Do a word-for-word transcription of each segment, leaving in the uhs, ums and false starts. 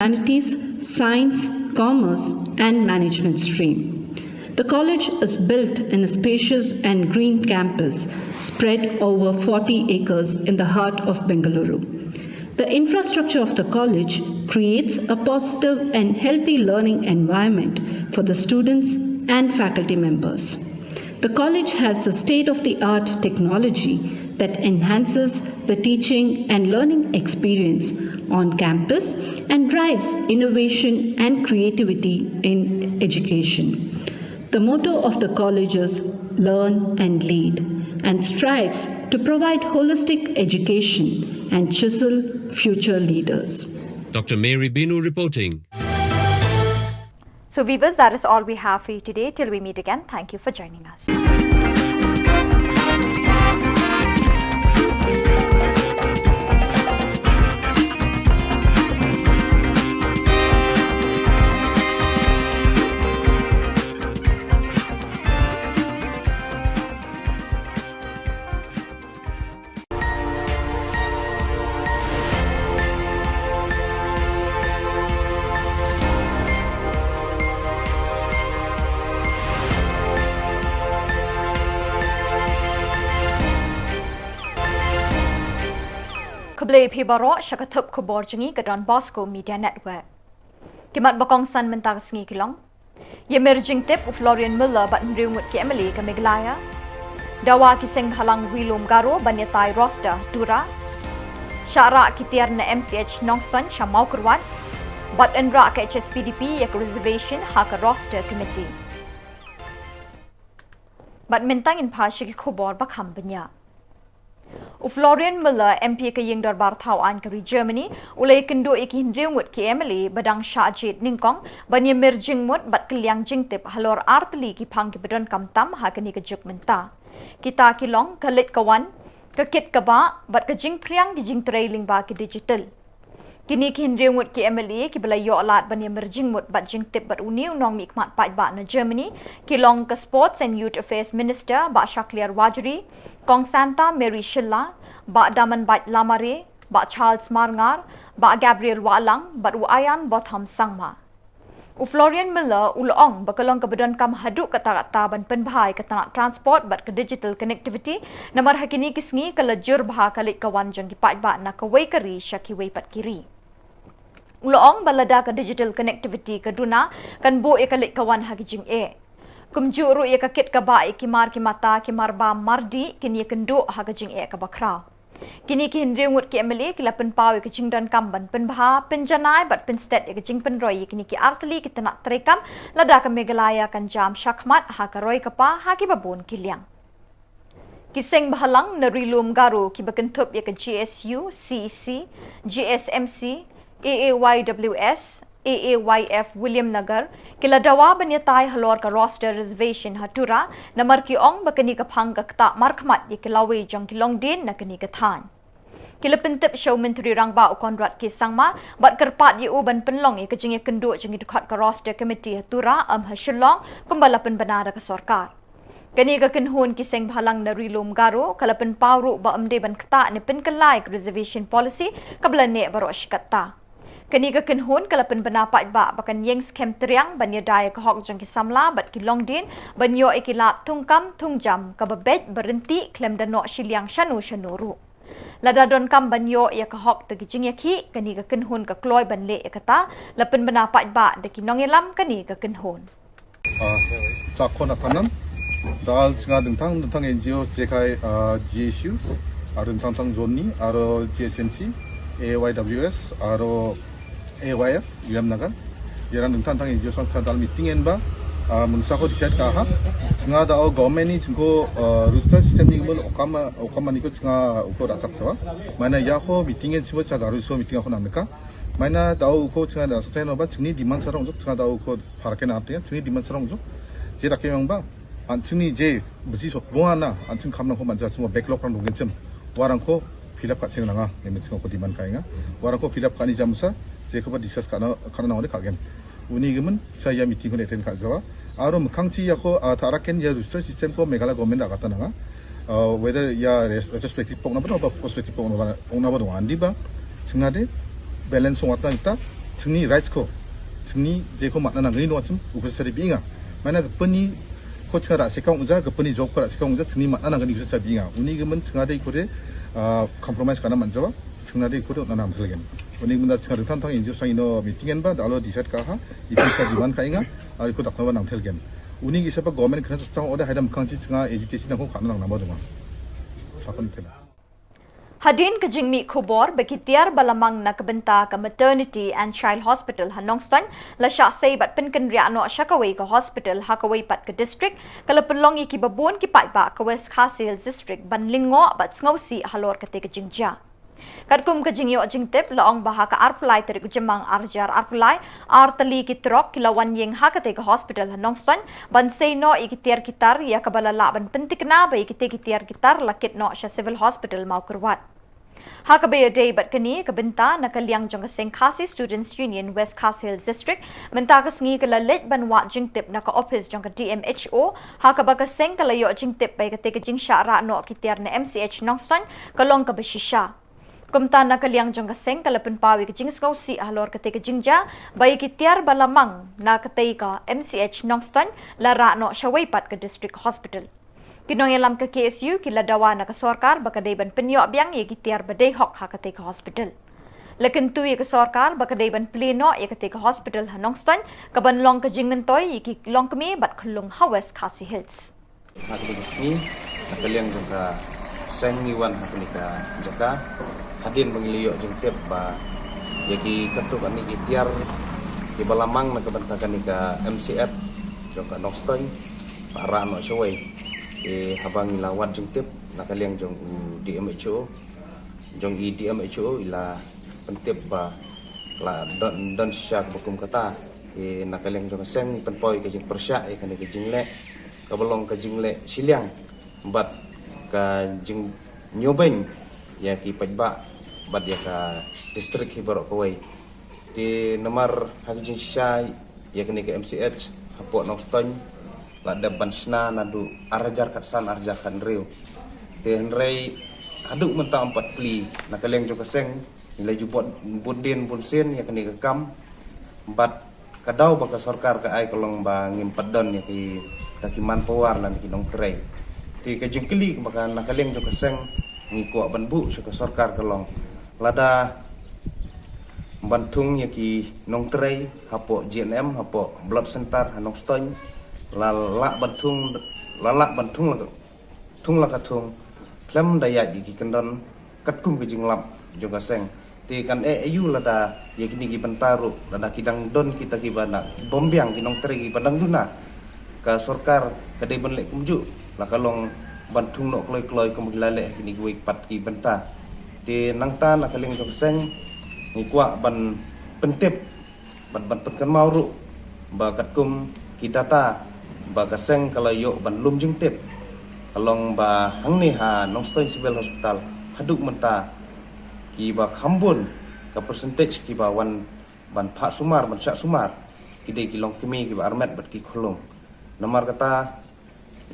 humanities, science, commerce, and management stream. The college is built in a spacious and green campus spread over forty acres in the heart of Bengaluru. The infrastructure of the college creates a positive and healthy learning environment for the students and faculty members. The college has a state of the art technology that enhances the teaching and learning experience on campus and drives innovation and creativity in education. The motto of the college is "Learn and Lead" and strives to provide holistic education and chisel future leaders. Doctor Mary Binu reporting. So, viewers, that is all we have for you today. Till we meet again, thank you for joining us. Khublei phi baroh sha ka thup khubor jong ngi ka Don Bosco Media Network. Ki mat ba kongsan mynta ka sngi ki long: Ïamir jingtip u Florian Miller bad hynriew ngut ki MLA ka Meghalaya. Dawa ki seng bhalang Ri-lum Garo ban ïatai roster ha Tura. Shah rah ki tiar na MCH Nongstoiñ sha Mawkyrwat. Bad yn rah ka HSPDP ïa ka reservation ha ka roster committee. Bad mynta ngin phai sha ki khubor ba kham bniah. U Florian Miller, MP ka Ïing Dorbar Thaw Aiñ ka ri Germany, u la ïakynduh ïa ki hynriew ngut ki MLA ba dang shah jied nyngkong ban ïamir jingmut bad kylliang jingtip halor artylli ki phang kiba donkam tam ha kane ka juk mynta. Kita ki long ka leit ka wan, ka kit ka bah bad ka jingphriang ki jingtrei lyngba ki digital. Kine ki hynriew ngut ki MLA kiba la ïoh lad ban ïamir jingmut bad jingtip bad une u nongmihkhmat paidbah na Germany ki long ka Sports and Youth Affairs Minister Bah Shakliar Warjri, Kong Santa Mary Shylla, Bah Damanbait Lamare, Bah Charles Marngar, Bah Gabriel Wahlang bad u Ayan Botham Sangma. U Florian Miller u la ong ba ka long kaba donkam haduh katta katta ban pynbha ïa ka tnat transport bad ka digital connectivity, namar ha kine ki sngi ka la jur bha ka leit ka wan jong ki paidbah na kawei ka ri sha kiwei pat ki ri. U la ong ba lada ka digital connectivity ka duna, kan buh ïa ka leit ka wan ha ki jingeh. Kumjuh ruh ïa ka kit ka bah ïa ki mar ki mata, ki mar bam mar dih kin ïakynduh ha ka jingeh kaba khraw. Kine ki hynriew ngut ki MLA ki la pynpaw ïa ka jingdonkam ban pynbha, pynjanai bad pynsted ïa ka jingpynroi ïa kine ki artylli ki tnat treikam lada ka Meghalaya kan jam shakhmat ha ka roi ka par ha kiba bun ki liang. Ki seng bhalang na Ri-lum Garo kiba kynthup ïa ka GSU, CEC, GSMC, AAYWS, AAYF Williamnagar, ki la dawa ban ïatai halor ka roster reservation ha Tura, namar ki ong ba kane ka phang ka ktah markhmat ïa ki lawei jong ki longdien na kane ka thaiñ. Ki la pyntip sha u Myntri Rangbah u Conrad K Sangma bad kyrpad ïa u ban pynlong ïa ka jingïakynduh jong ki dkhot ka roster committee ha Tura, ym ha Shillong, kumba la pynbna da ka sorkar. Kane ka kynhun ki seng bhalang na Ri-lum Garo ka la pynpaw ruh ba ym dei ban ktah ne pynkylla ïa ka reservation policy kaba la neh baroh shi katta. Kane ka kynhun ka la pynbna paidbah ba kan ïeng skhem triang ban ïada ïa ka hok jong ki samla bad ki longdien ban ïoh ïa ki lad thungkam thungjam kaba beit ba ryntih khlem da noh shiliang shano shano ruh. Lada donkam ban ïoh ïa ka hok da ki jingïakhih, kane ka kynhun ka kloi ban leh ïa kata, la pynbna paidbah da ki nongïalam kane ka kynhun. Ka khon atanam dal chnga dingtang dingtang NGO, jekai GSU, aro dingtang tang Joni, aro GSMC, AYWS, aro AYF Williamnagar. Ïa dingtang dingtang NGO sang sa dal meeting en ba mungsa ko decide ka ha chnga da o government ni chingko roster system ni mun okam okam ni ko chnga uko da sak sawa. Mana ïa ko meeting en chimo cha garu so meeting ko nam ka. Mana da o ko chnga da sa no ba chingni demand sa rong jok chnga da o ko phar ken ap te chingni demand sa rong jok. Je da ke yang ba an chingni je bisi sok bo na an ching kam na ko man cha chimo backlog rang dong chim. Warang ko fill up ka ching na nga ne ching ko demand ka nga. Warang ko fill up ka ni jam sa je ko ba discuss ka na ka na de ka gen. Uni gimen sa ïa meeting ko ne ten ka jawa. Aro mkhang chi ïa ko tara ken ïa roster system ko Meghalaya government da ka ta na nga. Whether ïa retrospective pok na ba ba prospective pok na ba pok na ba do andi ba chinga de balance wat na ita. Sngewni rights ko, sngewni je ko mat na nang ni no achim u ko sa ri binga. Mana ka peni ko chara se kong uja, ka peni job ko ra se kong uja, sngewni mat na nang ni ko sa binga. Uni ka men snga dei ko de, ah, compromise kana man jawa, sngewna dei ko de na nang thelgen. Uni ka men da snga de tang tang injo sang ino meeting en ba, da alo decide ka ha, i pisa diwan ka inga, ari ko dak na nang thelgen. Uni ki sapa government kana sang ode haidam kang chi snga agitation na ko kana nang nama dunga. Apa ni tena. Hadien ka jingmih khubor ba ki tiar ba la mang na ka bynta ka Maternity and Child Hospital ha Nongstoiñ la shah sei bad pynkynriah noh sha kawei ka hospital ha kawei pat ka district, ka la pynlong ïa ki babun ki paidbah ka West Khasi Hills District ban lyngngoh bad sngewsih halor kata ka jingjia. Katkum ka jingïoh jingtip la ong ba ha ka arphew lai tarik u Jymmang ar hajar arphew lai, ar tylli ki trok ki la wan ïeng ha kata ka hospital ha Nongstoiñ ban sei noh ïa ki tiar ki tar, ïa kaba la lah ban pyntikna ba ïa kita ki tiar ki tar la kit noh sha Civil Hospital Mawkyrwat. Ha kaba ïadei bad kane ka bynta, na ka liang jong ka seng Khasi Students Union West Khasi Hills District mynta ka sngi ka la leit ban wad jingtip na ka ophis jong ka D M H O, ha kaba ka seng ka la ïoh jingtip ba ïa kata ka jingshah rah noh ki tiar na M C H Nongstoiñ ka long kaba shisha. Kumta na ka liang jong ka seng ka la pynpaw ïa ka jingsngewsih halor kata ka jingjia ba ïa ki tiar ba la mang na kata ka M C H Nongstoiñ la rah noh sha wei pat ka district hospital. Ki nongïalam ka K S U ki la dawa na ka sorkar ba ka dei ban pynïoh biang ïa ki tiar ba dei hok ha kata ka hospital. La kyntu ïa ka sorkar ba ka dei ban plie noh ïa kata ka hospital ha Nongstoiñ, ka ban long ka jingmyntoi ïa ki longkmie bad khyllung ha West Khasi Hills. Ha kane ka sngi, na ka liang jong ka seng ngi wan ha kane ka jaka, hadien ba ngi la ïoh jingtip ba ïa ki katto katne ki tiar kiba la mang na ka bynta kane ka M C H jong ka Nongstoiñ ba rah noh sha wei. Te haba ngi la wad jingtip na ka liang jong u D M H O, jong i D M H O i la pyntip ba la don, don shisha kaba kum kata. Te na ka liang jong ka seng i pynpaw ïa ka jingpyrshah ïa kane ka jingleh, kaba long ka jingleh shiliang bad ka jingñiewbeiñ ïa ki paidbah bad ïa ka district hi baroh kawei. Te namar ha ka jingshisha ïa kane ka M C H hapoh Nongstoiñ la dep ban shna naduh ar hajar khatsan ar hajar khathynriew. Te hynrei haduh mynta ym pat plie. Na ka liang jong ka seng ngi la ju bud, bud dien bun sien ïa kane ka kam, bad ka daw ba ka sorkar ka ai ka long ba ngim pat don ïa ki, ka ki manpower lane ki nongtrei. Te ka jingkylli ba ka na ka liang jong ka seng ngi kwah ban buh sha ka sorkar ka long, lada ban thung ïa ki nongtrei hapoh G N M, hapoh blood center ha Nongstoiñ, la lah ban thung, la lah ban thung la ka thung la ka thung, khlem da ïaid ïa ki kyndon katkum ka jinglap jong ka seng. Te kan eh aïu lada ïa kine ki bynta ruh, lada ki dang don kita kiba na, ki bym biang, ki nongtrei kiba dang duna, ka sorkar ka dei ban leh kumjuh, la ka long ban thung noh kloi kloi kum ki la leh ha kine kiwei pat ki bynta. Te nangta na ka liang jong ka seng ngi kwah ban pyntip bad ban pynkynmaw ruh ba katkum ki data ba ka seng ka la ïoh ban lum jingtip, ka long ba hangne ha Nongstoiñ Civil Hospital haduh mynta kiba kham bun ka percentage kiba wan ban phah sumar, ban shah sumar, ki dei ki longkmie kiba armet bad ki khyllung. Namar kata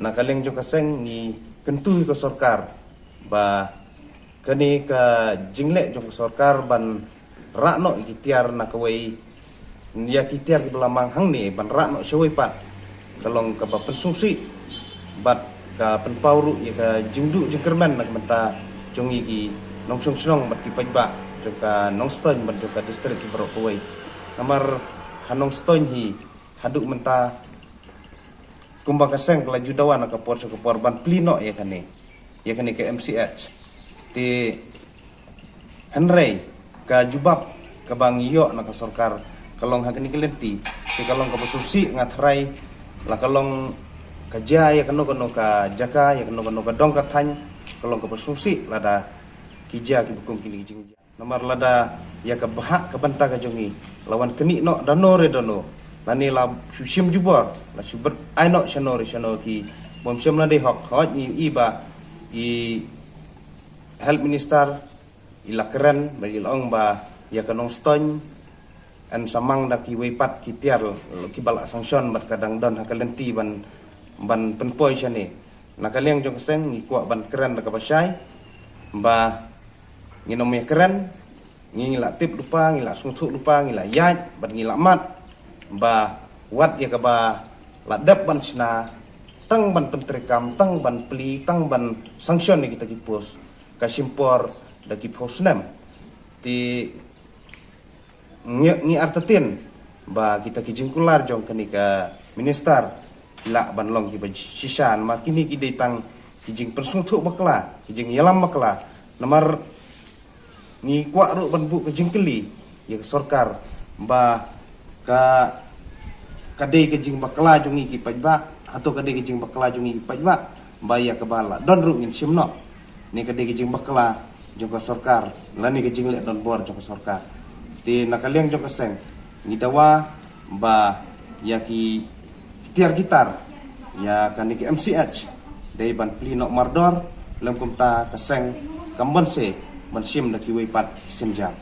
na ka liang jong ka seng ngi kyntu ïa ka sorkar ba kane ka jingleh jong ka sorkar ban rah noh ïa ki tiar na kawei, ïa ki tiar kiba la mang hangne ban rah noh sha wei pat, ka long kaba pynsngewsih bad ka pynpaw ruh ïa ka jingduh jingkyrmen na ka bynta jong ngi ki nongshong shnong bad ki paidbah jong ka Nongstoiñ bad jong ka district baroh kawei. Namar ha Nongstoiñ hi haduh mynta kumba ka seng ka la ju dawa na ka por sha ka por ban plie noh ïa kane, ïa kane ka M C H. Te hynrei ka jubab kaba ngi ïoh na ka sorkar ka long ha kane ka lynti, te ka long kaba sngewsih, nga tharai la ka long ka jia ïa kano kano ka jaka, ïa kano kano ka dong ka thaiñ, ka long kaba sngewsih lada ki jia kiba kum kine ki jingjia. Namar lada ïa ka bhah ka bynta ka jong ngi la wan knieh noh da no re da no, lane la shu shim jubor, la shu bret ai noh shano re shano ki bym shym la dei hok. Hooid ngi i ba i health minister i la kren bad i la ong ba ïa ka Nongstoiñ yn sa mang da kiwei pat ki tiar kiba la sanction bad ka dang don ha ka lynti ban, ban pynpoi shane. Na ka liang jong ka seng ngi kwah ban kren da kaba shai ba ngin ym ïa kren Ngi la tip lypa, ngi la sngewthuh lypa, ngi la ïaid, bad ngi la mad ba wat ïa kaba la dep ban shna, tang ban pyntreikam, tang ban plie, tang ban sanction ïa kita ki post, ka shim por da ki phew snem. Te ngi, ngi artatien ba kita ki jingkular jong kane ka minister ki lah ban long kiba shisha, namar kine ki dei tang ki jingpynsngewthuh bakla, ki jingïalam bakla. Namar ngi kwah ruh ban buh ka jingkylli ïa ka sorkar ba ka, ka dei ka jingbakla jong ngi ki paidbah, hato ka dei ka jingbakla jong ngi ki paidbah ba ïa kaba la don ruh ngin shim noh? Ne ka dei ka jingbakla jong ka sorkar, lane ka jingleh donbor jong ka sorkar? Te na ka liang jong ka seng ngi dawa ba ïa ki tiar ki tar ïa kane ka M C H dei ban plie noh mardor, lem kumta ka seng kam banse ban shim da kiwei pat ki sienjam.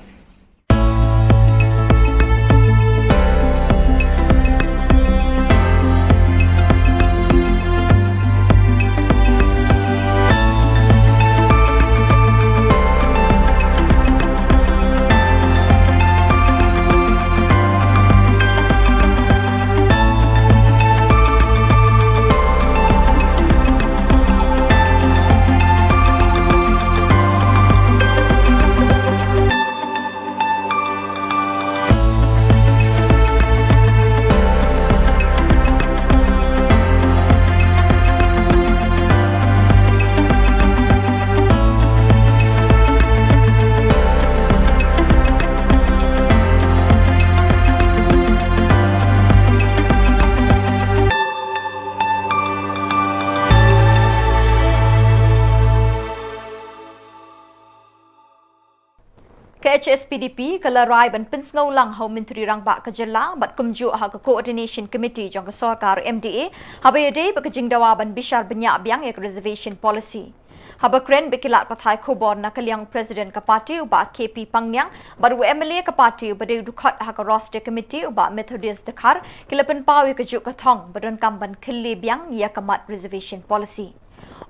Ka H S P D P ka la rai ban pynsngew lang ha u Myntri Rangbah ka jylla bad kumjuh ha ka Coordination Committee jong ka sorkar M D A, haba ïadei bad ka jingdawa ban bishar bniah biang ïa ka Reservation Policy. Haba kren bad ki lad pathai khubor na ka liang u President ka party u Bah K P Pangniang bad u M L A ka party uba dei u dkhot ha ka Roster Committee u Bah Methodius Dkhar, ki la pynpaw ïa kajuh ka thong ba donkam ban khylliew biang ïa ka mat Reservation Policy.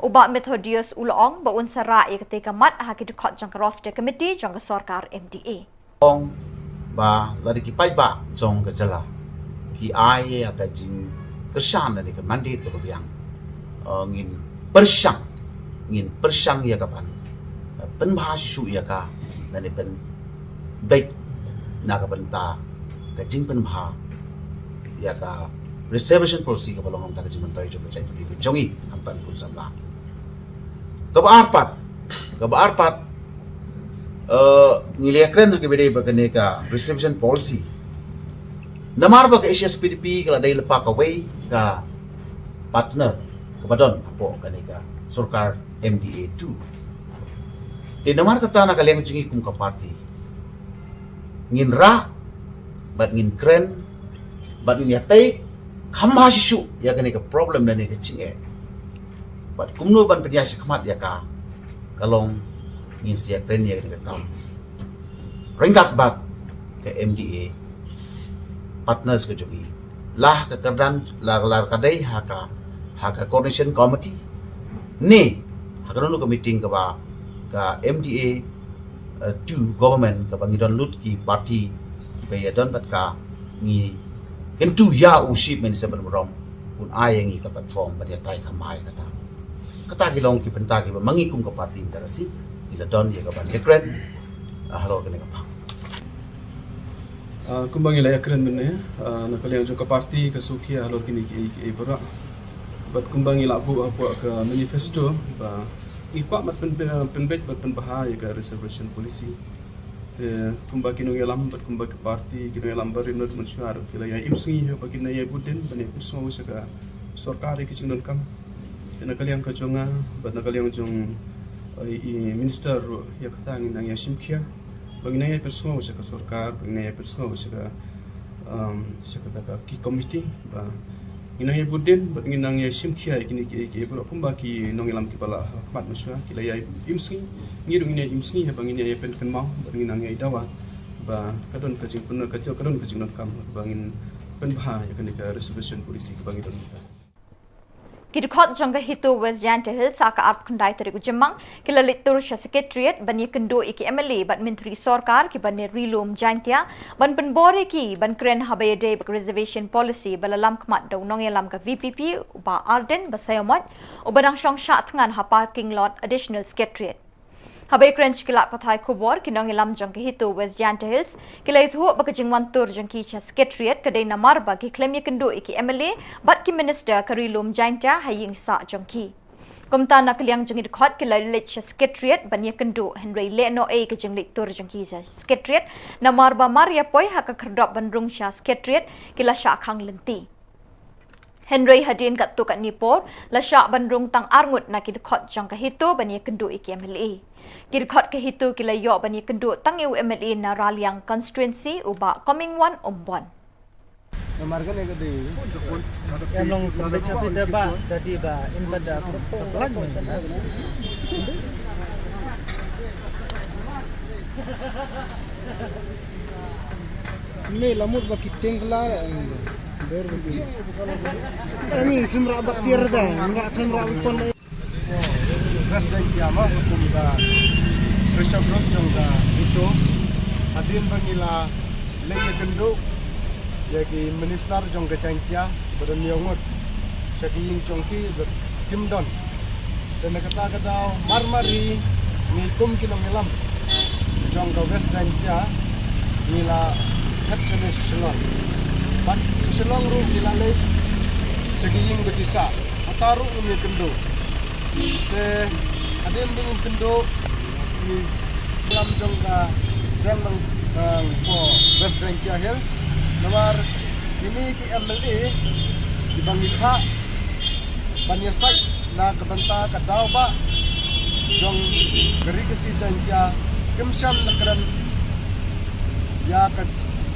U Bah Methodius u la ong ba un sa rah ïa katei ka mat ha ki dkhot jong ka Roster Committee jong ka sorkar M D A. Ong ba lada ki paidbah jong ka jylla ki ai ïa ka jingkyrshan lane ka mandate kaba biang, eh, ngin pyrshang, ngin pyrshang ïa ka ban, eh, pynbha shisha ïa ka lane pynbeit na ka bynta ka jingpynbha ïa ka Reservation Policy kaba long na ka bynta ka jingmyntoi jong ka jaitbynriew ka jong ngi, khamtam kum samla. Kaba ar pat, kaba ar pat, eh, ngi la ïakren ha kaba ïadei bad kane ka Reservation Policy. Namar ba ka H S P D P ka la dei lypa kawei ka partner kaba don hapoh kane ka sorkar M D A two. Te namar kata na ka liang jong ngi kum ka party ngin rah bad ngin kren bad ngin ïatai kham bha shisha ïa kane ka problem lane ka jingeh. Bad kumno ban pynïaid shakhmat ïa ka, ka long ngin sa ïakren ïa kane ka kam ryngkat bad ka M D A partners ka jong ngi, la ha ka kyrdan, la, la ka dei ha ka, ha ka Coordination Committee, ne ha kano kano ka meeting kaba ka M D A, eh, two government kaba ngi don lut ki party kiba ïadon bad ka, ngi kyntu ïa u Chief Minister ban burom un ai ïa ngi ka platform ban ïatai kham bha ïa kata. Kata ki long ki bynta kiba ma ngi kum ka party mynta ka sngi ngi la don ïa ka ban ïakren, ah, halor kane ka phang. Ah, kumba ngi la ïakren mynne, ah, na ka liang jong ka party ka sngewkhia halor kine kiei kiei baroh. Bad kumba ngi la buh hapoh ka manifesto ba ngi kwah ban pyn, pynbeit bad pynbha ïa ka Reservation Policy. Te kumba ki nongïalam bad kumba ka party, ki nongïalam barim bad mynshuwa ruh ki la ïai im sngi haba kin ïai bud dien ban ïai pynsngew sha ka sorkar ïa ki jingdonkam. Te na ka liang ka jong nga bad na ka liang jong, eh, i minister ruh, ïa kata ngin nang ïai shim khia ba ngin nang ïai pynsngew sha ka sorkar, ba ngin nang ïai pynsngew sha ka, um, sha kata ka ki committee ba ngin nang ïai bud dien bad ngin nang ïai shim khia ïa kine kiei kiei baroh kumba ki nongïalam kiba la ha khmat mynshuwa ki la ïai im sngi. Ngi ruh ngin ïai im sngi haba ngin ïai pynkynmaw bad ngin nang ïai dawa ba ka don ka jingpyn, ka jong, ka don ka jingdonkam ba ngin pynbha ïa kane ka Reservation Policy kaba ngi don mynta. Ki dkhot jong ka HITO West Jaintia Hills ha ka arphew khyndai tarik u Jymmang ki la leit tur sha Secretariat ban ïakynduh ïa ki MLA bad myntri sorkar kiba na Ri Lum Jaintia ban pynbor ïa ki ban kren haba ïadei bad ka Reservation Policy ba la lam khmat da u nongïalam ka VPP u Bah Ardent Basaiawmoit uba dang shong shah thngan ha parking lot Additional Secretariat. Haba ïakren sha ki lad pathai khubor, ki nongïalam jong ka HITO West Jaintia Hills ki la ïathuh ba ka jingwan tur jong ki sha Secretariat ka dei namar ba ki khlem ïakynduh ïa ki MLA bad ki Minister ka Ri Lum Jaintia ha ïing sah jong ki. Kumta na ka liang jong ki dkhot ki la leit sha Secretariat ban ïakynduh, hynrei lehnohei ka jingleit tur jong ki sha Secretariat namar ba mar ïa poi ha ka khyrdop ban rung sha Secretariat ki la shah khang lynti. Hynrei hadien katto katne por la shah ban rung tang arngut na ki dkhot jong ka HITO ban ïakynduh ïa ki MLA. Ki dkhot ka HITO ki la ïoh ban ïakynduh tang ïa u MLA na Raliang Constituency u Bah Comingone Ymbon. Namar kane ka dei, em long ka dei chapi te ba, dadi ba, in ba da, supply mo na. Ni la mut ba ki teng la, ber ba ki. Ani khlem rah ba tiar da, khlem rah, khlem rah ba pon. West Jaintia mo, kum ka pressure group jong ka HITO. Hadien ba ngi la leit ïakynduh ïa ki minister jong ka Jaintia ba don hynñiew ngut sha ki ïing jong ki ba kim don. Te na kata ka daw mar mar hi ngi kum ki nongïalam jong ka West Jaintia ngi la phet shane sha Shillong. Bad sha Shillong ruh ngi la leit sha ki ïing ba ki sah. Hata ruh ngim ïakynduh. Te hadien ba ngim kynduh, ngi lam jong ka seng nang, nang ko West Jaintia Hills. Namar kine ki MLA kiba ngi phah ban ïasaid na ka bynta ka daw ba jong ka Ri Khasi Jaintia kim shym la kren ïa ka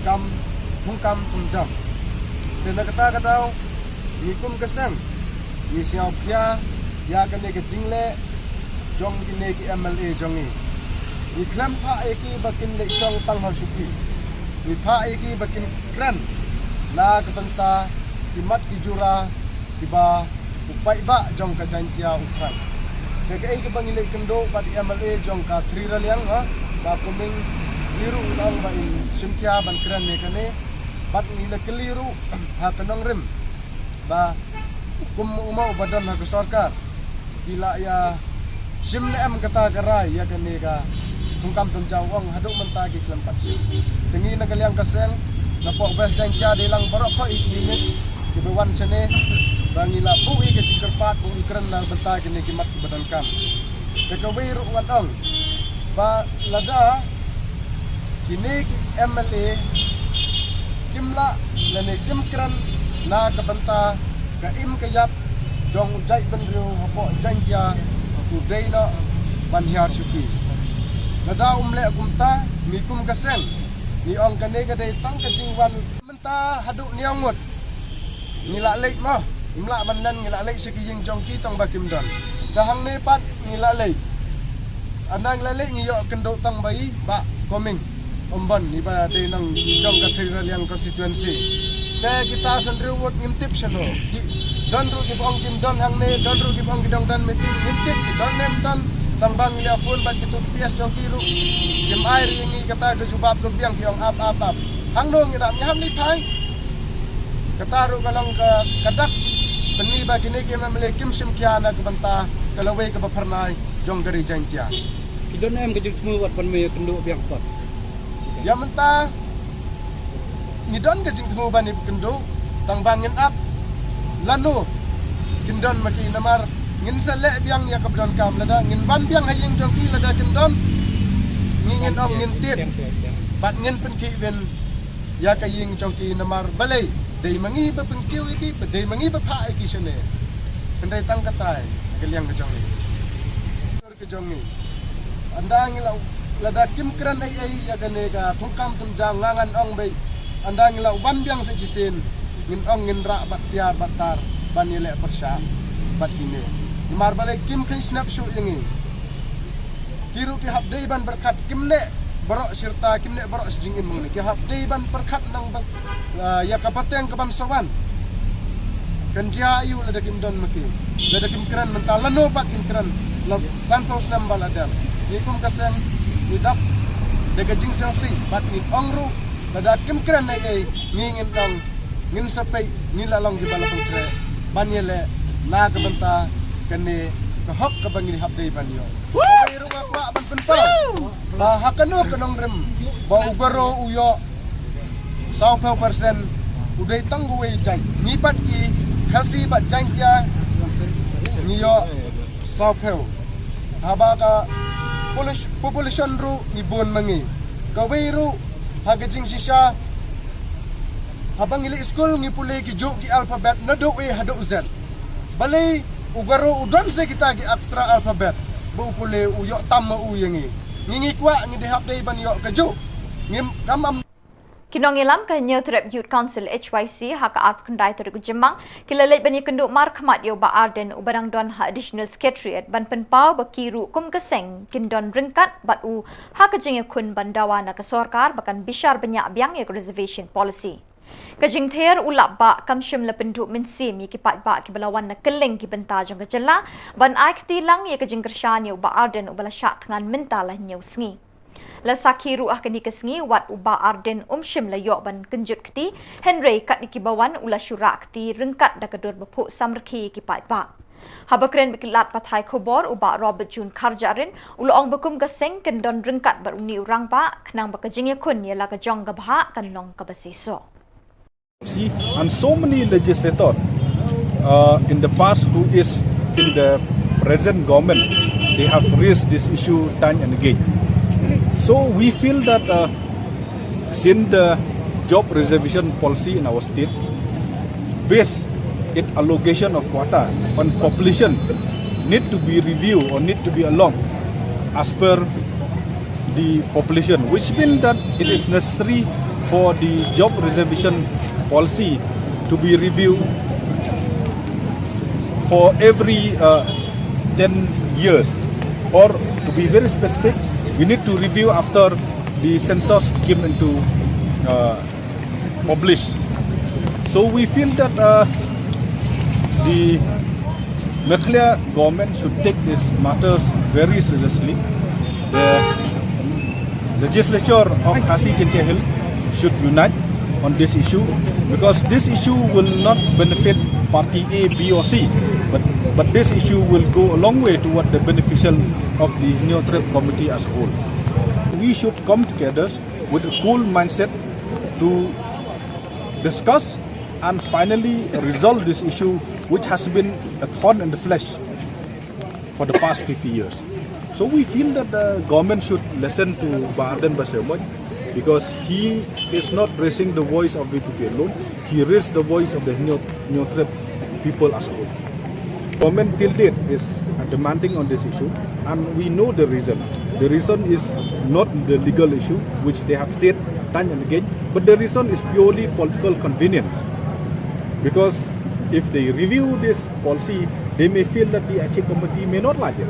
kam thungkam thungjam. Te na kata ka daw ngi kum ka seng ngi sngewkhia ïa kane ka jingleh jong kine ki MLA jong ngi. Ngi khlem phah ïa ki ba kin leit shong tang ha shuki. Ngi phah ïa ki ba kin kren na ka bynta ki mat ki jura kiba u paidbah jong ka Jaintia u thrang. Te kaei kaba ngi leit kynduh bad i MLA jong ka Three Raliang, ha, Bah Comingone ruh u ong ba in shim khia ban kren ïa kane. Bad ngi la kylli ruh ha ka nongrim ba kum u ma uba don ha ka sorkar ki la ïa shim ne em kata ka rai ïa kane ka thungkam thungjam, ong haduh mynta ki khlem pat shim. Te ngi na ka liang ka seng na poh West Jaintia dei lang baroh khoit ki miet kiba wan shane ba ngi la buh ïa ka jingkyrpad, buh ïa kren na bynta kine ki mat kiba donkam. Te kawei ruh ngan ong ba lada kine ki MLA kim lah lane kim kren na ka bynta ka im ka ïap jong u jaitbynriew hapoh Jaintia, u dei noh ban hiar shuki. Lada um leh kumta, ngi kum ka seng ngi ong kane ka dei tang ka jingwan. Mynta haduh hynñiew ngut ngi la leit mo, ngim lah ban len, ngi la leit sha ki ïing jong ki tang ba kim don. Te hangne pat ngi la leit. Haba ngi la leit ngi ïoh kynduh tang ba i Bah Comingone Ymbon iba dei nong jong ka Three Raliang constituency. Te kita san hynriew ngut ngim tip shano. Ki don ruh kiba ong kim don hangne, don ruh kiba ong ki dang don meeting, ngim tip ki don ne ym don. Tang ba ngi la phone bad kito ki PS jong ki ruh kim ai ïa ngi kata ka jubab, ka biang, ki ong ap ap ap. Hangno ngi dap, ngi hap leit phai. Kata ruh ka long ka, ka dak pyni ba kine ki MLA kim shim khia na ka bynta ka lawei kaba phyrnai jong ka Ri Jaintia. Ki don em ka jingthmu wat ban me kynduh biang pat? Ïa mynta ngi don ka jingthmu ban ïa kynduh, tang ba ngin ap lano kin don ma ki, namar ngin sa leh biang ïa kaba donkam. Lada ngin wan biang ha ïing jong ki lada kin don, ngi ngin ong ngin tied bad ngin pynkhih win ïa ka ïing jong ki, namar balei dei ma ngi ba pynkiew ïa ki, ba dei ma ngi ba phah ïa ki shane. Hynrei tang katai ka liang ka jong ngi. Ka jong ngi. Haba ngi la, lada kim kren ei ei ïa kane ka thungkam thungjam, nga ngan ong beit. Haba ngi la wan biang sa shisien, ngin ong ngin rah bad tiar bad tar ban ïaleh pyrshah bad kine. Namar balei kim kheiñ snap shuh ïa ngi. Ki ruh ki hap dei ban pyrkhat, kim neh baroh shi rta, kim neh baroh shi jingim ngi. Ki hap dei ban pyrkhat nang ba, ah, ïa ka pateng kaban sa wan. Kan jia ïa u lada kim don ma ki. Lada kim kren mynta lano pat kim kren. La san phew snem ba la dep. Ngi kum ka seng ngi dap da ka jingsngewsih bad ngi ong ruh lada kim kren ei ei ngi ngin ong ngin sa peit ngi la long kiba la pynkreh ban ïaleh na ka bynta kane ka hok kaba ngi hap dei ban ïoh. Kawei ruh nga kwah ban pynpaw ba ha kano ka nongrim ba u Garo u ïoh saw phew percent u dei tang uwei jait. Ngi pat ki Khasi bad Jaiñtia ngi ïoh saw phew. Haba ka polis-, population ruh ngi bun ma ngi. Kawei ruh ha ka jingshisha haba ngi leit skul ngi pule ki juh ki alphabet naduh A haduh Z. Balei u Garo u don sa kita ki extra alphabet ba u pule u ïoh tam ma u ïa ngi. Ngi ngi kwah ngi dei hap dei ban ïoh ka juh. Ngim kam am Ki nongïalam ka Hynñiewtrep Youth Council H Y C ha ka arphew khyndai tarik u Jymmang ki la leit ban ïakynduh markhmat ïa u Bah Ardent uba dang don ha Additional Secretariat ban pynpaw ba ki ruh kum ka seng kin don ryngkat bad u ha ka jingïakhun ban dawa na ka sorkar ba kan bishar bniah biang ïa ka reservation policy. Ka jingthiar u Lap Bah kam shym la pynduh mynsiem ïa ki paidbah kiba la wan na kylleng ki bynta jong ka jylla ban ai kti lang ïa ka jingkyrshan ïa u Bah Ardent uba la shah thngan mynta la hynñiew sngi. La sakhi ruh ha kane ka sngi wat u Bah Ardent um shym la ïoh ban kynjut kti, hynrei kat ïa kiba wan u la shu rah kti ryngkat da ka dur ba phuh samrkhie ïa ki paidbah. Haba kren bad ki lad pathai khubor u Bah Robert June Kharjahrin u la ong ba kum ka seng kin don ryngkat bad une u rangbah khnang ba ka jingïakhun ïa la ka jong ka bhah kan long kaba seisoh. See, and so many legislators uh, in the past who is in the present government, they have raised this issue time and again. So we feel that uh, since the job reservation policy in our state, based its allocation of quota on population, need to be reviewed or need to be along as per the population, which means that it is necessary for the job reservation policy to be reviewed for every uh, ten years, or to be very specific, we need to review after the census came into uh, published. So we feel that uh, the Meghalaya government should take these matters very seriously. The legislature of Khasi Jaintia Hills should unite on this issue, because this issue will not benefit party A, B or C, but, but this issue will go a long way toward the beneficial of the Hynñiewtrep community as a whole. We should come together with a cool mindset to discuss and finally resolve this issue, which has been a thorn in the flesh for the past fifty years. So we feel that the government should listen to Bah Ardent Basaiawmoit, because he is not raising the voice of V P P alone. He raised the voice of the Hynñiew-, Hynñiewtrep people as a whole. Government till date is uh, demanding on this issue, and we know the reason. The reason is not the legal issue, which they have said time and again, but the reason is purely political convenience. Because if they review this policy, they may feel that the Achin committee may not like it.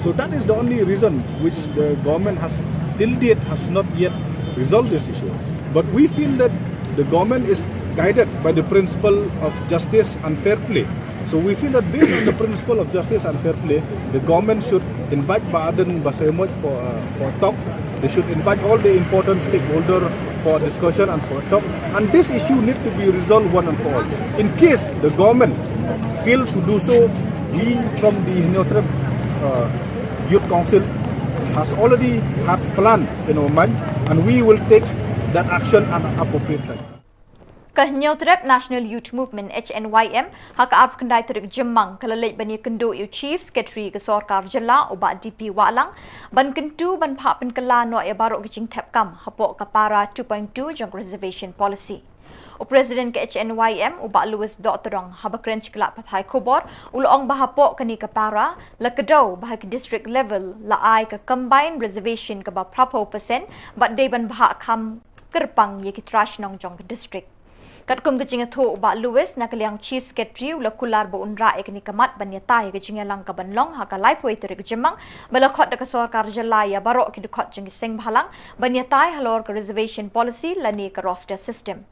So that is the only reason which the government has till date has not yet resolved this issue. But we feel that the government is guided by the principle of justice and fair play. So we feel that based on the principle of justice and fair play, the government should invite Bah Ardent Basaiawmoit for, uh, for a talk. They should invite all the important stakeholders for discussion and for a talk. And this issue need to be resolved one and for all. In case the government fail to do so, we from the Hynñiewtrep uh, Youth Council has already had plan in our mind, and we will take that action at an appropriate time. Ka Hynñiewtrep National Youth Movement, H N Y M, ha ka arphew khyndai tarik Jymmang ka la leit ban ïakynduh ïa u Chief Secretary ka Sorkar Jylla u Bah D P Wahlang ban kyntu ban phah pynkylla noh ïa baroh ki jingthep kam hapoh ka para two point two jong ka Reservation Policy. U President ka H N Y M u Bah Louis Dohtdong haba kren sha ki lad pathai khubor u la ong ba hapoh kane ka para la kdew ba ha ki district level la ai ka combined reservation kaba phra phew percent bad dei ban bha kham kyrpang ïa ki trai shnong jong ka district. Katkum ka jingïathuh u Bah Louis, na ka liang Chief Secretary u la kular ba un rah ïa kane ka mat ban ïatai ïa ka jingïalang kaban long ha ka laiphew tarik Jymmang ba la khot da ka Sorkar Jylla ïa baroh ki dkhot jong ki seng bhalang ban ïatai halor ka Reservation Policy lane ka roster system.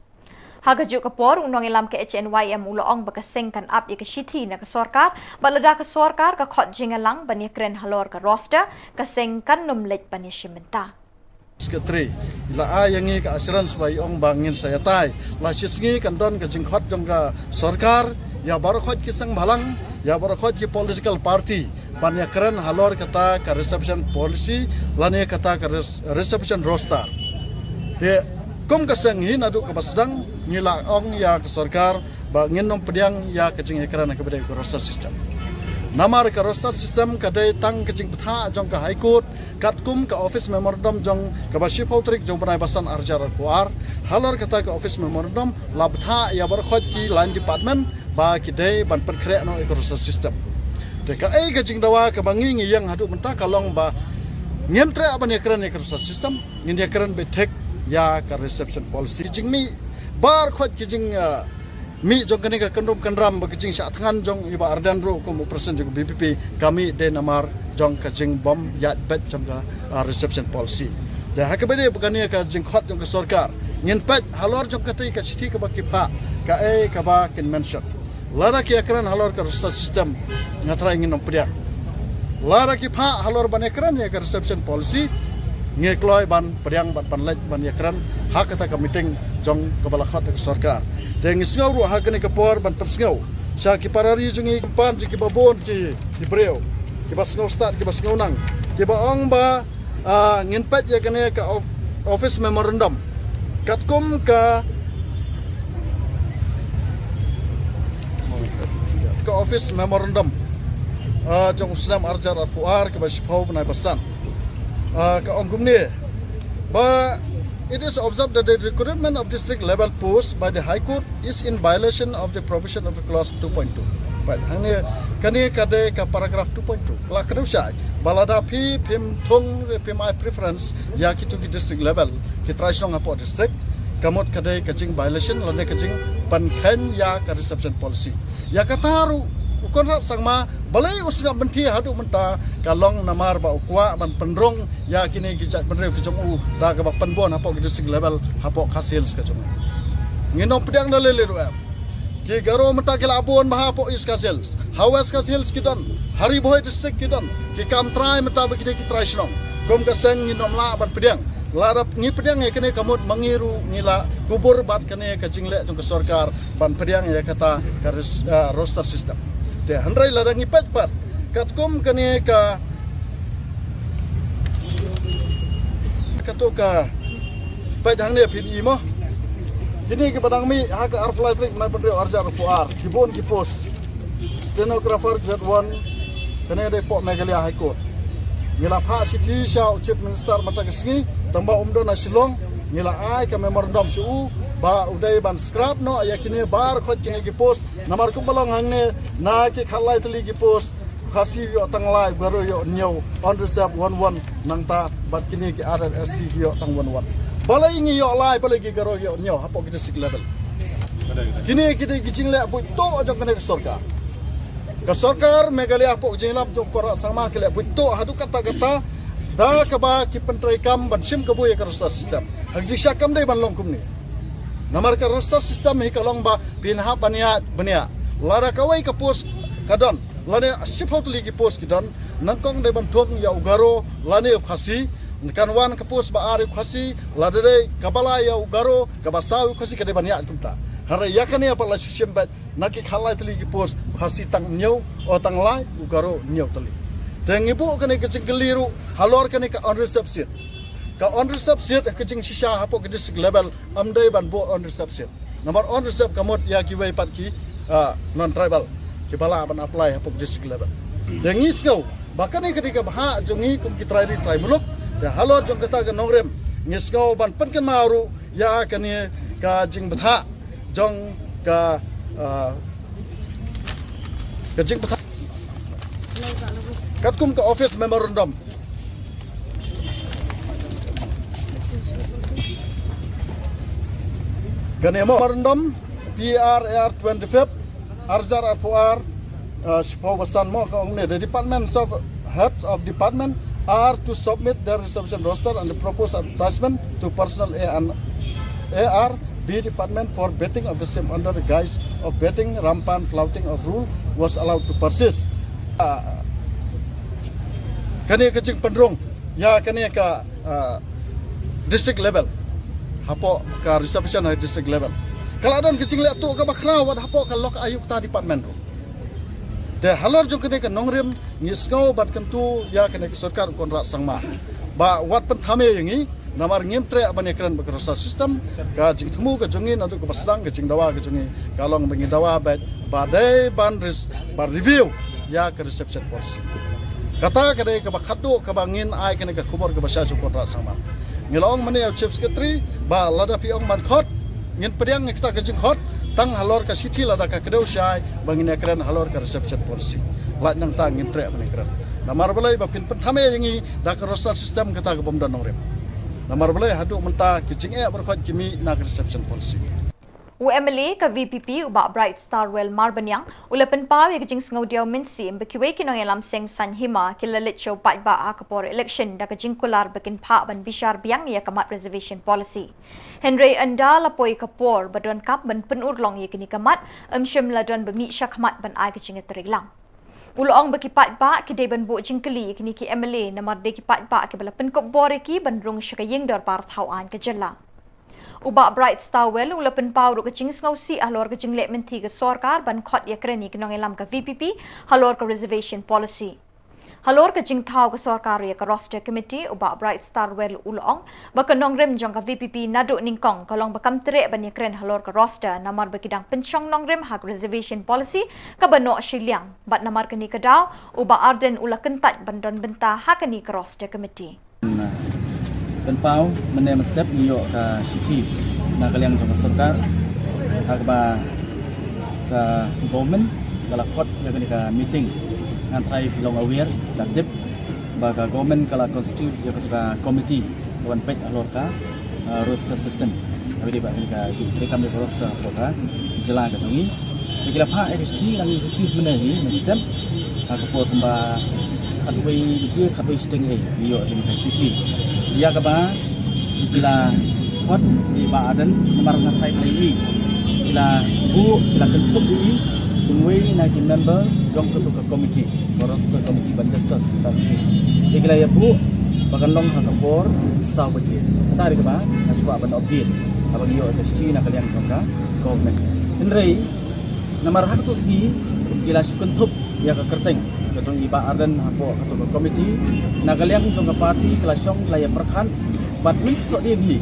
Ha kajuh ka por, u nongïalam ka H N Y M u la ong ba ka seng kan ap ïa ka shithi na ka sorkar, bad lada ka sorkar ka khot jingïalang ban ïakren halor ka roster, ka seng kan nym leit ban ïashim bynta. Secretary la ai ïa ngi ka assurance ba i ong ba ngin sa ïatai. La shisngi kan don ka jingkhot jong ka sorkar ïa baroh khoit ki seng bhalang, ïa baroh khoit ki political party ban ïakren halor kata ka reservation policy lane kata ka res-, reservation roster. Te kum ka seng hi naduh kaba sdang ngi la ong ïa ka sorkar ba ngin nym pdiang ïa ka jingïakren kaba dei ka roster system. Namar ka roster system ka dei tang ka jingbthah jong ka High Court, katkum ka office memorandum jong kaba shiphew tarik jong bnai ba san arhajar arphew ar. Halor kata ka office memorandum la bthah ïa baroh khoit ki line department ba ki dei ban pynkhreh noh ïa ka roster system. Te kaei ka jingdawa kaba ngi ngi ïeng haduh mynta ka long ba ngim treh ban ïakren ïa ka roster system, ngin ïakren beit thik ïa ka reservation policy. Jingmih baroh khoit ki jing, ah, mih jong kane ka kyndrum kyndram bad ka jingshah thngan jong i Bah Ardent ruh kum u president jong ka V P P, ka mih dei namar jong ka jingbym ïaid beit jong ka, ah, reservation policy. Te ha kaba dei ba kane ka jingkhot jong ka sorkar, ngin peit halor jong kata ka shithi kaba ki phah, kaei kaba kin mention. Lada ki ïakren halor ka roster system, nga trai ngin nym pdiang. Lada ki phah halor ban ïakren ïa ka reservation policy, ngi kloi ban pdiang bad ban leit ban ïakren ha kata ka meeting jong kaba la khot da ka sorkar. Te ngi sngew ruh ha kane ka por ban pynsngew sha ki para ri jong ngi, khamtam jong kiba bun ki, ki briew kiba sngew stad, kiba sngew nang, kiba ong ba, ah, ngin peit ïa kane ka of-, office memorandum. Katkum ka, ka office memorandum, ah, jong u snem arhajar arphew ar kaba shiphew bnai ba san. Ah, ka ong kumne ba, it is observed that the recruitment of district level post by the High Court is in violation of the provision of the clause two point two. Right, hangne, kane ka dei ka paragraph two point two. Ka la kdew shai ba lada phi phim thung re phim ai preference ïa kitu ki district level, ki trai shnong hapoh district, ka mut ka dei ka jing violation lane ka jingpynkheiñ ïa ka reservation policy. Ïa kata ruh u Conrad Sangma balei u sngap bynta haduh mynta, ka long namar ba u kwah ban pynrung ïa kine ki jaitbynriew ki jong u da kaba pynbun hapoh ki district level hapoh Khasi Hills ka jong u. Ngin nym pdiang da lei lei ruh em. Ki Garo mynta ki la bun bha hapoh East Khasi Hills, ha West Khasi Hills ki don, ha Ri Bhoi district ki don, ki kam trai mynta ba ki dei ki trai shnong. Kum ka seng ngin nym lah ban pdiang. Lada ngi pdiang ïa kane ka mut ma ngi ruh ngi la kubur bad kane ka jingleh jong ka sorkar ban pdiang ïa kata ka res-, ah, roster system. Te hynrei lada ngi peit pat katkum kane ka, kato ka, peit hangne phin i mo. Kine kiba dang mih ha ka arphew lai tarik bnai ba hynriew arhajar arphew ar, ki bun ki post. Stenographer grade one, kane dei hapoh Meghalaya High Court. Ngi la phah shithi sha u Chief Minister mynta ka sngi, tang ba um don ha Shillong, ngi la ai ka memorandum sha u ba u dei ban scrap noh ïa kine baroh khoit kine ki post. Namar kumba long hangne, na ki khatlai tylli ki post, Khasi ïoh tang lai, Garo ïoh hynñiew, unreserved one one, nangta bad kine ki other S T ki ïoh tang one one. Balei ngi ïoh lai, balei ki Garo ïoh hynñiew hapoh ki district level? Kine ki dei ki jingleh buit tuh jong kane ka sorkar. Ka sorkar Meghalaya hapoh ka jingïalam jong u Conrad Sangma ki leh buit tuh haduh katta katta da kaba ki pyntreikam ban shim kabu ïa ka roster system. Ha ka jingshisha kam dei ban long kumne. Namar ka roster system hi ka long ba phin hap ban ïaid ban ïaid. Lada kawei ka post ka don, lane shiphew tylli ki post ki don, nyngkong dei ban thung ïa u Garo lane u Khasi, kan wan ka post ba ar ïa u Khasi, lada dei kaba lai ïa u Garo, kaba saw ïa u Khasi, ka dei ban ïaid kumta. Hynrei ïa kane pat la shu shim beit, na ki khatlai tylli ki post, u Khasi tang hynñiew, o tang lai, u Garo hynñiew tylli. Te ngi buh kane ka jingkylli ruh halor kane ka unreserved seat. Ka unreserved seat ka jingshisha hapoh ka district level, ym dei ban buh unreserved seat. Namar unreserved ka mut ïa kiwei pat ki, ah, non-tribal kiba lah ban apply hapoh ka district level. Te ngi sngew ba kane ka dei ka bhah jong ngi kum ki trai ri trai muluk. Te halor jong kata ka nongrim ngi sngew ban pynkynmaw ruh ïa kane ka jingbthah jong ka, ah, ka jingbthah katkum ka office memorandum. Kane mo memorandum P R A R twenty-fifth, arhajar arphew ar, uh, shiphew ba san mo ka ong ne, the departments of heads of department are to submit their reservation roster and the proposed advertisement to personnel A and A R B department for vetting of the same under the guise of vetting rampant flouting of rule was allowed to persist. Ah, kane ka jingpynrung ïa kane ka, ah, district level hapoh ka reservation ha district level ka la don ka jingleh tuh kaba khraw wat hapoh ka lok ayuk ta department ruh. Te halor jong kane ka nongrim ngi sngew ban kyntu ïa kane ka sorkar Conrad Sangma ba wat pynthame ïa ngi, namar ngim treh ban ïakren bad ka roster system. Ka jingthmu ka jong ngi naduh kaba sdang ka jingdawa ka jong ngi ka long ba ngi dawa ba, ba dei ban ris-, ban review ïa ka reservation policy. Kata ka dei kaba khatduh kaba ngin ai kane ka khubor kaba shai sha u Conrad Sangma. Ngi la ong mynne ïa u Chief Secretary ba lada phi ong ban khot, ngin pdiang ïa kata ka jingkhot tang halor ka shithi lada ka kdew shai ba ngin ïakren halor ka reservation policy. Lait nangta ngin treh ban ïakren. Namar balei ba phin pynthame ïa ngi da ka roster system kata ka bym don nongrim. Namar balei haduh mynta ki jingeh baroh khoit ki mih na ka reservation policy. U M L A ka V P P u Bah Bright Starwell Marbaniang u la pynpaw ïa ka jingsngewdiaw mynsiem ba kiwei ki nongïalam seng saiñ hima ki la leit sha u paidbah ha ka por election da ka jingkular ba kin phah ban bishar biang ïa ka mat reservation policy. Hynrei ynda la poi ka por ba donkam ban pynurlong ïa kane ka mat, ym shym la don ba mih shakhmat ban ai ka jingïatreilang. U la ong ba ki paidbah ki dei ban buh jingkylli ïa kine ki M L A namar dei ki paidbah kiba la pynkup bor ïa ki ban rung sha ka ïing dorbar thaw aiñ ka jylla. U Bah Bright Starwell u la pynpaw ruh ka jingsngewsih halor ka jingleh mynthi ka sorkar ban khot ïakren ïa ki nongïalam ka V P P halor ka reservation policy. Halor ka jingthaw ka sorkar ïa ka roster committee, u Bah Bright Starwell u la ong ba ka nongrim jong ka V P P naduh nyngkong ka long ba kam treh ban ïakren halor ka roster namar ba ki dang pynshong nongrim ha ka reservation policy kaba noh shiliang. Bad namar kane ka daw u Bah Ardent u la kyntait ban don bynta ha kane ka roster committee. Pynpaw mynne mynstep ngi ïoh ka shithi na ka liang jong ka sorkar ha kaba ka government ka la khot ïa kane ka meeting. Ngan trai phi long aware, la tip ba ka government ka la constitute ïa katu ka committee ka ban peit halor ka, uh, roster system. Kaba dei ba kane ka jingtrei kam ïa ka roster hapoh ka jylla ka jong ngi. Te ki la phah ïa ka shithi, ngi la receive mynne hi mynstep ha ka por kumba khatwei baje, khatwei shiteng hi ngi ïoh ïa ka shithi ïa kaba ki la khot ïa i Bah Ardent namar nga trai phi la ïohi ki la buh, ki la kynthup ïa i kum uwei na ki member jong katu ka committee, ka roster committee ban discuss ïa kata ka sien. Te ki la ïa buh ba kan long ha ka por saw baje. Kata dei kaba nga shu kwah ban update haba ngi ïoh ïa ka shithi na ka liang jong ka government. Hynrei namar ha katu ka sngi ki la shu kynthup ïa ka kyrteng ka jong i Bah Ardent hapoh katu ka committee, na ka liang jong ka party ki la shong ki la ïa pyrkhat bad mynstep dien hi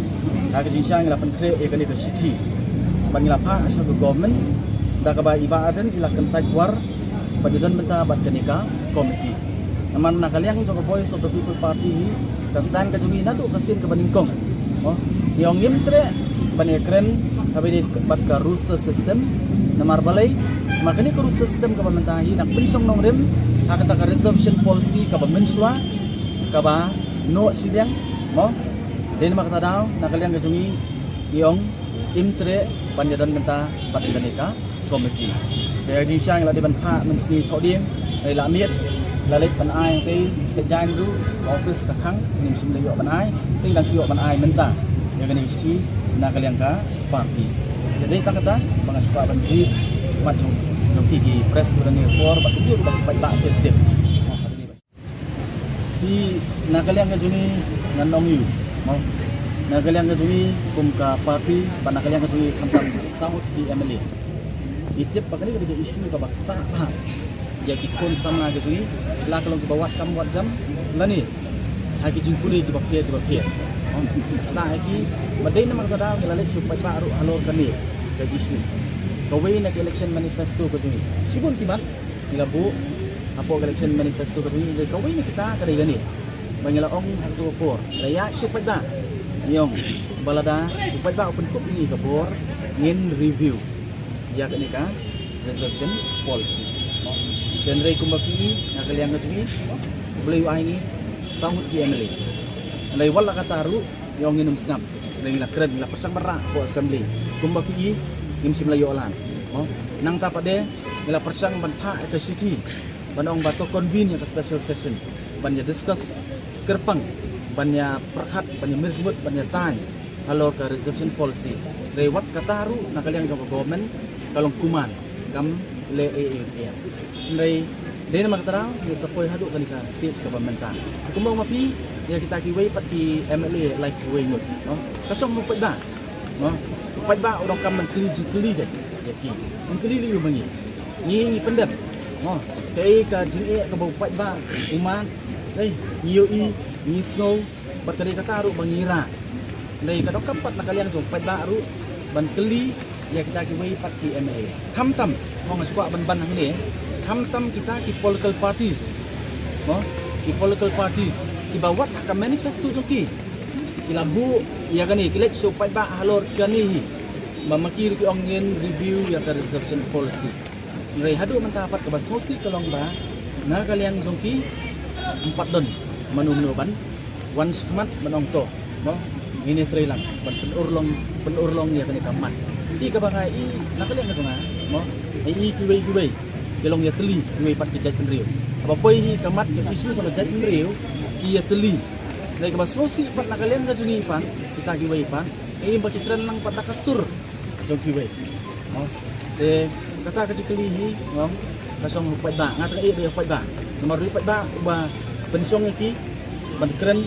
ha ka jingshai ngi la pynkhreh ïa kane ka shithi bad ngi la phah sha ka government da kaba i Bah Ardent i la kyntait war ban ïadon bynta bad kane ka committee. Namar na ka liang jong ka Voice of the People Party hi, ka stand ka jong ngi naduh ka sien kaba nyngkong, mo, ngi ong ngim treh ban ïakren kaba ïadei bad ka roster system. Namar balei? Namar kane ka roster system kaba mynta hi dang pynshong nongrim ha kata ka reservation policy kaba mynshuwa kaba noh shiliang, mo. Dei namar kata daw na ka liang ka jong ngi ngi ong ngim treh ban ïadon bynta bad kane ka committee. Te ka jingshai ngi la dei ban phah mynsngi thohdieng, ngi la miet, la leit ban ai hangtei, sejai ruh ka office ka khang, ngim shym la ïoh ban ai, te ngi dang shu ïoh ban ai mynta ïa kane ka shithi na ka liang ka party. Te dei tang kata ba nga shu kwah ban brief mat jong, jong phi ki press ba don ha por bad kumjuh ruh ba ki paidbah ki tip. Phi, na ka liang ka jong ngi ngan ong ïa u, mo, na ka liang ka jong ngi kum ka party bad na ka liang ka jong ngi khamtam saw ngut ki M L A, ngi tip ba kane ka dei ka issue kaba ktah bha ïa ki khun samla ka jong ngi, la ka long kiba wad kam wad jam lane ha ki jingpule kiba pher kiba pher. Mo, ktah ïa ki, bad dei namar kata daw ngi la leit shu paidbah ruh halor kane ka issue. Kawei na ka election manifesto ka jong ngi, shibun ki mat ngi la buh hapoh ka election manifesto ka jong ngi, kawei na kita ka dei kane ba ngi la ong ha kato ka por, la ïa shu paidbah, ngi ong ba lada u paidbah u pynkup ïa ngi ka bor, ngin review ïa kane ka reservation policy. Hynrei kumba phi i, na ka liang ka jong ngi, U Blei u ai ngi saw ngut ki M L A. Hynrei wat la kata ruh, ngi ong ngin ym sngap. Hynrei ngi la kren, ngi la pyrshang ban rah hapoh assembly. Kumba phi i, ngim shym la ïoh lang. Mo, nangta pat de ngi la pyrshang ban phah ïa ka shithi ban ong ba to convene ïa ka special session ban ïa discuss kyrpang, ban ïa pyrkhat, ban ïa mirjmut, ban ïa tai halor ka reservation policy. Hynrei wat kata ruh na ka liang jong ka government ka long kuman kam leh ei ei ruh. Hynrei dei namar kata ngi sa poi haduh kane ka stage kaba mynta. Kumba ma phi ïa kita kiwei pat ki M L A lai kiwei ngut, no? Ka shong u paidbah, no? U paidbah u donkam ban kylli jingkylli de ïa ki. Un kylli lei ïa ma ngi. Ngi ngi pyndep, no? Kaei ka jingeh kaba u paidbah u man. Hei, ngi ïohi, ngi sngew, bad ka dei kata ruh ba ngi rah. Hynrei ka donkam pat na ka liang jong u paidbah ruh ban kylli ïa kita kiwei pat ki M L A. Khamtam, mo, nga shu kwah ban ban hangne, khamtam kita ki political parties, mo, ki political parties kiba wat ha ka manifesto jong ki, ki la buh ïa kane, ki leit sha u paidbah halor kane hi. Ba ma ki ruh ki ong ngin review ïa ka reservation policy. Hynrei haduh mynta pat kaba sngewsih ka long ba na ka liang jong ki, ym pat don mano mano ban wan shakhmat ban ong to, mo, ngin ïatrei lang ban pynurlong, pynurlong ïa kane ka mat. Te kaba nga ïohi na ka liang ka jong nga, mo, nga ïohi kiwei kiwei ki long ïatylli, kiwei pat ki jaitbynriew. Haba poi hi ka mat ka issue jong ka jaitbynriew, ki ïatylli. Hynrei kaba sngewsih pat na ka liang ka jong ngi pat, kita kiwei pat, nga ïohi ba ki kren lang pat da ka sur jong kiwei. Mo, te kata ka jingkylli hi, mo, ka shong u paidbah, nga tang ïa u paidbah. Namar u paidbah uba pynshong ïa ki ban kren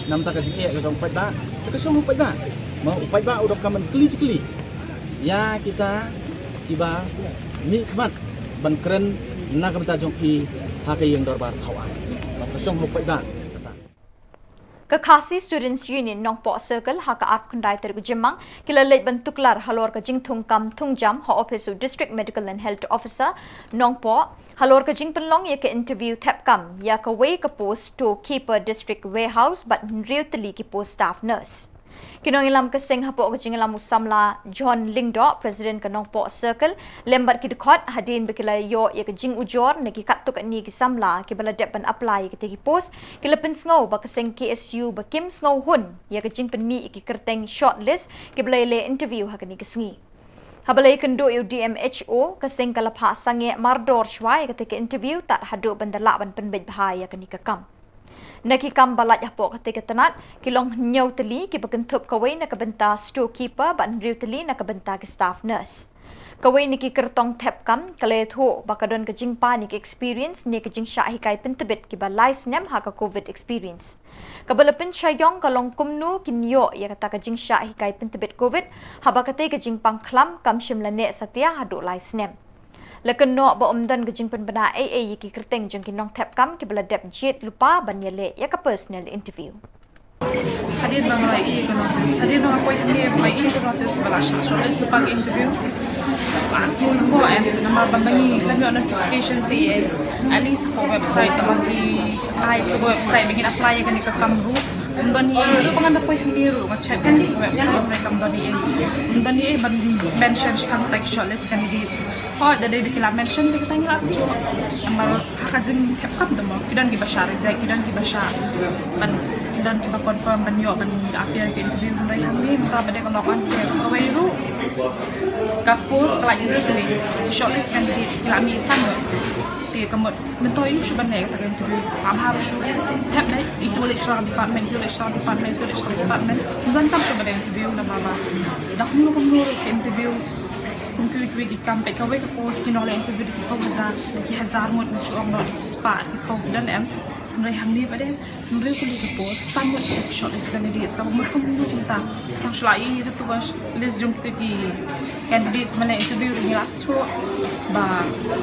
na bynta ka jingeh ka jong u paidbah. Te ka shong u paidbah, mo, u paidbah u donkam ban kylli jingkylli ïa kita kiba mihkhmat ban kren na ka bynta jong ki ha ka ïing dorbar thaw aiñ. Mo, ka shong u paidbah. Ka Khasi Students Union Nongpoh Circle ha ka arphew khyndai tarik u Jymmang ki la leit ban tuklar halor ka jingthung kam thung jam ha ophis u District Medical and Health Officer Nongpoh halor ka jingpynlong ïa ka interview thep kam ïa kawei ka post storekeeper District Warehouse bad hynriew tylli ki post staff nurse. Ki nongïalam ka seng hapoh ka jingïalam u samla John Lyngdoh, President ka Nongpoh Circle, lem bad ki dkhot hadien ba ki la ïoh ïa ka jingujor na ki katto katne ki samla kiba la dep ban apply ïa kita ki post, ki la pynsngew ba ka seng K S U ba kim sngewhun ïa ka jingpynmih ïa ki kyrteng shortlist kiba la ïaleh interview ha kane ka sngi. Haba la ïakynduh ïa u D M H O, ka seng ka la phah sangeh mardor shuwa ïa kata ka interview tad haduh ban da lah ban pynbeit bha ïa kane ka kam. Na ki kam ba lait hapoh kata ka tnat ki long hynñiew tylli kiba kynthup kawei na ka bynta storekeeper bad hynriew tylli na ka bynta ki staff nurse. Kawei na ki kyrtong thep kam ka la ïathuh ba ka don ka jingpan ïa ka experience ne ka jingshah hikai pyntbit kiba lai snem ha ka covid experience. Kaba la pynshai ïong ka long kumno kin ïoh ïa kata ka jingshah hikai pyntbit covid haba katei ka jingpang khlam kam shym la neh satia haduh lai snem. La kynnoh ba ym don ka jingpynbna ei ei ïa ki kyrteng jong ki nongthep kam kiba la dep jied lypa ban ïaleh ïa ka personal interview. Hadien ba nga ïohi ïa ka notice, hadien ba nga poi hangne ba nga ïohi ïa ka notice ba la shah shortlist lypa ka interview, la sngew lyngngoh em, namar ba ma ngi lym ïoh notification sa ïa, at least hapoh website, ba ngi ai hapoh website ba ngin apply ïa kane ka kam ruh. Ym don ei ei, ruh ba ngan da poi hangne ruh nga check ïa ka website ruh kam don ei ei. Ym don ei ei ban mention shaphang kata ka shortlist candidates. Hooid, da dei ba ki la mention, te kata ngi la shu. Namar ha ka jingthep kam te mo, ki don kiba shah reject, ki don kiba shah ban, ki don kiba confirm ban ïoh ban appear ka interview, hynrei hangne mynta ba dei ka long unfair sa kawei ruh. Ka post ka la hynriew tylli, shortlist candidate ki la mih san ngut. Te ka mut mynta ïoh shu ban leh kata ka interview. Ym bha ruh shu thep leh, itu leh sha department, itu leh sha department, itu leh sha department. Ym donkam shu ban leh interview namar ba da kumno kumno ruh ka interview. Kum kiwei kiwei ki kam peit kawei ka post ki nongleh interview da ki phew hajar, da ki hajar ngut, ngi shu ong noh da ki spah, da ki phew ki don em. Hynrei hangne ba dei hynriew tylli ka post, san ngut ki shortlist candidates, kaba mut kumno kumta. Tang shu la ïohi da tu ka list jong kita ki candidates ban leh interview, ngi la shu ba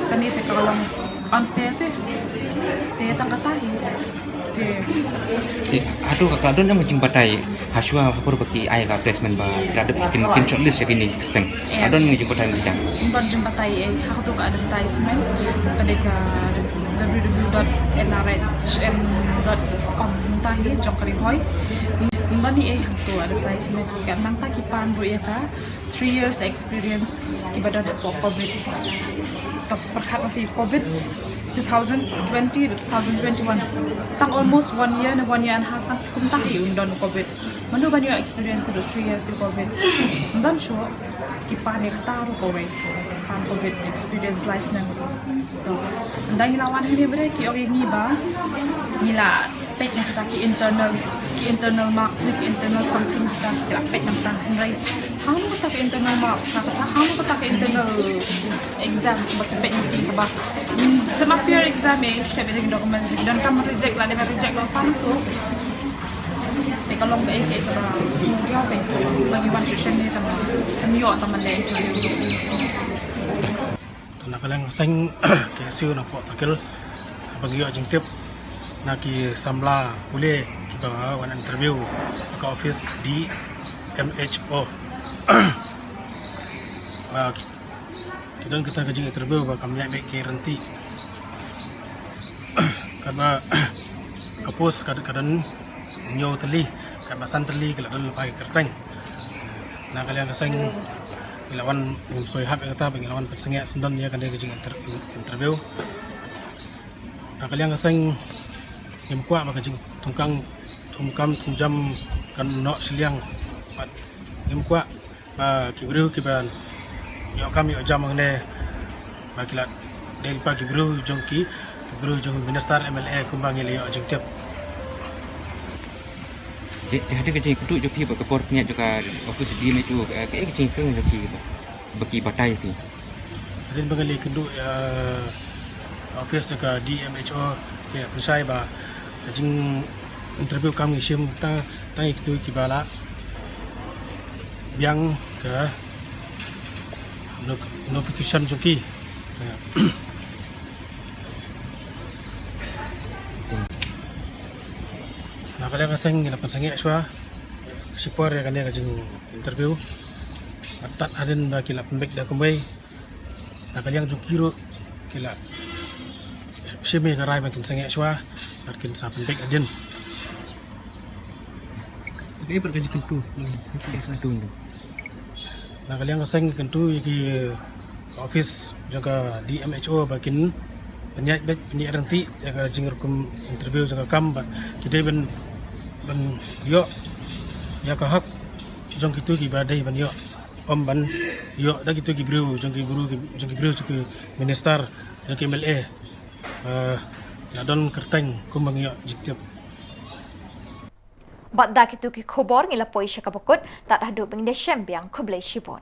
kane te ka long unfair te. Te tang kata hi. Te. Te, hato ka, ka don em ka jingbatai hashwa ha por ba ki ai ka advertisement ba ki la dep kin, kin shortlist ïa kine ki kyrteng? Em. Ka don em ka jingbatai mynta? Ym don jingbatai ei ha kato ka advertisement. Ka dei ka w w w dot n r h m dot com mynta hi jong ka Ri Bhoi. Ym don ei ei ha kato advertisement. Ka nangta ki pan ruh ïa ka three years experience kiba don hapoh covid. Ka pyrkhat ma phi covid two thousand twenty to two thousand twenty-one. Tang almost one year ne one year and a half, kumta hi un don covid. Mano ban ïoh experience haduh three years ïa covid? Ym don shuh. Ki pan ïa kata ruh kawei. Pan covid experience lai snem. To. Ynda ngi la wan hangne ba dei ki ong ïa ngi ba ngi la peit na kata ki internal Ki internal marks, ki internal something kita kita pek nang tan hynrei. Hang kata ki internal marks, hang kata hang kata ki internal exam ba ki pek nang kaba. Tema peer exam eh, step ini documents dan tam reject la, dia reject la pan tu. Te ka long ka eh ka ba sngewthuh ba ngi wan session ni tam. Tam ïoh tam le interview. Na ka liang ka seng K S U Nongpoh Circle ba ngi ïoh jingtip na ki samla pule kiba wan interview ha ka office D M H O. Ba ki don kita ka jing interview ba kam ïaid beit ki rynti. Kaba ka post ka ka don hynñiew tylli, kaba san tylli ki la don lypa ki kyrteng. Na ka liang ka seng ngi la wan, ngim soi hap ïa kata ba ngi la wan pynsangeh syndon ïa kane ka jing inter-, interview. Na ka liang ka seng ngim kwah ba ka jingthungkam, thungkam thungjam kan noh shiliang. Bad ngim kwah ba ki briew kiba ïoh kam ïoh jam hangne ba ki la dei lypa ki briew jong ki, ki briew jong minister M L A kumba ngi la ïoh jingtip. Te, te hadien ka jingkynduh jong phi bad ka por pynïaid jong ka office D M H O, eh, kaei ka jingkynduh jong phi ba ki batai phi? Hadien ba ngi la kynduh ïa office jong ka D M H O, ki la pynshai ba ka jing interview kam ngi shim tang, tang ïa kitu kiba la biang ka no-, notification jong ki. Na ka liang ka seng ngi la pynsangeh shuwa shipor ïa kane ka jing interview. Bad tad hadien ba ki la pynbeit da kumwei, na ka liang jong ki ruh ki la shim ïa ka rai ba kin sangeh shuwa bad kin sa pynbeit hadien. Kaei pat ka jingkyntu? Kyntu. Na ka liang ka seng kyntu ïa ki office jong ka D M H O ba kin pynïaid beit, pynïaid rynti ïa ka jingrukom interview jong ka kam ba ki dei ban, ban ïoh ïa ka hok jong kitu kiba dei ban ïoh. Ym ban ïoh da kitu ki briew jong ki briew, jong ki briew jong ki minister, jong ki M L A. Eh, la don kyrteng kumba ngi ïoh jingtip. Bad da kitu ki khubor ngi la poi sha kaba kut, tad haduh ba ngin ïashem biang, khublei shibun.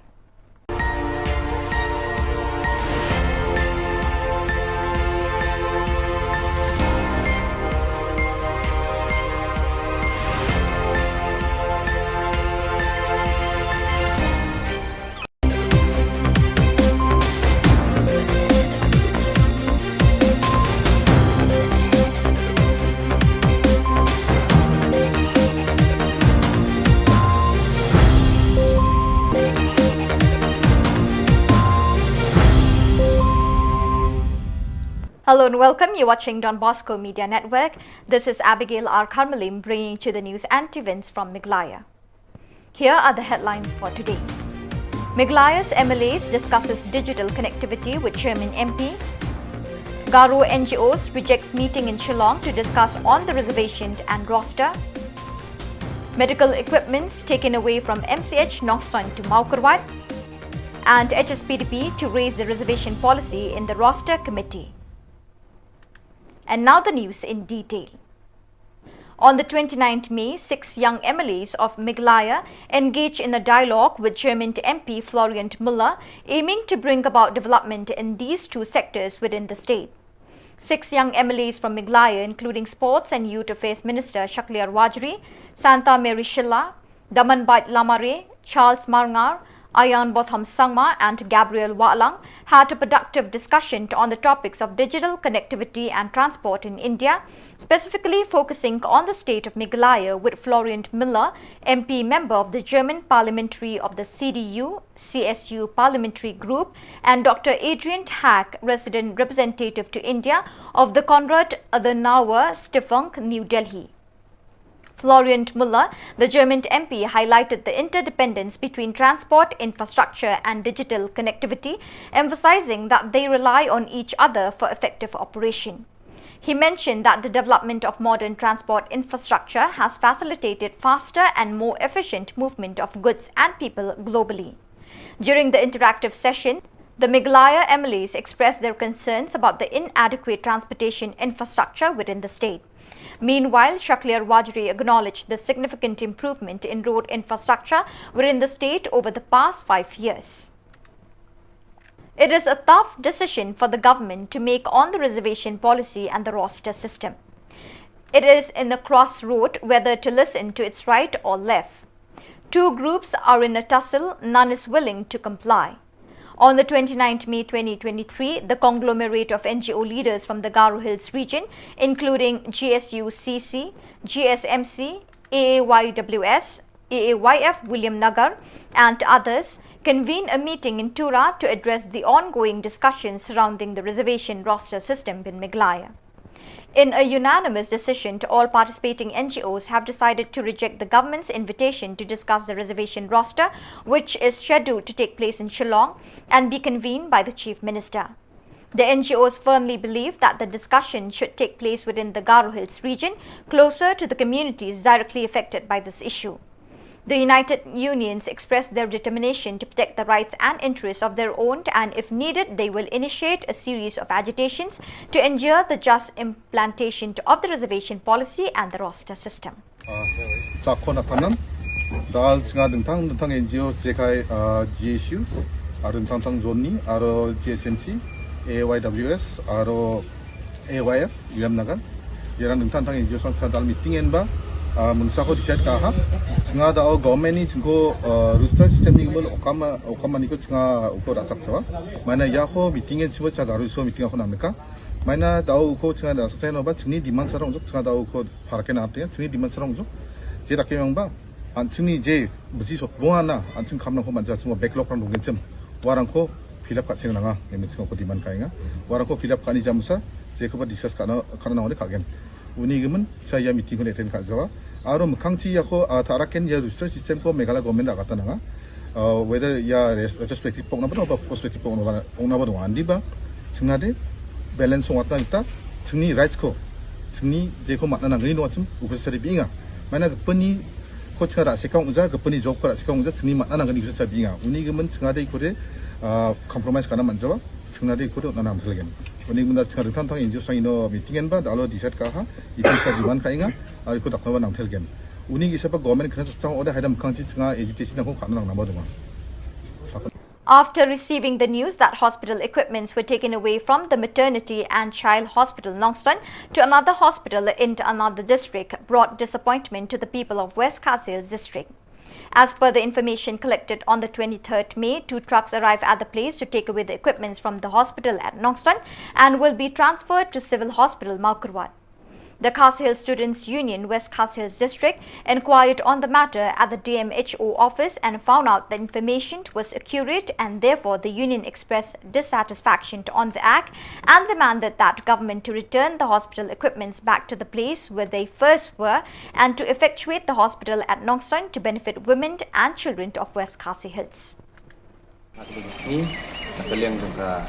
Hello and welcome. You're watching Don Bosco Media Network. This is Abigail R Kharmalim bringing to the news and events from Meghalaya. Here are the headlines for today. Meghalaya's M L As discusses digital connectivity with Chairman M P. Garo N G Os rejects meeting in Shillong to discuss on the reservation and roster. Medical equipments taken away from M C H Nongstoiñ to Mawkyrwat. And H S P D P to raise the reservation policy in the roster committee. And now the news in detail. On the twenty-ninth May, six young M L As of Meghalaya engaged in a dialogue with Chairman M P Florian Miller, aiming to bring about development in these two sectors within the state. Six young M L As from Meghalaya, including Sports and Youth Affairs Minister Shakliar Warjri, Santa Mary Shylla, Damanbait Lamare, Charles Marngar, Ayanbotham Sangma, and Gabriel Wahlang had a productive discussion on the topics of digital connectivity and transport in India, specifically focusing on the state of Meghalaya with Florian Miller, M P member of the German parliamentary of the C D U C S U parliamentary group, and Doctor Adrian Hack, resident representative to India of the Konrad Adenauer Stiftung, New Delhi. Florian Miller, the German M P, highlighted the interdependence between transport infrastructure and digital connectivity, emphasizing that they rely on each other for effective operation. He mentioned that the development of modern transport infrastructure has facilitated faster and more efficient movement of goods and people globally. During the interactive session, the Meghalaya M L As expressed their concerns about the inadequate transportation infrastructure within the state. Meanwhile, Shakliar Warjri acknowledged the significant improvement in road infrastructure within the state over the past five years. It is a tough decision for the government to make on the reservation policy and the roster system. It is in a crossroad whether to listen to its right or left. Two groups are in a tussle, none is willing to comply. On the twenty-ninth May twenty twenty-three, the conglomerate of N G O leaders from the Garo Hills region, including G S U C C, G S M C, A A Y W S, A A Y F Williamnagar, and others, convened a meeting in Tura to address the ongoing discussions surrounding the reservation roster system in Meghalaya. In a unanimous decision, all participating N G Os have decided to reject the government's invitation to discuss the reservation roster, which is scheduled to take place in Shillong and be convened by the Chief Minister. The N G Os firmly believe that the discussion should take place within the Garo Hills region, closer to the communities directly affected by this issue. The United Unions expressed their determination to protect the rights and interests of their own, and if needed, they will initiate a series of agitations to ensure the just implementation of the reservation policy and the roster system. Ka khon atanan dal chinga dingtang dingtang N G O jekai, ah, G S U, aro dingtang tang Joni, aro G S M C, A Y W S, aro A Y F Williamnagar. Ïarang dingtang tang N G O sang sa dal meeting en ba, ah, mengsa ko decide ka ha. Chinga da o government ni chingko, ah, roster system ni mun okama okama ni ko chinga uko da sak sawa. Mana ya ko meeting en chibo cha garu so meeting ko nam ka. Mana da o ko chinga da sen ba chingni demand sarong jok chinga da o ko Pharaken ap te, chingni demand sarong jok. Je da ke yang ba. An chingni je besi sok bunga na, an ching kam nang ko manja semua backlog rang dongin chem. Warang ko fill up ka ching nanga, ini ching ko demand ka inga. Warang ko fill up ka ni jam sa, je ko ba discuss ka na, ka na nang ka gen. Uni gemen, sa ya meeting ko attend ka jawa. Aro mekang chi ya ko, ah, Pharaken ya roster system ko Meghalaya government da kata nanga. Uh, whether ya res-, retrospective pok na ba, ba prospective pok na ba, pok na ba dong andi ba. Chingna de balance song atna kita, chingni rights ko. Chingni je ko matna nang ni no achim, uko sari binga. Mana ke peni ko chara se kong uja, ke peni job ko ra se kong uja, chingni matna nang ni uko sari binga. Uni gemen chingna de ko de, uh, compromise kana manjawa, chingna de ko de na nam helgen. Uni gemen da chingna de tang tang injur sang ino meeting en ba, da alo decide ka ha, ikan sa demand ka inga, ari ko dakna ba nam helgen. Uni gi sapa government kena chang order haidam kang chi chingna agitation ko kana nang nama dong. After receiving the news that hospital equipments were taken away from the maternity and child hospital Nongstoin to another hospital in another district brought disappointment to the people of West Khasi Hills district. As per the information collected on the twenty-third May, two trucks arrived at the place to take away the equipments from the hospital at Nongstoin and will be transferred to Civil Hospital Mawkyrwat. The Khasi Hills Students Union, West Khasi Hills District, inquired on the matter at the D M H O office and found out the information was accurate, and therefore the union expressed dissatisfaction on the act and demanded that government to return the hospital equipments back to the place where they first were and to effectuate the hospital at Nongstoin to benefit women and children of West Khasi Hills. Ha kane ka sngi, na ka liang jong ka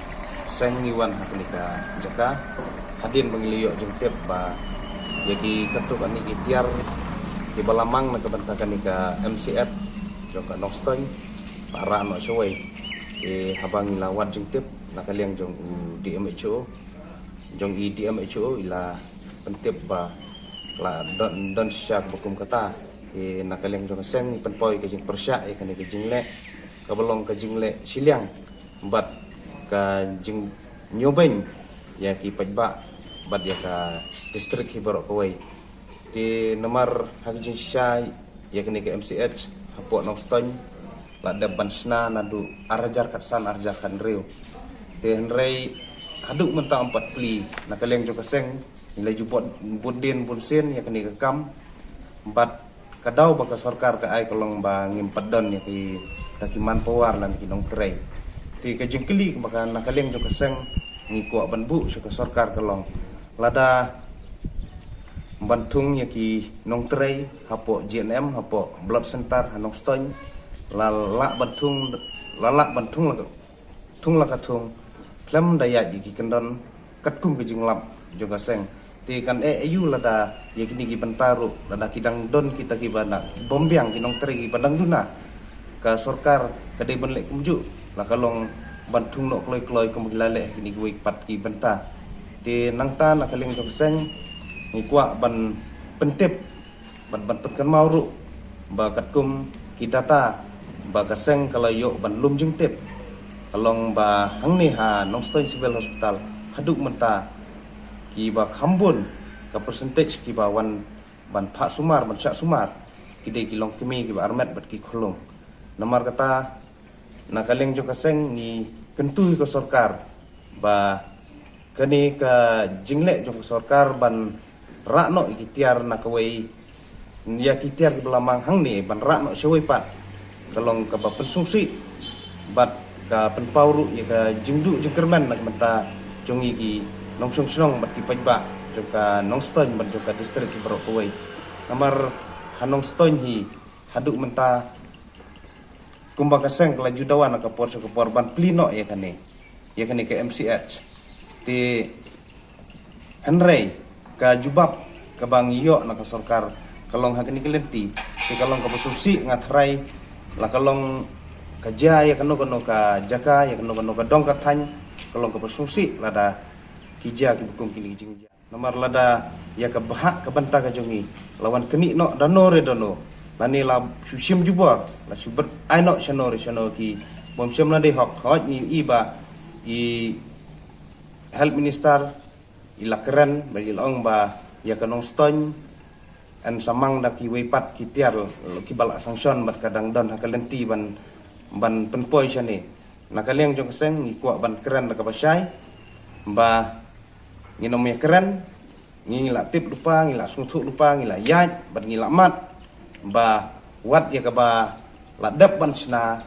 seng ngi wan ha kane ka jaka, hadien ba ngi la ïoh jingtip ba ïa ki katto katne ki tiar kiba la mang na ka bynta kane ka M C H jong ka Nongstoin, ba rah noh shawei. Te haba ngi la wad jingtip na ka liang jong u D M H O, jong i D M H O i la pyntip ba la don, don shisha kaba kum kata. Te na ka liang jong ka seng ngi pynpaw ïa ka jingpyrshah ïa kane ka jingleh, kaba long ka jingleh shiliang bad ka jingñiewbeiñ ïa ki paidbah bad ïa ka district hi baroh kawei. Te namar ha ka jingshisha ïa kane ka M C H hapoh Nongstoin la dep ban shna naduh ar hajar khatsan ar hajar khathynriew. Te hynrei haduh mynta ym pat plie. Na ka liang jong ka seng ngi la ju bud, bud dien bun sien ïa kane ka kam. Bad ka daw ba ka sorkar ka ai ka long ba ngim pat don ïa ki, ïa ki manpower lane ki nongtrei. Te ka jingkylli ba ka na ka liang jong ka seng ngi kwah ban buh sha ka sorkar ka long, lada ban thung ïa ki nongtrei hapoh G N M, hapoh blood center ha Nongstoin, la lah ban thung, la lah ban thung la ka thung la ka thung khlem da ïaid ïa ki kyndon katkum ka jinglap jong ka seng. Te kan eh aïu lada ïa kine ki bynta ruh lada ki dang don kita kiba na, ki bym biang, ki nongtrei kiba dang duna. Ka sorkar ka dei ban leh kumjuh, la ka long ban thung noh kloi kloi kum ki la leh kine kiwei pat ki bynta. Te nangta na ka liang jong ka seng Ngi kwah ban pyntip, ban, ban pynkynmaw ruh ba katkum ki data ba ka seng ka la ïoh ban lum jingtip, ka long ba hangne ha Nongstoiñ Civil Hospital haduh mynta ki ba kham bun ka percentage ki ba wan ban phah sumar, ban shah sumar, ki dei ki longkmie ki ba armet bad ki khyllung. Namar kata, na ka liang jong ka seng ngi kyntu ïa ka sorkar ba kane ka jingleh jong ka sorkar ban rah noh ïa ki tiar na kawei, ïa ki tiar ki ba la mang hangne ban rah noh shawei pat, ka long ka ba pynsngewsih bad ka pynpaw ruh ïa ka jingduh jingkyrmen na ka bynta jong ngi ki nongshong shnong bad ki paidbah jong ka Nongstoiñ bad jong ka district baroh kawei. Namar ha Nongstoiñ hi haduh mynta kumba ka seng ka la ju dawa na ka por sha ka por ban plie noh ïa kane, ïa kane ka M C H. Te hynrei ka jubab ka ba ngi ïoh na ka sorkar ka long ha kane ka lynti, te ka long ka ba sngewsih, nga tharai la ka long ka jia ïa kano kano ka jaka, ïa kano kano ka dong ka thaiñ, ka long ka ba sngewsih lada ki jia ki ba kum kine ki jingjia. Namar lada ïa ka bhah ka bynta ka jong ngi la wan knieh noh da no re da no, lane la shu shim jubor, la shu bret ai noh shano re shano ki bym shym la dei hok. Hooid, ngi i ba i Health Minister i la kren bad i la ong ba ïa ka Nongstoiñ yn sa mang da kiwei pat ki tiar ki ba la sanction bad ka dang don ha ka lynti ban, ban pynpoi shane. Na ka liang jong ka seng ngi kwah ban kren da ka ba shai ba ngin ym ïa kren, ngi la tip lypa, ngi la sngewthuh lypa, ngi la ïaid bad ngi la mad ba wat ïa ka ba la dep ban shna,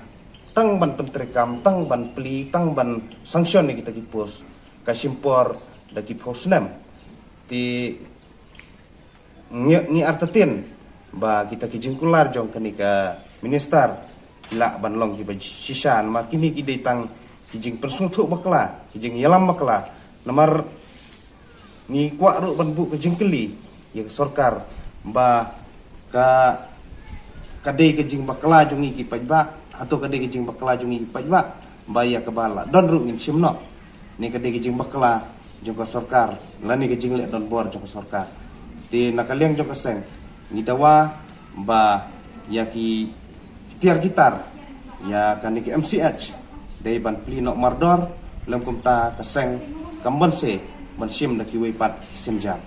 tang ban pyntreikam, tang ban plie, tang ban sanction ïa kita ki post, ka shim por da ki phew snem. Te ngi, ngi artatien ba kita ki jingkular jong kane ka minister ki lah ban long ki ba shisha, namar kine ki dei tang ki jingpynsngewthuh bakla, ki jingïalam bakla. Namar ngi kwah ruh ban buh ka jingkylli ïa ka sorkar ba ka, ka dei ka jingbakla jong ngi ki paidbah, hato ka dei ka jingbakla jong ngi ki paidbah ba ïa ka ba la don ruh ngin shim noh? Ne ka dei ka jingbakla jong ka sorkar lane ka jingleh donbor jong ka sorkar? Te na ka liang jong ka seng ngi dawa ba ïa ki tiar ki tar ïa kane ka M C H dei ban plie noh mardor, lym kumta ka seng kam banse ban shim da kiwei pat ki sienjam.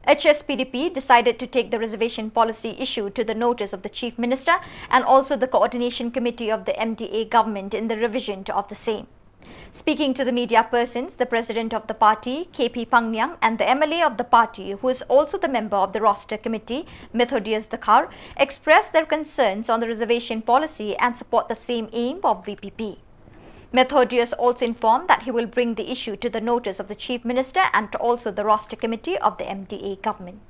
H S P D P decided to take the reservation policy issue to the notice of the Chief Minister and also the Coordination Committee of the M D A government in the revision to, of the same. Speaking to the media persons, the president of the party, K P Pangniang, and the M L A of the party, who is also the member of the roster committee, Methodius Dkhar, expressed their concerns on the reservation policy and support the same aim of V P P. Methodius also informed that he will bring the issue to the notice of the Chief Minister and also the roster committee of the M D A government.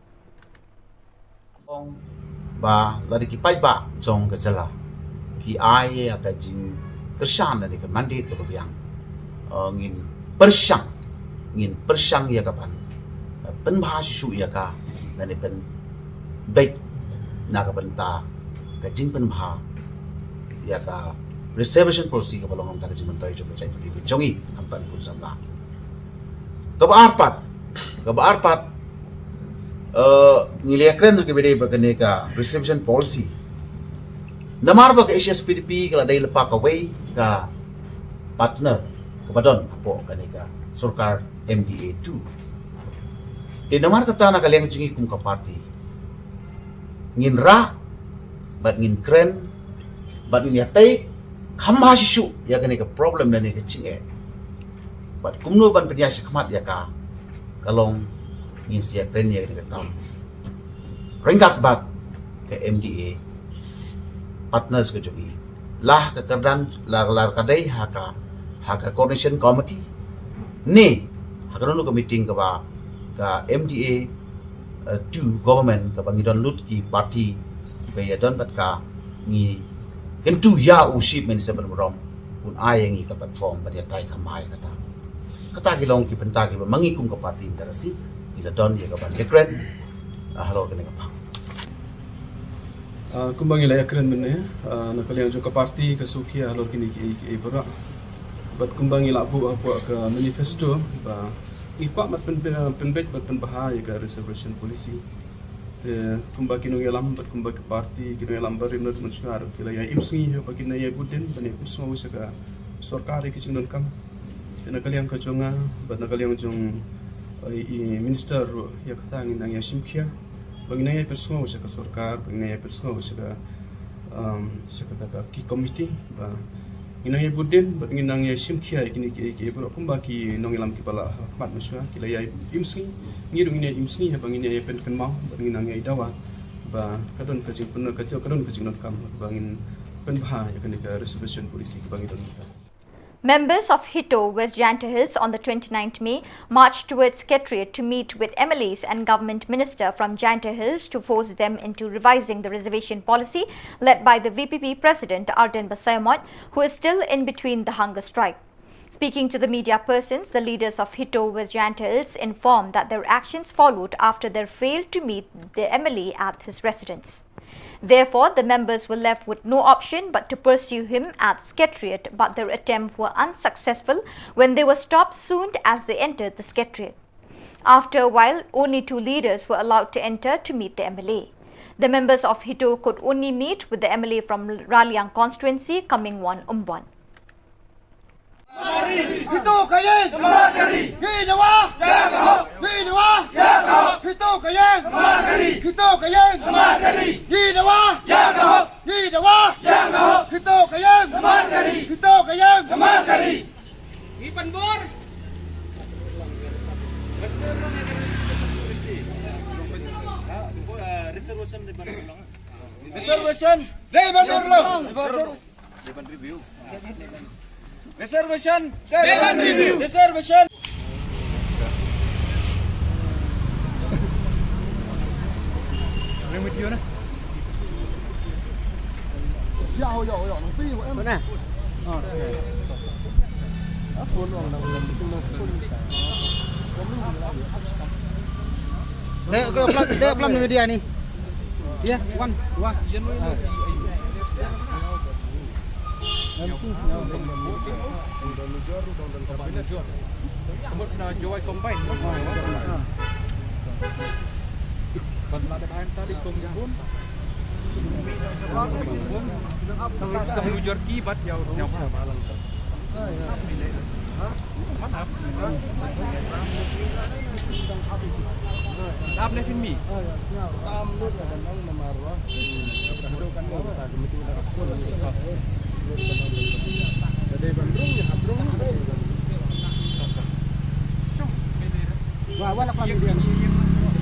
Ong ba lada ki paidbah jong ka jylla ki ai ïa ka jingkyrshan lane ka mandate kaba biang, eh, ngin pyrshang, ngin pyrshang ïa ka ban, eh, pynbha shisha ïa ka lane pynbeit na ka bynta ka jingpynbha ïa ka reservation policy kaba long na ka bynta ka jingmyntoi jong ka jaitbynriew ka jong ngi, khamtam bun samla. Kaba ar pat, kaba ar pat, eh, ngi la ïakren ha kaba ïadei bad kane ka reservation policy. Namar ba ka H S P D P ka la dei lypa kawei ka partner kaba don hapoh kane ka sorkar M D A two. Te namar kata na ka liang jong ngi kum ka party ngin rah bad ngin kren bad ngin ïatai kham bha shisha ïa kane ka problem lane ka jingeh. Bad kumno ban pynïaid shakhmat ïa ka, ka long ngin sa ïakren ïa kane ka kam ryngkat bad ka M D A partners ka jong ngi. La ha ka kyrdan, la, la ka dei ha ka, ha ka coordination committee ne ha kano kano ka meeting kaba ka M D A, eh, to government kaba ngi don lut ki party kiba ïadon bad ka, ngi kyntu ïa u Chief Minister ban burom un ai ïa ngi ka platform ban ïatai kham bha ïa kata. Kata ki long ki bynta kiba ma ngi kum ka party mynta ka sngi ngi la don ïa ka ban ïakren, ah, halor kane ka phang. Ah, kumba ngi la ïakren mynne, ah, na ka liang jong ka party ka shu khia halor kine kiei kiei baroh. Bad kumba ngi la buh hapoh ka manifesto ba ngi kwah ban pyn-, pynbeit bad pynbha ïa ka reservation policy. Te kumba ki nongïalam bad kumba ki party, ki nongïalam barim na mynshuwa ki la ïa im sngi ha ba kin ïa bud dien ban ïa pynsngew sha ka sorkar ïa ki jingdonkam. Te na ka liang ka jong nga bad na ka liang jong, eh, i minister ruh, ïa kata ngin nang ïa shim khia ba ngin nang ïa pynsngew sha ka sorkar, ba ngin nang ïa pynsngew sha ka, um, sha kata ka ki committee ba ngin nang ïa bud dien bad ngin nang ïa shim khia ïa kine kiei kiei baroh kumba ki nongïalam kiba la ha khmat mynshuwa ki la ïa im sngi. Ngi ruh ngin ïa im sngi ha ba ngin ïa pynkynmaw bad ngin nang ïa dawa ba ka don ka jingpyn-, ka jong, ka don ka jingdonkam ba ngin pynbha ïa kane ka reservation policy kaba ngi don. Members of HITO West Jaintia Hills on the twenty-ninth May marched towards Secretariat to meet with M L As and government minister from Jaintia Hills to force them into revising the reservation policy led by the V P P president Ardent Basaiawmoit, who is still in between the hunger strike. Speaking to the media persons, the leaders of HITO West Jaintia Hills informed that their actions followed after their fail to meet the M L A at his residence. Therefore, the members were left with no option but to pursue him at Secretariat, but their attempt were unsuccessful when they were stopped soon as they entered the Secretariat. After a while, only two leaders were allowed to enter to meet the M L A. The members of HITO could only meet with the M L A from Raliang constituency, Kamingwon Ymbon. HITO ka ïeng! HITO ka ïeng! Ngi dawa! Ngi dawa! HITO ka ïeng! HITO ka ïeng! Ngi dawa! Ngi dawa! HITO ka ïeng! HITO ka ïeng! Ngi pynbor! Reservation! Dei ban dur long! Reservation. Reservation. Dei, ko upload, dei upload ni video ni. Ya, one, dua. Jowai combine. Ban la dep hain tadi kombun. Kombun. Tang lu jor ki bat ya usnya. Lap ne fin mi. Wa, wa la kwan dia.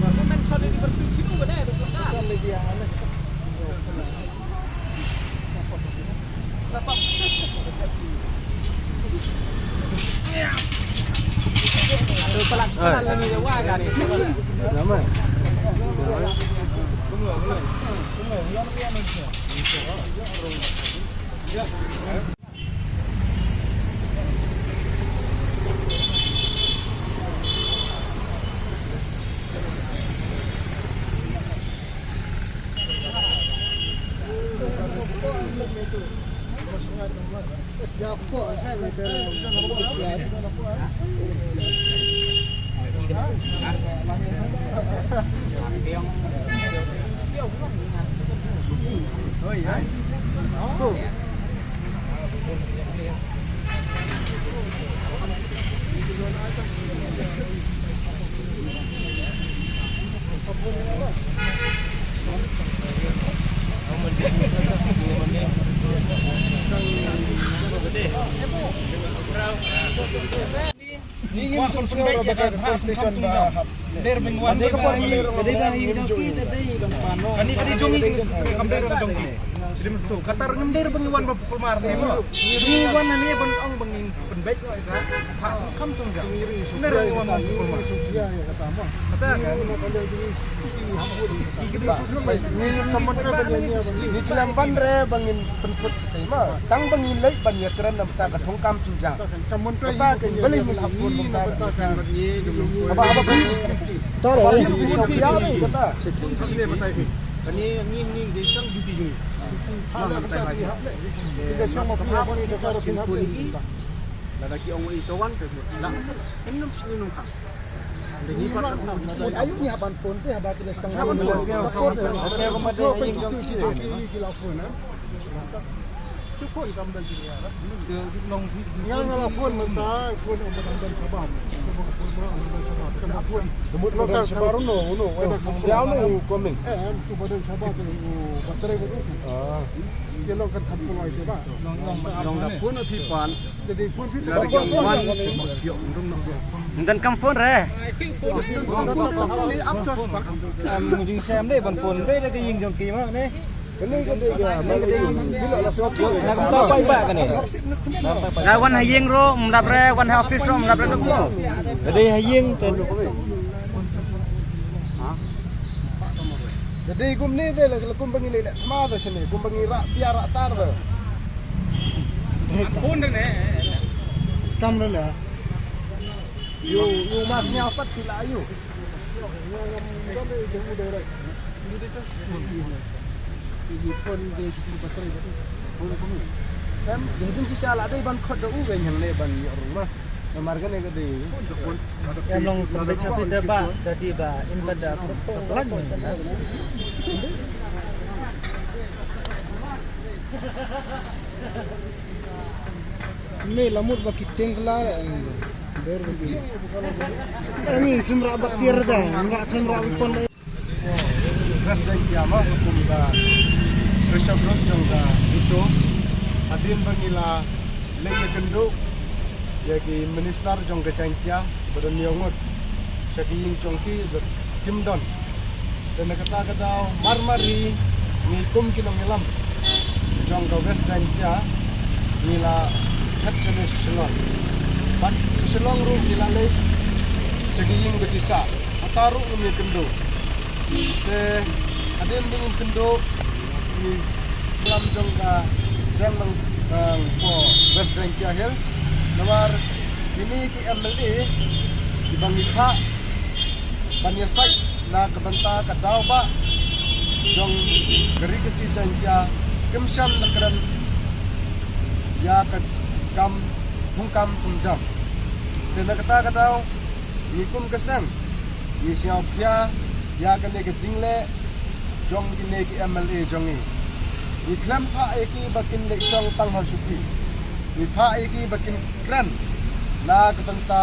Wa, wa men sa di berpinci tu, wa dai, wa dai. Kwan dia, ane. Ngi ngim kwah ban pynbeit ïa ka police station ba hap. Dei ban wan dei ba hi, dei ba hi jong ki, dei ban pan. Kane ka dei jong ngi, kam dei ka jong ki. Dei mesti kata ngim dei ba ngi wan ba pukul mar ne mo. Ngi wan ne ban ong ba ngin pynbeit ïa ka. Ha kam tung jam. Ne ngi wan ba pukul mar. Kata ka. Ngi khlem ban re ba ngin pynput. Tang ba ngin leit ban ïakren na bynta ka thong kam thong jam. Bynta ka balei ngin hap phone bynta ka. Haba haba ka. Tore. Haba ka. Kani ngi ngi de tang duty jong. Lada ki ong i to wan te la. Em num sini num kham. Ayu ni haban phone te haba ki les tang. Nga nga la phone mynta, phone ong ba dang ban shabar. Ka phone. Ka phone. Ka phone. Ka phone. Ka phone. Ka phone. Ka phone. Ka phone. Ka phone. Ka phone. Ka phone. Ka phone. Ka phone. Ka phone. Ka long kan kham puloi te ba. Long da phone phi pan. Te dei phone phi te. Ynda kam phone re. Am jing sem dei ban phone dei da ka ïing jong ki ma ne. Kane ka dei ka, kane ka dei ka. Nga wan ha ïing ruh ym dap re, wan ha office ruh ym dap re duk mo. Ka dei ha ïing te. Ka dei kumne te la, la kumba ngi leh thma da shane, kumba ngi rah tiar rah tar da. Kam re la. Yu, yu mas nya pat ti la yu. Em, de jin shisha la dei ban khot da u ga nyan ne ban ïoh rung ma. Namar kane ka dei. Em long, long de chapi de ba, da di ba, in ba da. Me la mut ba ki teng la, ber ba ki. Ani kim ra ba tiar da, kim ra, kim ra ba pon. Ras Jaiñtia ma kum ka pressure group jong ka ito. Hadien ba ngi la leit ïakynduh ïa ki minister jong ka Jaiñtia ba don ïa ngut sha ki ïing jong ki ba kim don. Te na kata ka daw mar mar hi ngi kum ki nongïalam jong ka West Jaiñtia ngi la phet shane sha Shillong. Bad sha Shillong ruh ngi la leit sha ki ïing ba ki sah. Hata ruh ngim ïakynduh. Te hadien ba ngim kynduh ngi klam jong ka seng nang, nang ko West Jaiñtia Hills. Namar kine ki M L A kiba ngi phah ban ïasaid na ka bynta ka daw ba jong ka Ri Khasi Jaiñtia kim shym la kren ïa ka kam thung kam thung jam. Te na kata ka daw ngi kum ka seng ngi sngewkhia ïa kane ka jingleh jong kine ki M L A jong ngi. Ngi khlem phah ïa ki ba kin leit shong tang ha shuki. Ngi phah ïa ki ba kin kren na ka bynta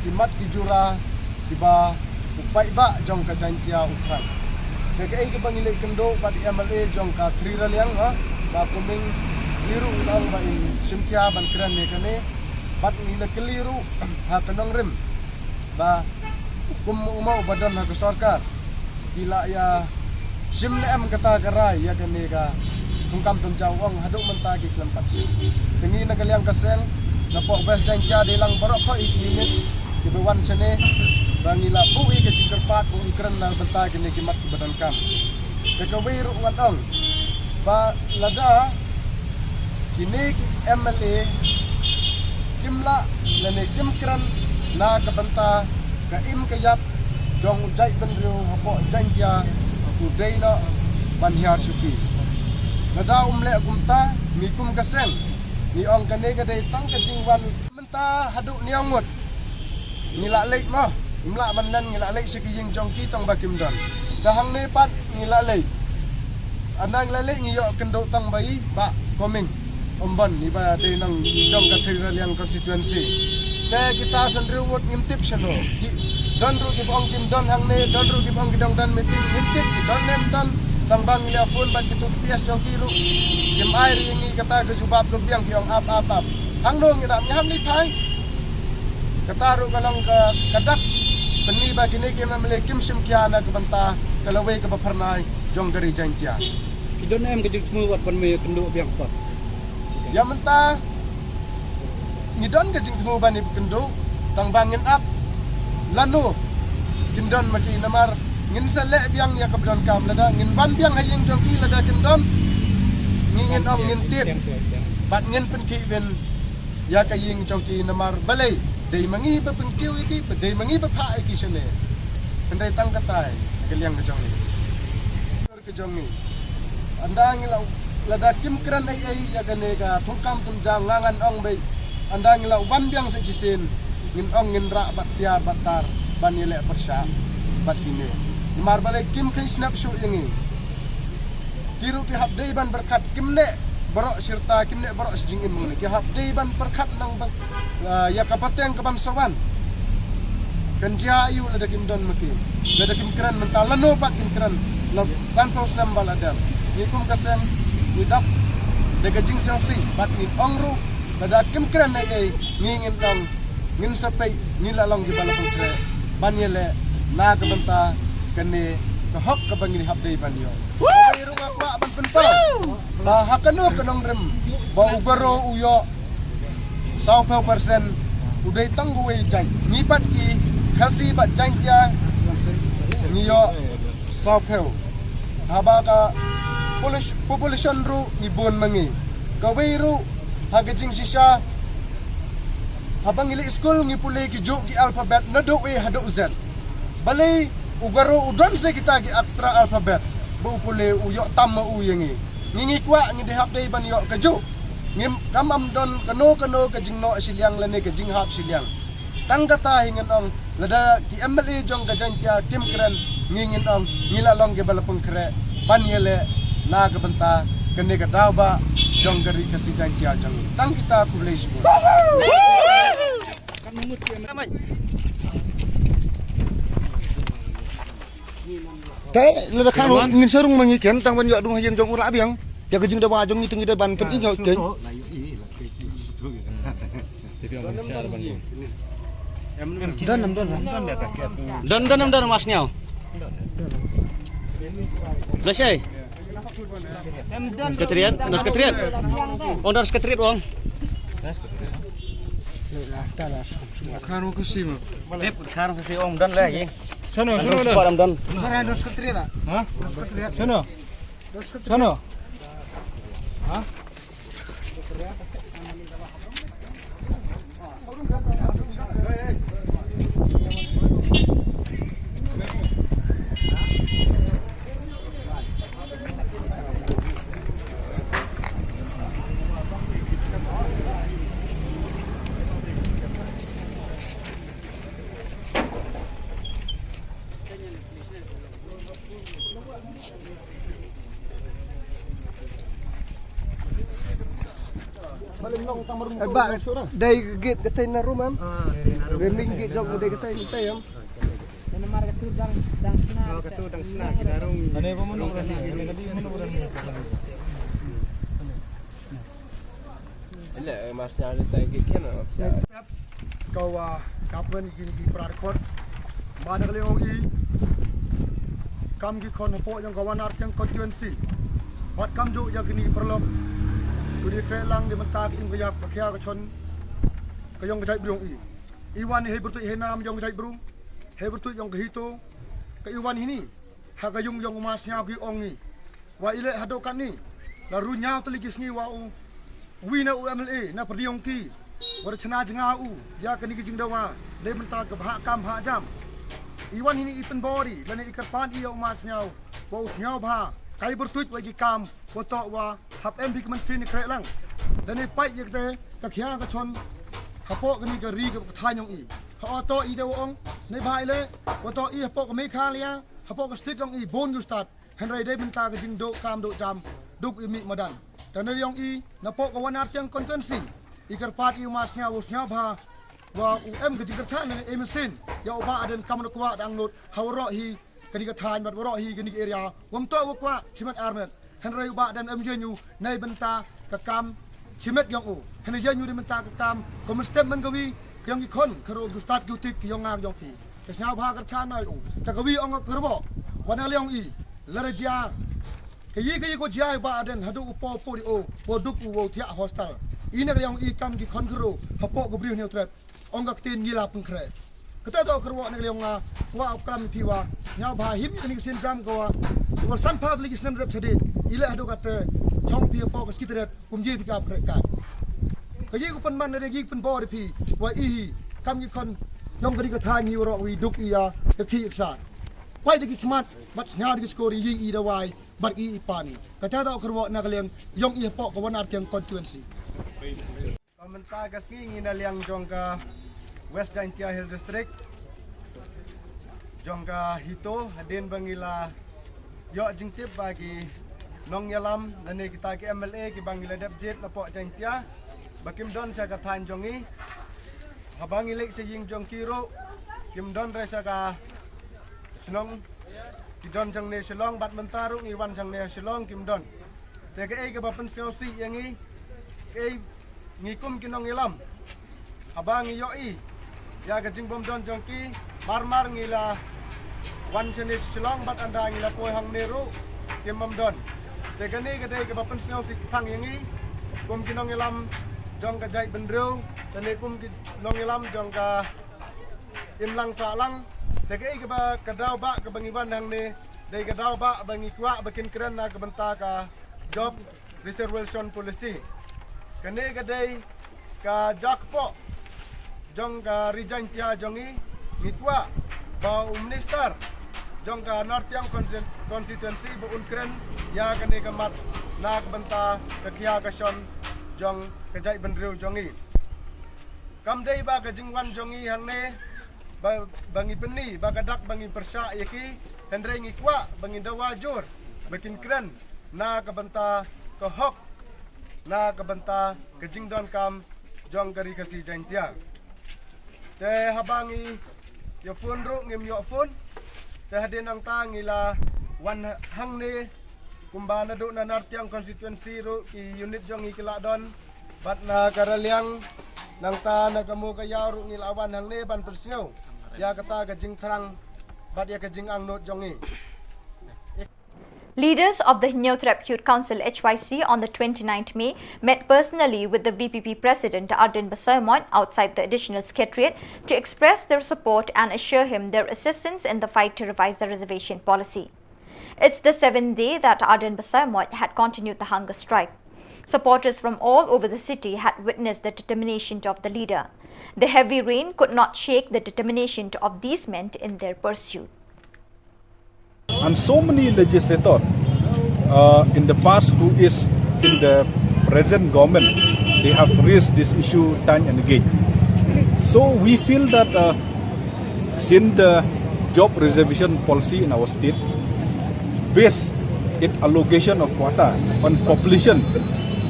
ki mat ki jura kiba u paidbah jong ka Jaiñtia u thrang. Te kaei kaba ngi leit kynduh bad i M L A jong ka Three Raliang ha, Bah Coming, ngi ruh ngi ong ba in shim khia ban kren ïa kane bad ngi la kylli ruh ha ka nongrim ba kum u ma uba don ha ka sorkar ki la ïa shim ne em kata ka rai ïa kane ka thungkam thungjam, ong haduh mynta ki khlem pat shim. Te ngi na ka liang ka seng na poh West Jaiñtia dei lang baroh khoit ki miet kiba wan shane ba ngi la buh ïa ka jingkyrpad ba un kren na bynta kine ki mat kiba donkam. Te kawei ruh ngan ong ba lada kine ki M L A kim lah lane kim kren na ka bynta ka im ka ïap jong u jaitbynriew hapoh Jaiñtia, u dei noh ban hiar shuki. Lada um leh kumta, ngi kum ka seng ngi ong kane ka dei tang ka jingwan mynta haduh hynñiew ngut. Ngi la leit mo, ngim lah ban len, ngi la leit sha ki ïing jong ki tang ba kim don. Te hangne pat ngi la leit. Haba ngi la leit ngi ïoh kynduh tang ba i Bah Coming Ymbon, iba dei nong jong ka Three Raliang constituency. Te kita san hynriew ngut ngim tip shano. Ki don ruh kiba ong kim don hangne, don ruh kiba ong ki dang don meeting, ngim tip ki don ne ym don. Tang ba ngi la phone bad kito ki P S jong ki ruh kim ai ïa ngi kata ka jubab, ruh biang ki ong ap ap ap. Hangno ngi dap, ngi hap leit phai. Kata ruh ka long ka, ka dak pyni ba kine ki M L A kim shim khia na ka bynta ka lawei kaba phyrnai jong ka Ri Jaintia. Ki don em ka jingthmu wat ban me kynduh biang pat? Ïa mynta ngi don ka jingthmu ban ïa kynduh, tang ba ngin ap lano kin don ma ki, namar ngin sa leh biang ïa kaba donkam. Lada ngin wan biang ha ïing jong ki, lada kin don, ngi ngin ong ngin tied bad ngin pynkhih win ïa ka ïing jong ki, namar balei dei ma ngi ba pynkiew ïa ki, ba dei ma ngi ba phah ïa ki shane. Hynrei tang katai ka liang ka jong ngi, ka jong ngi. Ynda ngi la, lada kim kren ei ei ïa kane ka thungkam thungjang, nga ngan ong beit, ynda ngi la wan biang sa shisien, ngin ong ngin rah bad tiar bad tar ban ïaleh pyrshah bad kine. Namar balei kim kheiñ sngap shuh ïa ngi. Ki ruh ki hap dei ban pyrkhat, kim neh baroh shi rta, kim neh baroh shi jingim, ki hap dei ban pyrkhat nang ba, ah, ïa ka pateng ka ban sa wan. Kan jia aiu lada kim don ma ki, lada kim kren mynta, lano pat kim kren la sanphew snem ba la dep. Ngi kum ka seng ngi dap da ka jingsngewsih bad ngi ong ruh lada kim kren ei ei, ngi ngin ong ngin sa peit, ngi la long kiba la pynkhreh ban ïaleh na ka bynta kane ka hok kaba ngi hap dei ban ïoh. Kawei ruh nga kwah ban pynpaw ba ha kano ka nongrim ba u Garo u ïoh sawphew percent, u dei tang uwei jait. Ngi pat ki Khasi bad Jaintia ngi ïoh sawphew. Haba ka polis-, population ruh ngi bun ma ngi. Kawei ruh ha ka jingshisha, haba ngi leit skul ngi pule ki juh ki alphabet naduh A haduh Z. Balei u Garo u don sa kita ki extra alphabet ba u pule u ïoh tam ma u ïa ngi? Ngi ngi kwah ngi dei hap dei ban ïoh kajuh. Ngim, kam am don kano kano ka jingnoh shiliang lane ka jinghap shiliang. Tang kata hi ngan ong, lada ki M L A jong ka Jaintia kim kren, ngi ngin ong ngi la long kiba la pynkhreh ban ïaleh na ka bynta kane ka daw ba jong ka Ri Khasi Jaintia jong ngi. Tang kita, khublei shibun. Te lada khan ngin sa rung ma ngi ken, tang ban ïoh dung ha ïing jong u rah biang. Ïa ka jingdawa jong ngi te ngi dei ban pyn-i ïoh ken. Don, don, don. Don, don, don, mas nyaw. Blashai. Sekretariat, no sekretariat. Ong don sekretariat, ong. Khan kasi ma. Dep khan kasi, ong don lah ye. Sono, sono don. Don, don. Don sekretariat. Ha? Sono. Sono. Ha? Eh, bah, dei gate katei na room em. Dei main gate jong dei katei, katei em. Namar katu dang, dang sna. Oh, katu dang sna, ki na rung. Ane ba mano ran. Ele, eh, mas nya le tai ki ken, oh, sia. Ka wa, ka pynban ki, ki para khot. Ba na ka liang i, kam ki khon hapoh jong ka Wanarteng constituency. Bad kam ju ïa kini paralok. Kini khreh lang di mynta ka im ka ïap ka khia ka chon. Ka yong ka jait bri yong i. I wan hi hei pyrtuit hei nam yong ka jait bru. Hei pyrtuit yong ka hito. Ka i wan hini. Ha ka yung yong u Masngiaw ki ong i. Wa i leh haduh katni. La ru ñiaw tylli ki sngi wa u. Wi na u M L A, na pyrdi yong ki. Wa da chna jnga u. Ïa kani ki jingdawa. Leh mynta ka bha kam bha jam. I wan hini i pynbor i. Lane i kyrpad i ïa u Masngiaw. Wa u Sngiawbha. Kai pyrtuit wa ki kam. Wa toh wa. Hap em phi ka mynsiem i khreh lang. Lane pait ïa kata ka khia ka chon. Hapoh kani ka ri ka thaiñ yong i. Ha o toh i te wa ong. Neibhah i leh. Wa toh i hapoh ka Meghalaya. Hapoh ka state yong i bun ju stad. Hynrei dei mynta ka jingduh kam duh jam, duk i mih madan. Te na liang i, napoh ka Wanarteng constituency, i kyrpad i u Masngiaw u Sngiawbha, wa u em ka jingkyrchan ne i mynsiem, ïa u Bah Ardent kam na kwah dang lut, ha waroh hi, kani ka thaiñ bad waroh hi, kani ka area, wam toh wa kwah, chimet armet. Hynrei u Bah Ardent em ïeng u, nei bynta ka kam, chimet yong u. Hynrei ïeng u dei bynta ka kam, ka mynsiem man ka wi, Ka ïong ki khon khynroo, ki stad ki tip ki ïong nga ïong phi. Ka sngewbha ka rcha na u. Te ka wi ong ka kyrwoh, wa na ka liang i, lada jia ka yi ka yi ko jia i Bah Ardent haduh u po po di o, wa duk u wa thiah hostel. I na ka liang i kam ki khon khynroo hapoh ka Bri Hynñiewtrep. Ong ka ktien ngi la pynkhreh. Kata to kyrwoh na ka liang nga, wa u klam phi wa, sngewbha him ïa kane ka sien jam ka wa, wa san phaw tylli ki snem rep shadien, i leh haduh kata, chong phi hapoh ka Secretariat, kum ye phi ka ap khreh ka. Ka ye ku pynman na ye ku pynbor phi, wa i hi, kam ki khon, ïong ka ri ka thaiñ hi waroh wi duk i ya, ka khih ka sa. Pait da ki khmat, bad sngap da ki skor i i dawai, bad i i pani. Kata to kyrwoh na ka liang, ïong i hapoh ka Wanartiang constituency. Ba mynta ka sngi ngi na liang jong ka West Jaintia Hill District, jong ka HITO, hadien ba ngi la ïoh jingtip ba ki nongïalam lane kita ki M L A kiba ngi la dep jied napoh Jaintia ba kim don sha ka thaiñ jong ngi. Haba ngi leit sha ïing jong ki ruh kim don re sha ka shnong, ki don shangne Shillong, bad mynta ruh ngi wan shangne Shillong kim don. Te kaei kaba pynsngewsih ïa ngi, kaei ngi kum ki nongïalam, haba ngi ïohi ïa ka jingbym don jong ki, mar mar ngi la wan shane Shillong bad ynda ngi la poi hangne ruh kim bym don. Te kane ka dei kaba pynsngewsih tang ïa ngi kum ki nongïalam jong ka jaitbynriew, te ne kum ki nongïalam jong ka imlang sahlang. Te kaei kaba, ka daw ba kaba ngi wan hangne, dei ka daw ba ba ngi kwah ba kin kren na ka bynta ka Job Reservation Policy. Kane ka dei ka ja kpoh jong ka Ri Jaintia jong ngi, ngi kwah ba u minister jong ka North Tiang Consti-, Constituency ba un kren ïa kane ka mat na ka bynta ka khia ka shon jong ka jaitbynriew jong ngi. Kam dei ba ka jingwan jong ngi hangne ba, ba ngi pyni ba ka dak ba ngi pyrshah ïa ki, hynrei ngi kwah ba ngi dawa jur ba kin kren na ka bynta ka hok, na ka bynta ka jingdonkam jong ka Ri Khasi Jaintia. Te haba ngi ïa phone ruh ngim ïoh phone. Te hadien nangta ngi la wan hangne, kumba naduh na Nartiang constituency ruh ki unit jong ngi ki la don, bad na ka Raliang, nangta na ka Mowkaiaw ruh ngi la wan hangne ban pynsngew ïa kata ka jingthrang bad ïa ka jingangnud jong ngi. Leaders of the Hynñiewtrep Youth Council, H Y C, on the twenty-ninth May met personally with the V P P President Ardent Basaiawmoit outside the Additional Secretariat to express their support and assure him their assistance in the fight to revise the reservation policy. It's the seventh day that Ardent Basaiawmoit had continued the hunger strike. Supporters from all over the city had witnessed the determination of the leader. The heavy rain could not shake the determination of these men in their pursuit. And so many legislators uh, in the past who is in the present government, they have raised this issue time and again. So we feel that uh, since the job reservation policy in our state based its allocation of quota on population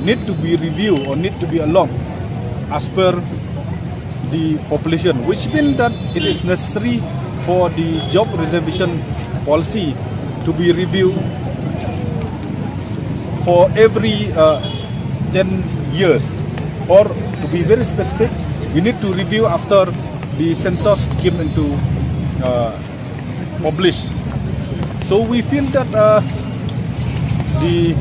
need to be reviewed or need to be along as per the population, which means that it is necessary for the job reservation policy to be reviewed for every uh, ten years, or to be very specific, we need to review after the census came into uh, published. So we feel that uh, the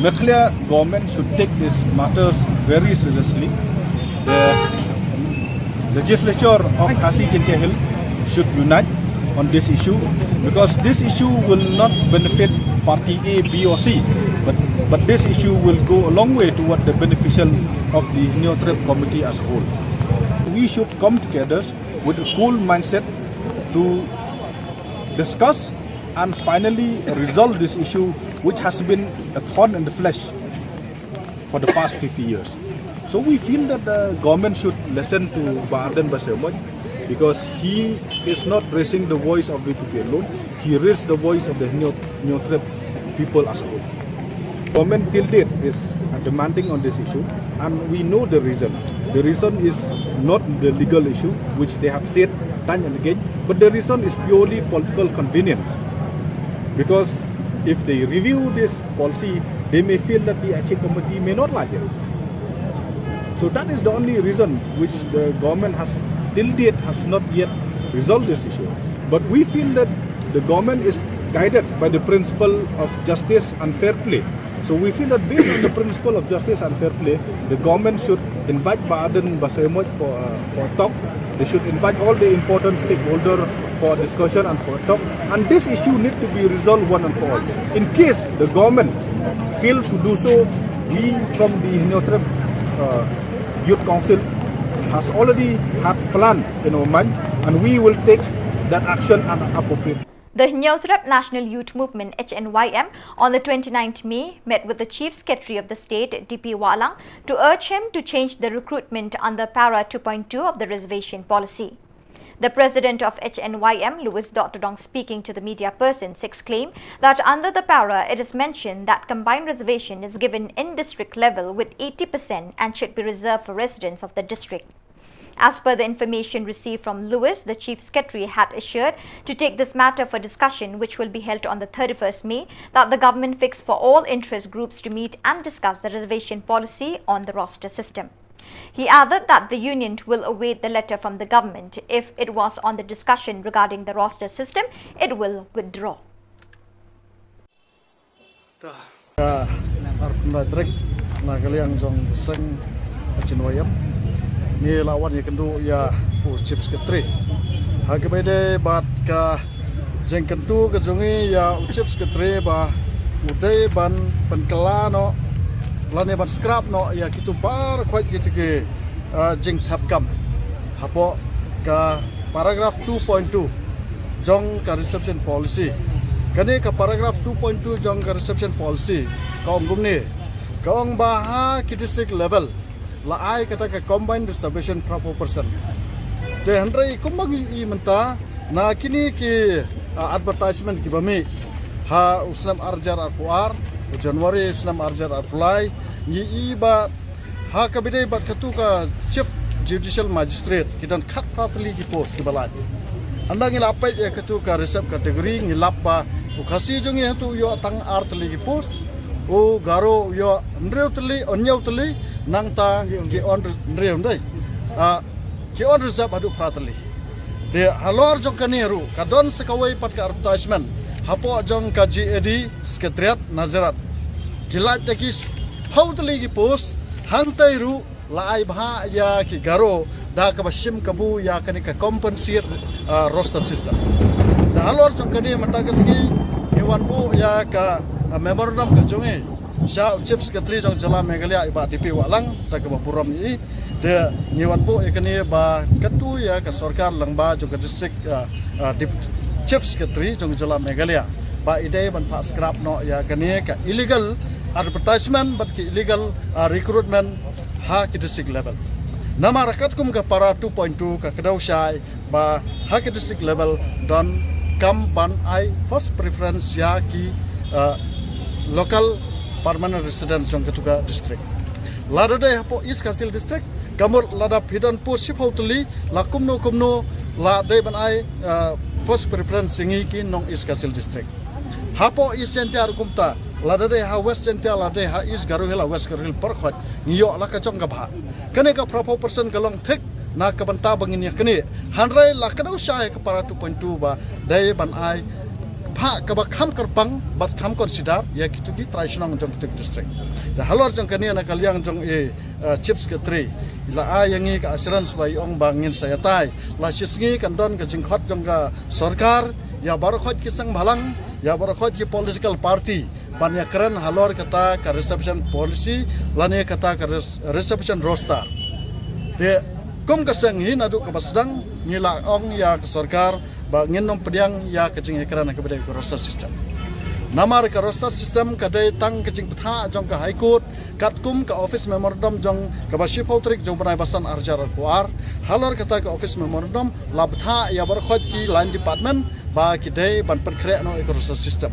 Meghalaya government should take these matters very seriously. The legislature of Khasi Jaintia Hills should unite on this issue, because this issue will not benefit party A, B or C, but, but this issue will go a long way toward the beneficial of the Hynñiewtrep community as a whole. We should come together with a cool mindset to discuss and finally resolve this issue, which has been a thorn in the flesh for the past fifty years. So we feel that the government should listen to Bah Ardent Basaiawmoit, because he is not raising the voice of V P P alone, he raised the voice of the Hynñiewtrep people as a whole. Government till date is demanding on this issue, and we know the reason. The reason is not the legal issue, which they have said time and again, but the reason is purely political convenience. Because if they review this policy, they may feel that the Achin committee may not like it. So that is the only reason which the government has till date has not yet resolved this issue. But we feel that the government is guided by the principle of justice and fair play. So we feel that based on the principle of justice and fair play, the government should invite Bah Ardent, Bah Samuel for, uh, for a talk. They should invite all the important stakeholder for a discussion and for a talk. And this issue need to be resolved one and for all. In case the government fail to do so, we from the Hynñiewtrep, uh, Youth Council has already had plan in our mind, and we will take that action and appropriate. The Hynñiewtrep National Youth Movement, H N Y M, on the twenty-ninth May met with the Chief Secretary of the state, D P Wahlang, to urge him to change the recruitment under Para two point two of the reservation policy. The president of H N Y M, Louis Dottodong, speaking to the media persons, exclaimed that under the Para, it is mentioned that combined reservation is given in district level with eighty percent and should be reserved for residents of the district. As per the information received from Louis, the Chief Secretary had assured to take this matter for discussion, which will be held on the thirty-first May, that the government fix for all interest groups to meet and discuss the reservation policy on the roster system. He added that the union will await the letter from the government if it was on the discussion regarding the roster system, it will withdraw. Ka arphew tarik na ka liang jong ka seng H N Y M ngi la wan ïakynduh ïa u Chief Secretary. Ha kaba ïadei bad ka jingkyntu ka jong ngi ïa u Chief Secretary ba u dei ban pynkylla noh lane ban scrap noh ïa kitu baroh khoit kita ki, ah, jingthep kam hapoh ka paragraph two point two jong ka reservation policy. Kane ka paragraph two point two jong ka reservation policy ka ong kumne, ka ong ba ha ki district level la ai kata ka combined reservation phra phew percent. Te hynrei kumba ngi i mynta na kine ki, ah, advertisement kiba mih ha u snem ar hajar arphew ar, u January u snem ar hajar arphew lai, ngi i ba ha kaba ïadei bad katu ka Chief Judicial Magistrate ki don khatphra tylli ki post kiba lait. Ynda ngi la peit ïa katu ka reserve category ngi lap ba u Khasi jong ngi hatu u ïoh tang ar tylli ki post, u Garo u ïoh hynriew tylli, hynñiew tylli, nangta ki on hynriew ndai. Ah, ki on reserve haduh phra tylli. Te halor jong kane ruh ka don sa kawei pat ka advertisement hapoh jong ka G A D Secretariat Nazareth. Ki lait da ki phew tylli ki post, hangtai ruh la ai bha ïa ki Garo da kaba shim kabu ïa kane ka compensate, ah, roster system. Te halor jong kane mynta ka sngi ngi wan buh ïa ka, ah, memorandum ka jong ngi sha u Chief Secretary jong jylla Meghalaya i Bah D P Wahlang da kaba burom ïa i. Te ngi wan buh ïa kane ba kyntu ïa ka sorkar lyngba jong ka district, ah, ah, Dep-, Chief Secretary jong jylla Meghalaya ba i dei ban phah scrap noh ïa kane ka illegal advertisement bad ka illegal, ah, recruitment ha ki district level. Namar katkum ka para two point two ka kdew shai ba ha ki district level don kam ban ai first preference ïa ki, ah, local permanent resident jong katu ka district. Lada dei hapoh East Khasi Hills District, ka mut lada phi don post shiphew tylli, la kumno kumno la dei ban ai, ah, first preference ïa ngi ki nong East Khasi Hills District. Hapoh East Jaintia ruh kumta, lada dei ha West Jaintia, lada dei ha East Garo Hills, ha West Garo Hills, baroh khoit ngi ïoh la ka jong ka bhah. Kane ka phra phew percent ka long thik na ka bynta ba ngin ïa kane. Hynrei la ka dei sha ka para two point two ba dei ban ai bhah kaba kham kyrpang bad kham consider ïa kitu ki trai shnong jong kitu ki district. Te halor jong kane na ka liang jong i, eh, Chief Secretary i la ai ïa ngi ka assurance ba i ong ba ngin sa ïatai. La shisngi kan don ka jingkhot jong ka sorkar ïa baroh khoit ki seng bhalang, ïa baroh khoit ki political party ban ïakren halor kata ka reservation policy lane kata ka res-, reservation roster. Te kum ka seng hi naduh kaba sdang ngi la ong ïa ka sorkar ba ngin ym pdiang ïa ka jingïakren kaba dei ka roster system. Namar ka roster system ka dei tang ka jingbthah jong ka High Court katkum ka office memorandum jong kaba shiphew tarik jong u bnai ba san ar hajar arphew ar. Halor kata ka office memorandum la bthah ïa baroh khoit ki line department ba ki dei ban pynkhreh noh ïa ka roster system.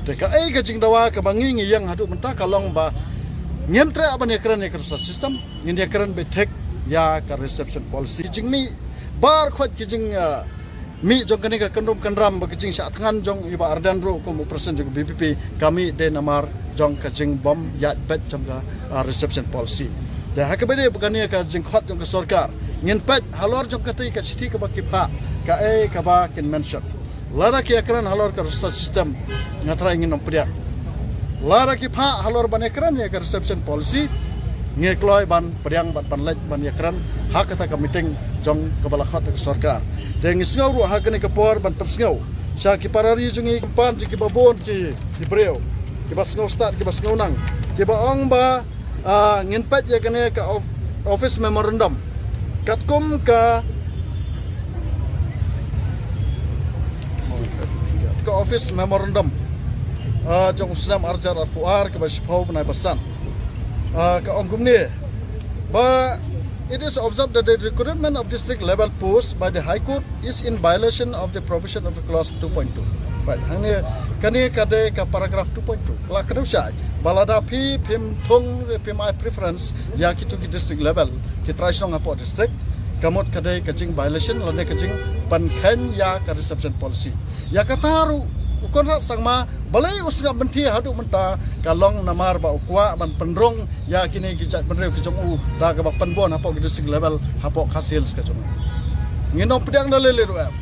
Te kaei ka jingdawa kaba ngi ngi ïeng haduh mynta ka long ba ngim treh ban ïakren ïa ka roster system, ngin ïakren beit thik ïa ka reservation policy. Jingmih baroh khoit ki jing, eh, mih jong kane ka kyndrum kyndram bad ka jingshah thngan jong i Bah Ardent ruh kum u president jong ka V P P ka mih dei namar jong ka jingbym ïaid beit jong ka, ah, reservation policy. Te ha kaba ïadei bad kane ka jingkhot jong ka sorkar, ngin peit halor jong kata ka shithi kaba ki phah, kaei kaba kin mention. Lada ki ïakren halor ka roster system, nga trai ngin ym pdiang. Lada ki phah halor ban ïakren ïa ka reservation policy, ngi kloi ban pdiang bad ban leit ban ïakren ha kata ka meeting jong kaba la khot da ka sorkar. Te ngi sngew ruh ha kane ka por ban pynsngew sha ki para ri jong ngi, khamtam jong kiba bun ki, ki briew, kiba sngew stad, kiba sngew nang, kiba ong ba, ah, ngin peit ïa kane ka of-, office memorandum katkum ka, ka office memorandum, ah, jong u snem arhajar arphew ar, kaba shiphew bnai ba san. Ah, ka ong kumne ba, it is observed that the recruitment of district level post by the High Court is in violation of the provision of the clause two point two. Right, hangne, kane ka dei ka paragraph two point two. Ka la kdew shai ba lada phi phim thung, phim ai preference ïa kito ki district level, ki trai shnong hapoh district, ka mut ka dei ka jing violation lane ka jingpynkheiñ ïa ka reservation policy. Ïa kata ruh u Conrad Sangma, balei u sngap bynta haduh mynta, ka long namar ba u kwah ban pynrung ïa kine ki jaitbynriew ki jong u da kaba pynbun hapoh ki district level hapoh Khasi Hills ka jong u. Ngin ym pdiang da lei lei ruh em.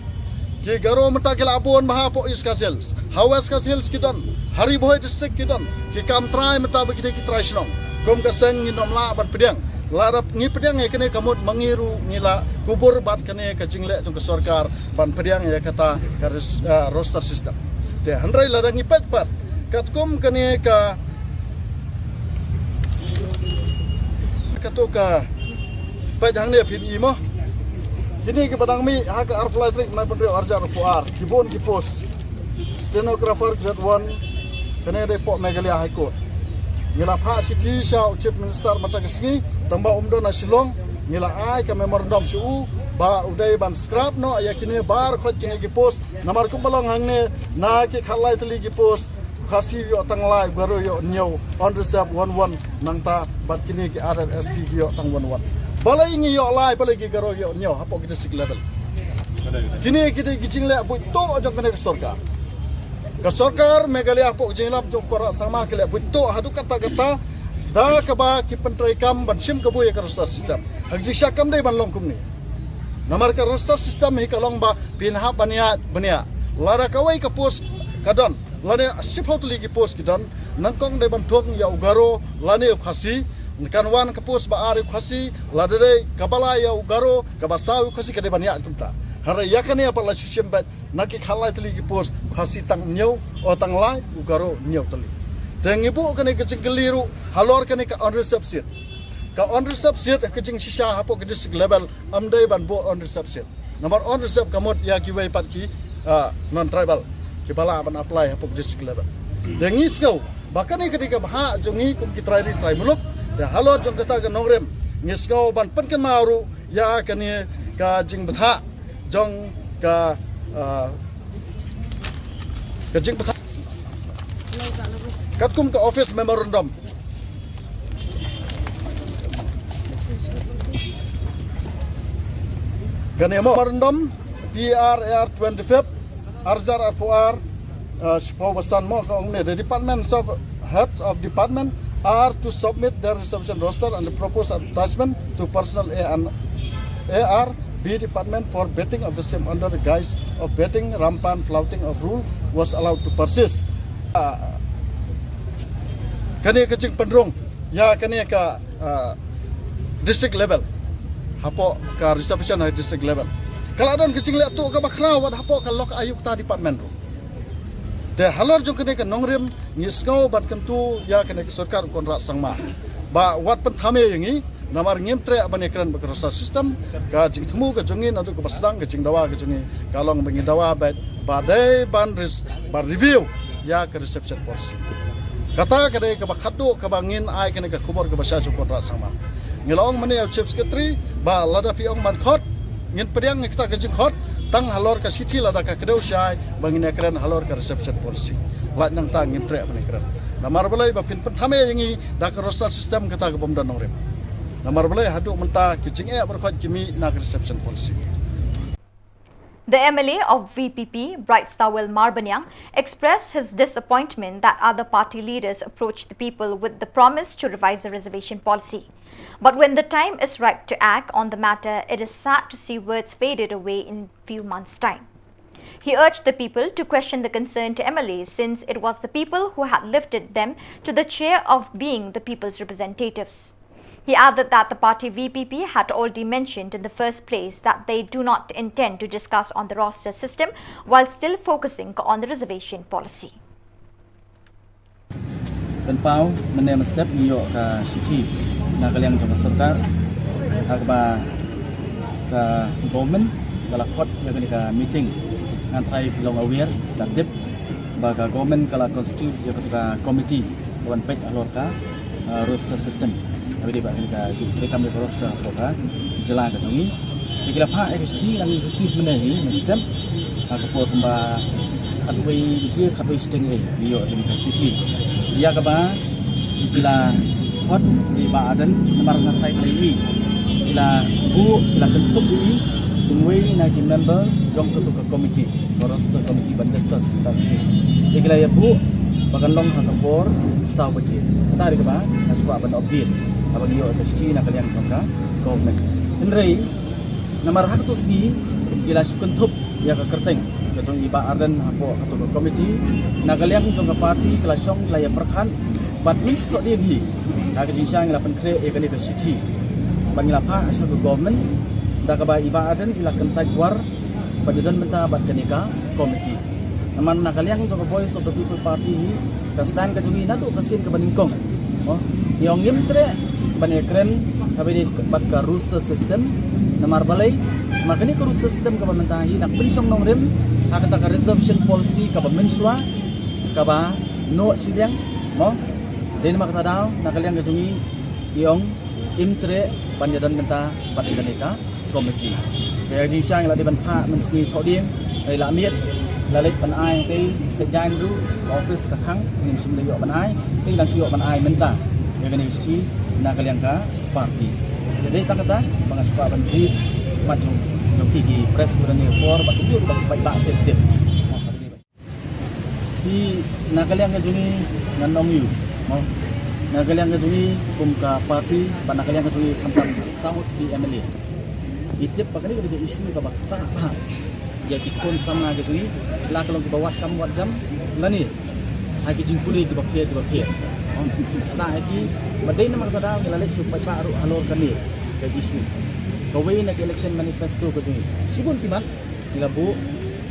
Ki Garo mynta ki la bun bha hapoh East Khasi Hills, ha West Khasi Hills ki don, ha Ri Bhoi district ki don, ki kam trai mynta bad kine ki trai shnong. Kum ka seng ngin ym lah ban pdiang. Lada ngi pdiang ïa kane ka mut ma ngi ruh ngi la kubur bad kane ka jingleh jong ka sorkar ban pdiang ïa kata ka res-, ah, roster system. Te hynrei lada ngi peit pat katkum kane ka, kato ka, peit hangne phin i mo. Kine kiba dang mih ha ka arphew lai tarik bnai pynriew arhajar arphew ar, ki bun ki post. Stenographer grade one, kane dei hapoh Meghalaya High Court. Ngi la phah shithi sha u Chief Minister mynta ka sngi, tang ba um don ha Shillong, ngi la ai ka memorandum sha u ba u dei ban scrap noh ïa kine baroh kine ki post, namar kumba long hangne, na ki khatlai tylli ki post, Khasi ïoh tang lai, Garo ïoh hynñiew, unreserved one one, nangta bad kine ki other S T ki ïoh tang one one. Balei ngi ïoh lai, balei ki Garo ïoh hynñiew hapoh ki district level? Kine ki dei ki jingleh buit tuh jong kane ka sorkar. Ka sorkar Meghalaya hapoh ka jingïalam jong u Conrad Sangma ki leh buit tuh haduh katta katta, da kaba ki pyntreikam ban shim kabu ïa ka roster system. Ha ka jingshisha kam dei ban long kumne. Namar ka roster system hi ka long ba phin hap ban ïaid ban ïaid. Lada kawei ka post ka don, lane shiphew tylli ki post ki don, nyngkong dei ban thung ïa u Garo lane u Khasi, kan wan ka post ba ar ïa u Khasi, lada dei kaba lai ïa u Garo, kaba saw ïa u Khasi, ka dei ban ïaid kumta. Hynrei ïa kane pat la shu shim beit, na ki khatlai tylli ki post, u Khasi tang hynñiew, o tang lai, u Garo hynñiew tylli. Te ngi buh kane ka jingkylli ruh halor kane ka unreserved seat. Ka unreserved seat ka jingshisha hapoh ka district level, ym dei ban buh unreserved seat. Namar unreserved ka mut ïa kiwei pat ki, ah, non-tribal kiba lah ban apply hapoh ka district level. Te ngi sngew ba kane ka dei ka bhah jong ngi kum ki trai ri trai muluk. Te halor jong kata ka nongrim, ngi sngew ban pynkynmaw ruh ïa kane ka jingbthah jong ka, ah, ka jingbthah katkum ka office memorandum. Kane mo memorandum P R A R twenty-fifth, arhajar arphew ar, uh, shiphew ba san mo, ka ong ne, the departments of heads of department are to submit their reservation roster and the proposed advertisement to personnel A and A R B department for vetting of the same under the guise of vetting rampant flouting of rule was allowed to persist. Uh, kane ka jingpynrung ïa kane ka, uh, district level, hapoh ka reservation ha district level, ka la don ka jingleh tuh kaba khraw wat hapoh ka lok ayukta department ruh. Te halor jong kane ka nongrim ngi sngew ban kyntu ïa kane ka sorkar u Conrad Sangma ba wat pynthame ïa ngi, namar ngim treh ban ïakren bad ka roster system. Ka jingthmu ka jong ngi naduh kaba sdang, ka jingdawa ka jong ngi ka long ba ngi dawa beit ba dei ban res-, ban review ïa ka reservation policy. Kata ka dei kaba khatduh kaba ngin ai kane ka khubor kaba shai sha u Conrad Sangma. Ngi la ong mynne ïa u Chief Secretary ba lada phi ong ban khot, ngin pdiang ïa kata ka jingkhot tang halor ka shithi lada ka kdew shai ba ngin ïakren halor ka reservation policy. Lait nangta ngin treh ban ïakren. Namar balei? Ba phin pynthame ïa ngi da ka roster system kata ka bym don nongrim. Namar balei? Haduh mynta ki jingeh baroh khoit ki mih na ka reservation policy. The M L A of V P P, Brightstarwell Marbaniang, expressed his disappointment that other party leaders approached the people with the promise to revise the reservation policy. But when the time is ripe to act on the matter, it is sad to see words faded away in few months' time. He urged the people to question the concerned M L A, since it was the people who had lifted them to the chair of being the people's representatives. He added that the party V P P had already mentioned in the first place that they do not intend to discuss on the roster system, while still focusing on the reservation policy. Pynpaw mynne mynstep ngi ïoh ka shithi na ka liang jong ka sorkar ha kaba ka government ka la khot ïa kane ka meeting. Ngan tharai phi long aware, la tip ba ka government ka la constitute ïa katu ka committee ka ban peit halor ka, uh, roster system. Haba dei ba kane ka ju treikam ïa ka roster hapoh ka jylla ka jong ngi. Te ki la phah ïa ka shithi, la ngi receive mynne hi mynstep ha ka por kumba khatwei baje, khatwei shiteng hi ngi ïoh ïa ka shithi ïa kaba ki la khot ïa i Bah Ardent. Namar nga tharai ba ïa i ki la buh, ki la kynthup ïa i kum uwei na ki member jong katu ka committee, ka roster committee, ban discuss ïa kata ka sien. Te ki la ïa buh ba kan long ha ka por saw baje. Kata dei kaba nga shu kwah ban update haba ngi ïoh ïa ka shithi na ka liang jong ka government. Hynrei namar ha katu ka sngi ki la shu kynthup ïa ka kyrteng ka jong i Bah Ardent hapoh katu ka committee, na ka liang jong ka party ki la shong, ki la ïa pyrkhat bad mynstep dei ngi ha ka jingshisha ngi la pynkhreh ïa kane ka shithi bad ngi la phah sha ka government da kaba i Bah Ardent i la kyntait war ban ïadon bynta bad kane ka committee. Namar na ka liang jong ka Voice of the People Party hi ka stand ka jong ngi naduh ka sien kaba nyngkong, mo, ngi ong ngim treh ban ïakren haba ïadei bad ka roster system. Namar balei? Namar kane ka roster system kaba mynta hi nang pynshong nongrim ha kata ka reservation policy kaba mynshuwa kaba noh shiliang, mo. Dei namar kata daw na ka liang ka jong ngi ngi ong ngim treh ban ïadon bynta bad kane ka committee. Te ka jingshisha ngi la dei ban phah mynsngi thohdieng, ngi la miet, la leit ban ai te sejai ruh ka office ka khang, ngim shym la ïoh ban ai, te ngi dang shu ïoh ban ai mynta ïa kane ka shithi na ka liang ka party. Te dei tang kata ba nga shu kwah ban brief mat jong, jong phi ki press kiba don ha kane ka por bad kumjuh ruh ba ki paidbah tip tip. Phi, na ka liang ka jong ngi ngan ong ïa u, mo, na ka liang ka jong ngi kum ka party bad na ka liang ka jong ngi khamtam saw ngut ki M L A, ngi tip ba kane ka dei ka issue kaba ktah bha ïa ki khun samla ka jong ngi, la ka long kiba wad kam wad jam lane ha ki jingpule kiba pher kiba pher. Mo, ktah ïa ki, bad dei namar kata daw ngi la leit shu paidbah ruh halor kane ka issue. Kawei na ka election manifesto ka jong ngi, shibun ki mat ngi la buh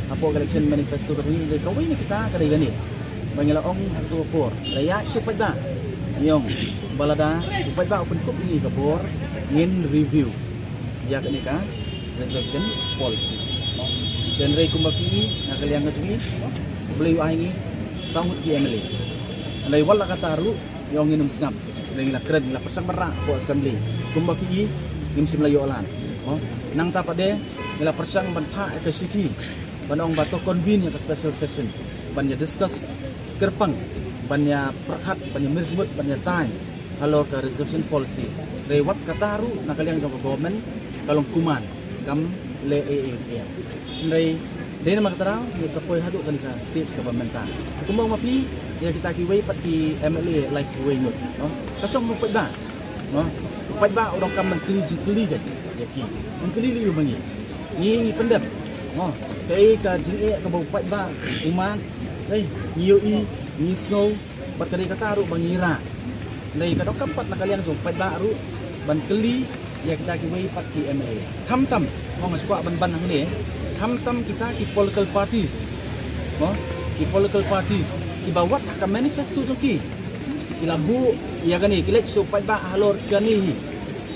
hapoh ka election manifesto ka jong ngi. Kawei na kita ka dei kane ba ngi la ong ha kato ka por, la ïaid sha u paidbah, ngi ong ba lada u paidbah u pynkup ïa ngi ka bor, ngin review ïa kane ka reservation policy. Hynrei kumba phi i, na ka liang ka jong ngi, U Blei u ai ngi saw ngut ki M L A. Hynrei wat la katta ruh, ngi ong ngin ym sngap. Hynrei ngi la kren, ngi la pyrshang ban rah hapoh assembly. Kumba phi i, ngim shym la ïoh lad, mo. Nangta pat de ngi la pyrshang ban phah ïa ka shithi ban ong ba to convene ïa ka special session ban ïa discuss kyrpang, ban ïa pyrkhat, ban ïa mirjmut, ban ïa tai halor ka reservation policy. Hynrei wat katta ruh na ka liang jong ka government ka long kumne, kam leh ei ei ei. Hynrei dei namar kata daw ngi sa poi haduh kane ka stage kaba mynta. Kumba ma phi, ïa kita kiwei pat ki M L A lai kiwei ngut, mo, ka shong na u paidbah, mo. U paidbah u donkam ban kylli jingkylli ka ïa ki. Ban kylli lei ïa ma ngi, ngi, ngi pyndep, mo, kaei ka jingeh kaba u paidbah u mad. Ei, ngi ïohi, ngi sngew, bad ka dei kata ruh ba ngi rah. Hynrei ka donkam pat na ka liang jong u paidbah ruh ban kylli ïa kita kiwei pat ki M L A. Khamtam, mo, nga sngewkwah ban ban hangne, khamtam kita ki political parties, mo, ki political parties kiba wat ha ka manifesto jong ki, ki la buh ïa kane, ki leit sha u paidbah halor kane hi,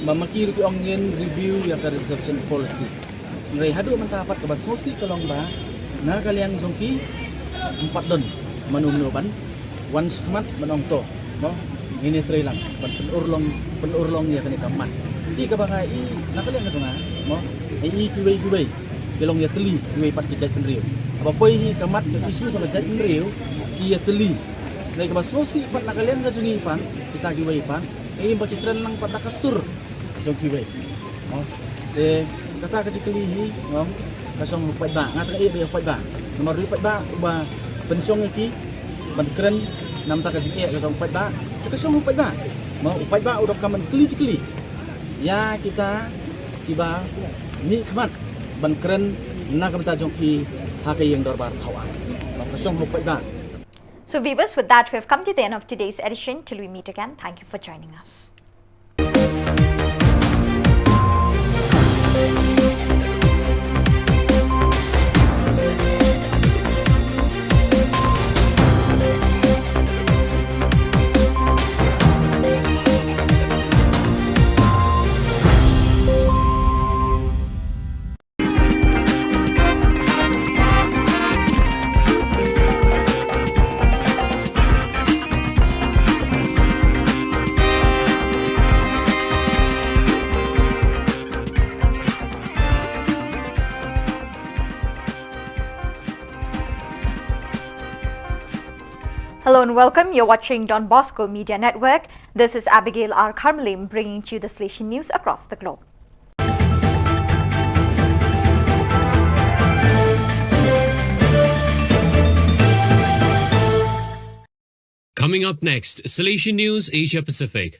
ba ma ki ruh ki ong ngin review ïa ka reservation policy. Hynrei haduh mynta pat kaba sngewsih ka long ba na ka liang jong ki ym pat don mano mano ban wan shakhmat ban ong to, mo, ngin ïatrei lang ban pynurlong, pynurlong ïa kane ka mat. Te kaba nga i na ka liang ka jong nga, mo, nga i kiwei kiwei ki long ïatylli, kiwei pat ki jaitbynriew. Haba poi hi ka mat, ka issue jong ka jaitbynriew, ki ïatylli. Hynrei kaba sngewsih pat na ka liang ka jong ngi pat, kita kiwei pat, nga i ba ki kren lang pat da ka sur jong kiwei. Mo, te kata ka jingkylli hi, mo, Ka shong u paidbah, nga tang ïa u paidbah. Namar u paidbah uba pynshong ïa ki ban kren na bynta ka jingeh, ka shong u paidbah. Ka shong u paidbah. Ma u paidbah u dok ka man kli jingkli ïa kita kiba mih khmat ban kren na ka bynta jong ki ha ka ïing dorbar thaw ar. Ka shong u paidbah. So viewers, with that, we have come to the end of today's edition. Till we meet again, thank you for joining us. Hello and welcome. You're watching Don Bosco Media Network. This is Abigail R Kharmalim bringing to you the Salesian news across the globe. Coming up next, Salesian News Asia Pacific.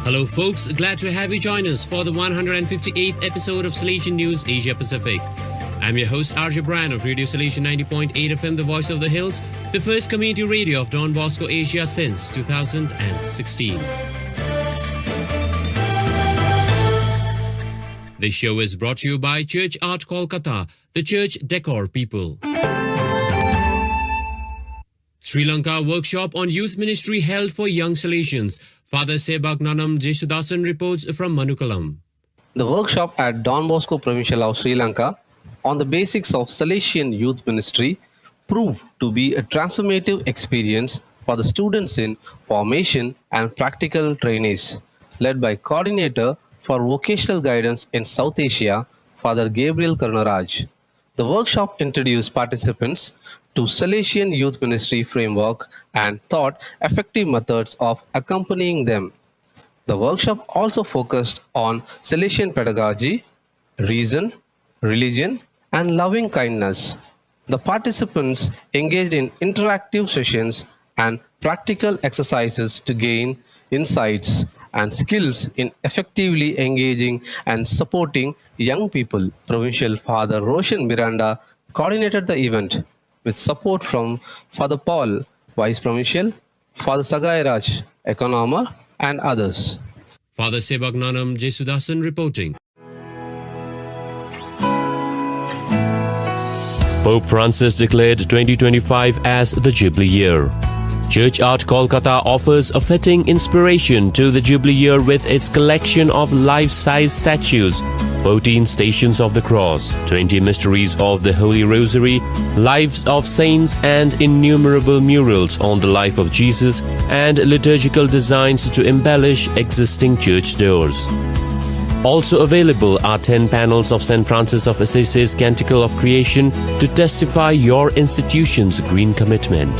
Hello, folks. Glad to have you join us for the one hundred fifty-eighth episode of Salesian News Asia Pacific. I'm your host, R J Brian of Radio Salesian ninety point eight F M, the voice of the hills, the first community radio of Don Bosco Asia since two thousand sixteen. This show is brought to you by Church Art Kolkata, the church decor people. Sri Lanka workshop on youth ministry held for young Salesians. Father Sebak Nanam Jesudasan reports from Manukalam. The workshop at Don Bosco Provincial House, Sri Lanka, on the basics of Salesian youth ministry proved to be a transformative experience for the students in formation and practical trainees, led by coordinator for vocational guidance in South Asia, Father Gabriel Karunaraj. The workshop introduced participants to Salesian Youth Ministry framework and taught effective methods of accompanying them. The workshop also focused on Salesian pedagogy, reason, religion, and loving kindness. The participants engaged in interactive sessions and practical exercises to gain insights and skills in effectively engaging and supporting young people. Provincial Father Roshan Miranda coordinated the event with support from Father Paul, Vice Provincial, Father Sagai Raj, Economer, and others. Father Sebak Nanam Jesudasan reporting. Pope Francis declared twenty twenty-five as the Jubilee year. Church Art Kolkata offers a fitting inspiration to the Jubilee year with its collection of life-size statues, fourteen Stations of the Cross, twenty Mysteries of the Holy Rosary, lives of saints, and innumerable murals on the life of Jesus and liturgical designs to embellish existing church doors. Also available are ten panels of Saint Francis of Assisi's Canticle of Creation to testify your institution's green commitment.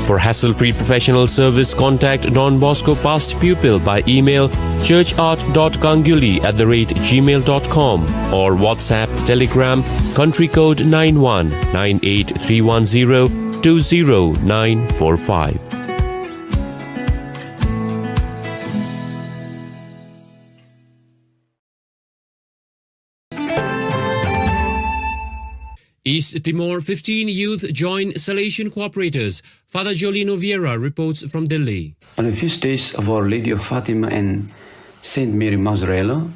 For hassle-free professional service, contact Don Bosco past pupil by email churchart.ganguly at the rate gmail dot com or WhatsApp, Telegram, country code nine one nine eight three one zero two zero nine four five. East Timor, fifteen youth join Salesian cooperators. Father Jolino Vieira reports from Delhi. On the feast days of Our Lady of Fatima and Saint Mary Mazzarello,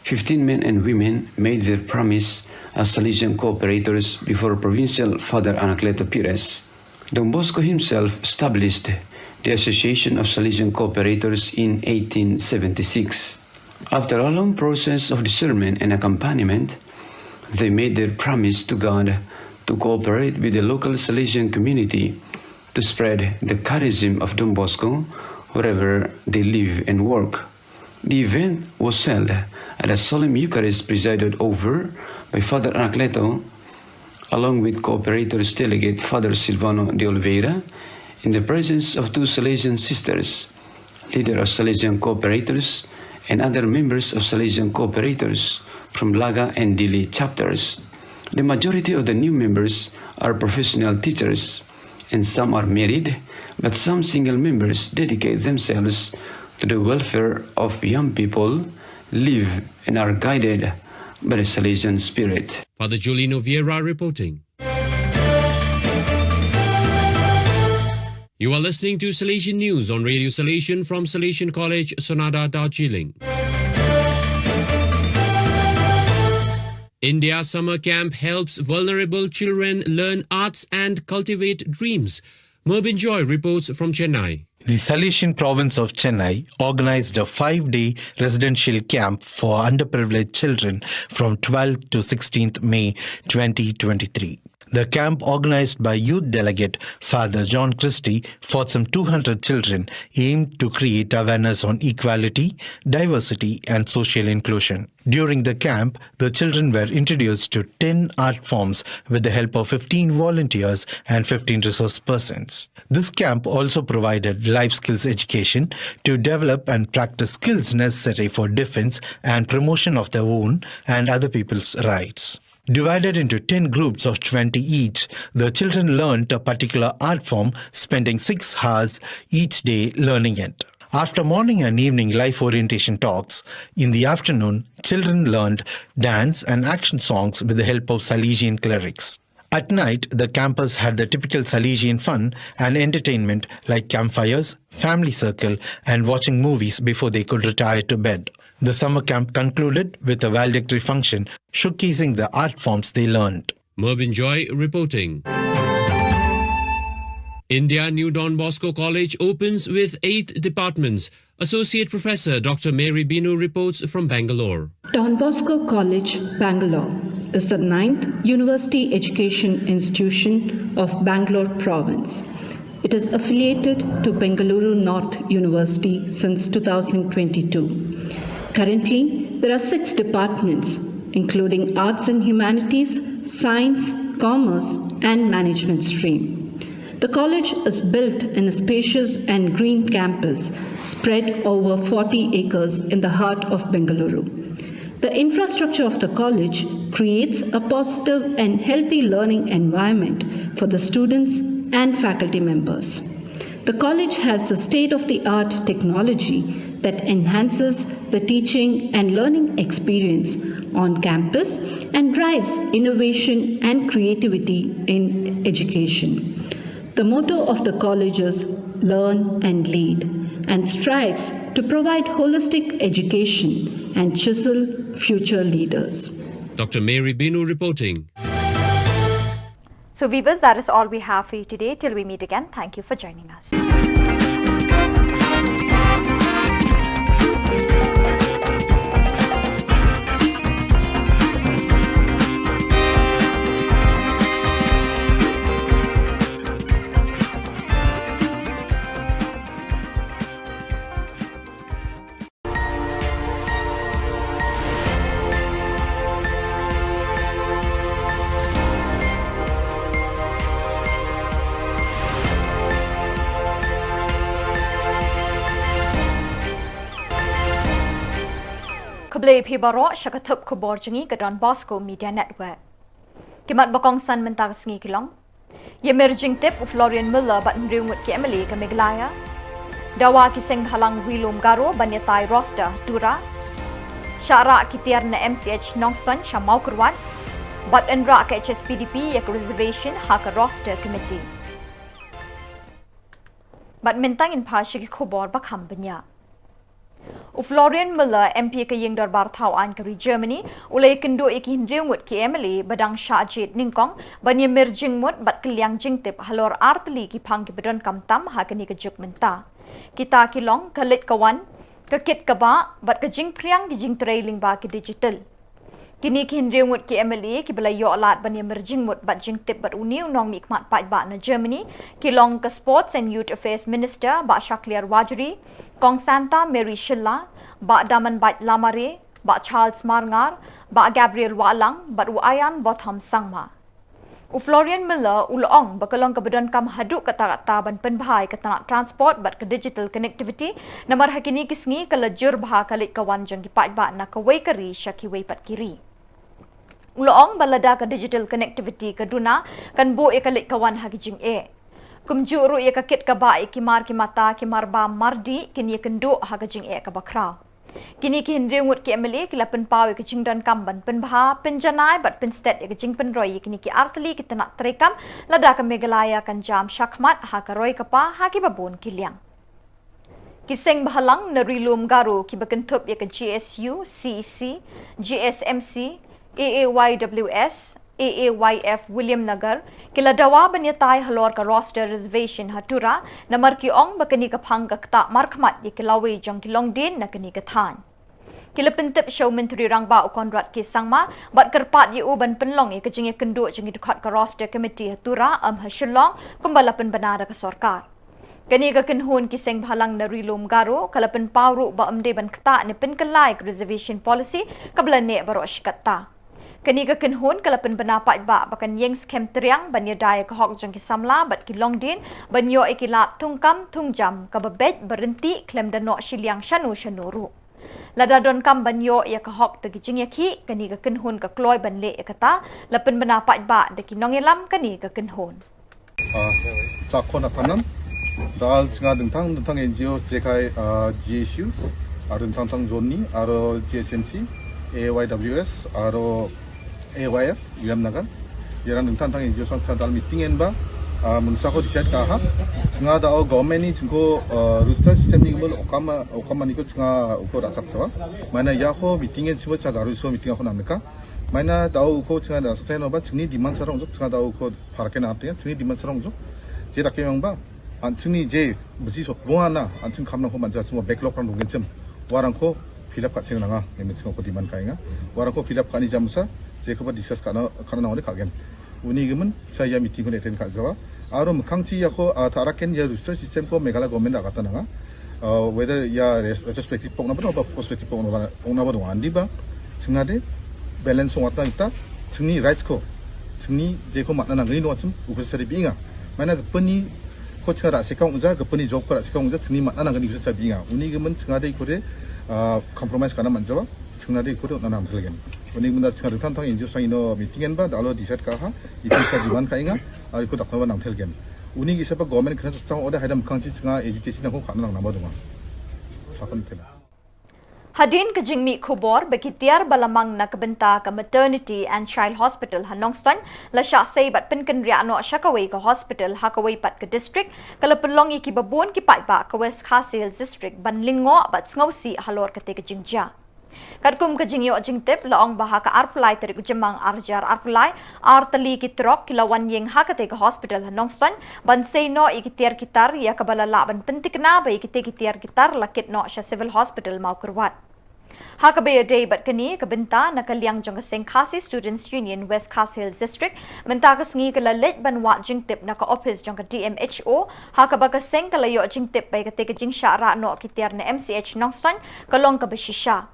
fifteen men and women made their promise as Salesian cooperators before Provincial Father Anacleto Pires. Don Bosco himself established the Association of Salesian Cooperators in eighteen seventy-six. After a long process of discernment and accompaniment, they made their promise to God to cooperate with the local Salesian community to spread the charism of Don Bosco wherever they live and work. The event was held at a solemn Eucharist presided over by Father Anacleto, along with cooperators delegate Father Silvano de Oliveira, in the presence of two Salesian sisters, leader of Salesian cooperators, and other members of Salesian cooperators from Laga and Dili chapters. The majority of the new members are professional teachers, and some are married, but some single members dedicate themselves to the welfare of young people, live and are guided by the Salesian spirit. Father Julino Vieira reporting. You are listening to Salesian News on Radio Salesian from Salesian College, Sonada, Darjeeling. India Summer Camp helps vulnerable children learn arts and cultivate dreams. Mervyn Joy reports from Chennai. The Salesian province of Chennai organized a five-day residential camp for underprivileged children from twelfth to sixteenth May twenty twenty-three. The camp, organized by youth delegate Father John Christie for some two hundred children, aimed to create awareness on equality, diversity, and social inclusion. During the camp, the children were introduced to ten art forms with the help of fifteen volunteers and fifteen resource persons. This camp also provided life skills education to develop and practice skills necessary for defense and promotion of their own and other people's rights. Divided into ten groups of twenty each, the children learned a particular art form, spending six hours each day learning it. After morning and evening life orientation talks, in the afternoon, children learned dance and action songs with the help of Salesian clerics. At night, the campers had the typical Salesian fun and entertainment like campfires, family circle, and watching movies before they could retire to bed. The summer camp concluded with a valedictory function showcasing the art forms they learned. Mervyn Joy reporting. India New Don Bosco College opens with eight departments. Associate Professor Doctor Mary Binu reports from Bangalore. Don Bosco College, Bangalore, is the ninth university education institution of Bangalore province. It is affiliated to Bengaluru North University since two thousand twenty-two. Currently, there are six departments, including Arts and Humanities, Science, Commerce, and Management stream. The college is built in a spacious and green campus spread over forty acres in the heart of Bengaluru. The infrastructure of the college creates a positive and healthy learning environment for the students and faculty members. The college has a state-of-the-art technology that enhances the teaching and learning experience on campus and drives innovation and creativity in education. The motto of the college is "Learn and Lead" and strives to provide holistic education and chisel future leaders. Doctor Mary Binu reporting. So viewers, that is all we have for you today. Till we meet again, thank you for joining us. Khublei phi baroh sha ka thup khubor jong ngi ka Don Bosco Media Network. Ki mat ba kongsan mynta ka sngi ki long: Ïamir jingtip u Florian Muller bad hynriew ngut ki M L A ka Meghalaya. Dawa ki seng bhalang Ri-lum Garo ban ïatai roster Tura. Shah rah ki tiar na M C H Nongstoiñ sha Mawkyrwat. Bad yn rah ka H S P D P ïa ka reservation ha ka roster committee. Bad mynta ngin phai sha ki khubor ba kham bniah. U Florian Muller, M P ka Ïing Dorbar Thaw Aiñ ka ri Germany, u la ïakynduh ïa ki hynriew ngut ki M L A ba dang shah jied nyngkong ban ïamir jingmut bad kylliang jingtip halor ar tylli ki phang kiba donkam tam ha kane ka juk mynta. Kita ki long ka leit ka wan, ka kit ka bah, bad ka jingphriang ki jingtrei lyngba ki digital. Kine ki hynriew ngut ki M L A kiba la ïoh lad ban ïamir jingmut bad jingtip bad une u nongmihkhmat paidbah na Germany ki long ka Sports and Youth Affairs Minister Bah Shakliar Warjri, Kong Santa Mary Shylla, Bah Damanbait Lamare, Bah Charles Marngar, Bah Gabriel Wahlang bad u Ayan Botham Sangma. U Florian Muller u la ong ba ka long kaba donkam haduh katta katta ban pynbha ïa ka tnat transport bad ka digital connectivity, namar ha kine ki sngi ka la jur bha ka leit ka wan jong ki paidbah na kawei ka ri sha kiwei pat ki ri. U la ong ba lada ka digital connectivity ka duna, kan buh ïa ka leit ka wan ha ki jingeh. Kumjuh ruh ïa ka kit ka bah ïa ki mar ki mata, ki mar bam mar dih, kin ïakynduh ha ka jingeh kaba khraw. Kine ki hynriew ngut ki M L A ki la pynpaw ïa ka jingdonkam ban pynbha, pynjanai bad pynstet ïa ka jingpynroi ïa kine ki artylli ki tnat treikam, lada ka Meghalaya kan jam shakhmat ha ka roi ka par ha kiba bun ki liang. Ki seng bhalang na Ri-lum Garo kiba kynthup ïa ka G S U, C E C, G S M C, A A Y W S, A A Y F Williamnagar, ki la dawa ban ïatai halor ka roster reservation ha Tura, namar ki ong ba kane ka phang ka ktah markhmat ïa ki lawei jong ki longdien na kane ka thaiñ. Ki la pyntip sha u Myntri Rangbah u Conrad K Sangma, bad kyrpad ïa u ban pynlong ïa ka jingïakynduh jong ki dkhot ka roster committee ha Tura, em ha Shillong, kumba la pynbna da ka sorkar. Kane ka kynhun ki seng bhalang na Ri-lum Garo, ka la pynpaw ruh ba ym dei ban ktah ne pynkylla ïa ka reservation policy, kaba la neh baroh shi katta. Kane ka kynhun ka la pynbna paidbah ba kan ïeng skhem triang ban ïada ïa ka hok jong ki samla bad ki longdien, ban ïoh ïa ki lad thungkam thungjam kaba beit ba ryntih khlem da noh shiliang shano shano ruh. Lada donkam ban ïoh ïa ka hok da ki jingïakhih, kane ka kynhun ka kloi ban leh ïa kata, la pynbna paidbah da ki nongïalam kane ka kynhun. Ah, ta khon atanam. Dal chnga dingtang dingtang N G O jekai, ah, G S U, aro dingtang tang Johnny, aro G S M C, A Y W S, aro A Y F, Williamnagar. Ïarang dingtang tang N G O sang sa dal meeting en ba, ah, mungsa ko decide ka ha. Chnga da o government ni chingko, ah, roster system ni mo okama, okama ni ko chnga uko da sak sa ba. Mana ïa ko meeting en chimo cha garu so meeting ko namka. Mana da o uko chnga da sa no ba chingni demand sa rong juk chnga da o uko Phara ken ap te, chingni demand sarong juk. Je da ke yang ba. An chingni je bisi sok bua na, an ching kam nang ko manja semua backlog rang dungin chem. Warang ko fill up ka ching nanga, ini ching ko demand ka inga. Warang ko fill up ka ni jam sa, je ko ba discuss ka na, ka na nang ka gen. Uni gimen, sa ïa meeting ko ne attend ka jawa. Aro mekang chi ïa ko, ah, tara ken ïa roster system ko Meghalaya government da kata nanga. Uh, whether ïa res-, retrospective pok na ba ba prospective pok na ba pok na ba dong andi ba chingna de balance song atna ita chingni rights ko chingni je ko matna nang ri no achim u ko sari binga mana gepeni ko chinga ra sekang uja gepeni job ko ra sekang uja chingni matna nang ri u sari binga uni gemen chinga de ko de, uh, compromise kana manja ba chinga de ko de na nang thilgen uni gemen da chinga de tang tang injo sang ino meeting en ba da alo decide ka ha ita sa diwan ka inga ari ko dak na ba nang thilgen. Uni ki sapa government kena sa chang order haidam kang chi chinga agitation nang ko khana nang namba dunga. Sakon tela. Hadien ka jingmih khubor ba ki tiar ba la mang na ka bynta ka Maternity and Child Hospital ha Nongstoiñ la shah sei bad pynkynriah noh sha kawei ka hospital ha kawei pat ka district ka la pynlong ïa ki babun ki paidbah ka West Khasi Hills District ban lyngngoh bad sngewsih halor kata ka jingjia. Katkum ka jingïoh jingtip la ong ba ha ka arphew lai tarik u Jymmang ar hajar arphew lai, ar tylli ki trok ki la wan ïeng ha kata ka hospital ha Nongstoiñ ban sei noh ïa ki tiar ki tar ïa kaba la lah ban pyntikna ba ïa kita ki tiar ki tar la kit noh sha Civil Hospital Mawkyrwat. Ha kaba ïadei bad kane ka bynta na ka liang jong ka seng Khasi Students Union West Khasi Hills District mynta ka sngi ka la leit ban wad jingtip na ka ophis jong ka D M H O ha kaba ka seng ka la ïoh jingtip ba ïa kata ka jingshah rah noh ki tiar na M C H Nongstoiñ ka long kaba shisha.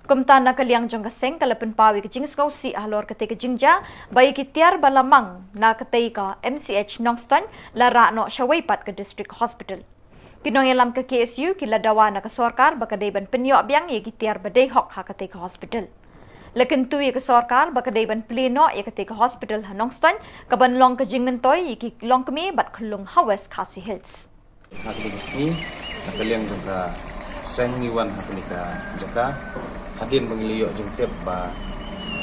Kumta na ka liang jong ka seng ka la pynpaw ïa ka jingsngewsih halor kata ka jingjia ba ïa ki tiar ba la mang na kata ka M C H Nongstoiñ la rah noh shawei pat ka District Hospital. Ki nongïalam ka K S U ki la dawa na ka sorkar ba ka dei ban pynïoh biang ïa ki tiar ba dei hok ha kata ka hospital. La kyntu ïa ka sorkar ba ka dei ban plie noh ïa kata ka hospital ha Nongstoiñ ka ban long ka jingmyntoi ïa ki longkmie bad khyllung ha West Khasi Hills. Ha kane ka sngi na ka liang jong ka seng ngi wan ha kane ka jaka hadien ba ngi la ïoh jingtip ba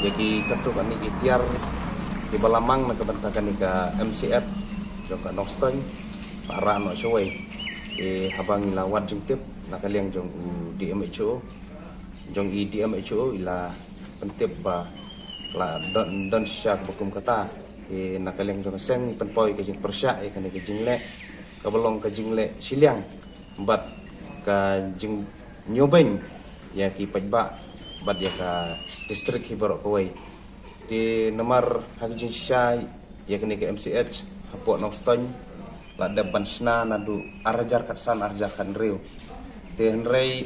ïa ki katto katne ki tiar kiba la mang na ka bynta kane ka M C H jong ka Nongstoiñ ba rah noh shawei. Te haba ngi la wad jingtip na ka liang jong u D M H O jong i D M H O i la pyntip ba la don don shisha kaba kum kata. Te na ka liang jong ka seng ngi pynpaw ïa ka jingpyrshah ïa kane ka jingleh kaba long ka jingleh shiliang bad ka jingñiewbeiñ ïa ki paidbah bad ïa ka district hi baroh kawei. Te namar ha ka jingshisha ïa kane ka M C H hapoh Nongstoiñ la dep ban shna naduh ar hajar khatsan ar hajar khathynriew. Te hynrei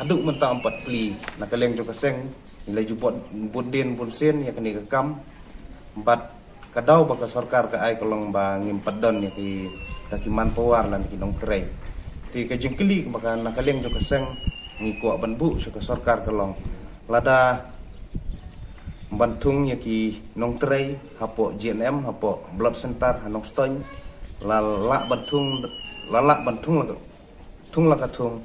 haduh mynta ym pat plie na ka liang jong ka seng ngi la ju bud bud dien bun sien ïa kane ka kam bad ka daw ba ka sorkar ka ai ka long ba ngim pat don ïa ki ka ki manpower lane ki nongtrei. Te ka jingkylli ba ka na ka liang jong ka seng ngi kwah ban buh sha ka sorkar ka long lada ban thung ïa ki nongtrei hapoh G N M, hapoh Blood Center ha Nongstoiñ, la lah ban thung, la lah ban thung la, thung la ka thung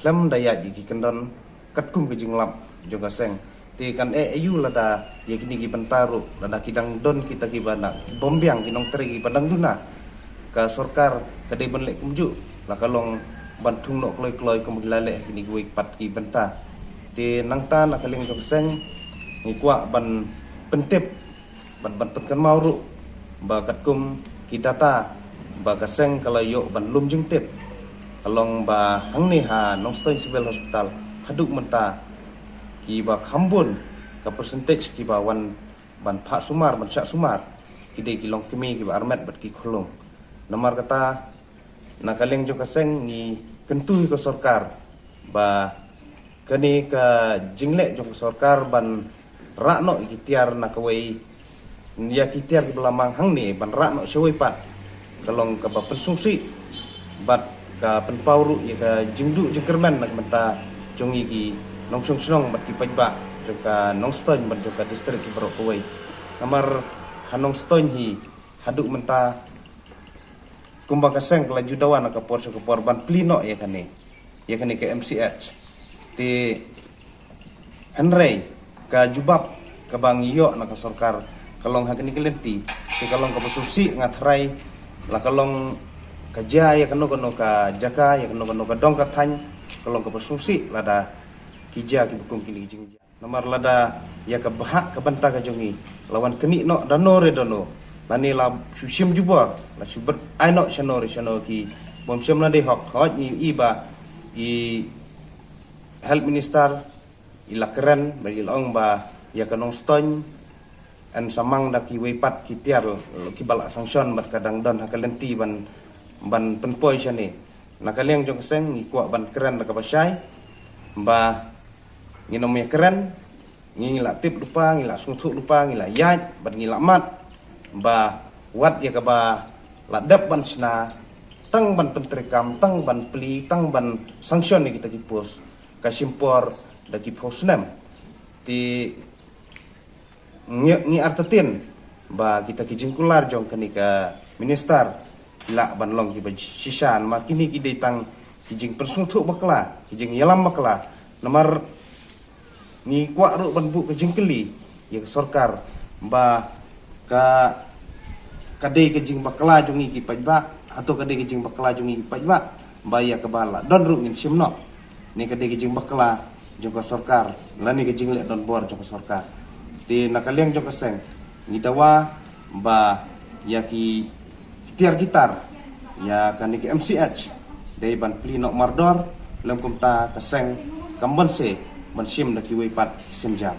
khlem da ïaid ïa ki kyndon katkum ka jinglap jong ka seng. Te kan eh aïu lada ïa kine ki bynta ruh, lada ki dang don kita kiba na, ki bym biang, ki nongtrei kiba dang duna, ka sorkar ka dei ban leh kumjuh, la ka long ban thung noh kloi kloi kum ki la leh ha kine kiwei pat ki bynta. Te nangta na ka liang jong ka seng ngi kwah ban pyntip, ban, ban pynkynmaw ruh ba katkum ki data ba ka seng ka la ïoh ban lum jingtip, ka long ba hangne ha Nongstoiñ Civil Hospital haduh mynta kiba kham bun ka percentage kiba wan ban phah sumar, ban shah sumar, ki dei ki longkmie kiba armet bad ki khulung. Namar kata, na ka liang jong ka seng ngi kyntu ïa ka sorkar ba kane ka jingleh jong ka sorkar ban rah noh ïa ki tiar na kawei, ïa ki tiar kiba la mang hangne ban rah noh shawei pat, ka long kaba pynsngewsih bad ka pynpaw ruh ïa ka jingduh jingkyrmen na ka bynta jong ngi ki nongshong shnong bad ki paidbah jong ka Nongstoiñ bad jong ka district baroh kawei. Namar ha Nongstoiñ hi haduh mynta kumba ka seng ka la ju dawa na ka por sha ka por ban plie noh ïa kane, ïa kane ka M C H. Te hynrei ka jubab kaba ngi ïoh na ka sorkar ka long ha kane ka lynti, te ka long kaba sngewsih, nga tharai la ka long ka jia ïa kano kano ka jaka, ïa kano kano ka dong ka thaiñ, ka long kaba sngewsih lada ki jia kiba kum kine ki jingjia. Namar lada ïa ka bhah ka bynta ka jong ngi la wan knieh noh da no re da no, lane la shu shim jubor, la shu bit ai noh shano re shano ki bym shym la dei hok. Hooid, ngi ïohi ba i Health Minister i la kren bad i la ong ba ïa ka Nongstoiñ yn sa mang da kiwei pat ki tiar kiba la sanction bad ka dang don ha ka lynti ban, ban pynpoi shane. Na ka liang jong ka seng ngi kwah ban kren da kaba shai ba ngin ym ïa kren, ngi la tip lypa, ngi la sngewthuh lypa, ngi la ïaid bad ngi la mad ba wat ïa kaba la dep ban shna, tang ban pyntreikam, tang ban plie, tang ban sanction ïa kita ki post, ka shim por da ki phew snem. Te ngi, ngi artatien ba kita ki jingkular jong kane ka minister ki lah ban long kiba shisha, namar kine ki dei tang ki jingpynsngewthuh bakla, ki jingïalam bakla. Namar ngi kwah ruh ban buh ka jingkylli ïa ka sorkar ba ka, ka dei ka jingbakla jong ngi ki paidbah, hato ka dei ka jingbakla jong ngi ki paidbah ba ïa kaba la don ruh ngin shim noh? Ne ka dei ka jingbakla jong ka sorkar lane ka jingleh donbor jong ka sorkar? Te na ka liang jong ka seng ngi dawa ba ïa ki, ki tiar ki tar ïa kane ka M C H dei ban plie noh mardor, lem kumta ka seng kam banse ban shim da kiwei pat ki sienjam.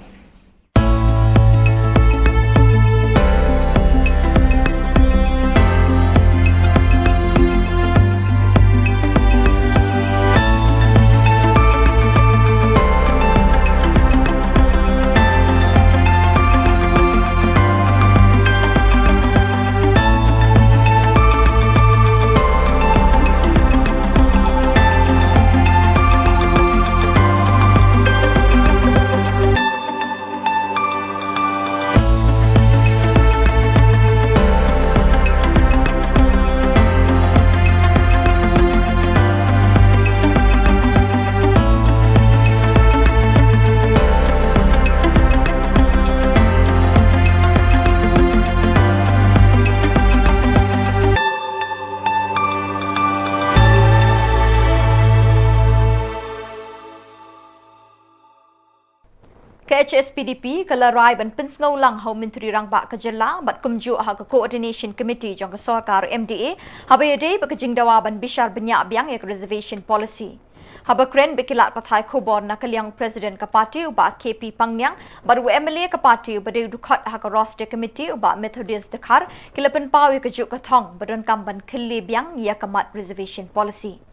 Ka H S P D P ka la rai ban pynsngew lang ha u Myntri Rangbah ka Jylla bad kumjuh ha ka Coordination Committee jong ka Sorkar M D A haba ïadei bad ka jingdawa ban bishar bniah biang ïa ka Reservation Policy. Haba kren bad ki lad pathai khubor na ka liang u President ka party u Bah K P Pangniang bad u M L A ka party uba dei u dkhot ha ka Roster Committee u Bah Methodius Dkhar ki la pynpaw ïa kajuh ka thong ba donkam ban khyllem biang ïa ka mat Reservation Policy.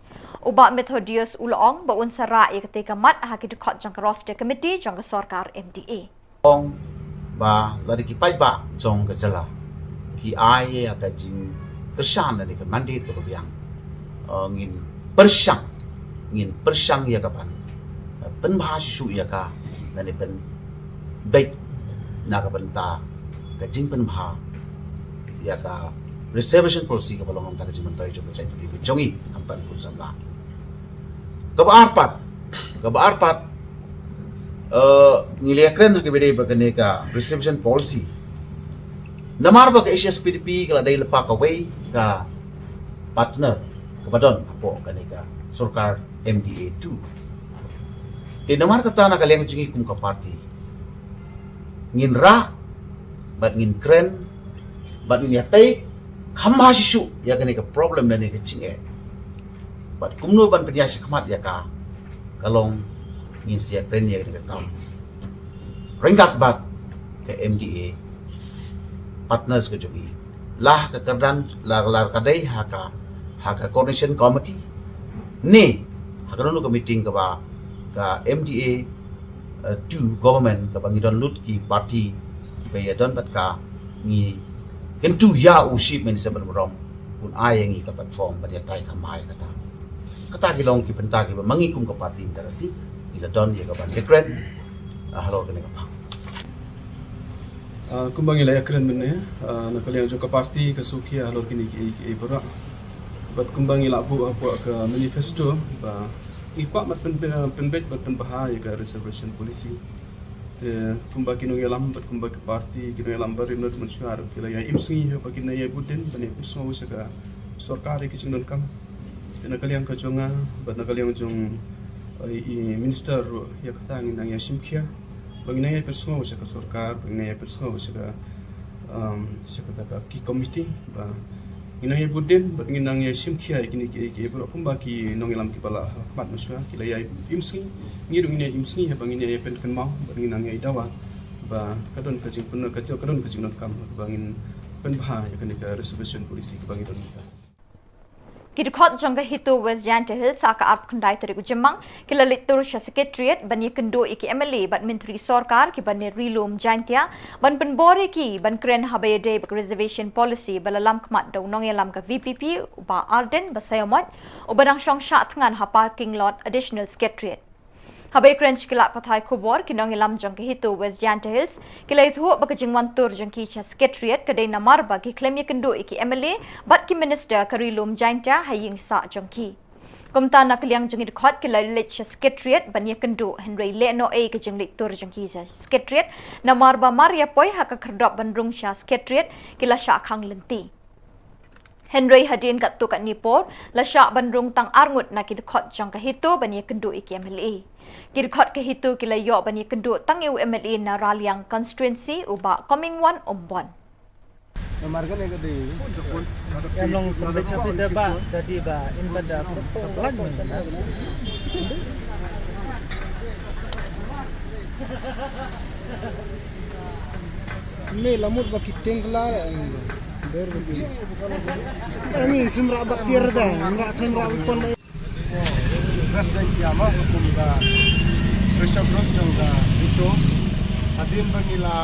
U Bah Methodius u la ong ba un sa rah ïa katei ka mat ha ki dkhot jong ka Roster Committee jong ka Sorkar M D A. Ong ba lada ki paidbah jong ka jylla ki ai ïa ka jingkyrshan lane ka mandate kaba biang, eh, ngin pyrshang, ngin pyrshang ïa ka ban, eh, pynbha shuh shuh ïa ka lane pynbeit na ka bynta ka jingpynbha ïa ka reservation policy kaba long na ka bynta ka jingmyntoi jong ka jaitbynriew jong ngi, khamtam ki khun samla. Kaba ar pat, kaba ar pat, eh, ngi la ïakren ha kaba ïadei bad kane ka reservation policy. Namar ba ka H S P D P ka la dei lypa kawei ka partner kaba don hapoh kane ka sorkar M D A two. Te namar kata na ka liang jong ngi kum ka party ngin rah bad ngin kren bad ngin ïatai kham bha shisha ïa kane ka problem lane ka jingeh. Bad kumno ban pynïaid shakhmat ïa ka, ka long ngin sa ïakren ïa kane ka kam ryngkat bad ka M D A partners ka jong ngi. La ha ka kyrdan, la, la ka dei ha ka, ha ka coordination committee ne ha kano kano ka meeting kaba ka M D A, eh, two government kaba ngi don lut ki party kiba ïadon bad ka, ngi kyntu ïa u Chief Minister ban burom un ai ïa ngi ka platform ban ïatai kham bha ïa kata. Kata ki long ki bynta kiba ma ngi kum ka party mynta ka sngi ngi la don ïa ka ban ïakren, ah, halor kane ka bynta. Ah, kumba ngi la ïakren mynne, ah, na ka liang jong ka party ka shu khia halor kine kiei kiei baroh. Bad kumba ngi la buh hapoh ka manifesto ba ngi kwah ban pyn, pynbeit bad pynbha ïa ka reservation policy. Te kumba ki nongïalam bad kumba ka party, ki nongïalam barim bad mynshuwa ruh ki la ïa im sngi ha ba kin ïa bud dien ban ïa pynsngew sha ka sorkar ïa ki jingdonkam. Te na ka liang ka jong nga bad na ka liang jong, eh, i minister ruh ïa kata ngin nang ïa shim khia ba ngin nang ïa pynsngew sha ka sorkar, ba ngin nang ïa pynsngew sha ka, um, sha kata ka ki committee ba ngin nang ïa bud dien bad ngin nang ïa shim khia ïa kine kiei kiei baroh kumba ki nongïalam kiba la ha khmat mynshuwa ki la ïa im sngi, ngi ruh ngin ïa im sngi ha ba ngin ïa pynkynmaw bad ngin nang ïa dawa ba ka don ka jingpyndonkam, ka don ka jingdonkam ba ngin pynbha ïa kane ka reservation policy kaba ngi don. Ki dkhot jong ka HITO West Jaintia Hills ha ka arphew khyndai tarik u Jymmang ki la leit tur sha Secretariat ban ïakynduh ïa ki M L A bad myntri sorkar kiba na Ri Lum Jaintia ban pynbor ïa ki ban kren ha ba ïadei bad ka reservation policy ba la lam khmat da u nongïalam ka V P P u Bah Ardent Basaiawmoit uba dang shong shah thngan ha parking lot Additional Secretariat. Haba ïakren sha ki lad pathai khubor, ki nongïalam jong ka HITO West Jaintia Hills ki la ïathuh ba ka jingwan tur jong ki sha Secretariat ka dei namar ba ki khlem ïakynduh ïa ki M L A bad ki minister ka Ri Lum Jaintia ha ïing sah jong ki. Kumta na ka liang jong ki dkhot ki la leit sha Secretariat ban ïakynduh, hynrei lehnohei ka jingleit tur jong ki sha Secretariat namar ba mar ïa poi ha ka khyrdop ban rung sha Secretariat ki la shah khang lynti. Hynrei hadien katto katne por la shah ban rung tang arngut na ki dkhot jong ka HITO ban ïakynduh ïa ki M L A. Ki dkhot ka HITO ki la ïoh ban ïakynduh tang ïa u M L A na Raliang constituency u Bah Comingone Ymbon. Em long pynbeit sha phi te ba, da di ba, in ba da. Me la mut ba ki teng la, ber ba ki. Ani khlem rah ba tiar da, khlem rah, khlem rah ba pon da. West Jaintia ma hukum ka pressure group jong ka HITO. Hadien ba ngi la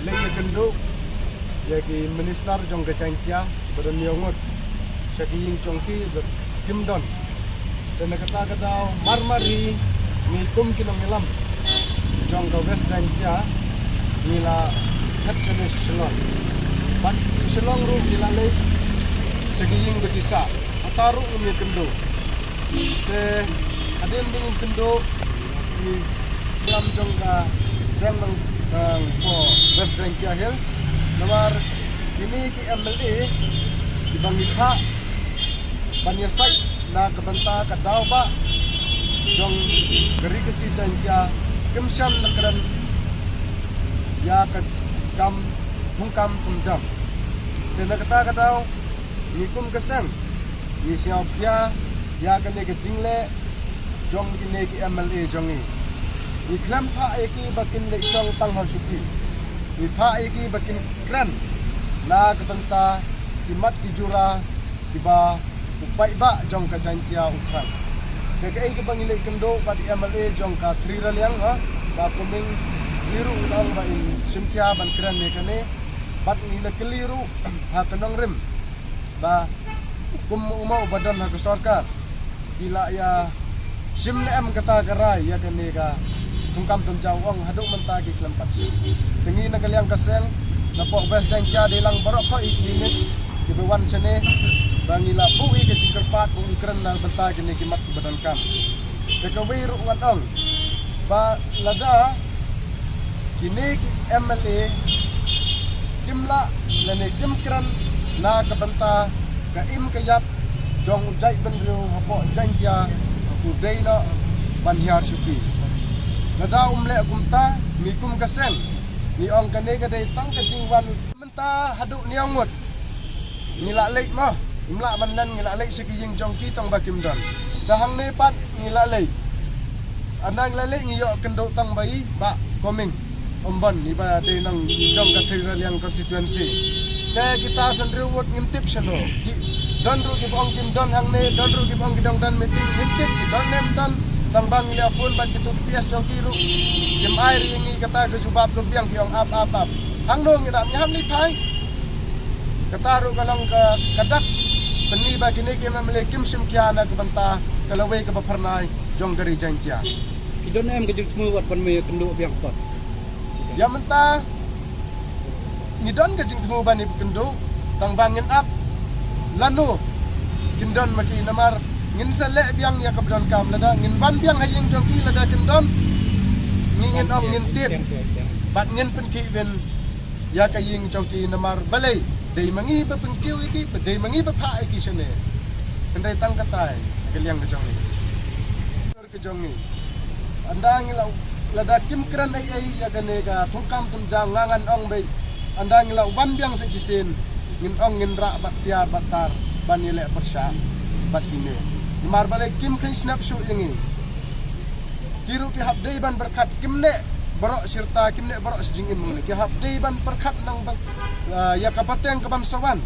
leit ïakynduh ïa ki minister jong ka Jaintia ba don hynñiew ngut sha ki ïing jong ki ba kim don. Te na kata ka daw mar mar hi ngi kum ki nongïalam jong ka West Jaintia ngi la phet shane sha Shillong. Bad sha Shillong ruh ngi la leit sha ki ïing ba ki sah. Hata ruh ngim ïakynduh. Te hadien ba ngim kynduh ki nongïalam jong ka seng nong, nongpoh West Jaintia Hills. Namar kine ki M L A kiba ngi phah ban ïasaid na ka bynta ka daw ba jong ka Ri Khasi Jaintia kim shym la kren ïa ka kam thungkam thungjam. Te na kata ka daw ngi kum ka seng ngi sngewkhia ïa kane ka jingleh jong kine ki M L A jong ngi. Ngi khlem phah ïa ki ba kin leit shong tang ha shuki. Ngi phah ïa ki ba kin kren na ka bynta ki mat ki jura kiba u paidbah jong ka Jaintia u thrang. Te kaei kaba ngi leit kynduh bad i M L A jong ka Three Raliang ha, Bah Comingone ruh u la ong ba in shim khia ban kren ïa kane bad ngi la kylli ruh ha ka nongrim ba kum u ma uba don ha ka sorkar ki la ïa shim ne em kata ka rai ïa kane ka Thungkam Tumja u ong haduh mynta ki khlem pat shim. Te ngi na ka liang ka seng, na pok West Jaintia dei lang baroh kawei ki unit kiba wan shane ba ngi la buh ïa ka jingkyrpad ba ngi kren na bynta kine ki mat kiba donkam. Te kawei ruh ngan ong ba lada kine ki M L A kim lah lane kim kren na ka bynta ka im ka ïap jong u jaitbynriew hapoh Jaintia, u dei noh ban hiar shuki. Lada um leh kumta, ngi kum ka seng ngi ong kane ka dei tang ka jingwan mynta haduh hynñiew ngut. Ngi la leit mo, im lah ban len, ngi la leit sha ki ïing jong ki tang ba kim don. Te hangne pat ngi la leit. Ynda ngi la leit ngi ïoh kynduh tang ba i Bah Koming Ymbon, i ba dei nong jong ka Thrirai Liang constituency. Te kita san hynriew ngut ngim tip shano. Ki don ruh kiba ong kim don hangne, don ruh kiba ong ki dang don meeting, ngim tip ki don ne ym don. Tang ba ngi la phone bad kito ki P S jong ki ruh, kim ai ïa ngi kata ka jubab, ka biang, ki ong ap ap ap. Hangno ngi dap, ngi hap leit phai. Kata ruh ka long ka, ka dak pynmih ba kine ki M L A kim shim khia na ka bynta ka lawei kaba phyrnai jong ka ri Jaintia. Ki don em ka jingthmu wat ban me kynduh biang pat? Ïa mynta ngi don ka jingthmu ban ïa kynduh, tang ba ngin ap lano kim don ma ki, namar ngin sa leh biang ïa kaba donkam. Lada ngin wan biang ha ïing jong ki lada kim don, ngi ngin ong ngin tied bad ngin pynkhih win ïa ka ïing jong ki, namar balei dei ma ngi ba pynkiew ïa ki, ba dei ma ngi ba phah ïa ki shane. Hynrei tang katai ka liang ka jong ngi, ka jong ngi. Ynda ngi la, lada kim kren ei ei ïa kane ka Thungkam Tumja, nga ngan ong beit, ynda ngi la wan biang sa shisien, ngin ong ngin rah bad tiar bad tar ban ïaleh pyrshah bad kine. Namar balei kim kheiñ snap shuh ïa ngi. Ki ruh ki hap dei ban pyrkhat, kim neh baroh shi rta, kim neh baroh shi jingim, ki hap dei ban pyrkhat nang ba, ah, ïa ka pateng kaban sa wan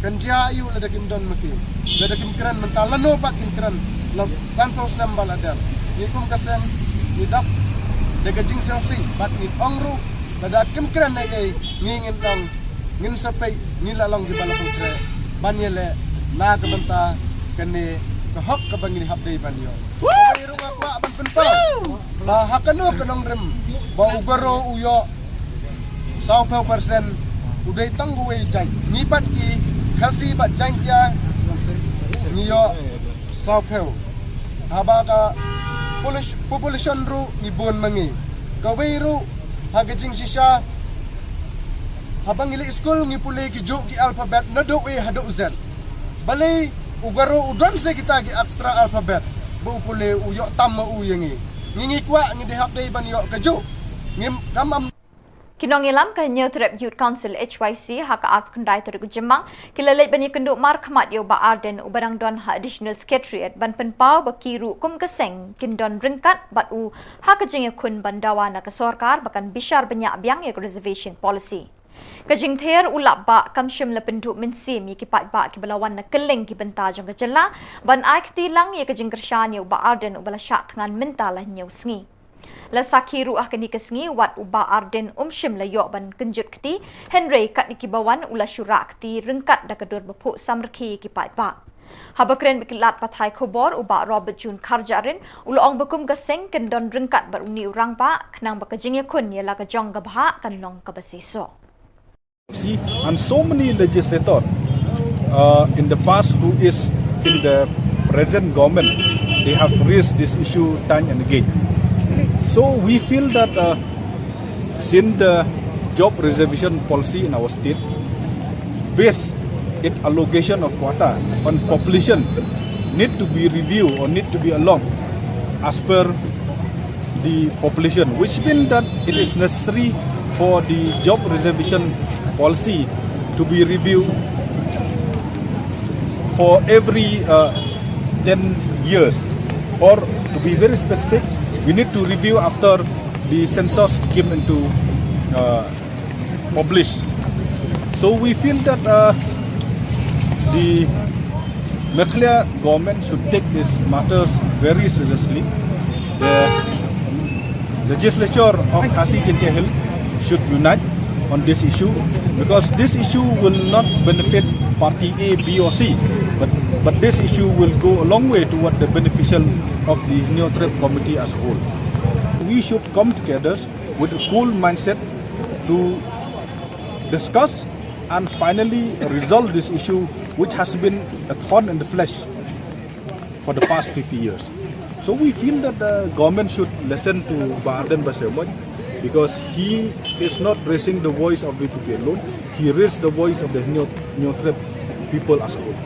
kan jia aiu lada kim don ma ki, lada kim kren mynta, lano pat kim kren la sanphew snem ba la dep. Ngi kum ka seng ngi dap da ka jingsngewsih bad ngi ong ruh lada kim kren ei ei, ngi ngin ong ngin sa peit, ngi la long kiba la pynkhreh ban ïaleh na ka bynta kane ka hok kaba ngi hap dei ban ïoh. Kawei ruh nga kwah ban pynpaw ba ha kano ka nongrim ba u Garo u ïoh sawphew percent, u dei tang uwei jait. Ngi pat ki Khasi bad Jaintia ngi ïoh sawphew. Haba ka population, population ruh ngi bun ma ngi. Kawei ruh ha ka jingshisha, haba ngi leit skul ngi pule ki juh ki alphabet naduh A haduh Z. Balei u Garo u don sa kita ki extra alphabet ba u pule u ïoh tam ma u ïa ngi? Ngi, ngi kwah, ngi dei hap dei ban ïoh ka juh. Ngim, kam am. Ki nongïalam ka Hynñiewtrep Youth Council, H Y C, ha ka arphew khyndai tarik u Jymmang ki la leit ban ïakynduh markhmat ïa u Bah Ardent uba dang don ha Additional Secretariat ban pynpaw ba ki ruh kum ka seng kin don ryngkat bad u ha ka jingïakhun ban dawa na ka sorkar ba kan bishar bniah biang ïa ka reservation policy. Ka jingthiar u Lahbah kam shym la pynduh mynsiem ïa ki paidbah kiba la wan na kylleng ki bynta jong ka jylla ban ai kti lang ïa ka jingkyrshan ïa u Bah Ardent uba la shah thngan mynta la hynñiew sngi. La sakhi ruh ha kane ka sngi wat u Bah Ardent um shym la ïoh ban kynjut kti, hynrei katne kiba wan u la shu rah kti ryngkat da ka dur ba phuh samrkhie ïa ki paidbah. Haba kren bad ki lad pathai khubor, u Bah Robert June Kharjahrin u la ong ba kum ka seng kin don ryngkat bad une u rangbah khnang ba ka jingïakhun ïa la ka jong ka bhah kan long kaba seisoh. See, and so many legislator, uh, in the past who is in the present government, they have raised this issue time and again. So we feel that, uh, since the job reservation policy in our state, based its allocation of quota on population, need to be reviewed or need to be along as per the population, which means that it is necessary for the job reservation policy to be reviewed for every, uh, ten years, or to be very specific, we need to review after the census came into, uh, published. So we feel that, uh, the Meghalaya government should take these matters very seriously. The legislature of Khasi Jaintia Hills should unite on this issue, because this issue will not benefit party A, B or C, but, but this issue will go a long way toward the beneficial of the Hynñiewtrep community as a whole. We should come together with a cool mindset to discuss and finally resolve this issue, which has been a thorn in the flesh for the past fifty years. So we feel that the government should listen to Bah Ardent Basaiawmoit, because he is not raising the voice of V P P alone. He raised the voice of the Hynñiewtrep people as a whole.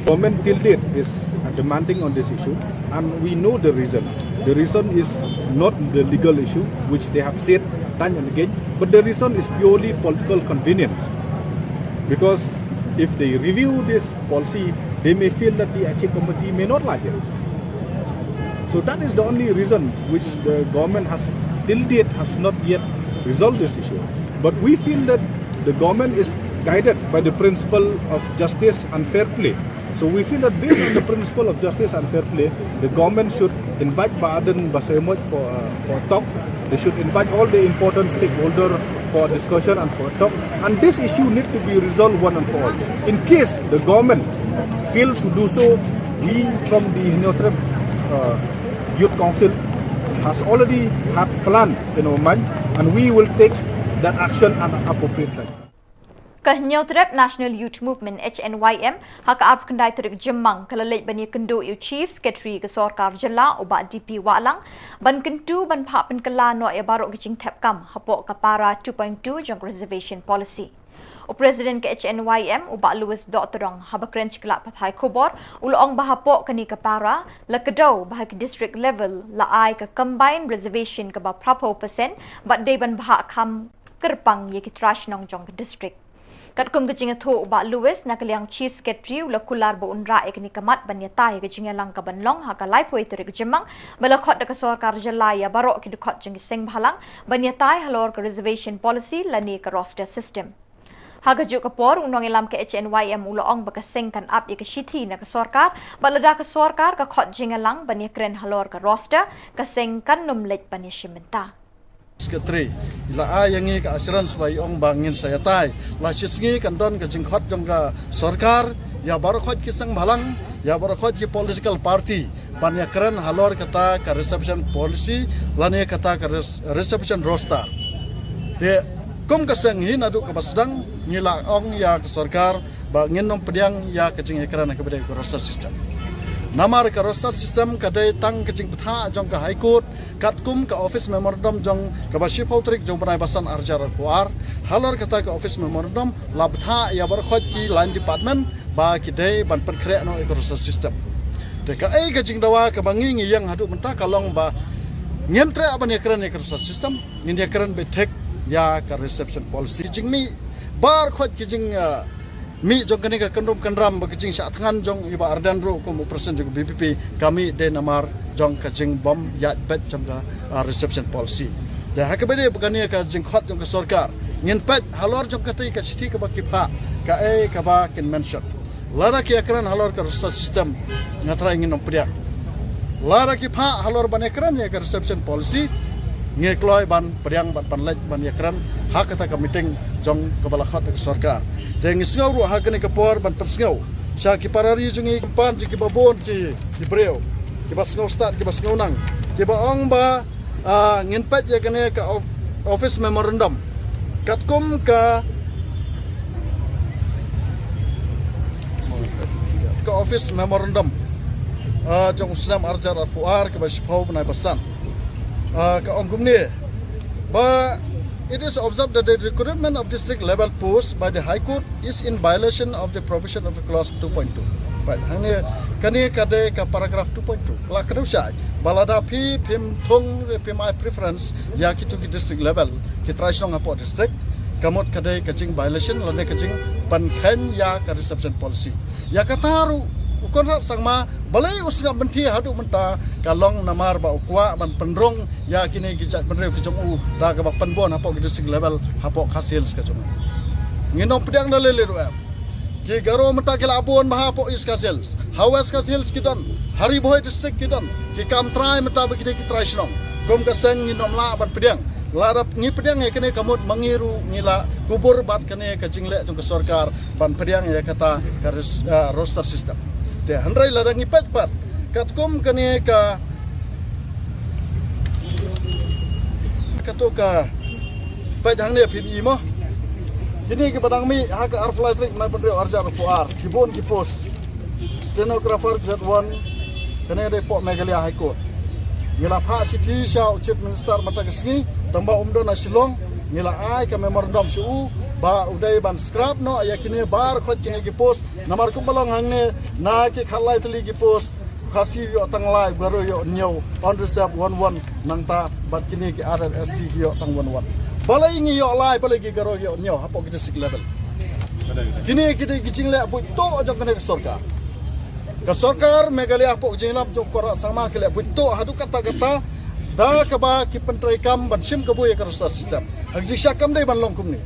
Government till date is demanding on this issue, and we know the reason. The reason is not the legal issue, which they have said time and again, but the reason is purely political convenience. Because if they review this policy, they may feel that the Achi committee may not like it. So that is the only reason which the government has till date has not yet resolved this issue. But we feel that the government is guided by the principle of justice and fair play. So we feel that based on the principle of justice and fair play, the government should invite Bah Ardent Basaiawmoit for, uh, for a talk. They should invite all the important stakeholders for discussion and for a talk. And this issue need to be resolved one and for all. In case the government fail to do so, we from the Hynñiewtrep uh, Youth Council has already had plan in our mind, and we will take that action at an appropriate time. Ka Hynñiewtrep National Youth Movement, H N Y M, ha ka arphew khyndai tarik Jymmang ka la leit ban ïakynduh ïa u Chief Secretary ka Sorkar Jylla, u Bah D P Wahlang, ban kyntu ban phah pynkylla noh ïa baroh ki jingthep kam hapoh ka Para two point two jong ka Reservation Policy. U President ka H N Y M, u Bah Louis Dohtdong, haba kren sha ki lad pathai khubor, u la ong ba hapoh kane ka Para la kdew ba ha ki district level la ai ka combined reservation kaba phraphew percent, bad dei ban bhah kham kyrpang ïa ki trai shnong jong ka district. Katkum ka jingïathuh u Bah Louis, na ka liang Chief Secretary u la kular ba un rah ïa kane ka mat ban ïatai ïa ka jingïalang kaban long ha ka laiphew tarik Jymmang, ba la khot da ka Sorkar Jylla ïa baroh ki dkhot jong ki seng bhalang ban ïatai halor ka Reservation Policy lane ka roster system. Ha kajuh ka por, u nongïalam ka H N Y M u la ong ba ka seng kan ap ïa ka shithi na ka sorkar, bad lada ka sorkar ka khot jingïalang ban ïakren halor ka roster, ka seng kan nym leit ban ïashim bynta. Secretary, i la ai ïa ngi ka assurance ba i ong ba ngin sa ïatai. La shisngi kan don ka jingkhot jong ka sorkar ïa baroh khoit ki seng bhalang, ïa baroh khoit ki political party ban ïakren halor kata ka reservation policy lane kata ka res, reservation roster. Te kum ka seng hi naduh kaba sdang ngi la ong ïa ka sorkar ba ngin nym pdiang ïa ka jingïakren kaba dei ka roster system. Namar ka roster system ka dei tang ka jingbthah jong ka High Court katkum ka office memorandum jong kaba shiphew tarik jong bnai ba san arhajar arphew ar. Halor kata ka office memorandum la bthah ïa baroh khoit ki line department ba ki dei ban pynkhreh noh ïa ka roster system. Te kaei ka jingdawa kaba ngi ngi ïeng haduh mynta ka long ba ngim treh ban ïakren ïa ka roster system, ngin ïakren beit thik ïa ka reservation policy. Jingmih baroh khoit ki jing, uh, mih jong kane ka kynrum kynram bad ka jingshah thngan jong i Bah Ardent ruh kum u president jong ka V P P, ka mih dei namar jong ka jingbym ïaid beit jong ka, ah, reservation policy. Te ha kaba dei ba kane ka jingkhot jong ka sorkar, ngin peit halor jong kata ka shithi kaba ki phah, kaei kaba kin mention. Lada ki ïakren halor ka roster system, nga trai ngin nym pdiang. Lada ki phah halor ban ïakren ïa ka reservation policy, ngi kloi ban pdiang bad ban leit ban ïakren ha kata ka meeting jong kaba la khot da ka sorkar. Te ngi sngew ruh ha kane ka por ban pynsngew sha ki para ri jong ngi, khamtam jong kiba bun ki, ki briew, kiba sngew stad, kiba sngew nang, kiba ong ba, ah, ngin peit ïa kane ka of, office memorandum katkum ka, ka office memorandum, ah, jong u snem arhajar arphew ar kaba shiphew bnai ba san. Ah, ka ong kumne ba, it is observed that the recruitment of district level post by the High Court is in violation of the provision of the clause two point two. Right. Hangne kane ka dei ka paragraph two point two. Ka la kdew shai ba lada phi phim thung re phim ai preference ïa kito ki district level, ki trai shnong hapoh district, ka mut ka dei ka jing violation lane ka jingpynkheiñ ïa ka reservation policy. Ïa kata ruh u Conrad Sangma balei u sngap bynta haduh mynta, ka long namar ba u kwah ban pynrung ïa kine ki jaitbynriew ki jong u da kaba pynbun hapoh ki district level hapoh Khasi Hills ka jong u. Ngin nym pdiang da lei lei ruh em. Ki Garo mynta ki la bun bha hapoh East Khasi Hills. Ha West Khasi Hills ki don, ha Ri Bhoi district ki don. Ki kam trai mynta ba ki dei ki trai shnong. Kum ka seng ngin nym lah ban pdiang. Lada ngi pdiang ïa kane ka mut ma ngi ruh ngi la kubur bad kane ka jingleh jong ka sorkar ban pdiang ïa kata ka res, ah, roster system. Te hynrei lada ngi peit pat katkum kane ka Kato ka peit hangne phin i mo. Kine kiba dang mih ha ka arphew lai tarik bnai bynriew arhajar arphew ar, ki bun ki post. Stenographer grade one, kane dei hapoh Meghalaya High Court. Ngi la phah shithi sha u Chief Minister mynta ka sngi, tang ba um don ha Shillong, ngi la ai ka memorandum sha u ba u dei ban scrap noh ïa kine baroh kine ki post. Namar kumba long hangne, na ki khatlai tylli ki post, Khasi ïoh tang lai, Garo ïoh hynñiew, unreserved one one, nangta bad kine ki other S T ki ïoh tang one one. Balei ngi ïoh lai, balei ki Garo ïoh hynñiew hapoh ki district level? Kine ki dei ki jingleh buit tuh jong kane ka sorkar. Ka sorkar Meghalaya hapoh ka jingïalam jong u Conrad Sangma ki leh buit tuh haduh katta katta, da kaba ki pyntreikam ban shim kabu ïa ka roster system. Ha ka jingshisha kam dei ban long kumne.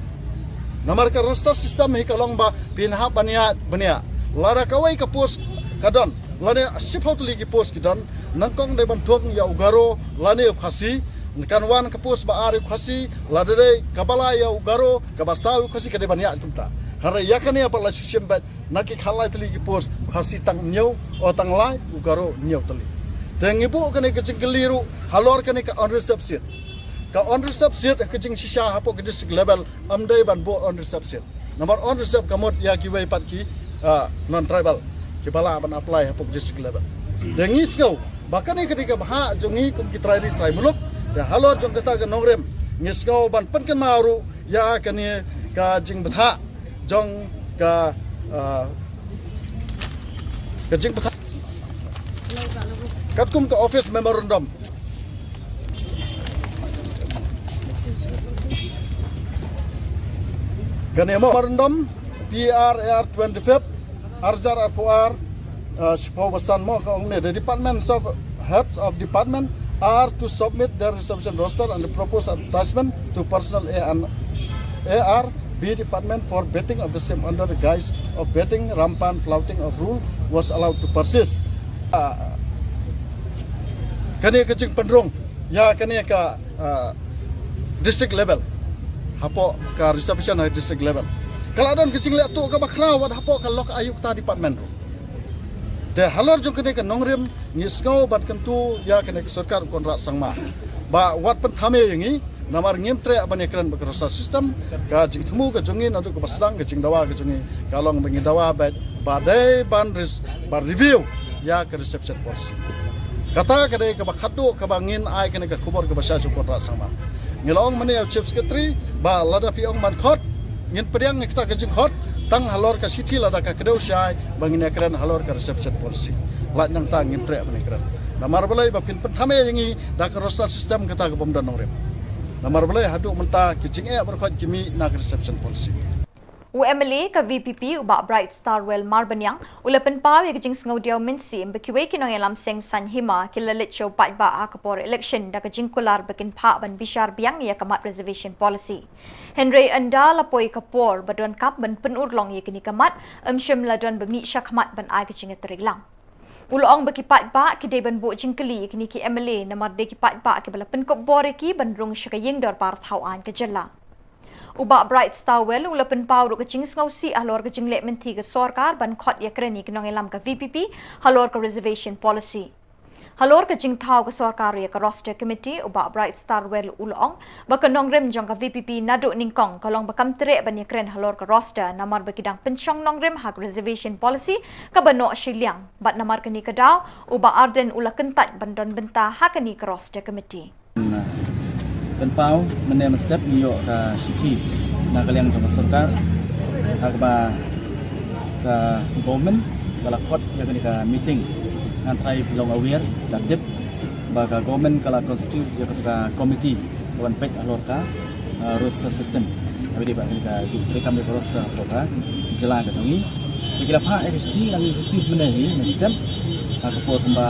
Namar ka roster system hi ka long ba phin hap ban ïaid bniah. Lada kawei ka post ka don, lane shiphew tylli ki post ki don, nyngkong dei ban thung ïa u Garo lane u Khasi. Kan wan ka post ba ar ïa u Khasi, lada dei kaba lai ïa u Garo, kaba saw ïa u Khasi, ka dei ban ïaid kumta. Hynrei ïa kane pat la shu shim beit, na ki khatlai tylli ki post, u Khasi tang hynñiew, o tang lai, u Garo hynñiew tylli. Te ngi buh kane ka jingkylli ruh halor kane ka unreserved seat. Ka unreserved seat ka jingshisha hapoh ka district level, ym dei ban buh unreserved seat. Namar unreserved ka mut ïa kiwei pat ki, ah, non-tribal kiba lah ban apply hapoh ka district level. Te ngi sngew ba kane ka dei ka bhah jong ngi kum ki trai ri trai muluk. Te halor jong kata ka nongrim, ngi sngew ban pynkynmaw ruh ïa kane ka jingbthah jong ka, ah, ka jingbthah katkum ka office memorandum. Kane mo memorandum P R A R twenty-fifth, arhajar arphew ar, uh, shiphew basan mo, ka ong ne, the departments of heads of department are to submit their reservation roster and the proposed advertisement to personnel A and A R B department for vetting of the same under the guise of vetting rampant flouting of rule was allowed to persist. Uh, kane ka jingpynrung ïa kane ka, ah, district level. Hapoh ka reservation ha district level, ka la don ka jingleh tuh kaba khraw wat hapoh ka lok ayukta department ruh. Te halor jong kane ka nongrim ngi sngew ban kyntu ïa kane ka sorkar u Conrad Sangma ba wat pynthame ïa ngi. Namar ngim treh ban ïakren bad ka roster system. Ka jingthmu ka jong ngi naduh kaba sdang ka jingdawa ka jong ngi ka long ba ngi dawa bad ba dei ban ris-, ban review ïa ka reservation policy. Kata ka dei kaba khatduh kaba ngin ai kane ka khubor kaba shai sha u Conrad Sangma. Ngi la ong mynne ïa u Chief Secretary ba lada phi ong ban khot, ngin pdiang ïa kata ka jingkhot tang halor ka shithi lada ka kdew shai ba ngin ïakren halor ka reservation policy. Lait nangta ngin treh ban ïakren. Namar balei? Ba phin pynthame ïa ngi da ka roster system kata ka bym don nongrim. Namar balei? Haduh mynta ki jingeh baroh khoit ki mih na ka reservation policy. U M L A ka V P P u Bah Bright Starwell Marbaniang u la pynpaw ïa ka jingsngewdiaw mynsiem ba kiwei ki nongïalam seng saiñ hima ki la leit sha u paidbah ha ka por election da ka jingkular ba kin phah ban bishar biang ïa ka mat reservation policy. Hynrei ynda la poi ka por ba donkam ban pynurlong ïa kane ka mat, ym shym la don ba mih shakhmat ban ai ka jingïatreilang. U la ong ba ki paidbah ki dei ban buh jingkylli ïa kine ki M L A namar dei ki paidbah kiba la pynkup bor ïa ki ban rung sha ka ïing dorbar thaw aiñ ka jylla. U Bah Bright Starwell u la pynpaw ruh ka jingsngewsih halor ka jingleh mynthi ka sorkar ban khot ïakren ïa ki nongïalam ka V P P halor ka reservation policy. Halor ka jingthaw ka sorkar ïa ka roster committee, u Bah Bright Starwell u la ong ba ka nongrim jong ka V P P naduh nyngkong ka long ba kam treh ban ïakren halor ka roster namar ba ki dang pynshong nongrim ha ka reservation policy kaba noh shiliang, bad namar kane ka daw u Bah Ardent u la kyntait ban don bynta ha kane ka roster committee. Pynpaw mynne mynstep ngi ïoh ka shithi na ka liang jong ka sorkar ha kaba ka government ka la khot ïa kane ka meeting. Ngan trai phi long aware, da tip ba ka government ka la constitute ïa kata ka committee ka ban peit halor ka, uh, roster system. Haba dei ba kane ka jingtrei kam ïa ka roster hapoh ka jylla ka jong ngi. Te ki la phah ïa ka shithi, ngi la receive mynne hi mynstep ha ka por kumba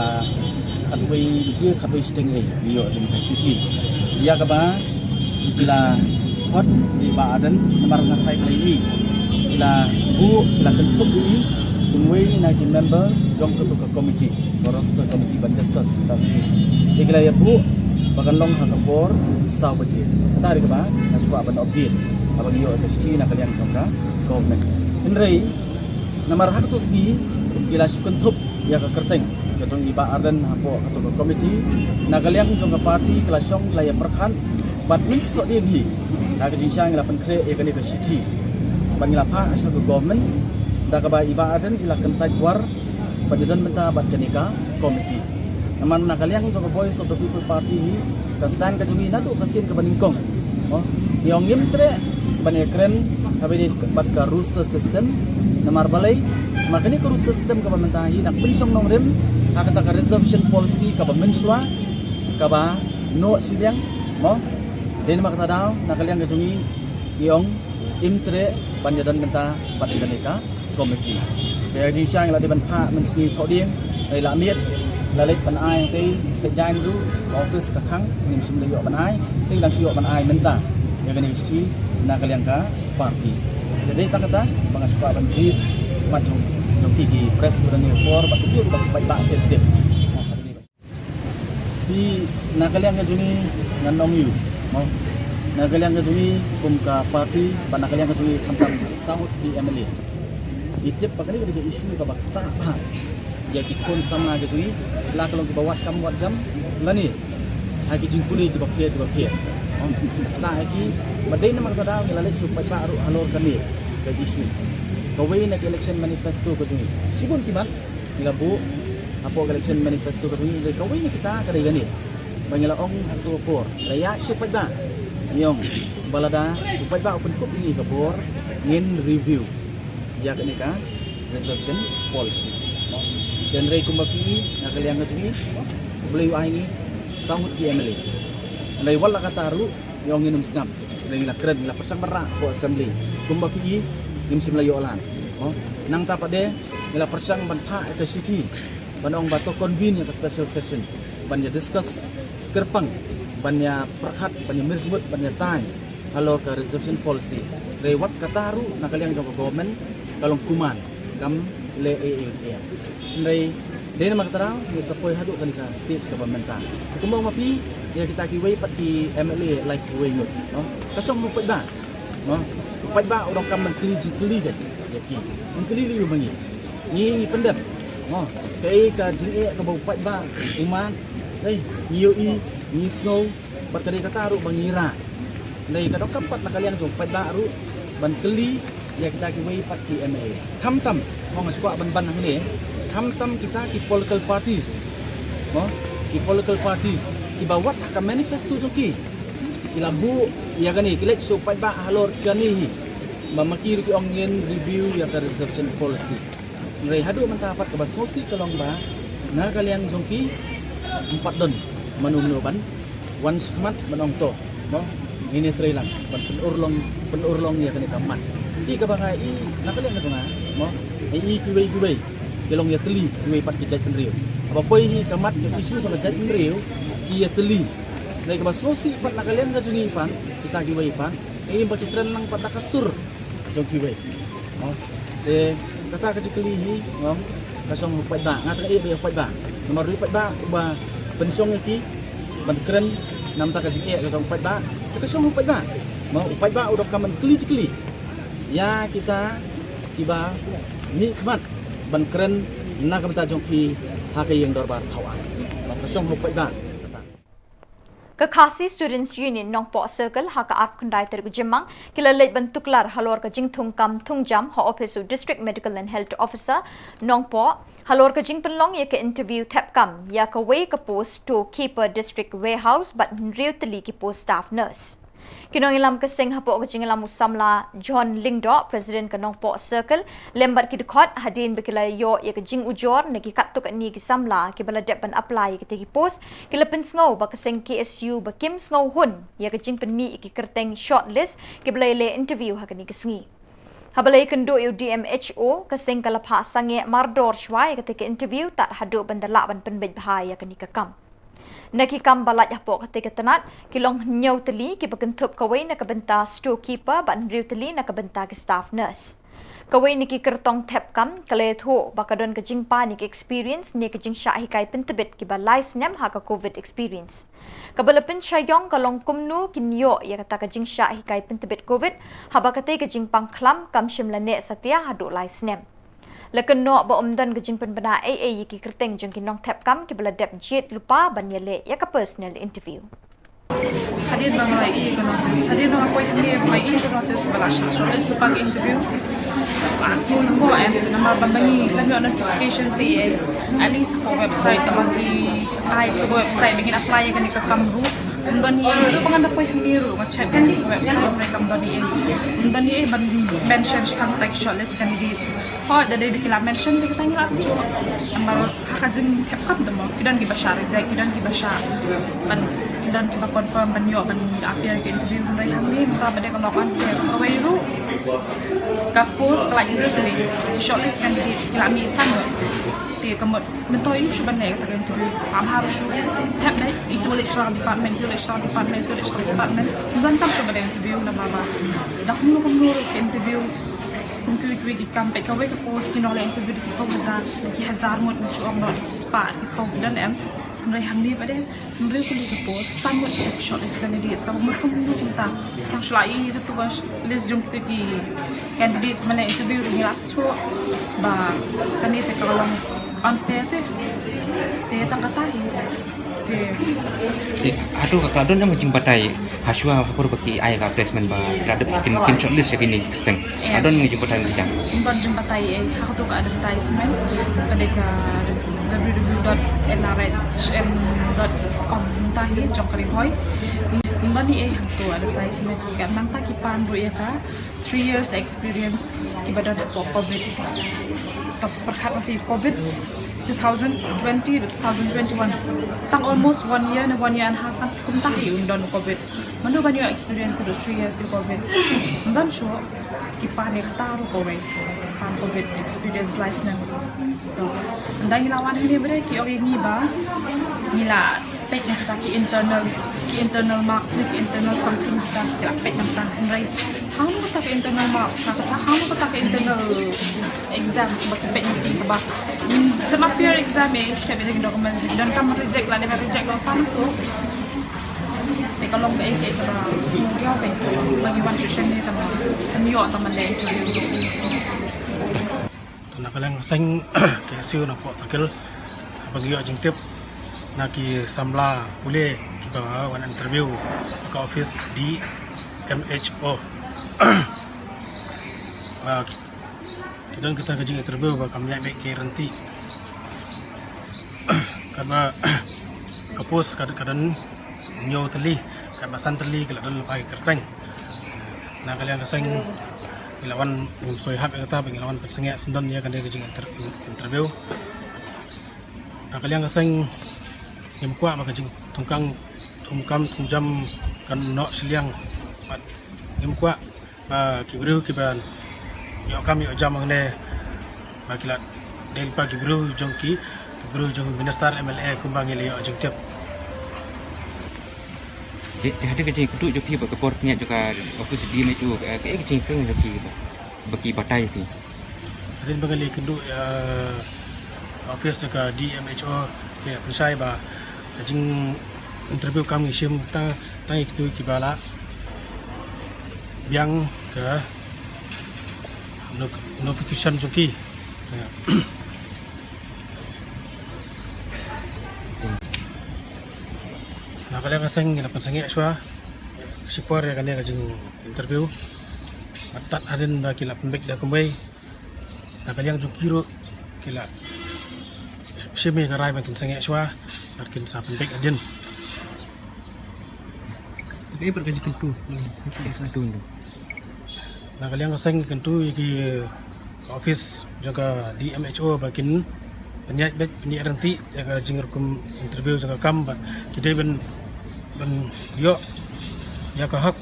khatwei baje, khatwei shiteng hi ngi ïoh ïa ka shithi ïa kaba ki la khot ïa i Bah Ardent namar nga tharai ki la ïohi, ki la buh, ki la kynthup ïa i kum uwei na ki member jong katu ka committee, ka roster committee ban discuss ïa kata ka sien. Te ki la ïa buh ba kan long ha ka por saw baje. Kata dei kaba nga shu kwah ban update haba ngi ïoh ka shithi na ka liang jong ka government. Hynrei namar ha katu ka sngi ki la shu kynthup ïa ka kyrteng ka jong i Bah Ardent hapoh katu ka committee, na ka liang jong ka party ki la shong, ki la ïa pyrkhat Bad mynstep dien hi, da ka jingshang ngi la pynkhreh ïa kane ka shithi bad ngi la phah sha ka government, da kaba i Bah Ardent i la kyntait kwar bad i don bynta bad kane ka committee. Namar na ka liang jong ka Voice of the People Party hi, ka stand ka jong ngi naduh ka sien kaba nyngkong, mo, ngi ong ngim treh ban ïakren haba ïadei bad ka roster system. Namar balei? Namar kane ka roster system kaba mynta hi, na ka pynshong nongrim ha kata ka reservation policy kaba mynshuwa, kaba noh shiliang, mo. Dei namar kata daw na ka liang ka jong ngi, ngi ong ngim treh ban ïadon bynta bad kane ka committee. Te ka jingshang la dei ban phah mynsngi thohdieng, hynrei la miet, la leit ban ai hangtei, sa jain ruh ka office ka khang, ngim shym la ïoh ban ai, te ngi dang shu ïoh ban ai mynta ïa kane ka shithi na ka liang ka party. Te dei tang kata ba nga shu kwah ban brief mat jong, jong phi ki press correspondent por, bad kumjuh ruh bad ki paidbah tip tip. Phi, na ka liang ka jong ngi ngan ong ïa u, mo, na ka liang ka jong ngi kum ka party, bad na ka liang ka jong ngi khamtam saw ngut ki M L A, ngi tip ba kane ka dei ka issue kaba ktah bha ïa ki khun samla ka jong ngi, la ka long kiba wad kam wad jam lane ha ki jingpule kiba pher kiba pher. Mo, ktah ïa ki. Bad dei namar kata daw ngi la leit sha u paidbah ruh halor kane ka issue. Kawei na ka election manifesto ka jong ngi, shibun ki mat ngi la buh hapoh ka election manifesto ka jong ngi, hynrei kawei na kita ka dei kane ba ngi la ong ha kato ka por, la ïaid sha u paidbah, ngi ong ba lada u paidbah u pynkup ïa ngi ka bor, ngin review ïa kane ka reservation policy. Hynrei kumba phi i, na ka liang ka jong ngi, U Blei u ai ngi saw ngut ki M L A, hynrei wat la kata ruh ngi ong ngin ym sngap. Hynrei ngi la kren, ngi la pyrshang ban rah hapoh assembly. Kumba phi i, ngim shym la ïoh lang, mo. Nangta pat de ngi la pyrshang ban phah ïa ka shithi ban ong ba to convene ïa ka special session ban ïa discuss kyrpang, ban ïa pyrkhat, ban ïa mirjmut, ban ïa tai halor ka reservation policy. Hynrei wat kata ruh na ka liang jong ka government ka long kumne, kam leh ei ei ei. Hynrei dei namar kata daw ngi sa poi haduh kane ka stage kaba mynta. Kumba ong ma phi, ïa kita kiwei pat ki M L A, like, kiwei ngut, no, ka shong ha u paidbah, no. U paidbah u donkam ban kylli jingkylli ka ïa ki. Ban kylli lei ïa ma ngi. Ngi, ngi pyndep, no, kaei ka jingeh kaba u paidbah u mad. Ei, ngi ïohi, ngi sngew, bad ka dei kata ruh ba ngi rah. Hynrei ka donkam pat na ka liang jong u paidbah ruh ban kylli ïa kita kiwei pat ki M L A. Khamtam, mo, nga sngewkwah ban ban hangne, khamtam kita ki political parties, mo, ki political parties kiba wat ha ka manifesto jong ki, ki la buh ïa kane, ki leit sha u paidbah halor kane hi, ba ma ki ruh ki ong ngin review ïa ka reservation policy. Hynrei haduh mynta pat kaba sngewsih ka long ba na ka liang jong ki ym pat don mano mano ban wan shakhmat ban ong to, mo, ngin ïatrei lang ban pynurlong, pynurlong ïa kane ka mat. Te kaba nga i na ka liang ka jong nga, mo, nga i kiwei kiwei ki long ïatylli, kiwei pat ki jaitbynriew. Haba poi hi ka mat, ka issue jong ka jaitbynriew, ki ïatylli. Hynrei kaba sngewsih pat na ka liang ka jong ngi pat, kita kiwei pat, nga i ba ki kren lang pat da ka sur jong kiwei. Mo, te kata ka jingkylli hi, mo, ka shong ha u paidbah. Nga tang ïa u paidbah, namar u paidbah uba pynshong ïa ki ban kren na ka bynta ka jingeh ka jong u paidbah. Te ka shong ha u paidbah, mo, u paidbah u donkam ban kylli jingkylli ïa kita kiba mihkhmat ban kren na ka bynta jong ki ha ka ïing dorbar thaw aiñ. Mo, ka shong ha u paidbah. Ka Khasi Students Union Nongpoh Circle ha ka arphew khyndai tarik u Jymmang ki la leit ban tuklar halor ka jingthung kam thung jam ha ophis u District Medical and Health Officer Nongpoh halor ka jingpynlong ïa ka interview thep kam ïa kawei ka post storekeeper District Warehouse bad hynriew tylli ki post staff nurse. Ki nongïalam ka seng hapoh ka jingïalam u samla John Lyngdoh, President ka Nongpoh Circle, lem bad ki dkhot, hadien ba ki la ïoh ïa ka jingujor na ki katto katne ki samla kiba la dep ban apply ïa kita ki post, ki la pynsngew ba ka seng K S U ba kim sngewhun ïa ka jingpynmih ïa ki kyrteng shortlist kiba la ïaleh interview ha kane ka sngi. Haba la ïakynduh ïa u D M H O, ka seng ka la phah sangeh mardor shuwa ïa kata ka interview tad haduh ban da lah ban pynbeit bha ïa kane ka kam. Na ki kam ba lait hapoh kata ka tnat ki long hynñiew tylli kiba kynthup kawei na ka bynta storekeeper bad hynriew tylli na ka bynta ki staff nurse. Kawei na ki kyrtong thep kam ka la ïathuh ba ka don ka jingpan ïa ka experience ne ka jingshah hikai pyntbit kiba lai snem ha ka covid experience. Kaba la pynshai ïong ka long kumno kin ïoh ïa kata ka jingshah hikai pyntbit covid haba kata ka jingpang khlam kam shym la neh satia haduh lai snem. La kynnoh ba ym don ka jingpynbna ei ei ïa ki kyrteng jong ki nongthep kam kiba la dep jied lypa ban ïaleh ïa ka personal interview. Hadien ba nga la ïohi ka notice, hadien ba nga poi hangne ba nga ïohi ka notice ba la shah shortlist lypa ka interview, la sngew lyngngoh em, namar ba ma ngi lem ïoh notification sa ïa, at least ha ka website, tang ba ki ai ha ka website ba ngin apply ïa kane ka kam ruh. Ym don ei ei ruh, ba ngan da poi hangne ruh nga check ïa ka website ruh kam don ei ei. Ym don ei ei ban mention shaphang ka shortlist candidates. Hooid, da dei ba ki la mention, te kata ngi la shu, namar ha ka jingthep kam te mo, ki don kiba shah reject, ki don kiba shah, ban, ki don kiba confirm ban ïoh ban appear ka interview, hynrei hangne mynta ba dei ka long unfair. Sa kawei ruh ka post ka la ïoh ri tylli, shortlist candidate ki la mih san ngut. Te ka mut mynta ïoh shuh ban leh kata ka interview, am har shuh thep dei, itu leh shuwa department, itu leh shuwa department, itu leh shuwa department. Ym donkam shuh ban leh interview namar ba da kumno kumno ruh ka interview, kum kiwei kiwei ki kam, peit kawei ka post ki nongleh interview da ki phew hajar, da ki hajar ngut, ngi shu ong noh da ki spah, da ki phew, ki don em. Hynrei hangne ba dei hynriew tylli ka post, san ngut ki shortlist candidates, ka mut kumno kumta. Tang shu la ïohi da tu ka list jong kitu ki candidates ban leh interview, da ngi la shu ba kane te ka long unfair te. Te tang kata hi. Te, hato ka la don em ka jingbatai hashuwa ha por ba ki ai ka placement ba ka dep kin, kin shortlist ïa kine ki kyrteng? Ka don em ka jingbatai mynta? Ym don jingbatai ei ha kato ka advertisement ka dei ka w w w dot n r h m dot com mynta hi jong ka Ri Bhoi. Ym don ei ei ha kato advertisement, ka mynta ki pan ruh ïa ka three years experience kiba don hapoh covid. Pyrkhat ma phi covid two thousand twenty to two thousand twenty-one. Tang almost one year ne one year and a half, kumta hi un don covid. Mano ban ïoh experience haduh three years ïa covid? Ym don shuh. Ki pan ïa kata ruh kawei. Pan covid experience lai snem. To. Ynda ngi la wan hangne ba dei ki ong ïa ngi ba ngi la peit na kata ki internal, ki internal marks, ki internal something kita, ki la peit na kata. Hynrei hangno kata ki internal marks, na kata hangno kata ki internal exam ba ki peit na ki ba. Ngim, te ma peer exam ïa, step ïa ki documents, ki donkam reject la, dei ban reject la pan tu. Te ka long kaei kaei kaba sngewthuh ba ngi wan sha shane tang ban ïoh tang ban leh interview. To na ka liang ka seng K S U Nongpoh Circle, haba ngi ïoh jingtip na ki samla pule kiba wan interview ha ka office D M H O. Ba ki don kata ka jing interview ba kam ïaid beit ki rynti. Katba ka post ka, ka don hynñiew tylli, katba san tylli ki la don lypa ki kyrteng. Na ka liang ka seng ngi la wan, ngim soi hap ïa kata ba ngi la wan pynsangeh syndon ïa kane ka jing inter-, interview. Na ka liang ka seng ngim kwah ba ka jingthungkam, thungkam thungjam kan noh shiliang. Bad ngim kwah ba ki briew kiba ïoh kam ïoh jam hangne ba ki la dei lypa ki briew jong ki, ki briew jong minister, M L A kumba ngi la ïoh jingtip. Te, te hadien ka jingkynduh jong phi bad ka bor pynïaid jong ka office D M H O, ka, kaei ka jingkynduh jong phi ba, ba ki batai phi? Hadien ba ngi la kynduh ïa office jong ka D M H O, ki la pynshai ba ka jing interview kam ngi shim tang, tang ïa kitu kiba la biang ka no-, notification jong ki. Na ka liang ka seng ngi la pynsangeh shuwa shipor ïa kane ka jing interview. Bad tad hadien ba ki la pynbeit da kumwei, na ka liang jong ki ruh ki la shim ïa ka rai ba kin sangeh shuwa bad kin sa pynbeit hadien. Kaei pat ka jingkyntu? Kyntu. Na ka liang ka seng kyntu ïa ki, eh, office jong ka D M H O ba kin pynïaid beit, pynïaid rynti ïa ka jingrukom interview jong ka kam bad ki dei ban, ban ïoh ïa ka hok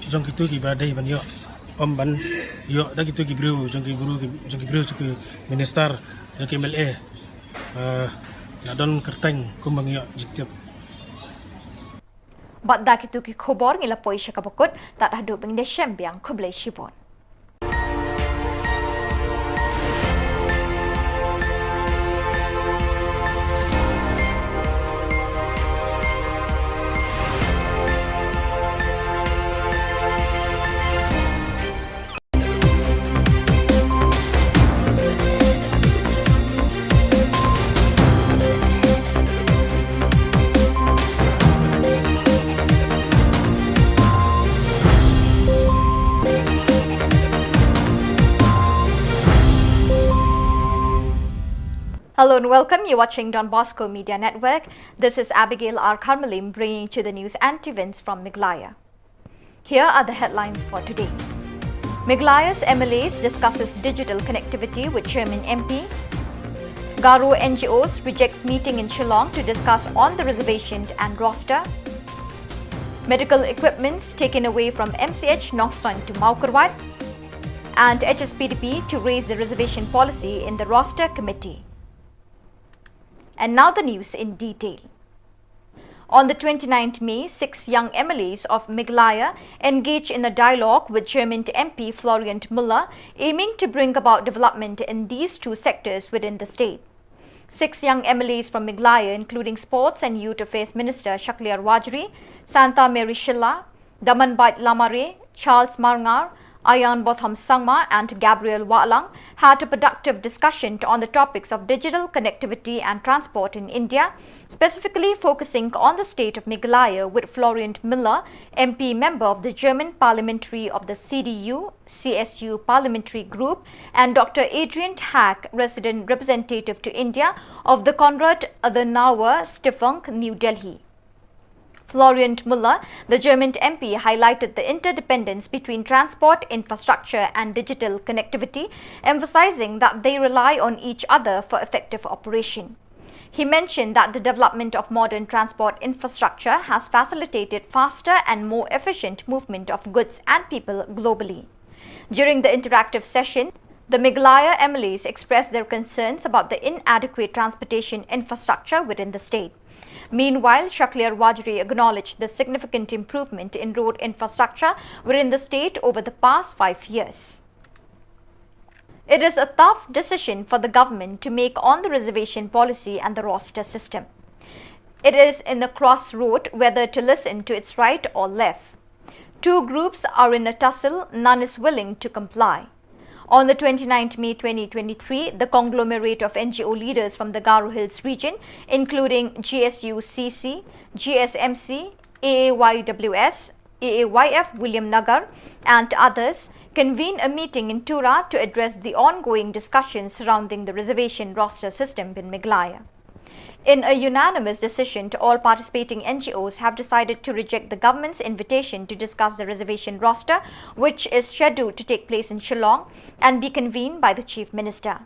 jong kitu kiba dei ban ïoh. Ym ban ïoh da kitu ki briew jong ki briew, jong ki briew jong ki minister, jong ki M L A. Eh, la don kyrteng kumba ngi ïoh jingtip. Bad da kitu ki khubor ngi la poi sha kaba kut, tad haduh ban ïashem biang, khublei shibun. Hello and welcome. You're watching Don Bosco Media Network. This is Abigail R Kharmalim bringing to the news and events from Meghalaya. Here are the headlines for today. Meghalaya's M L As discusses digital connectivity with Chairman M P. Garo N G Os rejects meeting in Shillong to discuss on the reservation and roster. Medical equipments taken away from M C H Nongstoin to Mawkyrwat. And H S P D P to raise the reservation policy in the roster committee. And now the news in detail. On the twenty-ninth May, six young M L As of Meghalaya engage in a dialogue with Chairman M P Florian Muller, aiming to bring about development in these two sectors within the state. Six young M L As from Meghalaya, including Sports and Youth Affairs Minister Shakliar Warjri, Santa Mary Shylla, Damanbait Lamare, Charles Marngar, Ayan Botham Sangma, and Gabriel Wahlang, had a productive discussion on the topics of digital connectivity and transport in India, specifically focusing on the state of Meghalaya with Florian Muller, M P member of the German Parliamentary of the C D U, C S U Parliamentary Group, and Doctor Adrian Hack, resident representative to India of the Konrad Adenauer Stiftung, New Delhi. Florian Muller, the German M P, highlighted the interdependence between transport infrastructure and digital connectivity, emphasizing that they rely on each other for effective operation. He mentioned that the development of modern transport infrastructure has facilitated faster and more efficient movement of goods and people globally. During the interactive session, the Meghalaya M L As expressed their concerns about the inadequate transportation infrastructure within the state. Meanwhile, Shakliar Warjri acknowledged the significant improvement in road infrastructure within the state over the past five years. It is a tough decision for the government to make on the reservation policy and the roster system. It is in a crossroad whether to listen to its right or left. Two groups are in a tussle, none is willing to comply. On the twenty-ninth May twenty twenty-three, the conglomerate of N G O leaders from the Garo Hills region, including G S U C C, G S M C, A A Y W S, A A Y F Williamnagar, and others, convened a meeting in Tura to address the ongoing discussions surrounding the reservation roster system in Meghalaya. In a unanimous decision, all participating N G Os have decided to reject the government's invitation to discuss the reservation roster, which is scheduled to take place in Shillong and be convened by the Chief Minister.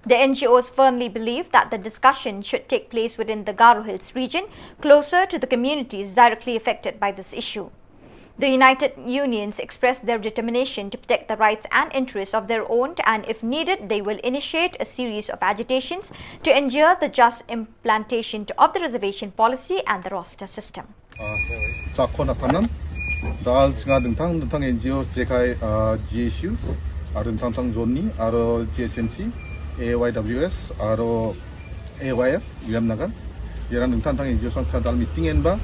The N G Os firmly believe that the discussion should take place within the Garo Hills region, closer to the communities directly affected by this issue. The United Unions expressed their determination to protect the rights and interests of their own, and if needed, they will initiate a series of agitations to ensure the just implementation of the reservation policy and the roster system. Ah, ta khon atanam, dal chinga dengtang dengtang N G O jekai, ah, G S U, aro dengtang tang Johnny, aro G S M C, A Y W S, aro A Y F Williamnagar. Ïarang dengtang tang N G O sang sa dal meeting en ba,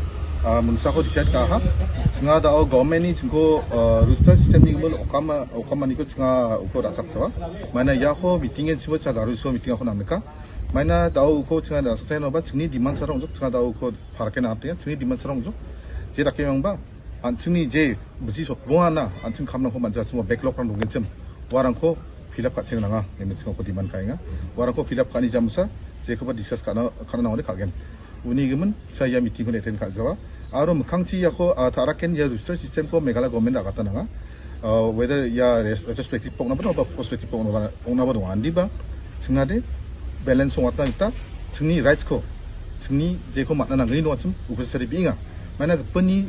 ah, mengsa ko decide ka ha. Chinga da o government ni chingko, ah, roster system ni mo okama, okama ni ko chinga uko rasak sawa. Mana ya ko meeting en chimo cha garu so meeting ako namka. Mana da o ko chinga da sa no ba chingni demand sarong jok chinga da o ko pharaken ap te chingni demand sarong jok. Je da ke yang ba. An chingni je bisi so buana an ching kam na ko manja chimo backlog rang dungin chim. Warang ko fill up ka ching nanga, ngi min sngewbha demand ka ïa nga. Warang ko fill up ka ni jam sa, je kaba discuss ka na, ka na nang ka gen. Uni gimen, sa ïa meeting ko ne attend ka jawa. Aro mekang chi ïa ko, ah, tara ken ïa roster system ko Meghalaya government ra kata nanga. Ah, whether ïa res-, retrospective pok na ba, ba prospective pok na ba, pok na ba dong andi ba. Chinga de, balance song watna ita, chingni rights ko. Chingni je ko matna nang ni no achim, uko sa ri binga. Mana peni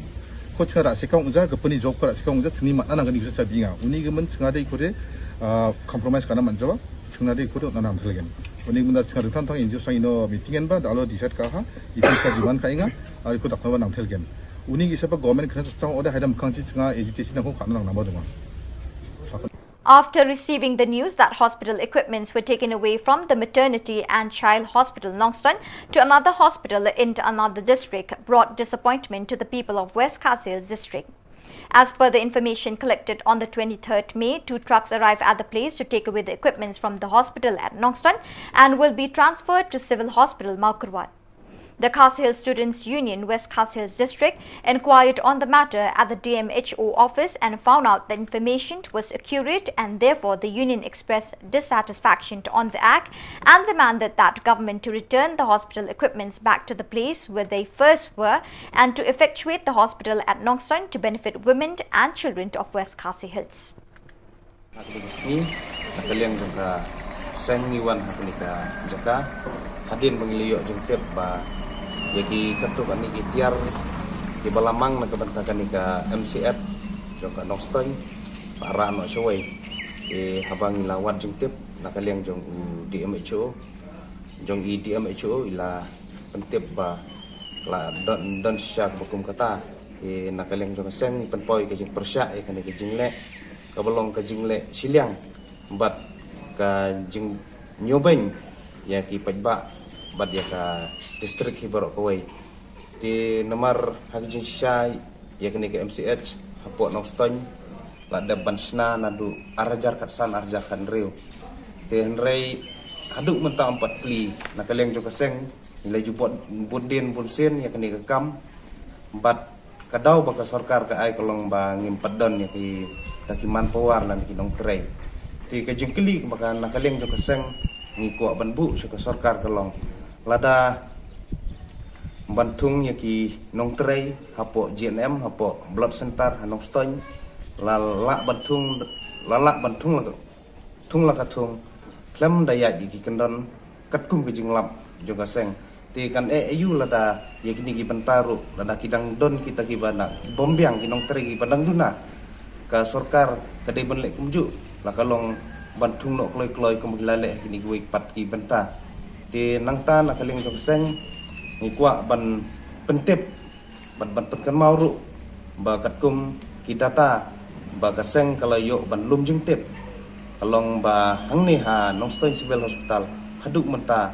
ko chinga ra sekong uja, ko peni job ko ra sekong uja, chingni matna nang ni uja sa binga. Uni gimen chinga de ko de, ah, compromise ka na man jawa. Chinga de ko de na nang thel gen. Uni gimen da chinga de tang tang N G O sang ino meeting en ba, da lo decide ka ha, ita sa demand ka inga, ah, ko dak na ba nang thel gen. Uni gi sa ba government kena sa sang order haidam kang chi chinga agitation nang ko ka nang na ba dong. After receiving the news that hospital equipments were taken away from the maternity and child hospital Nongstoin to another hospital in another district brought disappointment to the people of West Khasi Hills district. As per the information collected on the twenty-third May, two trucks arrived at the place to take away the equipments from the hospital at Nongstoin and will be transferred to Civil Hospital Mawkyrwat. The Khasi Hills Students Union, West Khasi Hills District, inquired on the matter at the D M H O office and found out the information was accurate, and therefore the union expressed dissatisfaction on the act and demanded that government to return the hospital equipments back to the place where they first were and to effectuate the hospital at Nongstoin to benefit women and children of West Khasi Hills. Ha kane ka sngi, na ka liang jong ka seng ngi wan ha kane ka jaka, hadien ba ngi la ïoh jingtip ba ïa ki katto katne ki tiar kiba la mang na ka bynta kane ka M C H jong ka Nongstoin ba rah noh shawei. Te haba ngi la wad jingtip na ka liang jong u D M H O, jong i D M H O i la pyntip ba la don, don shisha kaba kum kata. Te na ka liang jong ka seng ngi pynpaw ïa ka jingpyrshah ïa kane ka jingleh kaba long ka jingleh shiliang bad ka jingñiewbeiñ ïa ki paidbah bad ïa ka district hi baroh kawei. Te namar ha ka jingshisha ïa kane ka M C H hapoh Nongstoin la dep ban shna naduh ar hajar khatsan, ar hajar khathynriew. Te hynrei haduh mynta ym pat plie. Na ka liang jong ka seng ngi la ju bud, bud dien bun sien ïa kane ka kam, bad ka daw ba ka sorkar ka ai ka long ba ngim pat don ïa ki, ka ki manpower lane ki nongtrei. Te ka jingkylli ba ka na ka liang jong ka seng ngi kwah ban buh sha ka sorkar ka long, lada ban thung ïa ki nongtrei hapoh G N M, hapoh blood center ha Nongstoin, la lah ban thung, la lah ban thung la ka thung la ka thung, khlem da ïaid ïa ki kyndon katkum ka jinglap jong ka seng. Te kan eh aïu lada ïa kine ki bynta ruh, lada ki dang don kita kiba na, ki bym biang, ki nongtrei kiba dang duna. Ka sorkar ka dei ban leh kumjuh, la ka long ban thung noh kloi kloi kum ki la leh kine kiwei pat ki bynta. Te nangta na ka liang jong ka seng ngi kwah ban pyntip bad ban pynkynmaw ruh ba katkum ki data ba ka seng ka la ïoh ban lum jingtip, ka long ba hangne ha Nongstoin Civil Hospital haduh mynta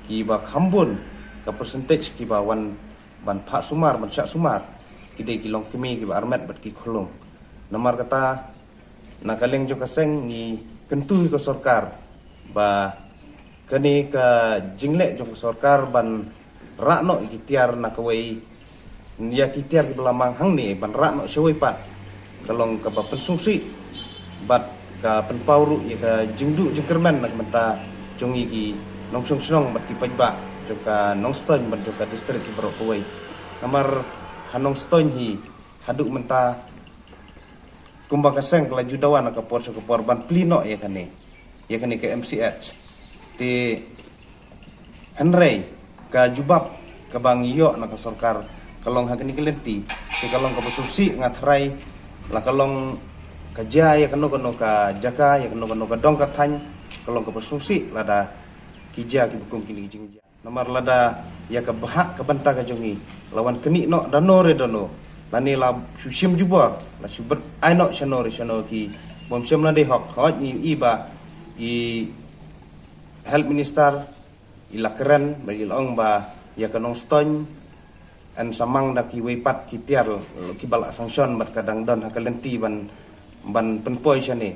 kiba kham bun ka percentage kiba wan ban phah sumar, ban shah sumar, ki dei ki longkmie kiba armet bad ki khulung. Namar kata na ka liang jong ka seng ngi kyntu ïa ka sorkar ba kane ka jingleh jong ka sorkar ban rah noh ïa ki tiar na kawei, ïa ki tiar kiba la mang hangne ban rah noh shawei pat, ka long kaba pynsngewsih bad ka pynpaw ruh ïa ka jingduh jingkyrmen na ka bynta jong ngi ki nongshong shnong bad ki paidbah jong ka Nongstoin bad jong ka district baroh kawei. Namar ha Nongstoin hi haduh mynta kumba ka seng ka la ju dawa na ka por sha ka por ban plie noh ïa kane, ïa kane ka M C H. Te hynrei ka jubab kaba ngi ïoh na ka sorkar ka long ha kane ka lynti, te ka long kaba sngewsih, nga tharai la ka long ka jia ïa kano kano ka jaka, ïa kano kano ka dong ka thaiñ, ka long kaba sngewsih lada ki jia kiba kum kine ki jingjia. Namar lada ïa ka bhah ka bynta ka jong ngi la wan knieh noh da no re da no, lane la shu shim jubor, la shu bret ai noh shano re shano ki bym shym la dei hok. Hooid ngi i ba i Health Minister i la kren bad i la ong ba ïa ka Nongstoin yn sa mang da kiwei pat ki tiar kiba la sanction bad ka dang don ha ka lynti ban, ban pynpoi shane.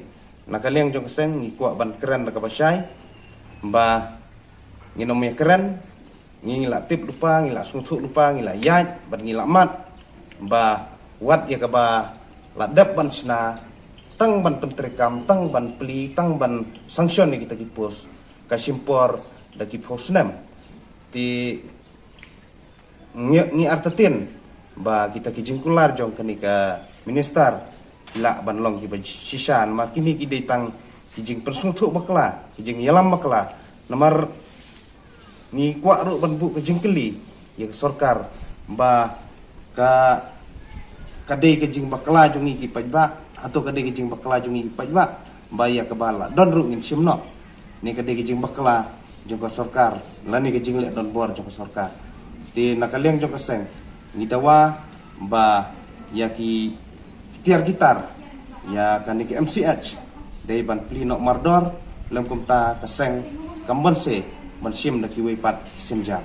Na ka liang jong ka seng ngi kwah ban kren da kaba shai ba ngin ym ïa kren, ngi la tip lypa, ngi la sngewthuh lypa, ngi la ïaid bad ngi la mad ba wat ïa kaba la dep ban shna, tang ban pyntreikam, tang ban plie, tang ban sanction ïa kita ki post, ka shim por da ki phew snem. Te ngi, ngi artatien ba kita ki jingkular jong kane ka minister ki lah ban long kiba shisha, namar kine ki dei tang ki jingpynsngewthuh bakla, ki jingïalam bakla. Namar ngi kwah ruh ban buh ka jingkylli ïa ka sorkar ba ka, ka dei ka jingbakla jong ngi ki paidbah, hato ka dei ka jingbakla jong ngi ki paidbah ba ïa kaba la don ruh ngin shim noh, ne ka dei ka jingbakla jong ka sorkar lane ka jingleh donbor jong ka sorkar. Te na ka liang jong ka seng ngi dawa ba ïa ki tiar ki tar ïa kane ka M C H dei ban plie noh mardor, lym kumta ka seng kam banse ban shim da kiwei pat ki sienjam.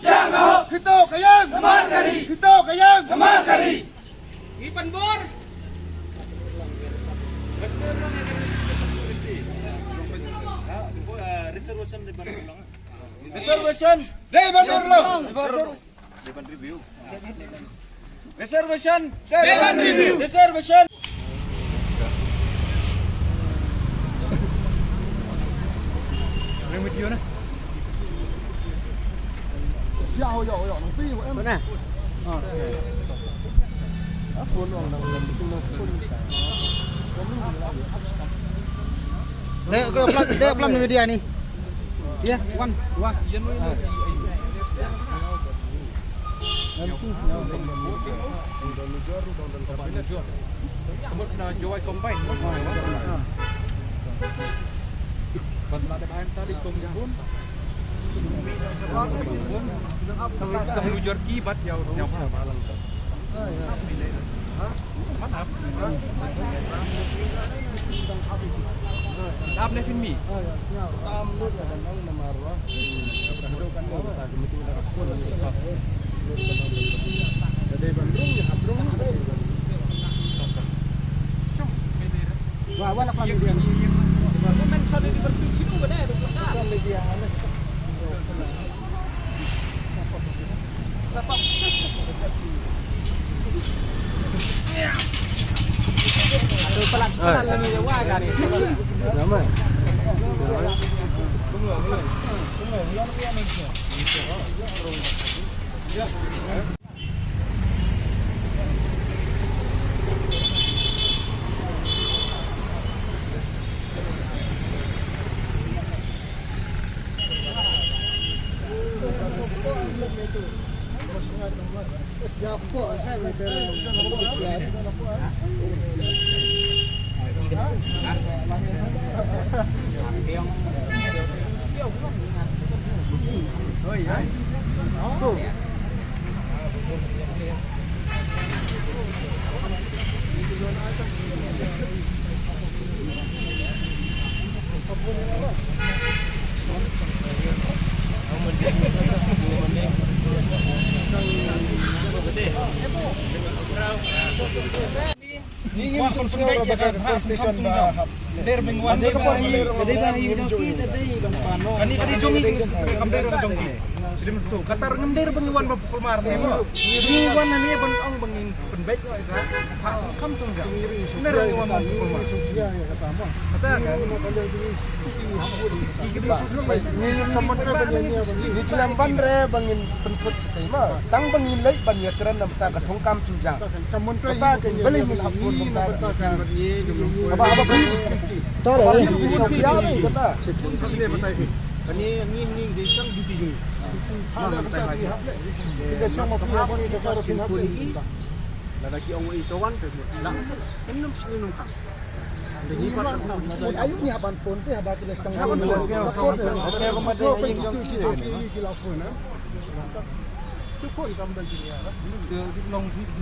Jia ka hok. Khito ka ïeng. Namar ka ri. Khito ka ïeng. Namar ka ri. Ngi pynbor. Reservation. Dei ban urlong. Reservation. Dei ban review. Reservation. Dei ban review. Reservation. Dek, dek, dek, pelam ni media ni. Ya, wan, wan. Jowai combine. Ban la dep ain tali kong bun. Ka sa sdang lujar ki bat ïa u sñiaw. Manap. Ap Left in me. Tam lut ka ban ong namar wa. Ka dei ban rung ya, rung. Wa, wa la ka media. Wa men sa di bertu sinu ba dei. Ka media. Kata ngam dei ban wan ba pukul mar ne mo. Ngi wan ne ban ong ban ngin pynbeit noh ita. Ha kam tung ja. Ne ra ngi wan ba pukul mar. Kata kan. Ngi kam ban re ban ngin pynkut. Tang ba ngin leit ban ïakren na bynta ka thong kam thong jam. Kata ka balei ngin hap phone bynta. Haba haba ba. Ta le. Kata. Kani ni ni dei tang duty jong. Lada ki ong i to wan te la. Kan nym sngewthuh ka. Ayu ni haban phone te haba ki la sdang. Haban phone. Phone. Phone. Phone. Phone. Phone. Phone. Phone. Phone. Phone.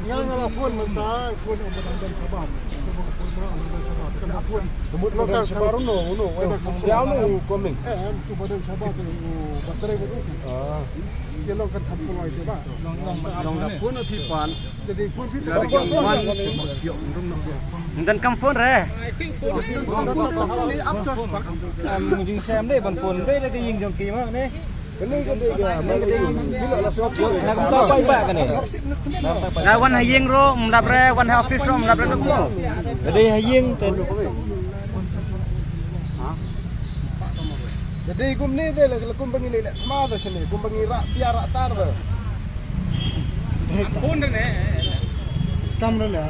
Nga nga la phone mynta, phone ong ba dang don shabar. Phone ba dang don shabar. Kan phone. Ka mut local shabar uno, uno. Dia uno coming. Eh, em tu ba don shabar tu ba cerai ba tu. Ah. Dia long kan kam pulai tu ba. Long long long da phone phi pan. Jadi phone phi tu. Ndan kam phone re. Phone. Am jing sem de ban phone de da ka ïing jong ki ma ne. Nga wan ha ïing ruh ym lap re, wan ha office ruh ym lap re. Ka dei ha ïing te. Ka dei kumne te la kumba ngi leh thma da shane, kumba ngi rah tiar rah tar da. Kam da la.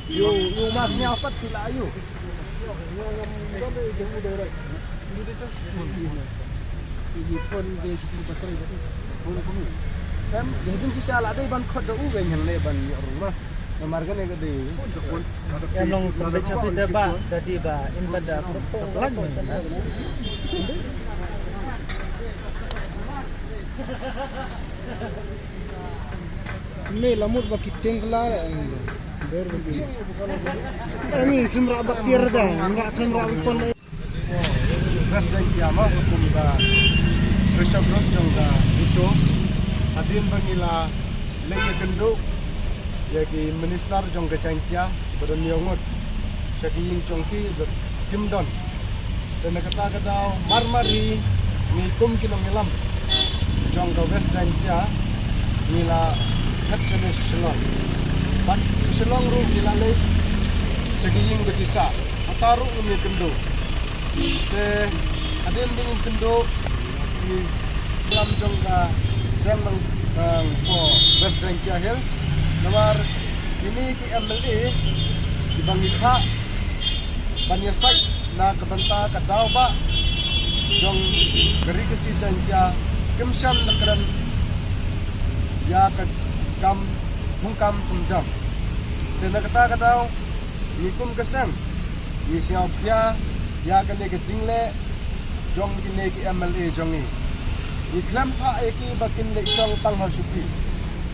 Yu yu mas nya pat ti la yu. Em, ïa jin shisha la dei ban khot da u weng hangne ban ïoh rung ma. Namar kane ka dei. Em long pynbeit sha phi te ba, da dei ba, in ba da. Me la mut ba ki teng la. Ber ba ki. Ani kim ra ba tiar da, kim ra kim ra pon. West Jaintia ma, kum ka Bishop Road jong ka Bhutto. Hadien ba ngi la leit ïakynduh ïa ki minister jong ka Jaintia ba don ïa ngut sha ki ïing jong ki ba kim don. Te na kata ka daw mar mar hi ngi kum ki nongïalam jong ka West Jaintia ngi la phet shane sha Shillong. Bad sha Shillong ruh ngi la leit sha ki ïing ba ki sah. Kata ruh ngim ïakynduh. Te hadien ba ngim kynduh ki nongïalam jong ka seng nongpoh West Jaintia Hills. Namar kine ki M L A kiba ngi phah ban ïasaid na ka bynta ka daw ba jong ka Ri Khasi Jaiñtia kim shym la kren ïa ka kam thungkam thungjam. Te na kata ka daw ngi kum ka seng ngi sngewkhia ïa kane ka jingleh jong kine ki M L A jong ngi. Ngi khlem phah ïa ki ba kin leit shong tang ha shuki.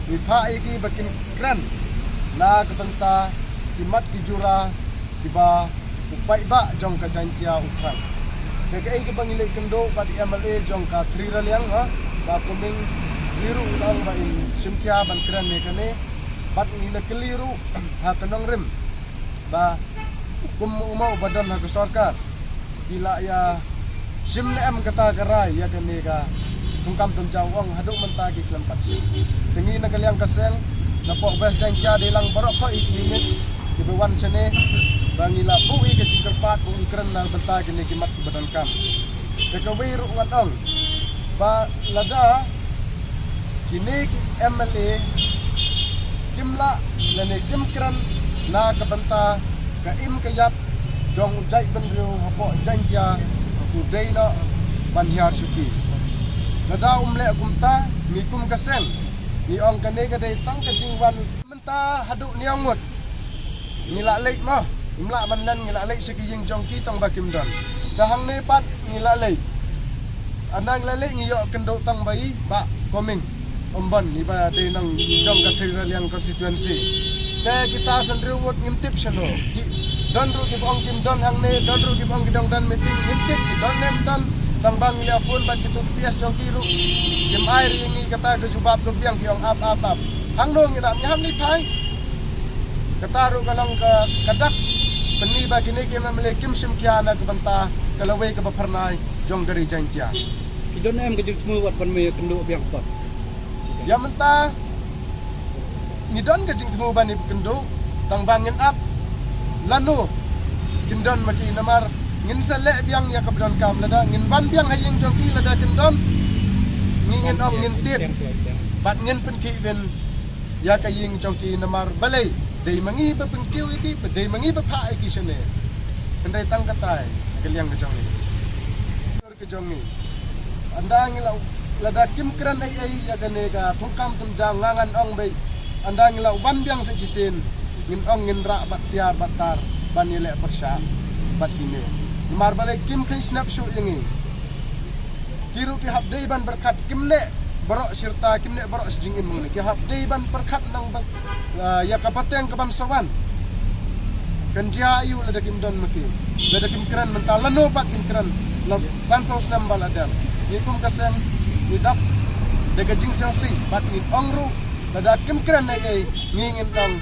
Ngi phah ïa ki ba kin kren na ka bynta ki mat ki jura kiba u paidbah jong ka Jaintia u thrang. Te kaei kaba ngi leit kynduh bad i M L A jong ka Thri Raliang, ha, Bah Coming, ngi ruh ngi ong ba in shim khia ban kren ïa kane, bad ngi la kylli ruh ha ka nongrim ba kum u mo uba don ha ka sorkar, ki la ïa shim ne em kata ka rai ïa kane ka thungkam thunjang? U ong haduh mynta ki khlem pat shim. Te ngi na ka liang ka seng, na poh West Jaintia dei lang baroh khoit ki unit kiba wan shane ba ngi la buh ïa ka jingkyrpad ba un kren na bynta kine ki mat kiba donkam. Te kawei ruh ngan ong ba lada kine ki M L A kim lah lane kim kren na ka bynta ka im ka ïap jong u jaitbynriew hapoh Jaintia, u dei noh ban hiar shuki. Lada um leh kumta, ngi kum ka seng ngi ong kane ka dei tang ka jingwan mynta haduh hynñiew ngut. Ngi la leit mo, im lah ban len, ngi la leit sha ki ïing jong ki tang ba kim don. Te hangne pat ngi la leit. Ynda ngi la leit ngi ïoh kynduh tang ba i Bah Coming, um ban, iba dei nong jong ka Thri Raliang constituency. Te kita san hynriew ngut ngim tip shano. Ki don ruh kiba ong kim don hangne, don ruh kiba ong ki dang don meeting, ngim tip ki don ne em don. Tang ba ngi la phone bad kito ki P S jong ki ruh, kim ai ruh ïa ngi kata ka jubab, ka biang, ki ong ap ap ap. Hangno ngi dap, ngi hap leit phai. Kata ruh ka long ka, ka dak pynmih ba kine ki M L A kim shim khia na ka bynta ka lawei kaba phyrnai jong ka ri Jaintia. Ki don em ka jingthmu wat ban me kynduh biang pat? Ïa mynta ngi don ka jingthmu ban ïa kynduh, tang ba ngin ap lano kin don ma ki, namar ngin sa leh biang ïa kaba donkam. Lada ngin wan biang ha ïing jong ki, lada kin don, ngi ngin ong ngin tied bad ngin pynkhih win ïa ka ïing jong ki, namar balei dei ma ngi ba pynkiew ïa ki, ba dei ma ngi ba phah ïa ki shane. Hynrei tang katai ka liang ka jong ngi, ka jong ngi. Ynda ngi la, lada kim kren ei ei ïa kane ka thungkam thunjang, nga ngan ong beit, ynda ngi la wan biang sa shisien, ngin ong ngin rah bad tiar bad tar ban ïaleh pyrshah bad kine. Namar balei kim kheiñ snap shuh ïa ngi. Ki ruh ki hap dei ban pyrkhat, kim neh baroh shi rta, kim neh baroh shi jingim, ki hap dei ban pyrkhat nang ba, ah, ïa ka pateng kaban sa wan kan jia aiu lada kim don ma ki, lada kim kren mynta, lano pat kin kren la sanphew snem ba la dep. Ngi kum ka seng ngi dap da ka jingsngewsih bad ngi ong ruh lada kim kren ei ei, ngi ngin ong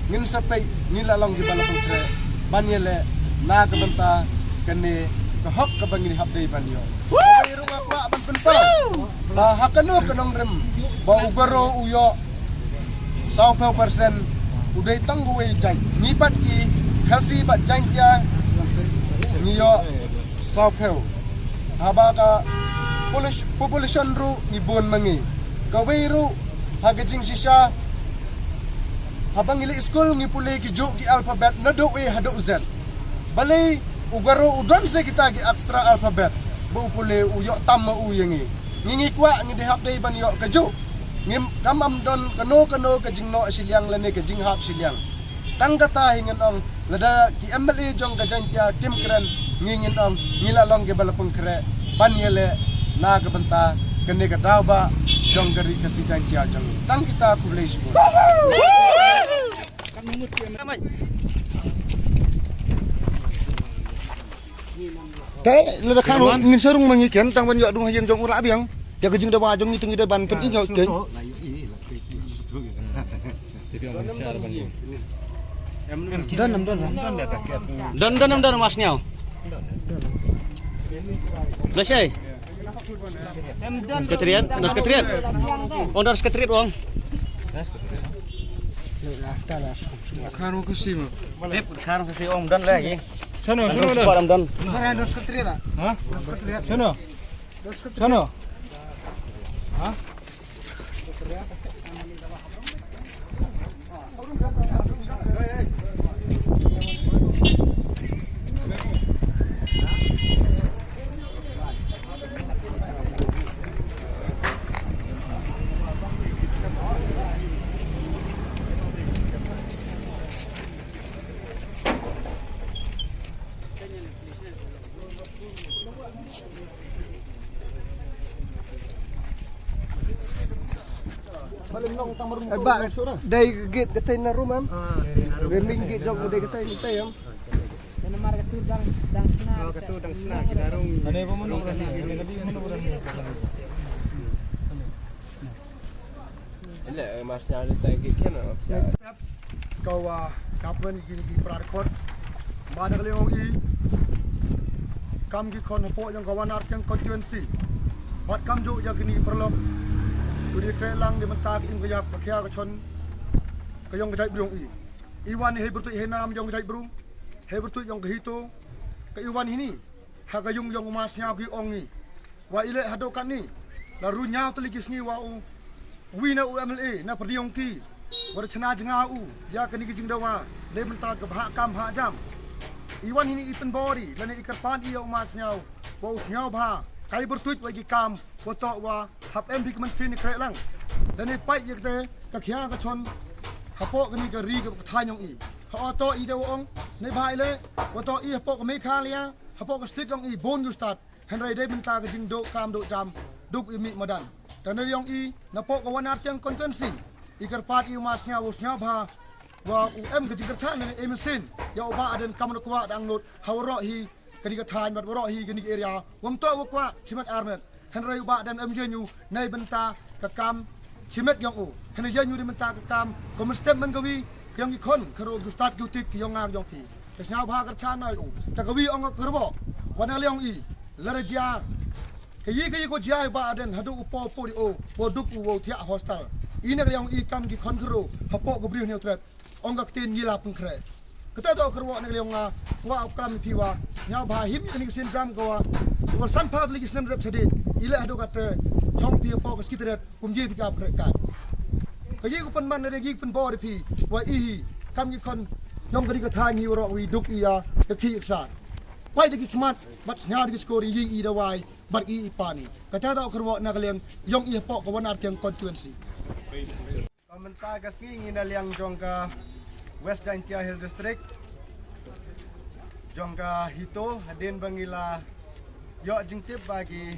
ngin sa peit, ngi la long kiba la pynkhreh ban ïaleh na ka bynta kane ka hok kaba ngi hap dei ban ïoh. Kawei ruh nga kwah ban pynpaw ba ha kano ka nongrim ba u Garo u ïoh sawphew percent, u dei tang uwei jait. Ngi pat ki Khasi bad Jaintia ngi ïoh sawphew. Haba ka polis-, population ruh ngi bun ma ngi. Kawei ruh ha ka jingshisha, haba ngi leit skul ngi pule ki juh ki alphabet naduh A haduh Z. Balei u Garo u don sa kita ki extra alphabet ba u pule u ïoh tam ma u ïa ngi. Ngi, ngi kwah, ngi dei hap dei ban ïoh kajuh. Ngim, kam, am don kano kano ka jingnoh shiliang lane ka jinghap shiliang. Tang kata hi ngan ong, lada ki M L A jong ka Jaintia kim kren, ngi ngin ong ngi la long kiba la pynkhreh ban ïaleh na ka bynta kane ka daw ba jong ka ri Khasi Jaintia jong ngi. Tang kita, khublei shibun. Te lada khang ruh ngin sa rung ma ngi, ken tang ban ïoh dung ha ïing jong u lah biang. Ïa ka jingdawa jong ngi te ngi dei ban pyn-i ïa u ken. Don, don, don. Don, don, don, don, mas nyaw. Blashai. Sekretariat, don sekretariat. Oh, don sekretariat, Wong. Khang ruh kasi ma. Dep, khang ruh kasi, Wong, don lagi. Sono, sono, don. Don. Don sekretariat. Ha? Don sekretariat. Sono. Sono. Ha? Eh, bah, dei gate katei na room, em? Ah, dei na room. Dei main gate jong, dei katei, katei, em? Namar ka tu dang, dang sna. Oh, ka tu dang sna, ki da rung. Ane ba mano rung sna, ane ka di mano rung. Ele, eh, mas nya le tai ki ken, eh, opsia. Ka wa government ki, ki pra record. Ba na ka liang ong i kam ki khon hapoh jong ka Wanarthiang constituency. Bad kam ju ïa kini paralok. Tu di kre lang di mynta ka im ka ïap ka khia ka chon ka yong ka jait bru ong i. I wan hei bertuit hei nam yong ka jait bru. Hei bertuit yong ka HITO. Ka i wan hini ha ka yung yong u ma sñiaw ki ong i. Wa i leh haduh katni la ru ñiaw tylli ki sngi wa u wi na u M L A na pyrdi ong ki. Wa da chna jnga u ïa kani ki jingdawa. Leh mynta ka bha kam bha jam. I wan hini i pynbor i lane i kyrpad i ïa u ma sñiaw wa u sñiaw bha. Ka i bertuit wa i ki kam wa toh wa hap em phi ka mynsiem i kre lang. Lane pait ïa kate ka khia ka chon hapoh kani ka ri ka thaiñ yong i. Ha o toh i da wa ong ne bha i leh wa toh i hapoh ka Meghalaya hapoh ka state yong i bun ju stad. Hynrei dei mynta ka jingduh kam duh jam duk i mih madan. Tang na yong i napoh ka Wanarthiang constituency i kyrpad i u ma sñiaw u sñiaw bha wa u em ka jingkyrchan ne e mynsiem ïa u Bah Ardent kam na kwah dang lut ha waroh hi kani ka thaiñ bad waroh hi kani ka area. Wam toh wa kwah chimet armet. Hynrei u Bah Ardent em ïa ñu nei bynta ka kam chimet yong u. Hynrei ïa ñu dei bynta ka kam ka mynstep man ka wi ka yong ki khon ka ro ju stad ju tip ki yong nga yong phi. Ka sñiaw bha kyrchan na u ta ka wi ong ka rbo. Wa na liang i la ra jia ka yi ka yi ko jia i Bah Ardent haduh u po po di o po duk u wo thiah hostel. I na ka liang i kam ki khon ka ro hapoh ka bri hynñiew tret. Ong ka ktien ngi la pynkhreh. Kata to ka rbo na ka liang nga wa u klam phi wa ñiaw bha him ka ni ka sien jam ka wa. Wa san pha li ki snem rep chadin i leh haduh kate chong phi hapoh ka ski tret. Kum ji phi ka ap khreh kan. Ka yi ku pynman na de yi pynbor phi wa i hi kam ki khon yong ka ri ka thaiñ hi waroh wi duk i ya ka khi iksa. Pai da ki khmat bad sñiaw da ki skor i yi i da wai bad i i pani. Kata da ka rbo na ka liang yong i hapoh ka Wanarthiang constituency. Ka mynta ka sngi ngi na liang jong ka West Jaintia Hill District jong ka HITO hadien ba ngi la ïoh jingtip ba ki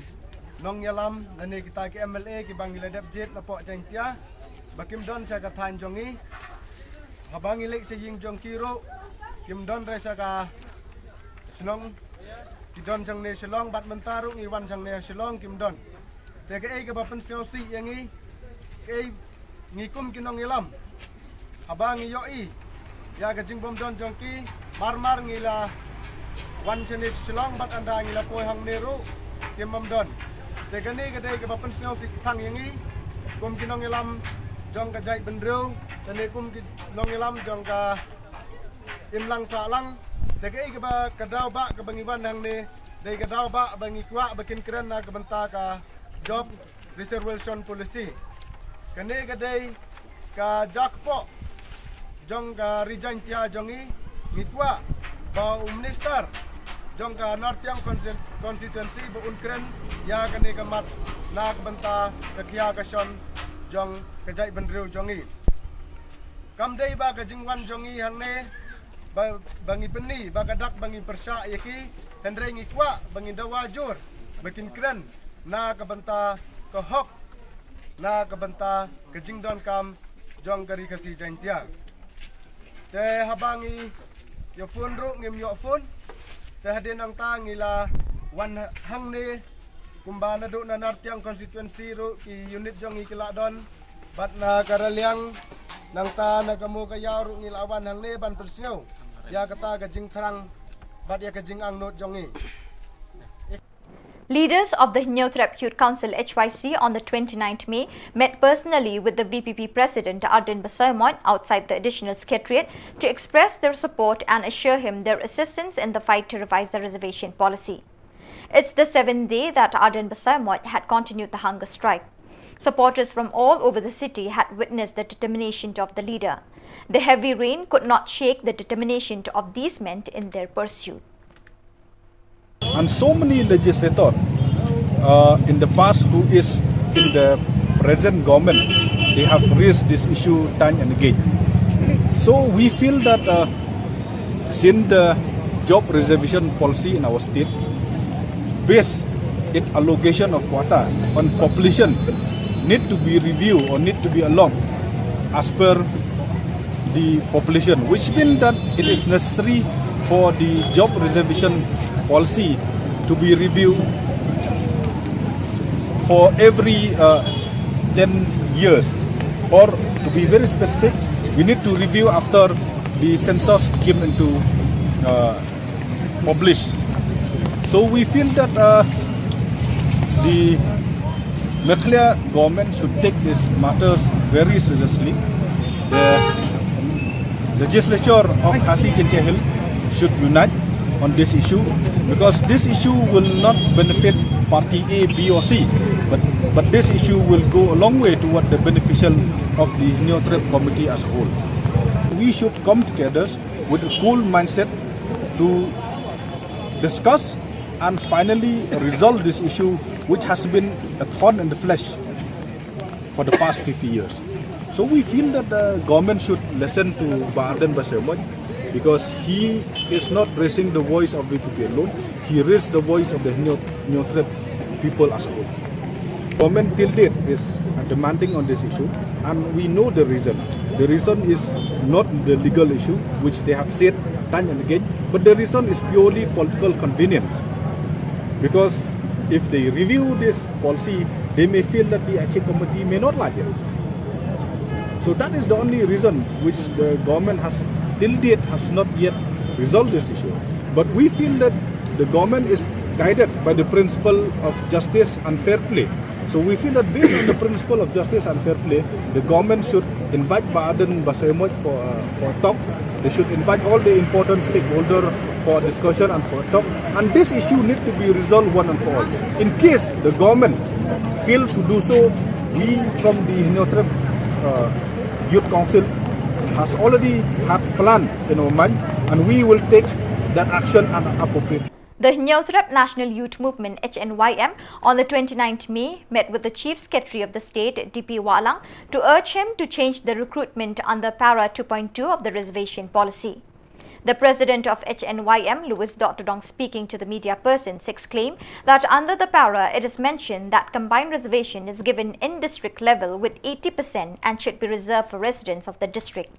nongïalam lane kita ki M L A kiba ngi la dep jied napoh Jaintia ba kim don sha ka thaiñ jong ngi. Haba ngi leit sha ïing jong ki ruh kim don re sha ka shnong, ki don jangne Shillong bad mynta ruh ngi wan jangne Shillong kim don. Te kaei kaba pynsngewsih ïa ngi, kaei ngi kum ki nongïalam haba ngi ïohi ïa ka jingbym don jong ki, mar mar ngi la wan shane Shillong bad ynda ngi la poi hangne ruh kim bym don. Te kane ka dei kaba pynsngewsih tang ïa ngi kum ki nongïalam jong ka jaitbynriew, te ne kum ki nongïalam jong ka imlang sahlang. Te kaei kaba ka daw ba kaba ngi wan hangne dei ka daw ba ba ngi kwah ba kin kren na ka bynta ka job reservation policy. Kane ka dei ka jakpoh jong ka Ri Jaintia jong ngi. Ngi kwah ba u minister jong ka Northiang Consti-, constituency ba un kren ïa kane ka mat na ka bynta ka khia ka shon jong ka jaitbynriew jong ngi. Kam dei ba ka jingwan jong ngi hangne ba, ba ngi pynni ba ka dak ba ngi pyrshah ïa ki, hynrei ngi kwah ba ngi dawa jur ba kin kren na ka bynta ka hok, na ka bynta ka jingdonkam jong ka Ri Khasi Jaintia. Te haba ngi ïa phone ruh ngim ïoh phone. Te hadien nangta ngi la wan hangne kumba naduh na Northiang constituency ruh ki unit jong ngi ki la don. Bad na ka Raliang nangta na ka Mowkaiaw ruh ngi la wan hangne ban pynsngew ïa kata ka jingthrang bad ïa ka jingangnud jong ngi. Leaders of the Hynñiewtrep Youth Council, H Y C, on the twenty-ninth May met personally with the V P P President Ardent Basaiawmoit outside the Additional Secretariat to express their support and assure him their assistance in the fight to revise the reservation policy. It's the seventh day that Ardent Basaiawmoit had continued the hunger strike. Supporters from all over the city had witnessed the determination of the leader. The heavy rain could not shake the determination of these men in their pursuit. And so many legislators uh, in the past who is in the present government, they have raised this issue time and again. So we feel that uh, since the job reservation policy in our state, based its allocation of quota on population, need to be reviewed or need to be along as per the population, which means that it is necessary for the job reservation policy to be reviewed for every uh, ten years, or to be very specific, we need to review after the census came into uh, published. So we feel that uh, the Meghalaya government should take these matters very seriously. The legislature of Khasi Jaintia Hills should unite on this issue, because this issue will not benefit party A, B or C, but, but this issue will go a long way toward the beneficial of the Hynñiewtrep community as a whole. We should come together with a cool mindset to discuss and finally resolve this issue, which has been a thorn in the flesh for the past fifty years. So we feel that the government should listen to Bah Ardent Basaiawmoit, because he is not raising the voice of V P P alone. He raised the voice of the Hynñiew-, Hynñiewtrep people as a whole. Government till date is uh, demanding on this issue, and we know the reason. The reason is not the legal issue, which they have said time and again, but the reason is purely political convenience. Because if they review this policy, they may feel that the H A committee may not like it. So that is the only reason which the government has till date has not yet resolved this issue. But we feel that the government is guided by the principle of justice and fair play. So we feel that based on the principle of justice and fair play, the government should invite Bah Ardent Basaiawmoit for, uh, for a talk. They should invite all the important stakeholder for discussion and for talk. And this issue need to be resolved one and for all. In case the government fail to do so, we from the Hynñiewtrep uh, Youth Council has already had plan in our mind, and we will take that action and appropriate. The Hynñiewtrep National Youth Movement, H N Y M, on the twenty-ninth May met with the Chief Secretary of the state, D P Wahlang, to urge him to change the recruitment under Para two point two of the reservation policy. The president of H N Y M, Louis Dottodong, speaking to the media persons, exclaimed that under the Para, it is mentioned that combined reservation is given in district level with eighty percent and should be reserved for residents of the district.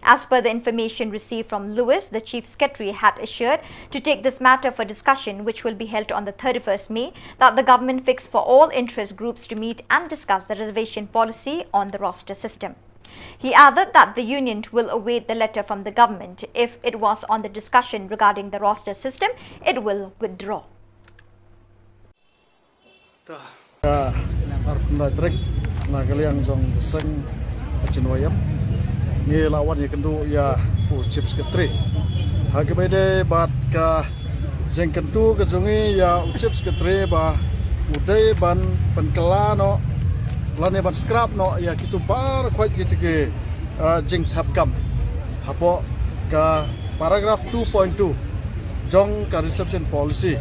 As per the information received from Louis, the Chief Secretary had assured to take this matter for discussion, which will be held on the thirty-first May, that the government fix for all interest groups to meet and discuss the reservation policy on the roster system. He added that the union will await the letter from the government. If it was on the discussion regarding the roster system, it will withdraw. Ka arphew khyndai tarik na ka liang jong ka seng H N Y M ngi la wan ïakynduh ïa u Chief Secretary. Ha kaba ïadei bad ka jingkyntu ka jong ngi ïa u Chief Secretary ba u dei ban pynkylla noh lane ban scrap noh ïa kitu baroh ki jingthap kam hapoh ka paragraph two point two jong ka reservation policy.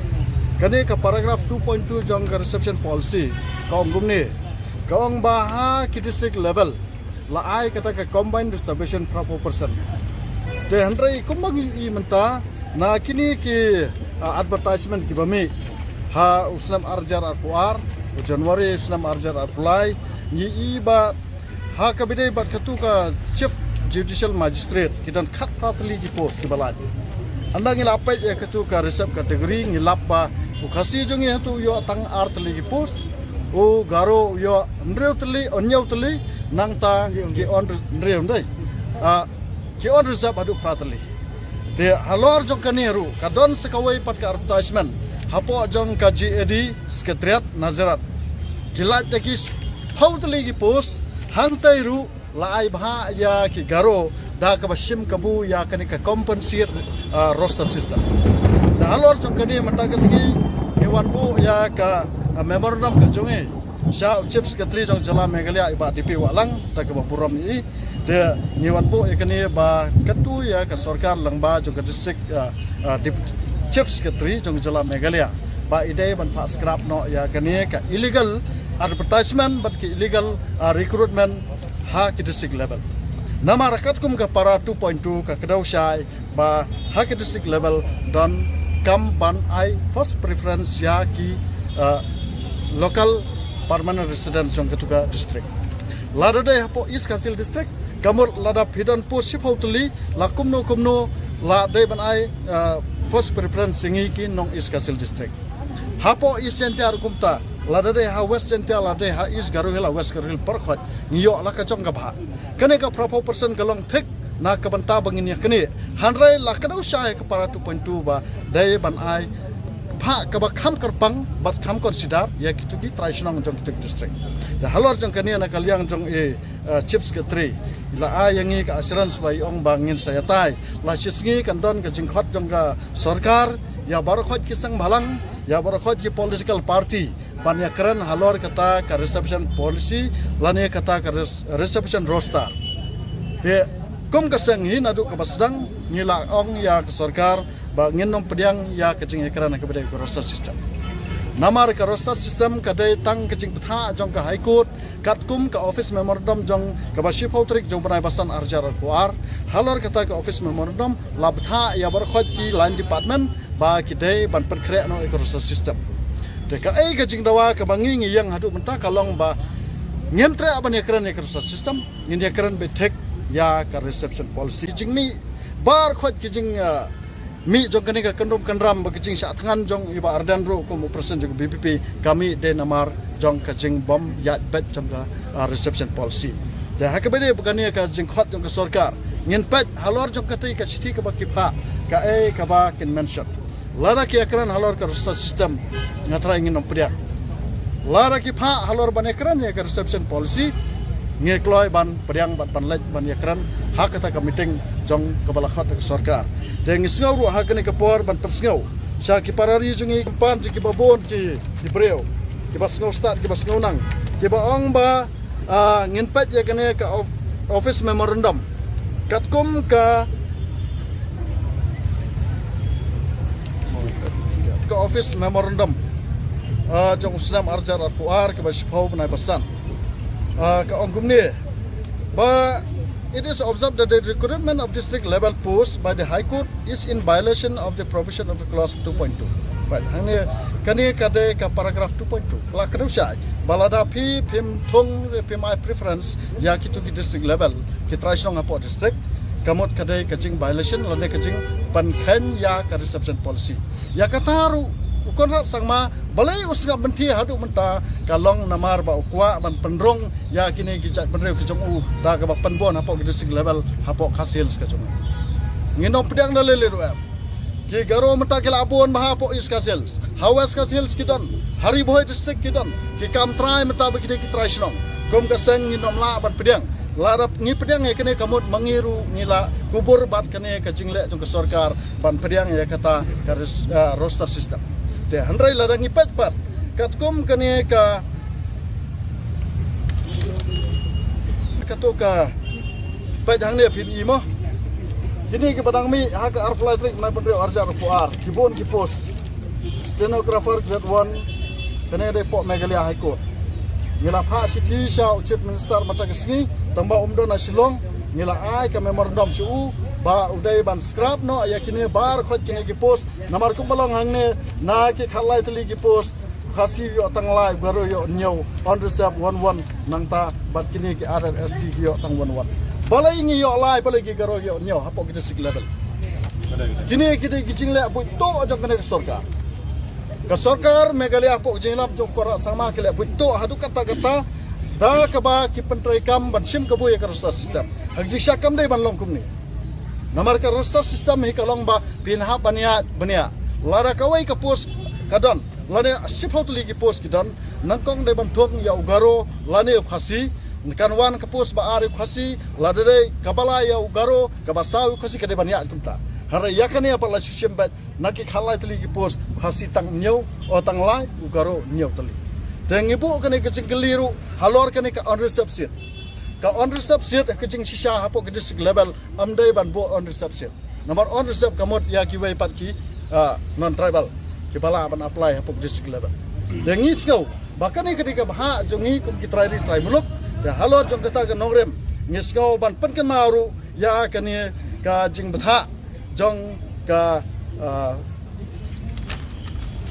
Kane ka paragraph two point two jong ka reservation policy ka ong kumne, ka ong ba ha ki district level la ai kata ka combined reservation phra phew percent. Te hynrei kumba ngi i mynta na kine ki uh, advertisement kiba mih ha u snem ar hajar arphew ar, u January u snem ar hajar arphew lai, ngi i ba ha kaba ïadei bad katu ka Chief Judicial Magistrate ki don khatphra tylli ki post kiba lait. Ynda ngi la peit ïa katu ka reserve category ngi lap ba u Khasi jong ngi hatu u ïoh tang ar tylli ki post, u Garo u ïoh hynriew tylli, hynñiew tylli, nangta ki on hynriew ndai. Ah, ki on reserve haduh phra tylli. Te halor jong kane ruh ka don sa kawei pat ka advertisement hapoh jong ka G A D Secretariat Nazareth. Ki lait da ki phew tylli ki post, hangtai ruh la ai bha ïa ki Garo da kaba shim kabu ïa kane ka compensate uh, roster system. Te halor jong kane mynta ka sngi ngi wan buh ïa ka uh, memorandum ka jong ngi sha u Chief Secretary jong jylla Meghalaya i Bah D P Wahlang da kaba burom ïa i. Te ngi wan buh ïa kane ba katu ïa ka sorkar lyngba jong ka district uh, uh, Chief Secretary jong jylla Meghalaya ba i dei ban phah scrap noh ïa kane ka illegal advertisement bad ka illegal uh, recruitment ha ki district level. Namar katkum ka para two point two ka kdew shai ba ha ki district level don kam ban ai first preference ïa ki uh, local permanent resident jong katu ka district. Lada dei hapoh East Khasi Hills District ka mut lada phi don post shiphew tylli la kumno kumno La dei ban ai, uh, first preference ïa ngi ki nong East Khasi Hills District. Hapoh East Jaintia ruh kumta, lada dei ha West Jaintia, lada dei ha East Garo Hills, ha West Garo Hills, baroh khoit ngi ïoh la ka jong ka bhah. Kane ka phra phew percent ka long thik na ka bynta ba ngin ïa kane. Hynrei la ka dei sha ka para two point two ba dei ban ai bhah kaba kham kyrpang bad kham consider ïa kito ki trai shnong jong kito ki district. Te halor jong kane na ka liang jong i, uh, Chief Secretary la ai ïa ngi ka assurance ba i ong ba ngin sa ïatai. La shisngi kan don ka jingkhot jong ka sorkar ïa baroh khoit ki seng bhalang, ïa baroh khoit ki political party ban ïakren halor kata ka reservation policy lane kata ka res-, reservation roster. Te kum ka seng hi naduh kaba sdang ngi la ong ïa ka sorkar ba ngin ym pdiang ïa ka jingïakren kaba dei ka roster system. Namar ka roster system ka dei tang ka jingbthah jong ka High Court, katkum ka office memorandum jong kaba shiphew tarik jong bnai ba san arhajar arphew ar. Halor kata ka office memorandum la bthah ïa baroh khoit ki line department ba ki dei ban pynkhreh noh ïa ka roster system. Te kaei ka jingdawa kaba ngi ngi ïeng haduh mynta ka long ba ngim treh ban ïakren ïa ka roster system, ngin ïakren beit thik ïa ka reservation policy. Jingmih baroh khoit ki jing, uh, mih jong kane ka kyndrum kyndram bad ka jingshah thngan jong i Bah Ardent ruh kum u president jong ka V P P, ka mih dei namar jong ka jingbym ïaid beit jong ka, ah, reservation policy. Te ha kaba dei ba kane ka jingkhot jong ka sorkar, ngin peit halor jong kata ka shithi kaba ki phah, kaei kaba kin mention. Lada ki ïakren halor ka roster system, nga trai ngin ym pdiang. Lada ki phah halor ban ïakren ïa ka reservation policy, ngi kloi ban pdiang bad ban leit ban ïakren ha kata ka meeting jong kaba la khot da ka sorkar. Te ngi sngew ruh ha kane ka por ban pynsngew sha ki para ri jong ngi, khamtam jong kiba bun ki, ki briew, kiba sngew stad, kiba sngew nang, kiba ong ba, ah, ngin peit ïa kane ka of-, office memorandum. Katkum ka, ka office memorandum, ah, jong u snem arhajar arphew ar kaba shiphew bnai ba san. Ah, ka ong kumne ba it is observed that the recruitment of district level post by the High Court is in violation of the provision of the clause two point two. Right, hangne kane ka dei ka paragraph two point two. La ka dei shai ba lada phi phim thung, phim ai preference ïa kito ki district level, ki trai shnong hapoh district, ka mut ka dei ka jing violation lane ka jingpynkheiñ ïa ka reservation policy. Ïa kata ruh u Conrad Sangma balei u sngap mynta haduh mynta, ka long namar ba u kwah ban pynrung ïa kine ki jaitbynriew ki jong u da kaba pynbun hapoh ki district level hapoh Khasi Hills ka jong u. Ngin ym pdiang da lei lei ruh em. Ki Garo mynta ki la bun bha hapoh East Khasi Hills. Ha West Khasi Hills ki don. Ha Ri Bhoi district ki don. Ki kam trai mynta ba ki dei ki trai shnong. Kum ka seng ngin ym lah ban pdiang. Lada ngi pdiang ïa kane ka mut ma ngi ruh ngi la kubur bad kane ka jingleh jong ka sorkar ban pdiang ïa kata ka res-, ah, roster system. Te hynrei lada ngi peit pat katkum kane ka, kato ka peit hangne phin i mo. Kine kiba dang mih ha ka arphew lai tarik bnai ba hynriew arhajar arphew ar, ki bun ki post. Stenographer grade one, kane dei hapoh Meghalaya High Court. Ngi la phah shithi sha u Chief Minister mynta ka sngi, tang ba um don ha Shillong, ngi la ai ka memorandum sha u ba u dei ban scrap noh ïa kine baroh khoit kine ki post, namar kumba long hangne na ki khatlai tylli ki post, Khasi ïoh tang lai, Garo ïoh hynñiew, unreserved one one, nangta bad kine ki other S T ki ïoh tang one one. Balei ngi ïoh lai, balei ki Garo ïoh hynñiew hapoh ki district level? Kine ki dei ki jingleh buit tuh jong kane ka sorkar. Ka sorkar Meghalaya hapoh ka jingïalam jong u Conrad Sangma ki leh buit tuh haduh katta katta da kaba ki pyntreikam ban shim kabu ïa ka roster system. Ha ka jingshah kam dei ban long kumne. Namar ka roster system hi ka long ba phin hap ban ïaid bniah. Lada kawei ka post ka don, lane shiphew tylli ki post ki don, nyngkong dei ban thung ïa u Garo lane u Khasi, kan wan ka post ba ar ïa u Khasi, lada dei kaba lai ïa u Garo, kaba saw ïa u Khasi, ka dei ban ïaid kumta. Hynrei ïa kane pat la shu shim beit, na ki khatlai tylli ki post, u Khasi tang hynñiew, o tang lai, u Garo hynñiew tylli. Te ngi buh kane ka jingkylli ruh halor kane ka unreserved seat. Ka unreserved seat ka jingshisha hapoh ka district level, ym dei ban buh unreserved seat. Namar unreserved ka mut ïa kiwei pat ki, ah, non-tribal kiba lah ban apply hapoh district level. Te ngi sngew ba kane ka dei ka bhah jong ngi kum ki trai ri trai muluk. Te halor jong kata ka nongrim ngi sngew ban pynkynmaw ruh ïa kane ka jingbthah jong ka, ah,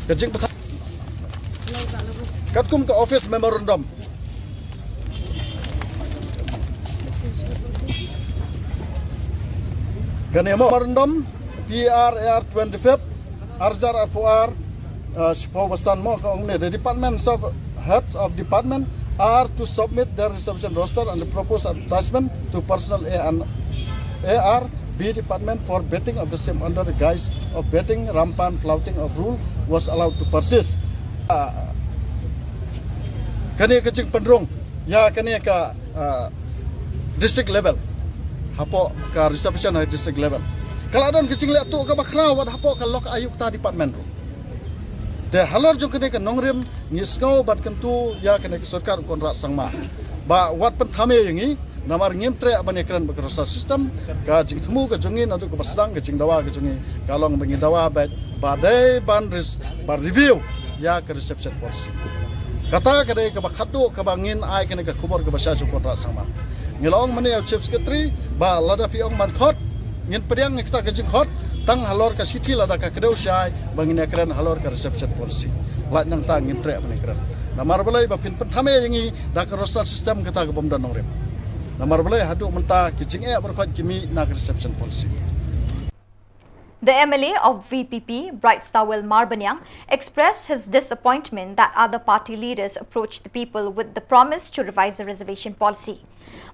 ka jingbthah katkum ka office memorandum. Kane mo memorandum P R A R twenty-fifth, arjar arphuar, uh, shiphew basan mo ka ong ne, the departments of heads of department are to submit their reservation roster and the proposed advertisement to personnel A and A R B department for vetting of the same under the guise of vetting, rampant flouting of rule was allowed to persist. Uh, kane ka jingpynrung ïa kane ka, uh, district level, hapoh ka reservation ha district level, ka la don ka jingleh tuh kaba khraw wat hapoh ka lok ayukta department ruh. Te halor jong kane ka nongrim ngi sngew bad kyntu ïa kane ka sorkar Conrad Sangma ba wat pynthame ïa ngi, namar ngim treh ban ïakren bad ka roster system. Ka jingthmu ka jong ngi naduh kaba sdang ka jingdawa ka jong ngi ka long ba ngi dawa ba, ba dei ban ris-, ba review ïa ka reservation policy. Kata ka dei kaba khatduh kaba ngin ai kane ka khubor kaba shai sha u Conrad Sangma. Ngi la ong mynne ïa u Chief Secretary ba lada phi ong ban khot, ngin pdiang ïa kata ka jingkhot tang halor ka shithi lada ka kdew shai ba ngin ïakren halor ka reservation policy. Lait nangta ngin treh ban ïakren. Namar balei? Ba phin pynthame ïa ngi da ka roster system kata ka bym don nongrim. Namar balei? Haduh mynta ki jingeh baroh khoit ki mih na ka reservation policy. The M L A of V P P, Bright Starwell Marbaniang, expressed his disappointment that other party leaders approached the people with the promise to revise the reservation policy.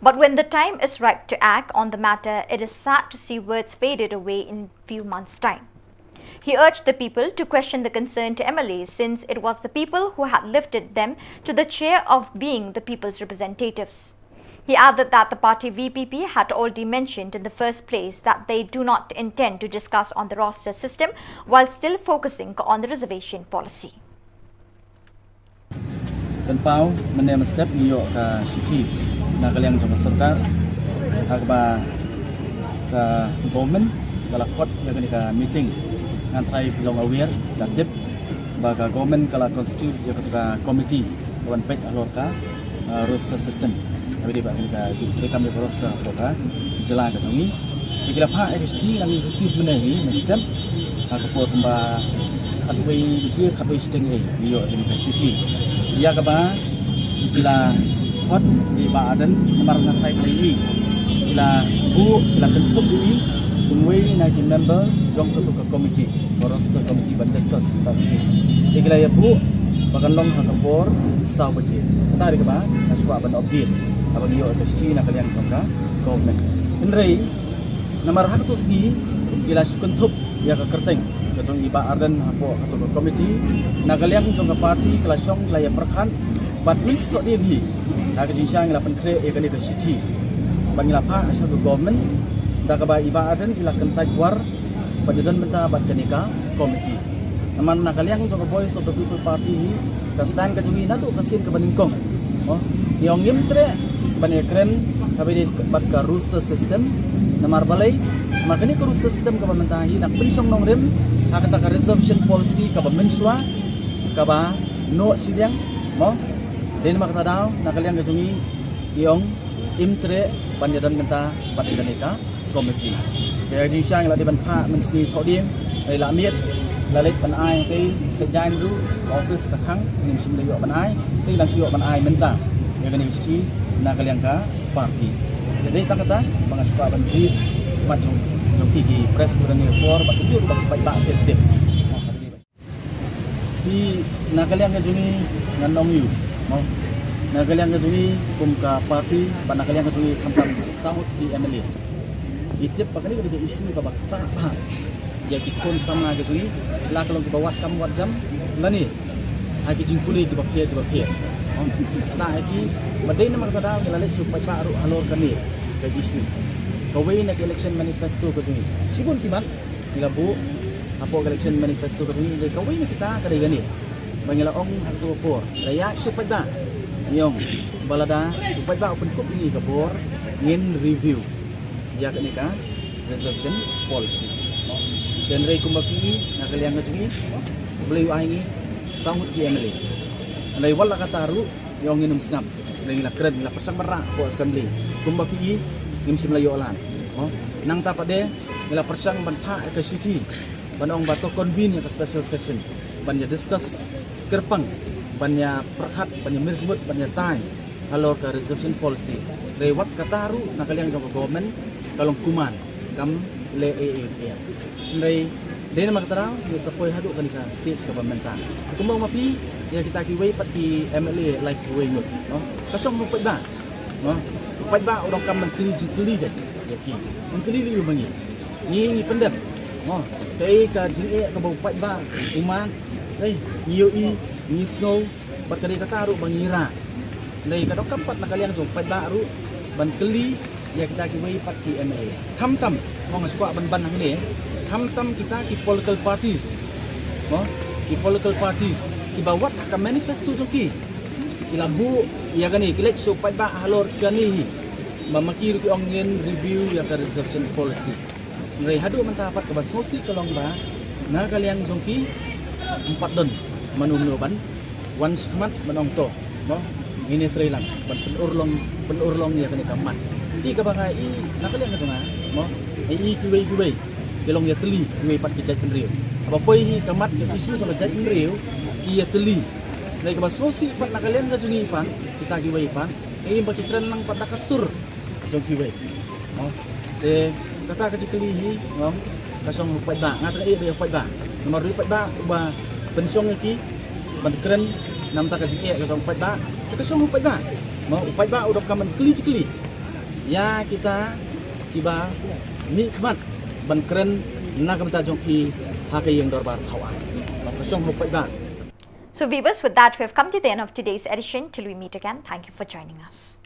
But when the time is ripe to act on the matter, it is sad to see words faded away in few months' time. He urged the people to question the concerned M L A, since it was the people who had lifted them to the chair of being the people's representatives. He added that the party V P P had already mentioned in the first place that they do not intend to discuss on the roster system, while still focusing on the reservation policy. Pynpaw, mynne mynstep ngi ïoh ka shithi na ka liang jong ka sorkar ha kaba ka government ka la khot ïa kane ka meeting. Ngan trai phi long aware, ka tip ba ka government ka la constitute ïa ka committee ka ban peit halor ka, uh, roster system. Haba dei ba kane ka jingtrei kam ïa ka roster hapoh ka jylla ka jong ngi. Te ki la phah ïa ka shithi, la ngi receive mynne hi mynstep ha ka por kumba khatwei baje, khatwei shiteng ei, ngi ïoh ïa ka shithi ïa kaba ki la khot ïa i Bah Ardent namar nga trai phi, ki la buh, ki la kynthup ïa i kum uwei na ki member jong katu ka committee, ka roster committee, ban discuss ïa kata ka sien. Te ki la ïa buh ba kan long ha ka por saw baje. Kata dei kaba nga shu kwah ban update haba ngi ïoh ka shithi na ka liang jong ka government. Hynrei namar ha katu ka sngi ki la shu kynthup ïa ka kyrteng ka jong i Bah Ardent hapoh katu ka committee, na ka liang jong ka party ki la shong, ki la ïa pyrkhat bad mynstep dien hi ha ka jingshisha ngi la pynkhreh ïa kane ka shithi bad ngi la phah sha ka government da kaba i Bah Ardent i la kyntait war bad ïadon bynta bad kane ka committee. Namar na ka liang jong ka Voice of the People Party hi, ka stand ka jong ngi naduh ka sien kaba nyngkong, mo, ngi ong ngim treh ban ïakren kaba ïadei bad ka roster system. Namar balei? Namar kane ka roster system kaba mynta hi, nang pynshong nongrim ha kata ka reservation policy kaba mynshuwa kaba noh shiliang, mo. Dei namar kata daw na ka liang ka jong ngi ngi ong ngim treh ban ïadon bynta bad kane ka committee. Te ha ka jingshisha ngi la dei ban phah mynsngi thohdieng, hynrei la miet, la leit ban ai hangtei, sa jaiñ ruh ka office ka khang, ngim shym la ïoh ban ai. Te ngi dang shu ïoh ban ai mynta ïa kane ka shithi na ka liang ka party. Te dei tang kata ba nga shu kwah ban brief mat jong, jong phi ki press, ba dang ïa por ba ki jur ba ki paidbah ki tip. Phi, na ka liang ka jong ngi ngan ong ïa u, mo, na ka liang ka jong ngi kum ka party bad na ka liang ka jong ngi khamtam saw ngut ki M L A, ngi tip ba kane ka dei ka issue kaba ktah bha ïa ki khun samla ka jong ngi, la ka long kiba wad kam wad jam lane ha ki jingpule kiba pher kiba pher. Mo, ktah ïa ki, bad dei namar kata daw ngi la leit shu paidbah ruh halor kane ka issue. Kawei na ka election manifesto ka jong ngi, shibun ki mat ngi la buh hapoh ka election manifesto ka jong ngi, kawei na kita ka dei kane ba ngi la ong ha kato ka por, la ïa shu paidbah, ngi ong ba lada u paidbah u pynkup ïa ngi ka bor, ngin review ïa kane ka reservation policy. Hynrei kumba phi i, na ka liang ka jong ngi, U Blei u ai ngi saw ngut ki M L A. Hynrei wat la kata ruh ngi ong ngin ym sngap, hynrei ngi la kren, ngi la pyrshang ban rah hapoh assembly kumba phi i, ngim shym la ïoh lad. Nangta pat de ngi la pyrshang ban phah ïa ka shithi ban ong ba to convene ïa ka special session ban ïa discuss kyrpang, ban ïa pyrkhat, ban ïa mih jingmut, ban ïa tai halor ka reservation policy. Hynrei wat kata ruh na ka liang jong ka government ka long kumne, kam Leh eh eh eh. Hynrei dei namar kata daw ngi sa poi haduh kane ka stage kaba mynta. Kumba ong ma phi, ïa kita kiwei pat ki M L A lai kiwei ngut, no? Ka shong u paidbah, no? U paidbah u donkam ban kylli jingkylli de ïa ki. Ban kylli lei ïa ma ngi. Ngi ngi pyndep, no? Kaei ka jingeh kaba u paidbah u man. Hei, ngi ïohi, ngi sngew, bad ka dei kata ruh ba ngi rah. Hynrei ka donkam pat na ka liang jong u paidbah ruh ban kylli ïa kita kiwei pat ki M L A. Khamtam, mo, nga shu kwah ban ban hangne, khamtam kita ki political parties, mo, ki political parties kiba wat ha ka manifesto jong ki, ki la buh ïa kane, ki leit sha u paidbah halor kane hi, ba ma ki ruh ki ong ngin review ïa ka reservation policy. Hynrei haduh mynta pat kaba sngewsih ka long ba na ka liang jong ki, ym pat don mano mano ban wan shakhmat ban ong to, mo, ngin ïatreilang ban pynurlong, pynurlong ïa kane ka mat. Te kaba nga i na ka liang ka jong nga, mo, nga i kiwei kiwei ki long ïatylli, kiwei pat ki jaitbynriew. Haba poi hi ka mat, ka issue jong ka jaitbynriew, ki ïatylli. Hynrei kaba sngewsih pat na ka liang ka jong ngi pat, kita kiwei pat, nga i ba ki kren lang pat da ka sur jong kiwei. Mo, te kata ka jingkylli hi, mo, ka shong u paidbah, nga tang ïa u paidbah. Namar u paidbah uba pynshong ïa ki ban kren na ka bynta ka jingeh ka jong u paidbah. Te ka shong u paidbah, mo, u paidbah u donkam ban kylli jingkylli ïa kita kiba mihkhmat ban kren na ka bynta jong ki ha ka ïing dorbar thaw aiñ. Mo, ka shong u paidbah. So viewers, with that, we have come to the end of today's edition. Till we meet again, thank you for joining us.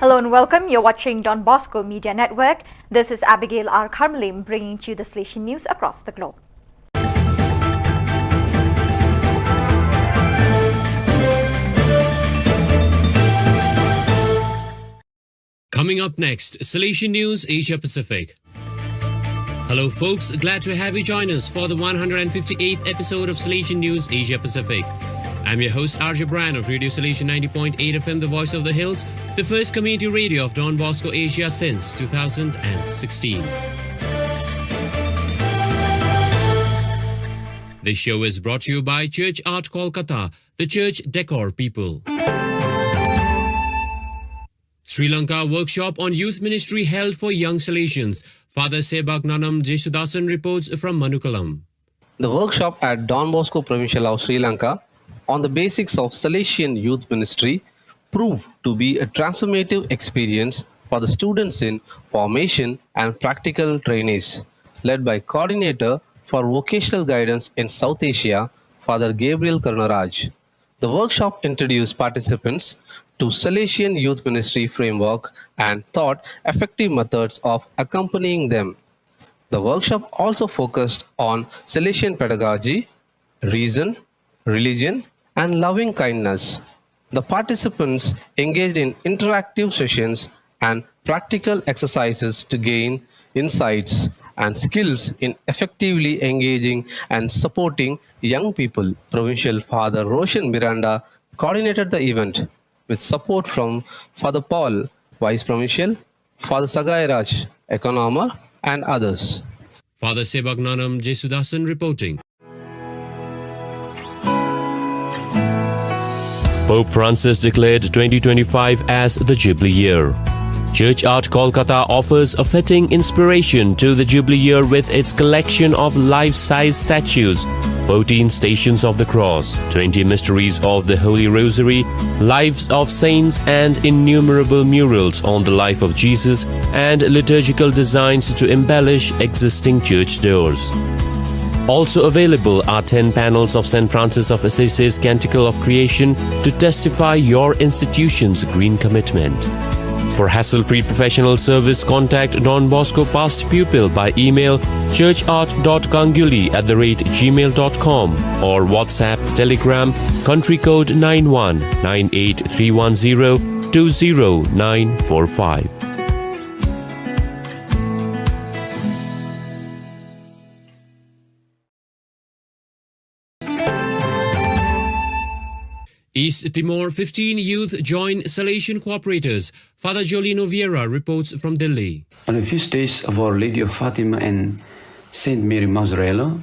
Hello and welcome. You're watching Don Bosco Media Network. This is Abigail R Kharmalim bringing to you the Salesian news across the globe. Coming up next, Salesian News Asia Pacific. Hello, folks. Glad to have you join us for the one hundred fifty-eighth episode of Salesian News Asia Pacific. I'm your host, R J Brian of Radio Salesian ninety point eight F M, The Voice of the Hills, the first community radio of Don Bosco Asia since two thousand sixteen. This show is brought to you by Church Art Kolkata, the church decor people. Sri Lanka workshop on youth ministry held for young Salesians. Father Sebak Nanam Jesudasan reports from Manukalam. The workshop at Don Bosco Provincial House, Sri Lanka, on the basics of Salesian youth ministry proved to be a transformative experience for the students in formation and practical trainees, led by coordinator for vocational guidance in South Asia, Father Gabriel Karunaraj. The workshop introduced participants to Salesian Youth Ministry framework and taught effective methods of accompanying them. The workshop also focused on Salesian pedagogy, reason, religion, and loving kindness. The participants engaged in interactive sessions and practical exercises to gain insights and skills in effectively engaging and supporting young people. Provincial Father Roshan Miranda coordinated the event with support from Father Paul, Vice Provincial, Father Sagai Raj, Economer, and others. Father Sebak Nanam Jesudasan reporting. Pope Francis declared twenty twenty-five as the Jubilee year. Church Art Kolkata offers a fitting inspiration to the Jubilee year with its collection of life-size statues, fourteen Stations of the Cross, twenty Mysteries of the Holy Rosary, lives of saints, and innumerable murals on the life of Jesus and liturgical designs to embellish existing church doors. Also available are ten panels of Saint Francis of Assisi's Canticle of Creation to testify your institution's green commitment. For hassle-free professional service, contact Don Bosco past pupil by email churchart dot ganguly at the rate gmail dot com or WhatsApp, Telegram, country code nine one nine eight three one zero two zero nine four five. East Timor, fifteen youth join Salesian cooperators. Father Jolino Vieira reports from Delhi. On the feast days of Our Lady of Fatima and Saint Mary Mazzarella,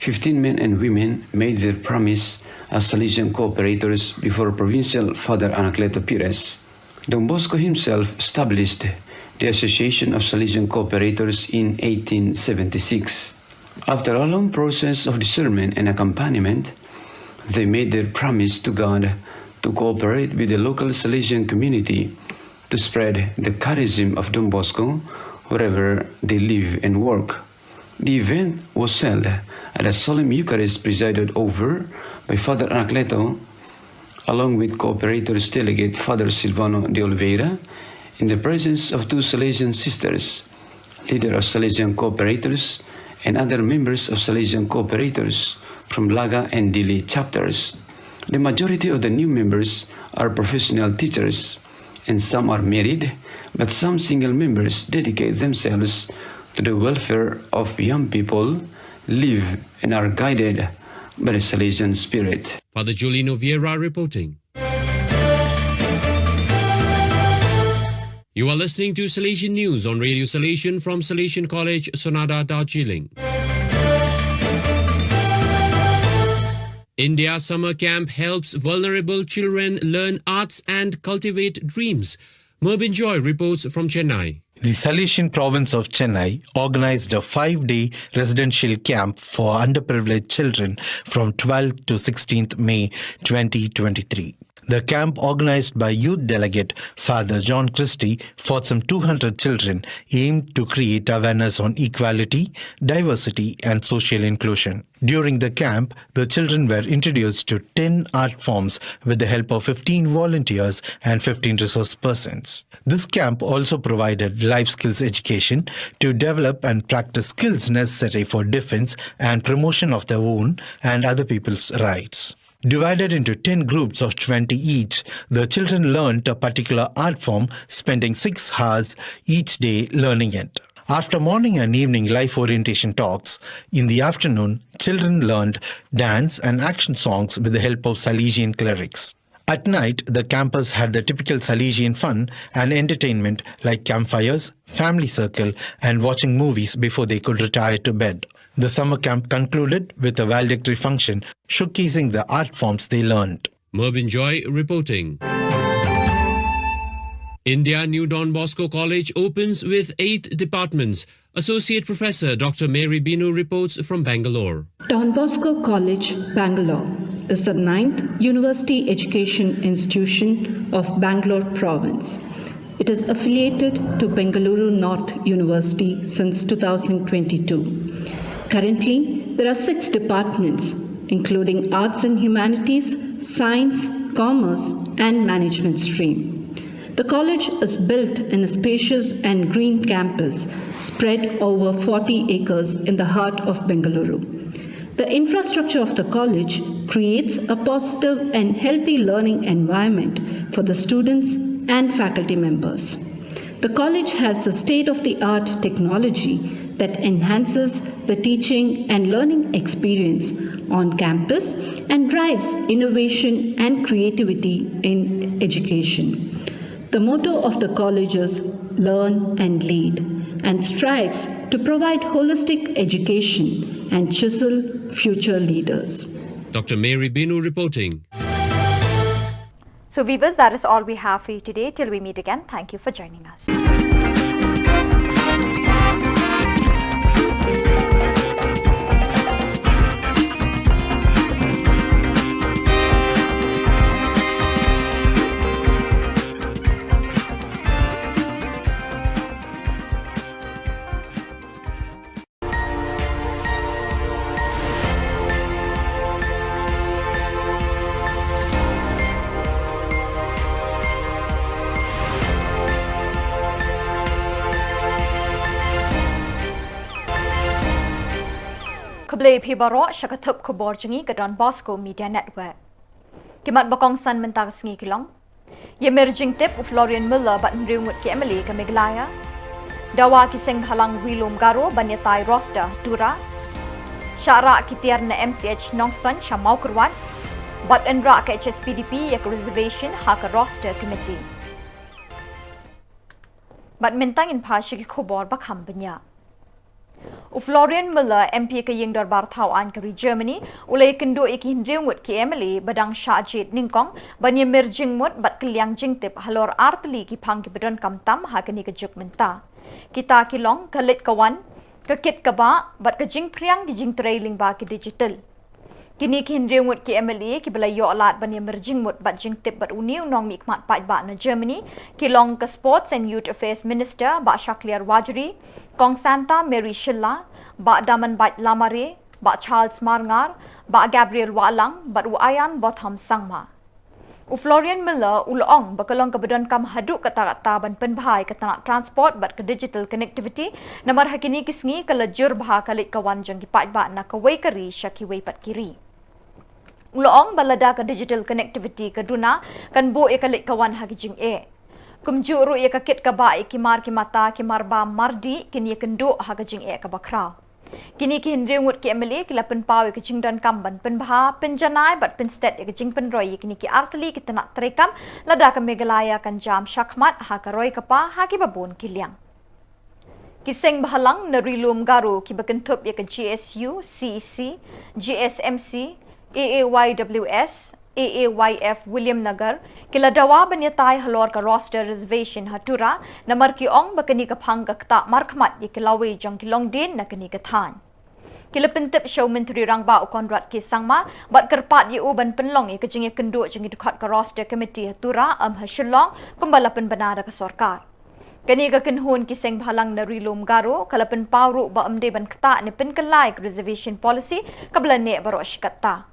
fifteen men and women made their promise as Salesian cooperators before Provincial Father Anacleto Pires. Don Bosco himself established the Association of Salesian Cooperators in eighteen seventy-six. After a long process of discernment and accompaniment, they made their promise to God to cooperate with the local Salesian community to spread the charism of Don Bosco wherever they live and work. The event was held at a solemn Eucharist presided over by Father Anacleto, along with cooperators delegate Father Silvano de Oliveira, in the presence of two Salesian sisters, leader of Salesian cooperators, and other members of Salesian cooperators from Laga and Dili chapters. The majority of the new members are professional teachers, and some are married, but some single members dedicate themselves to the welfare of young people, live and are guided by the Salesian spirit. Father Jolino Vieira reporting. You are listening to Salesian News on Radio Salesian from Salesian College, Sonada, Darjeeling. India Summer Camp helps vulnerable children learn arts and cultivate dreams. Mervin Joy reports from Chennai. The Salesian province of Chennai organized a five-day residential camp for underprivileged children from twelfth to sixteenth May twenty twenty-three. The camp, organized by youth delegate Father John Christie for some two hundred children, aimed to create awareness on equality, diversity, and social inclusion. During the camp, the children were introduced to ten art forms with the help of fifteen volunteers and fifteen resource persons. This camp also provided life skills education to develop and practice skills necessary for defense and promotion of their own and other people's rights. Divided into ten groups of twenty each, the children learned a particular art form, spending six hours each day learning it. After morning and evening life orientation talks, in the afternoon, children learned dance and action songs with the help of Salesian clerics. At night, the campers had the typical Salesian fun and entertainment like campfires, family circle, and watching movies before they could retire to bed. The summer camp concluded with a valedictory function showcasing the art forms they learned. Mervin Joy reporting. India New Don Bosco College opens with eight departments. Associate Professor Doctor Mary Binu reports from Bangalore. Don Bosco College, Bangalore, is the ninth university education institution of Bangalore province. It is affiliated to Bengaluru North University since two thousand twenty-two. Currently, there are six departments, including Arts and Humanities, Science, Commerce, and Management stream. The college is built in a spacious and green campus spread over forty acres in the heart of Bengaluru. The infrastructure of the college creates a positive and healthy learning environment for the students and faculty members. The college has a state of the art technology that enhances the teaching and learning experience on campus and drives innovation and creativity in education. The motto of the college is "Learn and Lead" and strives to provide holistic education and chisel future leaders. Doctor Mary Binu reporting. So, viewers, that is all we have for you today. Till we meet again, thank you for joining us. Khublei phi baroh sha ka thup khubor jong ngi ka Don Bosco Media Network. Ki mat ba kongsan mynta ka sngi ki long: Ïamir jingtip u Florian Muller bad hynriew ngut ki M L A ka Meghalaya. Dawa ki seng bhalang Ri-lum Garo ban ïatai roster Tura. Shah rah ki tiar na M C H Nongstoiñ sha Mawkyrwat. Bad yn rah ka H S P D P ïa ka reservation ha ka roster committee. Bad mynta ngin phai sha ki khubor ba kham bniah. U Florian Muller, M P ka Ïing Dorbar Thaw Aiñ ka ri Germany, u la ïakynduh ïa ki hynriew ngut ki M L A ba dang shah jied nyngkong ban ïamir jingmut bad kylliang jingtip halor artylli ki phang kiba donkam tam ha kane ka juk mynta. Kita ki long ka leit ka wan, ka kit ka bah, bad ka jingphriang ki jingtrei lyngba ki digital. Kine ki hynriew ngut ki M L A kiba la ïoh lad ban ïamir jingmut bad jingtip bad une u nongmihkhmat paidbah na Germany ki long ka Sports and Youth Affairs Minister Bah Shakliar Warjri, Kong Santa Mary Shylla, Bah Damanbait Lamare, Bah Charles Marngar, Bah Gabriel Wahlang bad u Ayan Botham Sangma. U Florian Muller u la ong ba ka long kaba donkam haduh katta katta ban pynbha ïa ka tnat transport bad ka digital connectivity, namar ha kine ki sngi ka la jur bha ka leit ka wan jong ki paidbah na kawei ka ri sha kiwei pat ki ri. U la ong ba lada ka digital connectivity ka duna, kan buh ïa ka leit ka wan ha ki jingeh. Kumjuh ruh ïa ka kit ka bah ïa ki mar ki mata, ki mar bam mar dih kin ïakynduh ha ka jingeh kaba khraw. Kine ki hynriew ngut ki M L A ki la pynpaw ïa ka jingdonkam ban pynbha, pynjanai bad pynstet ïa ka jingpynroi ïa kine ki artylli ki tnat treikam, lada ka Meghalaya kan jam shakhmat ha ka roi ka par ha kiba bun ki liang. Ki seng bhalang na Ri-lum Garo kiba kynthup ïa ka G S U, C E C, G S M C, A A Y W S, A A Y F Williamnagar, ki la dawa ban ïatai halor ka roster reservation ha Tura, namar ki ong ba kane ka phang ka ktah markhmat ïa ki lawei jong ki longdien na kane ka thaiñ. Ki la pyntip sha u Myntri Rangbah u Conrad K Sangma, bad kyrpad ïa u ban pynlong ïa ka jingïakynduh jong ki dkhot ka roster committee ha Tura, ym ha Shillong, kumba la pynbna da ka sorkar. Kane ka kynhun ki seng bhalang na Ri-lum Garo, ka la pynpaw ruh ba ym dei ban ktah ne pynkylla ïa ka reservation policy, kaba la neh baroh shi katta.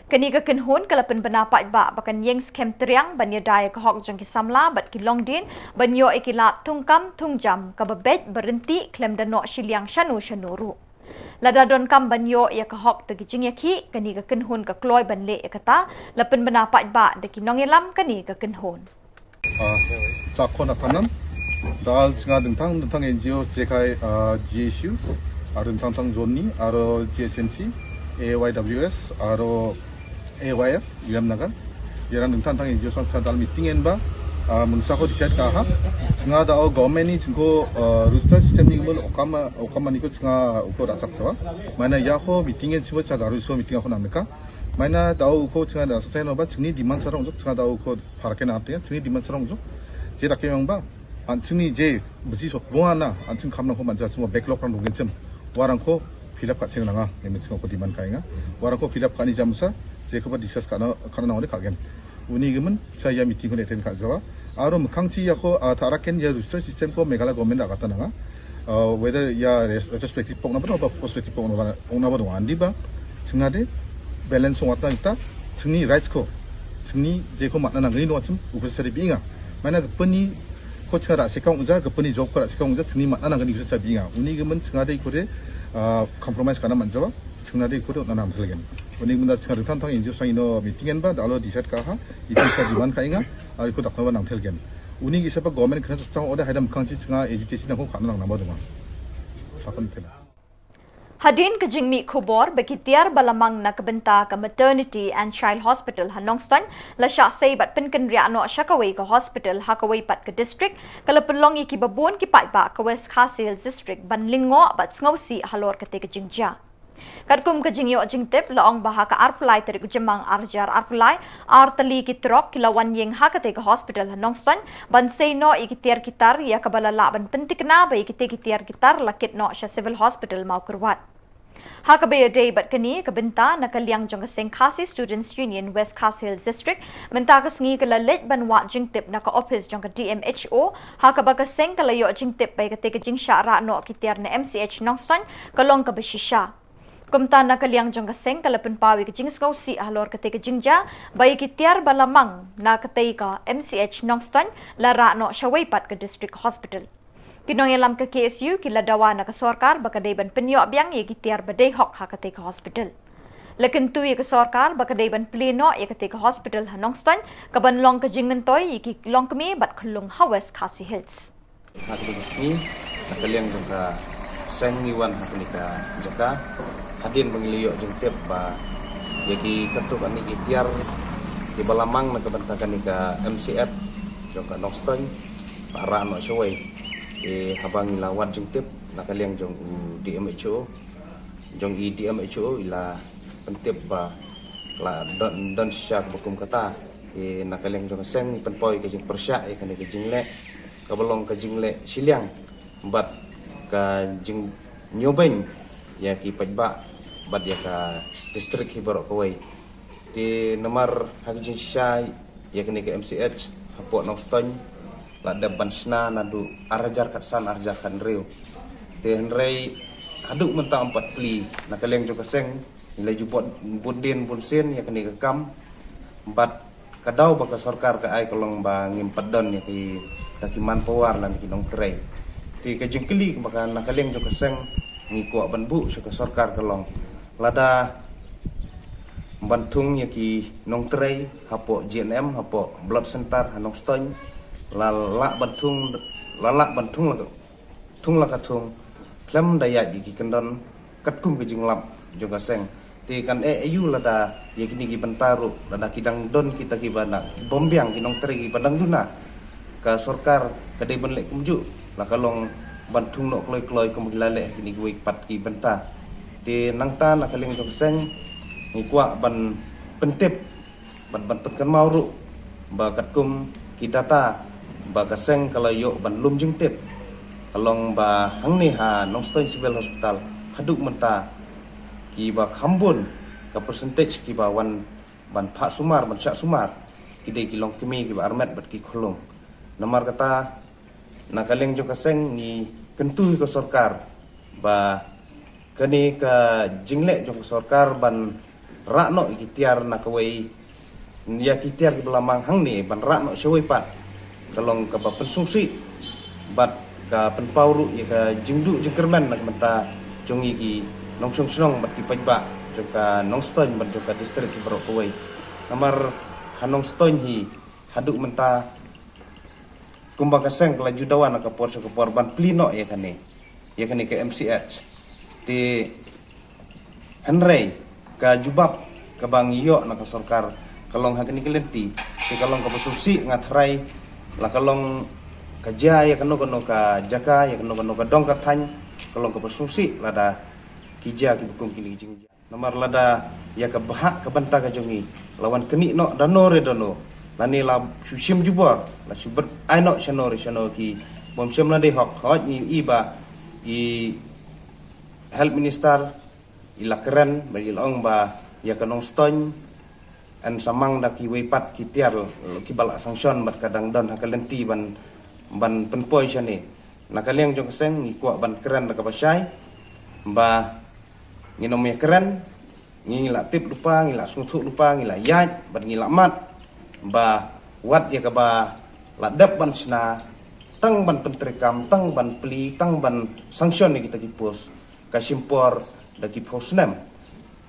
Kane ka kynhun ka la pynbna paidbah ba kan ïeng skhem triang ban ïada ïa ka hok jong ki samla bad ki longdien ban ïoh ïa ki lad thungkam thungjam kaba beit ba ryntih khlem da noh shiliang shano shano ruh. Lada donkam ban ïoh ïa ka hok da ki jingïakhih, kane ka kynhun ka kloi ban leh ïa kata, la pynbna paidbah da ki nongïalam kane ka kynhun. Ah, ta khon atanam. Dal chnga dingtang, dingtang N G O jekai, ah, G S U, aro dingtang tang Johnny, aro G S M C, A Y W S, aro A Y F, Williamnagar. Ïarang dingtang tang N G O sang sa dal meeting en ba, ah, mengsa ko decide ka ha. Chnga da o government ni chingko, ah, roster system ni mun okam, okam ni ko chnga uko da sak sawa. Mana ya ko meeting en chimo cha garu so meeting ko nang ka. Mana da o ko chnga da sa no ba chingni demand sa rong jok chnga da o ko Phara ken ap te, chingni demand sarong jong. Je da ke yang ba. An chingni je besi sok bunga na, an ching kam nang ko manja semua backlog rang dungin chem. Warang ko fill up ka ching nanga, ne ching ko demand ka inga. Warang ko fill up ka ni jam sa, je ko ba discuss ka na, ka na nang ka gen. Uni gemen, sa ya meeting ko ne attend ka jawa. Aro mekang chi ya ko, ah, tara ken ya roster system ko Meghalaya government da kata nanga. Uh, whether ya res-, retrospective pok na ba, ba prospective pok na ba, pok na ba, andi ba, chingade, balance wat na ita, chingni rights ko, chingni je ko mat na nang ri no achim, uko sari binga. Mana ke peni ko chara se kong ja, ke peni job ko ra se kong ja, chingni mat na nang ri uko sari binga. Uni gemen chingade ko de, uh, compromise kana man jawa, chingade ko de na nang helgen. Uni gemen da chinga tang tang injo sang ino meeting en ba, da alo decide ka ha, ita sa demand ka inga, ari ko dak na ba nang helgen. Uni ki sapa government kena sa chang order haidam kang chi changa agitation nang ko khana nang nang ba dunga. Sapan tena. Hadien ka jingmih khubor ba ki tiar ba la mang na ka bynta ka Maternity and Child Hospital ha Nongstoiñ la shah sei bad pynkynriah noh sha kawei ka hospital ha kawei pat ka district, ka la pynlong ïa ki babun ki paidbah ka West Khasi Hills District ban lyngngoh bad sngewsih halor kata ka jingjia. Katkum ka jingïoh jingtip la ong ba ha ka arphew lai tarik u Jymmang ar hajar arphew lai, artylli ki trok ki la wan ïeng ha kata ka hospital ha Nongstoiñ ban sei noh ïa ki tiar ki tar, ïa kaba la lah ban pyntikna ba ïa kita ki tiar ki tar la kit noh sha Civil Hospital Mawkyrwat. Ha kaba ïadei bad kane ka bynta, na ka liang jong ka seng Khasi Students Union West Khasi Hills District, mynta ka sngi ka la leit ban wad jingtip na ka ophis jong ka D M H O, ha kaba ka seng ka la ïoh jingtip ba ïa kata ka jingshah rah noh ki tiar na M C H Nongstoiñ ka long kaba shisha. Kumta na ka liang jong ka seng ka la pynpaw ïa ka jingsngewsih halor kata ka jingjia ba ïa ki tiar ba la mang na kata ka M C H Nongstoiñ la rah noh sha wei pat ka District Hospital. Ki nongïalam ka K S U ki la dawa na ka sorkar ba ka dei ban pynïoh biang ïa ki tiar ba dei hok ha katei ka hospital. La kyntu ïa ka sorkar ba ka dei ban plie noh ïa katei ka hospital ha Nongstoiñ, ka ban long ka jingmyntoi ïa ki longkmie bad khyllung ha West Khasi Hills. Ha kane ka sngi, na ka liang jong ka seng ngi wan ha kane ka jaka, hadien ba ngi la ïoh jingtip ba ïa ki katto katne ki tiar kiba la mang na ka bynta kane ka M C H jong ka Nongstoiñ, ba rah noh shawei. Te haba ngi la wad jingtip na ka liang jong u D M H O, jong i D M H O i la pyntip ba la don, don shisha kaba kum kata. Te na ka liang jong ka seng ngi pynpaw ïa ka jingpyrshah ïa kane ka jingleh, kaba long ka jingleh shiliang bad ka jingñiewbeiñ ïa ki paidbah bad ïa ka district hi baroh kawei. Te namar ha ka jingshisha ïa kane ka M C H hapoh Nongstoiñ la dep ban shna naduh ar hajar khatsan, ar hajar khathynriew. Te hynrei haduh mynta ym pat plie. Na ka liang jong ka seng ngi la ju bud, bud dien bun sien ïa kane ka kam, bad ka daw ba ka sorkar ka ai ka long ba ngim pat don ïa ki, ïa ki manpower lane ki nongtrei. Te ka jingkylli ba ka na ka liang jong ka seng ngi kwah ban buh sha ka sorkar ka long, lada ban thung ïa ki nongtrei hapoh G N M, hapoh blood center ha Nongstoiñ, la lah ban thung, la lah ban thung la ka, thung la ka thung, khlem da ïaid ïa ki kyndon katkum ka jinglap jong ka seng. Te kan eh aïu lada ïa kine ki bynta ruh, lada ki dang don kita kiba na, ki bym biang, ki nongtrei kiba dang duna. Ka sorkar ka dei ban leh kumjuh, la ka long ban thung noh kloi kloi kum ki la leh kine kiwei pat ki bynta. Te nangta na ka liang jong ka seng ngi kwah ban pyntip bad ban pynkynmaw ruh ba katkum ki data ba ka seng ka la ïoh ban lum jingtip, ka long ba hangne ha Nongstoiñ Civil Hospital haduh mynta kiba kham bun ka percentage kiba wan ban phah sumar, ban shah sumar, ki dei ki longkmie kiba armet bad ki khyllung. Namar kata na ka liang jong ka seng ngi kyntu ïa ka sorkar ba kane ka jingleh jong ka sorkar ban rah noh ïa ki tiar na kawei, ïa ki tiar kiba la mang hangne ban rah noh shawei pat, ka long kaba pynsngewsih bad ka pynpaw ruh ïa ka jingduh jingkyrmen na ka bynta jong ngi ki nongshong shnong bad ki paidbah jong ka Nongstoiñ bad jong ka district baroh kawei. Namar ha Nongstoiñ hi haduh mynta kumba ka seng ka la ju dawa na ka por sha ka por ban plie noh ïa kane, ïa kane ka M C H. Te hynrei ka jubab kaba ngi ïoh na ka sorkar ka long ha kane ka lynti, te ka long kaba sngewsih, nga tharai la ka long ka jia ïa kano kano ka jaka, ïa kano kano ka dong ka thaiñ, ka long kaba sngewsih lada ki jia kiba kum kine ki jingjia. Namar lada ïa ka bhah ka bynta ka jong ngi la wan knieh noh da no re da no, lane la shu shim jubor, la shu bret ai noh shano re shano ki bym shym la dei hok. Hooid ngi i ba i health minister i la kren ba i la ong ba ïa ka Nongstoiñ yn sa mang da kiwei pat ki tiar kiba la sanction bad ka dang don ha ka lynti ban, ban pynpoi shane. Na ka liang jong ka seng ngi kwah ban kren da kaba shai ba ngin ym ïa kren, ngi la tip lypa, ngi la sngewthuh lypa, ngi la ïaid bad ngi la mad ba wat ïa kaba la dep ban shna, tang ban pyntreikam, tang ban plie, tang ban sanction ïa kita ki post, ka shim por da ki phew snem.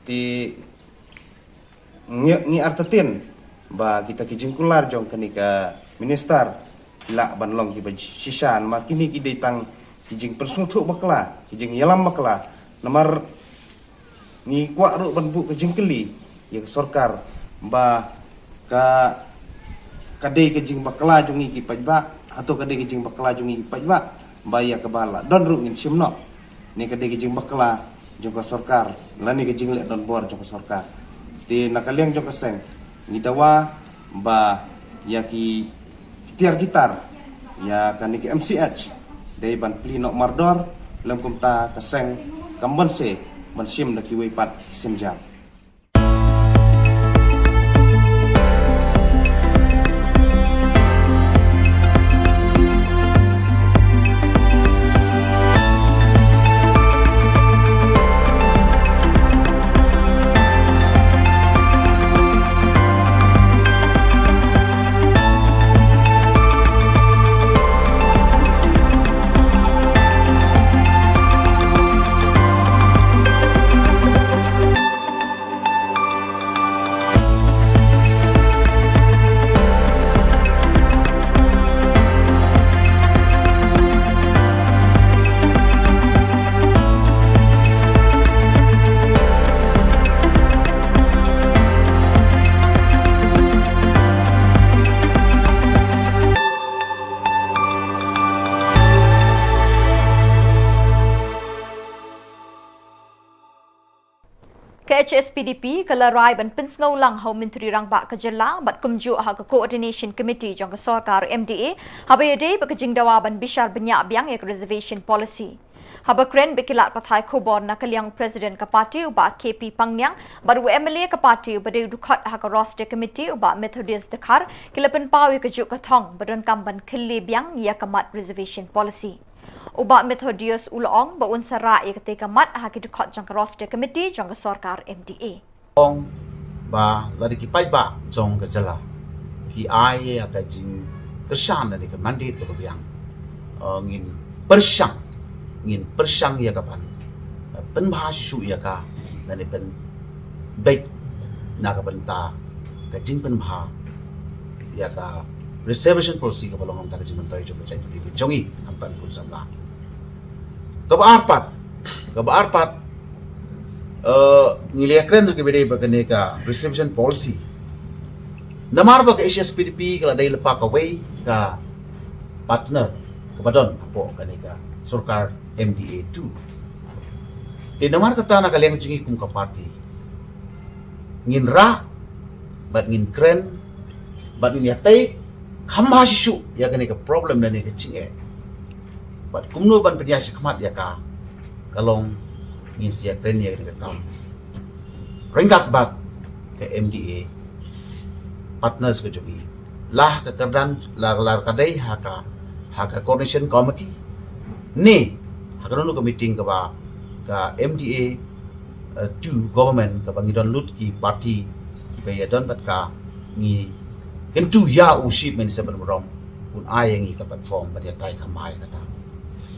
Te ngi, ngi artatien ba kita ki jingkular jong kane ka minister ki lah ban long kiba shisha, namar kine ki dei tang ki jingpynsngewthuh bakla, ki jingïalam bakla. Namar ngi kwah ruh ban buh ka jingkylli ïa ka sorkar ba ka, ka dei ka jingbakla jong ngi ki paidbah, hato ka dei ka jingbakla jong ngi ki paidbah ba ïa kaba la don ruh ngin shim noh? Ne ka dei ka jingbakla jong ka sorkar lane ka jingleh donbor jong ka sorkar? Te na ka liang jong ka seng ngi dawa ba ïa ki tiar ki tar ïa kane ka M C H dei ban plie noh mardor, lym kumta ka seng kam banse ban shim da kiwei pat ki sienjam. H S P D P ka la rai ban pynsngew lang ha u Myntri Rangbah ka jylla bad kumjuh ha ka Coordination Committee jong ka sorkar M D A haba ïadei bad ka jingdawa ban bishar bniah biang ïa ka Reservation Policy. Haba kren bad ki lad pathai khubor na ka liang u President ka party u Bah K P Pangniang bad u M L A ka party uba dei u dkhot ha ka Roster Committee u Bah Methodius Dkhar ki la pynpaw ïa kajuh ka thong ba donkam ban khyllie biang ïa ka mat Reservation Policy. U Bah Methodius u la ong ba un sa rah ïa katei ka mat ha ki dkhot jong ka Roster Committee jong ka sorkar M D A. Ong ba lada ki paidbah jong ka jylla ki ai ïa ka jingkyrshan lane ka mandate kaba biang, eh, ngin pyrshang, ngin pyrshang ïa ka ban, eh, pynbha shisha ïa ka lane pynbeit na ka bynta ka jingpynbha ïa ka Reservation Policy kaba long na ka bynta ka jingmyntoi jong ka jaitbynriew jong ngi, khamtam pun samla. Kaba ar pat, kaba ar pat, eh, ngi la ïakren ha kaba ïadei bad kane ka Reservation Policy. Namar ba ka H S P D P ka la dei lypa kawei ka partner kaba don hapoh kane ka sorkar M D A two. Te namar kata na ka liang jong ngi kum ka party ngin rah bad ngin kren bad ngin ïatai kham bha shisha ïa kane ka problem lane ka jingeh. Bad kumno ban pynïaid shakhmat ïa ka, ka long ngin sa ïakren ïa kane ka kam ryngkat bad ka M D A partners ka jong ngi. La ha ka kyrdan, la, la ka dei ha ka, ha ka Coordination Committee ne ha kano kano ka meeting kaba ka M D A, eh, two government kaba ngi don lut ki party kiba ïadon bad ka, ngi kyntu ïa u Chief Minister ban burom un ai ïa ngi ka platform ban ïatai kham bha ïa kata.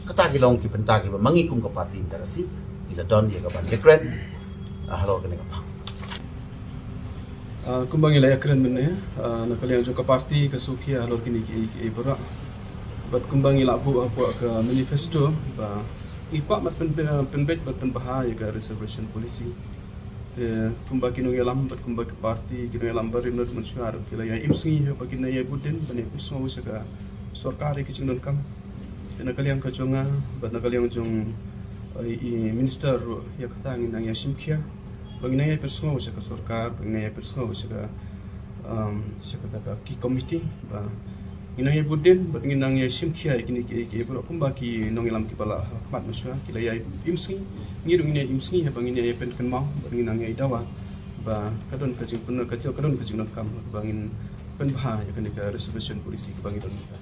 Kata ki long ki bynta kiba ma ngi kum ka party mynta ka sngi ngi la don ïa ka ban ïakren, ah, halor kane ka bynta. Ah, kumba ngi la ïakren mynne, ah, na ka liang jong ka party ka shu khia halor kine kiei kiei baroh. Bad kumba ngi la buh hapoh ka manifesto ba ngi kwah ban pyn-, pynbeit bad pynbha ïa ka Reservation Policy. Te kumba ki nongïalam bad kumba ka party, ki nongïalam barim bad mynshuwa ruh ki la ïa im sngi haba ki nang ïa bud dien ban ïa pynsngew sha ka sorkar ïa ki jingdonkam. Te na ka liang ka jong nga bad na ka liang jong, eh, i minister ruh ïa kata ngin nang ïa shim khia. Ba ngin nang ïa pynsngew sha ka sorkar, ba ngin nang ïa pynsngew sha ka, um, sha kata ka ki committee, ba ngin nang ïa bud dien bad ngin nang ïa shim khia ïa kine kiei kiei baroh kumba ki nongïalam kiba la ha khmat mynshuwa ki la ïa im sngi, ngi ruh ngin ïa im sngi haba ngin ïa pynkynmaw bad ngin nang ïa dawa ba ka don ka jingpyn-, ka jing, ka don ka jingdonkam ba ngin pynbha ïa kane ka Reservation Policy kaba ngi don mynta.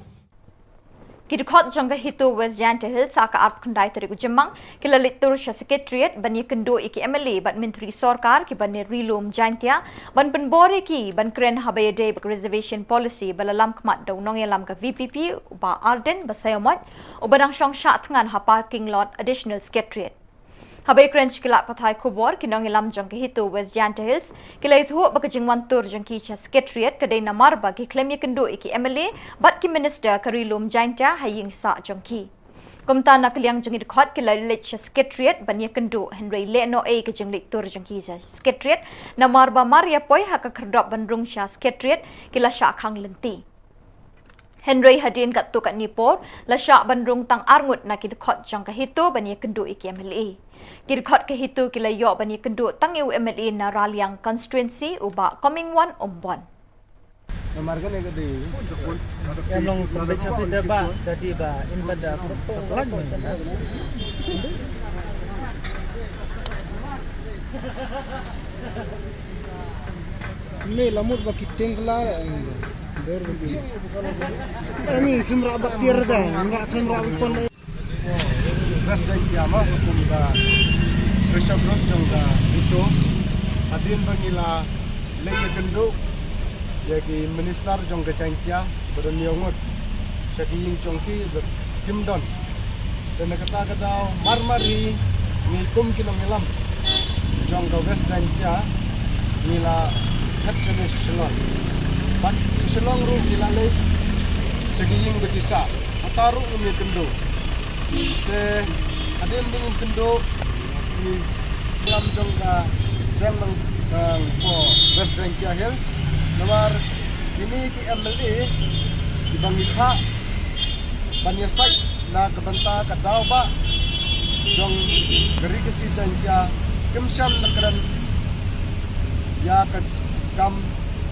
Ki dkhot jong ka HITO West Jaintia Hills ha ka arphew khyndai tarik u Jymmang ki la leit tur sha Secretariat ban ïakynduh ïa ki M L A bad myntri sorkar kiba na Ri Lum Jaintia ban pynbor ïa ki ban kren haba ïadei bad ka Reservation Policy ba la lam khmat da u nongïalam ka VPP u Bah Ardent Basaiawmoit uba dang shong shah thngan ha parking lot Additional Secretariat. Haba ïakren sha ki lad pathai khubor, ki nongïalam jong ka HITO West Jaintia Hills ki la ïathuh ba ka jingwan tur jong ki sha Secretariat ka dei namar ba ki khlem ïakynduh ïa ki M L A bad ki minister ka Ri Lum Jaintia ha ïing sah jong ki. Kumta na ka liang jong ki dkhot ki la leit sha Secretariat ban ïakynduh, hynrei lehnohei ka jingleit tur jong ki sha Secretariat namar ba mar ïa poi ha ka khyrdop ban rung sha Secretariat ki la shah khang lynti. Hynrei hadien katto katne por la shah ban rung tang arngut na ki dkhot jong ka HITO ban ïakynduh ïa ki M L A. Ki dkhot ka HITO ki la ïoh ban ïakynduh tang ïa u M L A na Raliang constituency u Bah Comingone Ymbon. Me la mut ba ki teng la, ber ba ki. Ani kim ra ba tiar da, kim ra, kim ra ba pon da. West Jaintia ma, kum ka pressure group jong ka HITO. Hadien ba ngi la leit ïakynduh ïa ki minister jong ka Jaintia ba don hynñiew ngut sha ki ïing jong ki ba kim don. Te na kata ka daw mar mar hi ngi kum ki nongïalam jong ka West Jaintia ngi la khat shane sha Shillong. Bad sha Shillong ruh ngi la leit sha ki ïing ba ki sah. Hata ruh ngim ïakynduh. Te hadien ba ngim kynduh ki nongïalam jong ka seng nongpoh West Jaintia Hills. Namar kine ki M L A kiba ngi khah ban ïasaid na ka bynta ka daw ba jong ka Ri Khasi Jaintia kim shym la kren ïa ka kam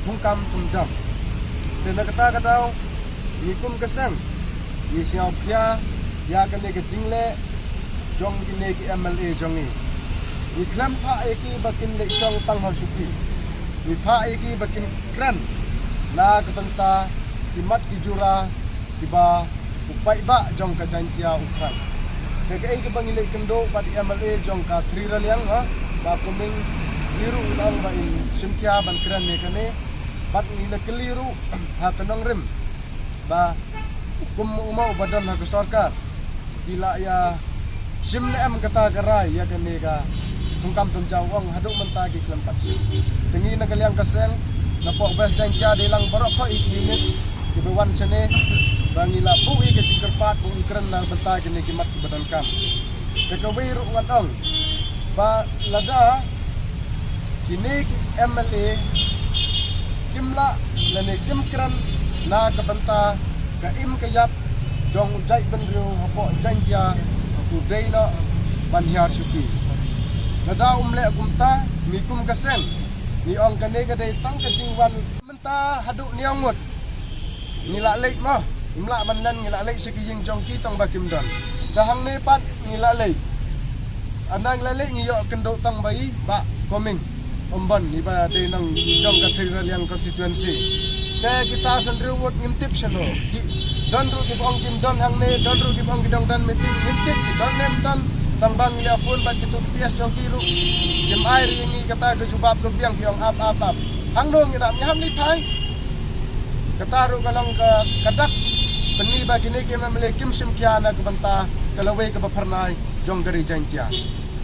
thungkam thungjam. Te na kata ka daw ngi kum ka seng ngi sngewkhia ïa kane ka jingleh jong kine ki M L A jong ngi. Ngi khlem phah ïa ki ba kin leit shong tang ha shuki. Ngi phah ïa ki ba kin kren na ka bynta ki mat ki jura kiba u paidbah jong ka Jaintia u thrang. Te kaei kaba ngi leit kynduh bad i M L A jong ka Thri Raliang, ha, Bah Coming, i ruh u ong ba in shim khia ban kren ïa kane, bad ngi la kylli ruh ha ka nongrim ba kum u ma uba don ha ka sorkar ki la ïa shim ne em kata ka rai ïa kane ka thungkam thungjam, u ong haduh mynta ki khlem pat shim. Te ngi na ka liang ka seng na poh West Jaintia dei lang baroh khoit ki unit kiba wan shane ba ngi la buh ïa ka jingkyrpad ba un kren na bynta kine ki mat kiba donkam. Te kawei ruh ngan ong ba lada kine ki M L A kim lah lane kim kren na ka bynta ka im ka ïap jong u jaitbynriew hapoh Jaintia, u dei noh ban hiar shuki. Lada um leh kumta, ngi kum ka seng ngi ong kane ka dei tang ka jingwan mynta haduh hynñiew ngut. Ngi la leit mo, im lah ban len, ngi la leit sha ki ïing jong ki tang ba kim don. Te hangne pat ngi la leit. Ynda ngi la leit ngi ïoh kynduh tang ba i Bah Coming Ymbon, iba dei nong jong ka Thri Raliang constituency. Te kita san hynriew ngut ngim tip shano. Ki don ruh kiba ong kim don hangne, don ruh kiba ong ki dang don meeting, ngim tip ki don ne ym don. Tang ba ngi la phone bad kito ki P S jong ki ruh kim ai ïa ngi kata ka jubab ka biang, ki ong ap ap ap. Hangno ngi dap, ngi hap leit phai. Kata ruh ka long ka, ka dak pynmih ba kine ki M L A kim shim khia na ka bynta ka lawei kaba phyrnai jong ka ri Jaintia.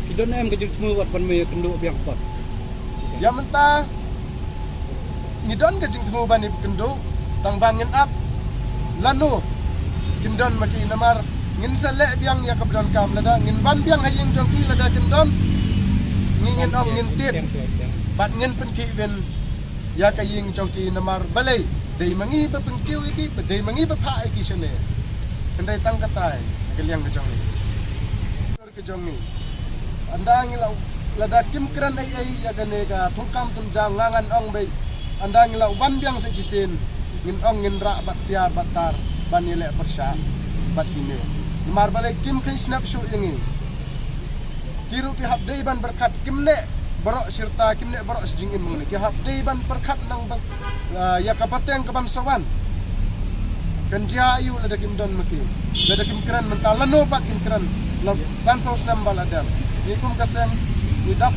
Ki don em ka jingthmu wat ban mih kynduh biang pat? Ïa mynta ngi don ka jingthmu ban ïa kynduh, tang ba ngin ap lano kin don ma ki, namar ngin sa leh biang ïa kaba donkam. Lada ngin wan biang ha ïing jong ki, lada kin don, ngi ngin ong ngin tied bad ngin pynkhih win ïa ka ïing jong ki, namar balei? Dei ma ngi ba pynkiew ïa ki, ba dei ma ngi ba phah ïa ki shane. Hynrei tang katai ka liang ka jong ngi. Ka jong ngi. Ynda ngi la, lada kim kren ei ei ïa kane ka thungkam thungjam, nga ngan ong beit, ynda ngi la wan biang sa shisien, ngin ong ngin rah bad tiar bad tar ban ïaleh pyrshah bad kine. Namar balei kim kheiñ snap shuh ïa ngi. Ki ruh ki hap dei ban pyrkhat, kim neh baroh shi rta, kim neh baroh shi jingim, ki hap dei ban pyrkhat nang ba, ah, ïa ka pateng kaban sa wan. Kan jia aïu lada kim don ma ki, lada kim kren mynta, lano pat kim kren la sanphew snem ba la dep. Ngi kum ka seng ngi dap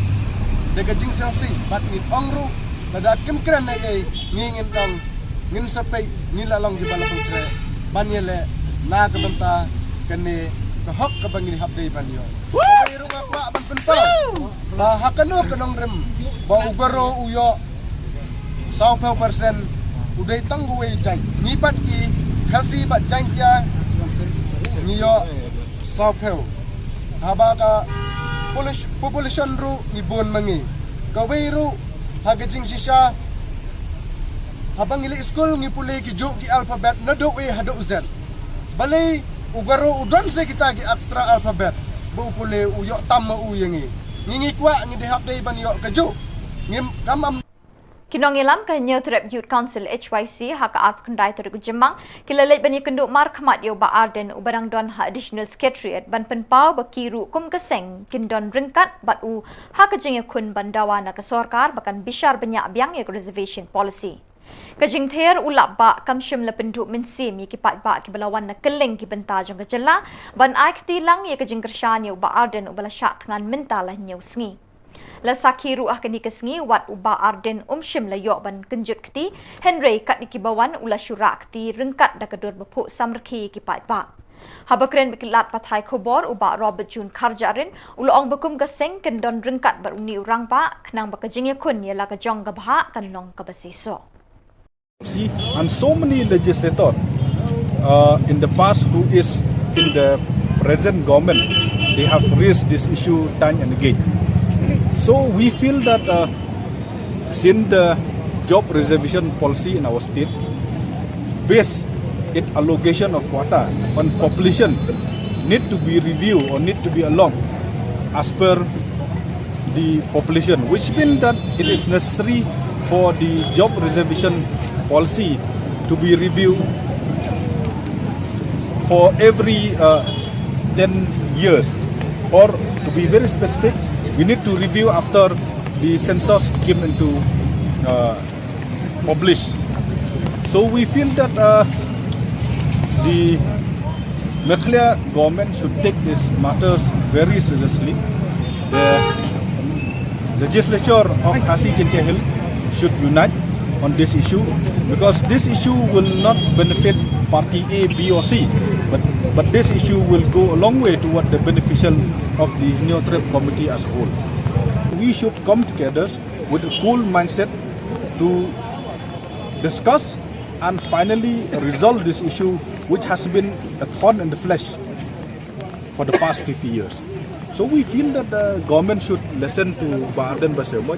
da ka jingsngewsih bad ngi ong ruh lada kim kren ei ei, ngi ngin ong ngin sa peit, ngi la long kiba la pynkhreh ban ïaleh na ka bynta kane ka hok kaba ngi hap dei ban ïoh. Kawei ruh nga kwah ban pynpaw ba ha kano ka nongrim ba u Garo u ïoh sawphew percent, u dei tang uwei jait. Ngi pat ki Khasi bad Jaintia ngi ïoh sawphew. Haba ka population, population ruh ngi bun ma ngi. Kawei ruh ha ka jingshisha, haba ngi leit skul ngi pule ki juh ki alphabet naduh A haduh Z. Balei u Garo u don sa kita ki extra alphabet ba u pule u ïoh tam ma u ïa ngi? Ngi, ngi kwah, ngi dei hap dei ban ïoh kajuh. Ngim, kam am. Ki nongïalam ka Hynñiewtrep Youth Council, H Y C, ha ka arphew khyndai tarik u Jymmang ki la leit ban ïakynduh markhmat ïa u Bah Ardent uba dang don ha Additional Secretariat ban pynpaw ba ki ruh kum ka seng kin don ryngkat bad u ha ka jingïakhun ban dawa na ka sorkar ba kan bishar bniah biang ïa ka reservation policy. Ka jingther u Lahbah kam shym la pynduh mynsiem ïa ki paidbah kiba la wan na kylleng ki bynta jong ka jylla ban ai kti lang ïa ka jingkyrshan ïa u Bah Ardent uba la shah thngan mynta la hynñiew sngi. La sakhi ruh ha kane ka sngi wat u Bah Ardent um shym la ïoh ban kynjut kti, hynrei katne kiba wan u la shu rah kti ryngkat da ka dur ba phuh samrkhie ïa ki paidbah. Haba kren bad ki lad pathai khubor, u Bah Robert June Kharjahrin u la ong ba kum ka seng kin don ryngkat bad une u rangbah khnang ba ka jingïakhun ïa la ka jong ka bhah kan long kaba seisoh. See, and so many legislator, uh, in the past who is in the present government, they have raised this issue time and again. So we feel that, uh, since the job reservation policy in our state, based its allocation of quota on population, need to be reviewed or need to be along as per the population, which means that it is necessary for the job reservation policy to be reviewed for every uh, ten years, or to be very specific, we need to review after the census came into uh, publish. So we feel that uh, the Meghalaya government should take these matters very seriously. The legislature of Khasi Jaintia Hills should unite on this issue, because this issue will not benefit party A, B or C, but, but this issue will go a long way toward the beneficial of the Hynñiewtrep community as a whole. We should come together with a cool mindset to discuss and finally resolve this issue, which has been a thorn in the flesh for the past fifty years. So we feel that the government should listen to Bah Ardent Basaiawmoit,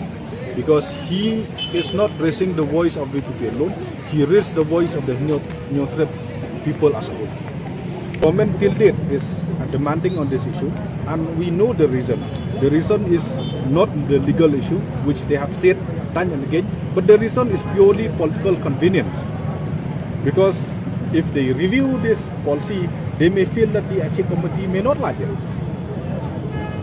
because he is not raising the voice of V P P alone. He raised the voice of the Hynñiew-, Hynñiewtrep people as a whole. Government till date is uh, demanding on this issue, and we know the reason. The reason is not the legal issue, which they have said time and again, but the reason is purely political convenience. Because if they review this policy, they may feel that the Achi committee may not like it.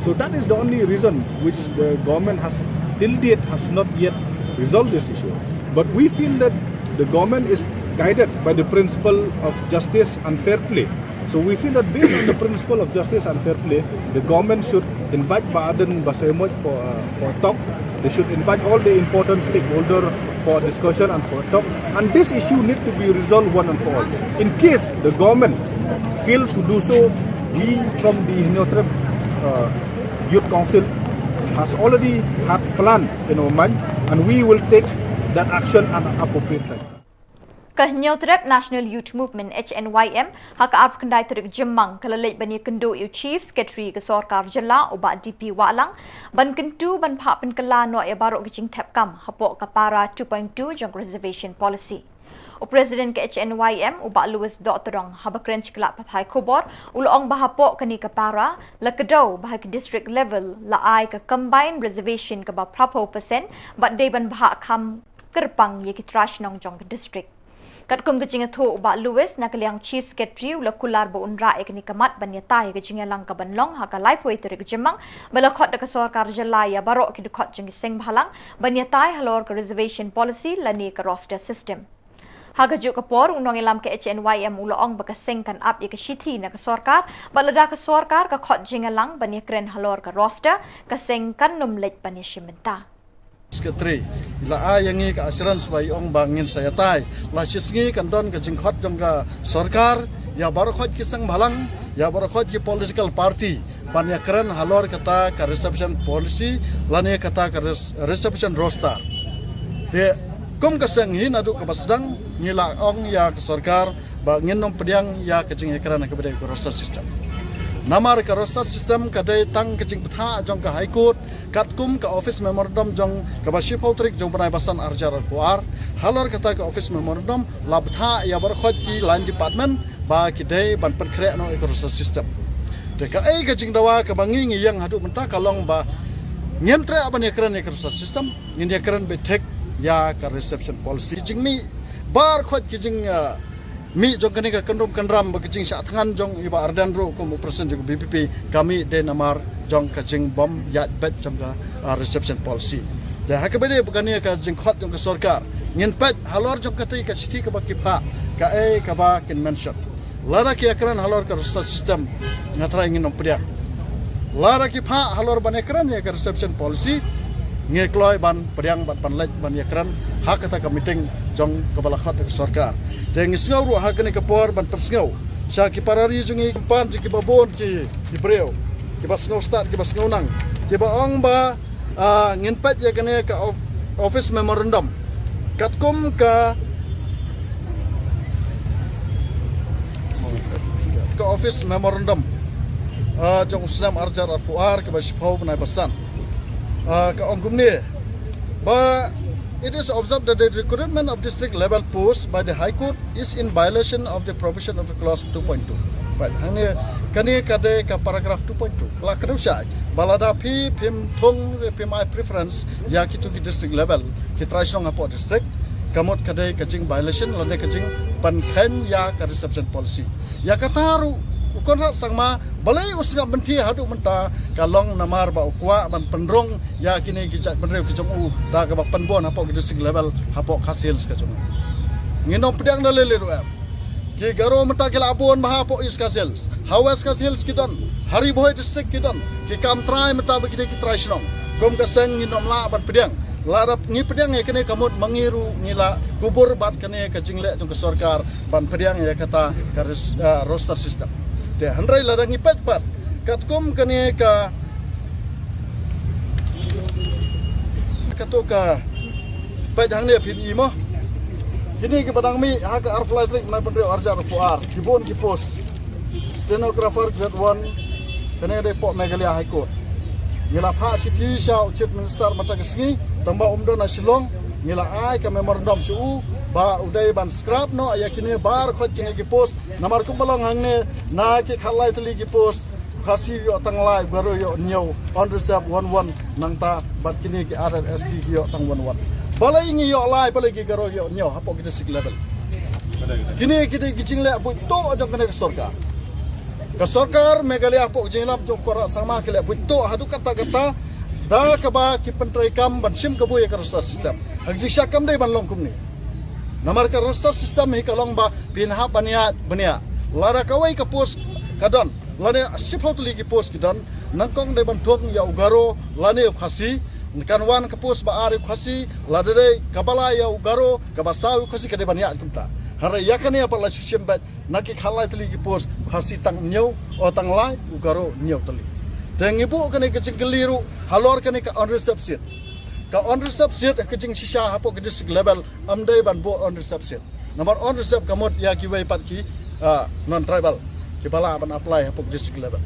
So that is the only reason which the government has till date has not yet resolved this issue. But we feel that the government is guided by the principle of justice and fair play. So we feel that based on the principle of justice and fair play, the government should invite Bah Ardent Basaiawmoit for, uh, for a talk. They should invite all the important stakeholders for a discussion and for a talk. And this issue need to be resolved one and for all. In case the government fail to do so, we from the Hynñiewtrep uh, Youth Council has already had plan in our mind, and we will take that action at an appropriate time. Ka Hynñiewtrep National Youth Movement, H N Y M, ha ka arphew khyndai tarik Jymmang, ka la leit ban ïakynduh ïa u Chief Secretary ka Sorkar Jylla, u Bah D P Wahlang, ban kyntu ban phah pynkylla noh ïa baroh ki jingthep kam hapoh ka Para two point two jong ka Reservation Policy. U President ka H N Y M, u Bah Louis Dohtdong, haba kren sha ki lad pathai khubor, u la ong ba hapoh kane ka Para, la kdew ba ha ki district level la ai ka combined reservation kaba phra phew percent, bad dei ban bhah kham kyrpang ïa ki trai shnong jong ka district. Katkum ka jingïathuh u Bah Louis, na ka liang Chief Secretary u la kular ba un rah ïa kane ka mat ban ïatai ïa ka jingïalang kaban long ha ka laiphew tarik Jymmang, ba la khot da ka Sorkar Jylla ïa baroh ki dkhot jong ki seng bhalang ban ïatai halor ka reservation policy lane ka roster system. Ha kajuh ka por, u nongïalam ka H N Y M u la ong ba ka seng kan ap ïa ka shithi na ka sorkar, bad lada ka sorkar ka khot jingïalang ban ïakren halor ka roster, ka seng kan nym leit ban ïashim bynta. Secretary, la ai ïa ngi ka assurance ba i ong ba ngin sa ïatai. La shisngi kan don ka jingkhot jong ka sorkar ïa baroh khoit ki seng bhalang, ïa baroh khoit ki political party ban ïakren halor kata ka reservation policy lane kata ka res-, reservation roster. Te kum ka seng hi naduh kaba sdang ngi la ong ïa ka sorkar ba ngin nym pdiang ïa ka jingïakren kaba dei ka roster system. Namar ka roster system ka dei tang ka jingbthah jong ka High Court, katkum ka office memorandum jong kaba shiphew tarik jong u bnai ba san arhajar arphew ar. Halor kata ka office memorandum la bthah ïa baroh khoit ki line department ba ki dei ban pynkhreh noh ïa ka roster system. Te kaei ka jingdawa kaba ngi ngi ïeng haduh mynta ka long ba ngim treh ban ïakren ïa ka roster system, ngin ïakren beit thik ïa ka reservation policy. Jingmih baroh khoit ki jing, ah, mih jong kane ka kyndrum kyndram bad ka jingshah thngan jong i Bah Ardent ruh kum u president jong ka V P P, ka mih dei namar jong ka jingbym ïaid beit jong ka, ah, reservation policy. Te ha kaba dei ba kane ka jingkhot jong ka sorkar, ngin peit halor jong kata ka shithi kaba ki phah, kaei kaba kin mention. Lada ki ïakren halor ka roster system, nga trai ngin nym pdiang. Lada ki phah halor ban ïakren ïa ka reservation policy, ngi kloi ban pdiang bad ban leit ban ïakren ha kata ka meeting jong kaba la khot da ka sorkar. Te ngi sngew ruh ha kane ka por ban pynsngew sha ki para ri jong ngi, ki kyrpang jong ki babun ki, ki briew, kiba sngew stad, kiba sngew nang, kiba ong ba, ah, ngin peit ïa kane ka of-, office memorandum. Katkum ka, ka office memorandum, ah, jong u snem arhajar arphew ar kaba shiphew bnai ba san. Ah, ka ong kumne ba, it is observed that the recruitment of district level post by the High Court is in violation of the provision of the clause two point two. Peit hangne, kane ka dei ka paragraph two point two. Ka la kdew shai ba lada phi phim thung, phim ai preference ïa kito ki district level, ki trai shnong hapoh district, ka mut ka dei ka jing violation lane ka jingpynkheiñ ïa ka reservation policy. Ïa kata ruh u Conrad Sangma balei u sngap ban phi haduh mynta, ka long namar ba u kwah ban pynrung ïa kine ki jaitbynriew ki jong u da kaba pynbun hapoh ki district level hapoh Khasi Hills ka jong u. Ngin ym pdiang da lei lei ruh em. Ki Garo mynta ki la bun bha hapoh East Khasi Hills, ha West Khasi Hills ki don, ha Ri Bhoi district ki don, ki kam trai mynta ba ki dei ki trai shnong. Kum ka seng ngin ym lah ban pdiang. Lada ngi pdiang ïa kane ka mut ma ngi ruh ngi la kubur bad kane ka jingleh jong ka sorkar ban pdiang ïa kata ka res-, ah, roster system. Te hynrei lada ngi peit pat katkum kane ka, kato ka, peit hangne phin i mo. Kine kiba dang mih ha ka arphew lai tarik bnai pynriew arhajar arphew ar, ki bun ki post. Stenographer grade one, kane dei hapoh Meghalaya High Court. Ngi la phah shithi sha u Chief Minister mynta ka sngi, tang ba um don ha Shillong, ngi la ai ka memorandum sha u ba u dei ban scrap noh ïa kine baroh kine ki post, namar kumba long hangne, na ki khatlai tylli ki post, Khasi ïoh tang lai, Garo ïoh hynñiew, unreserved one one, nangta bad kine ki other S T ki ïoh tang one one. Balei ngi ïoh lai, balei ki Garo ïoh hynñiew hapoh ki district level? Kine ki dei ki jingleh buit tuh jong kane ka sorkar. Ka sorkar Meghalaya hapoh ka jingïalam jong u Conrad Sangma ki leh buit tuh haduh katta katta da kaba ki pyntreikam ban shim kabu ïa ka roster system. Ha ka jingshisha kam dei ban long kumne. Namar ka roster system hi ka long ba phin hap ban ïaid bniah. Lada kawei ka post ka don, lane shiphew tylli ki post ki don, nyngkong dei ban thung ïa u Garo lane u Khasi, kan wan ka post ba ar ïa u Khasi, lada dei kaba lai ïa u Garo, kaba saw ïa u Khasi, ka dei ban ïaid kumta. Hynrei ïa kane pat la shu shim beit, na ki khatlai tylli ki post, u Khasi tang hynñiew, o tang lai, u Garo hynñiew tylli. Te ngi buh kane ka jingkylli ruh halor kane ka unreserved seat. Ka unreserved seat ka jingshisha hapoh ka district level ym dei ban buh unreserved seat. Namar unreserved ka mut ïa kiwei pat ki, ah, non-tribal kiba lah ban apply hapoh ka district level.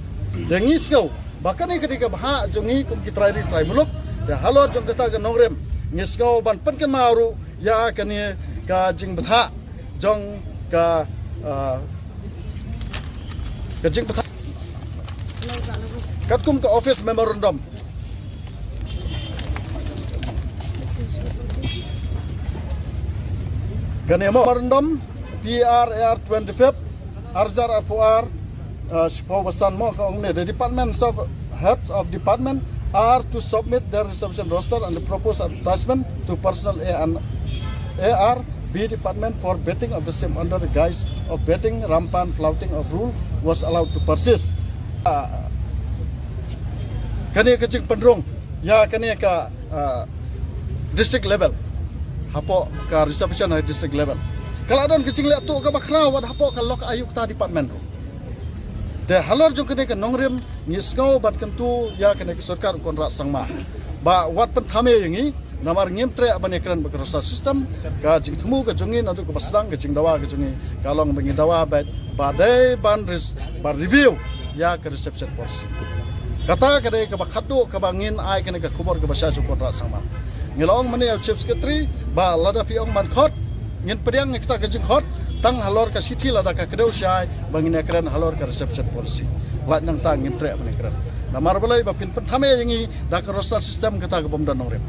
Te ngi sngew ba kane ka dei ka bhah jong ngi kum ki trai ri trai muluk. Te halor jong kata ka nongrim ngi sngew ban pynkynmaw ruh ïa kane ka jingbthah jong ka, ah, ka jingbthah katkum ka office memorandum. Kane mo memorandum P R A R twenty-fifth, arhajar arphew ar, uh, shiphew basan mo ka ong ne, the departments of heads of department are to submit their reservation roster and the proposed advertisement to personnel A and A R B department for vetting of the same under the guise of vetting rampant flouting of rule was allowed to persist. Uh, kane ka jingpynrung ïa kane ka, uh, district level hapoh ka reservation ha district level. Ka la don ka jingleh tuh kaba khraw wat hapoh ka lok ayu kata department ruh. Te halor jong kane ka nongrim ngi sngew ban kyntu ïa kane ka sorkar u Conrad Sangma ba wat pynthame ïa ngi, namar ngim treh ban ïakren bad ka roster system. Ka jingthmu ka jong ngi naduh kaba sdang ka jingdawa ka jong ngi ka long ba ngi dawa beit ba dei ban res-, ban review ïa ka reservation policy. Kata ka dei kaba khatduh kaba ngin ai kane ka khubor kaba shai sha u Conrad Sangma. Ngi la ong mynne ïa u Chief Secretary ba lada phi ong ban khot, ngin pdiang ïa kata ka jingkhot tang halor ka shithi lada ka kdew shai ba ngin ïakren halor ka reservation policy. Lait nangta ngin treh ban ïakren. Namar balei? Ba phin pynthame ïa ngi da ka roster system kata ka bym don nongrim.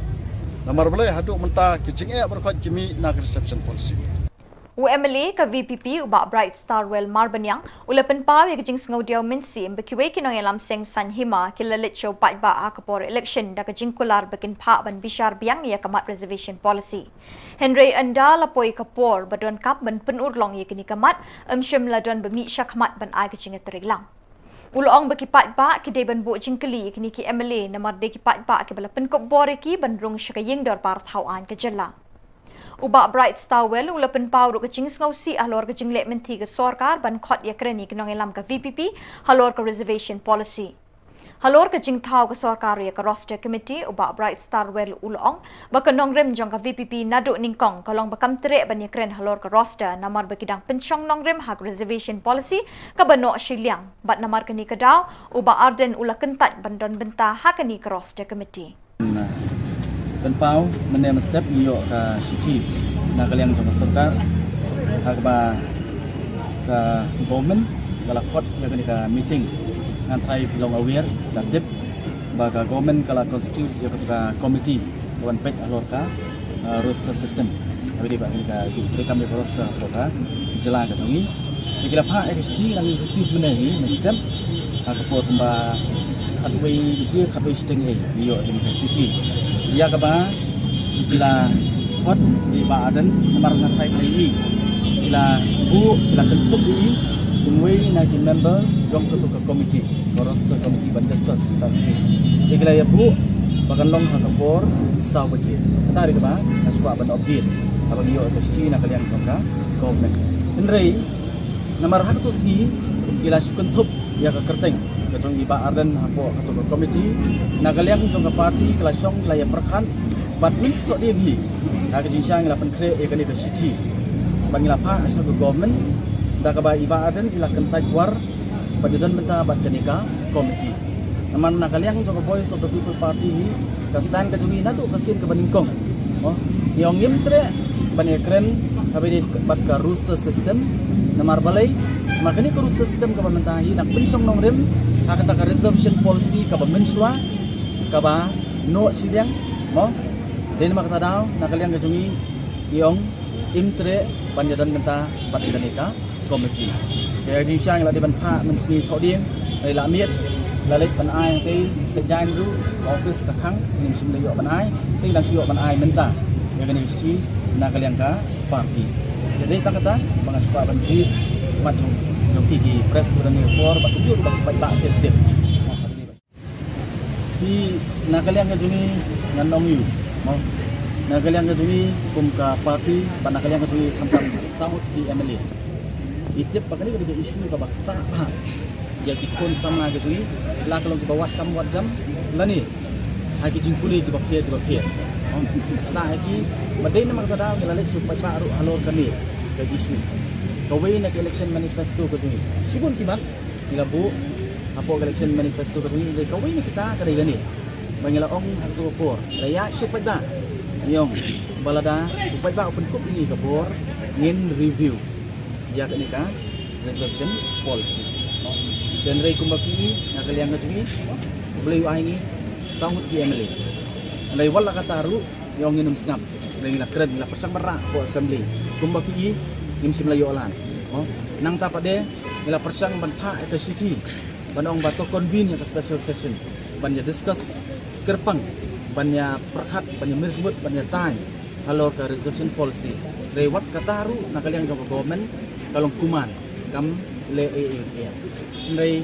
Namar balei? Haduh mynta ki jingeh baroh khoit ki mih na ka reservation policy. U M L A ka V P P u Bah Brightstarwell Marbaniang u la pynpaw ïa ka jingsngewdiaw mynsiem ba kiwei ki nongïalam seng saiñ hima ki la leit sha u paidbah ha ka por election da ka jingkular ba kin phah ban bishar biang ïa ka mat reservation policy. Hynrei ynda la poi ka por ba donkam ban pynurlong ïa kane ka mat, ym shym la don ba mih shakhmat ban ai ka jingïatreilang. U la ong ba ki paidbah ki dei ban buh jingkylli ïa kine ki M L A namar dei ki paidbah kiba la pynkup bor ïa ki ban rung sha ka ïing dorbar thaw aiñ ka jylla. U Bah Brightstarwell u la pynpaw ruh ka jingsngewsih halor ka jingleh mynthi ka sorkar ban khot ïakren ïa ki nongïalam ka V P P halor ka reservation policy. Halor ka jingthaw ka sorkar ïa ka roster committee, u Bah Brightstarwell u la ong ba ka nongrim jong ka V P P naduh nyngkong ka long ba kam treh ban ïakren halor ka roster namar ba ki dang pynshong nongrim ha ka reservation policy kaba noh shiliang, bad namar kane ka daw u Bah Ardent u la kyntait ban don bynta ha kane ka roster committee. Pynpaw mynne mynstep ngi ïoh ka shithi na ka liang jong ka sorkar ha kaba ka government Ka la khot ïa kane ka meeting. Ngan trai phi long aware, ka tip ba ka government ka la constitute ïa katu ka committee ka ban peit halor ka, uh, roster system. Ka dei ba kane ka ju treikam ïa ka roster halor ka jylla ka jong ngi. Ïa ki la phah ïa ka shithi ngi receive mynne hi mynstep. Ha ka por kumba khatwei baje, khatwei shiteng hi ngi ïoh ïa ka shithi. Ïa kaba ki la khot ïa i Bah Ardent namar nga trai phi ïa i. Ki la buh, ki la kynthup ïa i kum uwei na ki member jong katu ka committee, ka roster committee ban discuss ïa kata ka sien. Ïa ki la ïa buh ba kan long ha ka por saw baje. Kata dei kaba nga shu kwah ban update haba ngi ïoh ïa ka shithi na ka liang jong ka government. Hynrei namar ha katu sngi ki la shu kynthup ïa ka kyrteng ka jong i Bah Ardent hapoh katu ka committee na ka liang jong ka party, ka la shong, ka la ïa pyrkhat bad mynstep dien hi ha ka jingshisha ngi la pynkhreh ïa kane ka shithi bad ngi la phah sha ka government da kaba i Bah Ardent i la kyntait war bad ïadon bynta bad kane ka committee. Namar na ka liang jong ka Voice of the People Party hi, ka stand ka jong ngi naduh ka sien kaba nyngkong, mo, ngi ong ngim treh ban ïakren haba ïadei bad ka roster system. Namar balei? Namar kane ka roster system kaba mynta hi dang pynshong nongrim ha kata ka reservation policy kaba mynshuwa kaba noh shiliang, mo. Dei namar kata daw na ka liang ka jong ngi ngi ong ngim treh ban ïadon bynta bad kane ka committee. Te ha ka jingshisha ngi la dei ban phah mynsngi thohdieng, la miet, la leit ban ai hangtei, sa jain ruh ka office ka khang, ngim shym la ïoh ban ai, te ngi dang shu ïoh ban ai mynta ïa kane ka shithi na ka liang ka party. Te dei tang kata ba nga shu kwah ban brief mat jong, jong ki, ki press ba don ha por bad kumjuh ruh ba ki paidbah tip tip. Phi, na ka liang ka jong ngi ngan ong ïa u, mo. Na ka liang ka jong ngi kum ka party bad na ka liang ka jong ngi khamtam saw ngut ki M L A, ngi tip ba kane ka dei ka issue kaba ktah bha ïa ki khun samla ka jong ngi, la ka long kiba wad kam wad jam lane ha ki jingpule kiba pher kiba pher. Mo, ktah ïa ki, bad dei namar kata daw ngi la leit shu paidbah ruh halor kane ka issue. Kawei na ka election manifesto ka jong ngi, shibun ki mat ngi la buh hapoh ka election manifesto ka jong ngi, dei kawei na kita ka dei kane ba ngi la ong ha kato ka por, la ïa shu paidbah, ngi ong ba lada u paidbah u pynkup ïa ngi ka bor, ngin review ïa kane ka reservation policy. Hynrei kumba phi i, na ka liang ka jong ngi, U Blei u ai ngi saw ngut ki M L A. Hynrei wat la kata ruh ngi ong ngin ym sngap. Hynrei ngi la kren, ngi la pyrshang ban rah hapoh assembly. Kumba phi i, ngim shym la ïoh lad. Mo, nangta pat de ngi la pyrshang ban phah ïa ka shithi ban ong ba to convene ïa ka special session ban ïa discuss kyrpang, ban ïa pyrkhat, ban ïa myrjmut, ban ïa tai halor ka reservation policy. Hynrei wat kata ruh na ka liang jong ka government ka long kumne, kam leh ei ei ruh. Hynrei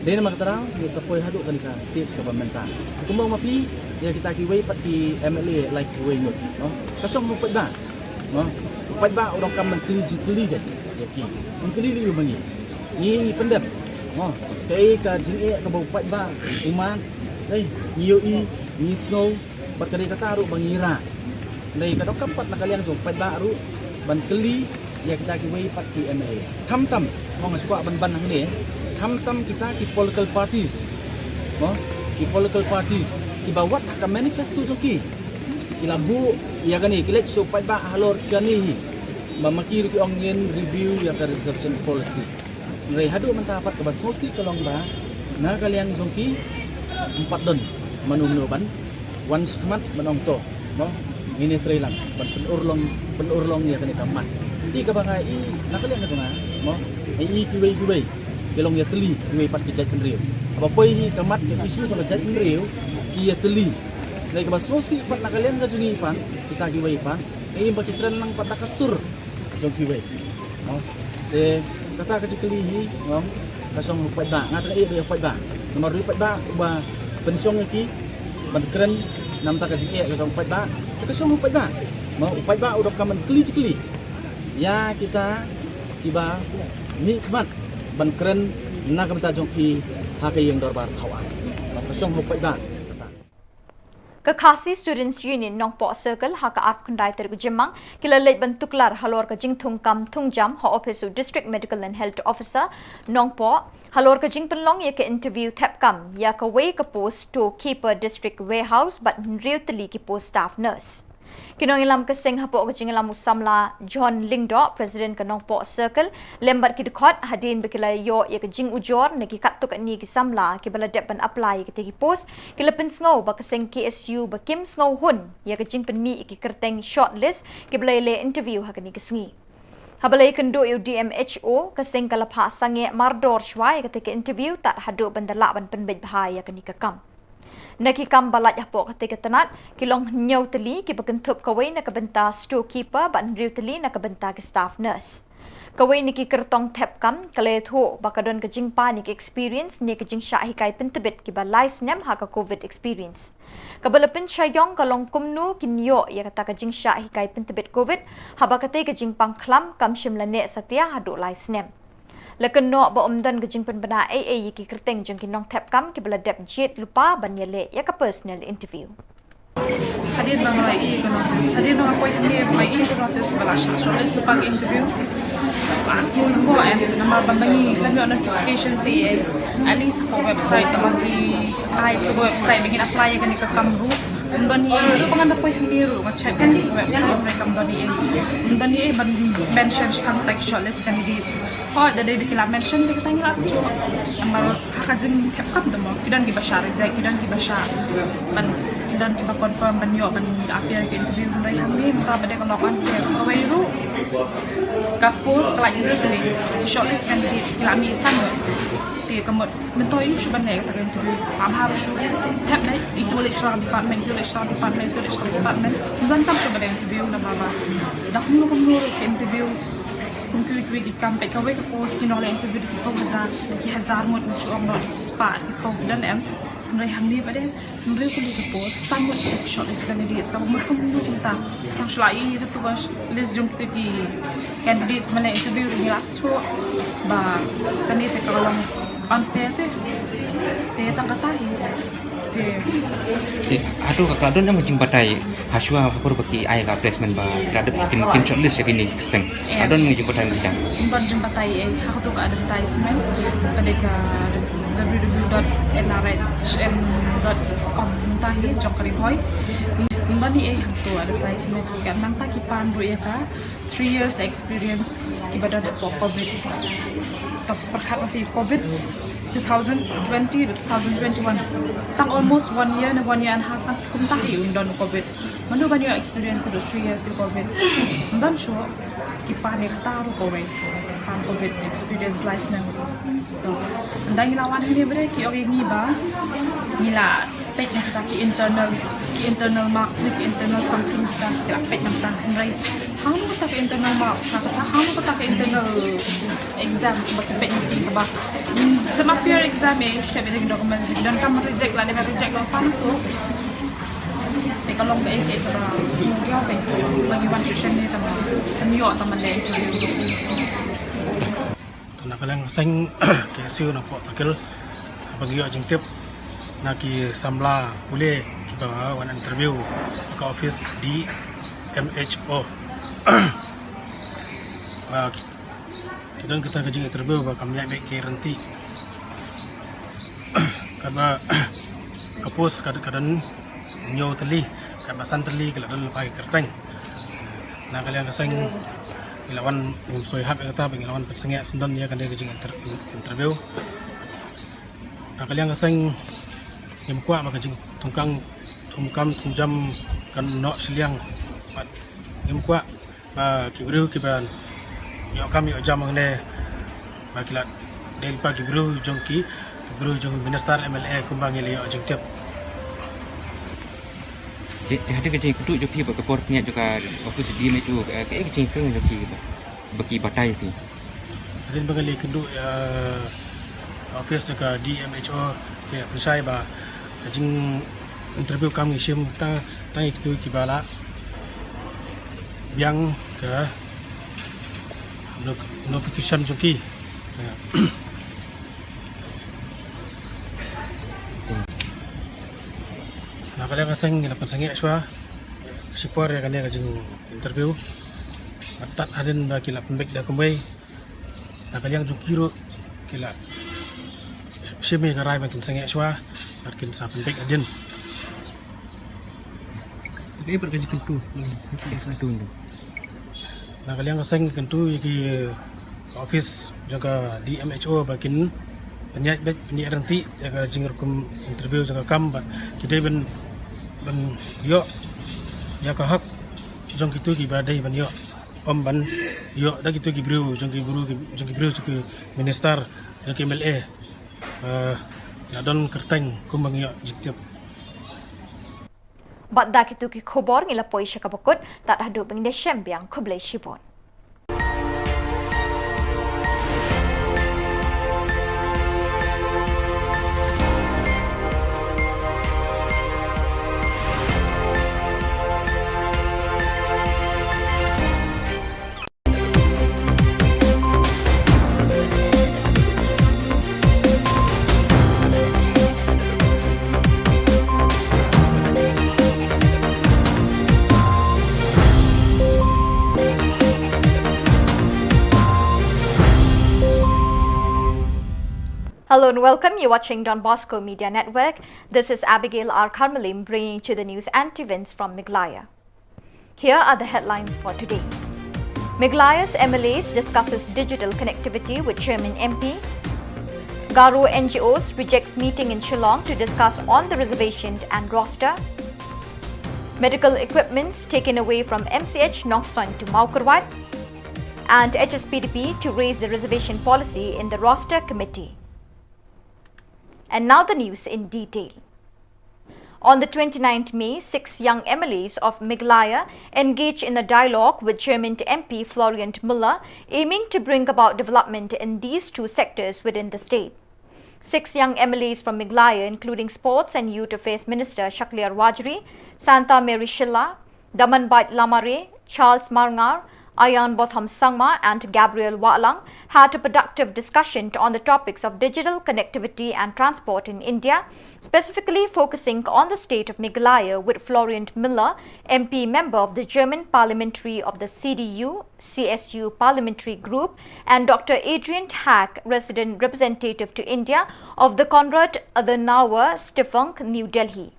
dei namar kata daw ngi sa poi haduh kane ka stage kaba mynta. Kumba ong ma phi, ïa kita kiwei pat ki M L A, like, kiwei ngut, no, ka shong ha u paidbah. Mo, u paidbah u donkam ban kylli jingkylli, ka, ïa ki. Un kylli lei ïa ma ngi. Ngi, ngi pyndep, mo, kaei ka jingeh kaba u paidbah u mad. Ei, ngi ïohi, ngi sngew bad ka dei kata ruh ba ngi rah. Hynrei ka donkam pat na ka liang jong u paidbah ruh ban kylli ïa kita kiwei pat ki M L A. Khamtam, mo, nga sngewkwah ban ban hangne, khamtam kita ki political parties, mo, ki political parties kiba wat ha ka manifesto jong ki, ki la buh ïa kane, ki leit sha u paidbah halor kane hi, ba ma ki ruh ki ong ngin review ïa ka reservation policy. Hynrei haduh mynta pat kaba sngewsih ka long ba na ka liang jong ki ym pat don mano mano ban wan shakhmat ban ong to, mo, ngin ïatrei lang ban pynurlong, pynurlong ïa kane ka mat. Te kaba nga i na ka liang ka jong nga, mo, nga i kiwei kiwei ki long ïatylli, kiwei pat ki jaitbynriew. Haba poi hi ka mat, ka issue jong ka jaitbynriew, ki ïatylli. Hynrei kaba sngewsih pat na ka liang ka jong ngi pat, kita kiwei pat, nga i ba ki kren lang pat da ka sur jong kiwei. Mo, te kata ka jingkylli hi, mo, ka shong ha u paidbah. Nga tang ïa u paidbah, namar u paidbah uba pynshong ïa ki ban kren na ka bynta ka jingeh ka jong u paidbah. Te ka shong ha u paidbah, mo, u paidbah u donkam ban kylli jingkylli ïa kita kiba mihkhmat ban kren na ka bynta jong ki ha ka ïing dorbar thaw aiñ. Mo, ka shong ha u paidbah. Ka Khasi Students Union Nongpoh Circle ha ka arphew khyndai tarik u Jymmang ki la leit ban tuklar halor ka jingthung kam thung jam ha ophis u District Medical and Health Officer Nongpoh halor ka jingpynlong ïa ka interview thep kam ïa kawei ka post Storekeeper District Warehouse bad hynriew tylli ki post staff nurse. Ki nongïalam ka seng hapoh ka jingïalam u samla John Lyngdoh, President ka Nongpoh Circle, lem bad ki dkhot hadien ba ki la ïoh ïa ka jingujor na ki katto katne ki samla kiba la dep ban apply ïa kita ki post, ki la pynsngew ba ka seng K S U ba kim sngewhun ïa ka jingpynmih ïa ki kyrteng shortlist kiba la ïaleh interview ha kane ka sngi. Haba la ïakynduh ïa u D M H O, ka seng ka la phah sangeh mardor shuwa ïa kata ka interview tad haduh ban da lah ban pynbeit bha ïa kane ka kam. Na ki kam ba lait hapoh kata ka tnat, ki long hynñiew tylli kiba kynthup kawei na ka bynta storekeeper bad hynriew tylli na ka bynta ki staff nurse. Kawei na ki kyrtong thep kam ka la ïathuh ba ka don ka jingpan ïa ka experience ne ka jingshah hikai pyntbit kiba lai snem ha ka covid experience. Kaba la pynshai ïong ka long kumno kin ïoh ïa kata ka jingshah hikai pyntbit covid, haba katei ka jingpang khlam kam shym la neh satia haduh lai snem. La kynnoh ba ym don ka jingpynbna ei ei ïa ki kyrteng jong ki nongthep kam kiba la dep jied lypa ban ïaleh ïa ka personal interview. Hadien ba nga la ïoh ïa ka notice, hadien ba nga poi hangne ba nga ïoh ïa ka notice ba la shah shortlist lypa ka interview, la sngew lyngngoh em, namar ba ma ngi lem ïoh notification sa ïa, at least hapoh website ba ngi ai, hapoh website ba ngin apply ïa kane ka kam ruh ym don ei ei. Ruh ba ngan da poi hangne ruh nga check ïa ka website ruh kam don ei ei, ym don ei ei ban mention shaphang tang shortlist candidates. Hooid, da dei ba ki la mention, te kata ngi la shu. Namar ha ka jingthep kam te mo, ki don kiba shah reject, ki don kiba shah ban, ki don kiba confirm ban ïoh ban appear ka interview, hynrei hangne mynta ba dei ka long unfair. Sa kawei ruh ka post ka la ïa ki shortlist candidate ki la mih san. Te ka mut mynta ïoh shu ban leh kata ka interview. Ba bha ruh shu thep ne, ito leh sha department, ito leh sha department, ito leh sha department. Ym donkam shu ban leh interview namar ba da kumno kumno ruh ka interview. Kum kiwei kiwei ki kam, peit kawei ka post ki nongleh interview da ki phew hajar, da ki hajar ngut, ngi shu ong noh da ki spah, da ki phew, ki don em. Hynrei hangne ba dei hynriew tylli ka post, san ngut ki shortlist candidates, kaba mut kumno kumta. Tang shu la ïoh ïa ka list jong kita ki candidates ban leh interview, da ngi la shu ba kane te ka long unfair te. Te tang kata hi. Te. Te, hato ka, ka don em ka jingbatai ha shuwa ha por ba ki ai ka placement ba ka dep kin, kin shortlist ïa kine ki kyrteng? Em. Ka don em ka jingbatai mynta? Ym don jingbatai ei ha kato ka advertisement ka dei ka w w w dot n r h m dot com mynta hi jong ka Ri Bhoi. Ym don ei ei ha kato advertisement, ka nangta ki pan ruh ïa ka three years experience kiba don hapoh covid. Ka pyrkhat ba phi covid two thousand twenty to two thousand twenty-one. Tang almost one year ne one year and a half, kumta hi un don covid. Mano ban ïoh experience haduh three years ïa covid. Ym don shuh. Ki pan ïa kata ruh kawei. Pan covid experience lai snem. To. Ynda ngi la wan hangne ba dei ki ong ïa ngi ba ngi la peit na kita ki internal, ki internal marks, ki internal something kita, ki la peit na kita. Hynrei hangno kata ka internal marks, ha kata hangno kata ka internal exam ba ki peit na kita ba. Hmm, lem appear exam eh, step ïa ki documents, ki donkam reject la, dei ban reject la pan tu. Te ka long kaei kaei kaba sngewthuh kaei ba ngi wan sha shane tang ban ïoh tang ban leh interview. Na ka liang ka seng K S U Nongpoh Circle, ba ngi ïoh jingtip na ki samla pule kiba wan interview ha ka office D M H O. Ba ki don kata ka jing interview ba kam ïa beh ki rynti. Kaba ka post ka, ka don hynñiew tylli, kaba san tylli ki la don lypa ki kyrteng. Na ka liang ka seng ngi la wan, ngim soi hap ïa kata ba ngi la wan pynsangeh syndon ïa kane ka jing inter-, interview. Na ka liang ka seng ngim kwah ba ka jingthungkam, thungkam thungjam kan noh shiliang. Bad ngim kwah ba ki briew kiba ïoh kam ïoh jam hangne ba ki la dei lypa ki briew jong ki, ki briew jong minister M L A kumba ngi la ïoh jingtip. Te, te hadien ka jingkynduh jong phi bad ka bor pynïaid jong ka office D M H O, ka, kaei ka jingkren jong ki ba, ba ki batai phi? Hadien ba ngi la ïakynduh ïa office jong ka D M H O, ki la pynshai ba ka jing interview kam ngi shim tang, tang ïa kito kiba la biang ka no-, notification jong ki. Na ka liang ka seng ngi la pynsangeh shuwa shipor ïa kane ka jing interview. Tad hadien ba ki la pynbeit da kumwei. Na ka liang jong ki ruh ki la shim ïa ka rai ba kin sangeh shuwa bad kin sa pynbeit hadien. Dei pat ka jingkyntu. Na ka liang ka seng kyntu ïa ki office jong ka D M H O ba kin pynïaid beit, pynïaid ryntih ïa ka jingrukom interview jong ka kam, ba ki dei ban, ban ïoh ïa ka hok jong kito kiba dei ban ïoh, ym ban ïoh da kito ki briew jong ki briew, jong ki briew jong ki minister, jong ki M L A. Eh, la don kyrteng kumba ngi ïoh jingtip. Bad da kito ki khubor ngi la poi sha kaba kut, tad haduh ba ngin ïashem biang, khublei shibun. Hello and welcome. You're watching Don Bosco Media Network. This is Abigail R Kharmalim bringing to the news and events from Meghalaya. Here are the headlines for today. Meghalaya's M L As discusses digital connectivity with Chairman M P. Garo N G Os rejects meeting in Shillong to discuss on the reservation and roster. Medical equipments taken away from M C H Nongstoiñ to Mawkyrwat. And H S P D P to raise the reservation policy in the roster committee. And now the news in detail. On the twenty-ninth May, six young M L As of Meghalaya engage in a dialogue with Chairman M P Florian Miller, aiming to bring about development in these two sectors within the state. Six young M L As from Meghalaya, including Sports and Youth Affairs Minister Shakliar Warjri, Santa Mary Shylla, Damanbait Lamare, Charles Marngar, Ayanbotham Sangma, and Gabriel Wahlang had a productive discussion on the topics of digital connectivity and transport in India, specifically focusing on the state of Meghalaya, with Florian Miller, M P member of the German parliamentary of the C D U, C S U parliamentary group, and Doctor Adrian Hack, resident representative to India of the Konrad Adenauer Stiftung, New Delhi.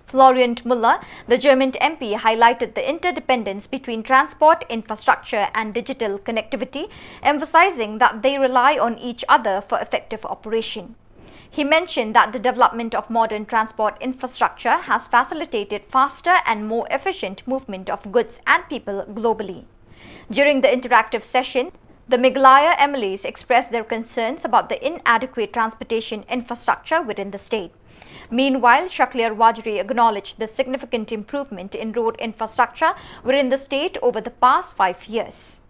Florian Miller, the German M P, highlighted the interdependence between transport infrastructure and digital connectivity, emphasizing that they rely on each other for effective operation. He mentioned that the development of modern transport infrastructure has facilitated faster and more efficient movement of goods and people globally. During the interactive session, the Meghalaya M L As expressed their concerns about the inadequate transportation infrastructure within the state. Meanwhile, Shakliar Warjri acknowledged the significant improvement in road infrastructure within the state over the past five years.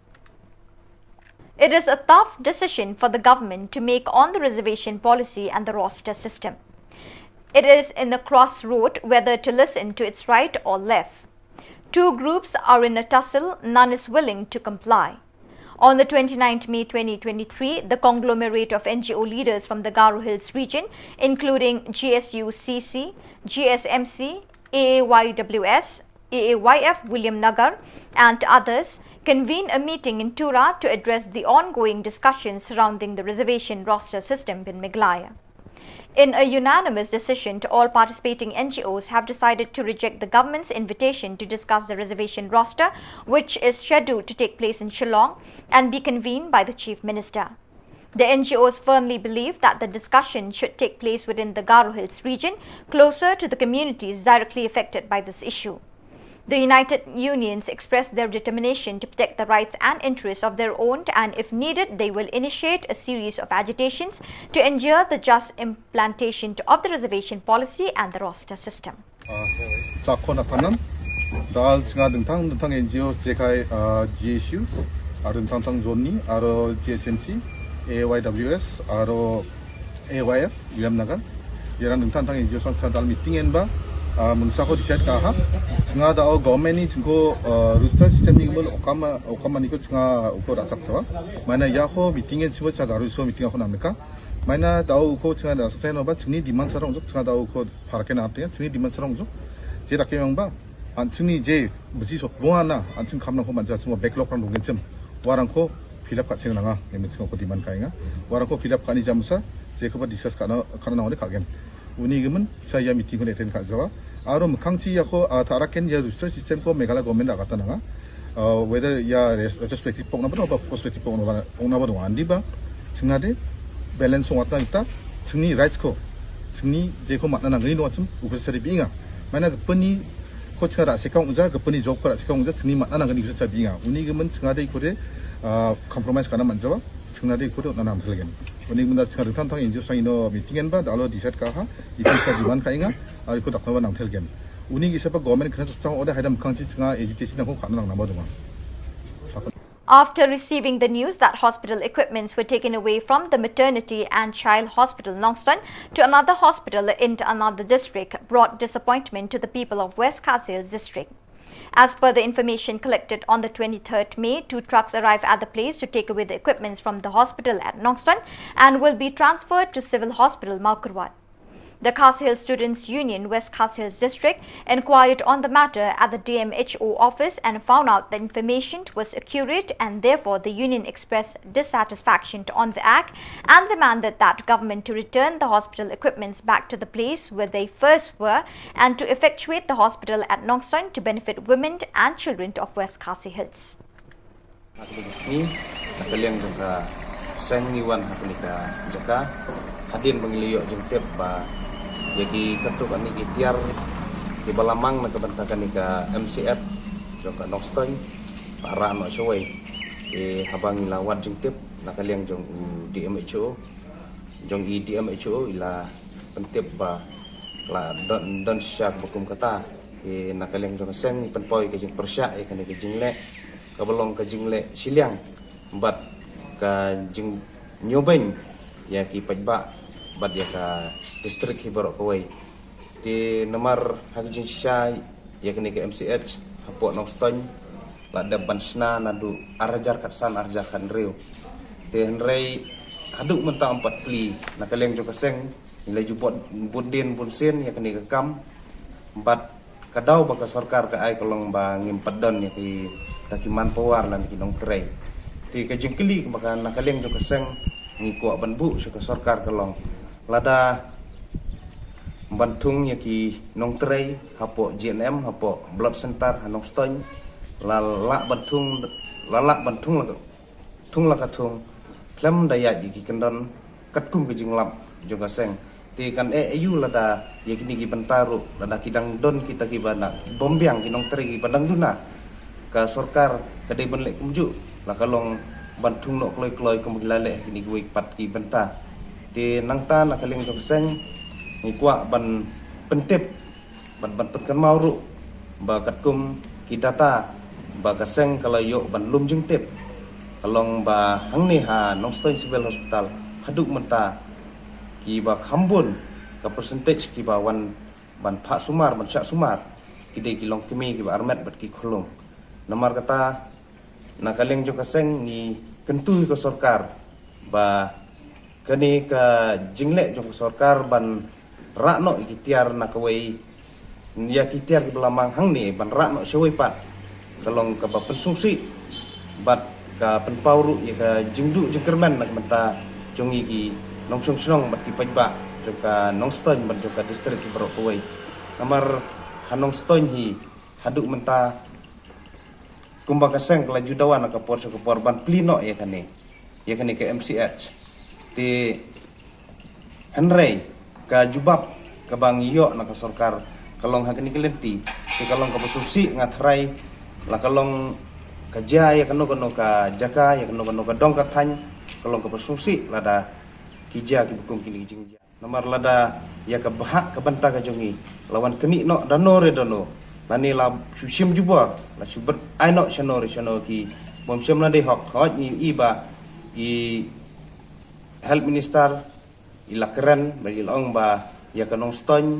It is a tough decision for the government to make on the reservation policy and the roster system. It is in a crossroad whether to listen to its right or left. Two groups are in a tussle, none is willing to comply. On the twenty-ninth May twenty twenty-three, the conglomerate of N G O leaders from the Garo Hills region, including G S U C C, G S M C, A A Y W S, A A Y F Williamnagar, and others, convened a meeting in Tura to address the ongoing discussions surrounding the reservation roster system in Meghalaya. In a unanimous decision, all participating N G Os have decided to reject the government's invitation to discuss the reservation roster, which is scheduled to take place in Shillong and be convened by the Chief Minister. The N G Os firmly believe that the discussion should take place within the Garo Hills region, closer to the communities directly affected by this issue. The United Unions expressed their determination to protect the rights and interests of their own, and if needed, they will initiate a series of agitations to ensure the just implementation of the reservation policy and the roster system. Ah, Chakhon Athanam, dal chinga dingtang dingtang N G O jekai, ah, G S U, aro dingtang dingtang Joni, aro G S M C, A Y W S, aro A Y F Williamnagar. Ïa dang dingtang dingtang N G O song sa dal meeting en ba, ah, mynta ko decide ka ha. Chinga da o government ni chingko, ah, roster system ni mun okama, okama ni ko chinga uko rasak sawa. Mana ïa ko meeting en chingko chaga ruso meeting ko namika. Mana da o uko chinga da sa no ba chingni demand sarong jok chinga da o uko Phara ken artinya, chini demand sarong jo. Je da ke yang ba, an chini je besi sok bunga na, an chini kam nang ko manja chimo backlog rang dungin chim. Warang ko fill up ka chini nanga, ngi chimo ko demand ka inga. Warang ko fill up ka ni jam sa, je ko ba discuss ka na, ka na nang ka gen. Uni gimin sa ïa meeting ko ne ten ka jawa. Aro mkhang chi ïa ko, ah, tara ken ïa research system ko Meghalaya government ra kata nanga. Ah, whether ïa res-, retrospective pok na ba ba prospective pok na ba, pok na ba andi ba. Singade balance wat na ita, singni rights ko. Singni je ko mat na nang ri no achim, ukur sari binga. Mana ke peni ko chara se ka ungja, ke peni job ko ra se ka ungja, singni mat na nang ri ukur sari binga. Uni gimin singade ko de, ah, compromise kana man jawa. Singna de ko dot na nam thelgen. Uni menda singa de tang tang injur sang ino meeting en ba, da alo decide ka ha, ipin sa diwan ka inga, ari ko dak na ba nam thelgen. Uni isa pa government kena sang order haidam kang chi singa agitation na ko khan nang nama duma. After receiving the news that hospital equipments were taken away from the maternity and child hospital Nongstoin to another hospital in another district brought disappointment to the people of West Khasi Hills district. As per the information collected on the twenty-third May, two trucks arrived at the place to take away the equipments from the hospital at Nongstoin and will be transferred to Civil Hospital Mawkyrwat. The Khasi Hills Students Union West Khasi Hills District inquired on the matter at the D M H O office and found out the information was accurate, and therefore the union expressed dissatisfaction on the act and demanded that government to return the hospital equipments back to the place where they first were and to effectuate the hospital at Nongstoin to benefit women and children of West Khasi Hills. Ha kane ka sngi, na ka liang jong ka seng ngi wan ha kane ka jaka hadien ba ngi la ïoh jingtip ba ïa ki katto katne ki tiar kiba la mang na ka bynta kane ka M C H jong ka Nongstoin ba rah noh shawei. Te haba ngi la wad jingtip na ka liang jong u D M H O, jong i D M H O i la pyntip ba la don, don shisha kaba kum kata. Te na ka liang jong ka seng ngi pynpaw ïa ka jingpyrshah ïa kane ka jingleh kaba long ka jingleh shiliang bad ka jingñiewbeiñ ïa ki paidbah bad ïa ka district hi baroh kawei. Te namar ha ka jingshisha ïa kane ka M C H hapoh Nongstoin la dep ban shna naduh ar hajar khatsan ar hajar khathynriew. Te hynrei haduh mynta ym pat plie. Na ka liang jong ka seng ngi la ju bud, bud dien bun sien ïa kane ka kam bad ka daw ba ka sorkar ka ai ka long ba ngim pat don ïa ki, ta ki manpower lane ki nongtrei. Te ka jingkylli ba ka na ka liang jong ka seng ngi kwah ban buh sha ka sorkar ka long, lada ban thung ïa ki nongtrei hapoh G N M, hapoh blood center ha Nongstoin, la lah ban thung, la lah ban thung la ka thung, la ka thung khlem da ïaid ïa ki kyndon katkum ka jinglap jong ka seng. Te kan eh aïu lada ïa kine ki bynta ruh lada ki dang don kita kiba na ki bym biang ki nongtrei kiba dang duna. Ka sorkar ka dei ban leh kumjuh, la ka long ban thung noh kloi kloi kum ki la leh kine kiwei pat ki bynta. Te nangta na ka liang jong ka seng ngi kwah ban pyntip bad ban pynkynmaw ruh ba katkum ki data ba ka seng ka la ïoh ban lum jingtip ka long ba hangne ha Nongstoin Civil Hospital haduh mynta kiba kham bun ka percentage kiba wan ban phah sumar, ban shah sumar, ki dei ki longkmie kiba armet bad ki khyllung. Namar kata na ka liang jong ka seng ngi kyntu ïa ka sorkar ba kane ka jingleh jong ka sorkar ban rah noh ïa ki tiar na kawei, ïa ki tiar kiba la mang hangne ban rah noh shawei pat ka long kaba pynsngewsih bad ka pynpaw ruh ïa ka jingduh jingkyrmen na ka bynta jong ngi ki nongshong shnong bad ki paidbah jong ka Nongstoin bad jong ka district baroh kawei. Namar ha Nongstoin hi haduh mynta kumba ka seng ka la ju dawa na ka por sha ka por ban plie noh ïa kane, ïa kane ka M C H. Te hynrei ka jubab kaba ngi ïoh na ka sorkar ka long ha kane ka lynti te ka long kaba sngewsih, nga tharai la ka long ka jia ïa kano kano ka jaka, ïa kano kano ka dong ka thaiñ, ka long kaba sngewsih lada ki jia kiba kum kine ki jingjia. Namar lada ïa ka bhah ka bynta ka jong ngi la wan knieh noh da no re da no, lane la shu shim jubor, la shu bret ai noh shano re shano ki bym shym la dei hok. Hooid ngi ïohi ba i Health Minister i la kren bad i la ong ba ïa ka Nongstoin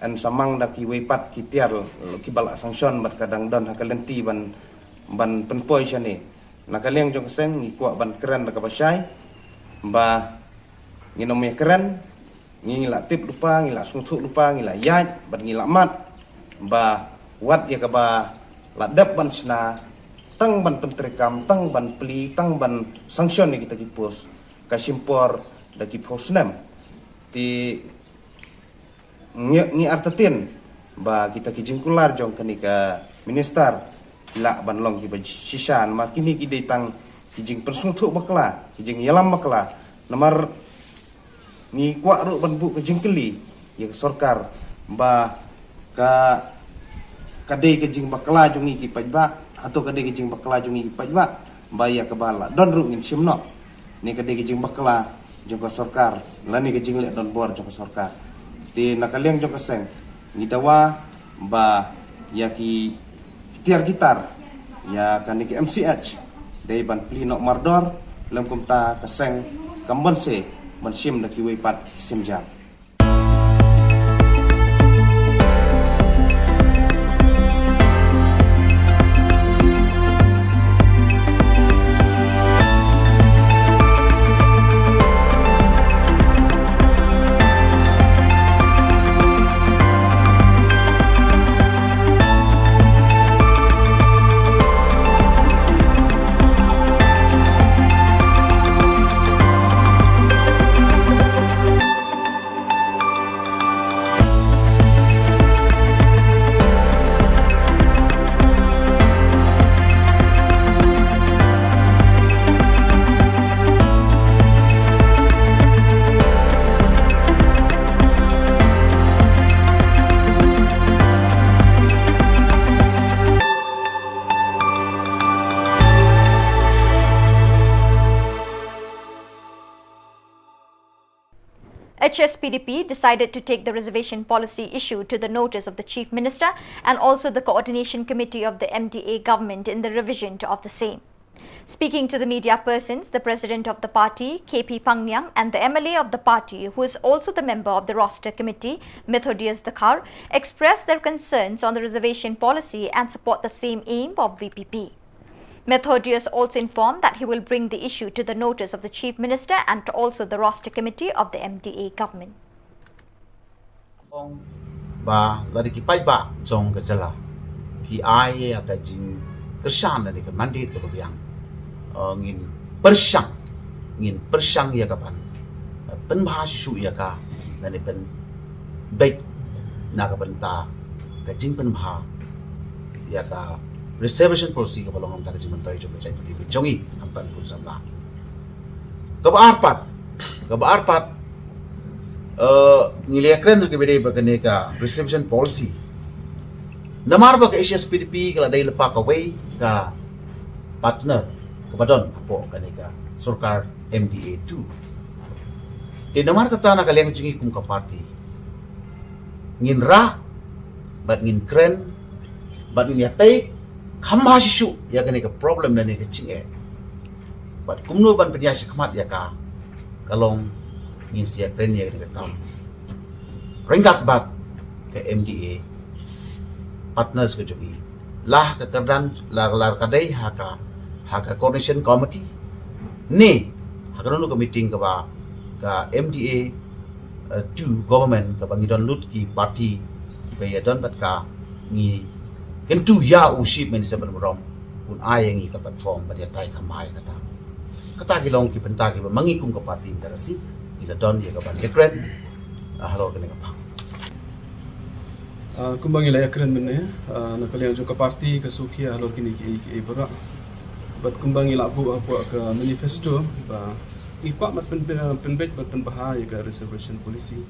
yn sa mang da kiwei pat ki tiar kiba la sanction bad ka dang don ha ka lynti ban, ban pynpoi shane. Na ka liang jong ka seng ngi kwah ban kren da kaba shai ba ngin ym ïa kren, ngi la tip lypa, ngi la sngewthuh lypa, ngi la ïaid bad ngi la mad ba wat ïa kaba la dep ban shna, tang ban pyntreikam, tang ban plie, tang ban sanction ïa kita ki post, ka shim por da ki phew snem. Te Ngi, ngi artatien ba kita ki jingkular jong kane ka minister ki lah ban long kiba shisha, namar kine ki dei tang ki jingpynsngewthuh bakla, ki jingïalam bakla. Namar ngi kwah ruh ban buh ka jingkylli ïa ka sorkar ba ka, ka dei ka jingbakla jong ngi ki paidbah, hato ka dei ka jingbakla jong ngi ki paidbah ba ïa kaba la don ruh ngin shim noh? Ne ka dei ka jingbakla jong ka sorkar lane ka jingleh donbor jong ka sorkar? Te na ka liang jong ka seng ngi dawa ba ïa ki tiar ki tar ïa kane ka M C H dei ban plie noh mardor, lem kumta ka seng kam banse ban shim da kiwei pat ki sienjam. H S P D P decided to take the reservation policy issue to the notice of the Chief Minister and also the Coordination Committee of the M D A government in the revision to, of the same. Speaking to the media persons, the president of the party, K P Pangniang, and the M L A of the party, who is also the member of the roster committee, Methodius Dkhar, expressed their concerns on the reservation policy and support the same aim of V P P. Methodius also informed that he will bring the issue to the notice of the Chief Minister and also the roster committee of the M D A government. Ong ba lada ki paidbah jong ka jylla ki ai ïa ka jingkyrshan lane ka mandate kaba biang, eh, ngin pyrshang, ngin pyrshang ïa ka ban, eh, pynbha shisha ïa ka lane pynbeit na ka bynta ka jingpynbha ïa ka reservation policy kaba long namar ka jingmyntoi jong ka jaitbynriew jong ngi, khamtam khun samla. Kaba ar pat, kaba ar pat, eh, ngi la ïakren ha kaba ïadei bad kane ka reservation policy. Namar ba ka H S P D P ka la dei lypa kawei ka partner kaba don hapoh kane ka sorkar M D A two. Te namar kata na ka liang jong ngi kum ka party ngin rah bad ngin kren bad ngin ïatai kham bha shisha ïa kane ka problem lane ka jingeh. Bad kumno ban pynïaid shakhmat ïa ka, ka long ngin sa ïakren ïa kane ka kam ryngkat bad ka M D A partners ka jong ngi. La ha ka kyrdan, la, la ka dei ha ka, ha ka coordination committee ne ha kano kano ka meeting kaba ka M D A, eh, two government kaba ngi don lut ki party kiba ïadon bad ka, ngi kyntu ïa u Chief Minister ban burom un ai ïa ngi ka platform ban ïatai kham bha ïa kata. Kata ki long ki bynta kiba ma ngi kum ka party mynta ka sngi ngi la don ïa ka ban ïakren, ah, halor kane ka bynta. Ah, kumba ngi la ïakren mynne, ah, na ka liang jong ka party ka sngewkhia halor kine kiei kiei baroh. Bad kumba ngi la buh hapoh ka manifesto ba ngi kwah ban pyn, pynbeit bad pynbha ïa ka reservation policy.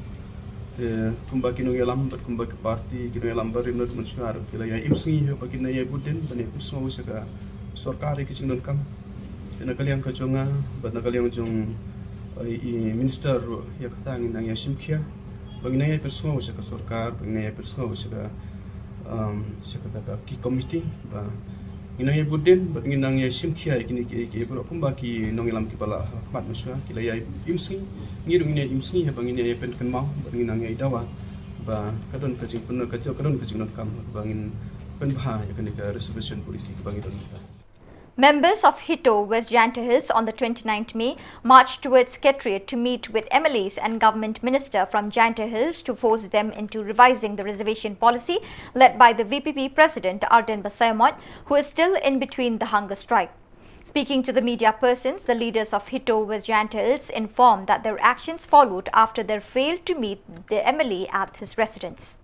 Te kumba ki nongïalam bad kumba ki party, ki nongïalam barim bad mynshuwa ki la ïa im sngi ba kin ïa bud dien ban ïa pynsngew sha ka sorkar ïa ki jingdonkam. Te na ka liang ka jong nga bad na ka liang jong, eh, i minister ruh, ïa kata ngin nang ïa shim khia ba ngin nang ïa pynsngew sha ka sorkar, ba ngin nang ïa pynsngew sha ka, um, sha kata ka ki committee ba ngin nang ïa bud dien bad ngin nang ïa shim khia ïa kine kiei kiei baroh kumba ki nongïalam kiba la ha khmat mynshuwa ki la ïa im sngi. Ngi ruh ngin ïa im sngi haba ngin ïa pynkynmaw bad ngin nang ïa dawa ba ka don ka jingpyndonkam, ka don ka jingdonkam ba ngin pynbha ïa kane ka reservation policy kaba ngi don mynta. Members of HITO West Jaintia Hills on the twenty-ninth May marched towards Secretariat to meet with M L As and Government Minister from Jaintia Hills to force them into revising the reservation policy led by the V P P President Ardent Basaiawmoit, who is still in between the hunger strike. Speaking to the media persons, the leaders of Hito West Jaintia Hills informed that their actions followed after their fail to meet the M L A at his residence.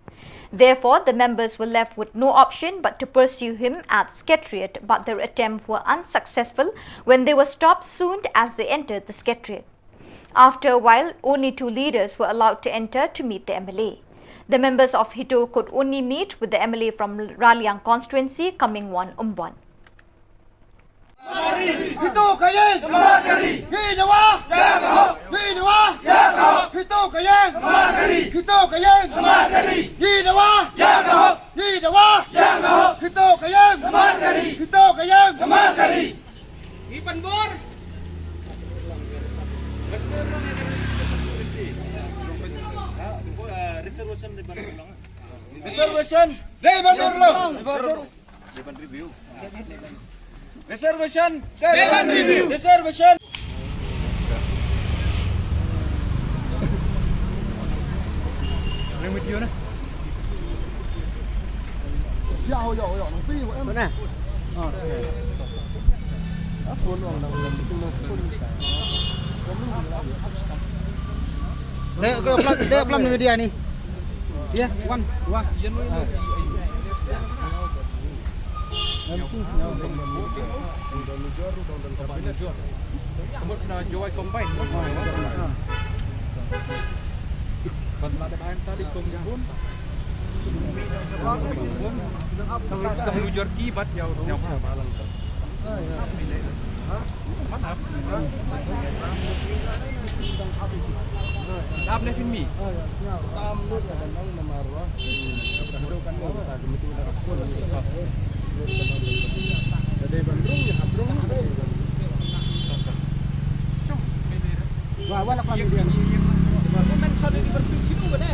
Therefore, the members were left with no option but to pursue him at Secretariat, but their attempt were unsuccessful when they were stopped soon as they entered the Secretariat. After a while, only two leaders were allowed to enter to meet the M L A. The members of Hito could only meet with the M L A from Raliang constituency, Comingone Ymbon. Hito ka ïing! Hi dawa! Hi dawa! Hito ka ïing! Hi dawa! Hi dawa! Hi dawa! Hito ka ïing! Hito ka ïing! Hi ban bor! Reservation! Dei ban bor lang! Reservation! Reservation! Dek, dek, dek, pelam ni media ni. Ya, wan, wan. Jowai combine. Ban la dep ai tadi kum pun. Sa ka lu jor ki bat ya us nyawa. Dap ne fin mi. Wa wa la kan dia. Wa men sa di berpinci nu bade.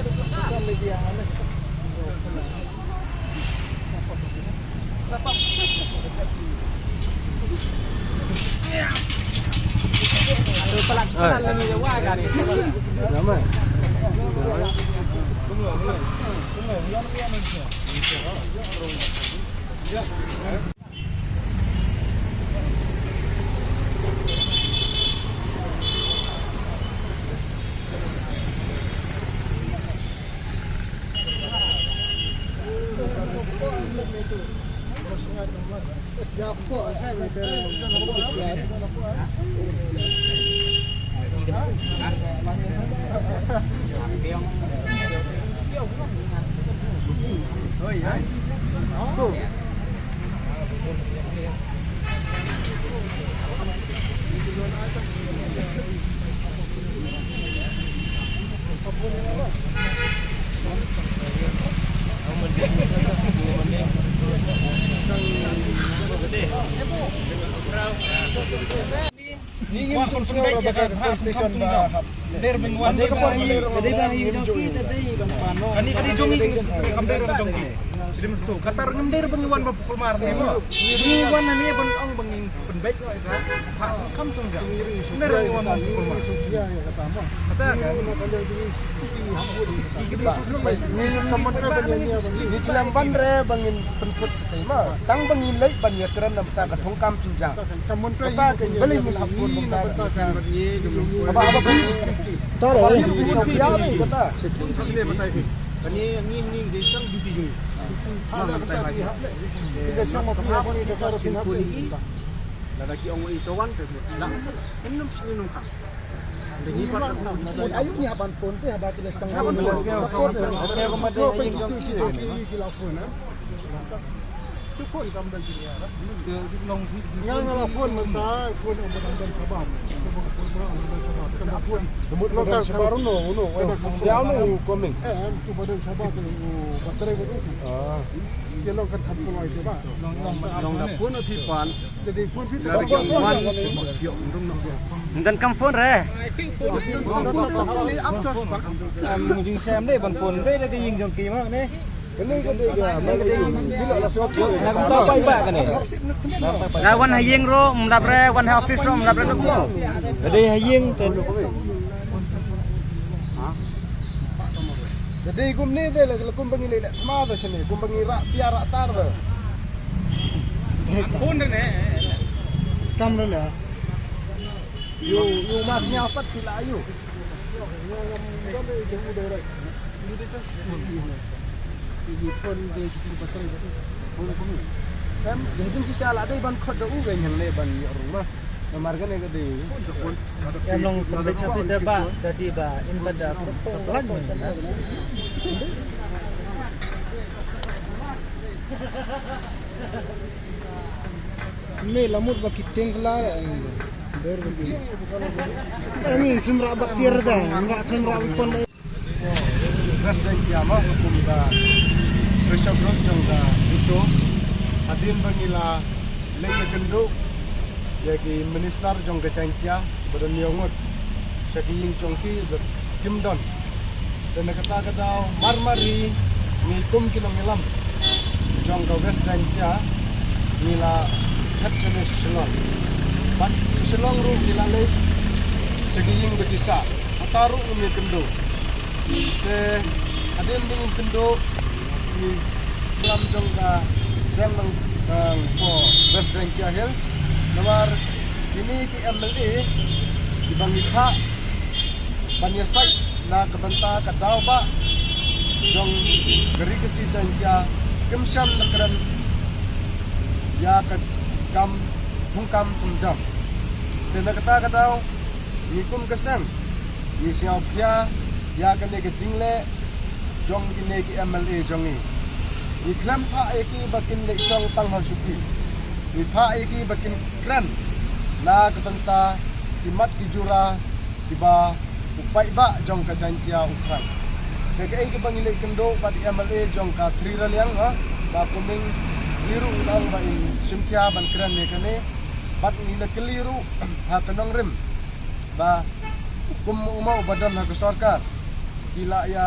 Ngi ngim pynbeit ïa ka police station ba hap. Der ban wan, der ban hi, der ban hi jong ki, der ban pan. Kane ka dei jong ngi, kam dei jong ki. Rim stu, kata ngim dei ban wan ba kulmar ne mo. Ngi wan ne ban ong ba ngin pynbeit ïa ka. Ha kam tung ja. Ne ngi wan ba kulmar. Kata ka. Ngi khlem ban re ba ngin pynkut. Tang ba ngin leit ban ïakren na bynta ka thong kam jingjang. Bynta ka balei ngin hap phone bynta. Haba haba ba. Tare. Haba ngin phi sop ïa dei bynta. Kane ngi ngi dei tang duty jong ngi. Haba bynta ngi hap leh. Kita song ma phi haba ngi ka phone. Lada ki ong i to wan te la. Ngi num ngi num ka. Ayu ni haban phone te haba ki leh tang. Haban phone. Nga nga la phone mynta, phone ong ba dang don shabar. Phone ba dang don shabar. Ka phone. Ka shabar no, no. Ka shabar no coming. Eh, em, tu ba don shabar tu, ba try ba tu. Ah. Ke long kan kham kloi te ba. Long da phone phi pan. Jadi phone phi te. Ngan kam phone re. Am jingsem dei ban phone dei da ka ïing jong ki ma ne. Kane ka dei ka, ma ka dei, bila la sop. Na ka bai ba kane. Nga wan ha ïing ruh ym lap re, wan ha office ruh ym lap re duk mo. Ka dei ha ïing te. Ka dei kumne te la, la kum ba ngi leh thma te shane, kum ba ngi rah pia rah tar te. Phone ne. Kam rale. Yu, yu mas nya pat ki la yu. Em, de jing shisha la dei ban khot da u ga nyang ne ban yor ma. Namar kane ka dei. Em long pynbeit sha phi te ba, da dei ba in ba da. Me la mut ba ki tieng la, em, ber ba ki. Ani trim ra ba tiar da, ra trim ra pon. West Jaintia ma, kum ka Trishok Road jong ka Ito. Hadien ba ngi la leit ïakynduh ïa ki minister jong ka Jaintia ba don ïa ngut sha ki ïing jong ki ba kim don. Te na kata ka daw mar mar hi ngi kum ki nongïalam jong ka West Jaintia ngi la phet shane sha Shillong. Bad sha Shillong ruh ngi la leit sha ki ïing ba ki sah. Kata ruh ngim ïakynduh. Te hadien ba ngim kynduh ngi klam jong ka seng nang, nang ko West Jaintia Hills. Namar kine ki M L A kiba ngi phah ban ïasaid na ka bynta ka daw ba jong ka Ri Khasi Jaintia kim shym la kren ïa ka kam thungkam thungjam. Te na kata ka daw ngi kum ka seng ngi sngewkhia ïa kane ka jingleh jong kine ki M L A jong ngi. Ngi khlem phah ïa ki ba kin leit shong tang ha shuki. Ngi phah ïa ki ba kin kren na ka bynta ki mat ki jura kiba u paidbah jong ka Jaintia u thrang. Te kaei kaba ngi leit kynduh bad i M L A jong ka Three Raliang ha, Bah Coming, i ruh u ong ba in shim khia ban kren ïa kane bad ngi la kylli ruh ha ka nongrim ba kum u mo uba don ha ka sorkar ki la ïa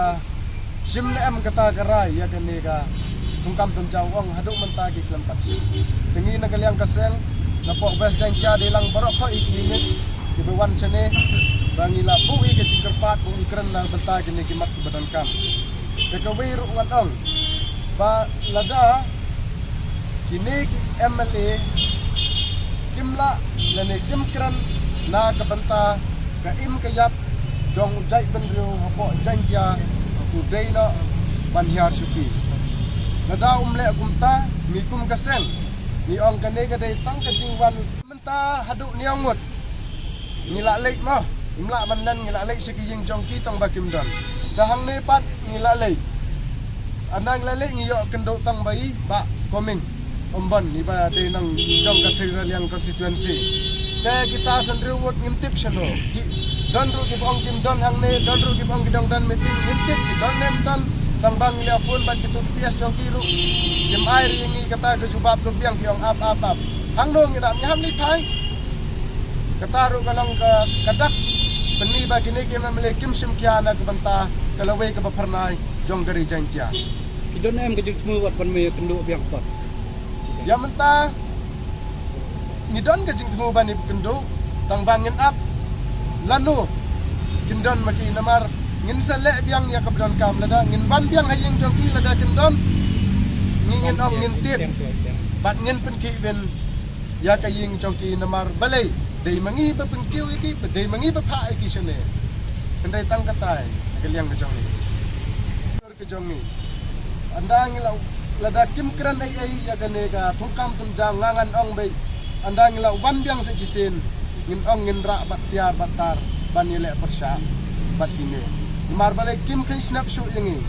shim ne em kata ka rai ïa kane ka thungkam thungjam, ong haduh mynta ki khlem pat shim. Te ngi na ka liang ka seng na pok West Jaintia dei lang baroh khoit ki unit kiba wan shane ba ngi la buh ïa ka jingkyrpad ba ngi kren na bynta kine ki mat kiba donkam. Te kawei ruh ngan ong ba lada kine ki M L A kim lah lane kim kren na ka bynta ka im ka ïap jong u jaitbynriew hapoh Jaintia, u dei noh ban hiar shuki. Lada um leh kumta ngi kum ka seng ngi ong kane ka dei tang ka jingwan. Mynta haduh hynñiew ngut ngi la leit mo, ngim lah ban len, ngi la leit sha ki ïing jong ki tang ba kim don. Te hangne pat ngi la leit, ynda ngi la leit ngi ïoh kynduh tang ba i Bah Coming, um ban, iba dei nong jong ka Three Raliang constituency. Te kita san hynriew ngut ngim tip shano ki don, ruh kiba ong kim don hangne, don ruh kiba ong ki dang don meeting, ngim tip ki don ne em don. Tang ba ngi la phone bad kito ki P S jong ki ruh kim ai ïa ngi kata ka jubab, ruh biang ki ong ap ap ap. Hangno ngi dap ngi hap leit phai. Kata ruh ka long ka, ka dak pynmih ba kine ki M L A kim shim khia na ka bynta ka lawei kaba phyrnai jong ka Ri Jaintia. Ki don em ka jingthmu wat ban me kynduh biang pat? Ïa mynta ngi don ka jingthmu ban ïa kynduh, tang ba ngin ap lano kin don ma ki, namar ngin sa leh biang ïa kaba donkam. Lada ngin wan biang ha ïing jong ki lada kin don, ngi ngin ong ngin tied bad ngin pynkhih win ïa ka ïing jong ki, namar balei dei ma ngi ba pynkiew ïa ki, ba dei ma ngi ba phah ïa ki shane. Kynda tang katai ka liang ka jong ngi. Ka jong ngi. Ynda ngi la, lada kim kren ei ei ïa kane ka thungkam thungjam, nga ngan ong beit, ynda ngi la wan biang sa shisien ngin ong ngin rah bad tiar bad tar ban ïaleh pyrshah bad kine. Namar balei kim kheiñ snap shuh ïa ngi.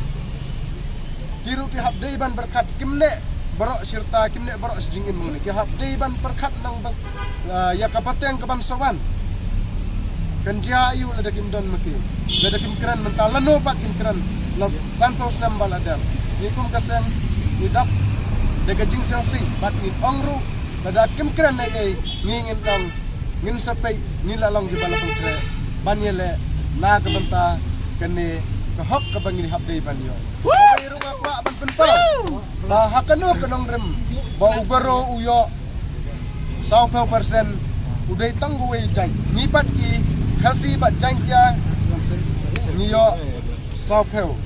Ki ruh ki hap dei ban pyrkhat, kim neh baroh shi rta, kim neh baroh shi jingim, ki hap dei ban pyrkhat nang ban, ah, ïa ka pateng kaban sa wan. Kan jia aïu lada kim don ma ki, lada kim kren mynta, lano pat kim kren la sanphew snem ba la dep. Ngi kum ka seng ngi dap da ka jingsngewsih bad ngi ong ruh lada kim kren ei ei ngi ngin ong ngin sa peit, ngi la long kiba la pynkhreh ban ïaleh na ka bynta kane ka hok kaba ngi hap dei ban ïoh. Kawei ruh nga kwah ban pynpaw ba ha kano ka nongrim ba u baroh u ïoh sawphew percent u dei tang uwei jait. Ngi pat ki Khasi bad Jaiñtia ngi ïoh sawphew.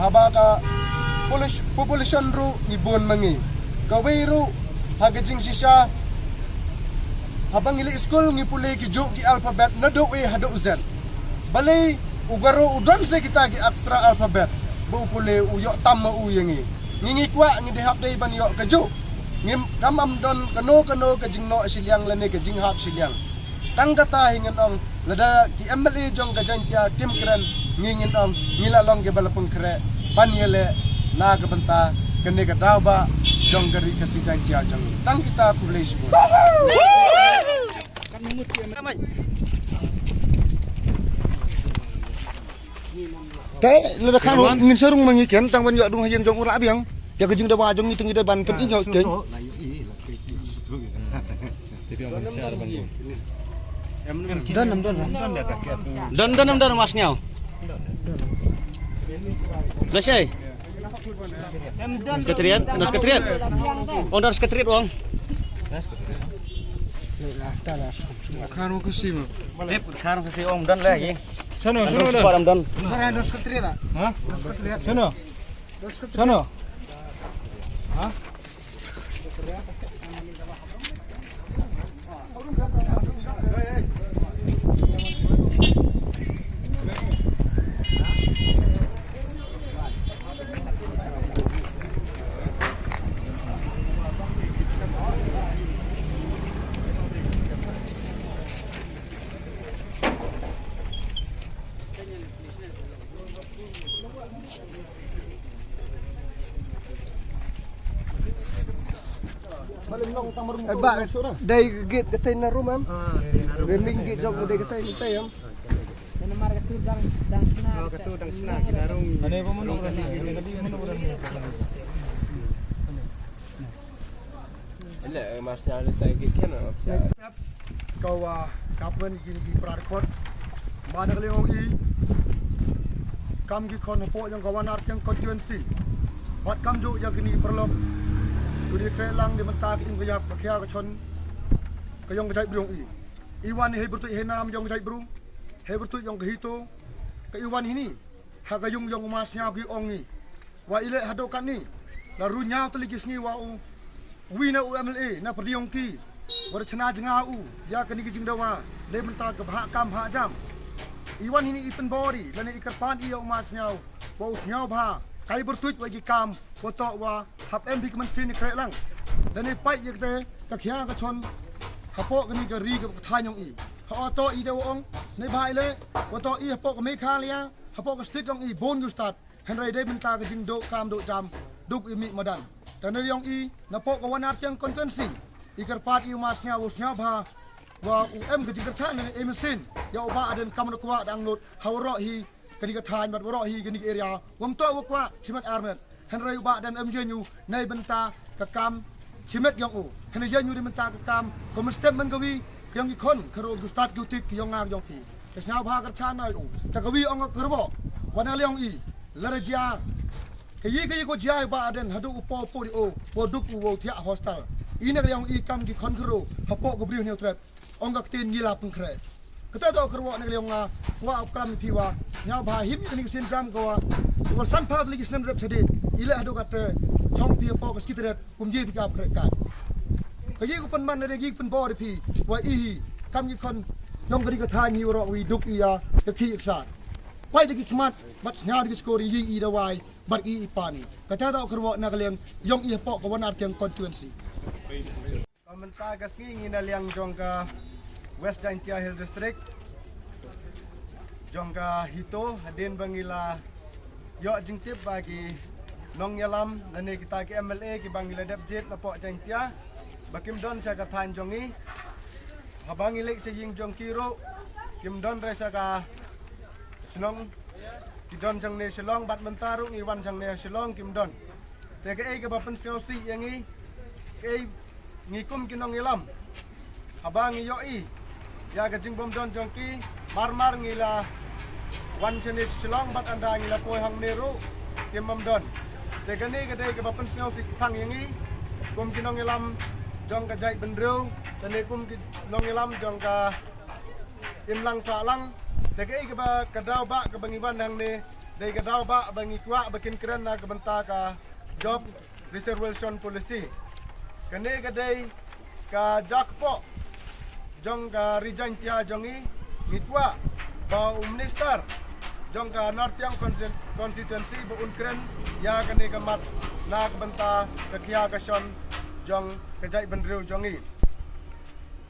Haba ka polis-, population ruh ngi bun ma ngi. Kawei ruh ha ka jingshisha Haba ngi leit skul ngi pule ki juh ki alphabet naduh A haduh Z. Balei u Garo u don sa kita ki extra alphabet ba u pule u ïoh tam ma u ïa ngi. Ngi ngi kwah ngi dei hap dei ban ïoh ka juh. Ngim kam am don kano kano ka jingnoh shiliang lane ka jinghap shiliang. Tang kata hi ngan ong lada ki M L A jong ka Jaintia kim kren ngi ngin ong ngi la long kiba la pynkhreh ban ïaleh na ka bynta kane ka daw ba jong ka ri Khasi Jaintia jong ngi. Tang kita, khublei shibun. Te lada khan ngin sa rung ma ngi ken tang ban ïoh dung ha ïing jong u Rah Biang. Ïa ka jingdawa jong ngi te ngi dei ban pyn-i ïoh ken. Don, don, don, don. Don, don, don, don, mas nyaw. Blashai. Sekretariat, no sekretariat. Ong don sekretariat ong. Khan ong kasi ma. Dep khan ong kasi ong don lagi. Sano, sano don. Don sekretariat. Ha? Sano. Sano. Ha? Eh, bah, dei gate katei na room em. Dei main gate jong dei katei, katei em. Ane ba mano. Ele, eh, mas ya le tai ki ken, eh, ka wa government ki, ki para khot. Ba na ka liang i kam ki khon hapoh jong ka Wanartiang constituency. Bad kam jong ïa kini paralok. Kini kre lang di mynta ki im ka ïap ka khia ka chon ka jong ka jaitbru i. I wan hei bertuit hei nam jong ka jaitbru. Hei bertuit jong ka HITO. Ka i wan hini ha ka ïung jong u ma Sniaw ki ong i. Wa i leh haduh katni la ru ñiaw tylli ki sngi wa u wi na u M L A na pyrdi ong ki. Wa da chna jnga u ïa kani ki jingdawa lei mynta ka bha kam bha jam. I wan hini i pynbor i lane i kyrpad i ïa u ma Sniaw wa u sniaw bha kai bertuit wa ki kam wa toh wa hap em phi ka mynsiem i kreh lang. Lane pait ïa kata ka khia ka chon hapoh kani ka ri ka thaiñ ong i. Ha o toh i da wa ong ne bha i leh wa toh i hapoh ka Meghalaya hapoh ka state ong i bun ju stad. Hynrei dei mynta ka jingdoh kam doh jam duk i mih madan. Te na liang i napoh ka Wanartiang constituency i kyrpad i u ma Sniaw u sniaw bha wa u em ka jingkyrchan ne em sin ïa u Bah Ardent kam na kwah dang lut ha waroh hi kani ka thaiñ bad waroh hi kani ka area. Wam toh wa kwah chimet armet. Hynrei u Bah Ardent em ïa ñu nei bynta ka kam chimet yong u. Hynrei ïa ñu dei bynta ka kam ka mynstep man ka wi ka yong ki khon ka ro ki stad ki u tip ki yong nga ka yong phi. Ka sniaw bha kyrchan na u ta ka wi ong ka rbo. Wa na liang i lada jia ka yi ka yi ko jia i Bah Ardent haduh u po po di o wa duk u wa u thiah hostel. I na ka liang i kam ki khon ka ro hapoh ka briew hynñiew trep. Ong ka ktien ngi la pynkhreh. Kata da ka rbo na ka liang nga wa u klam phi wa sniaw bha him kani ka sien jam ka wa. Wa san pha tylli ki snem rep chadien i leh haduh kata chong phi hapoh ka ski tret. Kum ji phi kap khreh ka ka yi ku pynman na de yi pynbor phi wa i hi kam ki khon yong kani ka thaiñ hi waroh wi duk i ïa ka ki iksa. Pai da ki khmat bad sniaw da ki skor i i da wai bad i i pani. Kata da ka rbo na ka liang yong i hapoh ka Wanartiang constituency. Ka mynta ka sngi ngi na liang jong ka West Jaintia Hills District jong ka HITO hadien ba ngi la ïoh jingtip ba ki nongïalam lane kita ki M L A kiba ngi la dep jied napoh Jaintia ba kim don sha ka thaiñ jong ngi. Haba ngi leit sha ïing jong ki ruh kim don re sha ka shnong, ki don jong ne Shillong bad mynta ruh ngi wan jong ne Shillong kim don. Te kaei kaba pynsngewsih ïa ngi kaei ngi kum ki nongïalam. Haba ngi ïohi ïa ka jingbym don jong ki mar mar ngi la wan shane Shillong bad ynda ngi la poi hangne ruh kim bym don. Te kane ka dei kaba pynsngewsih tang ïa ngi kum ki nongïalam jong ka jaitbynriew, shane kum ki nongïalam jong ka imlang sahlang. Te kaei kaba ka daw ba kaba ngi wan hangne dei ka daw ba ba ngi kwah ba kin kren na ka bynta ka job reservation policy. Kane ka dei ka jakpoh jong ka Ri Jaintia jong ngi, ngi kwah ba u minister jong ka Nartiang Consti-, constituency ba un kren ïa kane ka mat na ka bynta ka khia ka shon jong ka jaitbynriew jong ngi.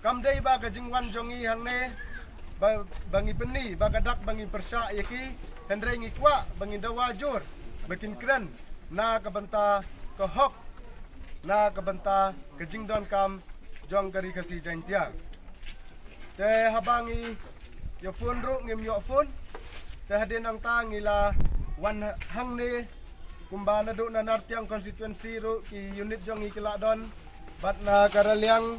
Kam dei ba ka jingwan jong ngi hangne ba, ba ngi pyni ba ka dak ba ngi pyrshah ïa ki, hynrei ngi kwah ba ngi dawa jur ba kin kren na ka bynta ka hok, na ka bynta ka jingdonkam jong ka Ri Khasi Jaintia. Te haba ngi ïa phone ruh ngim ïoh phone. Te hadien nangta ngi la wan hangne kumba naduh na Nartiang constituency ruh ki unit jong ngi ki la don. Bad na ka Raliang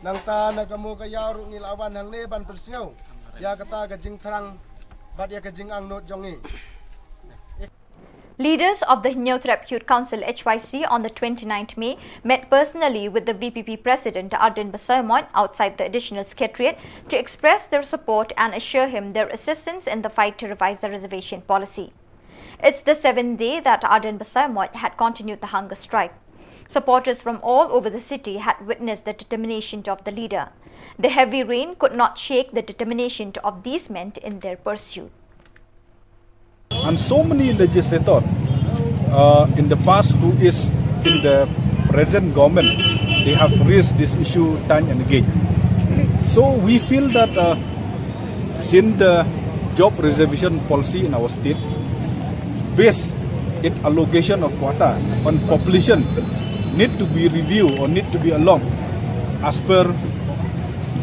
nangta na ka Mowkaiaw ruh ngi la wan hangne ban pynsngew ïa kata ka jingthrang bad ïa ka jingangnud jong ngi. Leaders of the Hynñiewtrep Youth Council H Y C on the twenty-ninth May met personally with the V P P President Ardent Basaiawmoit outside the Additional Secretariat to express their support and assure him their assistance in the fight to revise the reservation policy. It's the seventh day that Ardent Basaiawmoit had continued the hunger strike. Supporters from all over the city had witnessed the determination of the leader. The heavy rain could not shake the determination of these men in their pursuit. And so many legislators uh, in the past who is in the present government, they have raised this issue time and again. So we feel that uh, since the job reservation policy in our state, based its allocation of quota on population, need to be reviewed or need to be along as per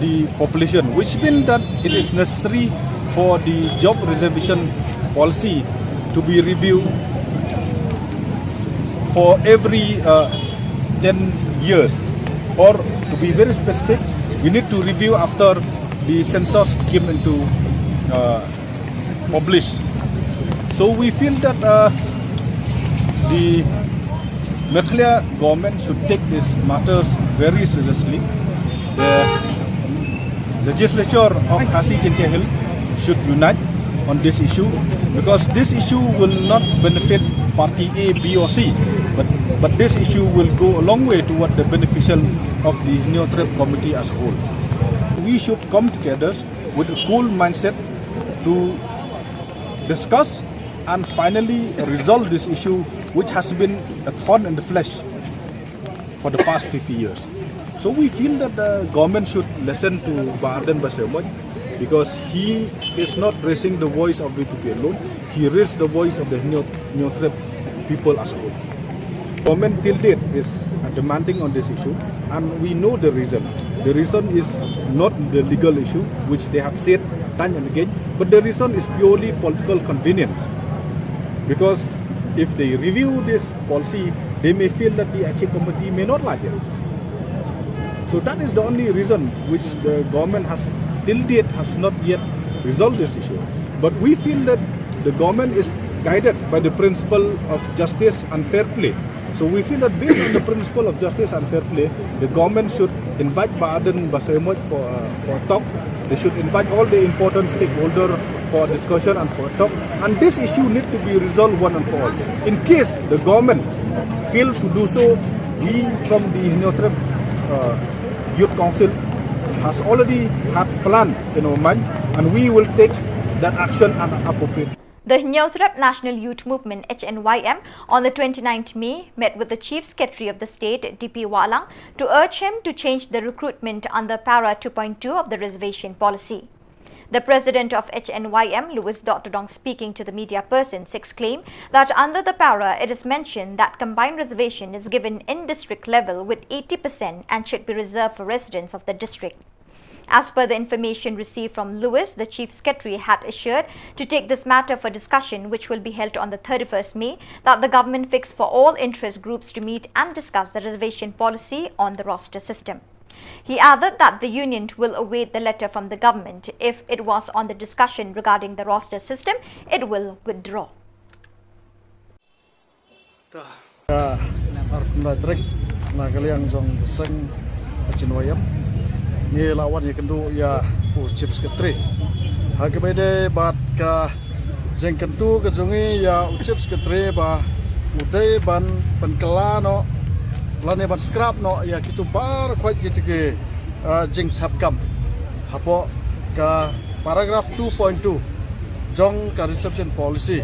the population, which means that it is necessary for the job reservation policy to be reviewed for every uh, ten years, or to be very specific, we need to review after the census came into uh, published. So we feel that uh, the Meghalaya government should take these matters very seriously. The legislature of Khasi Jaintia Hills should unite on this issue, because this issue will not benefit party A, B or C, but, but this issue will go a long way toward the beneficial of the Hynñiewtrep community as a whole. We should come together with a cool mindset to discuss and finally resolve this issue, which has been a thorn in the flesh for the past fifty years. So we feel that the government should listen to Bah Ardent Basaiawmoit, because he is not raising the voice of V P P alone, he raised the voice of the Hynñiew-, Hynñiewtrep people as a whole. Government till date is uh, demanding on this issue, and we know the reason. The reason is not the legal issue, which they have said time and again, but the reason is purely political convenience. Because if they review this policy, they may feel that the action committee may not like it. So that is the only reason which the government has till date has not yet resolved this issue. But we feel that the government is guided by the principle of justice and fair play. So we feel that based on the principle of justice and fair play, the government should invite Bah Ardent Basaiawmoit for, uh, for a talk. They should invite all the important stakeholders for discussion and for a talk. And this issue need to be resolved one and for all. In case the government fail to do so, we from the Hynñiewtrep uh, Youth Council has already had plan in our mind, and we will take that action and appropriate. The Hynñiewtrep National Youth Movement, H N Y M, on the twenty-ninth May met with the Chief Secretary of the state, D P Wahlang, to urge him to change the recruitment under Para two point two of the reservation policy. The president of H N Y M, Louis Dottodong, speaking to the media persons, exclaimed that under the Para, it is mentioned that combined reservation is given in district level with eighty percent and should be reserved for residents of the district. As per the information received from Louis, the Chief Secretary had assured to take this matter for discussion, which will be held on the thirty-first May, that the government fix for all interest groups to meet and discuss the reservation policy on the roster system. He added that the union will await the letter from the government. If it was on the discussion regarding the roster system, it will withdraw. Ka arphew khyndai tarik na ka liang jong ka seng H N Y M ngi la wan ïakynduh ïa u Chief Secretary. Ha kaba ïadei bad ka jingkyntu ka jong ngi ïa u Chief Secretary ba u dei ban pynkylla noh lane ban scrap noh ïa kitu baroh khoit kita ki jingthep kam. Hapoh ka paragraph two point two jong ka reservation policy.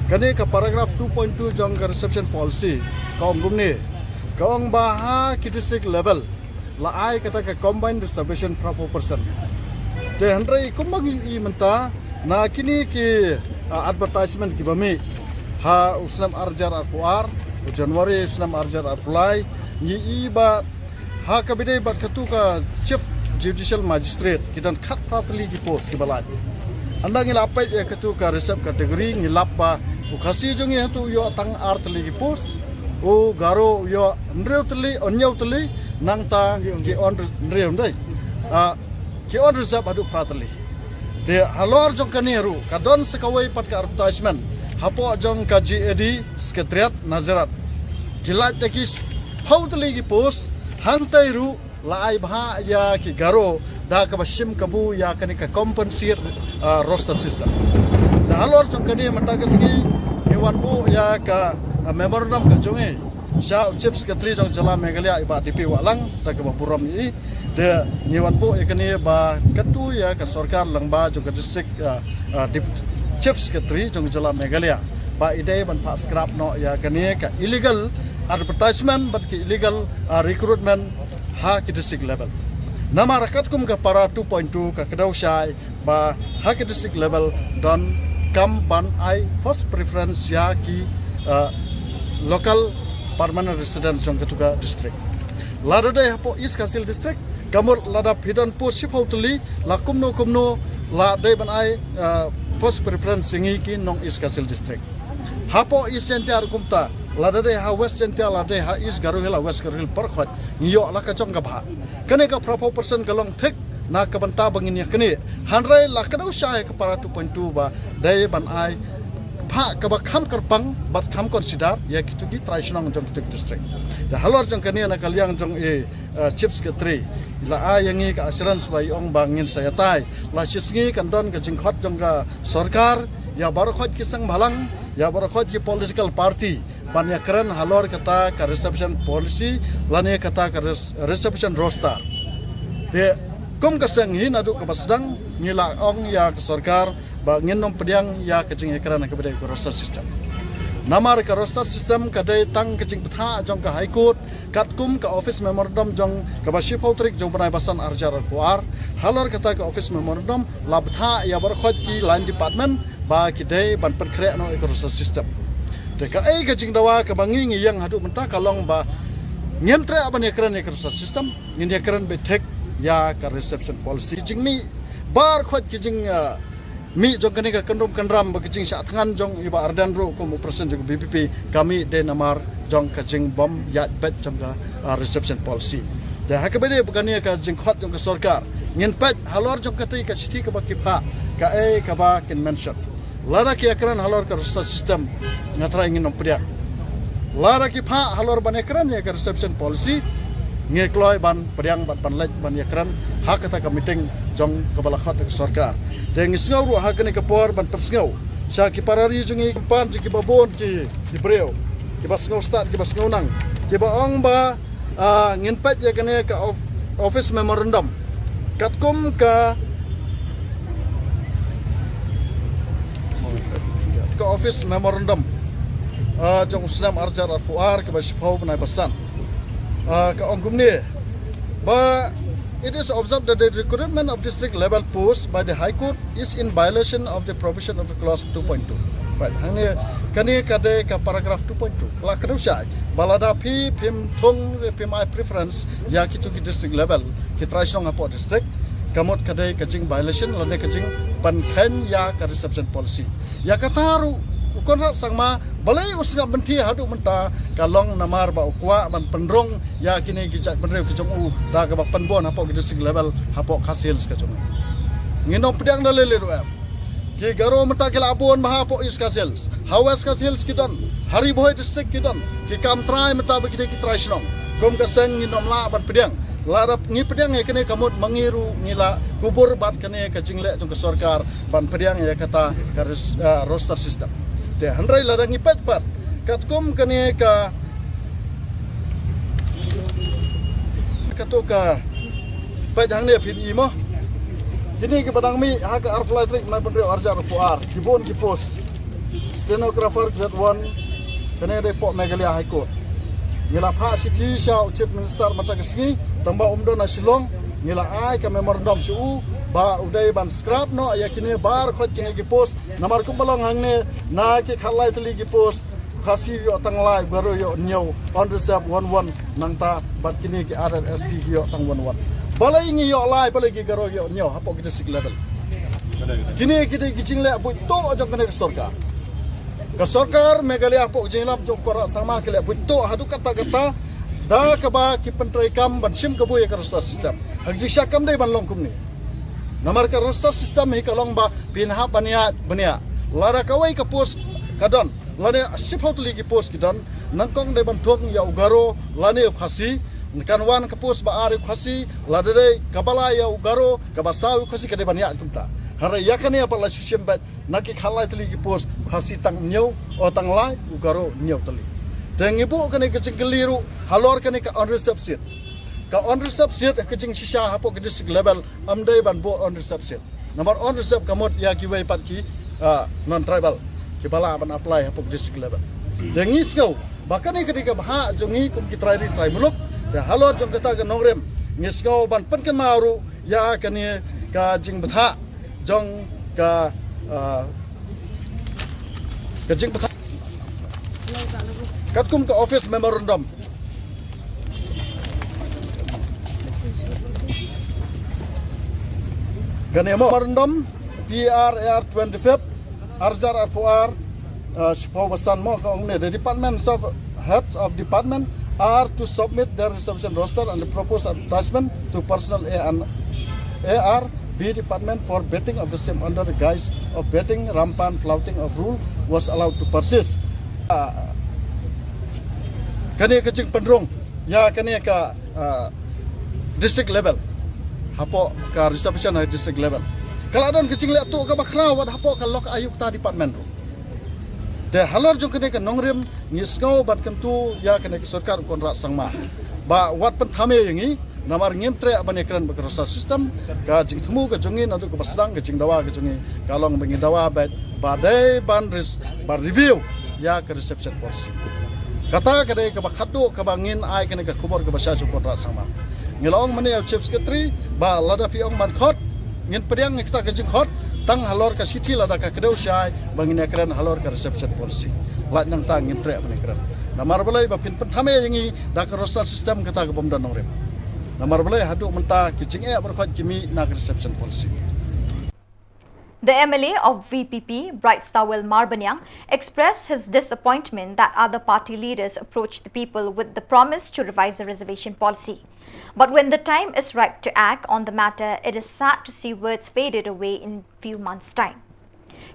Kane ka paragraph two point two jong ka reservation policy ka ong kumne. Ka ong ba ha ki district level la ai kata ka combined reservation phra phew percent. Te hynrei kumba ngi i mynta na kine ki, ah, advertisement kiba mih ha u snem ar hajar arphew ar, u January u snem ar hajar arphew lai, ngi i ba ha kaba ïadei bad katu ka Chief Judicial Magistrate ki don khatphra tylli ki post kiba lait. Ynda ngi la peit ïa katu ka reserve category ngi lap ba u Khasi jong ngi hatu u ïoh tang ar tylli ki post, u Garo u ïoh hynriew tylli, hynñiew tylli, nangta ki un hynriew ndai. Ah, ki un reserve haduh phra tylli. Te halor jong kane ruh ka don sa kawei pat ka advertisement hapoh jong ka G A D Secretariat Nazareth. Ki lait da ki phew tylli ki post, hangtai ruh la ai bha ïa ki Garo da kaba shim kabu ïa kane ka compensate, ah, roster system. Te halor jong kane mynta ka sngi ngi wan buh ïa ka, ah, memorandum ka jong ngi sha u Chief Secretary jong jylla Meghalaya i Bah D P Wahlang da kaba burom i. Te ngi wan buh ïa kane ba kyntu ïa ka sorkar lyngba jong ka district, ah, ah, Dep-, Chief Secretary jong jylla Meghalaya ba i dei ban phah scrap noh ïa kane ka illegal advertisement bad ka illegal, ah, recruitment ha ki district level. Namar katkum ka para two point two ka kdew shai ba ha ki district level don kam ban ai first preference ïa ki, ah, local permanent resident jong katu ka district. Lada dei hapoh East Khasi Hills District, ka mut lada phi don post shiphew tylli, la kumno kumno la dei ban ai, ah, first preference ïa ngi ki nong East Khasi Hills District. Hapoh East Jaintia ruh kumta, lada dei ha West Jaintia, lada dei ha East Garo Hills, ha West Garo Hills, baroh khoit ngi ïoh la ka jong ka bhah. Kane ka phra phew percent ka long thik na ka bynta ba ngin ïa kane. Hynrei la ka dei sha ka para two point two ba dei ban ai bhah kaba kham kyrpang bad kham consider ïa kitu ki trai shnong jong kitu ki district. Te halor jong kane na ka liang jong i, eh, Chief Secretary la ai ïa ngi ka assurance ba i ong ba ngin sa ïatai. La shisngi kan don ka jingkhot jong ka sorkar ïa baroh khoit ki seng bhalang, ïa baroh khoit ki political party ban ïakren halor kata ka reservation policy lane kata ka res-, reservation roster. Te kum ka seng hi naduh kaba sdang ngi la ong ïa ka sorkar ba ngin ym pdiang ïa ka jingïakren kaba dei ka roster system. Namar ka roster system ka dei tang ka jingbthah jong ka High Court katkum ka office memorandum jong kaba shiphew tarik jong u bnai ba san ar hajar arphew ar. Halor kata ka office memorandum la bthah ïa baroh khoit ki line department ba ki dei ban pynkhreh noh ïa ka roster system. Te kaei ka jingdawa kaba ngi ngi ïeng haduh mynta ka long ba ngim treh ban ïakren ïa ka roster system, ngin ïakren beit thik ïa ka reservation policy. Jingmih baroh khoit ki jing, ah, mih jong kane ka kynrum kynram bad ka jingshah thngan jong i Bah Ardent ruh kum u president jong ka V P P ka mih dei namar jong ka jingbym ïaid beit jong ka, ah, reservation policy. Te ha kaba dei ba kane ka jingkhot jong ka sorkar ngin peit halor jong kata ka shithi kaba ki phah kaei kaba kin mention. Lada ki ïakren halor ka roster system nga trai ngin ym pdiang. Lada ki phah halor ban ïakren ïa ka reservation policy ngi kloi ban pdiang bad ban leit ban ïakren ha kata ka meeting jong kaba la khot da ka sorkar. Te ngi sngew ruh ha kane ka por ban pynsngew sha ki para ri jong ngi, khamtam jong kiba bun ki, ki briew kiba sngew stad kiba sngew nang kiba ong ba, ah, ngin peit ïa kane ka of-, office memorandum. Katkum ka, ka office memorandum, ah, jong u snem ar hajar arphew ar kaba shiphew bnai ba san. Ah, ka ong kumne ba it is observed that the recruitment of district level post by the High Court is in violation of the provision of the clause two point two. Right, hangne kane ka dei ka paragraph two point two. La ka dei shai ba lada phi phim thung re phim ai preference ïa kitu ki district level ki trai shnong hapoh district, ka mut ka dei ka jing violation lane ka jingpynkheiñ ïa ka reservation policy. Ïa kata ruh u Conrad Sangma balei u sngap bynta haduh mynta ka long namar ba u kwah ban pynrung ïa kine ki jaitbynriew ki jong u da kaba pynbun hapoh ki district level hapoh Khasi Hills ka jong u. Ngin ym pdiang da lei lei ruh em. Ki Garo mynta ki la bun bha hapoh East Khasi Hills. Ha West Khasi Hills ki don, ha Ri Bhoi district ki don, ki kam trai mynta ba ki dei ki trai shnong. Kum ka seng ngin ym lah ban pdiang. Lada ngi pdiang ïa kane ka mut ma ngi ruh ngi la kubur bad kane ka jingleh jong ka sorkar ban pdiang ïa kata ka res-, ah, roster system. Te hynrei lada ngi peit pat katkum kane ka, kato ka peit hangne phin i mo. Kine kiba dang mih ha ka arphew lai tarik Naipunriew arjar arphew ar, ki bun ki post. Stenographer grade one, kane dei poh Meghalaya High Court. Ngi la phah shithi sha u Chief Minister mynta ka sngi, tang ba um don ha Shillong, ngi la ai ka memorandum sha u, ba u dei ban scrap noh ïa kine baroh kine ki post, namar kumba long hangne na ki khatlai tylli ki post, Khasi ïoh tang lai, Garo ïoh hynñiew, unreserved one one, nangta bad kine ki other S T ki ïoh tang one one. Balei ngi ïoh lai, balei ki Garo ïoh hynñiew hapoh ki district level. Kine ki dei ki jingleh buit tuh jong kane ka sorkar. Ka sorkar Meghalaya hapoh ka jingïalam jong u Conrad Sangma ki leh buit tuh haduh katta katta da kaba ki pyntreikam ban shim kabu ïa ka roster system. Ha ka jingshisha kam dei ban long kumne. Namar ka roster system hi ka long ba phin hap ban ïaid ban ïaid. Lada kawei ka post ka don, lane shiphew tylli ki post ki don, nyngkong dei ban thung ïa u Garo lane u Khasi, kan wan ka post ba ar ïa u Khasi, lada dei kaba lai ïa u Garo, kaba saw ïa u Khasi ka dei ban ïaid kumta. Hynrei ïa kane pat la shu shim beit na ki khatlai tylli ki post, u Khasi tang hynñiew, o tang lai, u Garo hynñiew tylli. Te ngi buh kane ka jingkylli ruh halor kane ka unreserved seat. Ka unreserved seat ka jingshisha hapoh ka district level, ym dei ban buh unreserved seat. Namar unreserved ka mut ïa kiwei pat ki, ah, non-tribal kiba lah ban apply hapoh district level. Te ngi sngew ba kane ka dei ka bhah jong ngi kum ki trai ri trai muluk. Te halor jong kata ka nongrim ngi sngew ban pynkynmaw ruh ïa kane ka jingbthah jong ka, ah, ka jingbthah katkum ka office memorandum. Kane memorandum P R A R twenty-fifth, arjar arphew ar, uh, shiphew basan mo ka ong ne, the departments of heads of department are to submit their reservation roster and the proposed advertisement to personnel A and A R B department for vetting of the same under the guise of vetting rampant flouting of rule was allowed to persist. Uh, kane ka jingpynrung ïa kane ka, ah, district level hapoh ka reservation ha district level. Ka la don ka jingleh tuh kaba khraw wat hapoh ka lok aïu kata department ruh. Te halor jong kane ka nongrim ngi sngew ban kyntu ïa kane ka sorkar u Conrad Sangma ba wat pynthame ïa ngi, namar ngim treh ban ïakren bad ka roster system. Ka jingthmu ka jong ngi naduh kaba sdang, ka jingdawa ka jong ngi ka long ba ngi dawa beit ba dei ban ris-, ban review ïa ka reservation policy. Kata ka dei kaba khatduh kaba ngin ai kane ka khubor kaba shai sha u Conrad Sangma. Ngi la ong mynne ïa u Chief Secretary ba lada phi ong ban khot, ngin pdiang ïa kata ka jingkhot tang halor ka shithi lada ka kdew shai ba ngin ïakren halor ka reservation policy. Lait nangta ngin treh ban ïakren. Namar balei? Ba phin pynthame ïa ngi da ka roster system kata ka bym don nongrim. Namar balei? Haduh mynta ki jingeh baroh khoit ki mih na ka reservation policy. The M L A of V P P, Bright Stowell Marbaniang, expressed his disappointment that other party leaders approached the people with the promise to revise the reservation policy. But when the time is ripe to act on the matter, it is sad to see words faded away in few months' time.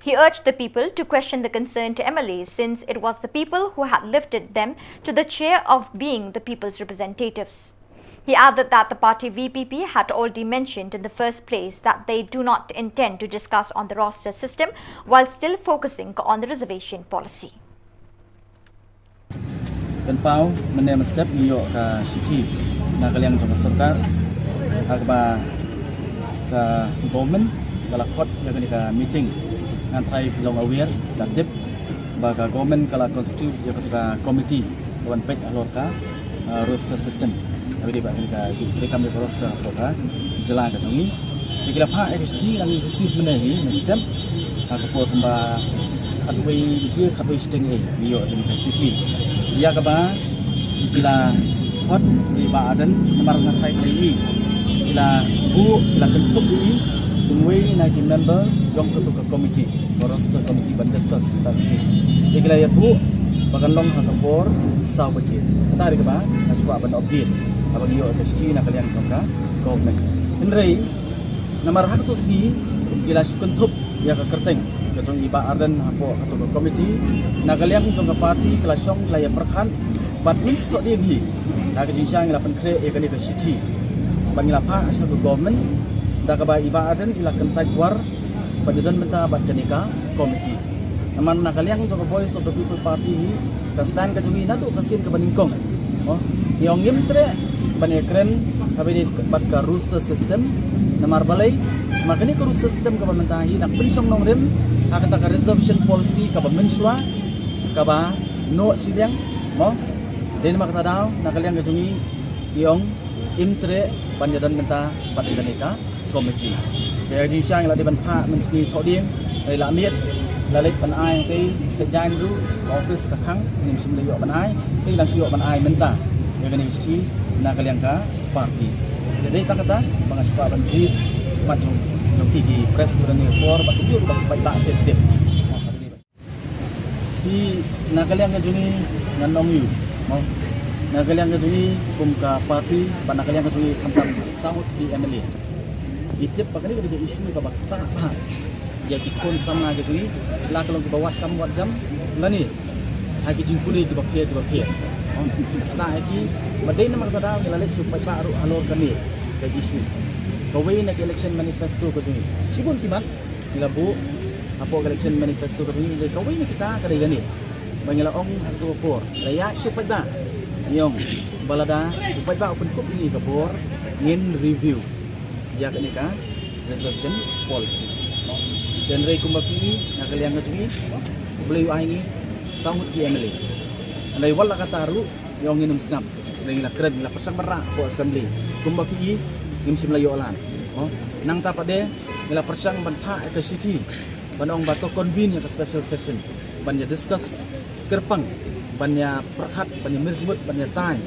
He urged the people to question the concerned M L As, since it was the people who had lifted them to the chair of being the people's representatives. He added that the party V P P had already mentioned in the first place that they do not intend to discuss on the roster system while still focusing on the reservation policy. Pynpaw, mynne mynstep ngi ïoh ka shithi na ka liang jong ka sorkar ha kaba ka government ka la khot ïa kane ka meeting. Ngan trai long aware, la tip ba ka government ka la constitute ïa kata ka committee ka ban peit halor ka, uh, roster system. Ka dei ba kane ka jingtrei kam ïa ka roster halor ka jylla ka jong ngi. Te ki la phah ïa ka shithi, ngi receive mynne hi mynstep ha ka por kumba khatwei baje, khatwei shiteng hi ngi ïoh ïa ka shithi ïa kaba ki la khot ïa i Bah Ardent namar nga tharai kane hi ki la buh, ki la kynthup ïa i kum uwei na ki member jong katu ka committee, ka roster committee ban discuss ïa kata ka shithi. Te ki la ïa buh ba kan long ha ka por saw baje. Kata dei kaba nga shu kwah ban update haba ngi ïoh ïa ka shithi na ka liang jong ka government. Hynrei namar ha katu ka sngi ki la shu kynthup ïa ka kyrteng ka jong i Bah Ardent hapoh katu ka committee. Na ka liang jong ka party ki la shong, ki la ïa pyrkhat bad mynstep dei hi ha ka jingshisha ngi la pynkhreh ïa kane ka shithi bad ngi la phah sha ka government da kaba i Bah Ardent i la kyntait war bad i don bynta bad kane ka committee. Namar na ka liang jong ka Voice of the People Party hi, ka stand ka jong ngi naduh ka sien kaba nyngkong, oh, ngi ong ngim treh ban ïakren haba ïadei bad ka roster system. Namar balei? Ma kane ka ruh system kaba mynta hi nang pynshong nongrim ha kata ka reservation policy kaba mynshuwa kaba noh shiliang mo. Dei namar kata daw na ka liang ka jong ngi i ong im treh ban ïadon mynta bad kane ka committee. Ka jingshisha ngi la dei ban phah mynsngi thohdieng, ngi la miet, la leit ban ai hangtei, sejaiñ ruh ka office ka khang, ngim shym la ïoh ban ai, te ngi dang shu ïoh ban ai mynta ïa kane ka shithi na ka liang ka party. Te dei tang kata ba nga shu kwah ban brief mat jong, jong ki, ki press bad ïa kane ka por bad kumjuh ruh ba ki paidbah tip tip. Hi na ka liang ka jong ngi ngan ong ïa u mo. Na ka liang ka jong ngi kum ka party bad na ka liang ka jong ngi khamtam saw ngut ki M L A, ngi tip ba kane ka dei ka issue kaba ktah bha ïa ki khun samla ka jong ngi, la ka long kiba wad kam wad jam lane ha ki jingpule kiba pher kiba pher. Mo, ktah ïa ki, bad dei namar kata daw ngi la leit sha u paidbah ruh halor kane ka issue. Kawei na ki election manifesto ka jong ngi, shibun ki mat ngi la buh hapoh ka election manifesto ka jong ngi, dei kawei na kita ka dei kane ba ngi la ong ha kato ka por, la ïaid sha u paidbah, ngi ong ba lada u paidbah u pynkup ïa ngi ka bor, ngin review ïa kane ka reservation policy. Te hynrei kumba phi i na ka liang ka jong ngi, U Blei u ai ngi saw ngut ki M L A. Hynrei wat la kata ruh ngi ong ngin ym sngap. Ngi la kren, ngi la pyrshang ban rah hapoh assembly. Kumba phi i, ngim shym la ïoh lad. Mo, nangta pat de ngi la pyrshang ban phah ïa ka shithi ban ong ba to convene ïa ka special session ban ïa discuss kyrpang, ban ïa pyrkhat, ban ïa mir jingmut, ban ïa tai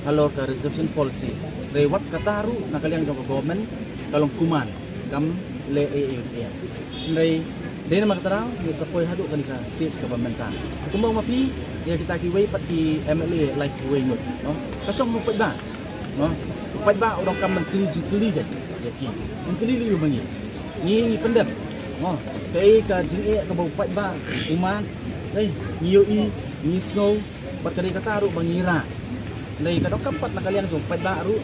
halor ka reservation policy. Hynrei wat kata ruh na ka liang jong ka government ka long kumne, kam leh ei ei ei. Hynrei dei namar kata daw ngi sa poi haduh kane ka stage kaba mynta. Kumba ong ma phi, ïa kita kiwei pat ki M L A lai kiwei ngut, no? Ka shong ha u paidbah, no? U paidbah u donkam ban kylli jingkylli ka ïa ki. Ban kylli lei ma ngi. Ngi ngi pyndep, no? Kaei ka jingeh kaba u paidbah u mad, ei, ngi ïohi, ngi sngew, bad ka dei kata ruh ba ngi rah. Hynrei ka donkam pat na ka liang jong u paidbah ruh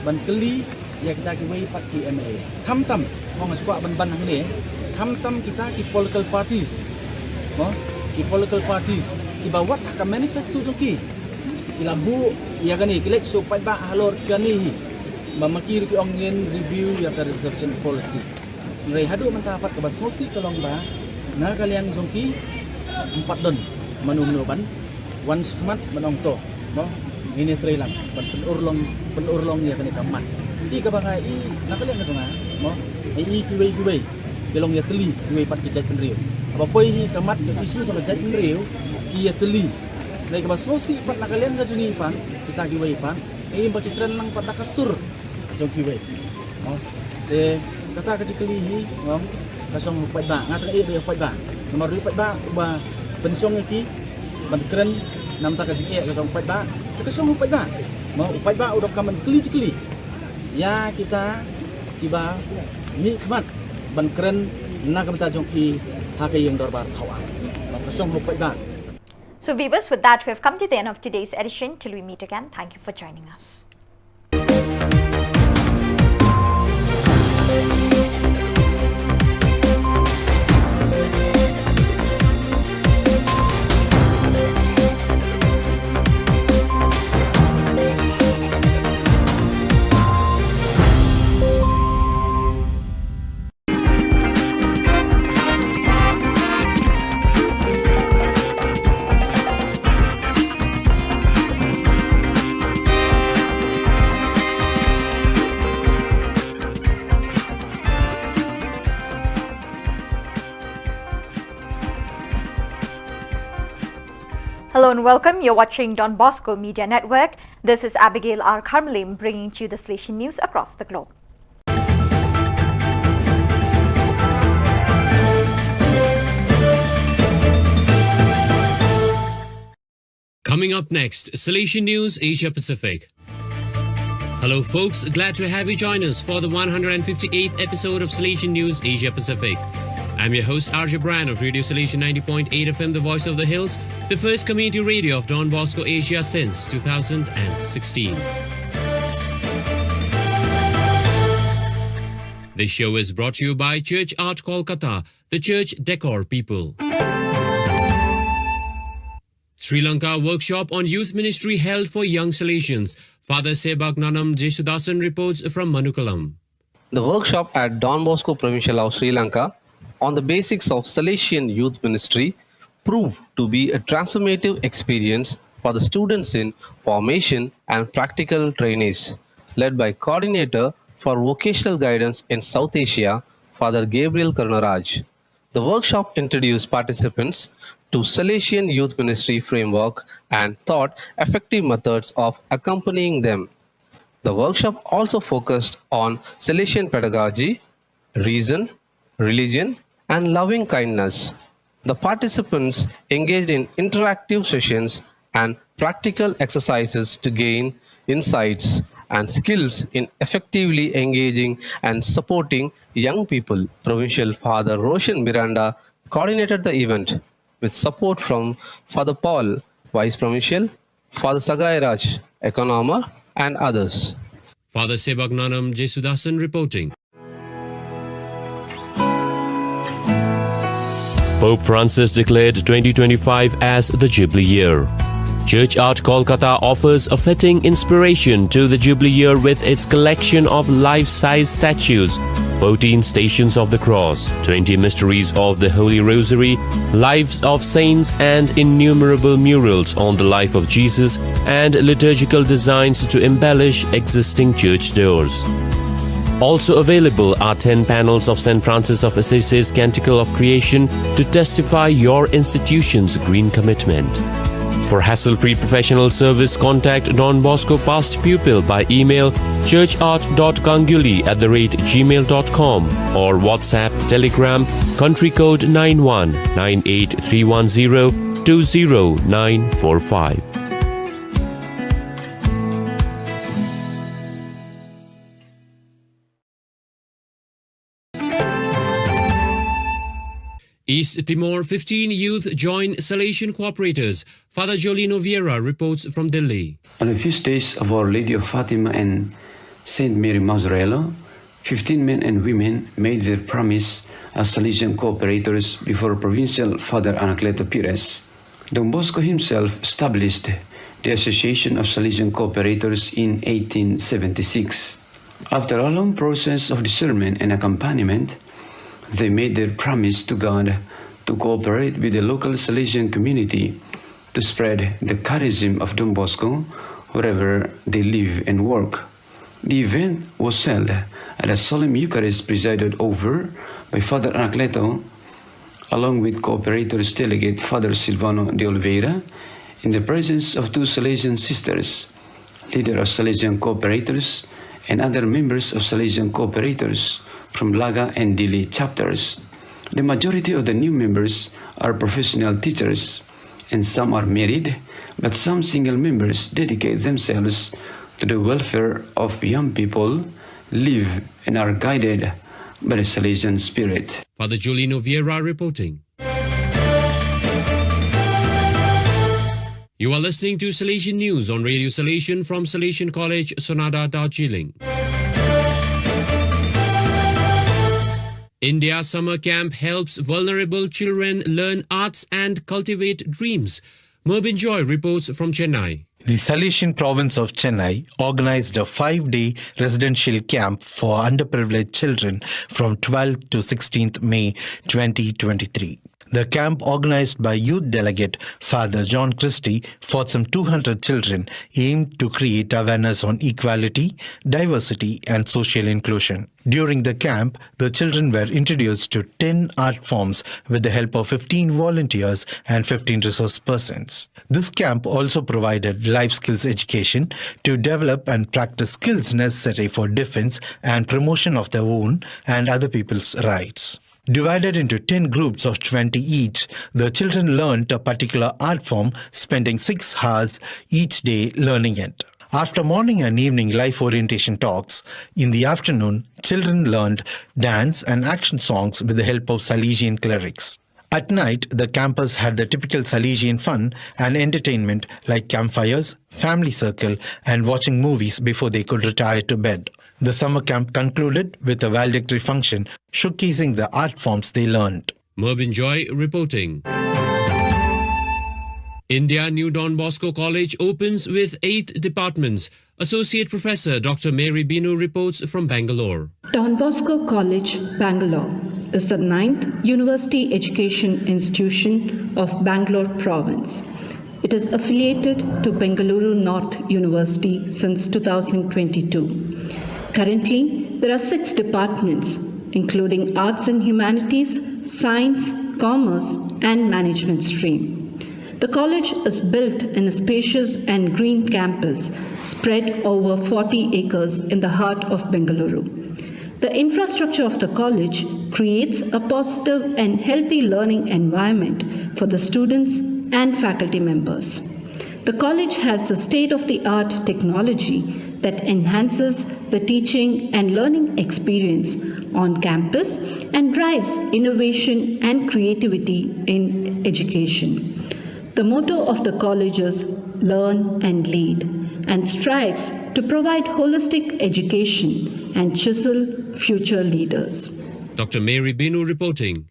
ban kylli ïa kita kiwei pat ki M L A. Khamtam, mo, nga shu kwah ban ban hangne, khamtam kita ki political parties, mo, ki political parties kiba wat ha ka manifesto jong ki, ki la buh ïa kane, ki leit sha u paidbah halor kane hi, ba ma ki ruh ki ong ngin review ïa ka reservation policy. Hynrei haduh mynta pat kaba sngewsih ka long ba na ka liang jong ki ym pat don mano mano ban wan shakhmat ban ong to, mo, ngin ïatrei lang ban pynurlong, pynurlong ïa kane ka mat. Te kaba nga i na ka liang ka jong nga, mo, nga i kiwei kiwei ki long ïatylli, kiwei pat ki jaitbynriew. Haba poi hi ka mat, ka issue jong ka jaitbynriew ki ïatylli. Hynrei kaba sngewsih pat na ka liang ka jong ngi pat, kita kiwei pat, nga i ba ki kren lang pat da ka sur jong kiwei. Mo, te kata ka jingkylli hi, mo, ka shong ha u paidbah. Nga tang ïa u paidbah, namar u paidbah uba pynshong ïa ki ban kren na ka bynta ka jingeh ka jong u paidbah. Te ka shong ha u paidbah, mo, u paidbah u donkam ban kylli jingkylli ïa kita kiba mihkhmat ban kren na ka bynta jong ki ha ka ïing dorbar thaw aiñ. Mo, ka shong ha u paidbah. So viewers, with that, we have come to the end of today's edition. Till we meet again, thank you for joining us. Hello and welcome. You're watching Don Bosco Media Network. This is Abigail R Kharmalim bringing to you the Salesian news across the globe. Coming up next, Salesian News Asia Pacific. Hello, folks. Glad to have you join us for the one hundred fifty-eighth episode of Salesian News Asia Pacific. I'm your host, R J Brian of Radio Salesian ninety point eight F M, the voice of the hills, the first community radio of Don Bosco Asia since two thousand sixteen. This show is brought to you by Church Art Kolkata, the church decor people. Sri Lanka workshop on youth ministry held for young Salesians. Father Sebak Nanam Jesudasan reports from Manukalam. The workshop at Don Bosco Provincial House, Sri Lanka, on the basics of Salesian Youth Ministry proved to be a transformative experience for the students in formation and practical trainees, led by Coordinator for Vocational Guidance in South Asia, Father Gabriel Karunaraj. The workshop introduced participants to Salesian Youth Ministry framework and taught effective methods of accompanying them. The workshop also focused on Salesian pedagogy, reason, religion, and loving kindness. The participants engaged in interactive sessions and practical exercises to gain insights and skills in effectively engaging and supporting young people. Provincial Father Roshan Miranda coordinated the event with support from Father Paul, Vice Provincial, Father Sagai Raj, Economer, and others. Father Sebag Nanam Jesudasan reporting. Pope Francis declared twenty twenty-five as the Jubilee year. Church Art Kolkata offers a fitting inspiration to the Jubilee year with its collection of life-size statues, fourteen Stations of the Cross, twenty Mysteries of the Holy Rosary, lives of saints, and innumerable murals on the life of Jesus and liturgical designs to embellish existing church doors. Also available are ten panels of Saint Francis of Assisi's Canticle of Creation to testify your institution's green commitment. For hassle-free professional service, contact Don Bosco past pupil by email churchart.ganguly at the rate gmail.com or WhatsApp, Telegram, country code nine one nine eight three one zero two zero nine four five. East Timor, fifteen youth join Salesian cooperators. Father Jolino Vieira reports from Dili. On the feast days of Our Lady of Fatima and Saint Mary Mazzarella, fifteen men and women made their promise as Salesian cooperators before Provincial Father Anacleto Pires. Don Bosco himself established the Association of Salesian Cooperators in eighteen seventy-six. After a long process of discernment and accompaniment, they made their promise to God to cooperate with the local Salesian community to spread the charism of Don Bosco wherever they live and work. The event was held at a solemn Eucharist presided over by Father Anacleto, along with cooperators delegate Father Silvano de Oliveira, in the presence of two Salesian sisters, leader of Salesian cooperators, and other members of Salesian cooperators from Laga and Dili chapters. The majority of the new members are professional teachers, and some are married, but some single members dedicate themselves to the welfare of young people, live and are guided by the Salesian spirit. Father Jolino Vieira reporting. You are listening to Salesian News on Radio Salesian from Salesian College, Sonada, Darjeeling. India Summer Camp helps vulnerable children learn arts and cultivate dreams. Mervyn Joy reports from Chennai. The Salesian province of Chennai organized a five-day residential camp for underprivileged children from twelfth to sixteenth May twenty twenty-three. The camp, organized by youth delegate Father John Christie for some two hundred children, aimed to create awareness on equality, diversity, and social inclusion. During the camp, the children were introduced to ten art forms with the help of fifteen volunteers and fifteen resource persons. This camp also provided life skills education to develop and practice skills necessary for defense and promotion of their own and other people's rights. Divided into ten groups of twenty each, the children learned a particular art form, spending six hours each day learning it. After morning and evening life orientation talks, in the afternoon, children learned dance and action songs with the help of Salesian clerics. At night, the campers had the typical Salesian fun and entertainment like campfires, family circle, and watching movies before they could retire to bed. The summer camp concluded with a valedictory function showcasing the art forms they learned. Mervyn Joy reporting. India New Don Bosco College opens with eight departments. Associate Professor Doctor Mary Binu reports from Bangalore. Don Bosco College, Bangalore, is the ninth university education institution of Bangalore province. It is affiliated to Bengaluru North University since two thousand twenty-two. Currently, there are six departments, including Arts and Humanities, Science, Commerce, and Management stream. The college is built in a spacious and green campus spread over forty acres in the heart of Bengaluru. The infrastructure of the college creates a positive and healthy learning environment for the students and faculty members. The college has a state of the art technology that enhances the teaching and learning experience on campus and drives innovation and creativity in education. The motto of the college is "Learn and Lead" and strives to provide holistic education and chisel future leaders. Doctor Mary Binu reporting.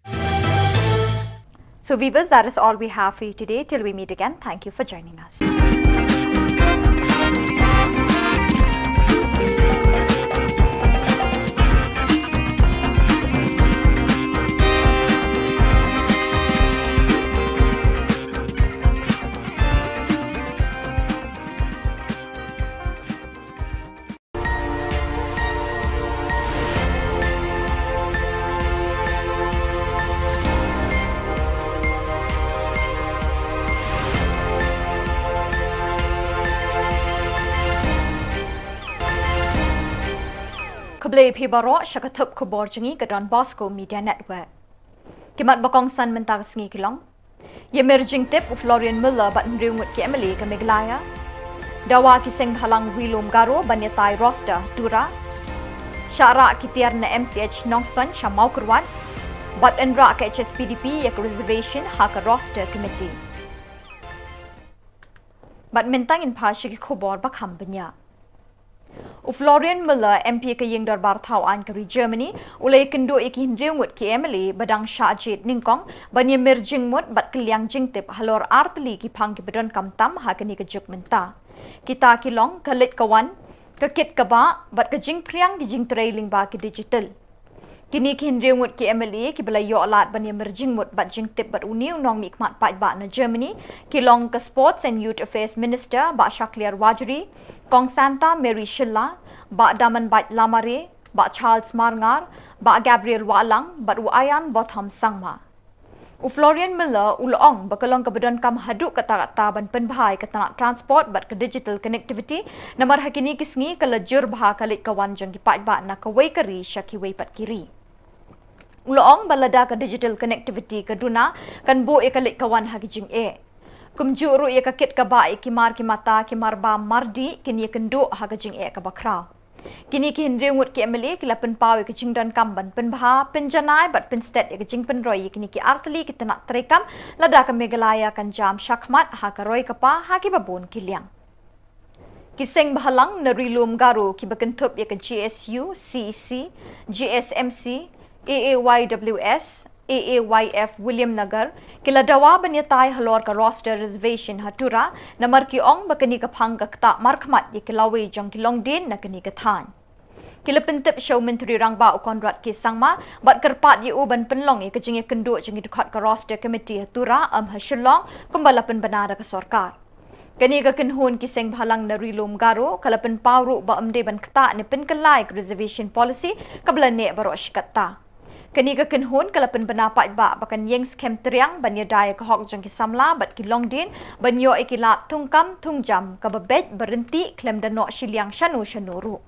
So, viewers, that is all we have for you today. Till we meet again, thank you for joining us. Khublei phi baroh sha ka thup khubor jong ngi ka Don Bosco Media Network. Ki mat ba kongsan mynta ka sngi ki long: Ïamir jingtip u Florian Miller bad hynriew ngut ki M L A ka Meghalaya. Dawa ki seng bhalang Ri-lum Garo ban ïatai roster ha Tura. Shah rah ki tiar na M C H Nongstoiñ sha Mawkyrwat. Bad yn rah ka H S P D P ïa ka reservation ha ka roster committee. Bad mynta ngin phai sha ki khubor ba kham bniah. U Florian Miller, M P ka ïing dorbar thaw aiñ ka ri Germany, u la ïakynduh ïa ki hynriew ngut ki M L A ba dang shah jied nyngkong ban ïamir jingmut bad kylliang jingtip halor ar tylli ki phang kiba donkam tam ha kane ka juk mynta. Kita ki long ka leit ka wan, ka kit ka bah, bad ka jingphriang ki jingtrei lyngba ki digital. Kine ki hynriew ngut ki M L A kiba la ïoh lad ban ïamir jingmut bad jingtip bad une u nongmihkhmat paidbah na Germany ki long ka Sports and Youth Affairs Minister Bah Shakliar Warjri, Kong Santa Mary Shylla, Bah Damanbait Lamare, Bah Charles Marngar, Bah Gabriel Wahlang bad u Ayan Botham Sangma. U Florian Miller u la ong ba ka long kaba donkam haduh katta katta ban pynbha ïa ka tnat transport bad ka digital connectivity, namar ha kine ki sngi ka la jur bha ka leit ka wan jong ki paidbah na kawei ka ri sha kiwei pat ki ri. U la ong ba lada ka digital connectivity ka duna, kan buh ïa ka leit ka wan ha ki jingeh. Kumjuh ruh ïa ka kit ka bah ïa ki mar ki mata, ki mar bam mar dih kin ïakynduh ha ka jingeh kaba khraw. Kine ki hynriew ngut ki M L A ki la pynpaw ïa ka jingdonkam ban pynbha, pynjanai bad pynstet ïa ka jingpynroi ïa kine ki ar tylli ki tnat treikam lada ka Meghalaya kan jam shakhmat ha ka roi ka par ha kiba bun ki liang. Ki seng bhalang na Ri-lum Garo kiba kynthup ïa ka G S U, C E C, G S M C, A A Y W S, A A Y F Williamnagar, ki la dawa ban ïatai halor ka roster reservation ha Tura, namar ki ong ba kane ka phang ka ktah markhmat ïa ki lawei jong ki longdien na kane ka thaiñ. Ki la pyntip sha u Myntri Rangbah u Conrad K Sangma, bad kyrpad ïa u ban pynlong ïa ka jingïakynduh jong ki dkhot ka roster committee ha Tura, em ha Shillong, kumba la pynbna da ka sorkar. Kane ka kynhun ki seng bhalang na Ri-lum Garo ka la pynpaw ruh ba ym dei ban ktah ne pynkylla ïa ka reservation policy kaba la neh baroh shi katta. Kane ka kynhun ka la pynbna paidbah ba kan ïeng skhem triang ban ïada ïa ka hok jong ki samla bad ki longdien ban ïoh ïa ki lad thungkam thungjam kaba beit ba ryntih khlem da noh shiliang shano shano ruh.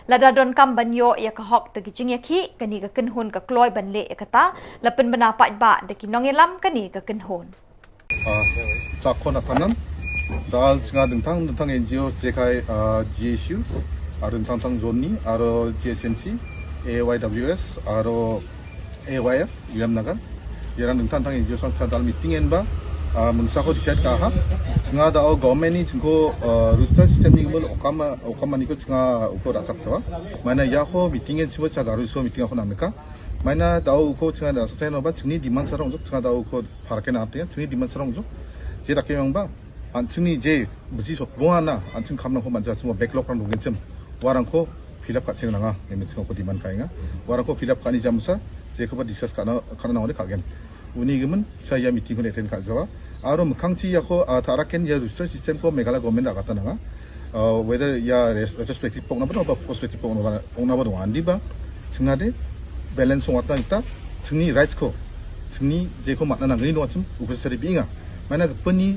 Lada donkam ban ïoh ïa ka hok da ki jingïakhih, kane ka kynhun ka kloi ban leh ïa kata, la pynbna paidbah da ki nongïalam kane ka kynhun. Ah, ta khon atanam. Dal chnga dingtang dingtang N G O sekai, ah, G S U, aro dingtang tang Johnny, aro G S M C, A Y W S, aro A Y F, Williamnagar. Ïarang dingtang dingtang N G O sang sa dal meeting en ba, ah, mynsa ko decide ka ha. Chnga da o government ni chngko, ah, roster system ni mun okama, okama ni ko chnga uko rasak sawa. Mana ya ko meeting en chimo cha garu so meeting ko namika. Mana da o uko chnga da sa no ba chngni demand sarong juk chnga da o uko Pharken ap te, chini demand sarong juk. Je da ke ong ba, an chingni je bisi sot bua na, an ching kam nang ko man ja chingwa backlog rang dungin chim. Warang ko fill up ka ching nanga, ne min ching ko demand ka inga. Warang ko fill up ka ni jam sa, je ko ba discuss ka na, ka na ong de ka gen. Uni gimen, sa ya meeting ko ne attend ka jawa. Aro mekang chi ya ko, ah, taraken ya register system ko Meghalaya government ra kata nanga. Uh, whether ya res-, retrospective pok na ba, ba prospective pok na ba, pok na ba dong andi ba, chingna de balance song watna kita, chingni rights ko, chingni je ko matna nangni dong achim, uko sari binga. Mana ka peni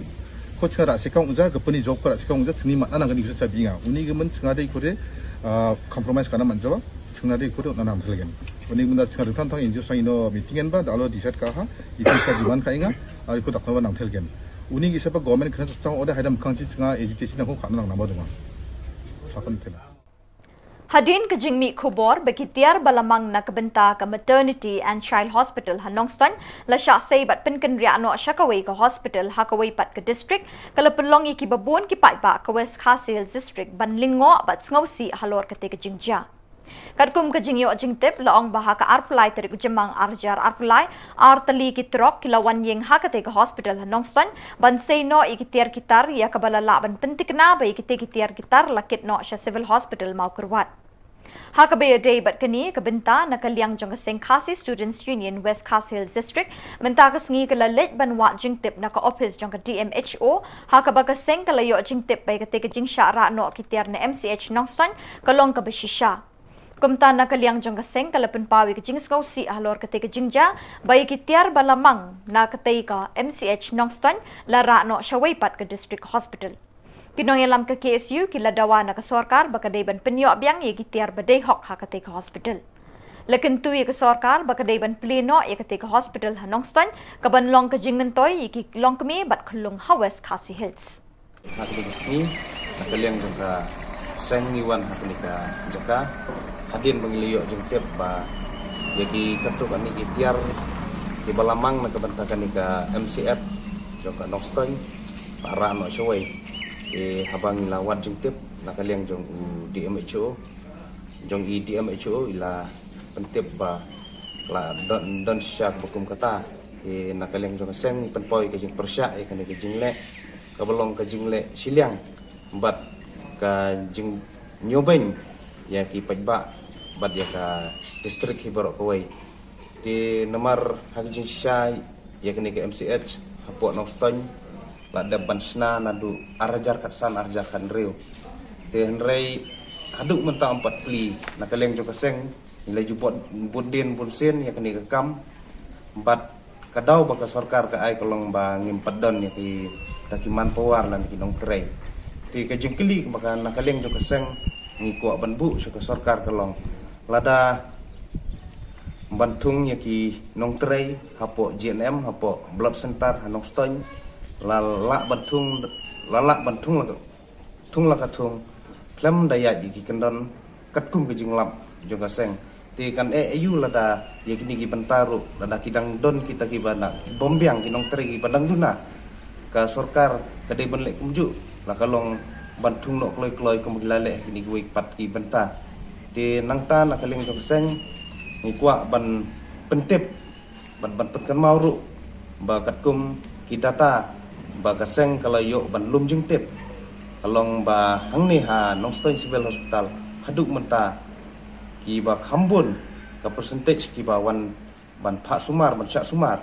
ko chingna ra sekong ja, ka peni job ko ra sekong ja, chingni matna nangni uko sari binga. Uni gimen chingna de ko de, uh, compromise kana man jawa, chingna de ko de na nang thelgen. Uni gimen da chingna de tang tang injo sang ino meeting en ba, da alo decide ka ha, isi sa jiman ka inga, ari ko dak na ba nang thelgen. Uni ki sepa government kena sa chang order haidam kang chi chingna agitation nang ko kana nang nama dong. Sapan thelgen. Hadien ka jingmih khubor ba ki tiar ba la mang na ka bynta ka Maternity and Child Hospital ha Nongstoiñ la shah sei bad pynkynriah noh sha kawei ka hospital ha kawei pat ka district, ka la pynlong ïa ki babun ki paidbah ka West Khasi Hills District ban lyngngoh bad sngewsih halor kata ka jingjia. Katkum ka jingïoh jingtip la ong ba ha ka arphew tarik u Jymmang arhajar arphew, ar tylli ki trok ki la wan ïeng ha kata ka hospital ha Nongstoiñ ban sei noh ïa ki tiar ki tar ïa kaba la lah ban pyntikna ba ïa kita ki tiar ki tar la kit noh sha Civil Hospital Mawkyrwat. Ha kaba ïadei bad kane ka bynta na ka liang jong ka seng Khasi Students Union West Khasi Hills District, mynta ka sngi ka la leit ban wad jingtip na ka ophis jong ka D M H O, ha kaba ka seng ka la ïoh jingtip ba ïa kata ka jingshah rah noh ki tiar na M C H Nongstoiñ ka long kaba shisha. Kumta na ka liang jong ka seng ka la pynpaw ïa ka jingsngewsih halor kata ka jingjia ba ïa ki tiar ba la mang na kata ka M C H Nongstoiñ la rah noh shawei pat ka district hospital. Ki nongïalam ka K S U ki la dawa na ka sorkar ba ka dei ban pynïoh biang ïa ki tiar ba dei hok ha kata ka hospital. La kyntu ïa ka sorkar ba ka dei ban plie noh ïa kata ka hospital ha Nongstoiñ ka ban long ka jingmyntoi ïa ki longkmie bad khyllung ha West Khasi Hills. Ha kane ka sngi, na ka liang jong ka seng ngi wan ha kane ka jaka, hadien ba ngi la ïoh jingtip ba ïa ki katto katne ki tiar kiba la mang na ka bynta kane ka M C H jong ka Nongstoiñ ba rah noh shawei. Te haba ngi la wad jingtip na ka liang jong u D M H O, jong i D M H O i la pyntip ba la don, don shisha kaba kum kata. Te na ka liang jong ka seng ngi pynpaw ïa ka jingpyrshah ïa kane ka jingleh kaba long ka jingleh shiliang bad ka jingñiewbeiñ ïa ki paidbah bad ïa ka district hi baroh kawei. Te namar ha ka jingshisha ïa kane ka M C H hapoh Nongstoiñ la dep ban shna naduh arhajar khatsan arhajar khathynriew. Te hynrei haduh mynta ym pat plie. Na ka liang jong ka seng ngi la ju bud, bud dien bun sien ïa kane ka kam bad ka daw ba ka sorkar ka ai ka long ba ngim pat don ïa kita ki manpower lane ki nongtrei. Te ka jingkylli ba ka na ka liang jong ka seng ngi kwah ban buh sha ka sorkar ka long lada ban thung ïa ki nongtrei hapoh G N M, hapoh blood center ha Nongstoiñ, la lah ban thung, la lah ban thung la ka thung, la ka thung khlem da ïaid ïa ki kyndon katkum ka jinglap jong ka seng. Te kan eh aïu lada ïa kine ki bynta ruh lada ki dang don kita kiba na ki bym biang ki nongtrei kiba dang duna. Ka sorkar ka dei ban leh kumjuh, la ka long ban thung noh kloi kloi kum ki la leh kine kiwei pat ki bynta. Te nangta na ka liang jong ka seng ngi kwah ban pyntip bad ban pynkynmaw ruh ba katkum ki data ba ka seng ka la ïoh ban lum jingtip ka long ba hangne ha Nongstoiñ Civil Hospital haduh mynta kiba kham bun ka percentage kiba wan ban phah sumar, ban shah sumar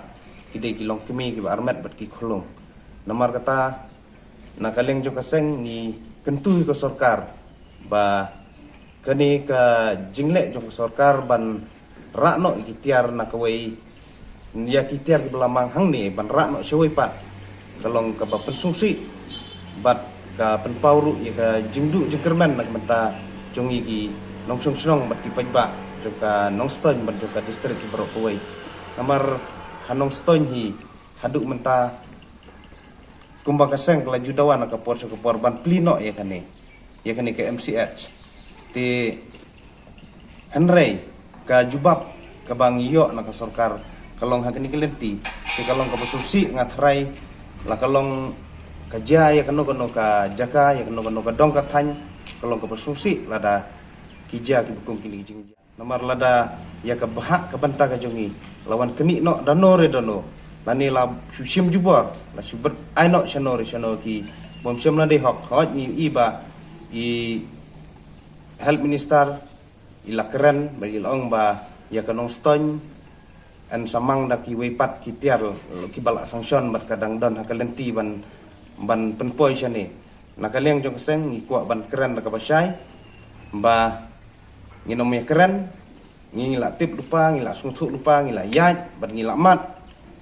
ki dei ki longkmie kiba armet bad ki khyllung. Namar kata na ka liang jong ka seng ngi kyntu ïa ka sorkar ba kane ka jingleh jong ka sorkar ban rah noh ïa ki tiar na kawei, ïa ki tiar kiba la mang hangne ban rah noh shawei pat ka long kaba pynsngewsih bad ka pynpaw ruh ïa ka jingduh jingkyrmen na ka bynta jong ngi ki nongshong shnong bad ki paidbah jong ka Nongstoiñ bad jong ka district baroh kawei. Namar ha Nongstoiñ hi haduh mynta kumba ka seng ka la ju dawa na ka por sha ka por ban plie noh ïa kane, ïa kane ka M C H. Te hynrei ka jubab kaba ngi ïoh na ka sorkar ka long ha kane ka lynti te ka long kaba sngewsih, nga tharai la ka long ka jia ïa kano kano ka jaka, ïa kano kano ka dong ka thaiñ, ka long kaba sngewsih lada ki jia kiba kum kine ki jingjia. Namar lada ïa ka bhah ka bynta ka jong ngi la wan knieh noh da no re da no, Ani la shu shim jubor, la shu bit ai noh shano re shano ki bym shim la dei hok. Hooid ngi i ba i health minister i la kren ba i la ong ba ïa ka Nongstoiñ yn sa mang da kiwei pat ki tiar ki ba la sanction bad ka dang don ha ka lynti ban ban pynpoi shane. Na ka liang jong ka seng ngi kwah ban kren da kaba shai ba ngin ym ïa kren, ngi la tip lypa, ngi la sngewthuh lypa, ngi la ïaid bad ngi la mad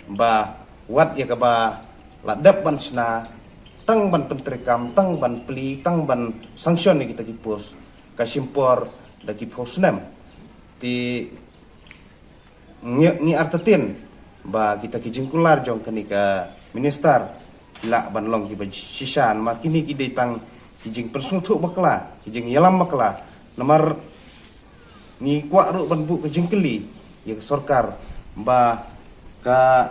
ba wat ïa kaba la dep ban shna tang ban pyntreikam, tang ban plie, tang ban sanction ïa kita ki post ka shim por da ki phew snem. Te ngi, ngi artatien ba kita ki jingkular jong kane ka minister ki lah ban long kiba shisha, namar kine ki dei tang ki jingpynsngewthuh bakla, ki jingïalam bakla. Namar ngi kwah ruh ban buh ka jingkylli ïa ka sorkar ba ka,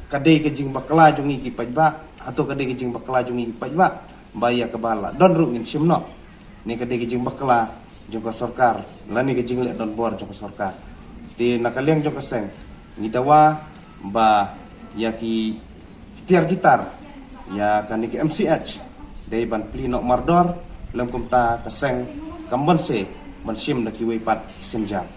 ka dei ka jingbakla jong ngi ki paidbah, hato ka dei ka jingbakla jong ngi ki paidbah ba ïa kaba la don ruh ngin shim noh? Ne ka dei ka jingbakla jong ka sorkar lane ka jingleh donbor jong ka sorkar? Te na ka liang jong ka seng ngi dawa ba ïa ki tiar ki tar ïa kane ka M C H dei ban plie noh mardor, lym kumta ka seng kam banse ban shim da kiwei pat ki sienjam.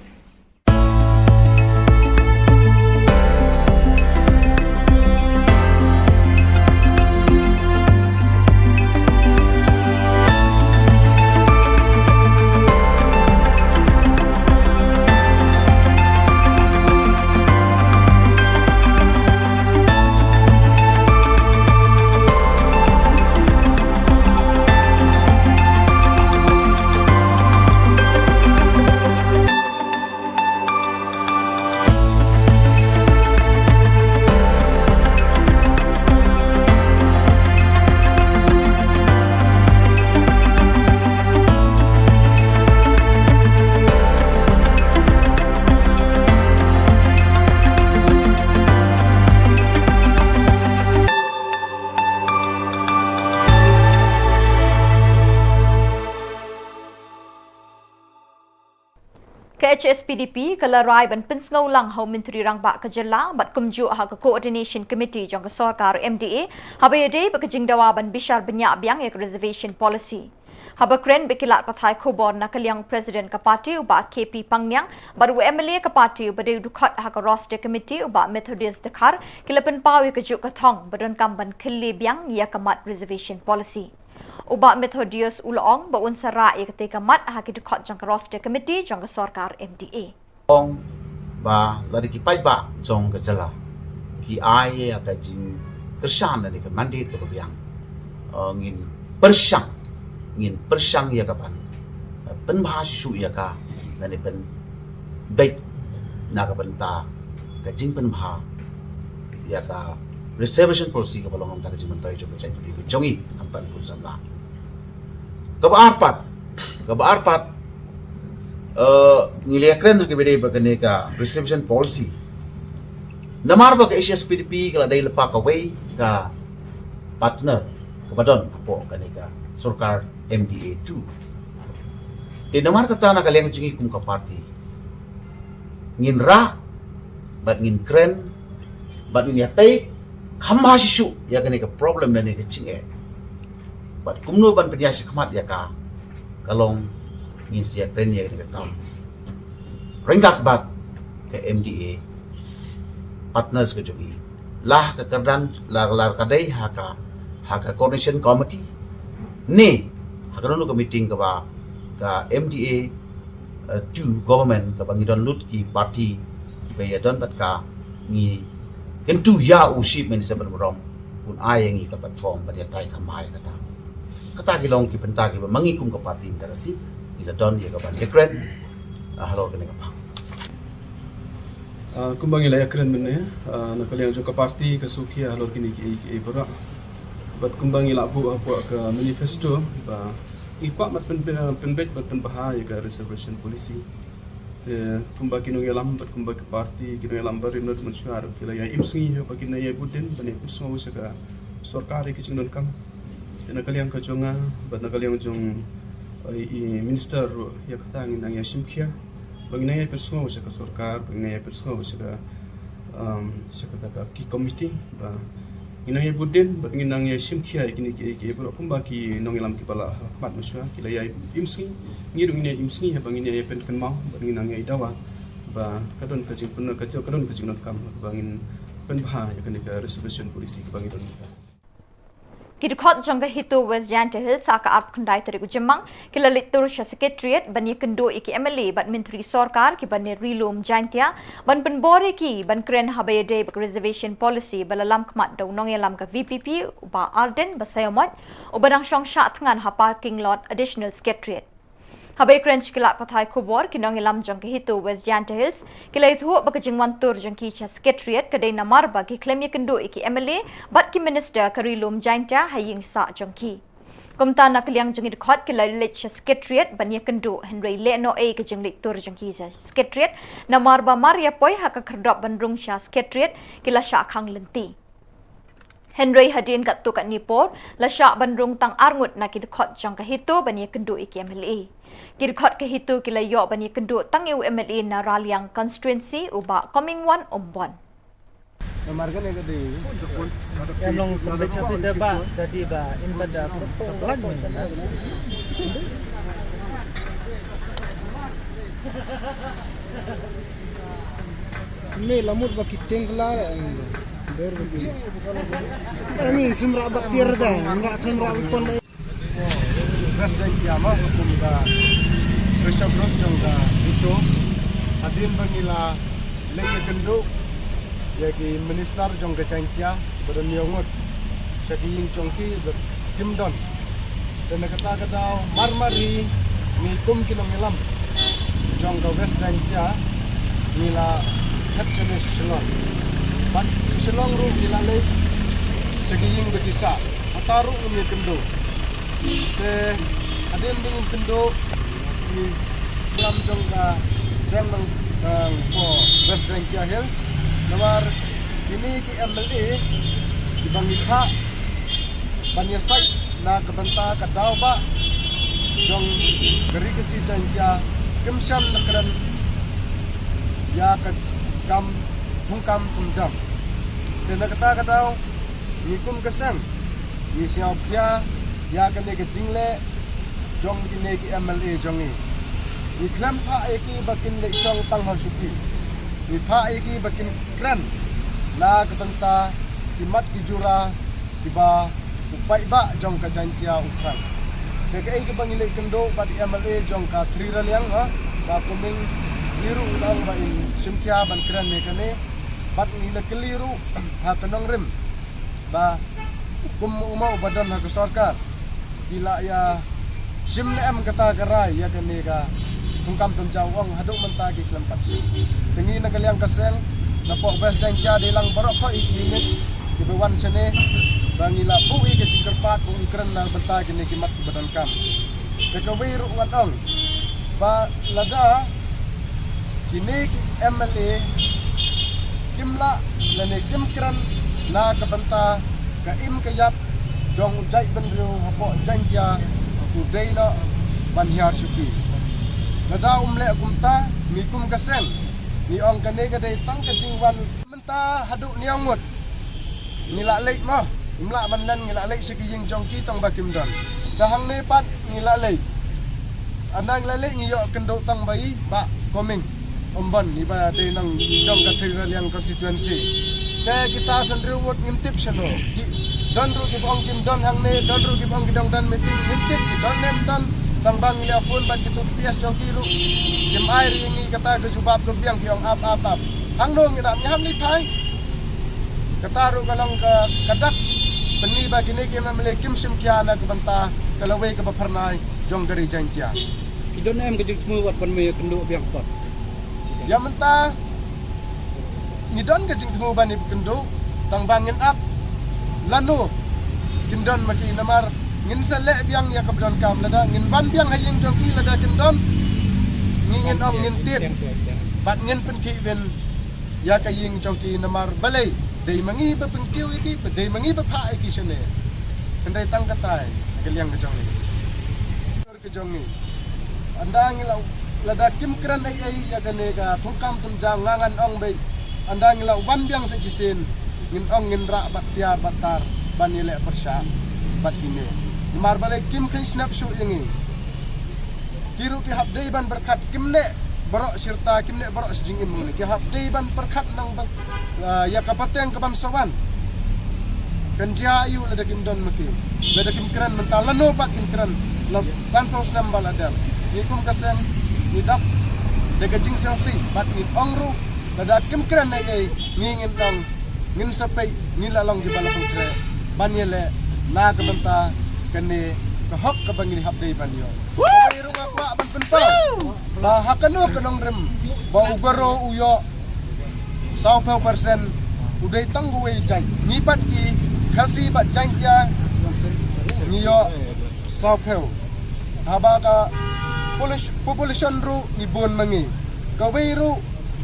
Ka H S P D P ka la rai ban pynsngew lang ha u Myntri Rangbah ka jylla bad kumjuh ha ka Coordination Committee jong ka sorkar M D A haba ïadei bad ka jingdawa ban bishar bniah biang ïa ka reservation policy. Haba kren bad ki lad pathai khubor na ka liang u President ka party u Bah K P Pangniang bad u M L A ka party uba dei u dkhot ha ka Roster Committee u Bah Methodius Dkhar ki la pynpaw ïa kajuh ka thong ba donkam ban khyllem biang ïa ka mat reservation policy. U Bah Methodius u la ong ba un sa rah ïa katei ka mat ha ki dkhot jong ka Roster Committee jong ka sorkar M D A. Ong ba lada ki paidbah jong ka jylla ki ai ïa ka jingkyrshan lane ka mandate kaba biang, eh, ngin pyrshang, ngin pyrshang ïa ka ban, eh, pynbha shisha ïa ka lane pynbeit na ka bynta ka jingpynbha ïa ka reservation policy kaba long na ka bynta ka jingmyntoi jong ka jaitbynriew ka jong ngi khamtam ka samla. Kaba ar pat, kaba ar pat, eh, ngi la ïakren ha kaba ïadei bad kane ka reservation policy. Namar ba ka H S P D P ka la dei lypa kawei ka partner kaba don hapoh kane ka sorkar M D A two. Te namar kata na ka liang jong ngi kum ka party ngin rah bad ngin kren bad ngin ïatai kham bha shisha ïa kane ka problem lane ka jingeh. Bad kumno ban pynïaid shakhmat ïa ka, ka long ngin sa ïakren ïa kane ka kam ryngkat bad ka M D A partners ka jong ngi. La ha ka kyrdan, la, la ka dei ha ka, ha ka coordination committee ne ha kano kano ka meeting kaba ka M D A, eh, two government kaba ngi don lut ki party kiba ïadon bad ka, ngi kyntu ïa u Chief Minister ban burom un ai ïa ngi ka platform ban ïatai kham bha ïa kata. Kata ki long ki bynta kiba ma ngi kum ka party mynta ka sngi ngi la don ïa ka ban ïakren, ah, halor kane ka bynta. Ah, kumba ngi la ïakren mynne, ah, na ka liang jong ka party ka shu khia halor kine kiei kiei baroh. Bad kumba ngi la buh hapoh ka manifesto ba ngi kwah ban pyn, pynbeit bad pynbha ïa ka reservation policy. Te kumba ki nongïalam bad kumba ka party ki nongïalam barim na dum shuar ki la ïa im sngi ha ba kin ïa bud dien ban ïa pynsngew sha ka sorkar ïa ki jingdonkam. Te na ka liang ka jong nga bad na ka liang jong, eh, i minister ruh ïa kata ngin nang ïa shim khia ba ngin nang ïa pynsngew sha ka sorkar, ba ngin nang ïa pynsngew sha ka, Um, sa kata ka ki committee ba ngi nang ïa bud dien bad ngi nang ïa shim khia ïa kine ki, ki baroh kumba ki nongïalam kiba la khmat mynshuwa ki la ïa im sngi, ngi ruh ngin ïa im sngi haba ngin ïa pynkynmaw bad ngi nang ïa dawa ba ka don ka jingpyndonkam, ka don ka jingdonkam ba ngin pynbha ïa kane ka reservation policy kaba ngi don. Ki dkhot jong ka HITO West Jaintia Hills ha ka arphew khyndai tarik u Jymmang ki la leit tur sha Secretariat ban ïakynduh ïa ki MLA bad Myntri Sorkar kiba ne Ri Lum Jaintia ban pynbor ïa ki ban kren haba ïadei bad ka reservation policy ba la lam khmat da u nongïalam ka VPP u Bah Ardent Basaiawmoit uba dang shong shah thngan ha parking lot Additional Secretariat. Haba ïakren sha ki lad pathai khubor, ki nongïalam jong ka HITO West Jaintia Hills ki la ïathuh ba ka jingwan tur jong ki sha Secretariat ka dei namar ba ki khlem ïakynduh ïa ki MLA bad ki Minister ka Ri Lum Jaintia ha ïing sah jong ki. Kumta na ka liang jong ki dkhot ki la leit sha Secretariat ban ïakynduh, hynrei lehnohei ka jingleit tur jong ki sha Secretariat namar ba mar ïa poi ha ka khyrdop ban rung sha Secretariat ki la shah khang lynti. Hynrei hadien katto katne por la shah ban rung tang arngut na ki dkhot jong ka HITO ban ïakynduh ïa ki MLA. Ki dkhot ka HITO ki la ïoh ban ïakynduh tang ïa u MLA na Raliang constituency u Bah Comingone Ymbon. Em long pynbeit sha phi te bah, dadi bah, in ba da. Me la mut ba ki teng la, em, ber ba ki. Ani kim ra ba tiar da, kim ra, kim ra ba pon ba. West Jaintia ma kum ka pressure group jong ka HITO. Hadien ba ngi la leit ïakynduh ïa ki minister jong ka Jaintia ba don ïa ngut sha ki ïing jong ki ba kim don. Te na kata ka daw mar mar hi ngi kum ki nongïalam jong ka West Jaintia ngi la phet shane sha Shillong. Bad sha Shillong ruh ngi la leit sha ki ïing ba ki sah. Hata ruh ngim ïakynduh. Te hadien ba ngim kynduh ngi klam jong ka seng nang, nang ko West Jaintia Hills. Namar kine ki MLA kiba ngi phah ban ïasaid na ka bynta ka daw bah jong ka Ri Khasi Jaintia kim shym la kren ïa ka kam thungkam thungjam. Te na kata ka daw ngi kum ka seng ngi sngewkhia ïa kane ka jingleh jong kine ki MLA jong ngi. Ngi khlem phah ïa ki ba kin leit shong tang ha shuki. Ngi phah ïa ki ba kin kren na ka bynta ki mat ki jura kiba u paidbah jong ka Jaintia u thrang. Te kaei kaba ngi leit kynduh bad i MLA jong ka Three Raliang, ha, Bah Coming, ngi ruh ngi ong ba in shim khia ban kren ïa kane bad ngi la kylli ruh ha ka nongrim ba kum u ma uba don ha ka sorkar ki la ïa shim ne em kata ka rai ïa kane ka thungkam thungjam, ong haduh mynta ki khlem pat shim. Te ngi na ka liang ka seng na pok West Jaintia dei lang baroh khoit i klinik kiba wan shane ba ngi la buh ïa ka jingkyrpad ba un kren na bynta kine ki mat kiba donkam. Te kawei ruh ngan ong ba lada kine ki MLA kim lah lane kim kren na ka bynta ka im ka ïap jong u jaitbynriew hapoh Jaintia, u dei noh ban hiar shuki. Lada um leh kumta, ngi kum ka seng ngi ong kane ka dei tang ka jingwan mynta haduh hynñiew ngut. Ngi la leit mo, ngim lah ban len, ngi la leit sha ki ïing jong ki tang ba kim don. Te hangne pat ngi la leit. Haba ngi la leit ngi ïoh kynduh tang ba i Bah Coming Ymbon iba dei nong jong ka Three Raliang constituency. Te kita san hynriew ngut ngim tip shano. Ki don ruh kiba ong kim don hangne, don ruh kiba ong ki dang don meeting, ngim tip ki don ne ym don. Tang ba ngi la phone bad kito ki PS jong ki ruh kim ai ïa ngi kata ka jubab, ka biang, ki ong ap ap ap. Hangno ngin ap, ngi hap leit phai. Kata ruh ka long ka, ka dak pynmih ba kine ki MLA kim shim khia na ka bynta ka lawei kaba phyrnai jong ka ri Jaintia. Ki don em ka jingthmu wat ban me kynduh biang pat? Ïa mynta ngi don ka jingthmu ban ïa kynduh, tang ba ngin ap lano kin don ma ki, namar ngin sa leh biang ïa kaba donkam. Lada ngin wan biang ha ïing jong ki lada kin don, ngi ngin ong ngin tied bad ngin pynkhih win ïa ka ïing jong ki, namar balei dei ma ngi ba pynkiew ïa ki, ba dei ma ngi ba phah ïa ki shane. Hynrei tang katai ka liang ka jong ngi. Ka jong ngi. Haba ngi la, lada kim kren ei ei ïa kane ka thungkam thungjam, nga ngan ong beit Ynda ngi la wan biang sa shisien, ngin ong ngin rah bad tiar bad tar ban ïaleh pyrshah bad kine. Namar balei kim kheiñ snap shuh ïa ngi. Ki ruh ki hap dei ban pyrkhat, kim neh baroh shi rta, kim neh baroh shi jingim. Ki hap dei ban pyrkhat nang ba, ah, ïa ka pateng kaban sa wan kan jia aiu lada kim don ma ki. Lada kim kren mynta, lano pat kim kren la sanphew snem ba la dep. Ngi kum ka seng ngi dap da ka jingsngewsih bad ngi ong ruh, lada kim kren ei ei, ngi ngin ong, ngin sa peit, ngi la long kiba la pynkreh ban ïaleh na ka bynta kane ka hok kaba ngi hap dei ban ïoh. Kawei ruh nga kwah ban pynpaw ba ha kano ka nongrim ba u Garo u ïoh sawphew percent, u dei tang uwei jait. Ngi pat ki Khasi bad Jaiñtia ngi ïoh sawphew. Haba ka population, population ruh ngi bun ma ngi. Kawei ruh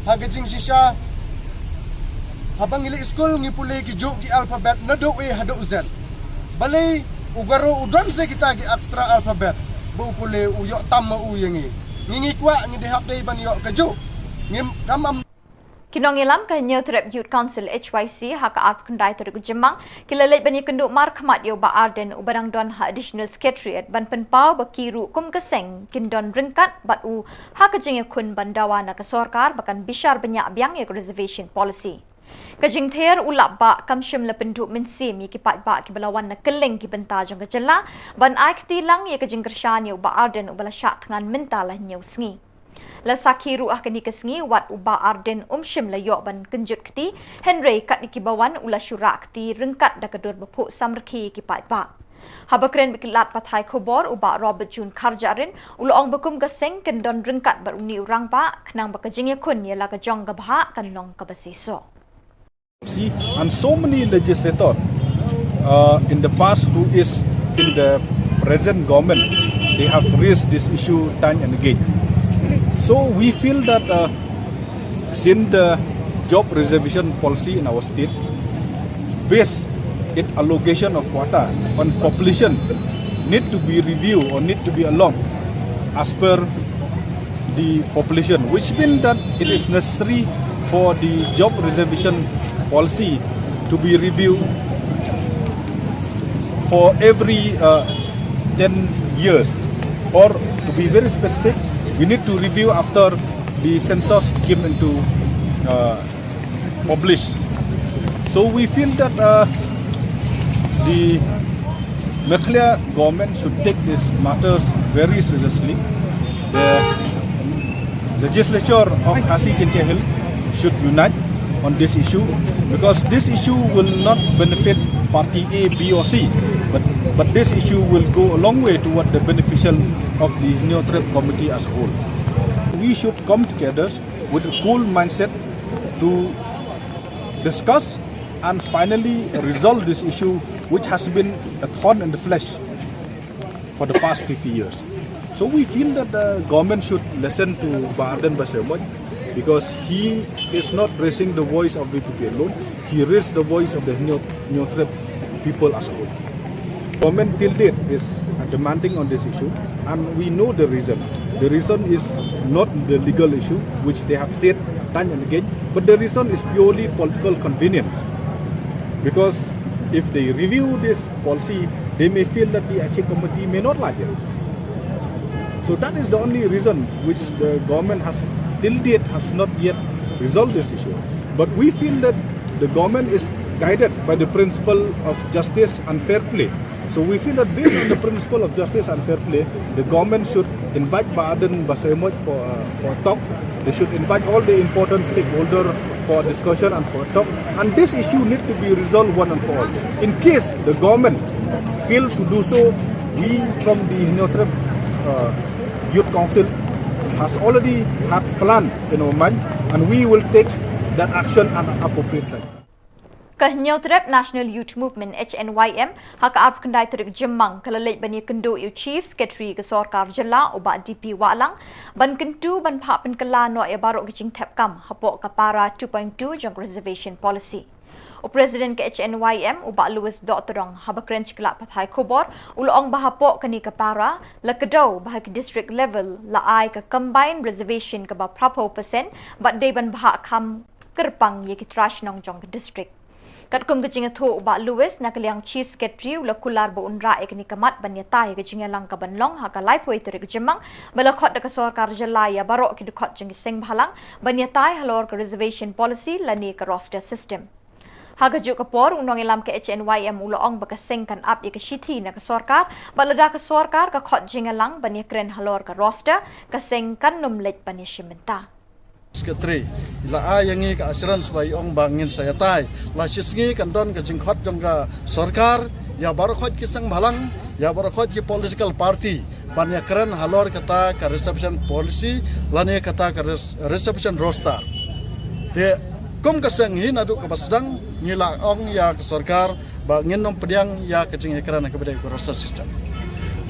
ha ka jingshisha, haba ngi leit skul ngi pule ki juh ki alphabet naduh A haduh Z. Balei u Garo u don sa kita ki extra alphabet ba u pule u ïoh tam ma u ïa ngi. Ngi ngi kwah ngi dei hap dei ban ïoh ka juh. Ngim kam am Ki nongïalam ka Hynñiewtrep Youth Council, H Y C, ha ka arphew khyndai tarik u Jymmang ki la leit ban ïakynduh markhmat ïa u Bah Ardent uba dang don ha Additional Secretariat ban pynpaw ba ki ruh kum ka seng kin don ryngkat bad u ha ka jingïakhun ban dawa na ka sorkar ba kan bishar bniah biang ïa ka reservation policy. Ka jingthiar u Lahbah kam shym la pynduh mynsiem ïa ki paidbah kiba la wan na kylleng ki bynta jong ka jylla ban ai kti lang ïa ka jingkyrshan ïa u Bah Ardent uba la shah thngan mynta la hynñiew sngi. La sakhi ruh ha kane ka sngi wat u Bah Ardent um shym la ïoh ban kynjut kti, hynrei katne kiba wan u la shu rah kti ryngkat da ka dur ba phuh samrkhie ïa ki paidbah. Haba kren bad ki lad pathai khubor, u Bah Robert June Kharjahrin u la ong ba kum ka seng kin don ryngkat bad une u rangbah khnang ba ka jingïakhun ïa la ka jong ka bhah kan long kaba seisoh. See, and so many legislator, uh, in the past who is in the present government, they have raised this issue time and again. So we feel that, uh, since the job reservation policy in our state, based its allocation of quota on population, need to be reviewed or need to be along as per the population, which means that it is necessary for the job reservation policy to be reviewed for every, uh, ten years, or to be very specific, we need to review after the census came into, uh, published. So we feel that, uh, the Meghalaya government should take these matters very seriously. The legislature of Khasi Jaiñtia Hills should unite on this issue, because this issue will not benefit party A, B or C, but, but this issue will go a long way toward the beneficial of the Hynñiewtrep community as a whole. We should come together with a cool mindset to discuss and finally resolve this issue, which has been a thorn in the flesh for the past fifty years. So we feel that the government should listen to Bah Ardent Basaiawmoit, because he is not raising the voice of V P P alone. He raised the voice of the Hynñiew-, Hynñiewtrep people as a whole. Government till date is, uh, demanding on this issue, and we know the reason. The reason is not the legal issue, which they have said time and again, but the reason is purely political convenience. Because if they review this policy, they may feel that the H A committee may not like it. So that is the only reason which the government has till date has not yet resolved this issue. But we feel that the government is guided by the principle of justice and fair play. So we feel that based on the principle of justice and fair play, the government should invite Bah Ardent Basaiawmoit for, uh, for a talk. They should invite all the important stakeholder for discussion and for talk. And this issue need to be resolved one and for all. In case the government fail to do so, we from the Hynñiewtrep, uh, Youth Council has already had plan in our mind, and we will take that action at an appropriate time. Ka Hynñiewtrep National Youth Movement, H N Y M, ha ka arphew khyndai tarik Jymmang ka la leit ban ïakynduh ïa u Chief Secretary ka Sorkar Jylla, u Bah D P Wahlang, ban kyntu ban phah pynkylla noh ïa baroh ki jingthep kam hapoh ka para two point two jong ka Reservation Policy. U President ka H N Y M, u Bah Louis Dohtdong, haba kren sha ki lad pathai khubor, u la ong ba hapoh kane ka para la kdew ba ha ki district level la ai ka combined reservation kaba phraphew percent bad dei ban bhah kham kyrpang ïa ki trai shnong jong ka district. Katkum ka jingïathuh u Bah Lewis, na ka liang Chief Secretary u la kular ba un rah ïa kane ka mat ban ïatai ïa ka jingïalang ka ban long ha ka laiphew tarik Jymmang, ba la khot da ka sorkar jylla ïa baroh ki dkhot jong ki seng bhalang ban ïatai halor ka reservation policy lane ka roster system. Ha kajuh ka por, u nongïalam ka H N Y M u la ong ba ka seng kan ap ïa ka shithi na ka sorkar, bad lada ka sorkar ka khot jingïalang ban ïakren halor ka roster, ka seng kan nym leit ban ïashim bynta. Secretary la ai ïa ngi ka assurance ba i ong ba ngin sa ïatai. La shi sngi kan don ka jingkhot jong ka sorkar ïa baroh khoit ki seng bhalang, ïa baroh khoit ki political party ban ïakren halor kata ka reservation policy lane kata ka res-, reservation roster. Te kum ka seng hi naduh kaba sdang ngi la ong ïa ka sorkar ba ngin nym pdiang ïa ka jingïakren kaba dei ka roster system.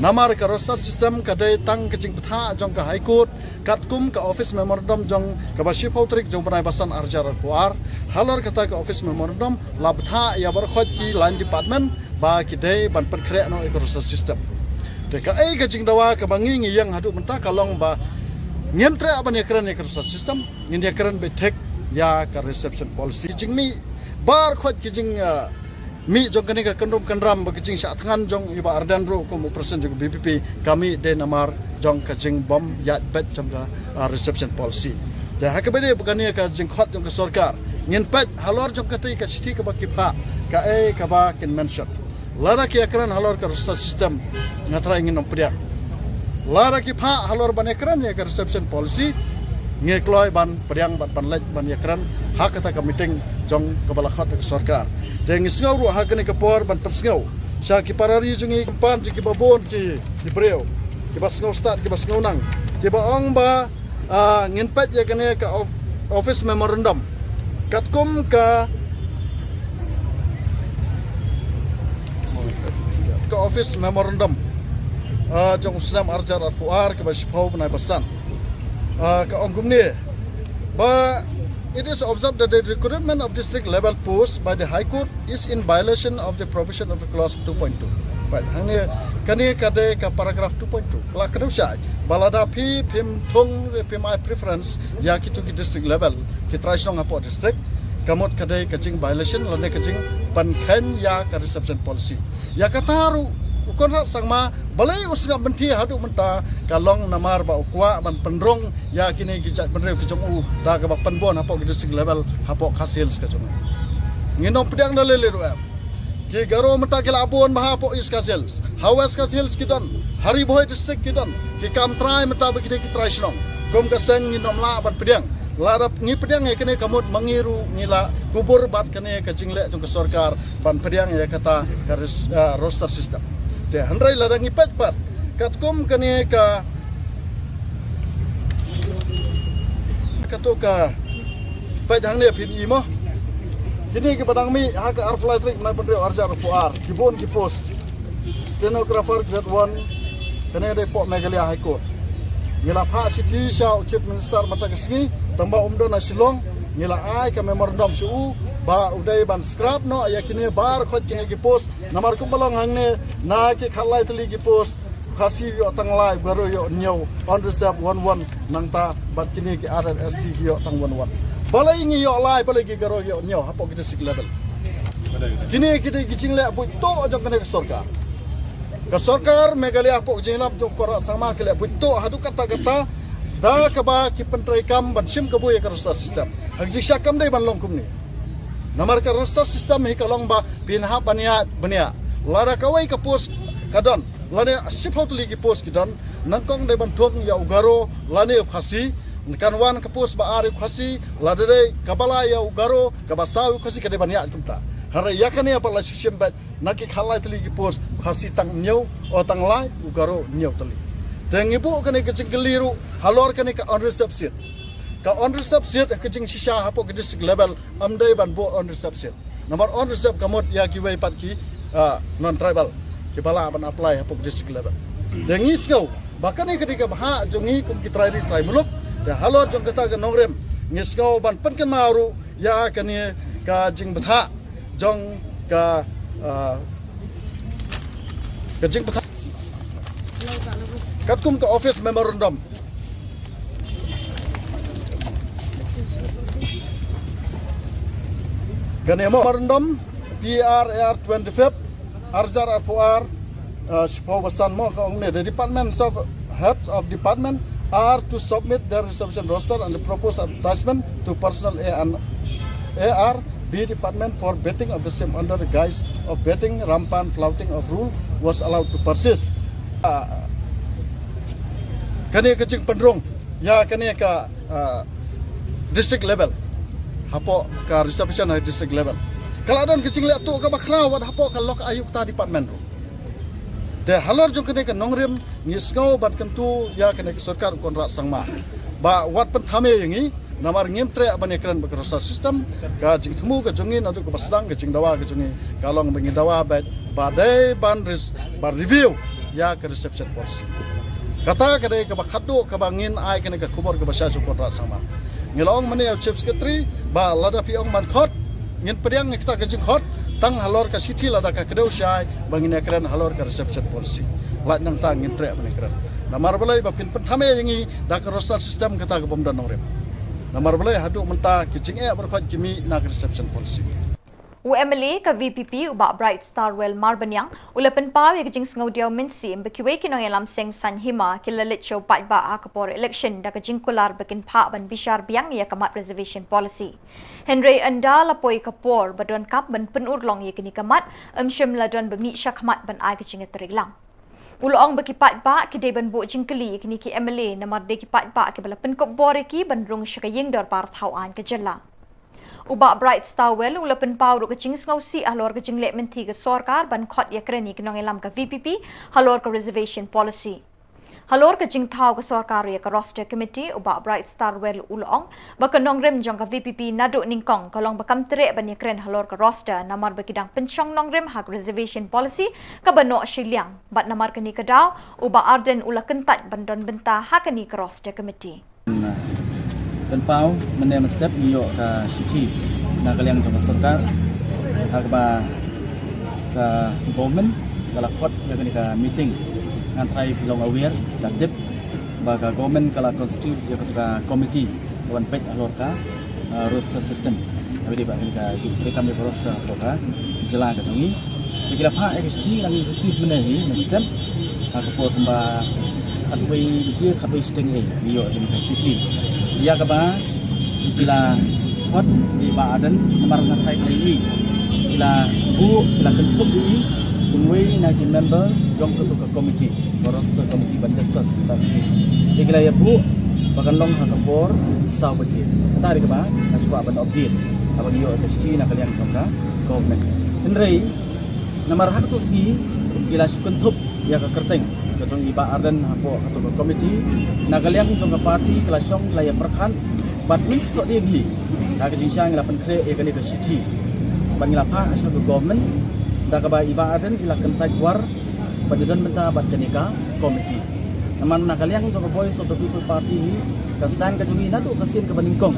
Namar ka roster system ka dei tang ka jingbthah jong ka High Court, katkum ka office memorandum jong kaba shiphew tarik jong u bnai ba san arhajar arphew ar. Halor kata ka office memorandum la bthah ïa baroh khoit ki line department ba ki dei ban pynkhreh noh ïa ka roster system. Te kaei ka jingdawa kaba ngi ngi ïeng haduh mynta ka long ba ngim treh ban ïakren ïa ka roster system, ngin ïakren beit thik ïa ka reservation policy. Jingmih baroh khoit ki jing, ah, mih jong kane ka kyndrum kyndram bad ka jingshah thngan jong i Bah Ardent ruh kum u president jong ka V P P, ka mih dei namar jong ka jingbym ïaid beit jong ka, ah, reservation policy. Te ha kaba dei ba kane ka jingkhot jong ka sorkar, ngin peit halor jong kata ka shithi kaba ki phah, kaei kaba kin mention. Lada ki ïakren halor ka roster system, nga trai ngin nym pdiang. Lada ki phah halor ban ïakren ïa ka reservation policy, ngi kloi ban pdiang bad ban leit ban ïakren ha kata ka meeting jong kaba la khot da ka sorkar. Te ngi sngew ruh ha kane ka por ban pynsngew sha ki para ri jong ngi, khamtam jong kiba bun ki, ki briew kiba sngew stad, kiba sngew nang, kiba ong ba, ah, ngin peit ïa kane ka of-, office memorandum. Katkum ka, ka office memorandum, ah, jong u snem arhajar arphew ar kaba shiphew bnai ba san. Ah, ka ong kumne ba, it is observed that the recruitment of district level post by the High Court is in violation of the provision of the clause two point two. Right, hangne, kane ka dei ka paragraph two point two. Ka la kdew shai ba lada phi phim thung, phim ai preference ïa kitu ki district level, ki trai shnong hapoh district, ka mut ka dei ka jing violation lane ka jingpynkheiñ ïa ka reservation policy. Ïa kata ruh u Conrad Sangma balei u sngap bynta haduh mynta, ka long namar ba u kwah ban pynrung ïa kine ki jaitbynriew ki jong u da kaba pynbun hapoh ki district level hapoh Khasi Hills ka jong u. Ngin nym pdiang da lei lei ruh em. Ki Garo mynta ki la bun bha hapoh East Khasi Hills. Ha West Khasi Hills ki don, ha Ri Bhoi district ki don. Ki kam trai mynta ba ki dei ki trai shnong. Kum ka seng ngin nym lah ban pdiang. Lada ngi pdiang ïa kane ka mut ma ngi ruh ngi la kubur bad kane ka jingleh jong ka sorkar ban pdiang ïa kata ka ris-, ah, roster system. Te hynrei lada ngi peit pat katkum kane ka, kato ka, peit hangne phin i mo. Kine kiba dang mih ha ka arphew lai tarik bnai ba hynriew arhajar arphew ar, ki bun ki post. Stenographer grade one, kane dei hapoh Meghalaya High Court. Ngi la phah shithi sha u Chief Minister mynta ka sngi, tang ba um don ha Shillong, ngi la ai ka memorandum sha u ba u dei ban scrap noh ïa kine baroh khoit kine ki post, namar kumba long hangne, na ki khatlai tylli ki post u Khasi u ïoh tang lai, u Garo u ïoh hynñiew, unreserved one one, nangta bad kine ki R R S T ki ïoh tang one one. Balei ngi ïoh lai, balei ki Garo u ïoh hynñiew hapoh ki district level? Kine ki dei ki jingleh buit tuh jong kane ka sorkar. Ka sorkar Meghalaya hapoh ka jingïalam jong u Conrad Sangma ki leh buit tuh haduh katta katta da kaba ki pyntreikam ban shim kabu ïa ka roster system. Ha ka jingshisha kam dei ban long kumne. Namar ka roster system hi ka long ba phin hap ban ïaid bniah. Lada kawei ka post ka don, lane shiphew tylli ki post ki don, nyngkong dei ban thung ïa u Garo lane u Khasi, kan wan ka post ba ar ïa u Khasi, lada dei kaba lai ïa u Garo, kaba saw ïa u Khasi, ka dei ban ïaid kumta. Hynrei ïa kane pat la shu shim beit, na ki khatlai tylli ki post, u Khasi tang hynñiew, o tang lai, u Garo hynñiew tylli. Te ngi buh kane ka jingkylli ruh halor kane ka unreserved seat. Ka unreserved seat ka jingshisha hapoh ka district level, ym dei ban buh unreserved seat. Namar unreserved ka mut ïa kiwei pat ki, ah, non-tribal kiba lah ban apply hapoh ka district level. Te ngi sngew ba kane ka dei ka bhah jong ngi kum ki trai ri trai muluk. Te halor jong kata ka nongrim ngi sngew ban pynkynmaw ruh ïa kane ka jingbthah jong ka, ah, ka jingbthah katkum ka office memorandum. Kane mo memorandum P R A R twenty-fifth, arjar arphuar, uh, shiphew basan mo ka ong ne, the departments of heads of department are to submit their reservation roster and the proposed advertisement to personnel A and A R B department for vetting of the same under the guise of vetting. Rampant flouting of rule was allowed to persist. Uh, kane ka jingpynrung ïa kane ka, uh, district level, hapoh ka reservation ha district level, ka la don ka jingleh tuh kaba khraw wat hapoh ka lok ayukta department ruh. Te halor jong kane ka nongrim ngi sngew ban kyntu ïa kane ka sorkar Conrad Sangma ba wat pynthame ïa ngi, namar ngim treh ban ïakren bad ka roster system. Ka jingthmu ka jong ngi naduh kaba sdang ka jingdawa ka jong ngi ka long ba ngi dawa ba, ba dei ban ris, ba review ïa ka reservation policy. Kata ka dei kaba khatduh kaba ngin ai kane ka khubor kaba shai sha u Conrad Sangma. Ngi la ong mynne ïa u Chief Secretary ba lada phi ong ban khot, ngin pdiang ïa kata ka jingkhot tang halor ka shithi lada ka kdew shai ba ngin ïakren halor ka reservation policy. Lait nangta ngin treh ban ïakren. Namar balei? Ba phin pynthame ïa ngi da ka roster system kata ka bym don nongrim. Namar balei? Haduh mynta ki jingeh baroh khoit ki mih na ka reservation policy. U M L A ka V P P u Bah Bright Starwell Marbaniang u la pynpaw ïa ka jingsngewdiaw mynsiem ba kiwei ki nongïalam seng saiñ hima ki la leit sha u paidbah ha ka por election da ka jingkular ba kin phah ban bishar biang ïa ka mat reservation policy. Hynrei ynda la poi ka por ba donkam ban pynurlong ïa kane ka mat, ym shym la don ba mih shakhmat ban ai ka jingïatreilang. U la ong ba ki paidbah ki dei ban buh jingkylli ïa kine ki M L A namar dei ki paidbah kiba la pynkup bor ïa ki ban rung sha ka ïing dorbar thaw aiñ ka jylla. U Bah Bright Starwell u la pynpaw ruh ka jingsngewsih halor ka jingleh mynthi ka sorkar ban khot ïakren ïa ki nongïalam ka V P P halor ka reservation policy. Halor ka jingthaw ka sorkar ïa ka roster committee, u Bah Bright Starwell u la ong ba ka nongrim jong ka V P P naduh nyngkong ka long ba kam treh ban ïakren halor ka roster namar ba ki dang pynshong nongrim ha ka reservation policy kaba noh shiliang, bad namar kane ka daw u Bah Ardent u la kyntait ban don bynta ha kane ka roster committee. Pynpaw mynne mynstep ngi ïoh ka shithi na ka liang jong ka sorkar ha kaba ka government ka la khot ïa kane ka meeting. Ngan trai phi long aware, da tip ba ka government ka la constitute ïa katu ka committee ka ban peit halor ka, uh, roster system. Haba dei ba kane ka ju treikam ïa ka roster halor ka jylla ka jong ngi. Te ki la phah ïa ka shithi, ngi la receive mynne hi mynstep ha ka por kumba khatwei baje, khatwei shiteng hi ngi ïoh ïa ka shithi ïa kaba ki la khot ïa i Bah Ardent namar nga tharai ki la buh, ki la kynthup ïa i kum uwei na ki member jong katu ka committee, ka roster committee ban discuss ïa ka shithi. Te ki la ïa buh ba kan long ha ka por saw baje. Kata dei kaba nga shu kwah ban update haba ngi ïoh ka shithi na ka liang jong ka government. Hynrei namar ha katu ka sngi ki la shu kynthup ïa ka kyrteng ka jong i Bah Ardent hapoh katu ka committee, na ka liang jong ka party ki la shong, ki la ïa pyrkhat bad mynstep dei hi ha ka jingshisha ngi la pynkhreh ïa kane ka shithi bad ngi la phah sha ka government da kaba i Bah Ardent i la kyntait war ban ïadon bynta bad kane ka committee. Namar na ka liang jong ka Voice of the People Party hi, ka stand ka jong ngi naduh ka sien kaba nyngkong,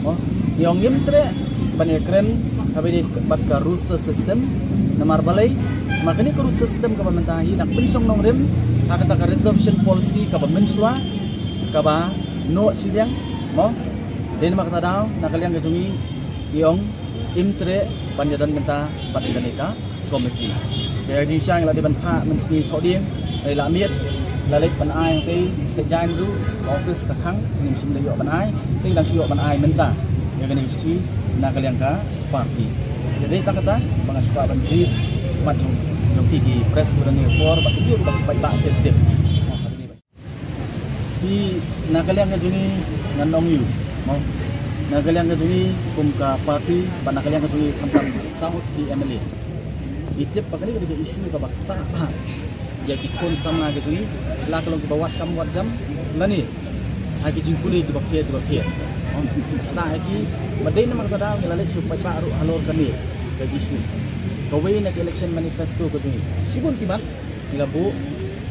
mo, ngi ong ngim treh ban ïakren kaba ïadei bad ka roster system. Namar balei? Namar kane ka roster system kaba mynta hi dang pynshong nongrim ha kata ka reservation policy kaba mynshuwa kaba noh shiliang, mo. Dei namar kata daw na ka liang ka jong ngi ngi ong ngim treh ban ïadon bynta bad kane ka committee. Te ha ka jingshisha ngi la dei ban phah mynsngi thohdieng, ngi la miet, la leit ban ai hangtei, seit jaiñ ruh ka office ka khang, ngim shym la ïoh ban ai. Te ngi dang shu ïoh ban ai mynta ïa kane ka shithi na ka liang ka party. Te dei tang kata ba nga shu kwah ban brief mat jong, jong phi ki press correspondent por bad kumjuh ruh bad ki paidbah ki tip. Hi, na ka liang ka jong ngi ngan ong ïa u, mo, na ka liang ka jong ngi kum ka party bad na ka liang ka jong ngi khamtam saw ngut ki M L A, ngi tip ba kane ka dei ka issue kaba ktah bha ïa ki khun samla ka jong ngi, la ka long kiba wad kam wad jam lane ha ki jingpule kiba pher kiba pher. Mo, ktah ïa ki, bad dei namar kata daw ngi la leit sha u paidbah ruh halor kane ka issue. Kawei na ka election manifesto ka jong ngi, shibun ki mat ngi la buh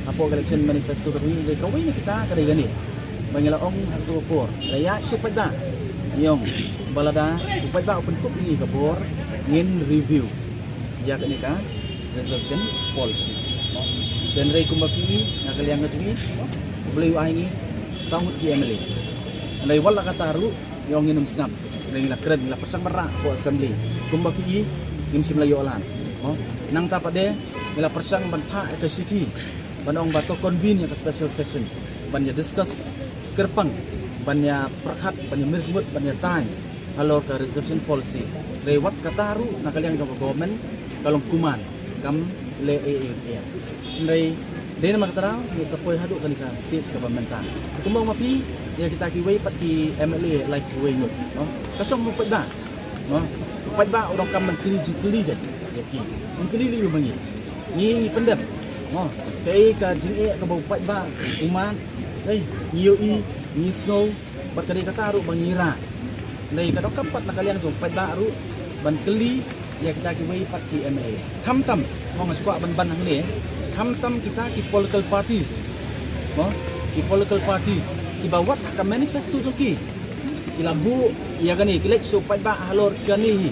hapoh ka election manifesto ka jong ngi, dei kawei na kita ka dei kane ba ngi la ong ha kato ka por, ngi la ïaid sha u paidbah, ngi ong ba lada u paidbah u pynkup ïa ngi ka bor, ngin review ïa kane ka reservation policy. Hynrei kumba phi, na ka liang ka jong ngi, U Blei u ai ngi saw ngut ki M L A. Hynrei wat la katta ruh ngi ong ngin ym sngap. Ngi la kren, ngi la pyrshang ban rah ko assembly. Kumba ki i, ngim shym la ïoh lan. Mo, nangta pat de, ngi la pyrshang ban phah ïa ka shithi ban ong ba to convene ïa ka special session ban ïa discuss kyrpang, ban ïa pyrkhat, ban ïa mirjmut, ban ïa tai halor ka reservation policy. Hynrei wat kata ruh na ka liang jong ka government ka long kuman, kam leh ei ei ei. Hynrei dei namar kata ngi sa poi haduh kane ka stage kaba mynta. Kumba ma phi, ïa kita kiwei pat ki M L A lai kiwei ngut, no? Ka shong u paidbah, no? U paidbah u donkam ban kylli jingkylli de ïa ki. Un kylli lei ïa ma ngi. Ngi, ngi pyndep, no? Kaei ka jingeh kaba u paidbah u mad, ei, ngi ïohi, ngi sngew, bad ka dei kata ruh ba ngi rah. Hynrei ka donkam pat na ka liang jong u paidbah ruh ban kylli ïa kita kiwei pat ki M L A. Khamtam, mo, nga shu kwah ban ban hangne, khamtam kita ki political parties, mo, ki political parties kiba wat ha ka manifesto jong ki, ki la buh ïa kane, ki leit sha u paidbah halor kane hi,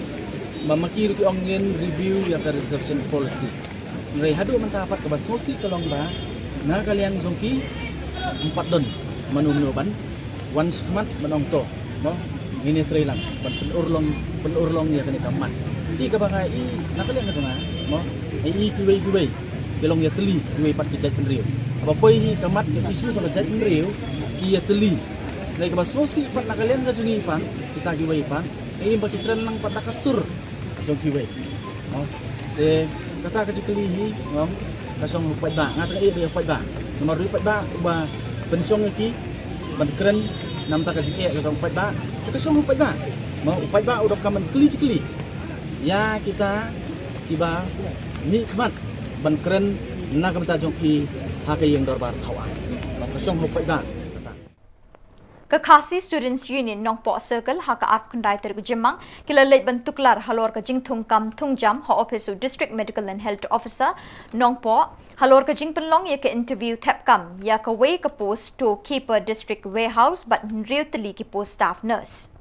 ba ma ki ruh ki ong ngin review ïa ka reservation policy. Hynrei haduh mynta pat kaba sngewsih ka long ba na ka liang jong ki, ym pat don mano mano ban wan shakhmat ban ong to, mo, ngin ïatrei lang ban pynurlong, pynurlong ïa kane ka mat. Te kaba nga i na ka liang ka jong nga, mo, nga i kiwei kiwei ki long ïatylli, kiwei pat ki jaitbynriew. Haba poi hi ka mat, ka issue jong ka jaitbynriew, ki ïatylli. Hynrei kaba sngewsih pat na ka liang ka jong ngi pat, kita kiwei pat, nga i ba ki kren lang pat da ka sur jong kiwei. Mo, te kata ka jingkylli hi, mo, ka shong u paidbah, nga tang i ba u paidbah. Namar u paidbah uba pynshong ïa ki ban kren namar ka jingeh ka jong u paidbah. Te ka shong u paidbah, mo, u paidbah u donkam ban kylli jingkylli ïa kita kiba mihkhmat ban kren na ka bynta jong ki ha ka ïing dorbar thaw aiñ. Mo, ka shong u paidbah. Ka Khasi Students Union Nongpoh Circle ha ka arphew khyndai tarik u Jymmang ki la leit ban tuklar halor ka jingthung kam thung jam ha ophis u District Medical and Health Officer Nongpoh halor ka jingpynlong ïa ka interview thep kam ïa kawei ka post storekeeper District Warehouse bad hynriew tylli ki post staff nurse.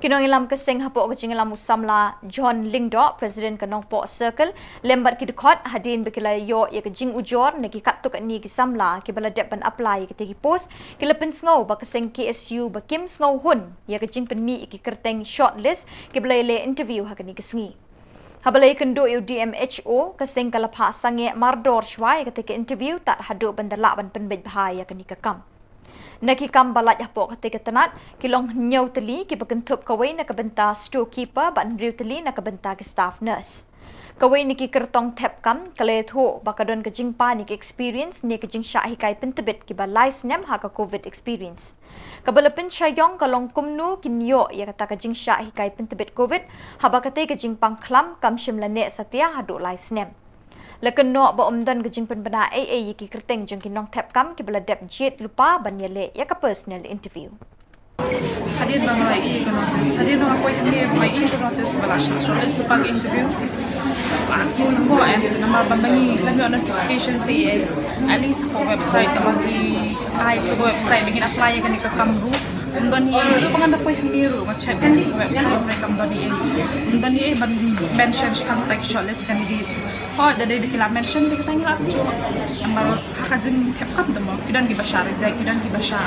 Ki nongïalam ka seng hapoh ka jingïalam u samla John Lyngdoh, President ka Nongpoh Circle, lem bad ki dkhot, hadien ba ki la ïoh ïa ka jingujor na ki katto katne ki samla kiba la dep ban apply ïa kita ki post, ki la pynsngew ba ka seng K S U ba kim sngewhun ïa ka jingpynmih ïa ki kyrteng shortlist kiba la ïaleh interview ha kane ka sngi. Haba la ïakynduh ïa u D M H O, ka seng ka la phah sangeh mardor shuwa ïa kata ka interview tad haduh ban da lah ban pynbeit bha ïa kane ka kam. Na ki kam ba lait hapoh kata ka tnat ki long hynñiew tylli kiba kynthup kawei na ka bynta storekeeper bad hynriew tylli na ka bynta ki staff nurse. Kawei na ki kyrtong thep kam ka la ïathuh ba ka don ka jingpan ïa ka experience ne ka jingshah hikai pyntbit kiba lai snem ha ka covid experience. Kaba la pynshai ïong ka long kumno kin ïoh ïa kata ka jingshah hikai pyntbit covid haba kata ka jingpang khlam kam shym la neh satia haduh lai snem. La kynnoh ba ym don ka jingpynbna ei ei ïa ki kyrteng jong ki nongthep kam kiba la dep jied lypa ban ïaleh ïa ka personal interview. Hadien ba nga la ïoh ïa ka notice, hadien ba nga poi hangne ba nga ïoh ïa ka notice ba la shah shortlist lypa ka interview, la sngew lyngngoh eh namar ba ma ngi la ïoh notification sa ïa, at least ha ka website kaba ki ai, ha ka website ba ngin apply ïa kane ka kam ruh ym don hi eh. Ruh ba ngan da poi hangne ruh nga check ïa ka website ruh kam don hi eh, ym don hi eh ban mention shaphang kata ki shortlist candidates. Hooid, da dei ba ki la mention, te kata ngi la shu namar ha ka jingthep kam te mo, ki don kiba shah reject, ki don kiba shah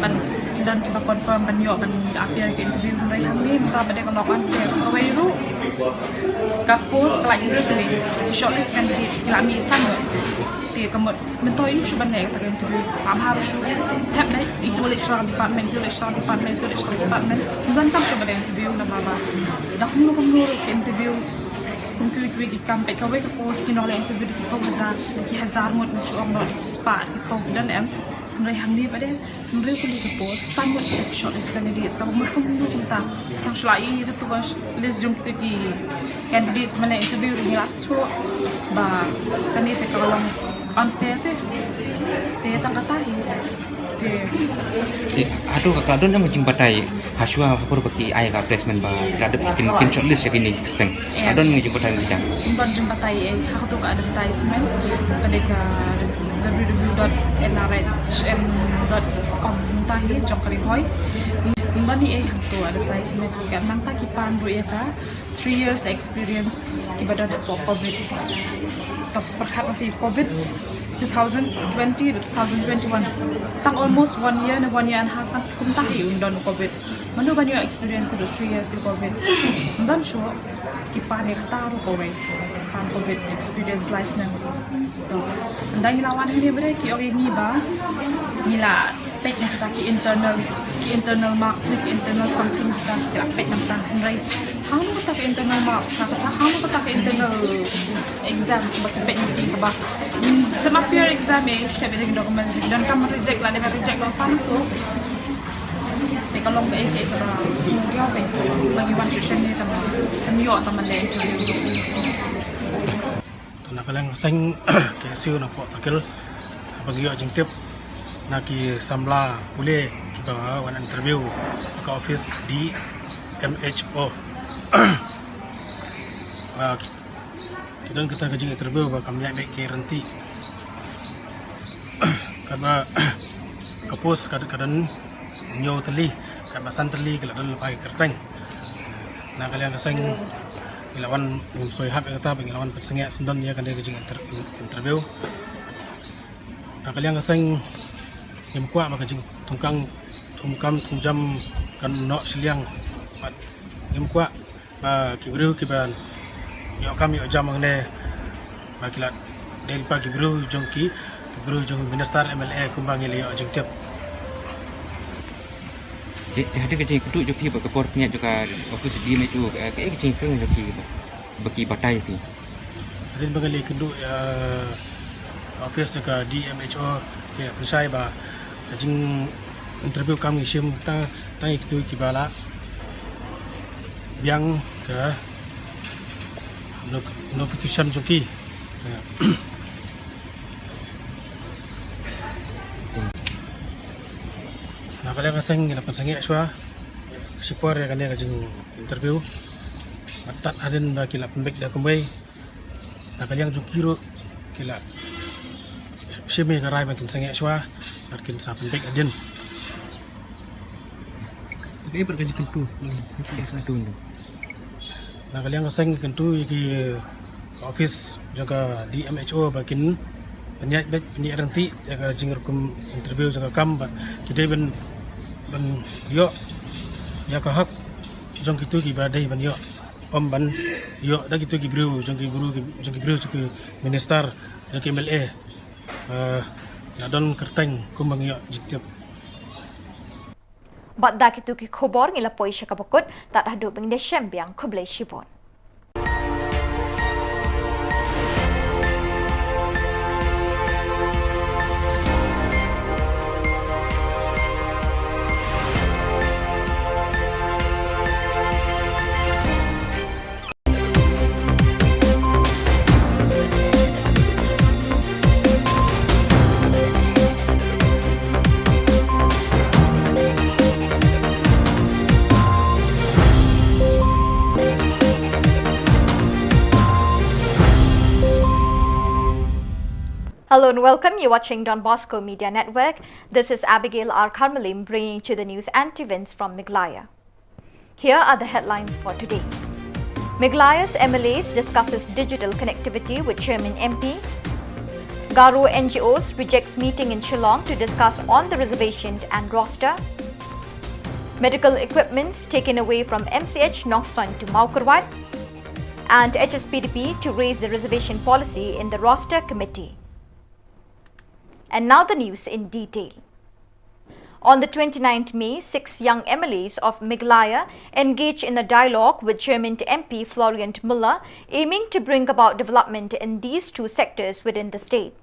ban, ki don kiba confirm ban ïoh ban appear ka interview. Hynrei hangne mynta ba dei ka long unfair sa kawei ruh. Ka post ka la hynriew tylli, shortlist candidate ki la mih san. Te ka mut mynta ym shu ban leh kata ka interview, ba bha ruh shu thep dei, ito leh sha department, ito leh sha department, ito leh sha department. Ym donkam shu ban leh interview namar ba da kumno kumno ruh ki interview kum kiwei kiwei ki kam, peit kawei ka post ki nongleh interview da ki phew hajar, da ki hajar ngut, ngi shu ong noh da ki spah, da ki phew ki don em. Hynrei hangne ba dei hynriew tylli ka post, san ngut kita ki shortlist candidates, kaba mut kumno kumta. Tang shu la ïohi da tu ka list jong kita ki candidates ba leh interview ruh ngi la sngewthuh ba kane te ka long unfair te. Te tang kata hi. Te hato ka, ka don em ka jingbatai hashwa ha por ba ki ai ka placement ba la dep kin, kin shortlist ïa kine ki kyrteng? Ka don em ka jingbatai ïa kita? Ym don jingbatai eh, ha kato ka advertisement ka dei ka w w w dot n r h m dot com, mynta hi jong ka Ri Bhoi. Ym don hi eh ha kato advertisement, ka mynta ki pan ruh ïa ka three years experience kiba don hapoh covid. Pyrkhat ma phi covid two thousand twenty to two thousand twenty-one. Tang almost one year ne one year and a half, tang kumta hi un don covid. Mano ban ïoh experience haduh three years ïa covid. Ym don shuh ki pan ïa kata ruh kawei. Pan covid experience lai snem. To. Ynda ngi la wan hangne bad ki ong ïa ngi ba ngi la peit na kata ki internal, ki internal marks, ki internal something kata ki la peit na kata, hynrei hangno kata ki internal marks, na kata hangno kata ki internal exam ba ki peit na ki kaba, mm, kaba peer exam, eh, step, eh, documents, donkam reject, lane ba reject, ba pan to. Te ka long kaei kaei kaba sngewthuh ba ngi wan sha shen ne tang ban ïoh tang ban leh interview. To na ka liang ka seng K S U Nongpoh Circle, haba ngi ïoh jingtip na ki samla pule kiba wan interview ha ka office D M H O. Ba ki don kata ka jing interview ba kam ïaid beit ki rynti. Kaba ka post ka, ka don hynñiew tylli, kaba san tylli ki la don lypa ki kyrteng. Na ka liang ka seng ngi la wan, ngim soi hap ïa kata ba ngi la wan pynsangeh syndon ïa kane ka jing inter-, interview. Na ka liang ka seng ngim kwah ba ka jingthungkam, thungkam thungjam kan noh shiliang. Bad ngim kwah ba ki briew kiba ïoh kam ïoh jam hangne ba ki la dei lypa ki briew jong ki, ki briew jong minister, M L A, kumba ngi la ïoh jingtip. Te, te hadien ka jingkynduh jong phi bad ka por pynïaid jong ka office D M H O, ka, ka, ka jingkynduh jong phi ba, ba ki batai phi. Hadien ba ngi la ïakynduh ïa office jong ka D M H O, ki la pynshai ba ka jing interview kam ngi shim tang, tang ïa kito kiba la biang ka no-, notification jong ki. Na ka liang ka seng ngi la pynsangeh shuwa shipor ïa kane ka jing interview. Bad tad hadien ba ki la pynbeit da kumwei, na ka liang jong ki ruh ki la shim ïa ka rai ba kin sangeh shuwa bad kin sa pynbeit hadien. Kaei pat ka jingkyntu? Kaei pat ka jingkyntu? Na ka liang ka seng kyntu ïa ki office jong ka D M H O ba kin pynïaid beit, pynïaid rynti ïa ka jingrukom interview jong ka kam, ba ki dei ban, ban ïoh ïa ka hok jong kito kiba dei ban ïoh, ym ban ïoh da kito ki briew jong ki briew, jong ki briew jong ki minister, jong ki M L A. Eh, la don kyrteng kumba ngi ïoh jingtip. Bad da kito ki khubor ngi la poi sha kaba kut, tad haduh ba ngin ïashem biang, khublei shibun. Hello and welcome. You're watching Don Bosco Media Network. This is Abigail R Kharmalim bringing to the news and events from Meghalaya. Here are the headlines for today. Meghalaya's M L As discusses digital connectivity with Chairman M P. Garo N G Os rejects meeting in Shillong to discuss on the reservation and roster. Medical equipments taken away from M C H Nongstoiñ to Mawkyrwat. And H S P D P to raise the reservation policy in the roster committee. And now the news in detail. On the twenty-ninth May, six young M L As of Meghalaya engaged in a dialogue with Jurmint M P Florian Muller, aiming to bring about development in these two sectors within the state.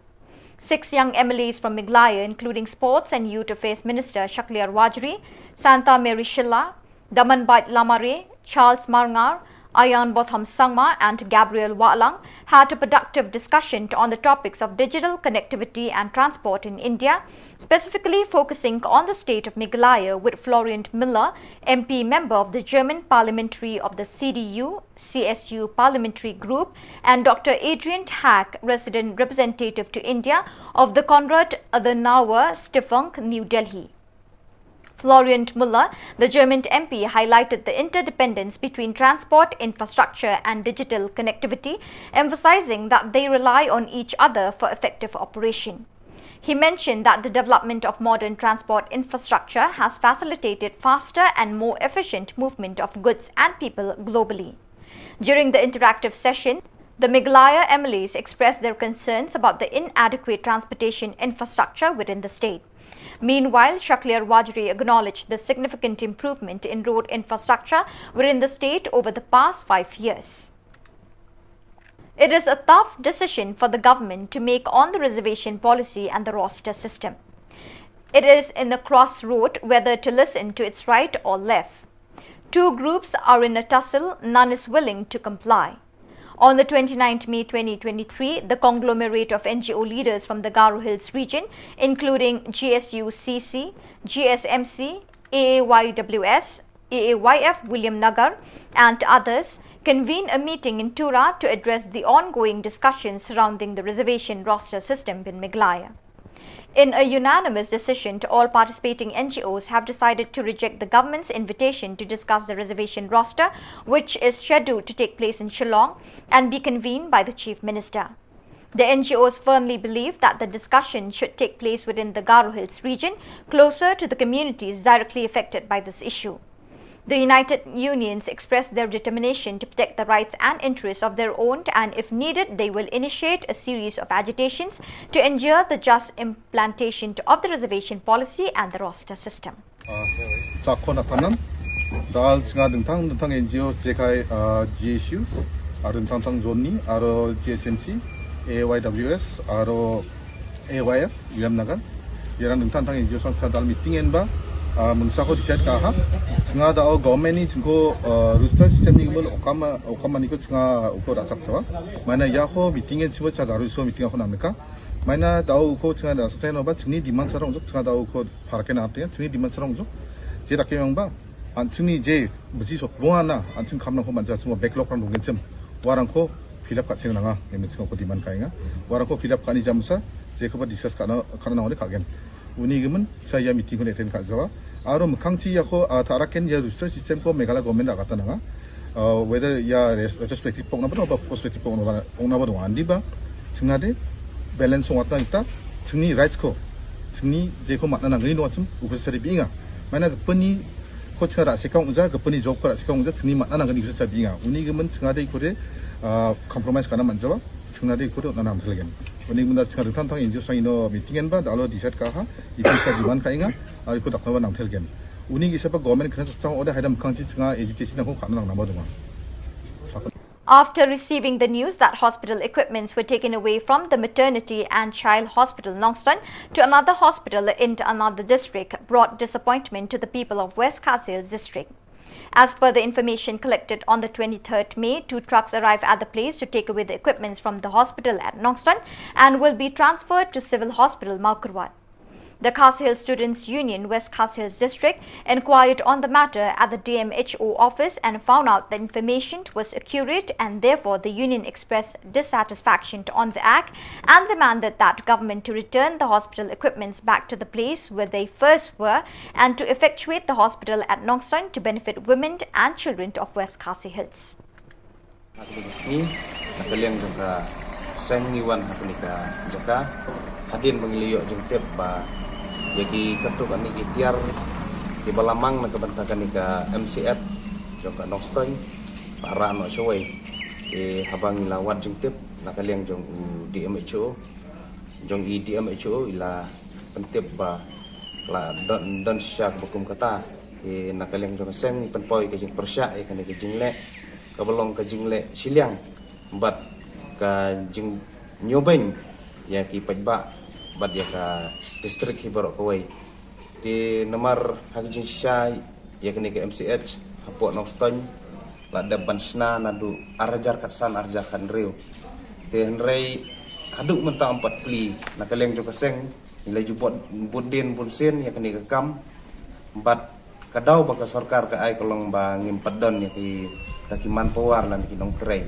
Six young M L As from Meghalaya, including Sports and Youth Affairs Minister Shakliar Warjri, Santa Mary Shylla, Damanbait Lamare, Charles Marngar, Ayanbotham Sangma, and Gabriel Wahlang, had a productive discussion on the topics of digital connectivity and transport in India, specifically focusing on the state of Meghalaya with Florian Muller, M P member of the German Parliamentary of the C D U, C S U Parliamentary Group, and Doctor Adrian Hack, resident representative to India of the Konrad Adenauer Stiftung, New Delhi. Florian Muller, the German M P, highlighted the interdependence between transport, infrastructure, and digital connectivity, emphasizing that they rely on each other for effective operation. He mentioned that the development of modern transport infrastructure has facilitated faster and more efficient movement of goods and people globally. During the interactive session, the Meghalaya M L As expressed their concerns about the inadequate transportation infrastructure within the state. Meanwhile, Shakliar Warjri acknowledged the significant improvement in road infrastructure within the state over the past five years. It is a tough decision for the government to make on the reservation policy and the roster system. It is in a crossroad whether to listen to its right or left. Two groups are in a tussle, none is willing to comply. On the twenty-ninth May twenty twenty-three, the conglomerate of N G O leaders from the Garo Hills region, including G S U C C, G S M C, A A Y W S, A A Y F Williamnagar, and others, convened a meeting in Tura to address the ongoing discussions surrounding the reservation roster system in Meghalaya. In a unanimous decision, all participating N G Os have decided to reject the government's invitation to discuss the reservation roster, which is scheduled to take place in Shillong and be convened by the Chief Minister. The N G Os firmly believe that the discussion should take place within the Garo Hills region, closer to the communities directly affected by this issue. The United Unions expressed their determination to protect the rights and interests of their own, and if needed, they will initiate a series of agitations to ensure the just implementation of the reservation policy and the roster system. Takhon atanan dal chinga dengtang dengtang N G O jekai G S U, aro dengtang tang Johnny, aro G S M C, A Y W S, aro A Y F Williamnagar. Ïarang dengtang tang N G O sang sa dal meeting en ba, ah, mynsa ko decide ka ha. Chinga da o government ni chingko, ah, roster system ni mun okama okama ni ko chinga uko da sak sawa. Mana ya ko meeting en chiwa chaga roster meeting ko namika. Mana da o uko chinga da sa no ba chingni demand sarong jok chinga da uko paraken ate chingni demand sarong jok. Je da ke yang ba. An chingni je bisi sok bunga na an ching kam na ko manja chingwa backlog rang dong chim. Warang ko fill up ka ching nanga, ngi ching ko demand ka inga. Warang ko fill up ka ni jamsa, je ko ba discuss ka na ka na ka gen. Uni gimen sa ya meeting ko ne ten ka jawa. Aro mkhang chi ya ko, ah, taraken ya roster system ko Meghalaya government da kata nanga. Ah, whether ya res- retrospective pok na ba ba prospective pok na ba pok na ba dong andi ba. Chinga de balance wat na ita, chingni rights ko. Chingni je ko mat na nang ni no chim, uko sa de binga. Mana ka pani ko chinga ra se ka ungja, ka pani job ko ra se ka ungja, chingni mat na nang ni uko sa binga. Uni gimen chinga de ko de, ah, compromise ka na man jawa. Chingna de ko do na nam thelgen. Uni munda chinga de tang tang N G O sang ino meeting en ba da lo decide ka ha. Ikan sa diwan ka inga. Ari ko dak na ba nam thelgen. Uni gi sapa government kena sang order haidam kang chi chinga agitation na ko ka na nam ba dong. After receiving the news that hospital equipments were taken away from the Maternity and Child Hospital Nongstoin to another hospital in another district brought disappointment to the people of West Khasi Hills District. As per the information collected on the twenty-third May, two trucks arrived at the place to take away the equipments from the hospital at Nongstoin and will be transferred to Civil Hospital Mawkyrwat. The Khasi Hills Students Union, West Khasi Hills District, inquired on the matter at the D M H O office and found out the information was accurate, and therefore the union expressed dissatisfaction on the act and demanded that government to return the hospital equipments back to the place where they first were and to effectuate the hospital at Nongstoin to benefit women and children of West Khasi Hills. Ha kane ka sngi, na ka liang jong ka seng ngi wan ha kane ka jaka. Hadien ba ngi la ïoh jingtip ba ïa ki katto katne ki tiar kiba la mang na ka bynta kane ka M C H jong ka Nongstoin, ba rah noh shawei. Te haba ngi la wad jingtip na ka liang jong u D M H O, jong i D M H O i la pyntip ba la don, don shisha kaba kum kata. Te na ka liang jong ka seng ngi pynpaw ïa ka jingpyrshah ïa kane ka jingleh kaba long ka jingleh shiliang bad ka jingñiewbeiñ ïa ki paidbah bad ïa ka district hi baroh kawei. Te namar ha ka jingshisha ïa kane ka M C H hapoh Nongstoin la dep ban shna naduh ar hajar khatsan ar hajar khathynriew. Te hynrei haduh mynta ym pat plie. Na ka liang jong ka seng ngi la ju bud, bud dien bun sien ïa kane ka kam bad ka daw ba ka sorkar ka ai ka long ba ngim pat don ïa ki, ka ki manpower lane ki nongtrei.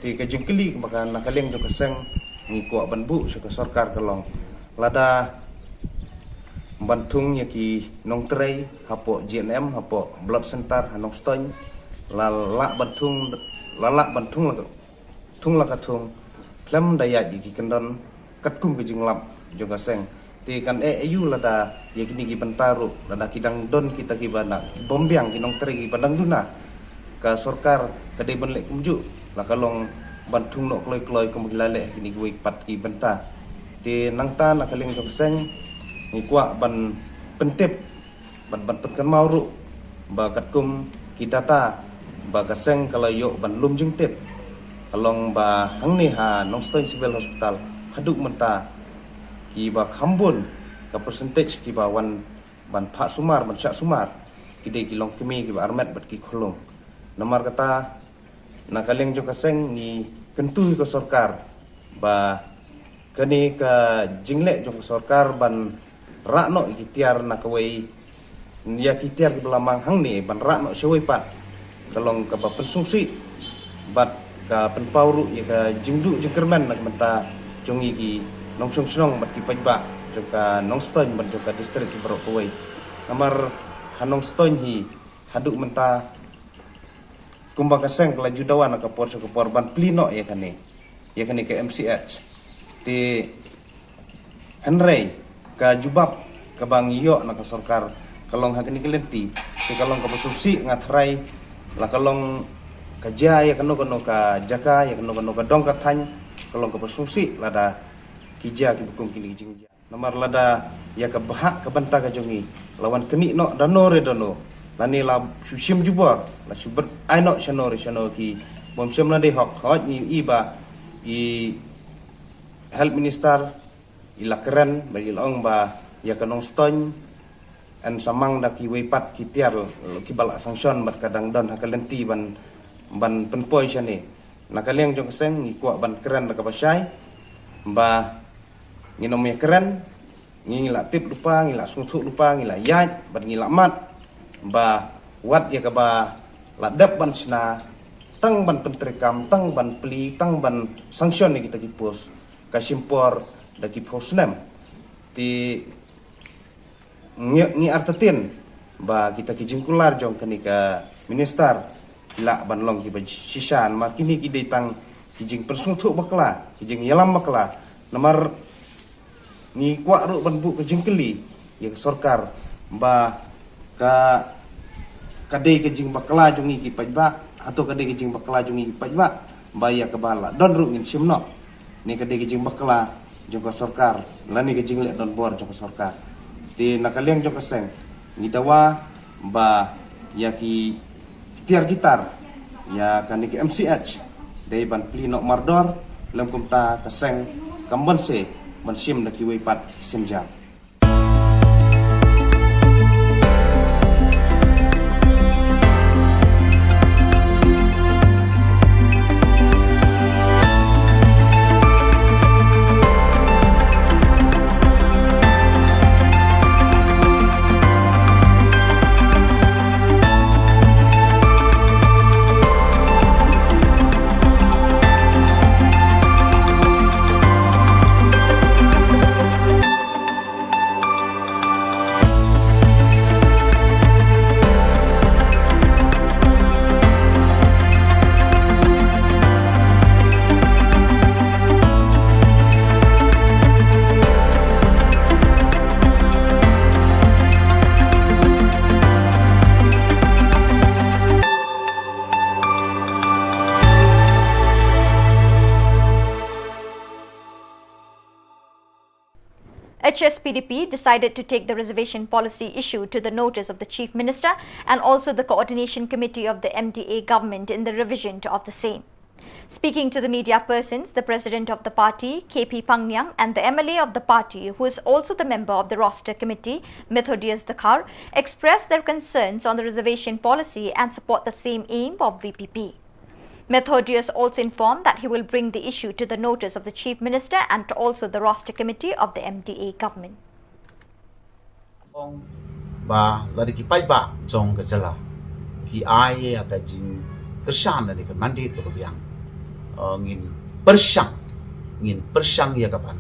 Te ka jingkylli ba ka na ka liang jong ka seng ngi kwah ban buh sha ka sorkar ka long lada ban thung ïa ki nongtrei hapoh G N M, hapoh blood center ha Nongstoin, la lah ban thung, la lah ban thung la ka thung, la ka thung khlem da ïaid ïa ki kyndon katkum ka jinglap jong ka seng. Te kan eh aiu lada ïa kine ki bynta ruh, lada ki dang don kita kiba na, ki bym biang, ki nongtrei kiba dang duna, ka sorkar ka dei ban leh kumjuh, la ka long ban thung noh kloi kloi kum ki la leh kine kiwei pat ki bynta. Te nangta na ka liang jong ka seng ngi kwah ban pyntip bad ban pynkynmaw ruh ba katkum ki data ba ka seng ka la ïoh ban lum jingtip, ka long ba hangne ha Nongstoiñ Civil Hospital haduh mynta kiba kham bun ka percentage kiba wan ban phah sumar, ban shah sumar, ki dei ki longkmie kiba armet bad ki khyllung. Namar kata, na ka liang jong ka seng ngi kyntu ïa ka sorkar ba kane ka jingleh jong ka sorkar ban rah noh ïa ki tiar na kawei, ïa ki tiar kiba la mang hangne ban rah noh shawei pat, ka long kaba pynsngewsih bad ka pynpaw ruh ïa ka jingduh jingkyrmen na ka bynta jong ngi ki nongshong shnong bad ki paidbah jong ka Nongstoiñ bad jong ka district baroh kawei. Namar ha Nongstoiñ hi haduh mynta kumba ka seng ka la ju dawa na ka por sha ka por ban plie noh ïa kane, ïa kane ka M C H. Te hynrei ka jubab kaba ngi ïoh na ka sorkar ka long ha kane ka lynti, te ka long kaba sngewsih, nga tharai la ka long ka jia ïa kano kano ka jaka, ïa kano kano ka dong ka thaiñ, ka long kaba sngewsih lada ki jia kiba kum kine ki jingjia. Namar lada ïa ka bhah ka bynta ka jong ngi la wan knieh noh da no re da no, lane la shu shim jubor, la shu bud ai noh shano re shano ki bym shym la dei hok. Hooid, ngi ïohi ba i Health Minister i la kren bad i la ong ba ïa ka Nongstoiñ yn sa mang da kiwei pat ki tiar kiba la sanction bad ka dang don ha ka lynti ban, ban pynpoi shane. Na ka liang jong ka seng ngi kwah ban kren da kaba shai ba ngin ym ïa kren, ngi, ngi la tip lypa, ngi la sngewthuh lypa, ngi la ïaid bad ngi la mad ba wat ïa kaba la dep ban shna tang ban pyntreikam, tang ban plie, tang ban sanction ïa kita ki post, ka shim por da ki phew snem. Te ngi, ngi artatien ba kita ki jingkular jong kane ka minister ki lah ban long kiba shisha, namar kine ki dei tang ki jingpynsngewthuh bakla, ki jingïalam bakla. Namar ngi kwah ruh ban buh ka jingkylli ïa ka sorkar ba ka, ka dei ka jingbakla jong ngi ki paidbah, hato ka dei ka jingbakla jong ngi ki paidbah ba ïa kaba la don ruh ngin shim noh? Ne ka dei ka jingbakla jong ka sorkar lane ka jingleh donbor jong ka sorkar? Te na ka liang jong ka seng ngi dawa ba ïa ki tiar ki tar ïa kane ka M C H dei ban plie noh mardor, lym kumta ka seng kam banse ban shim da kiwei pat ki sienjam. H S P D P decided to take the reservation policy issue to the notice of the Chief Minister and also the Coordination Committee of the M D A government in the revision to, of the same. Speaking to the media persons, the president of the party, K P Pangniang, and the M L A of the party, who is also the member of the roster committee, Methodius Dkhar, expressed their concerns on the reservation policy and support the same aim of V P P. Methodius also informed that he will bring the issue to the notice of the Chief Minister and also the roster committee of the M D A government. Ong ba lada ki paidbah jong ka jylla ki ai ïa ka jingkyrshan lane ka mandate kaba biang, eh, ngin pyrshang, ngin pyrshang ïa ka ban,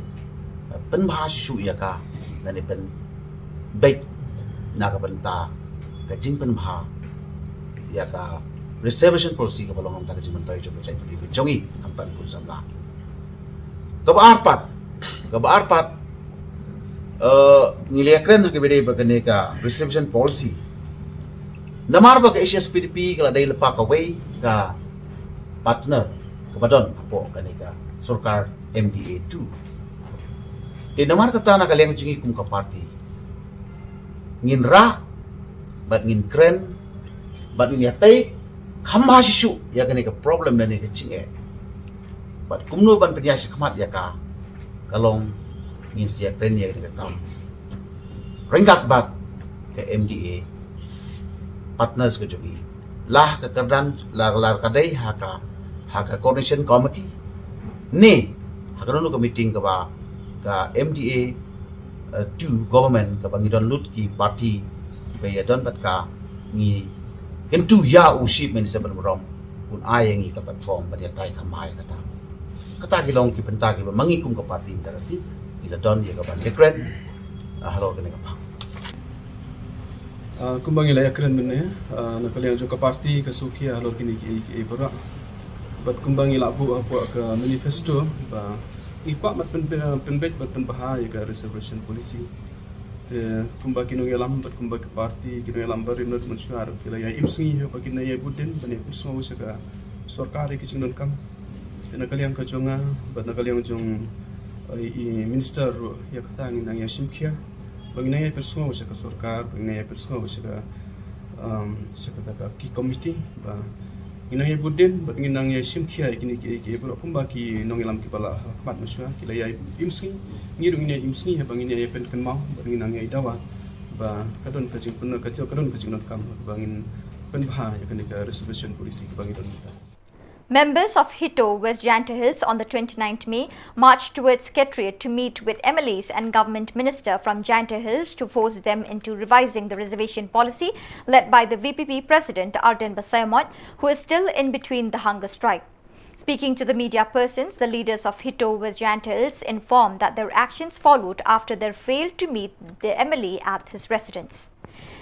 eh, pynbha shisha ïa ka lane pynbeit na ka bynta ka jingpynbha ïa ka reservation policy kaba long na ka jingmyntoi jong ka jaitbynriew jong ngi, khamtam khun samla. Kaba ar pat, Kaba ar pat, eh, ngi la ïakren ha kaba ïadei bad kane ka reservation policy. Namar ba ka H S P D P ka la dei lypa kawei ka partner kaba don hapoh kane ka sorkar M D A two. Te namar kata na ka liang jong ngi kum ka party ngin rah bad ngin kren bad ngin ïatai kham bha shisha ïa kane ka problem lane ka jingeh. Bad kumno ban pynïaid shakhmat ïa ka, ka long ngin sa ïakren ïa kane ka kam ryngkat bad ka M D A partners ka jong ngi. La ka kyrdan la, la ka dei ha ka, ha ka coordination committee ne ha kano kano ka meeting kaba ka M D A, eh, two government kaba ngi don lut ki party kiba ïadon bad ka, ngi kyntu ïa u Chief Minister ban burom un ai ïa ngi ka platform ban ïatai kham bha ïa kata. Kata ki long ki bynta kiba ma ngi kum ka party mynta ka sngi ngi la don ïa ka ban ïakren, ah, halor kane ka bynta. Ah, kumba ngi la ïakren mynne, ah, na ka liang jong ka party ka shu khia halor kine kiei kiei baroh. Bad kumba ngi la buh hapoh ka manifesto ba ngi kwah ban pyn, pynbeit bad pynbha ïa ka reservation policy. Te kumba ki nongïalam bad kumba ki party, ki nongïalam barim bad mynshuwa ki la ïa im sngi ha ba kin ïa bud dien ban ïa pynsngew sha ka sorkar ïa ki jingdonkam. Te na ka liang ka jong nga bad na ka liang jong, eh, i minister ruh, ïa kata ngin nang ïa shim khia ba ngin nang ïa pynsngew sha ka sorkar, ba ngin nang ïa pynsngew sha ka, um, sha kata ka ki committee ba ngin nang ïa bud dien bad ngin nang ïa shim khia ïa kine kiei kiei baroh kumba ki nongïalam kiba la ha khmat mynshuwa ki la ïa im sngi. Ngi ruh ngin ïa im sngi ha ba ngin ïa pynkynmaw bad ngin nang ïa dawa ba ka don ka jingpyndonkam, ka don ka jingdonkam ba ngin pynbha ïa kane ka reservation policy kaba ngi don mynta. Members of HITO West Jaintia Hills on the twenty-ninth May marched towards Secretariat to meet with M L As and government minister from Jaintia Hills to force them into revising the reservation policy led by the V P P president Ardent Basaiawmoit, who is still in between the hunger strike. Speaking to the media persons, the leaders of HITO West Jaintia Hills informed that their actions followed after their fail to meet the M L A at his residence.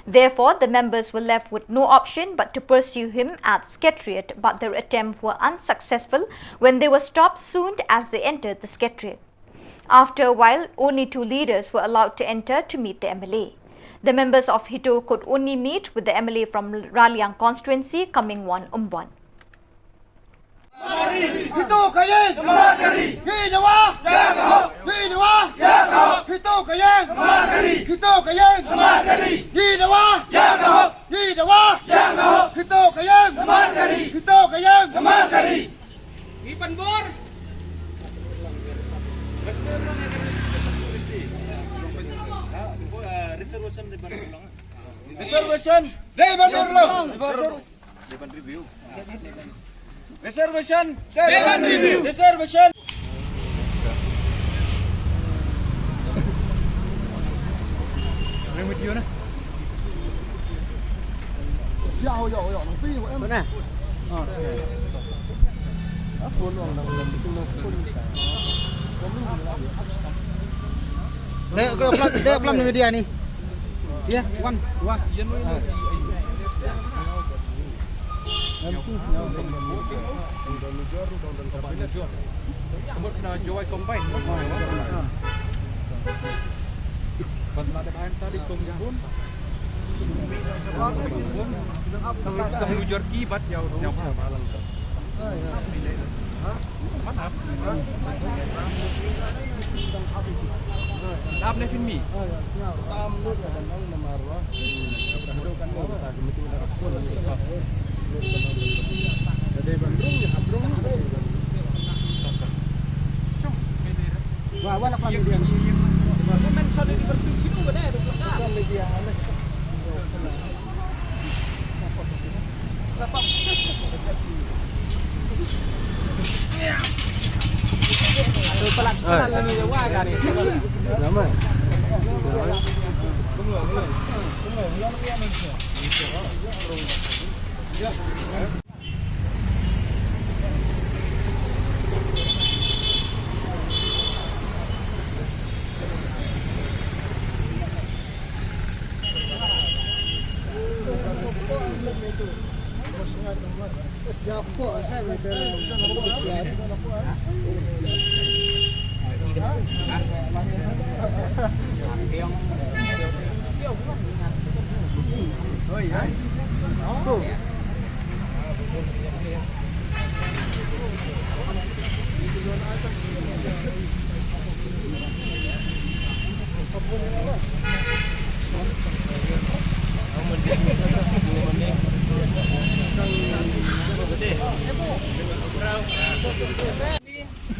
Therefore, the members were left with no option but to pursue him at Secretariat, but their attempt were unsuccessful when they were stopped soon as they entered the Secretariat. After a while, only two leaders were allowed to enter to meet the M L A. The members of HITO could only meet with the M L A from Raliang constituency, Comingone Ymbon. HITO ka ïeng! HINAWA! HINAWA! HITO ka ïeng! HITO ka ïeng! HINAWA! HINAWA! HITO ka ïeng! HITO ka ïeng! Ngi pynbor! Reservation! Dei ban urlong! Reservation! Demand review! Reservation! Dei, dei, dei, dei, media ni. Ya, wan, wan.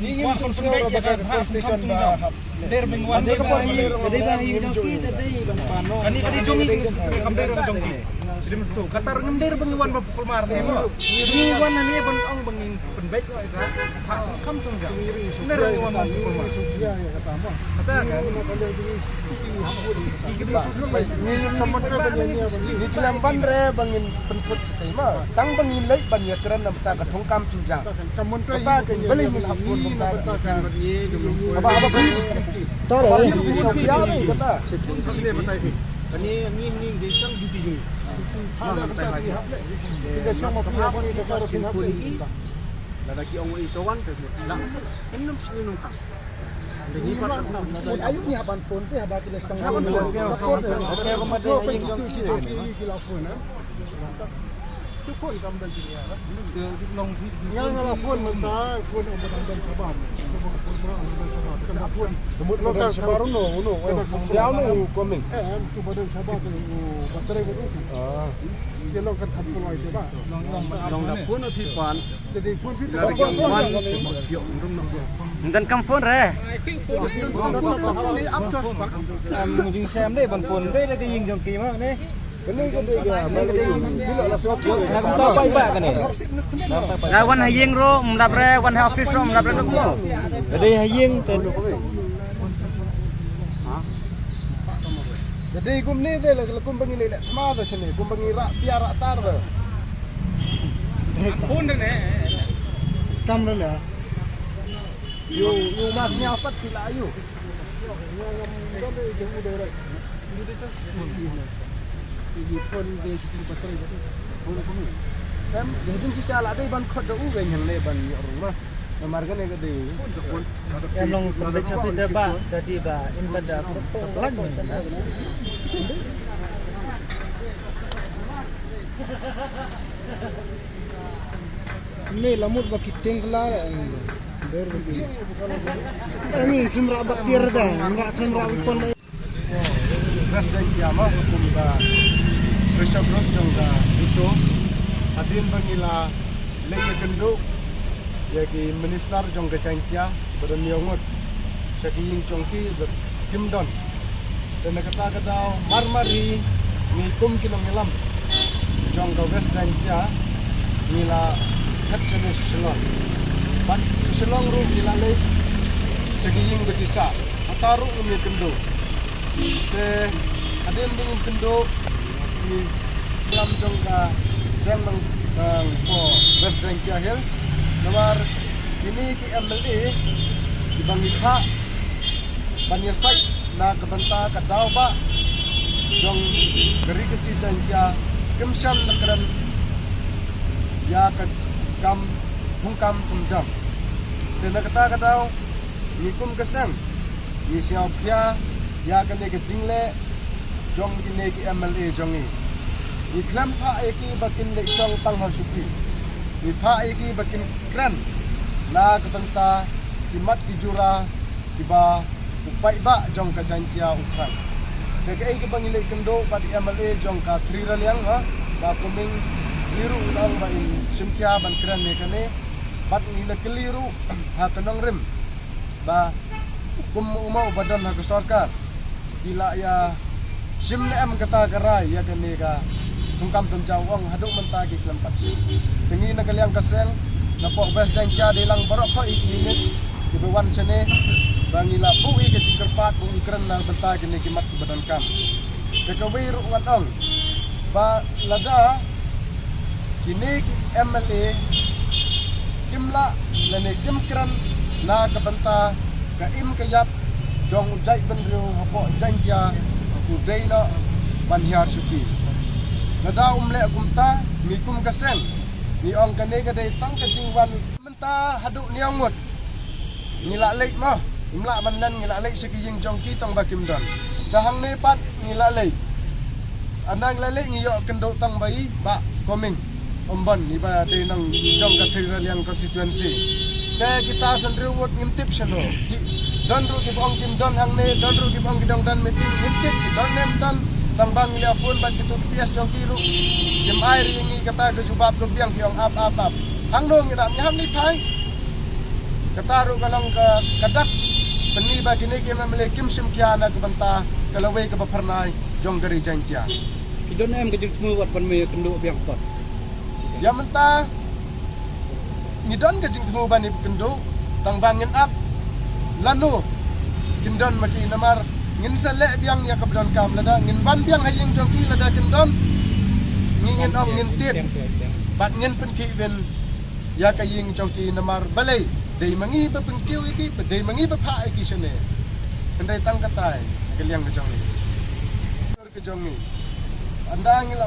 Ngim ju sngew ba ka station ba hap. Kani ka dei jong ngi, kam dei jong ngi. Kata ruh ngim dei ba ngi wan ba pukul mar ne mo. Ngi wan hangne ban ong ba ngin pynbeit ïa ka. Ha, kam tung ja. Ngim dei ba ngi wan ba pukul mar. Kata ka. Ngi khlem ban re ba ngin pynthut shatei ma. Tang ba ngin leit ban ïakren na bynta ka thungkam thungjang. Kata ka balei ngin hap phone bynta. Haba haba. Tara. Haba haba. Kata. Lada ki ong i to wan te la. Kynum sini nungkam. Ayu ni haban phone te haba ki lestang. Nga nga la phone mynta, phone ong ba dang don shabar. Kan phone. Sumut lo kan shabar uno, uno. Kan phone. Ya uno coming. Eh, em tu ba don shabar tu ba cerai ba tu. Ah. Dia long kan kham kloi te ba. Long da phone phi pan. Jadi phone phi te. Ynda kam phone re. Am jing sem dei ban phone dei da ka ïing jong ki ma ne. Kane ka dei ka, ma ka dei, bila la sop. Na ka ta pai ba kane. Nga wan ha ïing ruh, ym lap re, wan ha office ruh, ym lap re duk mo. Ka dei ha ïing te. Ka dei kumne te, la, la kum ba ngi leh leh thma te shane, kum ba ngi rah tiar rah tar te. Kam re le. Yu, yu mas nya pat ki la yu. Em, de jing shisha la dei ban khot da u wei hangne ban ïoh rung ma. Namar kane ka dei. Em long pynbeit sha phi te ba, da dei ba, in ba da. Me la mut ba ki teng la, em, ber ba ki. Ani, kim ra bat tiar da, kim ra, kim ra pon ba. West Jaintia ma, kum ka pressure group jong ka ito. Hadien ba ngi la leit ïakynduh ïa ki minister jong ka Jaintia ba don ïa ngut sha ki ïing jong ki ba kim don. Te na kata ka daw mar mar hi ngi kum ki nongïalam jong ka West Jaintia ngi la phet shane sha Shillong. Bad sha Shillong ruh ngi la leit sha ki ïing ba ki sah. Kata ruh ngim ïakynduh. Te hadien ba ngim kynduh ngi lam jong ka seng bang, bang ko West Jaintia Hills. Namar kine ki M L A kiba ngi phah ban ïasaid na ka bynta ka daw ba jong ka Ri Khasi Jaintia kim shym da kren ïa ka kam thungkam thungjam. Te na kata ka daw ngi kum ka seng ngi sngewkhia ïa kane ka jingleh jong kine ki M L A jong ngi. Ngi khlem phah ïa ki ba kin leit shong tang ha shuki. Ngi phah ïa ki ba kin kren na ka bynta ki mat ki jura kiba u paidbah jong ka Jaintia u thrang. Te kaei kaba ngi leit kynduh bad i M L A jong ka Three Raliang ha, ba kumne ngi ruh u ong ba in shim khia ban kren ïa kane bad ngi la kylli ruh ha ka nongrim ba kum u ma uba don ha ka sorkar ki la ïa shim ne em kata ka rai ïa kane ka thungkam thungjam, u ong haduh mynta ki khlem pat shim. Te ngi na ka liang ka seng na pok West Jaintia dei lang baroh khoit ki unit kiba wan shane ba ngi la buh ïa ka jingkyrpad ba un kren na bynta kine ki mat kiba donkam. Te kawei ruh ngan ong ba lada kine ki M L A kim lah lane kim kren na ka bynta ka im ka ïap jong u jaitbynriew hapoh Jaintia, u dei noh ban hiar shuki. Lada um leh kumta ngi kum ka seng ngi ong kane ka dei tang ka jingwan mynta haduh hynñiew ngut ngi la leit mo. Ngim lah ban len, ngi la leit sha ki ïing jong ki tang ba kim don. Te hangne pat ngi la leit. Ynda ngi la leit ngi ïoh kynduh tang ba i Bah Koming Ymbon, i ba dei nong jong ka Thrialiang constituency. Te kita san riew ngut ngim tip shano. Ki don ruh kiba ong kim don hangne, don ruh kiba ong ki dang don meeting, ngim tip ki don ne ym don. Tang ba ngi la phone bad kito ki P S jong ki ruh, kim ai ruh ïa ngi kata ka jubab, ruh biang ki ong ap ap ap. Hangno ngi dap, ngi hap ngi phai. Kata ruh ka long ka, ka dak pyni ba kine ki M L A kim shim khia na ka bynta ka lawei kaba phyrnai jong ka Ri Jaiñtia. Ki don em ka jingthmu wat ban me kynduh biang pat? Ïa mynta ngi don ka jingthmu ban ïa kynduh, tang ba ngin ap lano kin don ma ki, namar ngin sa leh biang ïa kaba donkam. Lada ngin wan biang ha ïing jong ki, lada kin don, ngi ngin ong ngin tied bad ngin pynkhih win ïa ka ïing jong ki, namar balei? Dei ma ngi ba pynkiew ïa ki, ba dei ma ngi ba phah ïa ki shane? Hynrei tang katai ka liang ka jong ngi, ka jong ngi. Ynda ngi la,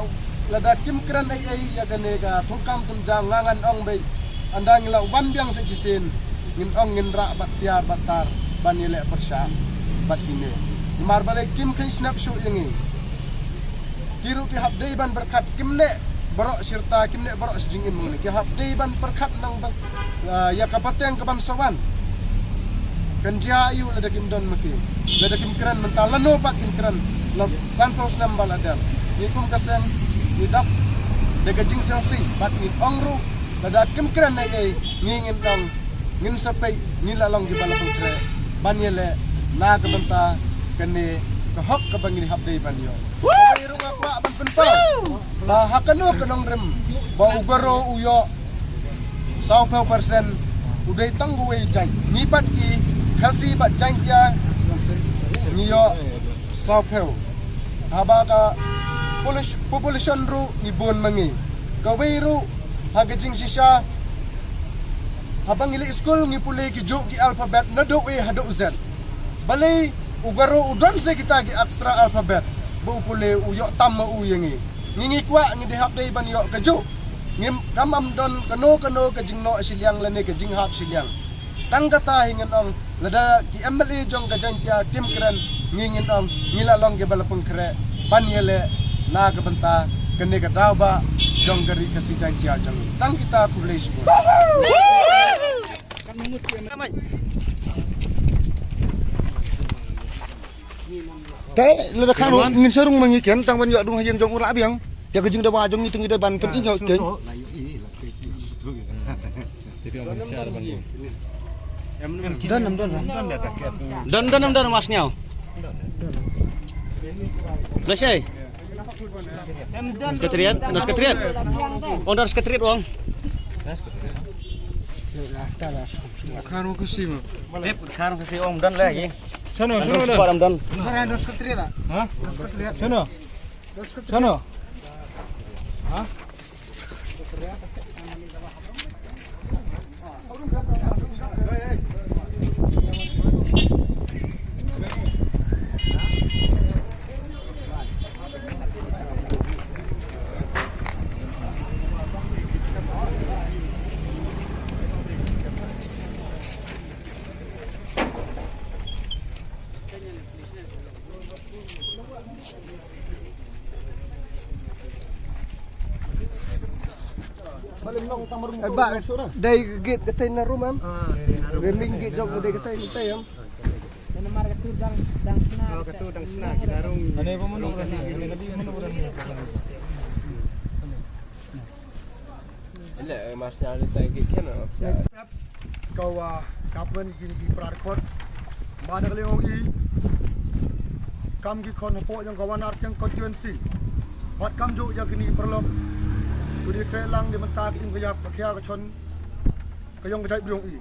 lada kim kren ei ei ïa kane ka thungkam thungjang, nga ngan ong beit, ynda ngi la wan biang sa shisien, ngin ong ngin rah bad tiar bad tar ban ïaleh pyrshah bad kine. Namar balei? Kim kheiñ snap shuh ïa ngi. Ki ruh ki hap dei ban pyrkhat, kim neh baroh shi rta, kim neh baroh shi jingim, ki hap dei ban pyrkhat nang ba, ah, ïa ka pateng kaban sa wan kan jia aïu lada kim don ma ki, lada kim kren mynta, lano pat kin kren la sanphew snem ba la dep. Ngi kum ka seng ngi dap da ka jingsngewsih bad ngi ong ruh, lada kim kren ei ei, ngi ngin ong ngin sa peit, ngi la long kiba la pynkhreh ban ïaleh na ka bynta kane ka hok kaba ngi hap dei ban ïoh. Kawei ruh nga kwah ban pynpaw ba ha kano ka nongrim ba u Garo u ïoh sawphew percent, u dei tang uwei jait. Ngi pat ki Khasi bad Jaiñtia ngi ïoh sawphew. Haba ka polis-, population ruh ngi bun ma ngi. Kawei ruh ha ka jingshisha, haba ngi leit skul ngi pule ki juh ki alphabet naduh A haduh Z. Balei u Garo u don sa kita ki extra alphabet ba u pule u ïoh tam ma u ïa ngi? Ngi ngi kwah, ngi dei hap dei ban ïoh kajuh. Ngim, kam am don kano kano ka jingnoh shiliang lane ka jinghap shiliang. Tang kata hi ngan ong, lada ki M L A jong ka Jaiñtia kim kren, ngi ngin ong ngi la long kiba la pynkhreh ban ïaleh na ka bynta kane ka daw ba jong ka Ri Khasi Jaiñtia jong ngi. Tang kita, khublei shibun. Te lada khang ruh ngin sa rung ma ngi ken, tang ban ïoh dung ha ïing jong u lah biang. Ïa ka jingdawa jong ngi te ngi dei ban pyn-i ïoh ken. Don, don, don. Don, don, don, Mas Niaw. Blesei. Sekretariat, don sekretariat. Oh, don sekretariat, Wong. Khang ruh kasi ma. Tip, khang ruh kasi, Wong, don lagi. Sono, sono, don. Don sekretariat. Ha? Don sekretariat. Sono. Sono. Ha? Eh, bah, dei gate katei na room em. Dei main gate jong dei katei, katei em. Namar katu dang, dang sna. Oh, katu dang sna, ki na room. Ane ba mano. Ele, eh, Marshal ni tai ki ken, eh, Marshal. Ka wa, ka pyn ki, ki pra record. Ba na ka liang ong i, kam ki khon hapoh jong ka Wanarkhiang constituency. Bad kam juh ïa kini ki paralok. Ku dei khreh lang dei mynta ka im ka ïap, ka khia ka chon, ka ïong ka jaitbru ong i.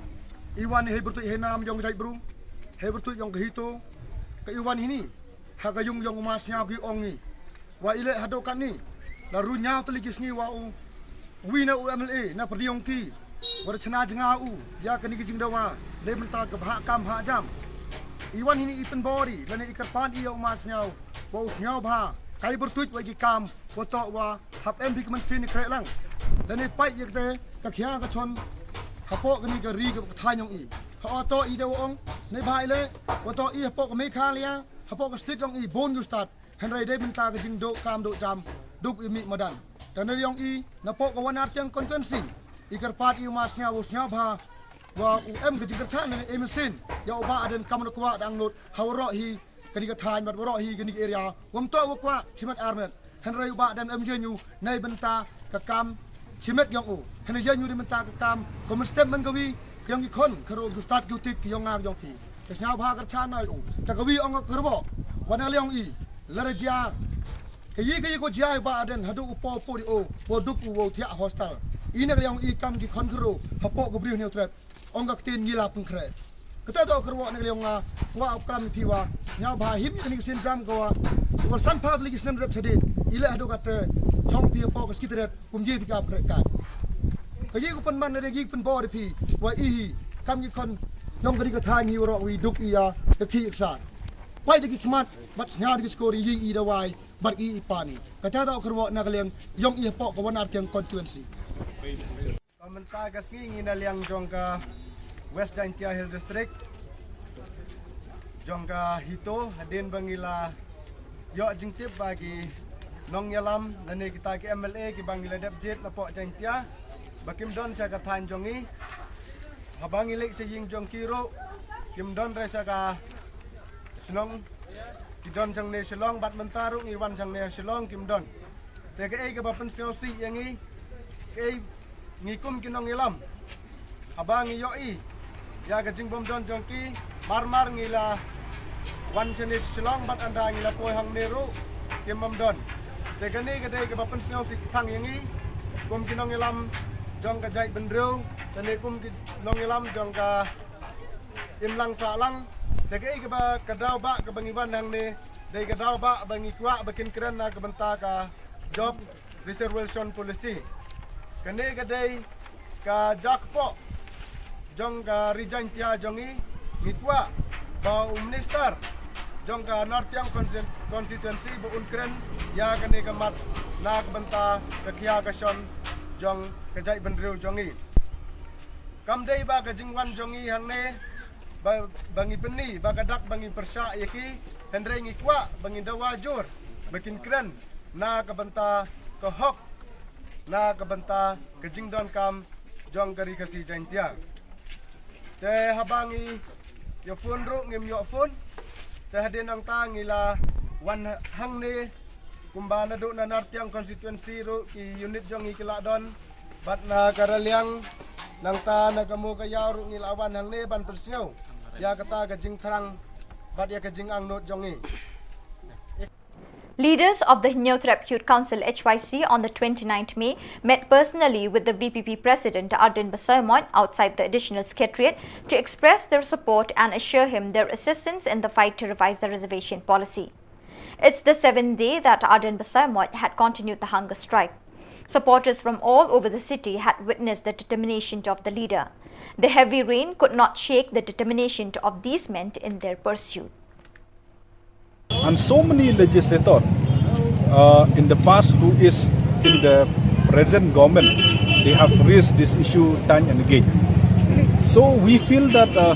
I wan hi hei pyrtuit hei nam ïong ka jaitbru, hei pyrtuit ïong ka HITO. Ka i wan hini ha ka ïung ïong u Masniaw, ki ong i. Wa i leh haduh katni, la ru ñiaw tylli ki sngi wa u, wi na u M L A na pyrdi ong ki, wa da chna jnga u ïa kani ki jingdawa lei mynta ka bhah kam bhah jam. I wan hini i pynbor i lane i kyrpad i ïa u Masniaw, wa u sniaw bha kai pyrtuit wa ki kam, wa toh wa hap em phi ka mynsiem i khreh lang, lane pait ïa kata ka khia ka chon hapoh kani ka ri ka thaiñ ong i. Hato i dei wa ong, ne bha i leh, wa to i hapoh ka Meghalaya, hapoh ka state yong i bun yu stad, hynrei dei mynta ka jingdoh kam doh jam, duk i mih madan. Te na liang i, napoh ka Wanartiang constituency, i kyrpad i u ma sñiaw u sñiaw bha, wa u em ka jingkyrchan ne em sin, ya u Bah Ardent kam na kwah dang nud, ha waroh hi, kani ka thaiñ bad waroh hi kani ka area. Wam to wa kwah chimet armet. Hynrei u Bah Ardent em ïa ñu, nei bynta ka kam chimet yong u. Hynrei ïa ñu dei bynta ka kam, ka mynstep man ka wi, ka yong ki khon, ka ro, ki stad, ki tip, ki yong nga, yong phi. Ka sñiaw bha kyrchan na u. Ka ka wi ong ka ro. Wa na liang i. Lada jia. Ka yi ka yi ko jia u Bah Ardent, haduh u po po di o, po duk u wo thiah hostel. I na ka liang i kam ki khon ka ro, hapoh ka briew Hynñiewtrep. Ong ka ktien ngi la pynkhreh. Kata to kyrwoh na ka liang nga, wa u klam phi wa, ñiaw bha him ïa kani ka sien jam ko wa. Wa san phaw tylli ki snem rep shadien, i leh haduh kata, chong phi hapoh ka ski tret, kum ji phi ka ap khreh ka. Ka yi ku pynman na de yi pynbor phi, wa i hi, kam ki khon, yong kani ka thaiñ hi waroh wi duk i ya, ka ki iksa. Pait da ki khmat, bad sñiaw da ki skor i yi i dawai, bad i i pani. Kata to kyrwoh na ka liang, yong i hapoh ka Wanartiang constituency. Ka mynta ka sngi ngi na liang jong ka West Jaintia Hills District, jong ka HITO, hadien ba ngi la ïoh jingtip ba ki nongïalam lane kita ki M L A kiba ngi la dep jied napoh Jaintia ba kim don sha ka thaiñ jong ngi. Haba ngi leit sha ïing jong ki ruh kim don re sha ka shnong, ki don jangne Shillong, bad mynta ruh ngi wan jangne Shillong kim don. Te kaei kaba pynsngewsih ïa ngi, kaei ngi kum ki nongïalam. Haba ngi ïohi ïa ka jingbym don jong ki, mar mar ngi la wan shane Shillong bad ynda ngi la poi hangne ruh kim bym don. Te kane ka dei kaba pynsngewsih tang ïa ngi kum ki nongïalam jong ka jaitbynriew, kane kum ki nongïalam jong ka imlang sahlang. Te kaei kaba ka daw ba kaba ngi wan hangne, dei ka daw ba ba ngi kwah ba kin kren na ka bynta ka job reservation policy. Kane ka dei ka jakpoh jong ka Ri Jaintia jong ngi, ngi kwah ba u minister jong ka North Tiang Consti-, constituency ba un kren ïa kane ka mat na ka bynta ka khia ka shon jong ka jaitbynriew jong ngi. Kam dei ba ka jingwan jong ngi hangne ba, ba ngi pyni ba ka dak ba ngi pyrshah ïa ki, hynrei ngi kwah ba ngi dawa jur ba kin kren na ka bynta ka hok, na ka bynta ka jingdonkam jong ka Ri Khasi Jaintia. Te haba ngi ïa phone ruh ngim ïoh phone. Te hadien nangta ngi la wan hangne kumba naduh na Nartiang constituency ruh ki unit jong ngi ki la don. Bad na ka Raliang nangta na ka Mowkaiaw ruh ngi la wan hangne ban pynsngew ïa kata ka jingthrang bad ïa ka jingangnud jong ngi. Leaders of the Hynñiewtrep Youth Council H Y C on the twenty-ninth May met personally with the V P P President Ardent Basaiawmoit outside the Additional Secretariat to express their support and assure him their assistance in the fight to revise the reservation policy. It's the seventh day that Ardent Basaiawmoit had continued the hunger strike. Supporters from all over the city had witnessed the determination of the leader. The heavy rain could not shake the determination of these men in their pursuit. And so many legislators uh, in the past who is in the present government, they have raised this issue time and again. So we feel that uh,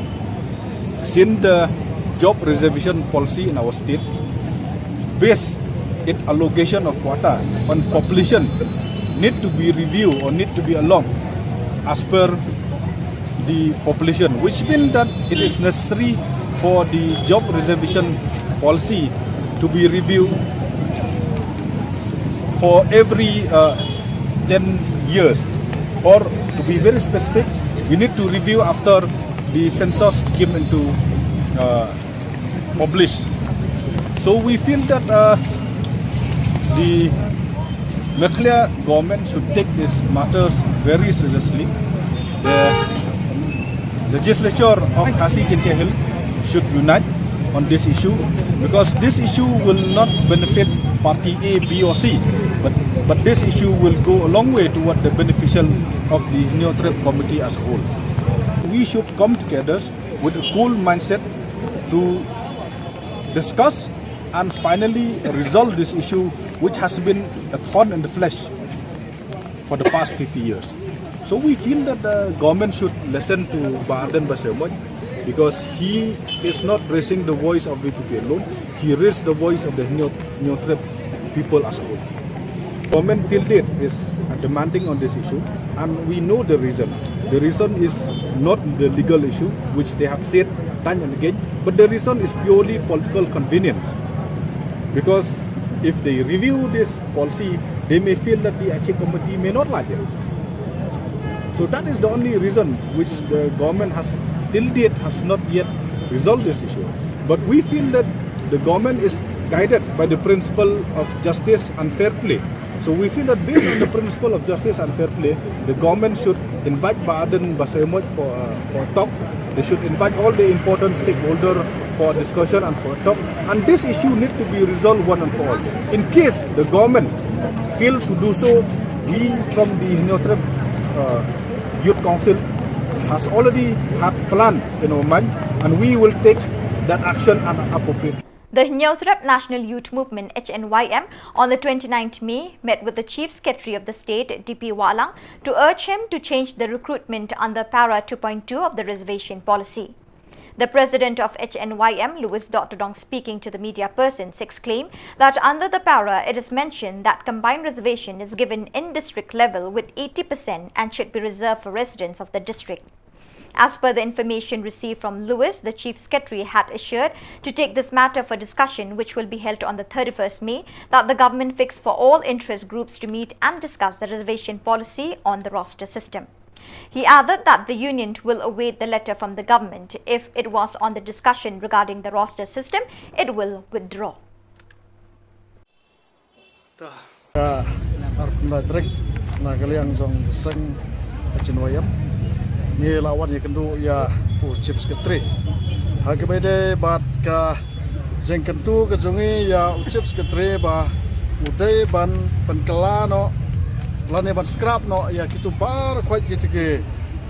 since the job reservation policy in our state, based its allocation of quota on population, need to be reviewed or need to be along as per the population, which means that it is necessary for the job reservation policy to be reviewed for every uh, ten years, or to be very specific, we need to review after the census came into uh, published. So we feel that uh, the Meghalaya government should take these matters very seriously. The legislature of Khasi Jaintia Hills should unite on this issue, because this issue will not benefit party A, B or C, but, but this issue will go a long way toward the beneficial of the Hynñiewtrep community as a whole. We should come together with a cool mindset to discuss and finally resolve this issue, which has been a thorn in the flesh for the past fifty years. So we feel that the government should listen to Bah Ardent Basaiawmoit Because he is not raising the voice of V P P alone, he raised the voice of the Hynñiewtrep people as a whole. Government till date is demanding on this issue, and we know the reason. The reason is not the legal issue, which they have said time and again, but the reason is purely political convenience. Because if they review this policy, they may feel that the action committee may not like it. So that is the only reason which the government has till date has not yet resolved this issue. But we feel that the government is guided by the principle of justice and fair play. So we feel that based on the principle of justice and fair play, the government should invite Bah Ardent Basaiawmoit for, uh, for a talk. They should invite all the important stakeholder for discussion and for a talk. And this issue need to be resolved one and for all. In case the government fail to do so, we from the Hynñiewtrep, uh, Youth Council has already had plan in our mind, and we will take that action and appropriate. The Hynñiewtrep National Youth Movement, H N Y M, on the twenty-ninth May met with the Chief Secretary of the State, D P Wahlang, to urge him to change the recruitment under Para two point two of the reservation policy. The president of H N Y M, Louis Dottodong, speaking to the media persons, exclaimed that under the Para, it is mentioned that combined reservation is given in district level with eighty percent and should be reserved for residents of the district. As per the information received from Louis, the Chief Secretary had assured to take this matter for discussion, which will be held on the thirty-first May, that the government fix for all interest groups to meet and discuss the reservation policy on the roster system. He added that the union will await the letter from the government. If it was on the discussion regarding the roster system, it will withdraw. Ka arphew tarik na ka liang jong ka seng H N Y M ngi la wan ïakynduh ïa u Chief Secretary ha kaba ïadei bad ka jingkyntu ka jong ngi ïa u Chief Secretary ba u dei ban pynkylla noh lane ban scrap noh ïa kitu baroh khoit kita ki,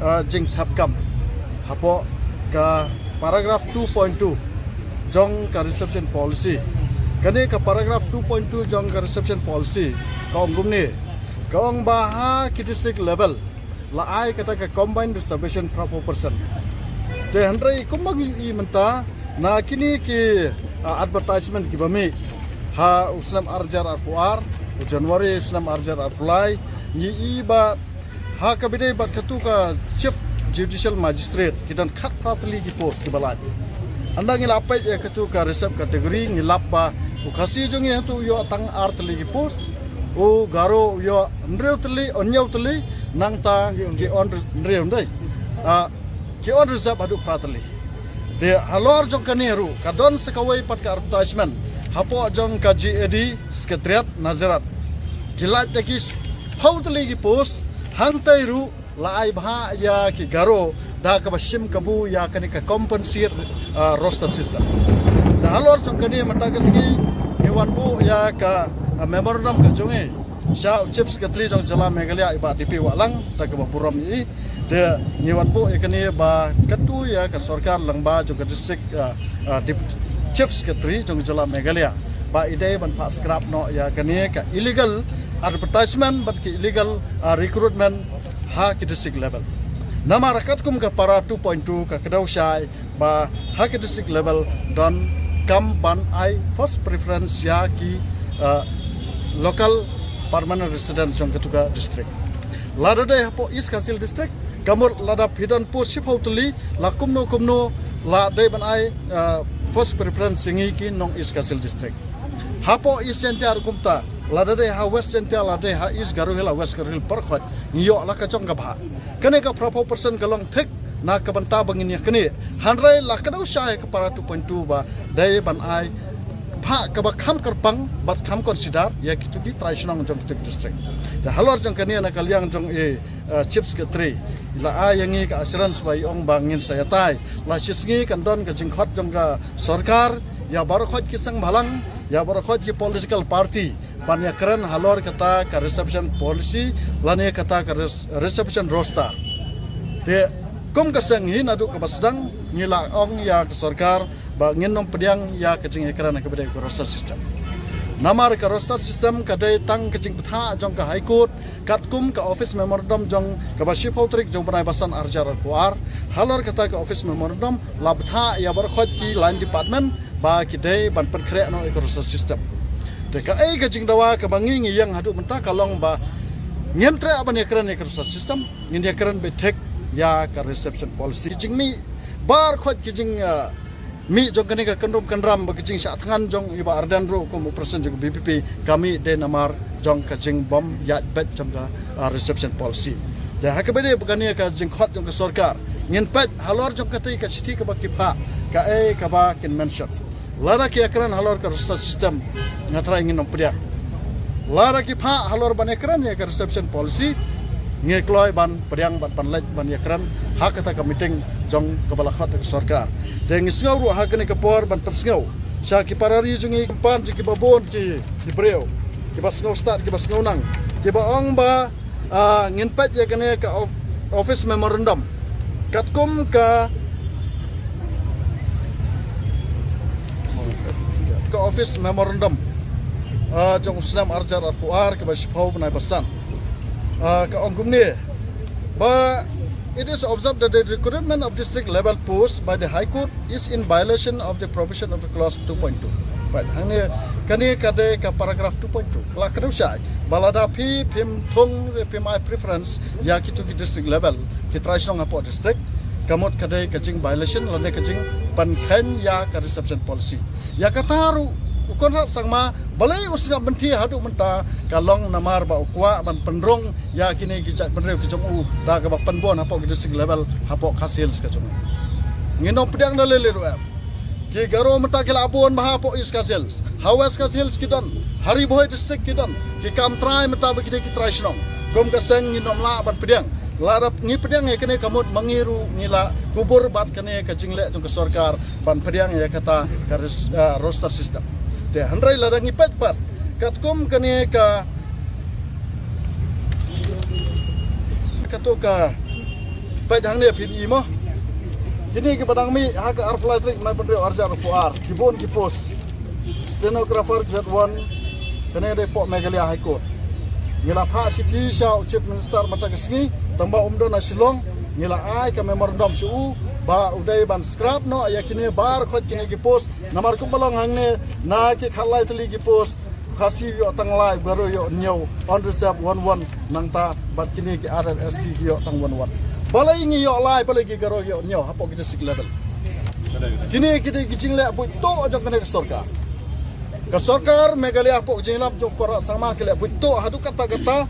ah, jingthep kam hapoh ka paragraph two point two jong ka reservation policy. Kane ka paragraph two point two jong ka reservation policy ka ong kumne, ka ong ba ha ki district level la ai kata ka combined reservation phra phew percent. Te hynrei kumba ngi ïohi mynta na kine ki, ah, advertisement kiba mih ha u snem ar hajar arphew ar, u January u snem ar hajar arphew lai, ngi ïohi ba ha kaba ïadei bad katu ka Chief Judicial Magistrate ki don khatphra tylli ki post kiba lait. Ynda ngi la peit ïa katu ka reserve category ngi lap ba u Khasi jong ngi hangtu u ïoh tang ar tylli ki post, u Garo u ïoh hynriew tylli, hynñiew tylli, nangta ki un-, hynriew, ym dei, ah, ki unreserved haduh phra tylli. Te halor jong kane ruh ka don sa kawei pat ka advertisement hapoh jong ka G A D Secretariat Nazareth. Ki lait da ki phew tylli ki post, hangtei ruh la ai bha ïa ki Garo da kaba shim kabu ïa kane ka compensate, ah, roster system. Te halor jong kane mynta ka sngi ngi wan buh ïa ka, ah, memorandum ka jong ngi sha u Chief Secretary jong jylla Meghalaya i Bah D P Wahlang da kaba burom ïa i. Te ngi wan buh ïa kane ba kyntu ïa ka sorkar lyngba jong ka district, ah, ah, Dep-, Chief Secretary jong jylla Meghalaya ba i dei ban phah scrap noh ïa kane ka illegal advertisement bad ka illegal, ah, recruitment ha ki district level. Namar katkum ka para two point two ka kdew shai ba ha ki district level don kam ban ai first preference ïa ki, ah, local permanent resident jong katu ka district. Lada dei hapoh East Khasi Hills District, ka mut lada phi don post shiphew tylli, la kumno kumno la dei ban ai, ah, first preference ïa ngi ki nong East Khasi Hills District. Hapoh East Jaintia ruh kumta, lada dei ha West Jaintia, lada dei ha East Garo Hills, ha West Garo Hills, baroh khoit ngi ïoh la ka jong ka bhah. Kane ka phra phew percent ka long thik na ka bynta ba ngin ïa kane. Hynrei la ka dei sha ka para two point two ba dei ban ai bhah kaba kham kyrpang bad kham consider ïa kitu ki trai shnong jong kitu ki district. Te halor jong kane na ka liang jong i, eh, Chief Secretary la ai ïa ngi ka assurance ba i ong ba ngin sa ïatai. La shisngi kan don ka jingkhot jong ka sorkar ïa baroh khoit ki seng bhalang, ïa baroh khoit ki political party ban ïakren halor kata ka reservation policy lane kata ka res-, reservation roster. Te kum ka seng hi naduh kaba sdang ngi la ong ïa ka sorkar ba ngin ym pdiang ïa ka jingïakren kaba dei ka roster system. Namar ka roster system ka dei tang ka jingbthah jong ka High Court, katkum ka office memorandum jong kaba shiphew tarik jong bnai ba san arhajar arphew ar. Halor kata ka office memorandum la bthah ïa baroh khoit ki line department ba ki dei ban pynkhreh noh ïa ka roster system. Te kaei ka jingdawa kaba ngi ngi ïeng haduh mynta ka long ba ngim treh ban ïakren ïa ka roster system, ngin ïakren beit thik ïa ka reception policy. Ki jingmih baroh khoit ki jing, ah, mih jong kane ka kynrum kynram bad ka jingshah thngan jong i Bah Ardent ruh kum u president jong ka V P P, ka mih dei namar jong ka jingbym ïaid beit jong ka, ah, reception policy. Te ha kaba ïadei bad kane ka jingkhot jong ka sorkar, ngin peit halor jong kata ka shithi kaba ki phah, kaei kaba kin mention. Lada ki ïakren halor ka roster system, nga trai ngin ym pdiang. Lada ki phah halor ban ïakren ïa ka reception policy, ngi kloi ban pdiang bad ban leit ban ïakren ha kata ka meeting jong kaba la khot da ka sorkar. Te ngi sngew ruh ha kane ka por ban pynsngew sha ki para ri jong ngi, khamtam jong kiba bun ki, ki briew, kiba sngew stad, kiba sngew nang, kiba ong ba, ah, ngin peit ïa kane ka of-, office memorandum. Katkum ka, ka office memorandum, ah, jong u snem arhajar arphew ar kaba shiphew bnai ba san. Ah, ka ong kumne ba, it is observed that the recruitment of district level post by the High Court is in violation of the provision of the clause two point two. Right, hangne kane ka dei ka paragraph two point two. Ka la kdew shai ba lada phi phim thung re phim ai preference ïa kitu ki district level, ki trai shnong hapoh district, ka mut ka dei ka jing violation lane ka jingpynkheiñ ïa ka reception policy. Ïa kata ruh u Conrad Sangma balei u sngap bynta haduh mynta, ka long namar ba u kwah ban pynrung ïa kine ki jaitbynriew ki jong u da kaba pynbun hapoh ki district level hapoh Khasi Hills ka jong u. Ngin ym pdiang da lei lei ruh em. Ki Garo mynta ki la bun bha hapoh East Khasi Hills. Ha West Khasi Hills ki don. Ha Ri Bhoi district ki don. Ki kam trai mynta ba ki dei ki trai shnong. Kum ka seng ngin ym lah ban pdiang. Lada ngi pdiang ïa kane ka mut ma ngi ruh ngi la kubur bad kane ka jingleh jong ka sorkar ban pdiang ïa kata ka ris-, ah, roster system. Te hynrei lada ngi peit pat katkum kane ka, kato ka peit hangne phi i mo. Kine kiba dang mih ha ka arphew lai tarik bnai ba hynriew arhajar arphew ar, ki bun ki post. Stenographer grade one, kane dei hapoh Meghalaya High Court. Ngi la phah shithi sha u Chief Minister mynta ka sngi, tang ba um don ha Shillong, ngi la ai ka memorandum sha u ba u dei ban scrap noh ïa kine baroh khoit kine ki post. Namar kumba long hangne, na ki khatlai tylli ki post, Khasi ïoh tang lai, Garo ïoh hynñiew, unreserved one one, nangta bad kine ki R R S T ki ïoh tang one one. Balei ngi ïoh lai, balei ki Garo ïoh hynñiew hapoh ki district level? Kine ki dei ki jingleh buit tuh jong kane ka sorkar. Ka sorkar Meghalaya hapoh ka jingïalam jong u Conrad Sangma ki leh buit tuh haduh katta katta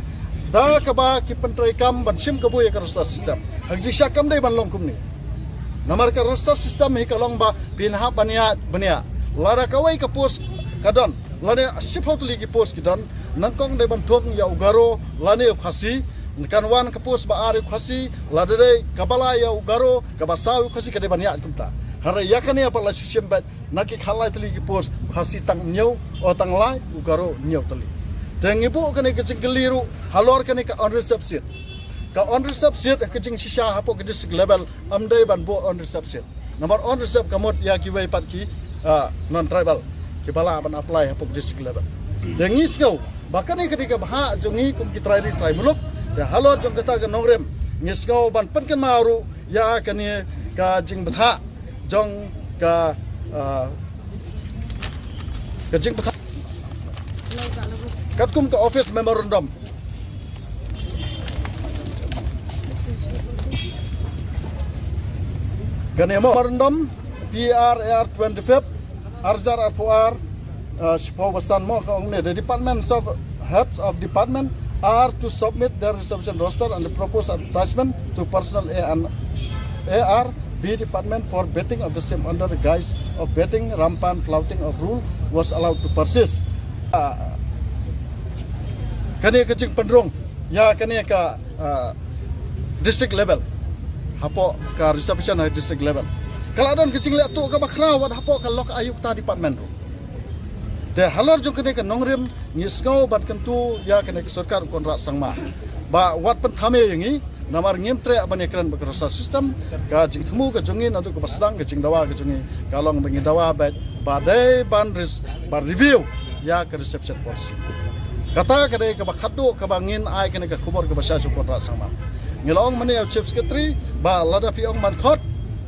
da kaba ki pyntreikam ban shim kabu ïa ka roster system. Ha ka jingshah kam dei ban long kumne. Namar ka roster system hi ka long ba phin hap ban ïaid bniah. Lada kawei ka post ka don, lane shiphew tylli ki post ki don, nyngkong dei ban thung ïa u Garo lane u Khasi, kan wan ka post ba ar ïa u Khasi, lada dei kaba lai ïa u Garo, kaba saw ïa u Khasi, ka dei ban ïaid kumta. Hynrei ïa kane pat la shu shim beit, na ki khatlai tylli ki post, u Khasi tang hynñiew, o tang lai, u Garo hynñiew tylli. Te ngi buh kane ka jingkylli ruh halor kane ka unreserved seat. Ka unreserved seat ka jingshisha hapoh ka district level, ym dei ban buh unreserved seat. Namar unreserved ka mut ïa kiwei pat ki, ah, non-tribal kiba lah ban apply hapoh district level. Te ngi sngew ba kane ka dei ka bhah jong ngi kum ki trai ri trai muluk. Te halor jong kata ka nongrim ngi sngew ban pynkynmaw ruh ïa kane ka jingbthah jong ka, ah, ka jingbthah katkum ka office memorandum. Kane memorandum P R A R twenty-fifth, arhajar arphew ar, uh, shiphew ba san mo ka ong ne, the departments of heads of department are to submit their reservation roster and the proposed attachment to personnel A and A R B department for vetting of the same under the guise of vetting rampant flouting of rule was allowed to persist. Uh, kane ka jingpynrung ïa kane ka, ah, district level, hapoh ka reservation ha district level, ka la don ka jingleh tuh kaba khraw wat hapoh ka lok ayukta department ruh. Te halor jong kane ka nongrim ngi sngew ban kyntu ïa kane ka sorkar u Conrad Sangma ba wat pynthame ïa ngi, namar ngim treh ban ïakren bad ka roster system. Ka jingthmu ka jong ngi naduh kaba sdang, ka jingdawa ka jong ngi ka long ba ngi dawa beit ba dei ban ris-, ban review ïa ka reservation policy. Kata ka dei kaba khatduh kaba ngin ai kane ka khubor kaba shai sha u Conrad Sangma. Ngi la ong mynne ïa u Chief Secretary ba lada phi ong ban khot,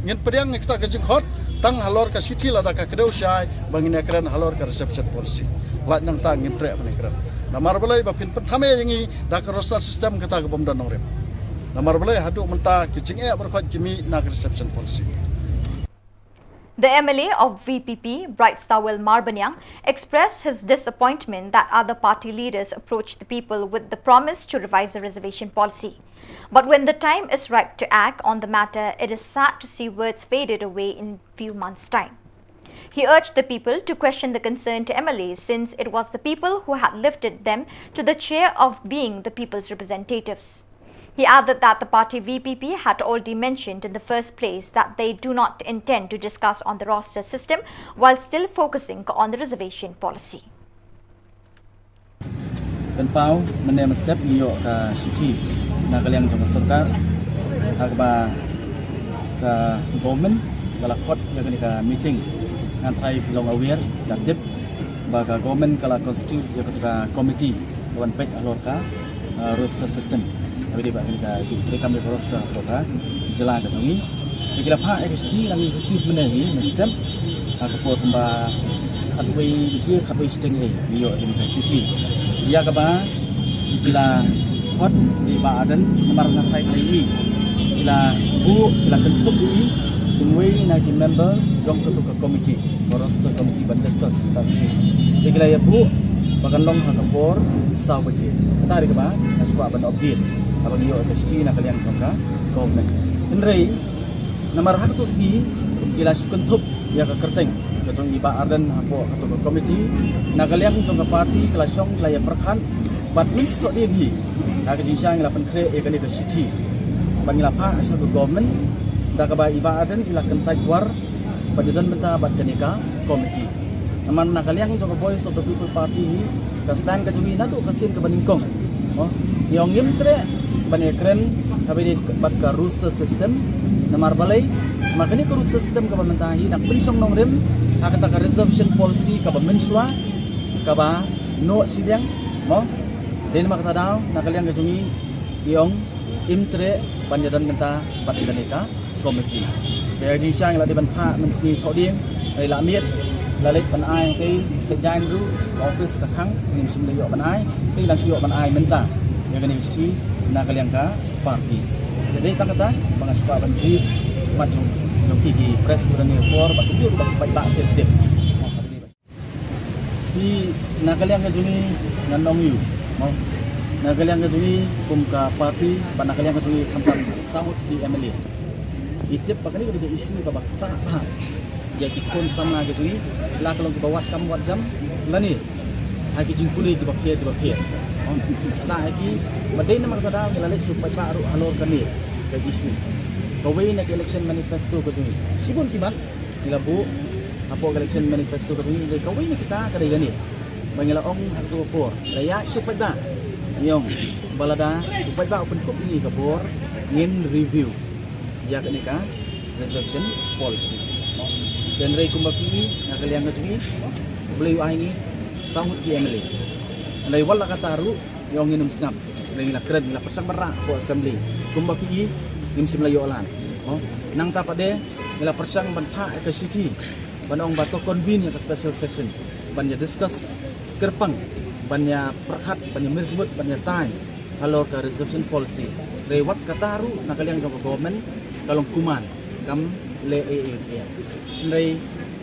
ngin pdiang ïa kata ka jingkhot tang halor ka shithi lada ka kdew shai ba ngin ïakren halor ka reservation policy. Lait nangta ngin treh ban ïakren. Namar balei? Ba phin pynthame ïa ngi da ka roster system kata ka bym don nongrim. Namar balei? Haduh mynta ki jingeh baroh khoit ki mih na ka reservation policy. The M L A of V P P, Brightstarwell Marbaniang, expressed his disappointment that other party leaders approached the people with the promise to revise the reservation policy. But when the time is ripe to act on the matter, it is sad to see words faded away in few months' time. He urged the people to question the concerned M L A, since it was the people who had lifted them to the chair of being the people's representatives. He added that the party V P P had already mentioned in the first place that they do not intend to discuss on the roster system, while still focusing on the reservation policy. Pynpaw, mynne mynstep ngi ïoh ka shithi na ka liang jong ka sorkar ha kaba ka government ka la khot ïa kane ka meeting. Ngan tharai phi long aware, da tip ba ka government ka la constitute ïa kata ka committee ka ban peit halor ka roster system. Kaba dei ba kane ka jingtrei kam ïa ka roster halor ka jylla ka jong ngi. Te ki la phah ïa ka shithi, la ngi receive mynne hi mynstep ha ka por kumba khatwei baje, khatwei shiteng hi ngi ïoh ïa ka shithi ïa kaba ki la khot ïa i Bah Ardent namar nga tharai ki la buh, ki la kynthup ïa i kum uwei na ki member jong katu ka committee, ka roster committee ban discuss. Te ki la ïa buh ba kan long ha ka por saw baje. Kata dei kaba nga sngewkwah ban update haba ngi ïoh ïa ka shithi na ka liang jong ka government. Hynrei namar ha katu sngi ki la shu kynthup ïa ka kyrteng ka jong i Bah Ardent hapoh katu ka committee. Na ka liang jong ka party ki la shong, ki la ïa pyrkhat bad mynstep dei hi ha ka jingshisha ngi la pynkhreh ïa kane ka shithi bad ngi la phah sha ka government da kaba i Bah Ardent i la kyntait war ban ïadon bynta bad kane ka committee. Namar na ka liang jong ka Voice of the People Party hi, ka stand ka jong ngi naduh ka sien kaba nyngkong, ngi ong ngim treh ban ïakren haba ïadei bad ka roster system. Namar balei? Namar kane ka roster system kaba mynta hi dang pynshong nongrim ha kata ka reservation policy kaba mynshuwa kaba noh shiliang, mo. Dei namar kata daw na ka liang ka jong ngi, ngi ong ngim treh ban ïadon bynta bad kane ka committee. Te ha jingshisha ngi la dei ban phah mynsngi thoh ding, ngi la miet, la leit ban ai, te sejai ruh ka office ka khang, ngim shym la ïoh ban ai, te ngi dang shu ïoh ban ai mynta ïa kane ka shithi na ka liang ka party. Te dei tang kata ba nga sngewkwah ban brief mat jong, jong ki, ki press, kaba dang ïa por bad ki jur bad ki paidbah tip tip. Hi, na ka liang ka jong ngi ngan ong ïa u, mo. Na ka liang ka jong ngi kum ka party bad na ka liang ka jong ngi khamtam saw ngut ki M L A, ngi tip ba kane ka dei ka issue kaba ktah bha ïa ki khun samla ki jong ngi, la ka long kiba wad kam wad jam lane ha ki jingpule kiba pher kiba pher. Mo, ktah ïa ki, bad dei namar kata daw ngi la leit shu paidbah ruh halor kane ka issue. Kawei na ka election manifesto ka jong ngi, shibun ki mat ngi la buh hapoh ka election manifesto ka jong ngi, dei kawei na kita ka dei kane ba ngi la ong ha kato ka por, la ïa shu paidbah, ngi ong ba lada u paidbah u pynkup ïa ngi ka bor, ngin review ïa kane ka reservation policy. Hynrei kumba phi i, na ka liang ka jong ngi, U Blei u ai ngi saw ngut ki M L A. Hynrei wat la katta ruh ngi ong ngin ym sngap. Hynrei ngi la kren, ngi la pyrshang ban rah hapoh assembly. Kumba phi i, ngim shym la ïoh lad. Nangta pat de ngi la pyrshang ban phah ïa ka shithi ban ong ba to convene ïa ka special session ban ïa discuss kyrpang, ban ïa pyrkhat, ban ïa mirjmut, ban ïa tai halor ka reservation policy. Hynrei wat katta ruh na ka liang jong ka government ka long kumne, kam leh ei ei. Hynrei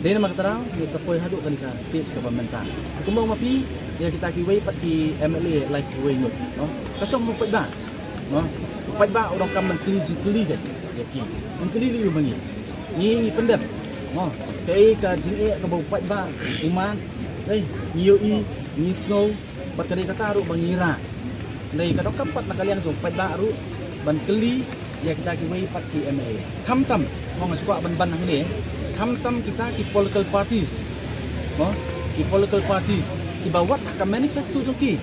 dei namar kata daw ngi sa poi haduh kane ka stage kaba mynta. Kumba ong ma phi, ïa kita kiwei pat ki M L A, like, kiwei ngut, no, ka shong ha u paidbah, no. U paidbah u donkam ban kylli jingkylli ka ïa ki. Ban kylli lei ïa u ma ngi, ngi ngi pyndep, no, kaei ka jingeh kaba u paidbah u mad. Ei, ngi ïohi, ngi sngew, bad ka dei kata ruh ba ngi rah. Hynrei ka donkam pat na ka liang jong u paidbah ruh ban kylli ïa kita kiwei pat ki M L A. Khamtam, mo, nga sngewkwah ban ban hangne, khamtam kita ki political parties, mo, ki political parties kiba wat ha ka manifesto jong ki,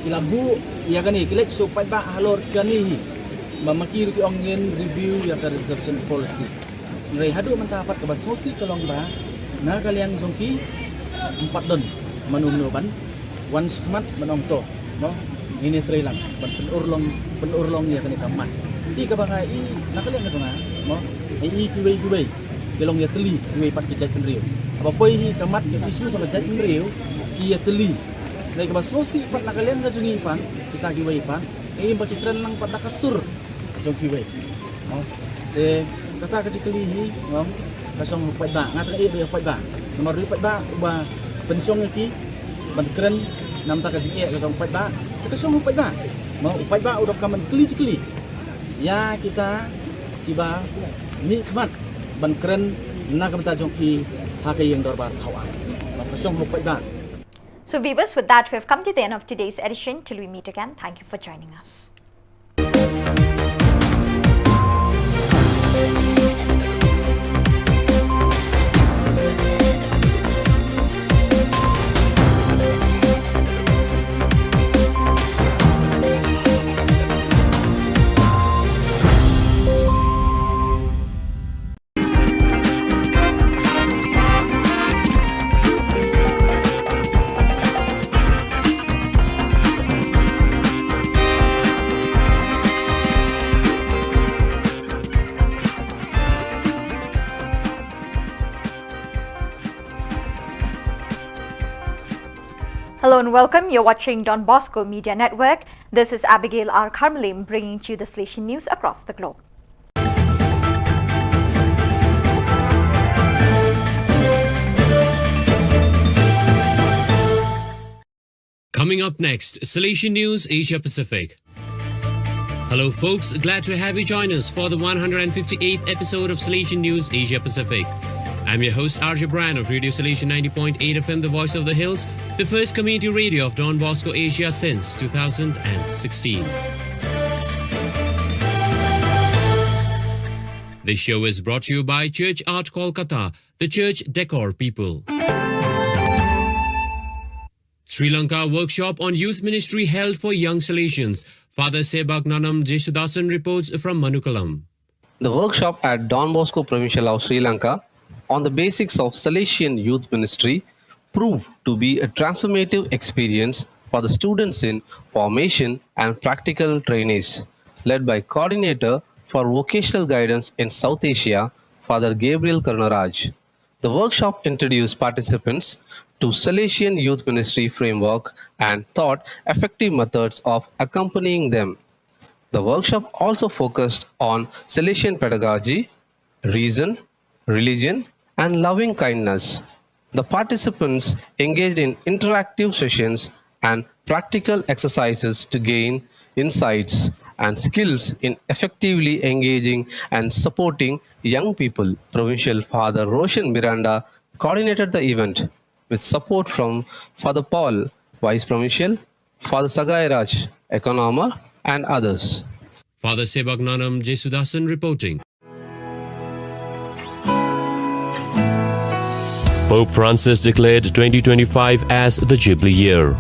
ki la buh ïa kane, ki leit sha u paidbah halor kane hi, ba ma ki ruh ki ong ngin review ïa ka reservation policy. Hynrei haduh mynta pat kaba sngewsih ka long ba na ka liang jong ki ym pat don Mano mano ban wan sukmat ban ong to, no? Ngin ïa trei lang ban pynurlong, pynurlong ïa kane ka mat. Te kaba nga i na ka liang ka jong nga, no? Nga i kiwei kiwei ki long ïa tylli, kiwei pat ki jaitbynriew. Haba poi hi ka mat ka issue jong ka jaitbynriew, ki ïa tylli. Hynrei kaba sngewsih pat na ka liang ka jong ngi pat, kita kiwei pat, nga i ba ki kren lang pat da ka sur jong kiwei. Mo. Te kata ka jingkylli hi, mo, ka shong u paidbah, nga tang ïa u paidbah. Namar u paidbah uba pynshong ïa ki ban kren na ka bynta ka jingeh ka jong u paidbah. Te ka shong u paidbah, mo, u paidbah u donkam ban kylli jingkylli ïa kita kiba mih khmat ban kren na ka bynta jong ki ha ka ïing dorbar thaw aiñ. Mo, ka shong u paidbah. So viewers, with that, we have come to the end of today's edition. Till we meet again, thank you for joining us. Hello and welcome. You're watching Don Bosco Media Network. This is Abigail R Kharmalim bringing to you the Salesian news across the globe. Coming up next, Salesian News Asia Pacific. Hello, folks. Glad to have you join us for the one hundred fifty-eighth episode of Salesian News Asia Pacific. I'm your host, R J Brian of Radio Salesian ninety point eight F M, the voice of the hills, the first community radio of Don Bosco Asia since two thousand sixteen. This show is brought to you by Church Art Kolkata, the church decor people. Sri Lanka workshop on youth ministry held for young Salesians. Father Sebak Nanam Jesudasan reports from Manukalam. The workshop at Don Bosco Provincial House, Sri Lanka, on the basics of Salesian youth ministry proved to be a transformative experience for the students in formation and practical trainees, led by coordinator for vocational guidance in South Asia, Father Gabriel Karunaraj. The workshop introduced participants to Salesian Youth Ministry framework and taught effective methods of accompanying them. The workshop also focused on Salesian pedagogy, reason, religion, and loving kindness. The participants engaged in interactive sessions and practical exercises to gain insights and skills in effectively engaging and supporting young people. Provincial Father Roshan Miranda coordinated the event with support from Father Paul, Vice Provincial, Father Sagai Raj, Economer, and others. Father Sebak Nanam Jesudasan reporting. Pope Francis declared twenty twenty-five as the Jubilee year.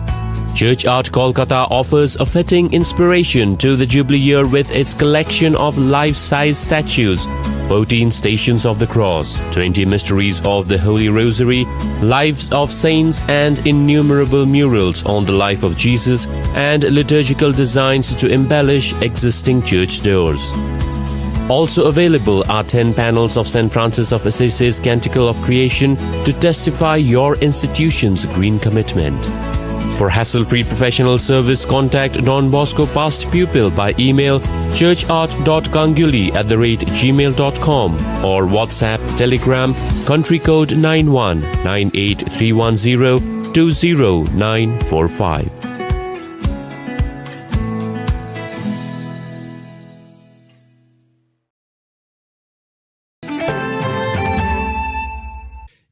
Church Art Kolkata offers a fitting inspiration to the Jubilee year with its collection of life-size statues, fourteen Stations of the Cross, twenty Mysteries of the Holy Rosary, lives of saints, and innumerable murals on the life of Jesus and liturgical designs to embellish existing church doors. Also available are ten panels of Saint Francis of Assisi's Canticle of Creation to testify your institution's green commitment. For hassle-free professional service, contact Don Bosco past pupil by email churchart dot ganguly at the rate gmail dot com or WhatsApp, Telegram, country code nine one nine eight three one zero two zero nine four five.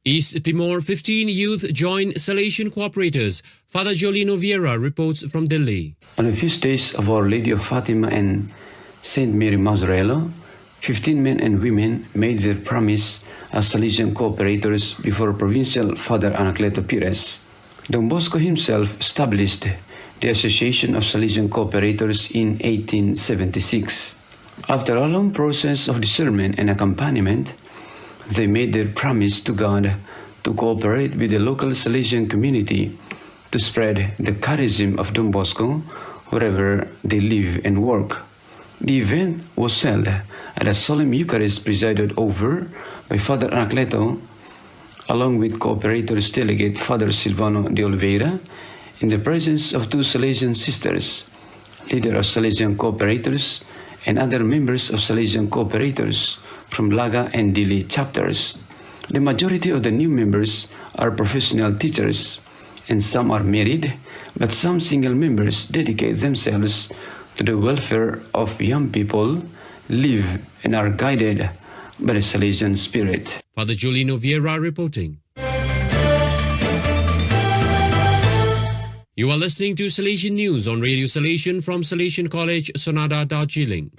East Timor, fifteen youth join Salesian cooperators. Father Jolino Vieira reports from Delhi. On the feast days of Our Lady of Fatima and Saint Mary Mazzarello, fifteen men and women made their promise as Salesian cooperators before Provincial Father Anacleto Pires. Don Bosco himself established the Association of Salesian Cooperators in eighteen seventy-six. After a long process of discernment and accompaniment, they made their promise to God to cooperate with the local Salesian community to spread the charism of Don Bosco wherever they live and work. The event was held at a solemn Eucharist presided over by Father Anacleto, along with cooperators delegate Father Silvano de Oliveira, in the presence of two Salesian sisters, leader of Salesian cooperators, and other members of Salesian cooperators from Laga and Dili chapters. The majority of the new members are professional teachers, and some are married, but some single members dedicate themselves to the welfare of young people, live and are guided by the Salesian spirit. Father Julino Vieira reporting. You are listening to Salesian News on Radio Salesian from Salesian College, Sonada, Darjeeling.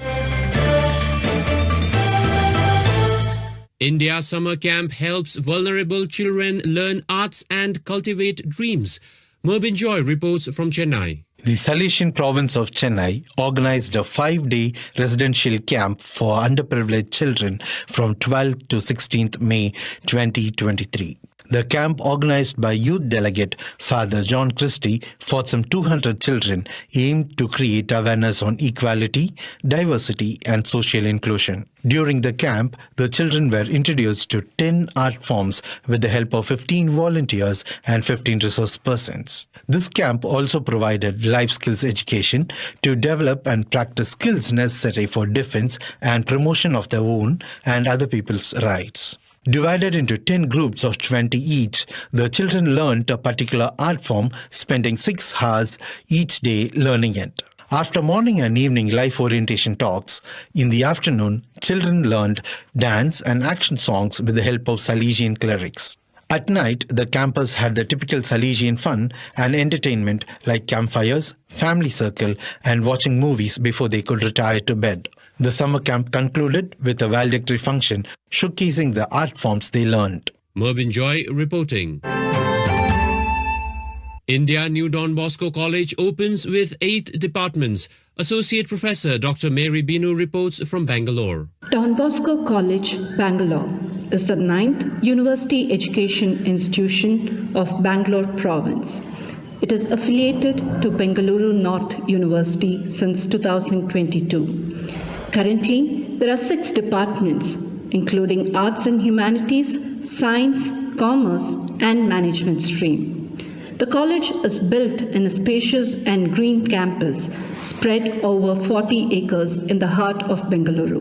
India Summer Camp helps vulnerable children learn arts and cultivate dreams. Mervyn Joy reports from Chennai. The Salesian province of Chennai organized a five day residential camp for underprivileged children from twelfth to sixteenth May twenty twenty-three. The camp, organized by youth delegate Father John Christie for some two hundred children, aimed to create awareness on equality, diversity, and social inclusion. During the camp, the children were introduced to ten art forms with the help of fifteen volunteers and fifteen resource persons. This camp also provided life skills education to develop and practice skills necessary for defense and promotion of their own and other people's rights. Divided into ten groups of twenty each, the children learned a particular art form, spending six hours each day learning it. After morning and evening life orientation talks, in the afternoon, children learned dance and action songs with the help of Salesian clerics. At night, the campers had the typical Salesian fun and entertainment like campfires, family circle, and watching movies before they could retire to bed. The summer camp concluded with a valedictory function showcasing the art forms they learned. Mervyn Joy reporting. India New Don Bosco College opens with eight departments. Associate Professor Doctor Mary Binu reports from Bangalore. Don Bosco College, Bangalore, is the ninth university education institution of Bangalore province. It is affiliated to Bengaluru North University since two thousand twenty-two. Currently, there are six departments, including Arts and Humanities, Science, Commerce, and Management stream. The college is built in a spacious and green campus spread over forty acres in the heart of Bengaluru.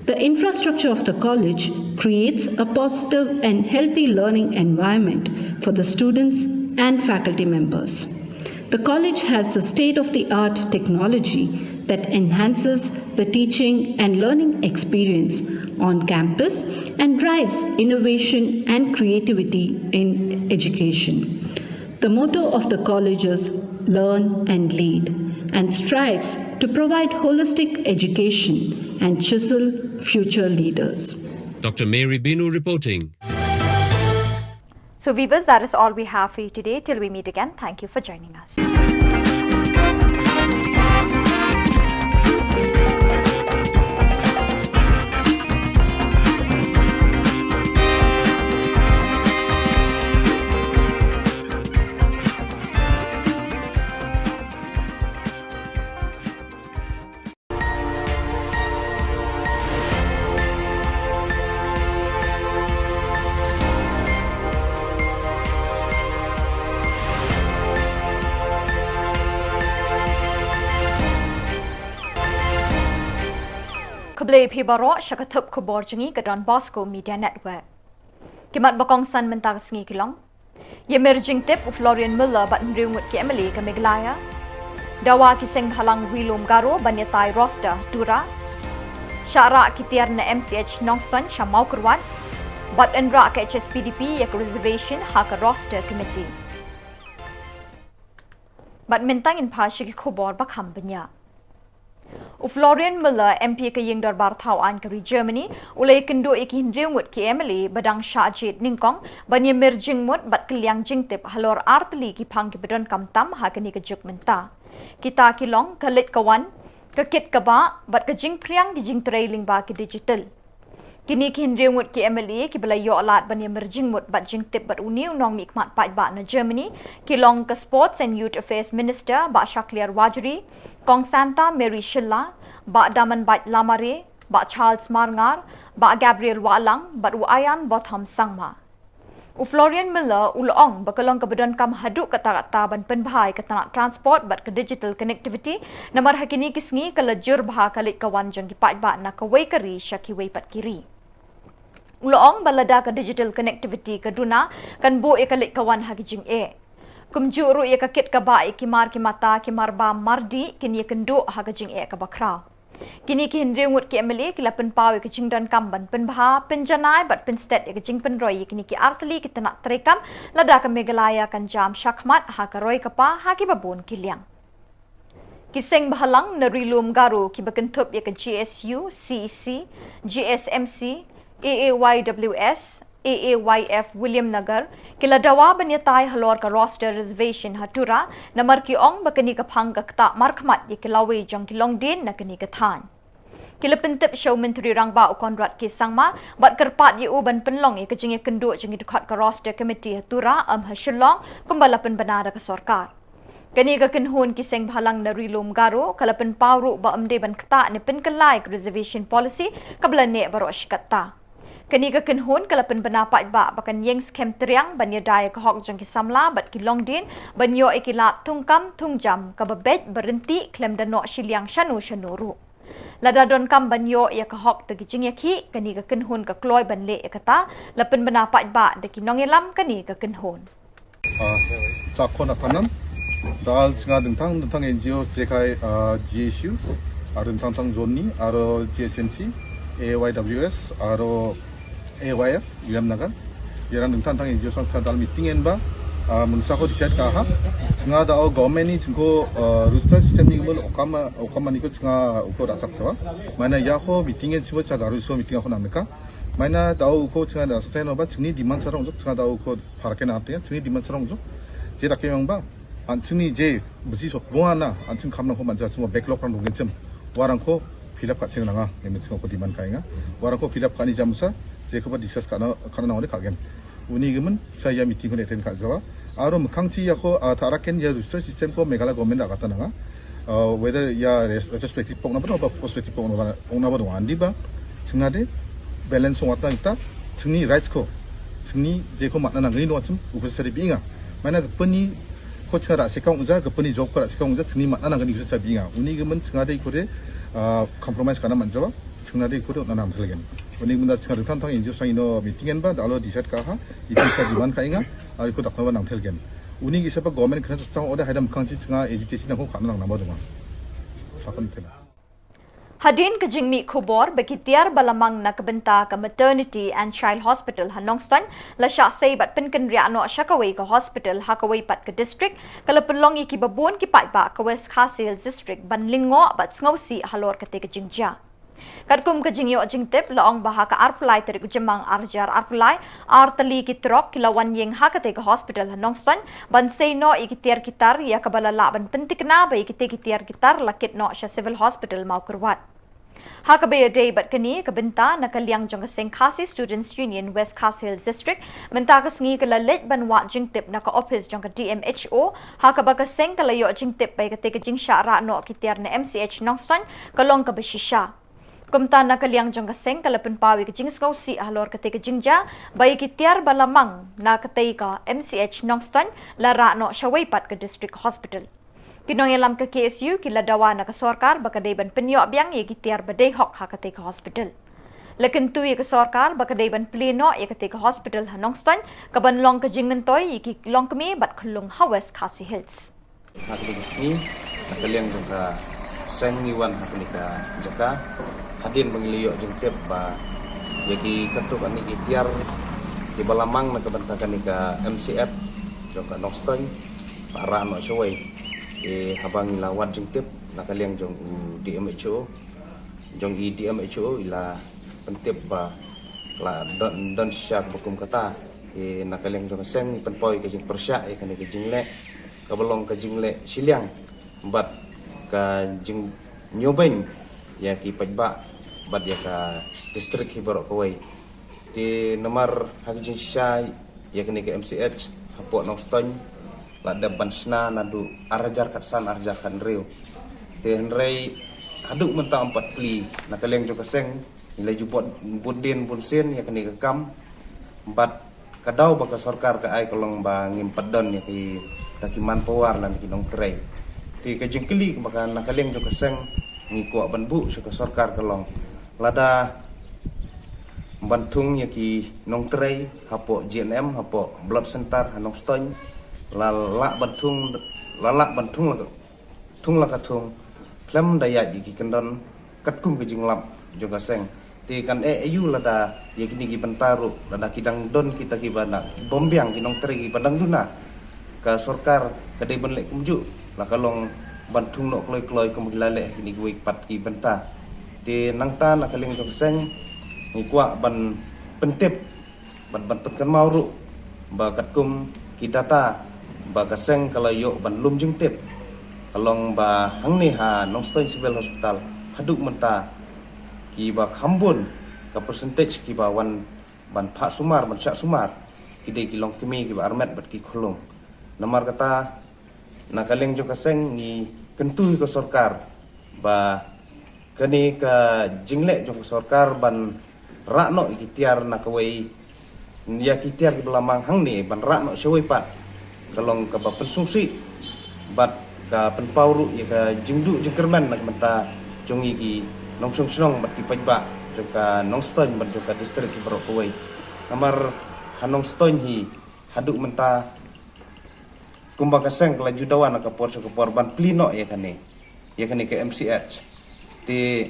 The infrastructure of the college creates a positive and healthy learning environment for the students and faculty members. The college has a state of the art technology that enhances the teaching and learning experience on campus and drives innovation and creativity in education. The motto of the college is "Learn and Lead" and strives to provide holistic education and chisel future leaders. Doctor Mary Binu reporting. So, viewers, that is all we have for you today. Till we meet again, thank you for joining us. Khublei phi baroh sha ka thup khubor jong ngi ka Don Bosco Media Network. Ki mat ba kongsan mynta ka sngi ki long: Ïamir jingtip u Florian Muller bad hynriew ngut ki M L A ka Meghalaya. Dawa ki seng bhalang Ri-lum Garo ban ïatai roster ha Tura. Shah rah ki tiar na M C H Nongstoiñ sha Mawkyrwat. Bad yn rah ka H S P D P ïa ka reservation ha ka roster committee. Bad mynta ngin phai sha ki khubor ba kham bniah. U Florian Muller, M P ka Ïing Dorbar Thaw Aiñ ka ri Germany, u la ïakynduh ïa ki hynriew ngut ki M L A ba dang shah jied nyngkong ban ïamir jingmut bad kylliang jingtip halor ar tylli ki phang kiba donkam tam ha kane ka juk mynta. Kita ki long ka leit ka wan, ka kit ka bah, bad ka jingphriang ki jingtrei lyngba ki digital. Kine ki hynriew ngut ki M L A kiba la ïoh lad ban ïa myrjing mut bad jingtip bad une u nongmihkhmat paidbah na Germany ki long ka Sports and Youth Affairs Minister Bah Shakliar Warjri, Kong Santa Mary Shylla, Bah Damanbait Lamare, Bah Charles Marngar, Bah Gabriel Wahlang bad u Ayan Botham Sangma. U Florian Miller u la ong ba ka long kaba donkam haduh katta katta ban pynbha ïa ka tnat transport bad ka digital connectivity, namar ha kine ki sngi ka la jur bha ka leit ka wan jong ki paidbah na kawei ka ri sha kiwei pat ki ri. U la ong ba lada ka digital connectivity ka duna, kan buh ïa ka leit ka wan ha ki jingeh. Kumjuh ruh ïa ka kit ka bah ïa ki mar ki mata, ki mar bam mar dih kin ïakynduh ha ka jingeh kaba khraw. Kine ki hynriew ngut ki M L A ki la pynpaw ïa ka jingdonkam ban pynbha, pynjanai bad pynstet ïa ka jingpynroi ïa kine ki artylli ki tnat treikam, lada ka Meghalaya kan jam shakhmat ha ka roi ka par ha kiba bun ki liang. Ki seng bhalang na Ri Lum Garo kiba kynthup ïa ka G S U, C E C, G S M C, A A Y W S, A A Y F Williamnagar, ki la dawa ban ïatai halor ka roster reservation ha Tura, namar ki ong ba kane ka phang ka ktah markhmat ïa ki lawei jong ki longdien na kane ka thaiñ. Ki la pyntip sha u Myntri Rangbah u Conrad K Sangma, bad kyrpad ïa u ban pynlong ïa ka jingïakynduh jong ki dkhot ka roster committee ha Tura, em ha Shillong, kumba la pynbna da ka sorkar. Kane ka kynhun ki seng bhalang na Ri Lum Garo, ka la pynpaw ruh ba ym dei ban ktah ne pynkylla ïa ka reservation policy, kaba la neh baroh shi katta. Kane ka kynhun ka la pynbna paidbah ba kan ïeng skhem triang ban ïada ïa ka hok jong ki samla bad ki longdien, ban ïoh ïa ki lad thungkam thungjam kaba beit ba ryntih khlem da noh shiliang shano shano ruh. Lada donkam ban ïoh ïa ka hok da ki jingïakhih, kane ka kynhun ka kloi ban leh ïa kata, la pynbna paidbah da ki nongïalam kane ka kynhun. Ah, ta khon a thanan. Dal chnga dingtang dingtang N G O sekai, ah, G S U, aro dingtang tang Johnny, aro G S M C, A Y W S, aro A Y F, Williamnagar. Ïarang dingtang tang N G O sang sa dal meeting en ba, ah, mungsa ko decide ka ha. Chnga da o government ni chingko, ah, roster system ni mun okama, okama ni ko chnga uko da sak sawa. Mana ya ko meeting en chimo cha garu so meeting ko nang neka. Mana da o uko chnga da sa no ba chingni demand sarong jok chnga da o uko Phara ken ap te, chini demand sarong jo. Je da ke yang ba. An chini je besi sok bua na, an chini kam nang ko manja semua backlog rang dongin chem. Warang ko fill up ka chini nanga, ne chini ko demand kai nga. Warang ko fill up ka ni jam sa, je ko ba discuss ka na, ka na nang ka gen. Uni gemen, sa ya meeting ko ne attend ka jawa. Aro mekang chi ya ko, ah, tara ken ya roster system ko Meghalaya government da kata nanga. Uh, whether ya res-, retrospective pok na ba, ba prospective pok na ba, pok na ba dong andi ba, chingna de, balance song atna ita, chingni rights ko, chingni je ko matna nang ni no achim, uko sari binga. Mana ke peni ko chingna ra sekang uja, ke peni job ko ra sekang uja, chingni matna nang ni uko sari binga. Uni gemen chingna de ko de, uh, compromise kana manja ba, chingna de ko de na nam helgen. Uni gemen da chingna de tang tang injo sang ino meeting en ba, da alo decide ka ha, iti sa diwan ka inga, ari ko dakna ba nam helgen. Uni gisa ba government kena sa sang order haidam kang chi chingna agitation nang ko kana nang nama dong. Sakan tena. Hadien ka jingmih khubor ba ki tiar ba la mang na ka bynta ka Maternity and Child Hospital ha Nongstoiñ la shah sei bad pynkynriah noh sha kawei ka hospital ha kawei pat ka district, ka la pynlong ïa ki babun ki paidbah ka West Khasi Hills District ban lyngngoh bad sngewsih halor kata ka jingjia. Katkum ka jingïoh jingtip la ong ba ha ka arphew lai tarik u Jymmang ar hajar arphew lai, ar tylli ki trok ki la wan ïeng ha kata ka hospital ha Nongstoiñ ban sei noh ïa ki tiar ki tar, ïa kaba la lah ban pyntikna ba ïa kita ki tiar ki tar la kit noh sha Civil Hospital Mawkyrwat. Ha kaba ïadei bad kane ka bynta, na ka liang jong ka seng Khasi Students Union West Khasi Hills District, mynta ka sngi ka la leit ban wad jingtip na ka ophis jong ka D M H O, ha kaba ka seng ka la ïoh jingtip ba ïa kata ka jingshah rah noh ki tiar na M C H Nongstoiñ ka long kaba shisha. Kumta na ka liang jong ka seng ka la pynpaw ïa ka jingsngewsih halor kata ka jingjia ba ïa ki tiar ba la mang na kata ka M C H Nongstoiñ la rah noh shawei pat ka District Hospital. Ki nongïalam ka K S U ki la dawa na ka sorkar ba ka dei ban pynïoh biang ïa ki tiar ba dei hok ha kata ka hospital. La kyntu ïa ka sorkar ba ka dei ban plie noh ïa kata ka hospital ha Nongstoiñ, ka ban long ka jingmyntoi ïa ki longkmie bad khunlung ha West Khasi Hills. Ha kane ka sngi, na ka liang jong ka seng ngi wan ha kane ka jaka, hadien ba ngi la ïoh jingtip ba ïa ki katto katne ki tiar kiba la mang na ka bynta kane ka M C H jong ka Nongstoiñ, ba rah noh shawei. Te haba ngi la wad jingtip na ka liang jong u D M H O, jong i D M H O i la pyntip ba la don, don shisha kaba kum kata. Te na ka liang jong ka seng i pynpaw ïa ka jingpyrshah ïa kane ka jingleh, kaba long ka jingleh shiliang bad ka jingñiewbeiñ ïa ki paidbah bad ïa ka district hi baroh kawei. Te namar ha ka jingshisha ïa kane ka M C H hapoh Nongstoiñ la dep ban shna naduh ar hajar khatsan ar hajar khathynriew. Te hynrei haduh mynta ym pat plie. Na ka liang jong ka seng ngi la ju bud, bud dien bun sien ïa kane ka kam. Bad ka daw ba ka sorkar ka ai ka long ba ngim pat don ïa kita ki manpower lane ki nongtrei. Te ka jingkylli ba ka na ka liang jong ka seng ngi kwah ban buh sha ka sorkar ka long, lada ban thung ïa ki nongtrei hapoh G N M, hapoh blood center ha Nongstoiñ, la lah ban thung, la lah ban thung la, thung la ka thung khlem da ïaid ïa ki kyndon katkum ka jinglap jong ka seng. Te kan eh aïu lada ïa kine ki bynta ruh, lada ki dang don kita kiba na, ki bym biang ki nongtrei kiba dang duna. Ka sorkar ka dei ban leh kumjuh, la ka long ban thung noh kloi kloi kum ki la leh ha kine kiwei pat ki bynta. Te nangta na ka liang jong ka seng ngi kwah ban pyntip bad ban pynkynmaw ruh ba katkum ki data ba ka seng ka la ïoh ban lum jingtip, ka long ba hangne ha Nongstoiñ Civil Hospital haduh mynta kiba kham bun ka percentage kiba wan ban phah sumar, ban shah sumar, ki dei ki longkmie kiba armet bad ki khulung. Namar kata na ka liang jong ka seng ngi kyntu ïa ka sorkar ba kane ka jingleh jong ka sorkar ban rah noh ïa ki tiar na kawei, ïa ki tiar kiba la mang hangne ban rah noh shawei pat, ka long kaba pynsngewsih bad ka pynpaw ruh ïa ka jingduh jingkyrmen na ka bynta jong ngi ki nongshong shnong bad ki paidbah jong ka Nongstoiñ bad jong ka district baroh kawei. Namar ha Nongstoiñ hi haduh mynta kumba ka seng ka la ju dawa na ka por sha ka por ban plie noh ïa kane, ïa kane ka M C H. Te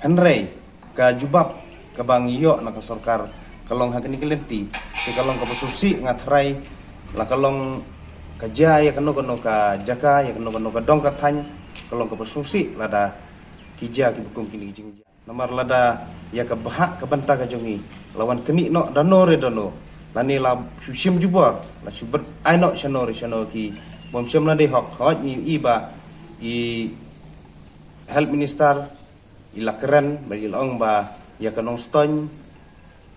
hynrei ka jubab kaba ngi ïoh na ka sorkar ka long ha kane ka lynti, te ka long kaba sngewsih, nga tharai la ka long ka jia ïa kano kano ka jaka, ïa kano kano ka dong ka thaiñ, ka long kaba sngewsih lada ki jia kiba kum kine ki jingjia. Namar lada ïa ka bhah ka bynta ka jong ngi la wan knieh noh da no re da no, lane la shu shim jubor, la shu bit ai noh shano re shano ki bym shym la dei hok. Hooid ngi ïohi ba i Health Minister i la kren bad i la ong ba ïa ka Nongstoiñ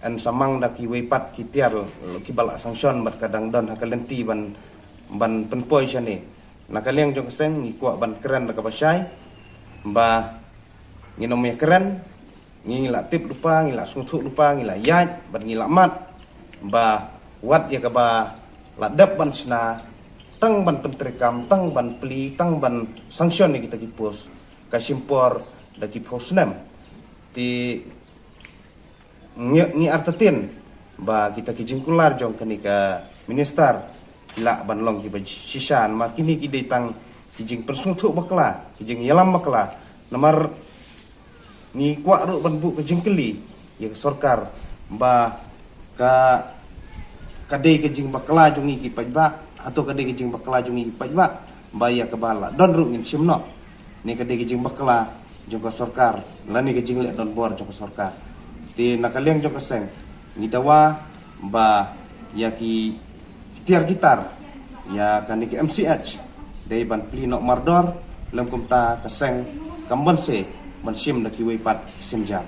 yn sa mang da kiwei pat ki tiar kiba la sanction bad ka dang don ha ka lynti ban, ban pynpoi shane. Na ka liang jong ka seng ngi kwah ban kren da kaba shai ba ngin ym ïa kren, ngi la tip lypa, ngi la sngewthuh lypa, ngi la ïaid bad ngi la mad ba wat ïa kaba la dep ban shna, tang ban pyntreikam, tang ban plie, tang ban sanction ïa kita ki post, ka shim por da ki phew snem. Te ngi, ngi artatien ba kita ki jingkular jong kane ka minister ki lah ban long kiba shisha, namar kine ki dei tang ki jingpynsngewthuh bakla, ki jingïalam bakla. Namar ngi kwah ruh ban buh ka jingkylli ïa ka sorkar ba ka, ka dei ka jingbakla jong ngi ki paidbah, hato ka dei ka jingbakla jong ngi ki paidbah ba ïa kaba la don ruh ngin shim noh, ne ka dei ka jingbakla jong ka sorkar lane ka jingleh don bor jong ka sorkar. Te na ka liang jong ka seng ngi dawa ba ïa ki tiar ki tar ïa kane ka M C H dei ban plie noh mardor, lym kumta ka seng kam banse ban shim da kiwei pat ki sienjam.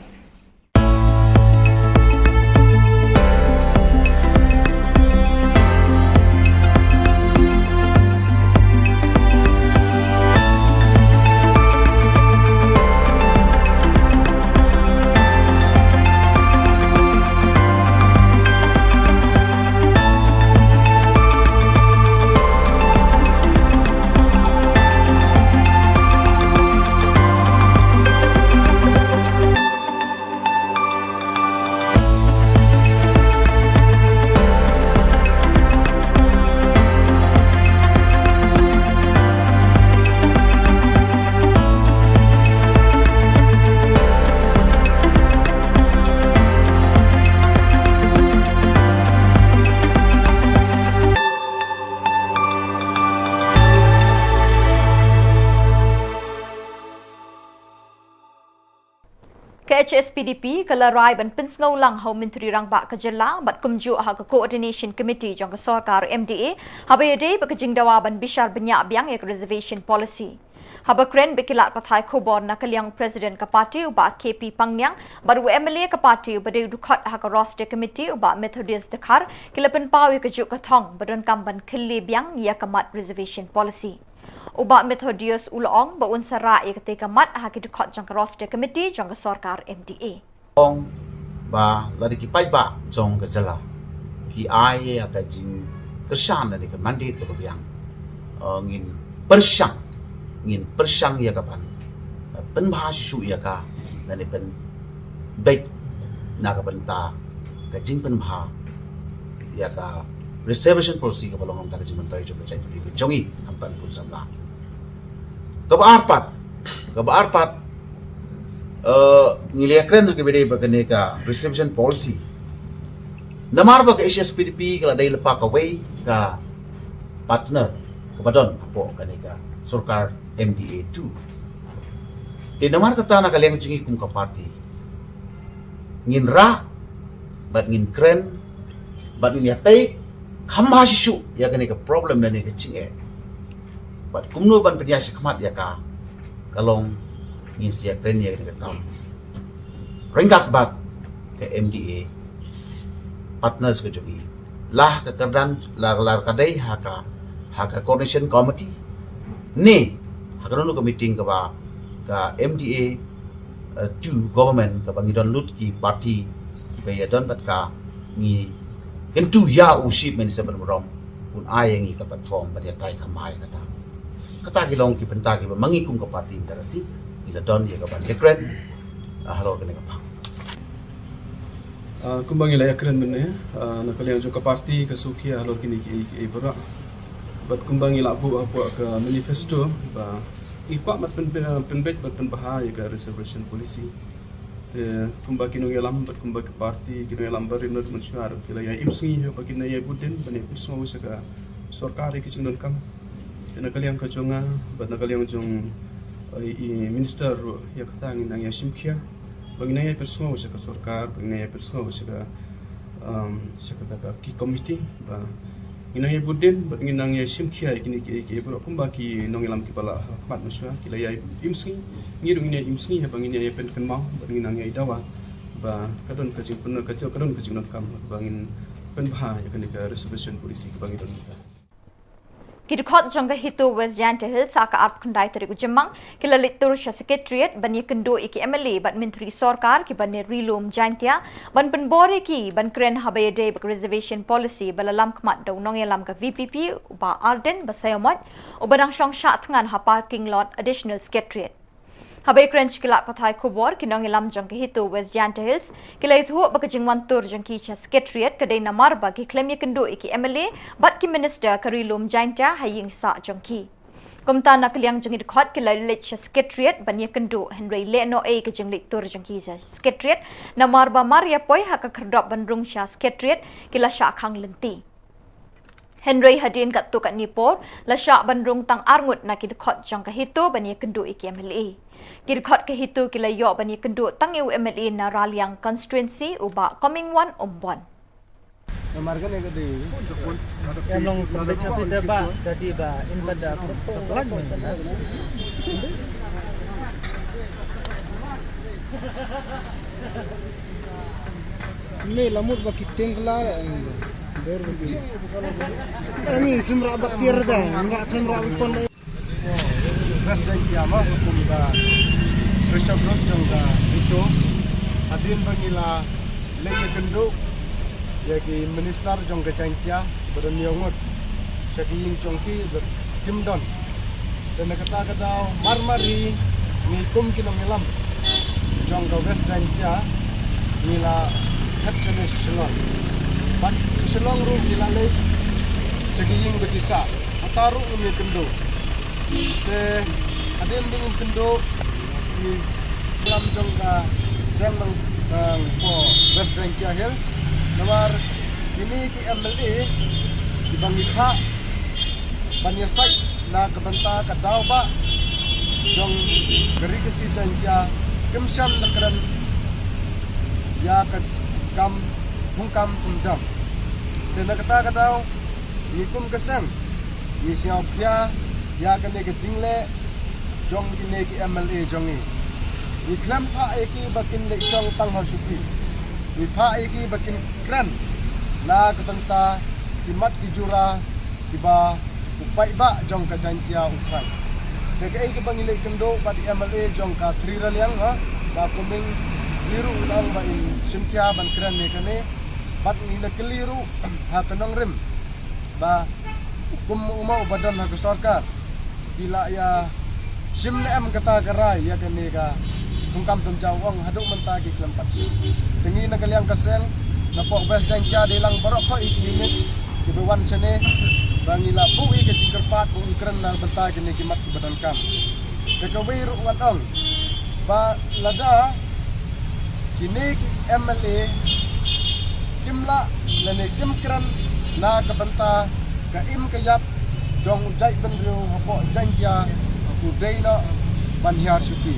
Ka H S P D P ka la rai ban pynsngew lang ha u Myntri Rangbah ka jylla bad kumjuh ha ka Coordination Committee jong ka sorkar M D A haba ïadei bad ka jingdawa ban bishar bniah biang ïa ka Reservation Policy. Haba kren bad ki lad pathai khubor na ka liang u President ka party u Bah K P Pangniang bad u M L A ka party uba dei u dkhot ha ka Roster Committee u Bah Methodius Dkhar ki la pynpaw ïa kajuh ka thong ba donkam ban khyllie biang ïa ka mat reservation policy. U Bah Methodius u la ong ba un sa rah ïa katei ka mat ha ki dkhot jong ka Roster Committee jong ka sorkar M D A. Ong ba lada ki paidbah jong ka jylla ki ai ïa ka jingkyrshan lane ka mandate kaba biang, eh, ngin pyrshang, ngin pyrshang ïa ka ban, eh, pynbha shisha ïa ka lane pynbeit na ka bynta ka jingpynbha ïa ka reservation policy kaba long na ka jingmyntoi jong ka jaitbynriew jong ngi khamtam pun samla. Kaba ar pat, kaba ar pat, eh, ngi la ïakren ha kaba ïadei bad kane ka reservation policy. Namar ba ka H S P D P ka la dei lypa kawei ka partner kaba don hapoh kane ka sorkar M D A two. Te namar kata na ka liang jong ngi kum ka party ngin rah bad ngin kren bad ngin ïatai kham bha shisha ïa kane ka problem lane ka jingeh. Bad kumno ban pynïaid shakhmat ïa ka, ka long ngin sa ïakren ïa kane ka kam ryngkat bad ka M D A partners ka jong ngi, la ha ka kyrdan, la, la ka dei ha ka, ha ka coordination committee ne ha kano kano ka meeting kaba ka M D A, eh, two government kaba ngi don lut ki party kiba ïadon bad ka, ngi kyntu ïa u Chief Minister ban burom un ai ïa ngi ka platform ban ïatai kham bha ïa kata. Kata ki long ki bynta kiba ma ngi kum ka party mynta ka sngi ngi la don ïa ka ban ïakren, ah, halor kane ka phang. Ah, kumba ngi la ïakren mynne, ah, na ka liang jong ka party ka shu khia halor kine kiei kiei baroh. Bad kumba ngi la buh hapoh ka manifesto ba ngi kwah ban pyn, pynbeit bad pynbha ïa ka reservation policy. Te kumba ki nongïalam bad kumba ka party, ki nongïalam barim bad mynshuwa ruh ki la ïa im sngi ha ba kin ïa bud dien ban ïa pynsngew sha ka sorkar ïa ki jingdonkam. Te na ka liang ka jong nga bad na ka liang jong, eh, i minister ruh ïa kata ngin nang ïa shim khia. Ba ngin nang ïa pynsngew sha ka sorkar, ba ngin nang ïa pynsngew sha ka, um, sha kata ka ki committee, ba ngin nang ïa bud dien, bad ngin nang ïa shim khia ïa kine kiei kiei baroh kumba ki nongïalam kiba la ha khmat mynshuwa, ki la ïa im sngi, ngi ruh ngin ïa im sngi, haba ngin ïa pynkynmaw, bad ngin nang ïa dawa, ba ka don ka jingpyn, ka jong, ka don ka jingdonkam, ba ngin pynbha ïa kane ka reservation policy kaba ngi don mynta. Ki dkhot jong ka HITO West Jaintia Hills ha ka arphew khyndai tarik u Jymmang ki la leit tur sha Secretariat ban ïakynduh ïa ki M L A bad myntri sorkar kiba na Ri Lum Jaintia ban pynbor ïa ki ban kren ha ba ïadei bad ka reservation policy ba la lam khmat da u nongïalam ka VPP u Bah Ardent Basaiawmoit uba dang shong shah thngan ha parking lot Additional Secretariat. Haba ïakren sha ki lad pathai khubor, ki nongïalam jong ka HITO West Jaintia Hills ki la ïathuh ba ka jingwan tur jong ki sha Secretariat ka dei namar ba ki khlem ïakynduh ïa ki M L A bad ki minister ka Ri Lum Jaintia ha ïing sah jong ki. Kumta na ka liang jong ki dkhot ki la leit sha Secretariat ban ïakynduh, hynrei lehnohei ka jingleit tur jong ki sha Secretariat namar ba mar ïa poi ha ka khyrdop ban rung sha Secretariat ki la shah khang lynti. Hynrei hadien katto katne por la shah ban rung tang arngut na ki dkhot jong ka HITO ban ïakynduh ïa ki M L A. Ki dkhot ka HITO ki la ïoh ban ïakynduh tang ïa u M L A na Raliang constituency u Bah Comingone Ymbon. Me la mut ba ki teng la, ber ba ki. Ani kim ra bak tiar da, kim ra, kim ra bak pon da. West Jaintia ma, kum ka Bishop Road jong ka HITO. Hadien ba ngi la leit ïakynduh ïa ki minister jong ka Jaintia ba don ïa ngut sha ki ïing jong ki ba kim don. Te na kata ka daw mar mar hi ngi kum ki nongïalam jong ka West Jaintia ngi la phet shane sha Shillong. Bad sha Shillong ruh ngi la leit sha ki ïing ba ki sah. Hata ruh ngim ïakynduh. Te hadien ba ngim kynduh ki nongïalam jong ka seng nang, nang hapoh West Jaintia Hills. Namar kine ki M L A kiba ngi phah ban ïasaid na ka bynta ka daw ba jong ka Ri Khasi Jaiñtia kim shym la kren ïa ka kam thungkam thungjam. Te na kata ka daw ngi kum ka seng ngi sngewkhia ïa kane ka jingleh jong kine ki M L A jong ngi. Ngi khlem phah ïa ki ba kin leit shong tang ha shuki. Ngi phah ïa ki ba kin kren na ka bynta ki mat ki jura kiba u paidbah jong ka Jaintia u thrang. Te kaei kaba ngi leit kynduh bad i M L A jong ka Thri Raliang, ha, Bah Coming, i ruh u ong ba in shim khia ban kren ïa kane, bad ngi la kylli ruh ha ka nongrim ba kum u ma uba don ha ka sorkar, ki la ïa shim ne em kata ka rai ïa kane ka thungkam thungjaw, ong haduh mynta ki khlem pat shim. Te ngi na ka liang ka seng, na pok West Jaintia dei lang baroh khoit i miet kiba wan shane ba ngi la buh ïa ka jingkyrpad ba un kren na bynta kine ki mat kiba donkam. Te kawei ruh ngan ong ba lada kine ki M L A kim lah lane kim kren na ka bynta ka im ka ïap jong u jaitbynriew hapoh Jaintia, u dei noh ban hiar shuki.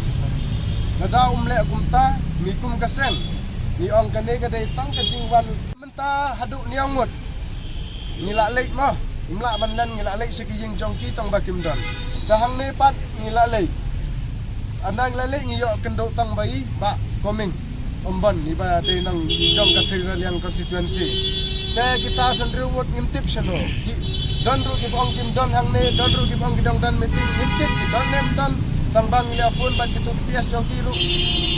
Lada um leh kumta, ngi kum ka seng ngi ong kane ka dei tang ka jingwan mynta haduh hynñiew ngut. Ngi la leit mo, im lah ban len, ngi la leit sha ki ïing jong ki tang ba kim don. Te hangne pat ngi la leit. Ynda ngi la leit ngi ïoh kynduh tang ba i Bah Coming, um ban, iba dei nong jong ka Thri Raliang constituency. Te kita san hynriew ngut ngim tip shano. Ki don ruh kiba ong kim don hangne, don ruh kiba ong ki dang don meeting, ngim tip ki don ne em don. Tang ba ngi ïa phone bad kitu ki P S jong ki ruh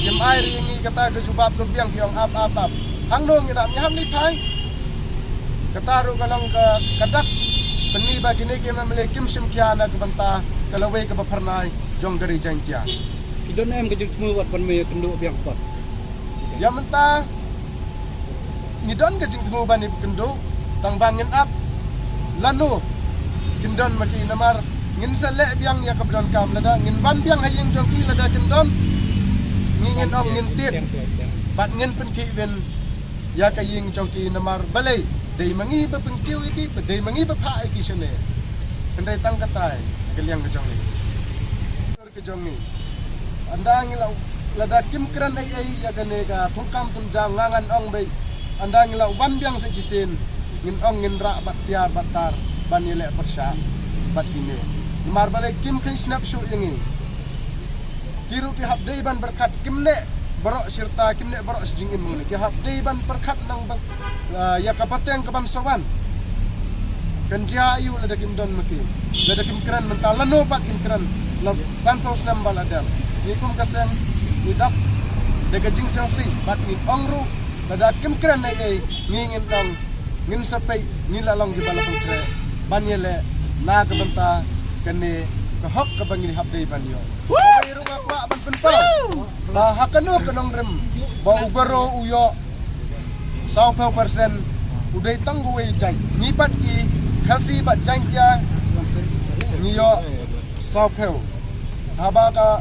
kim ai ri ngi kata ka jubab ka biang, ki ong ap ap ap. Hangno ngi dap, ngi hap leit phai. Kata ruh ka long ka, ka dak pyni ba kine ki M L A kim shim khia na ka bynta ka lawei kaba phyrnai jong ka ri Jaintia. Ki don em ka jingthmu wat ban me kynduh biang pat? Ïa mynta ngi don ka jingthmu ban ïa kynduh, tang ba ngin ap lano kin don ma ki, namar ngin sa leh biang ïa kaba donkam. Lada ngin wan biang ha ïing jong ki, lada kin don, ngi ngin ong ngin tied bad ngin pynkhih win ïa ka ïing jong ki, namar balei dei ma ngi ba pynkiew ïa ki, ba dei ma ngi ba phah ïa ki shane. Hynrei tang katai ka liang ka jong ngi, ka jong ngi. Ynda ngi la, lada kim kren ei ei ïa kane ka thungkam thungjang, nga ngan ong beit, ynda ngi la wan biang sa shisien, ngin ong ngin rah bad tiar bad tar ban ïaleh pyrshah bad kine. Namar balei kim kheiñ snap shuh ïa ngi. Ki ruh ki hap dei ban pyrkhat, kim neh baroh shi rta, kim neh baroh shi jingim, ki hap dei ban pyrkhat nang ban, ah, ïa ka pateng kaban sa wan. Kan jia aïu lada kim don ma ki, lada kim kren mynta, lano pat kim kren la sanphew snem ba la dep. Ngi kum ka seng ngi dap da ka jingsngewsih bad ngi ong ruh lada kim kren ei ei, ngi ngin ong ngin sa peit, ngi la long kiba la pynkhreh ban ïaleh na ka bynta kane ka hok kaba ngi hap dei ban ïoh. Kawei ruh nga kwah ban pynpaw ba ha kano ka nongrim ba u Garo u ïoh sawphew percent, u dei tang uwei jait. Ngi pat ki Khasi bad Jaintia ngi ïoh sawphew. Haba ka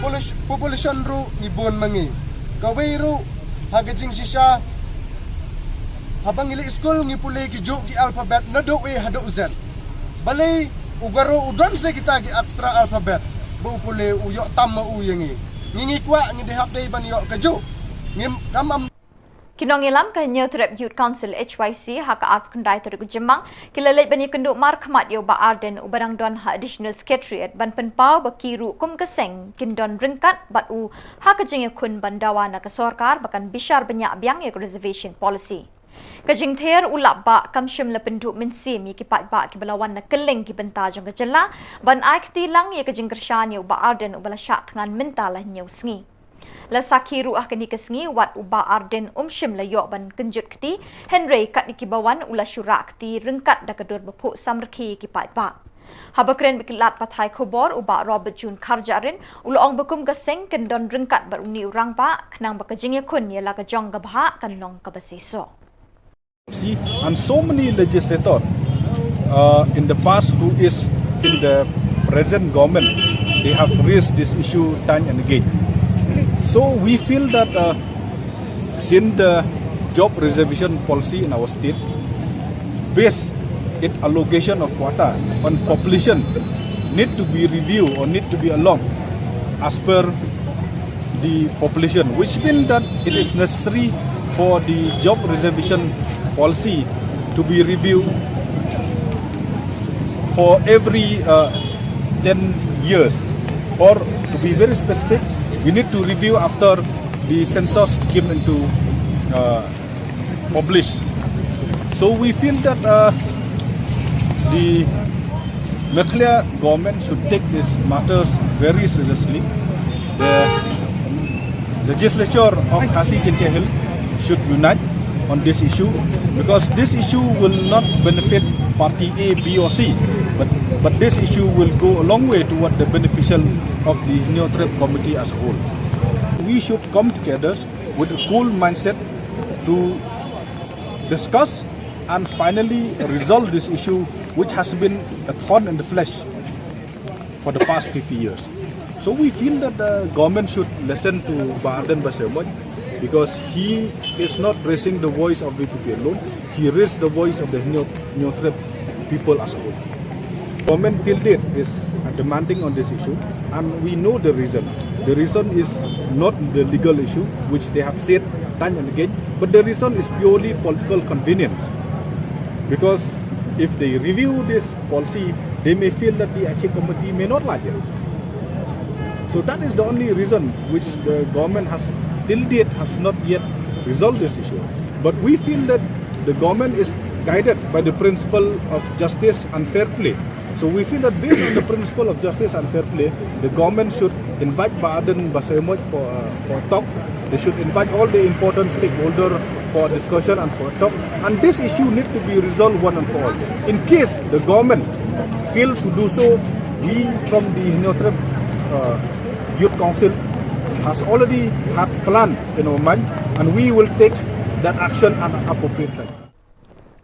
polis-, population ruh ngi bun ma ngi. Kawei ruh ha ka jingshisha, haba ngi leit skul ngi pule ki juh ki alphabet naduh A haduh Z. Balei u Garo u don sa kita ki extra alphabet ba u pule u ïoh tam ma u ïa ngi? Ngi ngi kwah, ngi dei hap dei ban ïoh kajuh. Ngim kam am. Ki nongïalam ka Hynñiewtrep Youth Council, H Y C, ha ka arphew khyndai tarik u Jymmang ki la leit ban ïakynduh markhmat ïa u Bah Ardent uba dang don ha Additional Secretariat ban pynpaw ba ki ruh kum ka seng kin don ryngkat bad u ha ka jingïakhun ban dawa na ka sorkar ba kan bishar bniah biang ïa ka reservation policy. Ka jingther u Lahbah kam shym la pynduh mynsiem ïa ki paidbah kiba la wan na kylleng ki bynta jong ka jylla ban ai kti lang ïa ka jingkyrshan ïa u Bah Ardent uba la shah thngan mynta la hynñiew sngi. La sakhi ruh ha kane ka sngi wat u Bah Ardent um shym la ïoh ban kynjut kti, hynrei katba ki ba wan u la shu rah kti ryngkat da ka dur ba phuh samrkhie ïa ki paidbah. Haba kren bad ki lad pathai khubor, u Bah Robert June Kharjahrin u la ong ba kum ka seng kin don ryngkat bad une u rangbah khnang ba ka jingïakhun ïa la ka jong ka bhah kan long kaba seisoh. See, and so many legislator, uh, in the past who is in the present government, they have raised this issue time and again. So we feel that, uh, since the job reservation policy in our state, based its allocation of quota on population, need to be reviewed or need to be along as per the population, which means that it is necessary for the job reservation policy to be reviewed for every, uh, ten years. Or to be very specific, we need to review after the census came into uh, publish. So we feel that uh, the Meghalaya government should take these matters very seriously. The legislature of Khasi Jaintia Hills should unite on this issue, because this issue will not benefit party A, B or C, but, but this issue will go a long way toward the beneficial of the Hynñiewtrep community as a whole. We should come together with a cool mindset to discuss and finally resolve this issue, which has been a thorn in the flesh for the past fifty years. So we feel that the government should listen to Bah Ardent Basaiawmoit, because he is not raising the voice of V P P alone. He raised the voice of the Hynñiew-, Hynñiewtrep people as a whole. Government till date is uh, demanding on this issue, and we know the reason. The reason is not the legal issue, which they have said time and again, but the reason is purely political convenience. Because if they review this policy, they may feel that the Achin committee may not like it. So that is the only reason which the government has till date has not yet resolved this issue. But we feel that the government is guided by the principle of justice and fair play. So we feel that based on the principle of justice and fair play, the government should invite Bah Ardent Basaiawmoit for, uh, for a talk. They should invite all the important stakeholders for discussion and for a talk. And this issue need to be resolved one and for all. In case the government fail to do so, we from the Hynñiewtrep uh, Youth Council has already had plan in our mind, and we will take that action at an appropriate time.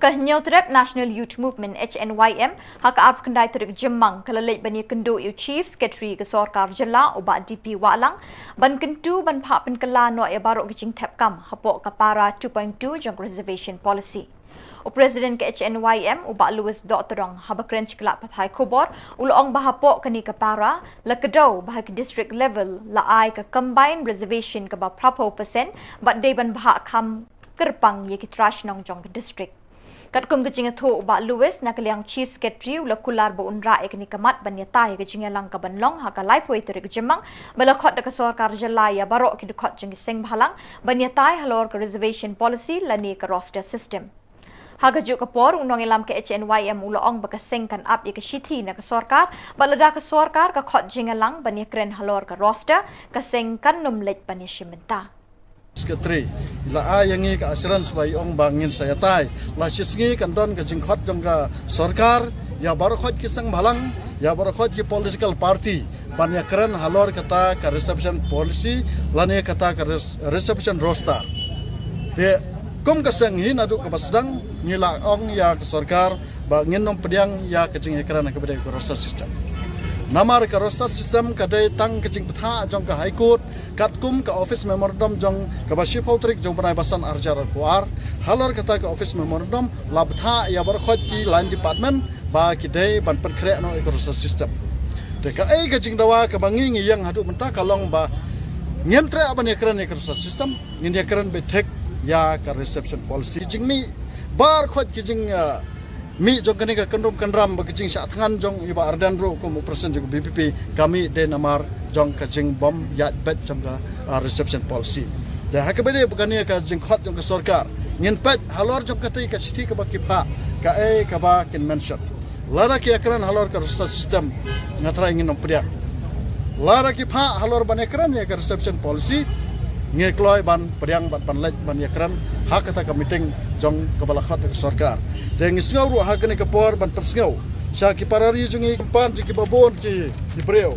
Ka Hynñiewtrep National Youth Movement, H N Y M, ha ka arphew khyndai tarik Jymmang ka la leit ban ïakynduh ïa u Chief Secretary ka Sorkar Jylla, u Bah D P Wahlang, ban kyntu ban phah pynkylla noh ïa baroh ki jingthep kam hapoh ka para two point two jong ka Reservation Policy. U President ka H N Y M, u Bah Louis Dohtdong, haba kren sha ki lad pathai khubor, u la ong ba hapoh kane ka para la kdew ba ha ki district level la ai ka combined reservation kaba phraphew percent, bad dei ban bhah kham kyrpang ïa ki trai shnong jong ka district. Katkum ka jingïathuh u Bah Louis, na ka liang Chief Secretary u la kular ba un rah ïa kane ka mat ban ïatai ïa ka jingïalang kaban long ha ka laiphew tarik Jymmang, ba la khot da ka Sorkar Jylla ïa baroh ki dkhot jong ki seng bhalang ban ïatai halor ka Reservation Policy lane ka roster system. Ha kajuh ka por, u nongïalam ka H N Y M u la ong ba ka seng kan ap ïa ka shithi na ka sorkar, bad lada ka sorkar ka khot jingïalang ban ïakren halor ka roster, ka seng kan nym leit ban ïashim bynta. Secretary la ai ïa ngi ka assurance ba i ong ba ngin sa ïatai. La shisngi kan don ka jingkhot jong ka sorkar ïa baroh khoit ki seng bhalang, ïa baroh khoit ki political party ban ïakren halor kata ka reservation policy lane kata ka res-, reservation roster. Te kum ka seng hi naduh kaba sdang ngi la ong ïa ka sorkar ba ngin nym pdiang ïa ka jingïakren kaba dei ka roster system. Namar ka roster system ka dei tang ka jingbthah jong ka High Court, katkum ka office memorandum jong kaba shiphew tarik jong u bnai ba san arhajar arphew ar, halor kata ka office memorandum la bthah ïa baroh khoit ki line department ba ki dei ban pynkhreh noh ïa ka roster system. Te kaei ka jingdawa kaba ngi ngi ïeng haduh mynta ka long ba ngim treh ban ïakren ïa ka roster system, ngin ïakren beit thik ïa ka reservation policy. Jingmih baroh khoit ki jing, uh, mih jong kane ka kyndrum kyndram bad ka jingshah thngan jong i Bah Ardent ruh kum u president jong ka V P P, ka mih dei namar jong ka jingbym ïaid beit jong ka, ah, reservation policy. Te ha kaba dei ba kane ka jingkhot jong ka sorkar, ngin peit halor jong kata ka shithi kaba ki phah, kaei kaba kin mention. Lada ki ïakren halor ka roster system, nga trai ngin nym pdiang. Lada ki phah halor ban ïakren ïa ka reservation policy, ngi kloi ban pdiang bad ban leit ban ïakren ha kata ka meeting jong kaba la khot da ka sorkar. Te ngi sngew ruh ha kane ka por ban pynsngew sha ki para ri jong ngi, khamtam jong kiba bun ki, ki briew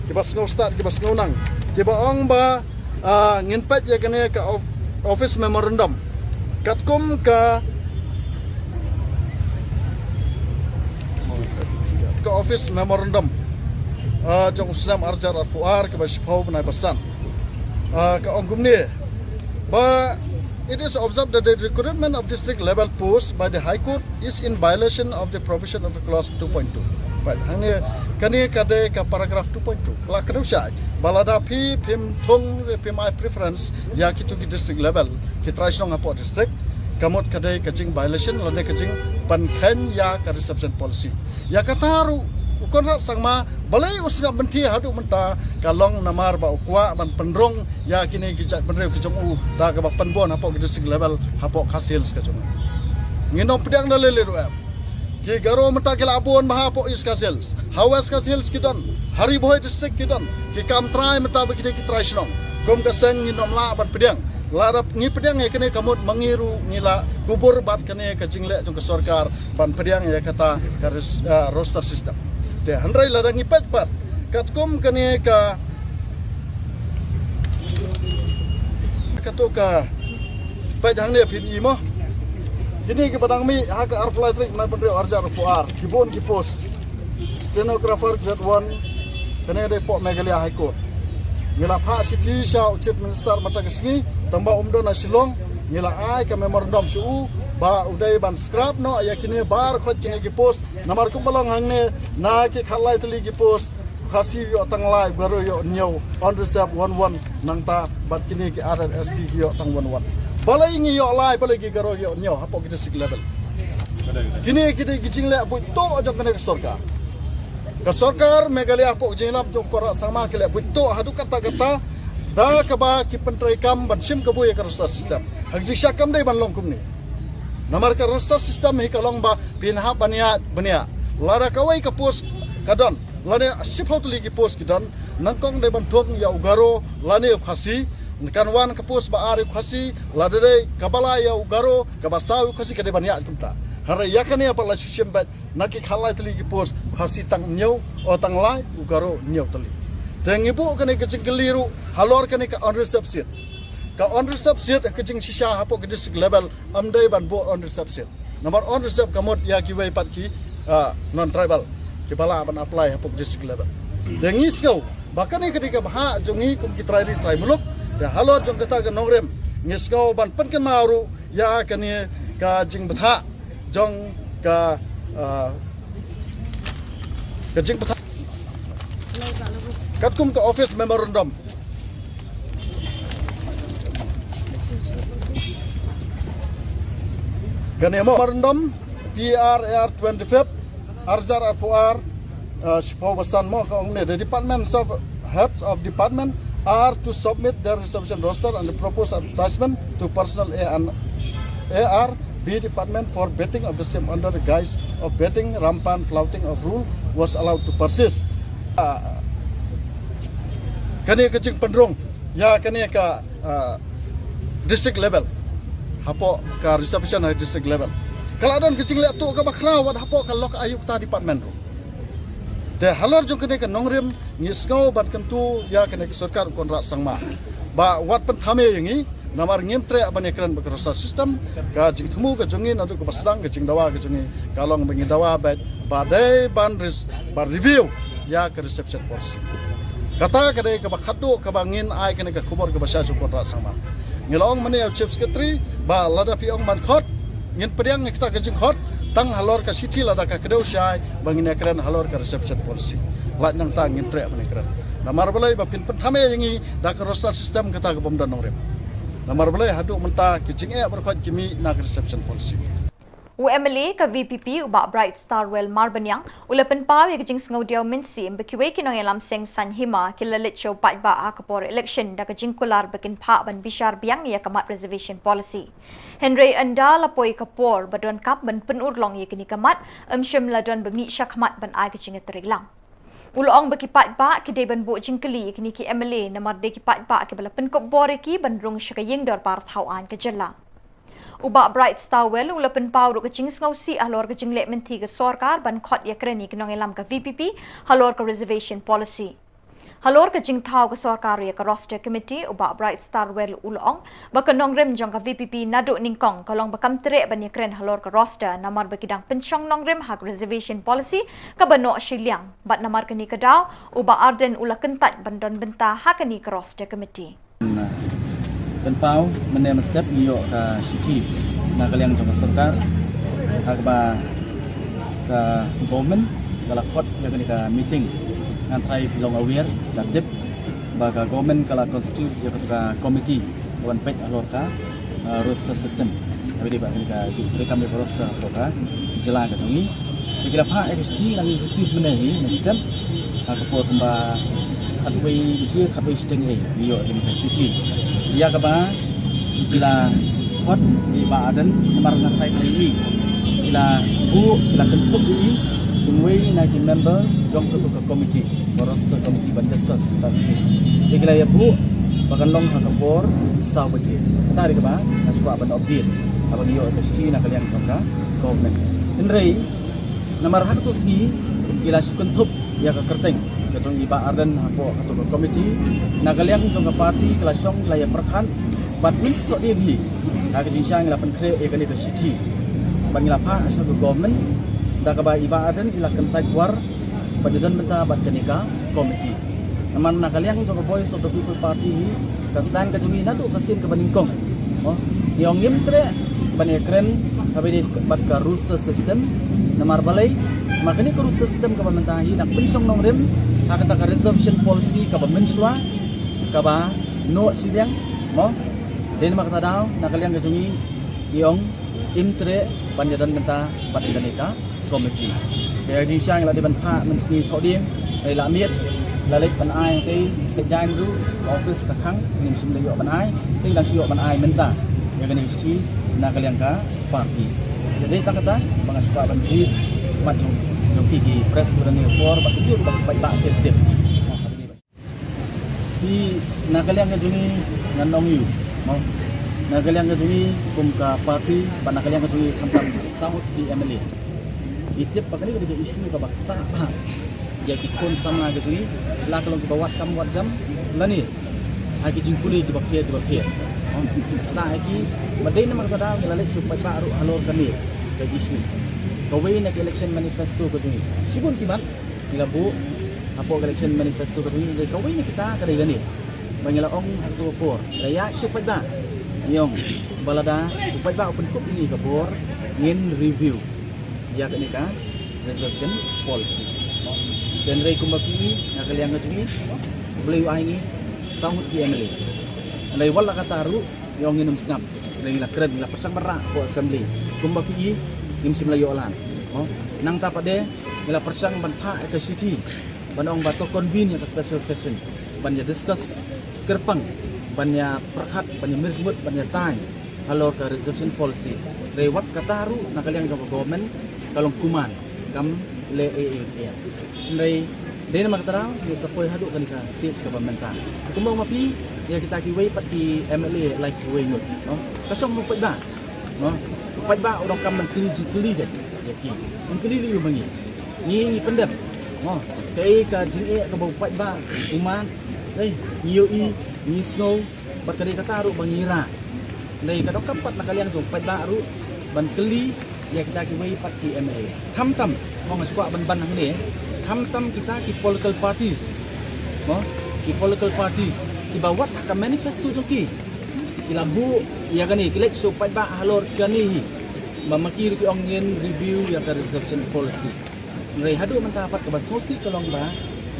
kiba sngew stad, kiba sngew nang, kiba ong ba, ah, ngin peit ïa kane ka of-, office memorandum katkum ka, ka office memorandum, ah, jong u snem arhajar arphew ar kaba shiphew bnai ba san. Ah, ka ong kumne ba it is observed that the recruitment of district level post by the High Court is in violation of the provision of the clause two point two. Right, hangne kane ka dei ka paragraph two point two. Ka la kdew shai ba lada phi phim thung re phim ai preference ïa kito ki district level, ki trai shnong hapoh district, ka mut ka dei ka jing violation lane ka jingpynkheiñ ïa ka reservation policy. Ïa kata ruh Conrad Sangma, balei u sngap mynta haduh mynta, ka long namar ba u kwah ban pynrung ïa kine ki jaitbynriew ki jong u da kaba pynbun hapoh ki district level hapoh Khasi Hills ka jong u. Ngin ym pdiang da lei lei ruh em. Ki Garo mynta ki la bun bha hapoh East Khasi Hills, ha West Khasi Hills ki don, ha Ri Bhoi district ki don, ki kam trai mynta ba ki dei ki trai shnong. Kum ka seng ngin ym lah ban pdiang. Lada ngi pdiang ïa kane ka mut ma ngi ruh ngi la kubur bad kane ka jingleh jong ka sorkar ban pdiang ïa kata ka ris-, ah, roster system. Te hynrei lada ngi peit pat katkum kane ka, kato ka peit hangne phin i mo. Kine kiba dang mih ha ka arphew lai tarik bnai pynriew arhajar arphew ar, ki bun ki post. Stenographer grade one, kane dei hapoh Meghalaya High Court. Ngi la phah shithi sha u Chief Minister mynta ka sngi, tangba um don ha Shillong, ngi la ai ka memorandum sha u ba u dei ban scrap noh ïa kine baroh kine ki post, namar kumba long hangne na ki khatlai tylli ki post, Khasi ïoh tang lai, Garo ïoh hynñiew, unreserved one one, nangta bad kine ki other S T ki ïoh tang one one. Balei ngi ïoh lai, balei ki Garo ïoh hynñiew hapoh ki district level? Kine ki dei ki jingleh buit tuh jong kane ka sorkar. Ka sorkar Meghalaya hapoh ka jingïalam jong u Conrad Sangma ki leh buit tuh haduh katta katta da kaba ki pyntreikam ban shim kabu ïa ka roster system. Ha ka jingshisha kam dei ban long kumne. Namar ka roster system hi ka long ba phin hap ban ïaid ban ïaid. Lada kawei ka post ka don, lane shiphew tylli ki post ki don, nyngkong dei ban thung ïa u Garo lane u Khasi, kan wan ka post ba ar ïa u Khasi, lada dei kaba lai ïa u Garo, kaba saw ïa u Khasi ka dei ban ïaid kumta. Hynrei ïa kane pat la shu shim beit na ki khatlai tylli ki post, u Khasi tang hynñiew, o tang lai, u Garo hynñiew tylli. Te ngi buh kane ka jingkylli ruh halor kane ka unreserved seat. Ka unreserved seat ka jingshisha hapoh ka district level ym dei ban buh unreserved seat. Namar unreserved ka mut ïa kiwei pat ki, ah, non-tribal kiba lah ban apply hapoh district level. Te ngi sngew ba kane ka dei ka bhah jong ngi kum ki trai ri trai muluk. Te halor jong kata ka nongrim ngi sngew ban pynkynmaw ruh ïa kane ka jingbthah jong ka, ah, ka jingbthah katkum ka office memorandum. Kane mo memorandum P R A R twenty-fifth, arhajar arphew ar, uh, shiphew basan mo ka ong ne, the departments of heads of department are to submit their reservation roster and the proposed advertisement to personnel A and A R B department for vetting of the same under the guise of vetting rampant flouting of rule was allowed to persist. Uh, kane ka jingpynrung ïa kane ka, ah, district level hapoh ka reservation ha district level. Ka la don ka jingleh tuh kaba khraw wat hapoh ka lok ayukta department ruh. Te halor jong kane ka nongrim ngi sngew ban kyntu ïa kane ka sorkar u Conrad Sangma ba wat pynthame ïa ngi, namar ngim treh ban ïakren bad ka roster system. Ka jingthmu ka jong ngi naduh kaba sdang ka jingdawa ka jong ngi ka long ba ngi dawa beit ba dei ban ris-, ban review ïa ka reservation policy. Kata ka dei kaba khadduh kaba ngin ai kane ka khubor kaba shai sha u Conrad Sangma. Ngi la ong mynne ïa u Chief Secretary ba lada phi ong ban khot, ngin pdiang ïa kata ka jingkhot tang halor ka shithi lada ka kdew shai ba ngin ïakren halor ka reservation policy. Lait nangta ngin treh ban ïakren. Namar balei? Ba phin pynthame ïa ngi da ka roster system kata ka bym don nongrim. Namar balei? Haduh mynta ki jingeh baroh khoit ki mih na ka reservation policy. U M L A ka V P P u Bah Bright Starwell Marbaniang u la pynpaw ïa ka jingsngewdiaw mynsiem ba kiwei ki nongïalam seng saiñ hima ki la leit sha u paidbah ha ka por election da ka jingkular ba kin phah ban bishar biang ïa ka mat reservation policy. Hynrei ynda la poi ka por ba donkam ban pynurlong ïa kane ka mat, ym shym la don ba mih shakhmat ban ai ka jingïatreilang. U la ong ba ki paidbah ki dei ban buh jingkylli ïa kine ki M L A namar dei ki paidbah kiba la pynkup bor ïa ki ban rung sha ka ïing dorbar thaw aiñ ka jylla. U Bah Bright Starwell u la pynpaw ruh ka jingsngewsih halor ka jingleh mynthi ka sorkar ban khot ïakren ïa ki nongïalam ka V P P halor ka reservation policy. Halor ka jingthaw ka sorkar ïa ka roster committee, u Bah Bright Starwell u la ong ba ka nongrim jong ka V P P naduh nyngkong ka long ba kam treh ban ïakren halor ka roster namar ba ki dang pynshong nongrim ha ka reservation policy kaba noh shiliang, bad namar kane ka daw u Bah Ardent u la kyntait ban don bynta ha kane ka roster committee. Pynpaw mynne mynstep ngi ïoh ka shithi na ka liang jong ka sorkar ha kaba ka government ka la khot ïa kane ka meeting. Ngan trai phi long aware, ka tip ba ka government ka la constitute ïa ka committee ban peit halor ka, uh, roster system. Haba ïadei bad kane ka jingtrei kam ïa ka roster halor ka jylla ka jong ngi. Ki la phah ïa ka shithi, la ngi receive mynne hi, mynstep. Ha ka por kumba khatwei baje, khatwei shiteng hi, ngi ïoh ïa ka shithi. Ïa kaba ki la khot ïa i Bah Ardent, namar nga tharai ïa i, ki la buh, ki la kynthup ïa i kum uwei na ki member jong katu ka committee, ka roster committee, ban discuss kata ka sngi. Te ki la ïa buh ba kan long ha ka por saw baje. Kata dei kaba nga sngewkwah ban update haba ngi ïoh ïa ka shithi na ka liang jong ka government. Hynrei namar ha katu ka sngi ki la shu kynthup ïa ka kyrteng ka jong i Bah Ardent hapoh katu ka committee. Na ka liang jong ka party ki la shong, ki la ïa pyrkhat bad mynstep dien hi ha ka jingshisha ngi la pynkhreh ïa kane ka shithi bad ngi la phah sha ka government da kaba i Bah Ardent i la kyntait war bad ïadon bynta bad kane ka committee. Namar na ka liang jong ka Voice of the People Party hi, ka stand ka jong ngi naduh ka sien kaba nyngkong, mo, ngi ong ngim treh ban ïakren haba ïadei bad ka roster system. Namar balei? Namar kane ka roster system kaba mynta hi dang pynshong nongrim ha kata ka reservation policy kaba mynshuwa, kaba noh shiliang, mo. Dei namar kata daw na ka liang ka jong ngi, ngi ong ngim treh ban ïadon bynta bad kane ka committee. Te ha ka jingshisha ngi la dei ban phah mynsngi thohdieng, hynrei la miet, la leit ban ai, te seit jaiñ ruh ka office ka khang, ngim shym la ïoh ban ai, te ngi dang shu ïoh ban ai mynta ïa kane ka shithi na ka liang ka party. Te dei tang kata ba nga sngewkwah ban brief mat jong, jong ki, ki press, ba dang ïa por ba kujur ba ki paidbah ki tip. Phi, na ka liang ka jong ngi ngan ong ïa u, mo. Na ka liang ka jong ngi kum ka party, bad na ka liang ka jong ngi khamtam saw ngut ki M L A, ngi tip ba kane ka dei ka issue kaba ktah bha ïa ki khun samla ka jong ngi, la ka long kiba wad kam wad jam lane ha ki jingpule kiba pher kiba pher, mo. Ktah ïa ki, bad dei namar kata daw ngi la leit sha u paidbah ruh halor kane ka issue. Kawei na ka election manifesto ka jong ngi, shibun ki mat ngi la buh hapoh ka election manifesto ka jong ngi, dei kawei na kita ka dei kane ba ngi la ong ha kato ka por, ngi la ïaid sha u paidbah, ngi ong ba lada u paidbah u pynkup ïa ngi ka bor, ngin review ïa kane ka reservation policy. Hynrei kumba phi i, na ka liang ka jong ngi, U Blei u ai ngi saw ngut ki M L A. Hynrei wat la katta ruh, ngi ong ngin ym sngap. Hynrei ngi la kren, ngi la pyrshang ban rah hapoh assembly. Kumba phi i, ngim shym la ïoh lang, mo. Nangta pat de ngi la pyrshang ban phah ïa ka shithi ban ong ba to convene ïa ka special session ban ïa discuss kyrpang, ban ïa pyrkhat, ban ïa mih jingmut, ban ïa tai halor ka reservation policy. Hynrei wat kata ruh na ka liang jong ka government ka long kumne, kam leh ei ei ruh. Hynrei dei namar kata daw ngi sa poi haduh kane ka stage kaba mynta. Kumba ong ma phi, ïa kita kiwei pat ki M L A, like, kiwei ngut, no? Ka shong ha u paidbah, no? U paidbah u donkam ban kylli jingkylli de ïa ki. Ban kylli lei ïa ma ngi. Ngi, ngi pyndep, no? Kaei ka jingeh kaba u paidbah u mad, eh, ngi ïohi, ngi sngew, bad ka dei kata ruh ba ngi rah. Hynrei ka donkam pat na ka liang jong u paidbah ruh ban kylli ïa kita kiwei pat ki M L A. Khamtam, mo, nga sngewkwah ban ban hangne, khamtam kita ki political parties, mo, ki political parties kiba wat ha ka manifesto jong ki, ki la buh ïa kane, ki leit sha u paidbah halor kane hi, ba ma ki ruh ki ong ngin review ïa ka reservation policy. Hynrei haduh mynta pat kaba sngewsih ka long ba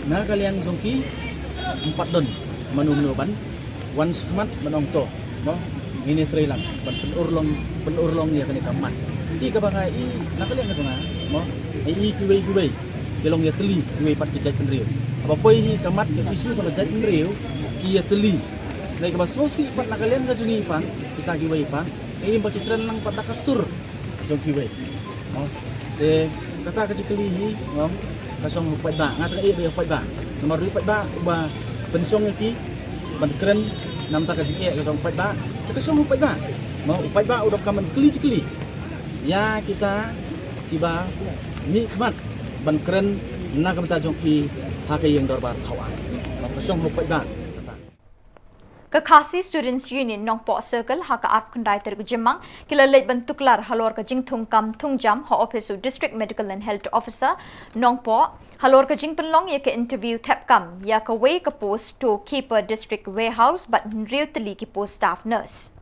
na ka liang jong ki ym pat don mano mano ban wan shakhmat ban ong to, mo, ngin ïatrei lang ban pynurlong, pynurlong ïa kane ka mat. Te kaba nga i na ka liang ka jong nga, mo, nga i kiwei kiwei ki long ïatylli, kiwei pat ki jaitbynriew. Haba poi hi ka mat, ka issue jong ka jaitbynriew, ki ïatylli. Hynrei kaba sngewsih pat na ka liang ka jong ngi pat, kita kiwei pat, nga i ba ki kren lang pat da ka sur jong kiwei. Mo. Te kata ka jingkylli hi, mo, ka shong ha u paidbah. Nga tang ïa u paidbah. Namar u paidbah uba pynshong ïa ki ban kren na ka bynta ka jingeh ka jong u paidbah. Te ka shong ha u paidbah. Mo, u paidbah u donkam ban kylli jingkylli ïa kita kiba mihkhmat ban kren na ka bynta jong ki ha ka ïing dorbar thaw aiñ. Mo, ka shong ha u paidbah. Ka Khasi Students Union Nongpoh Circle ha ka arphew khyndai tarik u Jymmang ki la leit ban tuklar halor ka jingthung kam thung jam ha ophis u District Medical and Health Officer Nongpoh halor ka jingpynlong ïa ka interview thep kam ïa kawei ka post to keeper District Warehouse bad hynriew tylli ki post staff nurse.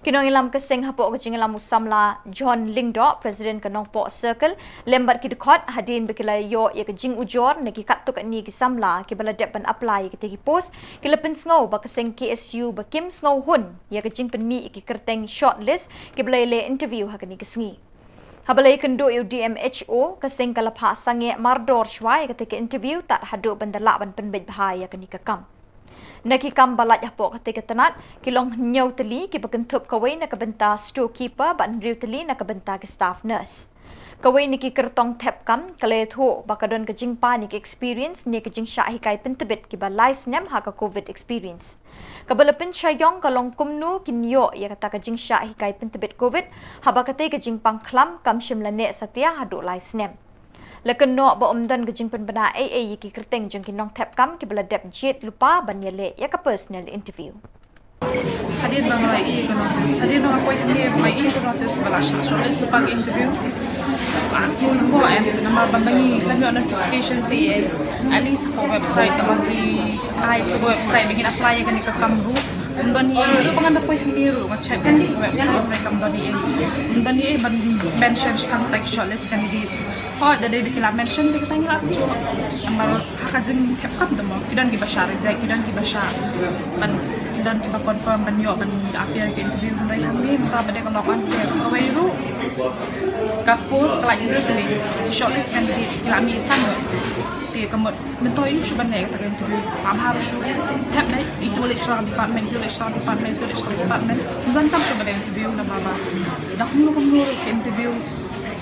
Ki nongïalam ka seng hapoh ka jingïalam u samla John Lyngdoh, President ka Nongpoh Circle, lem bad ki dkhot hadien ba ki la ïoh ïa ka jingujor na ki katto katne ki samla kiba la dep ban apply ïa kita ki post, ki la pynsngew ba ka seng K S U ba kim sngewhun ïa ka jingpynmih ïa ki kyrteng shortlist kiba la ïaleh interview ha kane ka sngi. Haba la ïakynduh ïa u D M H O, ka seng ka la phah sangeh mardor shuwa ïa katei ka interview tad haduh ban da lah ban pynbeit bha ïa kane ka kam. Na ki kam ba lait hapoh katei ka tnat, ki long hynñiew tylli kiba kynthup kawei na ka bynta storekeeper bad hynriew tylli na ka bynta ki staff nurse. Kawei na ki kyrtong thep kam ka la ïathuh ba ka don ka jingpan ïa ka experience ne ka jingshah hikai pyntbit kiba lai snem ha ka covid experience. Kaba la pynshai ïong ka long kumno kin ïoh ïa kata ka jingshah hikai pyntbit covid, haba katei ka jingpang khlam kam shym la neh satia haduh lai snem. La kynnoh ba ym don ka jingpynbna ei ei ïa ki kyrteng jong ki nongthep kam kiba la dep jied lypa ban ïaleh ïa ka personal interview. Hadien ba nga la ïoh ïa ka notice, hadien ba nga poi hangne ba nga ïoh ïa ka notice ba la shah shortlist lypa ka interview, la sngew lyngngoh em, namar ba ma ngi lem ïoh notification sa ïa, at least hapoh website, tang ba ki ai hapoh website ba ngin apply ïa kane ka kam ruh. Ym don ei ei, ruh ba ngan da poi hangne ruh nga check hapoh website, ym don ei ei, ym don ei ei ban mention shaphang shortlist candidates. Hooid, da dei ba ki la mention, te kata ngi la shu. Namar ha ka jingthep kam te mo, ki don kiba shah reject, ki don kiba shah ban, ki don kiba confirm ban ïoh ban appear ka interview, hynrei hangne mynta ba dei ka long unfair. Sa kawei ruh ka post ka la ïoh ka lei, shortlist candidate ki la mih san. Te ka mut mynta ïoh shuh ban leh kata ka interview. Ba bha ruh shu thep dei, ito leh sha department, ito leh sha department, ito leh sha department. Ym donkam shuh ban leh interview namar ba da kumno kumno ruh ka interview.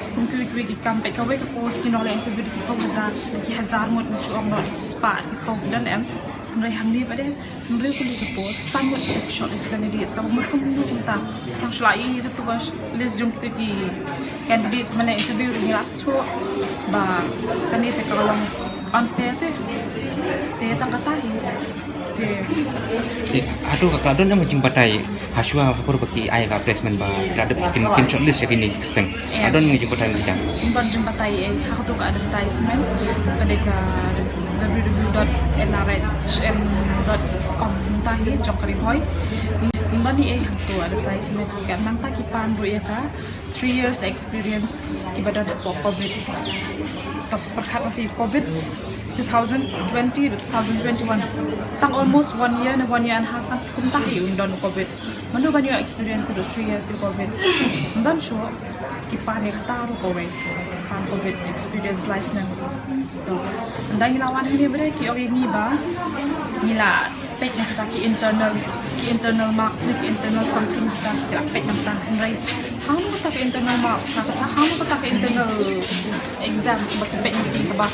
Kum kiwei kiwei ki kam, peit kawei ka post ki nongleh interview da ki phew hajar, da ki hajar ngut, ngut shu ong noh da ki spah, da ki phew ki don em. Hynrei hangne ba dei hynriew tylli ki post, san ngut ki shortlist candidates, kaba mut kumno kumta. Tang shu la ïoh ïa katu ka list jong kitu ki candidates ban leh interview, da ngi la shu ba kane te ka long unfair te. Te tang kata hi. Te. Te, hato ka, ka don em ka jingbatai hashwa ha por ba ki ai ka placement ba ka dep kin, kin shortlist ïa kine ki kyrteng. Em. Ka don em ka jingbatai mynta? Ym don jingbatai ei, ha kato ka advertisement ka dei ka w w w dot n r h m dot com mynta hi jong ka Ri Bhoi. Ym don ei ei ha kato advertisement, ka nangta ki pan ruh ïa ka three years experience kiba don hapoh covid. Pyrkhat ma phi covid two thousand twenty to two thousand twenty-one. Tang almost one year ne one year and a half kumta hi un don covid. Mano ban ïoh experience haduh three years ïa covid. Ym don shuh ki pan ïa kata ruh kawei. Pan covid experience lai snem. To. Ynda ngi la wan hangne ba dei ki ong ïa ngi ba ngi la peit na kita ki internal, ki internal marks, ki internal something kita, ki la peit na kita. Hynrei hangno kata ka internal marks, na kata hangno kata ka internal exam ba ki peit na kita ba.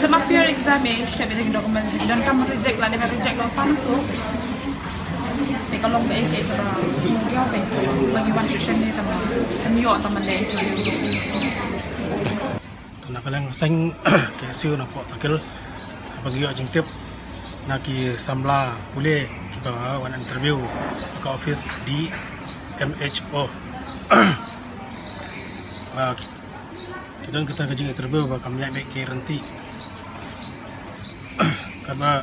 Lem appear exam eh, step ïa ki documents, ki donkam reject la, dei ban reject la pan to. Te ka long kaei kaei kaba sngewthuh kaei ba ngi wan sha shane tang ban ïoh tang ban leh interview. Na ka liang ka seng K S U Nongpoh Circle, haba ngi ïoh jingtip na ki samla pule kiba wan interview ha ka office D M H O. Ba ki don kata ka jing interview ba kam ïaid beit ki rynti. Kaba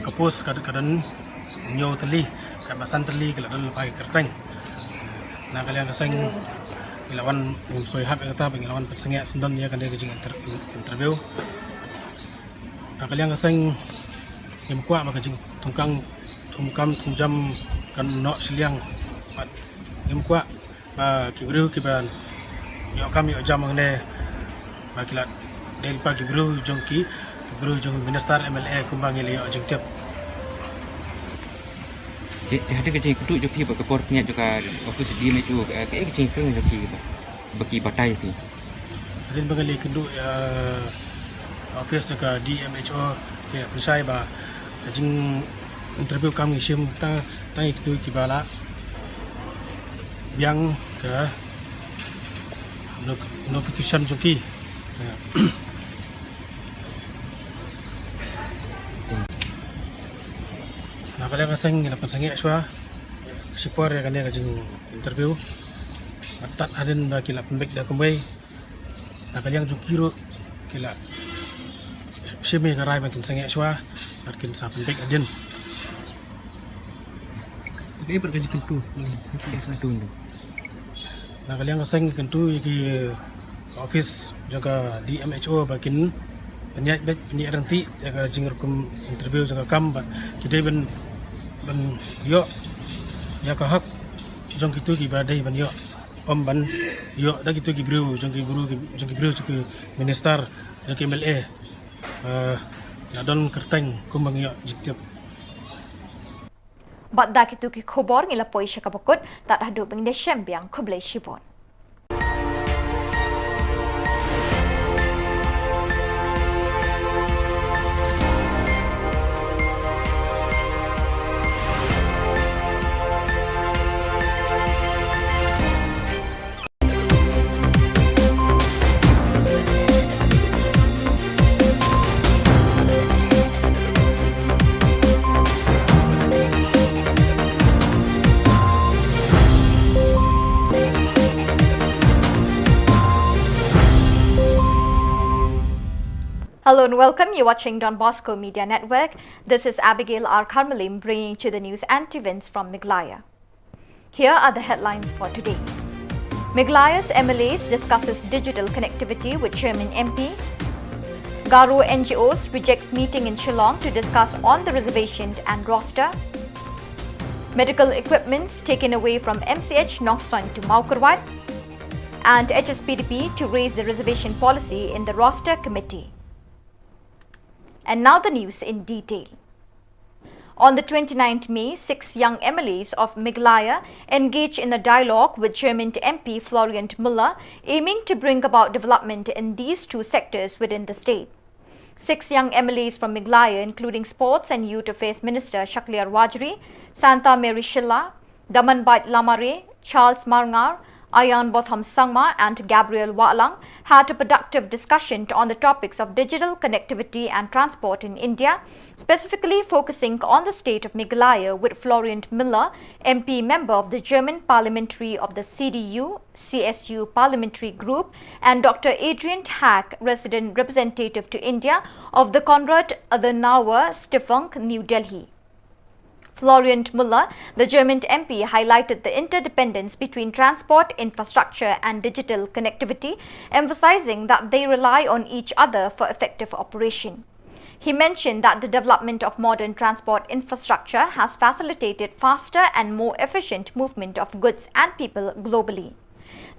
ka post ka, ka don hynñiew tylli, kaba san tylli ki la don lypa ki kyrteng. Na ka liang ka seng ngi la wan, ngim soi hap ïa kata ba ngi la wan pynsangeh syndon ïa kane ka jing inter-, interview. Na ka liang ka seng ngim kwah ba ka jingthungkam, thungkam thungjam kan noh shiliang. Bad ngim kwah ba ki briew kiba ïoh kam ïoh jam hangne ba ki la dei lypa ki briew jong ki, ki briew jong minister M L A kumba ngi la ïoh jingtip. Te, te hadien ka jingkynduh jong phi bad ka por pynïaid jong ka office D M H O, ka, kaei ka jingkynduh jong phi ba, ba ki batai phi? Hadien ba ngi la kynduh ïa office jong ka D M H O, ki la pynshai ba ka jing interview kam ngi shim tang, tang ïa kitu kiba la biang ka no-, notification jong ki. Na ka liang ka seng ngi la pynsangeh shuwa shipor ïa kane ka jing interview. Bad tad hadien ba ki la pynbeit da kumwei, na ka liang jong ki ruh ki la shim ïa ka rai ba kin sangeh shuwa bad kin sa pynbeit hadien. Kaei pat ka jingkyntu, ka jingkyntu. Na ka liang ka seng kyntu ïa ki office jong ka D M H O ba kin pynïaid beit, pynïaid rynti ïa ka jingrukom interview jong ka kam bad ki dei ban, ban ïoh ïa ka hok jong kitu kiba dei ban ïoh. Pam ban ïoh da kitu ki briew jong ki bru jong ki briew jong ki minister jong ki M L A. Eh, la don kyrteng kumba ngi ïoh jingtip. Bad da kitu ki khubor ngi la poi sha kaba kut, tad haduh ban ïashem biang, khublei shibun. Hello and welcome. You're watching Don Bosco Media Network. This is Abigail R Kharmalim bringing to the news and events from Meghalaya. Here are the headlines for today. Meghalaya's M L As discusses digital connectivity with Chairman M P. Garo N G Os rejects meeting in Shillong to discuss on the reservation and roster. Medical equipments taken away from M C H Nongstoiñ to Mawkyrwat. And H S P D P to raise the reservation policy in the roster committee. And now the news in detail. On the twenty-ninth May, six young M L As of Meghalaya engage in a dialogue with Chairman M P Florian Muller, aiming to bring about development in these two sectors within the state. Six young M L As from Meghalaya, including Sports and Youth Affairs Minister Shakliar Warjri, Santa Mary Shylla, Damanbait Lamare, Charles Marngar, Ayan Botham Sangma, and Gabriel Wahlang, had a productive discussion on the topics of digital connectivity and transport in India, specifically focusing on the state of Meghalaya with Florian Muller, M P member of the German Parliamentary of the C D U, C S U Parliamentary Group, and Doctor Adrian Hack, resident representative to India of the Konrad Adenauer Stiftung, New Delhi. Florian Muller, the German M P, highlighted the interdependence between transport infrastructure and digital connectivity, emphasizing that they rely on each other for effective operation. He mentioned that the development of modern transport infrastructure has facilitated faster and more efficient movement of goods and people globally.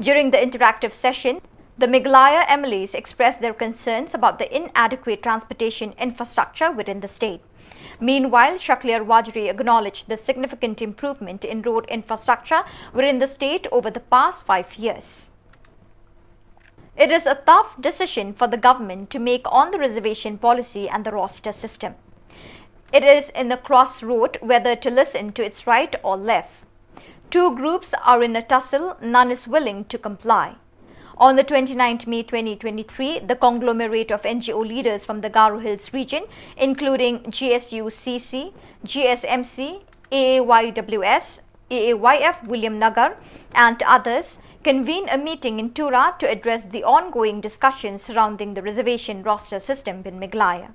During the interactive session, the Meghalaya M L As expressed their concerns about the inadequate transportation infrastructure within the state. Meanwhile, Shakliar Warjri acknowledged the significant improvement in road infrastructure within the state over the past five years. It is a tough decision for the government to make on the reservation policy and the roster system. It is in a crossroad whether to listen to its right or left. Two groups are in a tussle, none is willing to comply. On the twenty-ninth May twenty twenty-three, the conglomerate of N G O leaders from the Garo Hills region, including G S U C C, G S M C, A A Y W S, A A Y F Williamnagar, and others, convened a meeting in Tura to address the ongoing discussions surrounding the reservation roster system in Meghalaya.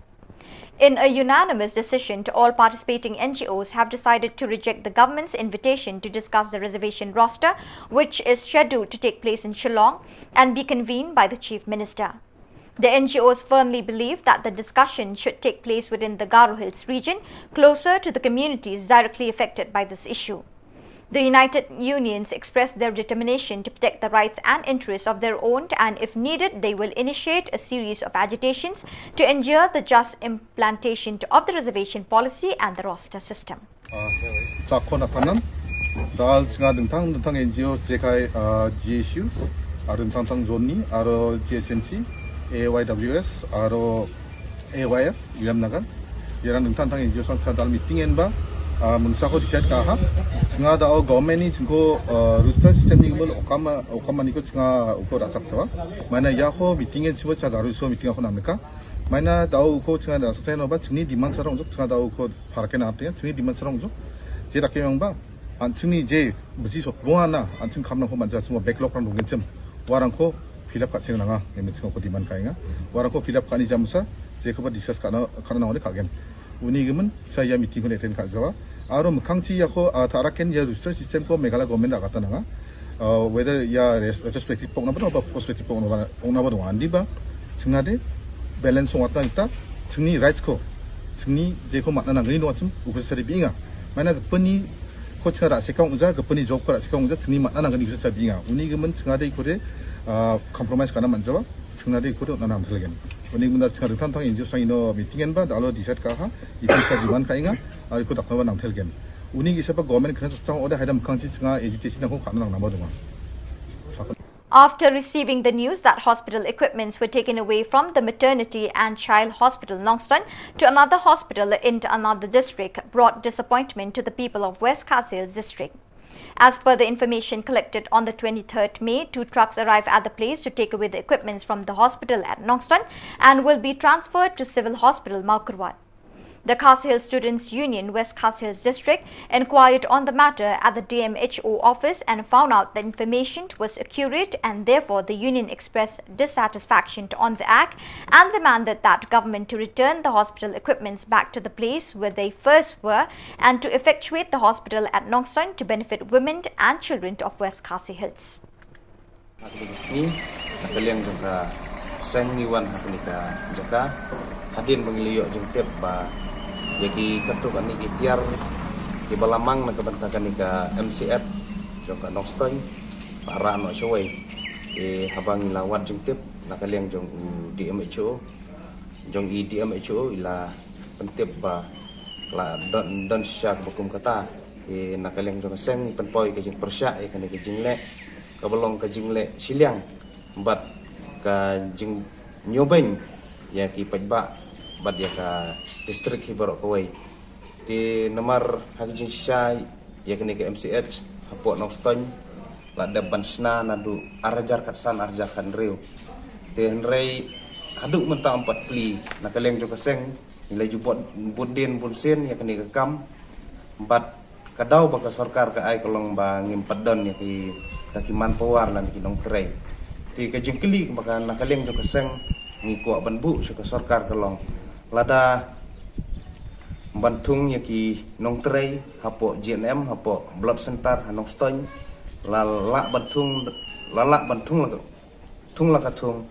In a unanimous decision, all participating N G Os have decided to reject the government's invitation to discuss the reservation roster, which is scheduled to take place in Shillong and be convened by the Chief Minister. The N G Os firmly believe that the discussion should take place within the Garo Hills region, closer to the communities directly affected by this issue. The United Unions expressed their determination to protect the rights and interests of their own, and if needed, they will initiate a series of agitations to ensure the just implementation of the reservation policy and the roster system. Ah, ta khon atanam, dal chinga dengtang dengtang N G O jekai, ah, G S U, aro dengtang tang Johnny, aro G S M C, A Y W S, aro A Y F Williamnagar. Ïarang dengtang tang N G O sang sa dal meeting en ba, ah, mengsa ko decide ka ha. Chinga da o government ni chingko, ah, roster system ni gumun okama, okama ni ko chinga uko rasak sawa. Mana ya ko meeting en chimo cha garu so meeting ako namika. Mana da o uko chinga da sa no ba chingni demand sarong juk chinga da o uko pharaken ap te chingni demand sarong juk. Je da ke yang ba. An chingni je bisi so buana an ching kam na ko manja chimo backlog rang dungin chim. Warang ko fill up ka ching nanga, ngi min sngewbha demand ka ïa nga. Warang ko fill up ka ni jam sa, je ko ba discuss ka na, ka na nang ka gen. Uni gimin, sa ïa meeting ko ne ten ka jawa. Aro mkhang chi ïa ko, ah, tara ken ïa roster system ko Meghalaya government ra ka ta nanga. Ah, whether ïa res-, retrospective pok na ba, ba prospective pok na ba, pok na ba dong andi ba. Chinga de, balance song wata ita, chingni rights ko. Chingni je ko mat na nang ni dong chim, uko sa de binga. Mana peni, Ko chara se kong uza, ka puni job ko ra se kong uza, sini mat nang kani uza sabi nga. Uni ka man changa dei ko de, ah, compromise kana man jawa, changa dei ko de nang thel gen. Uni ka man da changa tang tang injo sang ino meeting en ba, da lo decide ka ha, itu sa demand ka inga, ari ko dak na nang thel gen. Uni ki sapa government kena sang order haidam kang chi changa agitation nang ko kana nang nama dunga. After receiving the news that hospital equipments were taken away from the Maternity and Child Hospital Nongstoin to another hospital in another district brought disappointment to the people of West Khasi Hills District. As per the information collected on the twenty-third May, two trucks arrived at the place to take away the equipments from the hospital at Nongstoin and will be transferred to Civil Hospital Mawkyrwat. The Khasi Hills Students Union, West Khasi Hills District, inquired on the matter at the D M H O office and found out the information was accurate, and therefore the union expressed dissatisfaction on the act and demanded that government to return the hospital equipments back to the place where they first were and to effectuate the hospital at Nongstoin to benefit women and children of West Khasi Hills. Ha kane ka sngi, na ka liang jong ka seng ngi wan ha kane ka jaka, hadien ba ngi la ïoh jingtip ba ïa ki katto katne ki tiar kiba la mang na ka bynta kane ka M C H jong ka Nongstoin ba rah noh shawei. Te haba ngi la wad jingtip na ka liang jong u D M H O, jong i D M H O i la pyntip ba la don, don shisha kaba kum kata. Te na ka liang jong ka seng ngi pynpaw ïa ka jingpyrshah ïa kane ka jingleh kaba long ka jingleh shiliang bad ka jingñiewbeiñ ïa ki paidbah bad ïa ka district hi baroh kawei. Te namar ha ka jingshisha ïa kane ka M C H hapoh Nongstoin la dep ban shna naduh ar hajar khatsan, ar hajar khathynriew. Te hynrei haduh mynta ym pat plie. Na ka liang jong ka seng ngi la ju bud, bud dien bun sien ïa kane ka kam bad ka daw ba ka sorkar ka ai ka long ba ngim pat don ïa ki, ka ki manpower lane ki nongtrei. Te ka jingkylli ba ka na ka liang jong ka seng ngi kwah ban buh sha ka sorkar ka long, lada ban thung ïa ki nongtrei hapoh G N M, hapoh blood center ha Nongstoin, la lah ban thung, la lah ban thung la ka thung la ka thung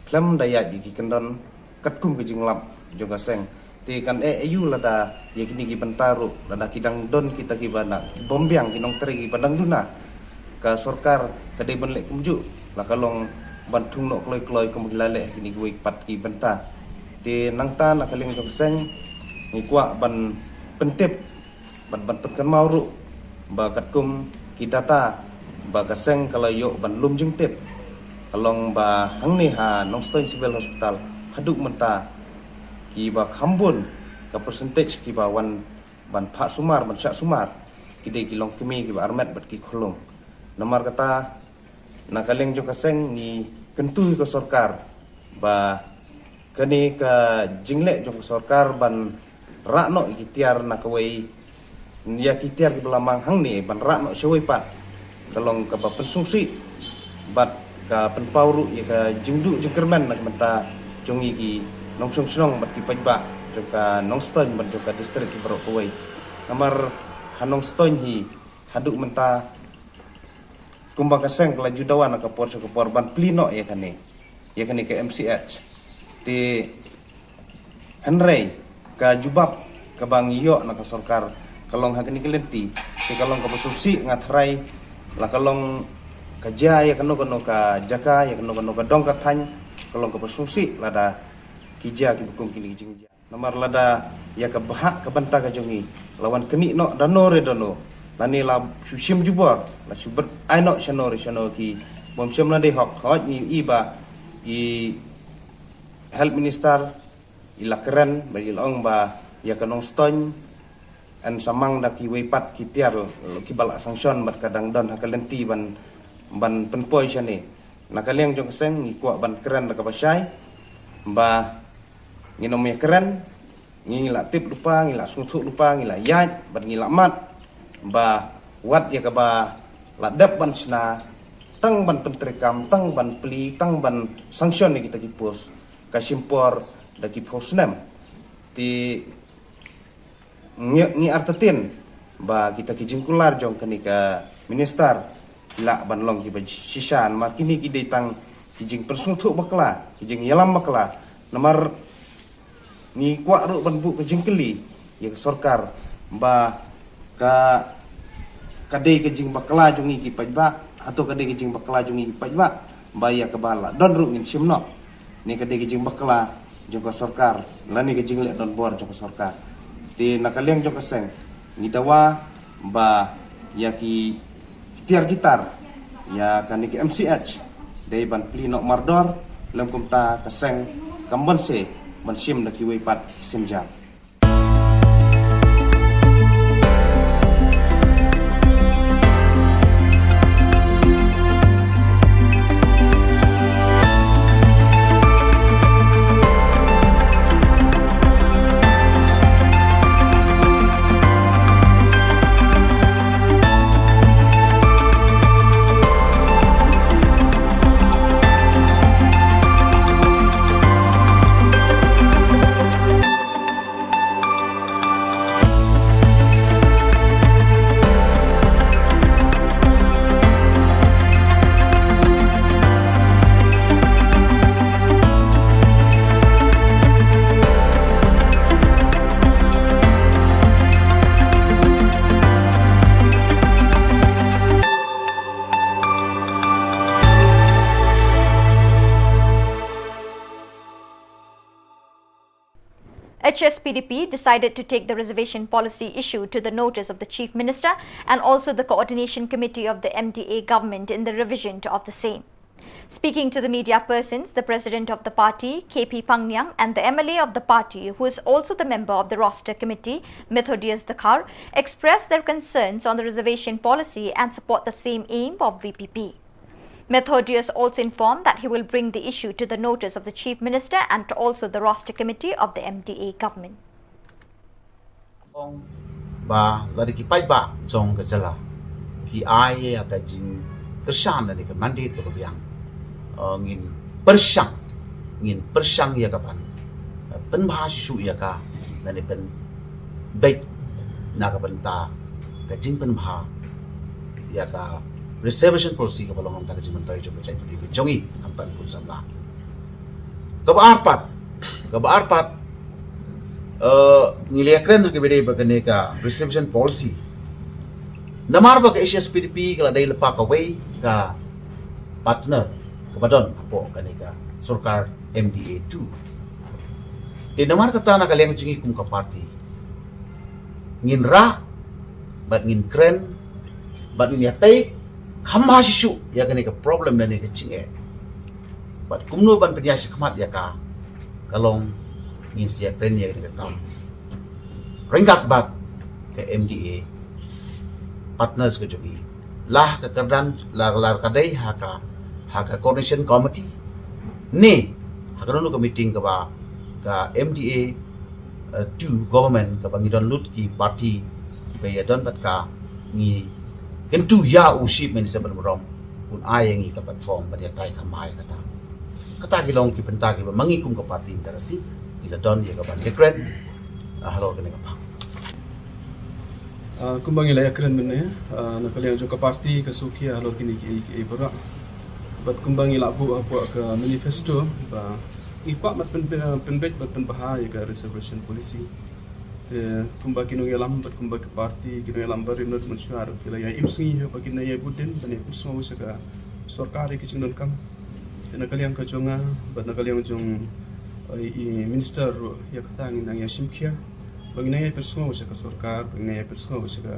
khlem da ïaid ïa ki kyndon katkum ka jinglap jong ka seng. Te kan eh aïu lada ïa kine ki bynta ruh lada ki dang don kita kiba na ki bym biang ki nongtrei kiba dang duna. Ka sorkar ka dei ban leh kumjuh, la ka long ban thung noh kloi kloi kum ki la leh kine kiwei pat ki bynta. Te nangta na ka liang jong ka seng ngi kwah ban pyntip bad ban pynkynmaw ruh ba katkum ki data ba ka seng ka la ïoh ban lum jingtip, ka long ba hangne ha Nongstoin Civil Hospital haduh mynta kiba kham bun ka percentage kiba wan ban phah sumar, ban shah sumar, ki dei ki longkmie kiba armet bad ki khyllung. Namar kata na ka liang jong ka seng ngi kyntu ïa ka sorkar ba kane ka jingleh jong ka sorkar ban rah noh ïa ki tiar na kawei, ïa ki tiar kiba la mang hangne ban rah noh shawei pat, ka long kaba pynsngewsih bad ka pynpaw ruh ïa ka jingduh jingkyrmen na ka bynta jong ngi ki nongshong shnong bad ki paidbah jong ka Nongstoin bad jong ka district baroh kawei. Namar ha Nongstoin hi haduh mynta kumba ka seng ka la ju dawa na ka por sha ka por ban plie noh ïa kane, ïa kane ka M C H. Te hynrei ka jubab kaba ngi ïoh na ka sorkar ka long ha kane ka lynti te ka long kaba sngewsih, nga tharai la ka long ka jia ïa kano kano ka jaka, ïa kano kano ka dong ka thaiñ, ka long kaba sngewsih lada ki jia kiba kum kine ki jingjia. Namar lada ïa ka bhah ka bynta ka jong ngi la wan knieh noh da no re da no, lane la shu shim jubor, la shu bit ai noh shano re shano ki bym shym la dei hok. Hooid ngi ïohi ba i Health Minister i la kren bad i la ong ba ïa ka Nongstoin yn sa mang da kiwei pat ki tiar kiba la sanction bad ka dang don ha ka lynti ban, ban pynpoi shane. Na ka liang jong ka seng ngi kwah ban kren da kaba shai ba ngin ym ïa kren, ngi la tip lypa, ngi la sngewthuh lypa, ngi la ïaid bad ngi la mad ba wat ïa kaba la dep ban shna tang ban pyntreikam, tang ban plie, tang ban sanction ïa kita ki post ka shim por da ki phew snem. Te ngi, ngi artatien ba kita ki jingkular jong kane ka minister ki lah ban long kiba shisha, namar kine ki dei tang ki jingpynsngewthuh bakla, ki jingïalam bakla. Namar ngi kwah ruh ban buh ka jingkylli ïa ka sorkar ba ka Ka dei ka jingbakla jong ngi ki paidbah, hato ka dei ka jingbakla jong ngi ki paidbah ba ïa kaba la don ruh ngin shim noh? Ne ka dei ka jingbakla jong ka sorkar lane ka jingleh donbor jong ka sorkar? Te na ka liang jong ka seng ngi dawa ba ïa ki tiar ki tar ïa kane ka M C H dei ban plie noh mardor, lym kumta ka seng kam banse ban shim da kiwei pat ki sienjam. H S P D P decided to take the reservation policy issue to the notice of the Chief Minister and also the Coordination Committee of the M D A government in the revision to, of the same. Speaking to the media persons, the president of the party, K P Pangniang, and the M L A of the party, who is also the member of the roster committee, Methodius Dkhar, expressed their concerns on the reservation policy and support the same aim of V P P. Methodius also informed that he will bring the issue to the notice of the Chief Minister and also the roster committee of the M D A government. Ong ba lada ki paidbah jong ka jylla ki ai ïa ka jingkyrshan lane ka mandate kaba biang, eh, ngin pyrshang, ngin pyrshang ïa ka ban, eh, pynbha shisha ïa ka lane pynbeit na ka bynta ka jingpynbha ïa ka reservation policy kaba long na ka bynta ka jingmyntoi jong ka jaitbynriew jong ngi khamtam khun samla. Kaba ar pat, kaba ar pat, eh, ngi la ïakren ha kaba ïadei bad kane ka reservation policy. Namar ba ka H S P D P ka la dei lypa kawei ka partner kaba don hapoh kane ka sorkar M D A two. Te namar kata na ka liang jong ngi kum ka party ngin rah bad ngin kren bad ngin ïatai kham bha shisha ïa kane ka problem lane ka jingeh. Bad kumno ban pynïaid shakhmat ïa ka, ka long ngin sa ïakren ïa kane ka kam ryngkat bad ka M D A partners ka jong ngi. La ha ka kyrdan, la, la ka dei ha ka, ha ka coordination committee ne ha kano kano ka meeting kaba ka M D A, eh, two government kaba ngi don lut ki party kiba ïadon bad ka, ngi kyntu ïa u Chief Minister ban burom un ai ïa ngi ka platform ban ïatai kham bha ïa kata. Kata ki long ki bynta kiba ma ngi kum ka party mynta ka sngi ngi la don ïa ka ban ïakren, ah, halor kane ka bynta. Ah, kumba ngi la ïakren mynne, ah, na ka liang jong ka party ka shu khia halor kine kiei kiei baroh. Bad kumba ngi la buh hapoh ka manifesto ba ngi kwah ban pyn, pynbeit bad pynbha ïa ka reservation policy. Te kumba ki nongïalam bad kumba ka party, ki nongïalam barim bad mynshuwa ki la ïa im sngi ha ba kin ïa bud dien ban ïa pynsngew sha ka sorkar ïa ki jingdonkam. Te na ka liang ka jong nga bad na ka liang jong, eh, i minister ruh ïa kata ngin nang ïa shim khia ba ngin nang ïa pynsngew sha ka sorkar, ba ngin nang ïa pynsngew sha ka,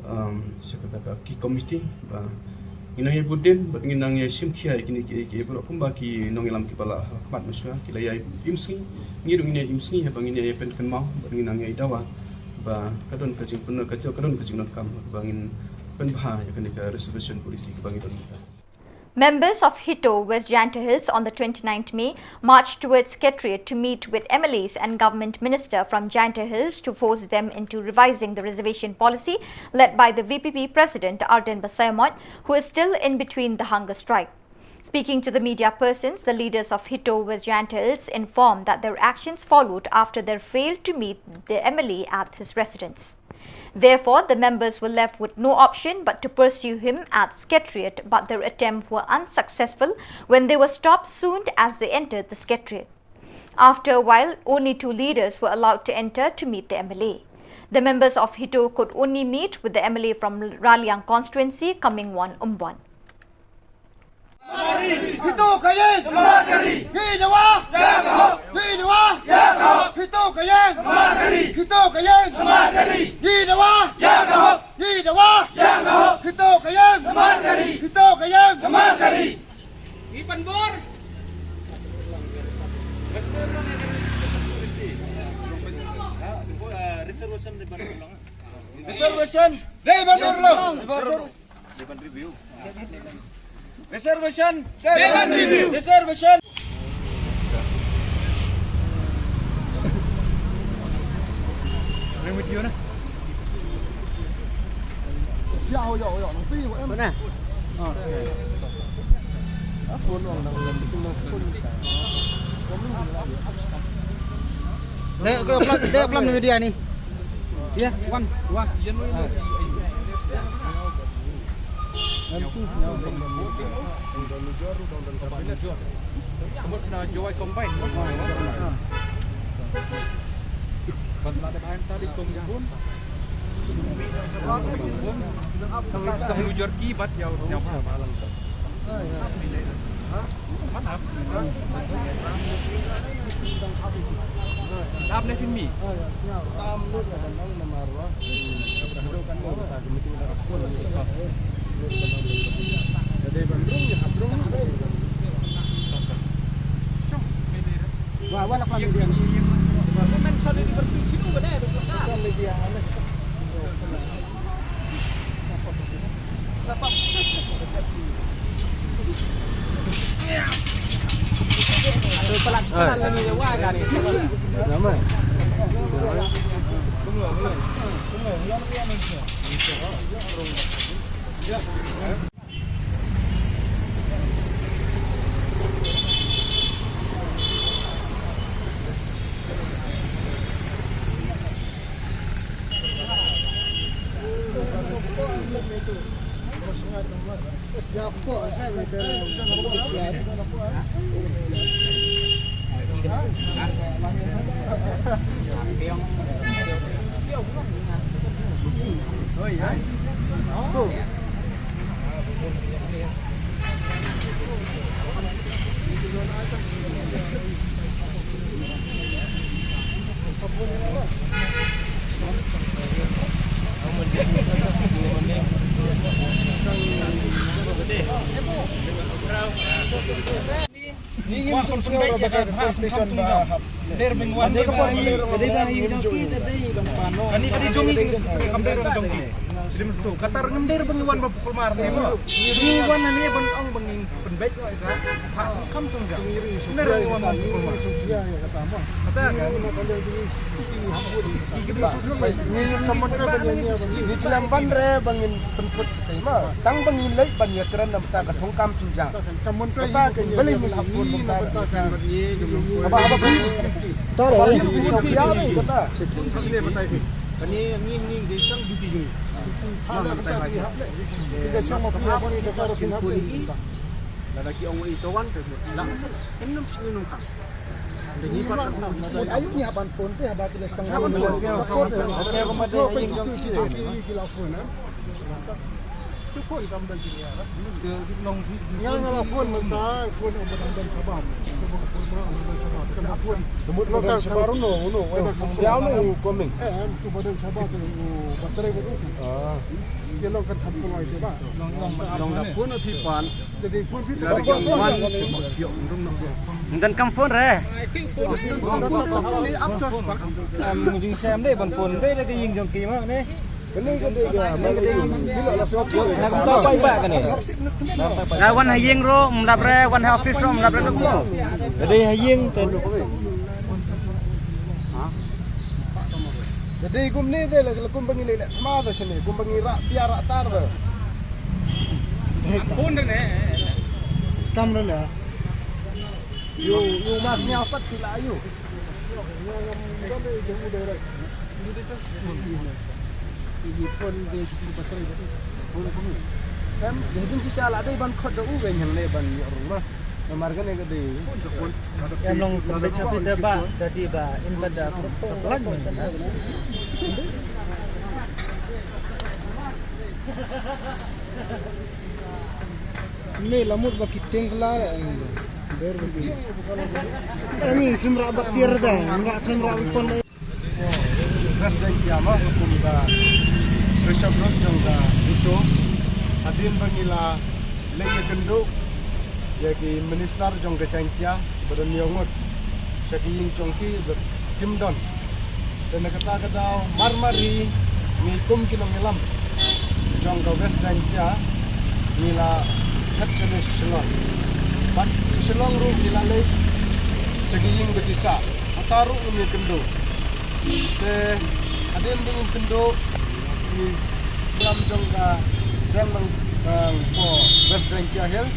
um, sha kata ka ki committee ba ngin nang ïa bud dien bad ngin nang ïa shim khia ïa kine kiei kiei baroh kumba ki nongïalam kiba la ha khmat mynshuwa ki la ïa im sngi, ngi ruh ngin ïa im sngi ha ba ngin ïa pynkynmaw bad ngin nang ïa dawa ba ka don ka jingpyndonkam, ka don ka jingdonkam ba ngin pynbha ïa kane ka reservation policy kaba ngi don mynta. Members of HITO West Jaintia Hills on the twenty-ninth May marched towards Secretariat to meet with M L As and government minister from Jaintia Hills to force them into revising the reservation policy led by the V P P president Ardent Basaiawmoit, who is still in between the hunger strike. Speaking to the media persons, the leaders of HITO West Jaintia Hills informed that their actions followed after their fail to meet the M L A at his residence. Therefore, the members were left with no option but to pursue him at Secretariat, but their attempt were unsuccessful when they were stopped soon as they entered the Secretariat. After a while, only two leaders were allowed to enter to meet the M L A. The members of HITO could only meet with the M L A from Raliang constituency, Comingone Ymbon. HITO ka ïeng! Hi dawa! Hi dawa! HITO ka ïeng! HITO ka ïeng! Hi dawa! Hi dawa! HITO ka ïeng! HITO ka ïeng! Ngi pynbor. Reservation. Dei ban urlong. Reservation. Dei ban review. Reservation. Dei ban review. Reservation. Dek, dek, dek, dek, video ni. Ya, one, dua. Kata ngim dei ban wan ba pukul mar ne mo. Ngi wan ne ban ong ba ngin pynbeit ïa ka. Ha, kam tung ja. Ngim dei ban wan ba pukul mar. Kata ka. Ngi kam ban re ba ngin pynkut. Tang ba ngin leit ban ïakren na bynta ka thong kam thong jam. Kata ka balei ngin hap phone mynta. Haba haba ba. Ta re. Kata. Kane ngi ngi dei tang duty jong ngi. Lada ki ong i to wan te la. Kane ngi nong ka. Ayu ni haban phone te haba ki lestang. Haban phone. Haban phone. Nga nga la phone mynta, phone mynta ban sabar. Kan phone. Semut lo kan sabar uno, uno. Ya uno coming. Eh, em tu badan sabar tu baterai baru. Ah. Dia lo kan kan phone ai ba. Long da phone phi pan. Jadi phone phi. Ynda kam phone re. Am jing sem de ban phone de da ka ïing jong ki ma ne. Kane ka dei ka, kane ka dei ka, bila la sop. Na ka bai ba kane. Nga wan ha ïing ruh ym lap re, wan ha office ruh ym lap re, luk mo. Ka dei ha ïing te. Ka dei kumne te la, la kumba ngi leh leh thma da shane, kumba ngi rah tiar rah tar da. Kam da la. Yu, yu mas nya pat ti la yu. Em, de jin shisha la dei ban khot da u weng hangne ban ïoh rung ma. Namar kane ka dei, em long pynbeit sha phi te ba, da dei ba in ba da pynbeit sha phi te ba. Me la mut ba ki teng la, ber ba ki. Ani kim ra ba tiar da, kim ra kim ra pon. West Jaintia ma, kum ka Bishop Road jong ka Bhutto. Hadien ba ngi la leit ïakynduh ïa ki minister jong ka Jaintia, ba don ïa ngut sha ki ïing jong ki ba kim don. Te na kata ka daw marmari ngi kum ki nongïalam jong ka West Jaintia ngi la phet shane sha Shillong. Bad sha Shillong ruh ngi la leit sha ki ïing ba ki sah. Hata ruh ngim ïakynduh. Te hadien ba ngim kynduh, ngi lam jong ka seng nang, nang ko West Jaintia Hills.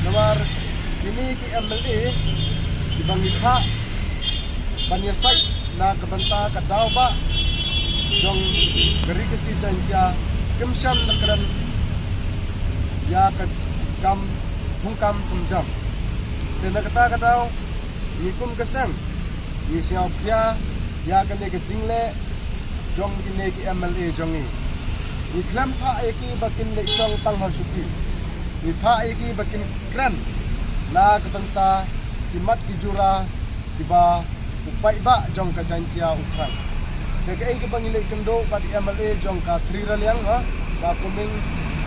Namar kine ki M L A kiba ngi phah ban ïasaid na ka bynta ka daw ba jong ka Ri Khasi Jaintia kim shym la kren ïa ka kam thungkam thungjam. Te na kata ka daw ngi kum ka seng ngi sngewkhia ïa kane ka jingleh jong kine ki M L A jong ngi. Ngi khlem phah ïa ki ba kin leit shong tang ha shuki. Ngi phah ïa ki ba kin kren na ka bynta ki mat ki jura kiba u paidbah jong ka Jaintia u thrang. Te kaei kaba ngi leit kynduh bad ki M L A jong ka Three Raliang ha, ka Kuming,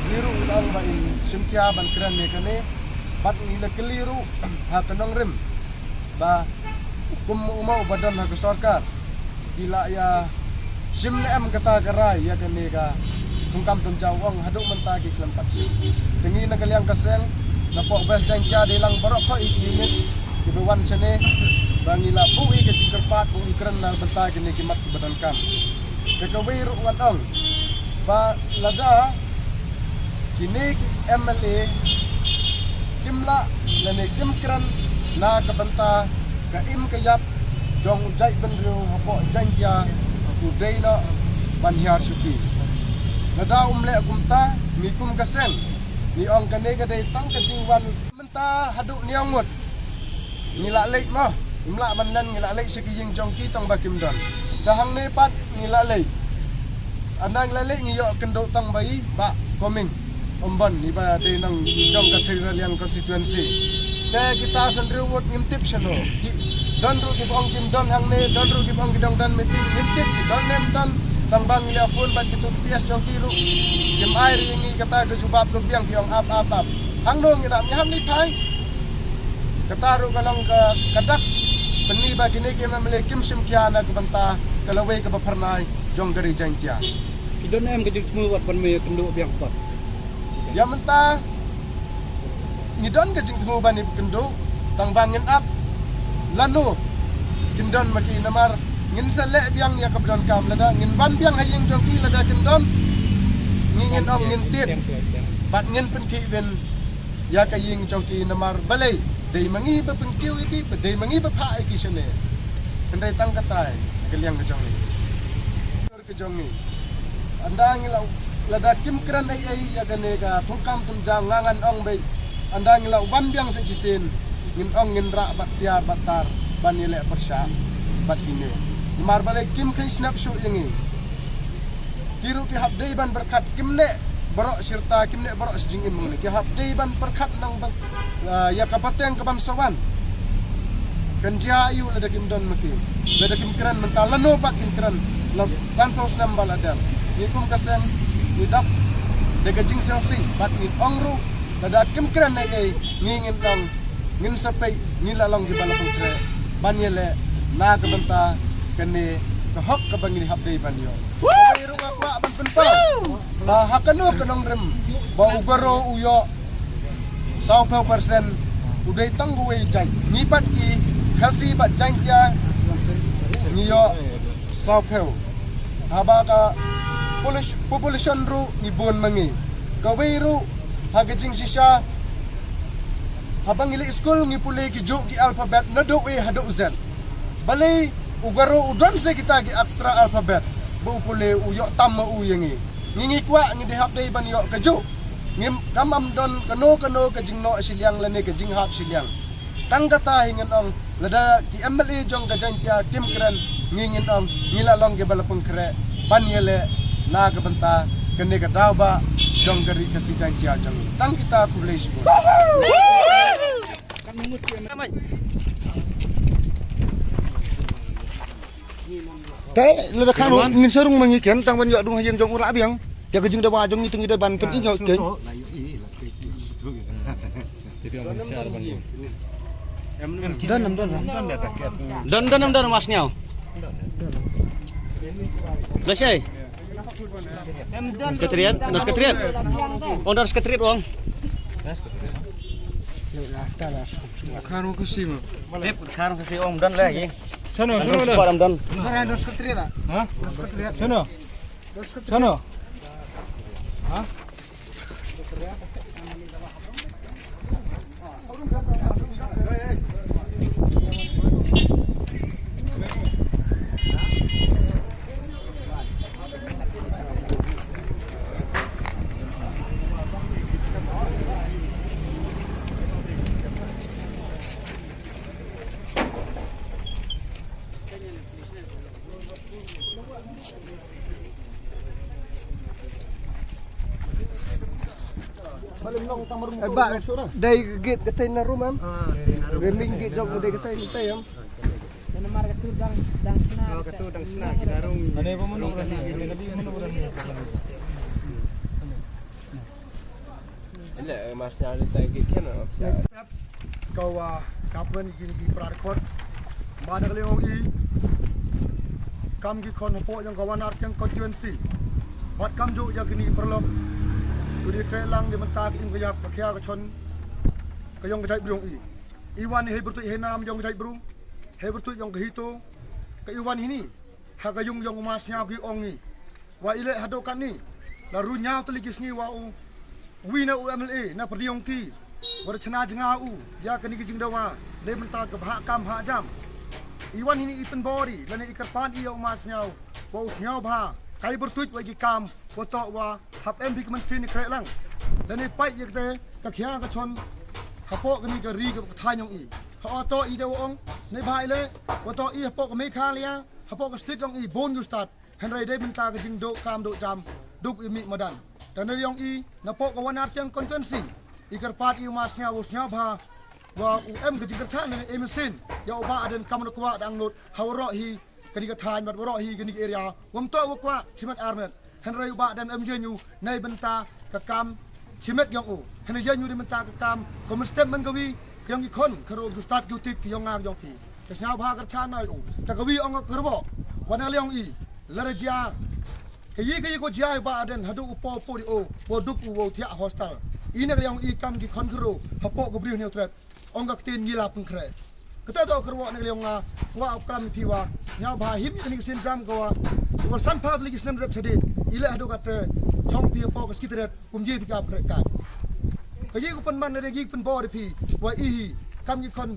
ngi ruh ngi ong ba in shim khia ban kren ïa kane. Bad ngi la kylli ruh ha ka nongrim ba kum u ma uba don ha ka sorkar ki la ïa shim ne em kata ka rai ïa kane ka thungkam thungjam, ong haduh mynta ki khlem pat shim. Te ngi na ka liang ka seng na pok West Jaintia dei lang baroh kawei ki unit kiba wan shane ba ngi la buh ïa ka jingkyrpad ba ngi kren na bynta kine ki mat kiba donkam. Te kawei ruh ngan ong ba lada kine ki M L A kim lah lane kim kren na ka bynta ka im ka ïap jong u jaitbynriew hapoh Jaintia, u dei noh ban hiar shuki. Lada um leh kumta, ngi kum ka seng ngi ong kane ka dei tang ka jingwan mynta haduh hynñiew ngut. Ngi la leit mo, ngim lah ban len, ngi la leit sha ki ïing jong ki tang ba kim don. Te hangne pat ngi la leit. Ynda ngi la leit ngi ïoh kynduh tang ba i Bah Coming Ymbon, iba dei nong jong ka Three Raliang constituency. Te kita san hynriew ngut ngim tip shano. Ki don ruh kiba ong kim don hangne, don ruh kiba ong ki dang don meeting, ngim tip ki don ne ym don. Tang ba ngi la phone bad kito ki P S jong ki ruh kim ai ïa ngi kata ka jubab ka biang, ki ong ap ap ap. Hangno ngi dap, ngi hap leit phai. Kata ruh ka long ka, ka dak pynmih ba kine ki M L A kim shim khia na ka bynta ka lawei kaba phyrnai jong ka ri Jaintia. Ki don em ka jingthmu wat ban me kynduh biang pat? Ïa mynta ngi don ka jingthmu ban ïa kynduh, tang ba ngin ap lano kin don ma ki, namar ngin sa leh biang ïa kaba donkam. Lada ngin wan biang ha ïing jong ki, lada kin don, ngi ngin ong ngin tied bad ngin pynkhih win ïa ka ïing jong ki, namar balei dei ma ngi ba pynkiew ïa ki, ba dei ma ngi ba phah ïa ki shane. Hynrei tang katai ka liang ka jong ngi, ka jong ngi. Ynda ngi la, lada kim kren ei ei ïa kane ka thungkam thungjam, nga ngan ong beit, ynda ngi la wan biang sa shisien ngin ong ngin rah bad tiar bad tar ban ïaleh pyrshah bad kine. Namar balei kim kheiñ snap shuh ïa ngi. Ki ruh ki hap dei ban pyrkhat, kim neh baroh shi rta, kim neh baroh shi jingim hangne. Ki hap dei ban pyrkhat nang ban, ah, ïa ka pateng ka ban sa wan. Kan jia aïu lada kim don ma ki, lada kim kren mynta, lano pat kin kren la sanphew snem ba la dep. Ngi kum ka seng ngi dap da ka jingsngewsih bad ngi ong ruh lada kim kren ei ei, ngi ngin ong ngin sa peit, ngi la long kiba la pynkreh ban ïaleh na ka bynta kane ka hok kaba ngi hap dei ban ïoh. Kawei ruh nga kwah ban pynpaw ba ha kano ka nongrim ba u Garo u ïoh sawphew percent, u dei tang uwei jait. Ngi pat ki Khasi bad Jaintia ngi ïoh sawphew. Haba ka polis-, population ruh ngi bun ma ngi. Kawei ruh ha ka jingshisha, haba ngi leit skul ngi pule ki juh ki alphabet naduh A haduh Z. Balei u Garo u don sa kita ki extra alphabet ba u pule u ïoh tam ma u ïa ngi? Ngi ngi kwah, ngi dei hap dei ban ïoh ka juh. Ngim kam, ym don kano kano ka jingnoh shiliang lane ka jinghap shiliang. Tang kata hi ngin ong, lada ki M L A jong ka Jaiñtia kim kren, ngi ngin ong ngi la long kiba la pynkhreh ban ïaleh na ka bynta kane ka daw ba jong ka Ri Khasi Jaiñtia jong ngi. Tang kita, khublei shibun. Te lada khan ngin sa rung ma ngi ken, tang ban ïoh dung ha ïing jong u lah biang. Ïa ka jingdawa jong ngi te ngi dei ban pyn-i ïa u ken. Don, don, don. Don, don, don, Mas Nyaw. Lashai. Sekretariat, no sekretariat. Ong don sekretariat, ong. Karo kasi ma. Dep, karo kasi, ong don lagi. Sono, sono, don. Don sekretariat. Ha? Sono. Sono. Ha? Eh, ba, dei gate katei na room em. Ah, dei na room. Dei main gate jong, dei katei, katei em. Namar katu dang, dang sna. Oh, katu dang sna, ki na room. Ane ba mano room sna, ane ba mano room sna. Ele, eh, mas nya ni tai gate kan, oh, siap. Ka wa ka pynban ïa kine ki para dkhot. Ba na ka liang ong i, kam ki khon hapoh jong ka Wanarthiang constituency, bad kamjooh ïa kine ki paralok, to dei khreh lang na ka bynta ka im ka ïap, ka khia ka shon ka ïong ka jaitbru ong i. I wan hi hei pyrtuid hei nam ïong ka jaitbru, hei pyrtuid ïong ka HITO, ka i wan hini ha ka ïung jong u Mas Nyaw, ki ong i, wa i leh haduh katne, la ru hynñiew tylli ki sngi wa u wi na u M L A na pyrdi ong ki, wa da shna jngai u ïa kane ka jingdawa na ka bynta ka bhah kam bhah jam. I wan hini i pynbor i lane i kyrpad i ïa u Mas Nyaw, wa u sngewbha kai pyrtuid wa ki kam, wa toh wa hap em phi ka mynsiem i khreh lang. Lane peit ïa kata ka khia ka shon hapoh kane ka ri ka thaiñ ong i. Ha, o toh i da wa ong, ne bha i leh, wa toh i hapoh ka Meghalaya, hapoh ka state ong i bun ki stad. Hynrei dei bynta ka jingduh kam duh jam, duk i mih madan. Te na liang i, napoh ka Wanarthiang constituency, i kyrpad i u Mas Nyaw, u sngewbha wa u em ka jingkyrchan ne em sien ïa u Bah Ardent kam u kwah da angnud ha waroh hi kane ka thaiñ bad waroh hi kane ka area. Wam toh wa kwah shimet armet. Hynrei u Bah Ardent em ïeng u na ka bynta ka kam shimet ïong u. Hynrei ïeng u na ka bynta ka kam, ka mynstep man ka wi ka ïong ki khon, ka ro ki stad ki u tip ki ïong nga ki ïong phi. Ka sngewbha kyrchan na u. Ta ka wi ong ka kyrwoh, wa na liang i, lada jia ka ïa ka ïa ko jia i Bah Ardent haduh u po po di o, wa duk u wa u thiah hostel. I na ka liang i kam ki khon ka ro hapoh ka Bri u Hynñiewtrep. Ong ka ktien ngi la pynkhreh. Kata toh kyrwoh na ka liang nga, kwah u klam phi wa, sngewbha him ïa kane ka sien jam ka wa, wa san phaw tylli ki snem rep shadien, i leh haduh kata, chong phi hapoh ka Secretariat, kum jia phi ka pyrkhat. Ka ïa ka pynman na ka ïa ka pynbor phi, wa i hi kam ki khon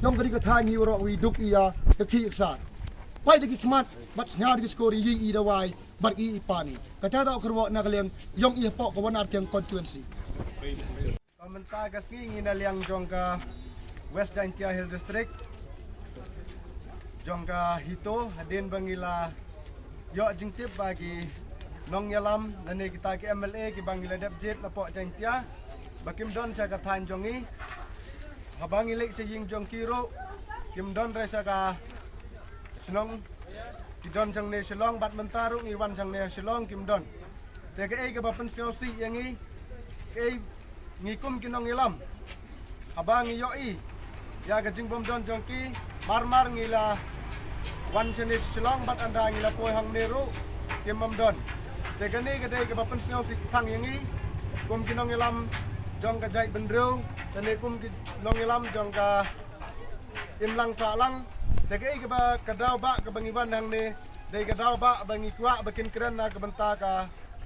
ïong ka ri ka thaiñ hi waroh wi duk ïa ka khih ka sar. Peit da ki khmat bad sngap da ki skor ïa i da wai bad i i pan i. Kata toh kyrwoh na ka liang ïong i hapoh ka Wanarthiang constituency. Mynta ka sngi ngi na liang jong ka West Jaintia Hill District, jong ka HITO, hadien ba ngi la ïoh jingtip ba ki nongïalam lane kita ki M L A kiba ngi la dep jied napoh Jaintia ba kim don sha ka thaiñ jong ngi. Haba ngi leit sha ïing jong ki ruh kim don re sha ka shnong, ki don jangne Shillong, bad mynta ruh ngi wan jangne Shillong kim don. Te kaei kaba pynsngewsih ïa ngi, kaei ngi kum ki nongïalam, haba ngi ïohi ïa ka jingbym don jong ki, mar mar ngi la wan shane Shillong bad ynda ngi la poi hangne ruh kim bym don. Te kane ka dei kaba pynsngewsih tang ïa ngi kum ki nongïalam jong ka jaitbynriew, te ne kum ki nongïalam jong ka imlang sahlang. Te kaei kaba ka daw ba kaba ngi wan hangne, dei ka daw ba ba ngi kwah ba kin kren na ka bynta ka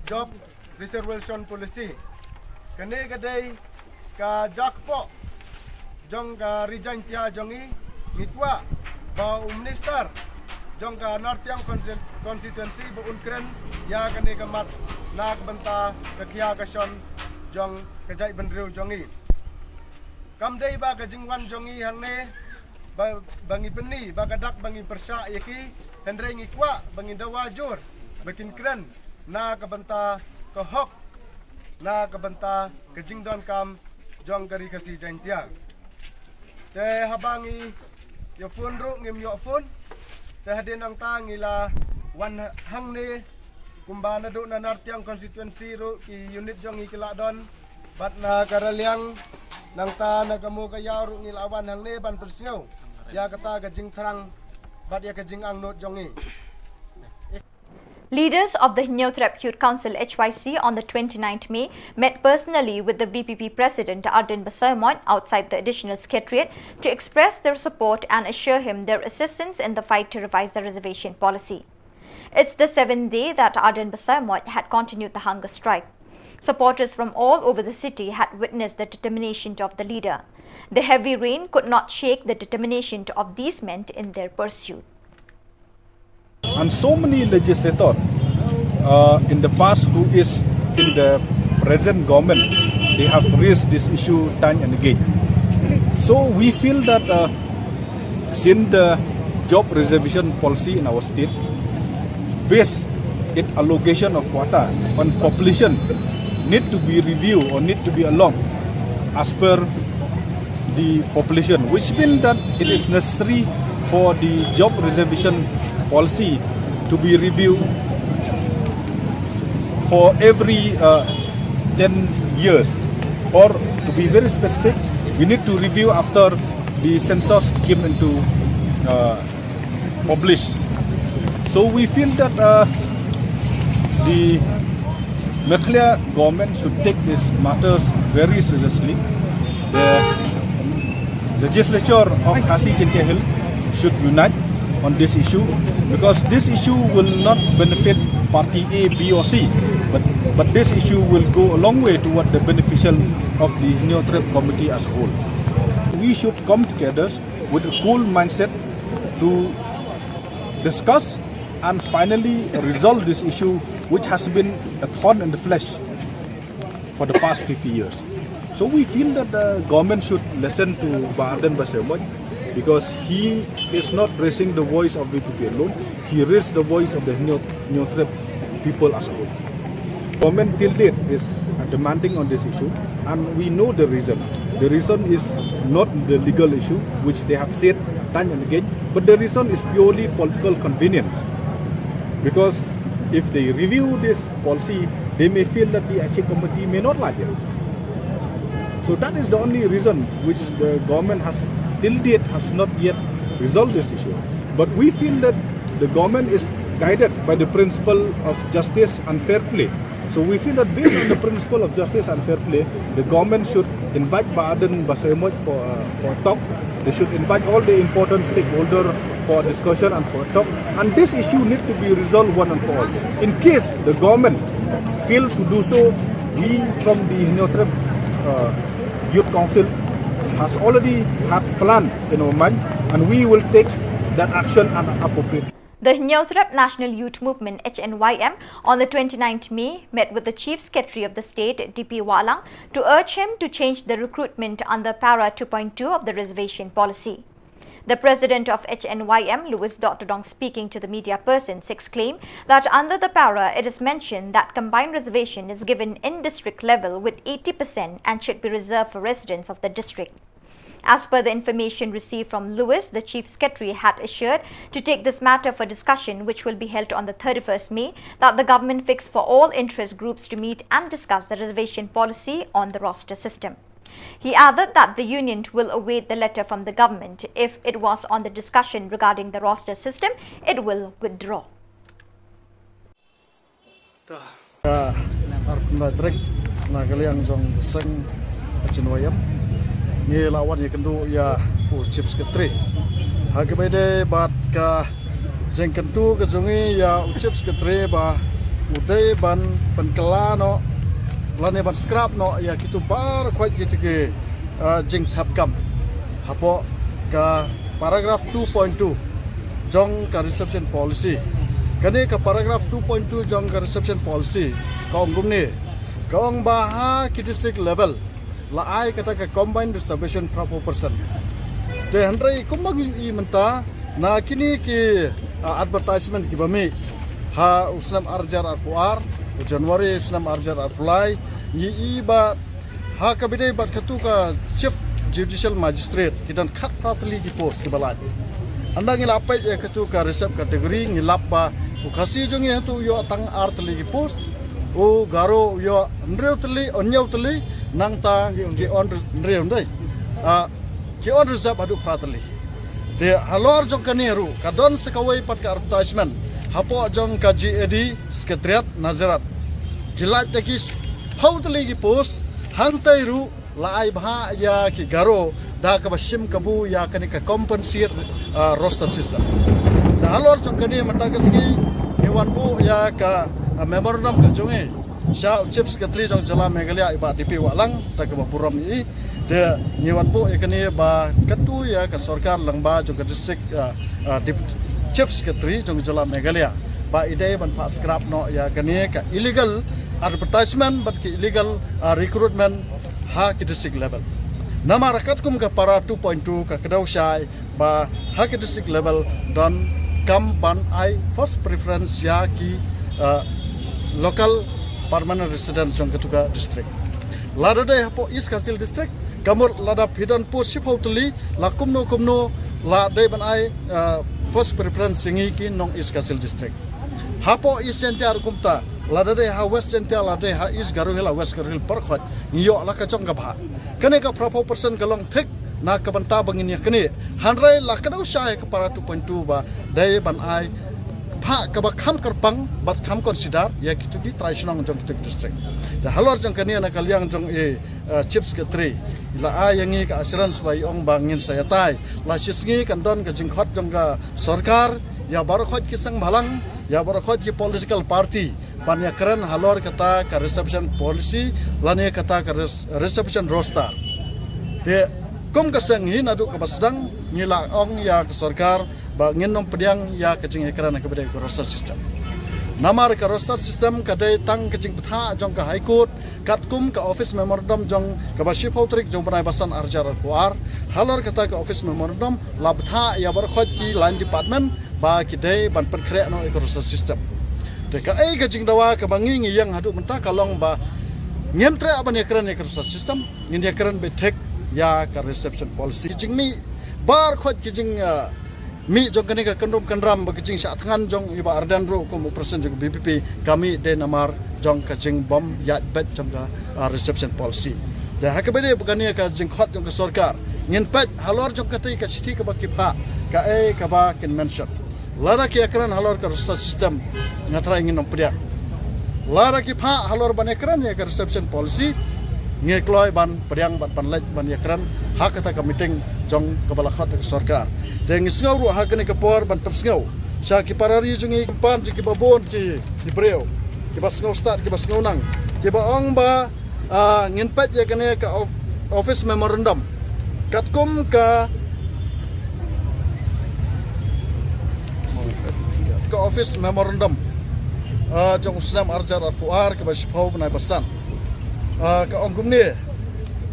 Job Reservation Policy. Kane ka dei ka jaka poh jong ka Ri Jaintia jong ngi. Ngi kwah ba u Minister jong ka Northiang Consti-, Constituency ba un kren ïa kane ka mat na ka bynta ka khia ka shon jong ka jaitbynriew jong ngi. Kam dei ba ka jingwan jong ngi hangne ba, ba ngi pyni ba ka dak ba ngi pyrshah ïa ki, hynrei ngi kwah ba ngin dawa jur ba kin kren na ka bynta ka hok, na ka bynta ka jingdonkam jong ka Ri Khasi Jaiñtia. Te haba ngi ïa phone ruh ngim ïoh phone. Te hadien nangta ngi la wan hangne, kumba naduh na Nartiang constituency ruh ki unit jong ngi ki la don, bad na ka Raliang, nangta na ka Mowkaiaw ruh ngi la wan hangne ban pynsngew ïa kata ka jingthrang bad ïa ka jingangnud jong ngi. Leaders of the Hynñiewtrep Youth Council, H Y C, on the twenty-ninth May met personally with the V P P President Ardent Basaiawmoit outside the Additional Secretariat to express their support and assure him their assistance in the fight to revise the reservation policy. It's the seventh day that Ardent Basaiawmoit had continued the hunger strike. Supporters from all over the city had witnessed the determination of the leader. The heavy rain could not shake the determination of these men in their pursuit. And so many legislators uh, in the past who is in the present government, they have raised this issue time and again. So we feel that uh, since the job reservation policy in our state, based its allocation of quota on population, need to be reviewed or need to be along as per the population, which means that it is necessary for the job reservation policy to be reviewed for every uh, ten years, or to be very specific, we need to review after the census came into uh, published. So we feel that uh, the Meghalaya government should take these matters very seriously. The legislature of Khasi Jaiñtia Hills should unite on this issue, because this issue will not benefit party A, B or C, but, but this issue will go a long way toward the beneficial of the Hynñiewtrep community as a whole. We should come together with a cool mindset to discuss and finally resolve this issue, which has been a thorn in the flesh for the past fifty years. So we feel that the government should listen to Bah Ardent Basaiawmoit, because he is not raising the voice of V P P alone. He raised the voice of the Hynñiewtrep people as a whole. Government till date is uh, demanding on this issue, and we know the reason. The reason is not the legal issue, which they have said time and again, but the reason is purely political convenience. Because if they review this policy, they may feel that the Action Committee may not like it. So that is the only reason which the government has till date has not yet resolved this issue. But we feel that the government is guided by the principle of justice and fair play. So we feel that based on the principle of justice and fair play, the government should invite Bah Ardent Basaiawmoit for, uh, for a talk. They should invite all the important stakeholders for a discussion and for a talk. And this issue needs to be resolved one and for all. In case the government fail to do so, we from the Hynñiewtrep uh, Youth Council has already had plan in our mind, and we will take that action and appropriate. The Hynñiewtrep National Youth Movement, H N Y M, on the twenty-ninth May met with the Chief Secretary of the state, D P Wahlang, to urge him to change the recruitment under Para two point two of the reservation policy. The president of H N Y M, Louis Dottodong, speaking to the media persons, exclaimed that under the Para, it is mentioned that combined reservation is given in district level with eighty percent and should be reserved for residents of the district. As per the information received from Louis, the Chief Secretary had assured to take this matter for discussion, which will be held on the thirty-first May, that the government fix for all interest groups to meet and discuss the reservation policy on the roster system. He added that the union will await the letter from the government. If it was on the discussion regarding the roster system, it will withdraw. Ka arphew khyndai tarik na ka liang jong ka seng H N Y M ngi la wan ïakynduh ïa u Chief Secretary. Ha kaba ïadei bad ka jingkyntu ka jong ngi ïa u Chief Secretary ba u dei ban pynkylla noh lane ban scrap noh ïa kitu baroh khoit kita ki jingthap kam hapoh ka paragraph two point two jong ka reservation policy. Kane ka paragraph two point two jong ka reservation policy ka ong kumne, Ka ong ba ha ki district level la ai kata ka combined reservation phra phew percent. Te hynrei kumba ngi i mynta na kine ki, ah, advertisement kiba mih ha u snem ar hajar arphew ar, u January u snem ar hajar arphew lai, ngi i ba ha kaba ïadei bad katu ka Chief Judicial Magistrate ki don khatphra tylli ki post kiba lait. Ynda ngi la peit ïa katu ka reserve category ngi lap ba u Khasi jong ngi hatu u ïoh tang ar tylli ki post, u Garo u ïoh hynriew tylli, hynñiew tylli, nangta ki un hynriew ndai. Ah, ki un reserve haduh phra tylli. Te halor jong kane ruh ka don sa kawei pat ka advertisement hapoh jong ka G A D Secretariat Nazareth. Ki lait da ki phew tylli ki post, hangtai ruh la ai bha ïa ki Garo da kaba shim kabu ïa kane ka compensate, ah, roster system. Te halor jong kane mynta ka sngi ngi wan buh ïa ka, ah, memorandum ka jong ngi sha u Chief Secretary jong jylla Meghalaya i Bah D P Wahlang da kaba burom i. Te ngi wan buh ïa kane ba kyntu ïa ka sorkar lyngba jong ka district, ah, ah, Dep-, Chief Secretary jong jylla Meghalaya ba i dei ban phah scrap noh ïa kane ka illegal advertisement bad ka illegal, ah, recruitment ha ki district level. Namar katkum ka para two point two ka kdew shai ba ha ki district level don kam ban ai first preference ïa ki, ah, local permanent resident jong katu ka district. Lada dei hapoh East Khasi Hills District, ka mut lada phi don post shiphew tylli, la kumno kumno la dei ban ai, ah, first preference ïa ngi ki nong East Khasi Hills District. Hapoh East Jaintia ruh kumta, lada dei ha West Jaintia, lada dei ha East Garo Hills, ha West Garo Hills, baroh khoit ngi ïoh la ka jong ka bha. Kane ka phra phew percent ka long thik na ka bynta ba ngin ïa kane. Hynrei la ka dei sha ka para two point two ba dei ban ai bha kaba kham kyrpang bad kham consider ïa kitu ki trai shnong jong kitu ki district. Te halor jong kane na ka liang jong i, eh, Chief Secretary la ai ïa ngi ka assurance ba i ong ba ngin sa ïatai. La shi sngi kan don ka jingkhot jong ka sorkar ïa baroh khoit ki seng bhalang, ïa baroh khoit ki political party ban ïakren halor kata ka reservation policy lane kata ka res-, reservation roster. Te kum ka seng hi naduh kaba sdang ngi la ong ïa ka sorkar ba ngin ym pdiang ïa ka jingïakren kaba dei ka roster system. Namar ka roster system ka dei tang ka jingbthah jong ka High Court katkum ka office memorandum jong kaba shiphew tarik jong bnai ba san ar hajar arphew ar. Halor kata ka office memorandum la bthah ïa baroh khoit ki line department ba ki dei ban pynkhreh noh ïa ka roster system. Te kaei ka jingdawa kaba ngi ngi ïeng haduh mynta ka long ba ngim treh ban ïakren ïa ka roster system, ngin ïakren beit thik ïa ka reservation policy. Jingmih baroh khoit ki jing, ah, mih jong kane ka kyndrum kyndram bad ka jingshah thngan jong i Bah Ardent ruh kum u president jong ka V P P ka mih dei namar jong ka jingbym ïaid beit jong ka, ah, reservation policy. Te ha kaba dei ba kane ka jingkhot jong ka sorkar ngin peit halor jong kata ka shithi kaba ki phah kaei kaba kin mention. Lada ki ïakren halor ka roster system nga trai ngin ym pdiang. Lada ki phah halor ban ïakren ïa ka reservation policy ngi kloi ban pdiang bad ban leit ban ïakren ha kata ka meeting jong kaba la khot da ka sorkar. Te ngi sngew ruh ha kane ka por ban pynsngew sha ki para ri jong ngi, ki kyrpang jong kiba bun ki, ki briew kiba sngew stad kiba sngew nang kiba ong ba, ah, ngin peit ïa kane ka of-, office memorandum katkum ka, ka office memorandum, ah, jong u snem ar hajar arphew ar kaba shiphew bnai ba san. Ah, ka ong kumne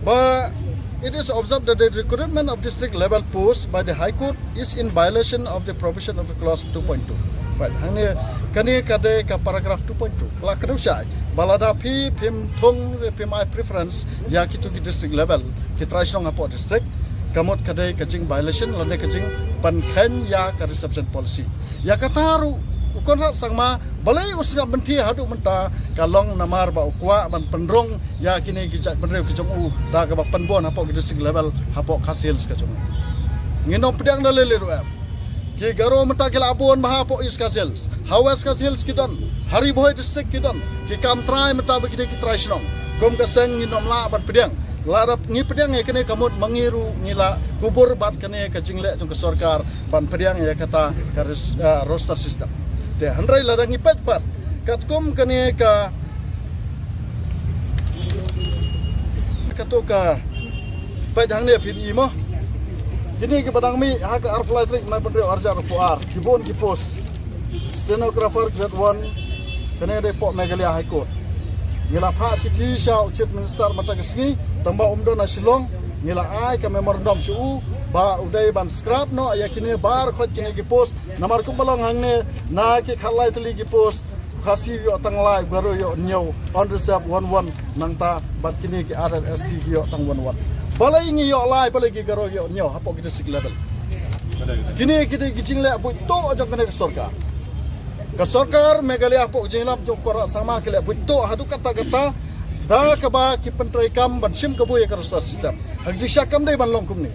ba it is observed that the recruitment of district level post by the High Court is in violation of the provision of the clause two point two. Peit hangne, kane ka dei ka paragraph two point two. Ka la kdew shai ba lada phi phim thung re phim ai preference ïa kitu ki district level ki trai shnong hapoh district, ka mut ka dei ka jing violation lane ka jingpynkheiñ ïa ka reservation policy. Ïa kata ruh u Conrad Sangma balei u sngap bynta haduh mynta ka long namar ba u kwah ban pynrung ïa kine ki jaitbynriew ki jong u da kaba pynbun hapoh ki district level hapoh Khasi Hills ka jong u. Ngin ym pdiang da lei lei ruh em. Ki Garo mynta ki la bun bha hapoh East Khasi Hills, ha West Khasi Hills ki don, ha Ri Bhoi district ki don, ki kam trai mynta ba ki dei ki trai shnong. Kum ka seng ngin ym lah ban pdiang. Lada ngi pdiang ïa kane ka mut ma ngi ruh ngi la kubur bad kane ka jingleh jong ka sorkar ban pdiang ïa kata ka res-, ah, roster system. Te hynrei lada ngi peit pat katkum kane ka, kato ka, peit hangne phin i mo. Kine kiba dang mih ha ka arphew lai tarik bnai ba hynriew ar hajar arphew ar, ki bun ki post. Stenographer grade one, kane dei hapoh Meghalaya High Court. Ngi la phah shithi sha u Chief Minister mynta ka sngi, tang ba um don ha Shillong, ngi la ai ka memorandum sha u, ba u dei ban scrap noh ïa kine baroh kine ki post, namar kumba long hangne, na ki khatlai tylli ki post, Khasi ïoh tang lai, Garo ïoh hynñiew, unreserved wan wan, nangta bad kine ki R R S T ki ïoh tang wan wan. Balei ngi ïoh lai, balei ki Garo ïoh hynñiew, hapoh ki district level. Kine ki dei ki jingleh buit tuh jong kane ka sorkar. Ka sorkar Meghalaya hapoh ka jingïalam jong u Conrad Sangma ki leh buit tuh haduh katta katta, da kaba ki pyntreikam ban shim kabu ïa ka roster system. Ha ka jingshisha kam dei ban long kumne.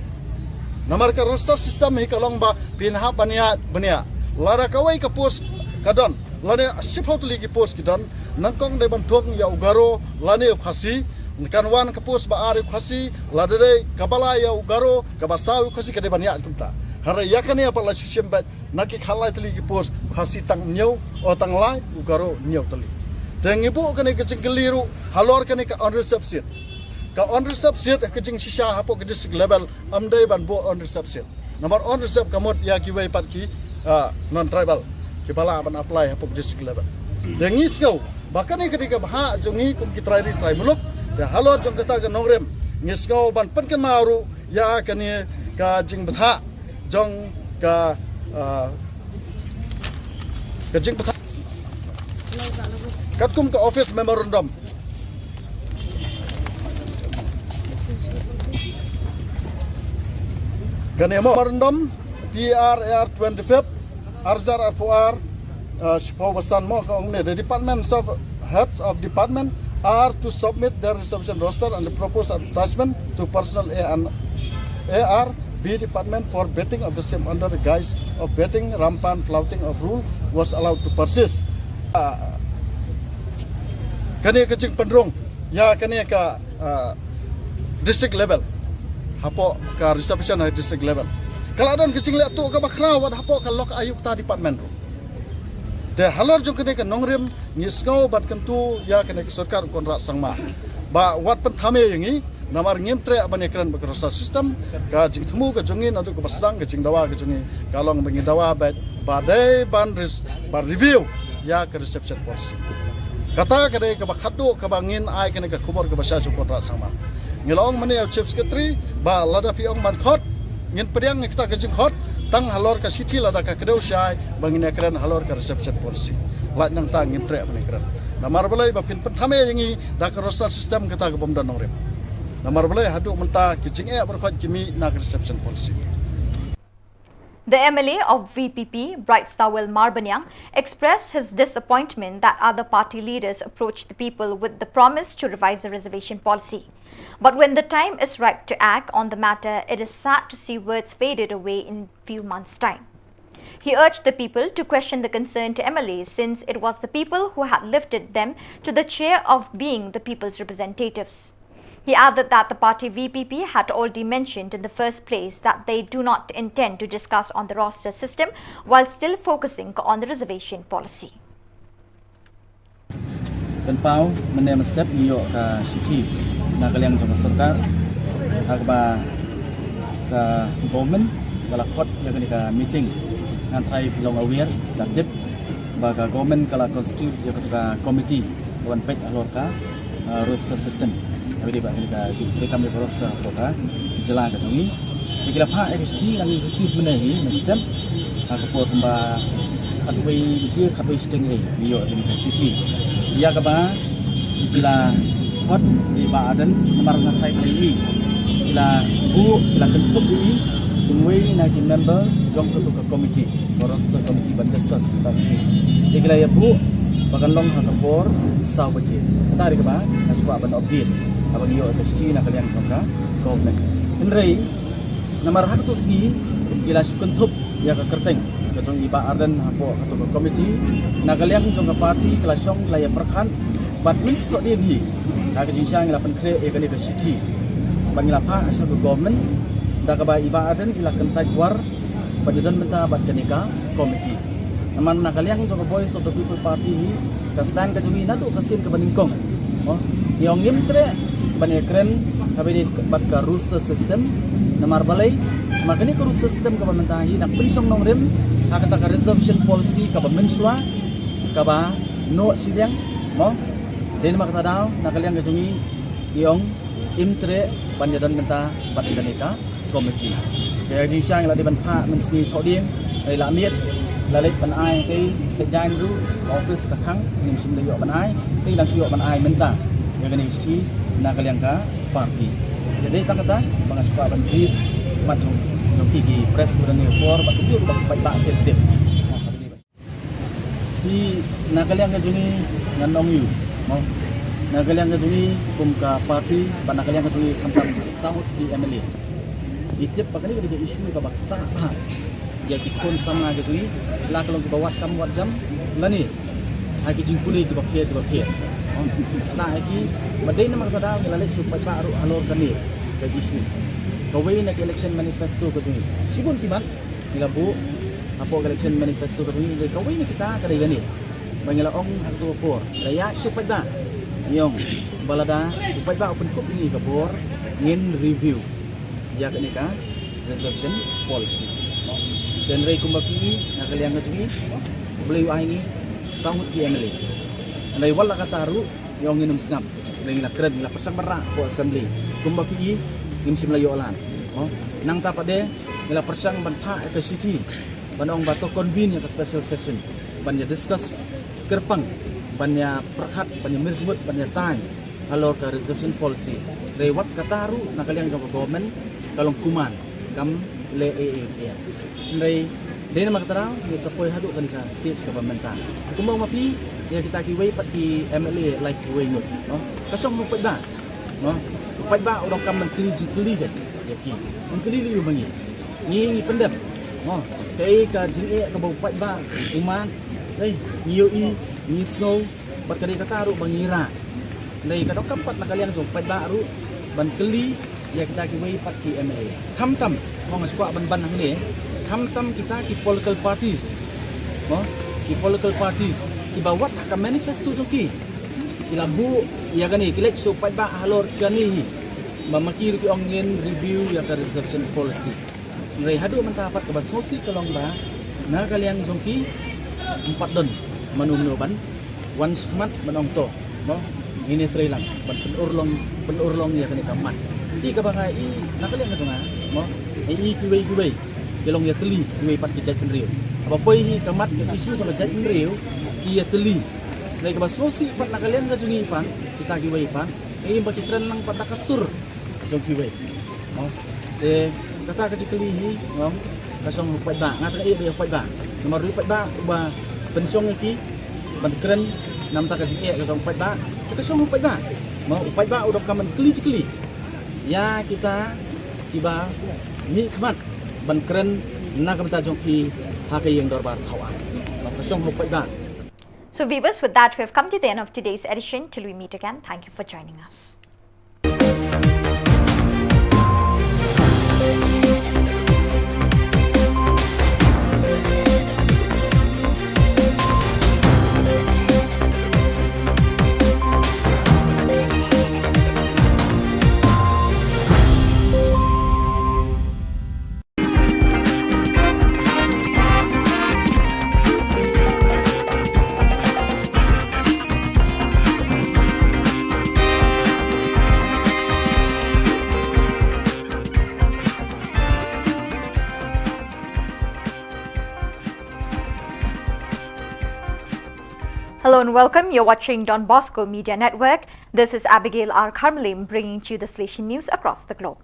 Namar ka roster system hi ka long ba phin hap ban ïaid ban ïaid. Lada kawei ka post ka don, lane shiphew tylli ki post ki don, nyngkong dei ban thung ïa u Garo lane u Khasi, kan wan ka post ba ar ïa u Khasi, lada dei kaba lai ïa u Garo, kaba saw ïa u Khasi, ka dei ban ïaid kumta. Hynrei ïa kane pat la shu shim beit, na ki khatlai tylli ki post, Khasi tang hynñiew, o tang lai, u Garo hynñiew tylli. Te ngi buh kane ka jingkylli ruh halor kane ka unreserved seat. Ka unreserved seat ka jingshisha hapoh ka district level, ym dei ban buh unreserved seat. Namar unreserved ka mut ïa kiwei pat ki, ah, non-tribal, kiba lah ban apply hapoh ka district level. Te ngi sngew ba kane ka dei ka bhah jong ngi kum ki trai ri trai muluk. Te halor jong kata ka nongrim, ngi sngew ban pynkynmaw ruh ïa kane ka jingbthah jong ka, ah, ka jingbthah katkum ka office memorandum. Kane memorandum P R A R twenty-fifth, ar hajar arphew ar, uh, shiphew ba san mo ka ong ne, the departments of heads of department are to submit their reservation roster and the proposed advertisement to personnel A and A R B department for vetting of the same under the guise of vetting, rampant flouting of rule was allowed to persist. Uh, kane ka jingpynrung ïa kane ka, uh, district level, hapoh ka reservation ha district level, ka la don ka jingleh tuh kaba khraw wat hapoh ka lok ayukta department ruh. Te halor jong kane ka nongrim ngi sngew ban kyntu ïa kane ka sorkar u Conrad Sangma ba wat pynthame ïa ngi, namar ngim treh ban ïakren bad ka roster system. Ka jingthmu ka jong ngi naduh kaba sdang ka jingdawa ka jong ngi ka long ba ngi dawa beit ba dei ban res-, ban review ïa ka reservation policy. Kata ka dei kaba khatduh kaba ngin ai kane ka khubor kaba shai sha u Conrad Sangma. Ngi la ong mynne ïa u Chief Secretary ba lada phi ong ban khot, ngin pdiang ïa kata ka jingkhot tang halor ka shithi lada ka kdew shai ba ngin ïakren halor ka reservation policy. Lait nangta ngin treh ban ïakren. Namar balei? Ba phin pynthame ïa ngi da ka roster system kata ka bym don nongrim. Namar balei? Haduh mynta ki jingeh baroh ki mih na ka reservation policy. The M L A of V P P, Bright Starwell Marbaniang, expressed his disappointment that other party leaders approached the people with the promise to revise the reservation policy. But when the time is ripe to act on the matter, it is sad to see words faded away in few months' time. He urged the people to question the concerned M L As, since it was the people who had lifted them to the chair of being the people's representatives. He added that the party V P P had already mentioned in the first place that they do not intend to discuss on the roster system, while still focusing on the reservation policy. Pynpaw mynne mynstep ngi ïoh ka shithi na ka liang jong ka sorkar ha kaba ka government ka la khot ïa kane ka meeting. Ngan tharai phi long aware, la tip ba ka government ka la constitute ïa kata ka committee ka ban peit halor ka, ah, roster system. Haba ïadei bad kane ka jingtrei kam ïa ka roster halor ka jylla ka jong ngi. Te ki la phah ïa ka shithi, la ngi receive mynne hi mynstep ha ka por kumba khatwei baje, khatwei shiteng hi ngi ïoh ïa kane ka shithi ïa kaba ki la khot ïa i Bah Ardent namar nga tharai ba ïa i ki la buh, ki la kynthup ïa i kum uwei na ki member jong katu ka committee, ka roster committee ban discuss kata ka sngi. Te ki la ïa buh ba kan long ha ka por saw baje. Kata dei kaba nga shu kwah ban update haba ngi ïoh ka shithi na ka liang jong ka government. Hynrei namar ha katu ka sngi ki la shu kynthup ïa ka kyrteng ka jong i Bah Ardent hapoh katu ka committee. Na ka liang jong ka party ka la shong, ka la ïa pyrkhat bad mynstep dien hi ha ka jingshisha ngi la pynkhreh ïa kane ka shithi bad ngi la phah sha ka government da kaba i Bah Ardent i la kyntait war ban ïadon bynta bad kane ka committee. Namar na ka liang jong ka Voice of the People Party hi, ka stand ka jong ngi naduh ka sien kaba nyngkong, mo, ngi ong ngim treh ban ïakren haba ïadei bad ka roster system. Namar balei? Namar kane ka roster system kaba mynta hi, na ka pynshong nongrim ha kata ka reservation policy kaba mynshuwa, kaba noh shiliang, mo, Dei namar kata daw na ka liang ka jong ngi, i ong im treh ban ïadon bynta bad kane ka committee. Ka jingshisha ngi la dei ban phah mynsngi thohdieng, hynrei la miet, la leit ban ai te, sa jan ruh ka office ka khang, ngim shym la ïoh ban ai, te la shu ïoh ban ai mynta ïa kane ka shithi na ka liang ka party. Ïa dei tang kata ba nga shu kwah ban brief mat jong, jong ki, ki press ko da ne por ba kujur ba ki paidbah ki tip. Hi, na ka liang ka jong ngi ngan ong ïa u, mo. Na ka liang ka jong ngi kum ka party, ba na ka liang ka jong ngi khamtam saw ngut ki M L A, i tip ba kane ka dei ka issue kaba ktah bha ïa ki khun samla ka jong ngi, la ka long kiba wad kam wad jam lane ha ki jingpule kiba pher kiba pher. Mo, na ha ki, ba dei namar kata daw ngi la leit sha u paidbah ruh halor kane ka issue. Kawei na ka election manifesto ka jong ngi, shibun ki mat ngi la buh hapoh ka election manifesto ka jong ngi, kawei na kita ka dei kane ba ngi la ong ha kato ka por, ngi la ïaid sha u paidbah, ngi ong ba lada u paidbah u pynkup ïa ngi ka bor, ngin review ïa kane ka reservation policy. Hynrei kumba phi i, na ka liang ka jong ngi, U Blei u ai ngi saw ngut ki M L A. Hynrei wat la kata ruh, ngi ong ngin ym sngap. Hynrei ngi la kren, ngi la pyrshang ban rah hapoh assembly. Kumba phi i, ngim shym la ïoh lan. Mo, nangta pat de ngi la pyrshang ban phah ïa ka shithi ban ong ba to convene ïa ka special session ban ïa discuss kyrpang, ban ïa pyrkhat, ban ïa mirjmut, ban ïa tai halor ka reservation policy. Hynrei wat kata ruh na ka liang jong ka government ka long kumne, kam leh ei ei ei. Hynrei dei namar kata daw ngi sa poi haduh kane ka stage kaba mynta. Kumba ong ma phi, ïa kita kiwei pat ki M L A, like, kiwei ngut, no? Ka shong ha u paidbah, no? U paidbah u donkam ban kylli jingkylli ka ïa ki. Un kylli lei ïa ma ngi. Ngi, ngi pyndep, no? Kaei ka jingeh kaba u paidbah u mad, eh, ngi ïohi, ngi sngew, bad ka dei kata ruh ba ngi rah. Hynrei ka donkam pat na ka liang jong u paidbah ruh ban kylli ïa kita kiwei pat ki M L A. Khamtam, mo, nga sngewkwah ban ban hangne, khamtam kita ki political parties, mo, ki political parties kiba wat ha ka manifesto jong ki, ki la buh ïa kane, ki leit sha u paidbah halor kane hi, ba ma ki ruh ki ong ngin review ïa ka reservation policy. Hynrei haduh mynta pat kaba sngewsih ka long ba na ka liang jong ki ym pat don mano mano ban wan shakhmat ban ong to, mo, ngin ïatrei lang ban pynurlong, pynurlong ïa kane ka mat. Te kaba nga i na ka liang ka jong nga, mo, nga i kiwei kiwei ki long ïatylli, kiwei pat ki jaitbynriew. Haba poi hi ka mat, ka issue jong ka jaitbynriew, ki ïatylli. Hynrei kaba sngewsih pat na ka liang ka jong ngi pat, kita kiwei pat, nga i ba ki kren lang pat da ka sur jong kiwei. Mo, te kata ka jingkylli hi, mo, ka shong ha u paidbah. Nga tang ïa u paidbah, namar u paidbah uba pynshong ïa ki ban kren na ka bynta ka jingeh ka jong u paidbah. Te ka shong ha u paidbah, mo, u paidbah u donkam ban kylli jingkylli ïa kita kiba mihkhmat ban kren na ka bynta jong ki ha ka ïing dorbar thaw aiñ. Mo, ka shong ha u paidbah. So viewers, with that, we have come to the end of today's edition. Till we meet again, thank you for joining us. Hello and welcome. You're watching Don Bosco Media Network. This is Abigail R Kharmalim bringing to you the Salesian news across the globe.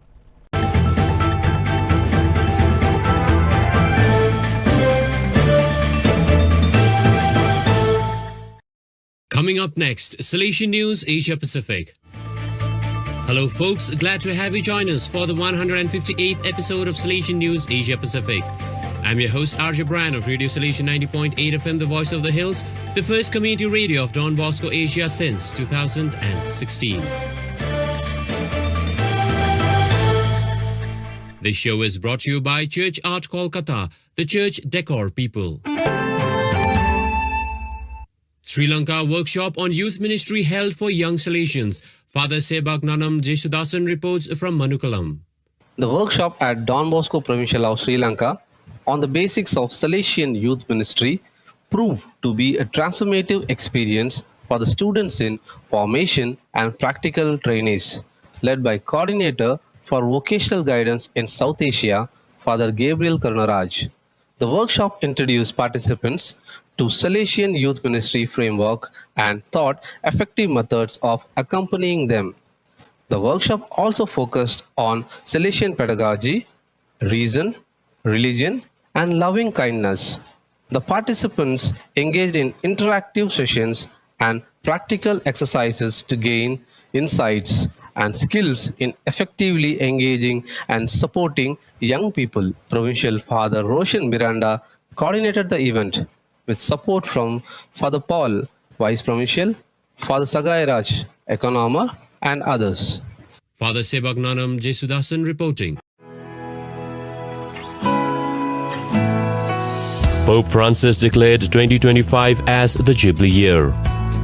Coming up next, Salesian News Asia Pacific. Hello, folks. Glad to have you join us for the one hundred fifty-eighth episode of Salesian News Asia Pacific. I'm your host, R J Brian of Radio Salesian ninety point eight F M, the voice of the hills, the first community radio of Don Bosco Asia since two thousand sixteen. This show is brought to you by Church Art Kolkata, the church decor people. Sri Lanka workshop on youth ministry held for young Salesians. Father Sebak Nanam Jesudasan reports from Manukalam. The workshop at Don Bosco Provincial House, Sri Lanka, on the basics of Salesian youth ministry proved to be a transformative experience for the students in formation and practical trainees, led by Coordinator for Vocational Guidance in South Asia, Father Gabriel Karunaraj. The workshop introduced participants to Salesian Youth Ministry framework and taught effective methods of accompanying them. The workshop also focused on Salesian pedagogy, reason, religion, and loving kindness. The participants engaged in interactive sessions and practical exercises to gain insights and skills in effectively engaging and supporting young people. Provincial Father Roshan Miranda coordinated the event with support from Father Paul, Vice Provincial, Father Sagai Raj, Economer, and others. Father Sebagnanam Jesudasan reporting. Pope Francis declared twenty twenty-five as the Jubilee year.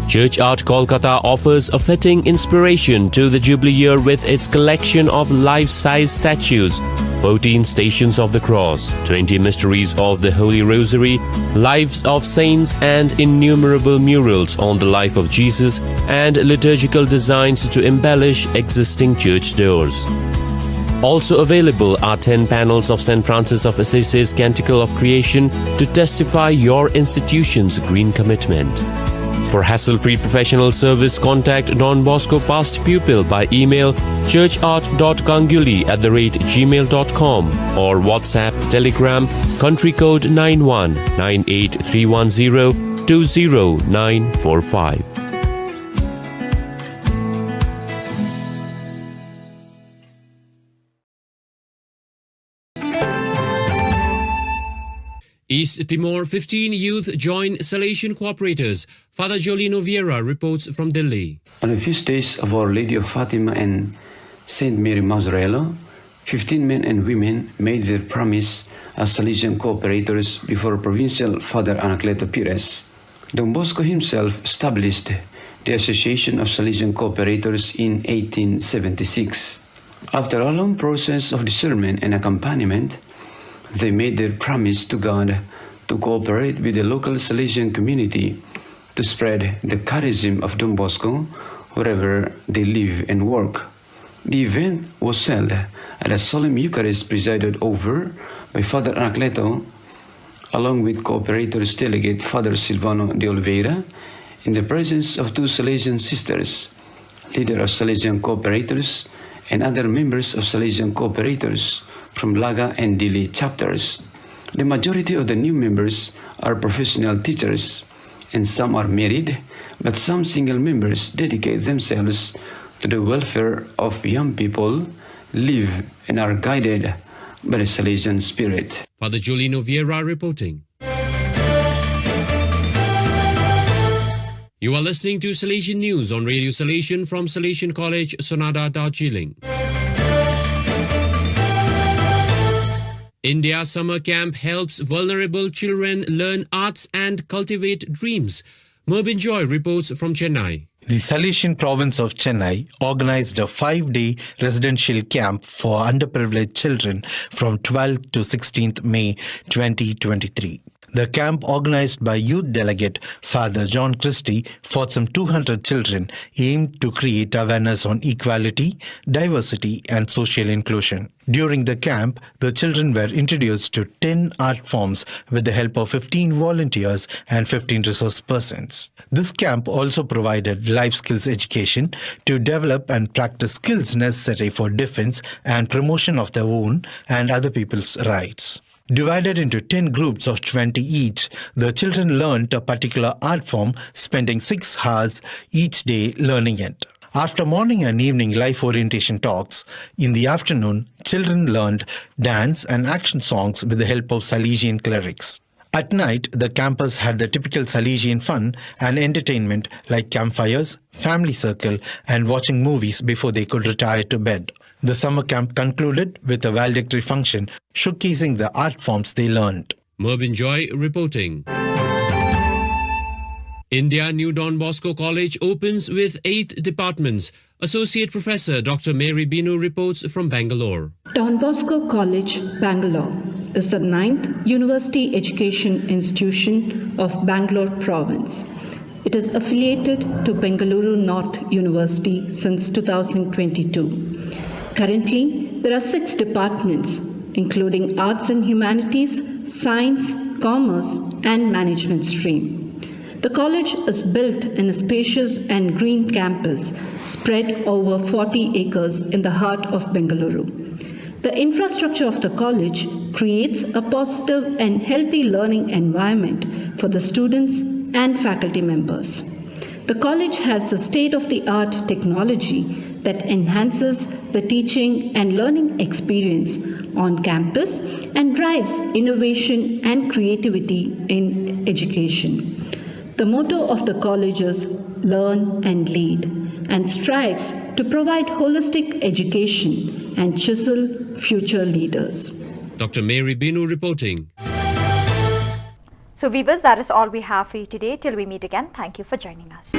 Church Art Kolkata offers a fitting inspiration to the Jubilee year with its collection of life-size statues, fourteen Stations of the Cross, twenty Mysteries of the Holy Rosary, lives of saints, and innumerable murals on the life of Jesus and liturgical designs to embellish existing church doors. Also available are ten panels of Saint Francis of Assisi's Canticle of Creation to testify your institution's green commitment. For hassle-free professional service, contact Don Bosco past pupil by email churchart.ganguly at the rate gmail dot com or WhatsApp, Telegram, country code nine one nine eight three one zero two zero nine four five. East Timor, fifteen youth join Salesian cooperators. Father Jolino Vieira reports from Delhi. On the feast days of Our Lady of Fatima and Saint Mary Mazzarello, fifteen men and women made their promise as Salesian cooperators before Provincial Father Anacleto Pires. Don Bosco himself established the Association of Salesian Cooperators in eighteen seventy-six. After a long process of discernment and accompaniment, they made their promise to God to cooperate with the local Salesian community to spread the charism of Don Bosco wherever they live and work. The event was held at a solemn Eucharist presided over by Father Anacleto, along with cooperators delegate Father Silvano de Oliveira, in the presence of two Salesian sisters, leader of Salesian cooperators, and other members of Salesian cooperators from Laga and Dili chapters. The majority of the new members are professional teachers, and some are married, but some single members dedicate themselves to the welfare of young people, live and are guided by the Salesian spirit. Father Jolino Vieira reporting. You are listening to Salesian News on Radio Salesian from Salesian College, Sonada, Darjeeling. India Summer Camp helps vulnerable children learn arts and cultivate dreams. Mervyn Joy reports from Chennai. The Salesian province of Chennai organized a five-day residential camp for underprivileged children from twelfth to sixteenth May twenty twenty-three. The camp, organized by youth delegate Father John Christie for some two hundred children, aimed to create awareness on equality, diversity, and social inclusion. During the camp, the children were introduced to ten art forms with the help of fifteen volunteers and fifteen resource persons. This camp also provided life skills education to develop and practice skills necessary for defense and promotion of their own and other people's rights. Divided into ten groups of twenty each, the children learned a particular art form, spending six hours each day learning it. After morning and evening life orientation talks, in the afternoon, children learned dance and action songs with the help of Salesian clerics. At night, the campers had the typical Salesian fun and entertainment like campfires, family circle, and watching movies before they could retire to bed. The summer camp concluded with a valedictory function showcasing the art forms they learned. Mervyn Joy reporting. India New Don Bosco College opens with eight departments. Associate Professor Doctor Mary Binu reports from Bangalore. Don Bosco College, Bangalore, is the ninth university education institution of Bangalore province. It is affiliated to Bengaluru North University since two thousand twenty-two. Currently, there are six departments, including Arts and Humanities, Science, Commerce, and Management stream. The college is built in a spacious and green campus spread over forty acres in the heart of Bengaluru. The infrastructure of the college creates a positive and healthy learning environment for the students and faculty members. The college has a state of the art technology that enhances the teaching and learning experience on campus and drives innovation and creativity in education. The motto of the college is "Learn and Lead" and strives to provide holistic education and chisel future leaders. Doctor Mary Binu reporting. So, viewers, that is all we have for you today. Till we meet again, thank you for joining us.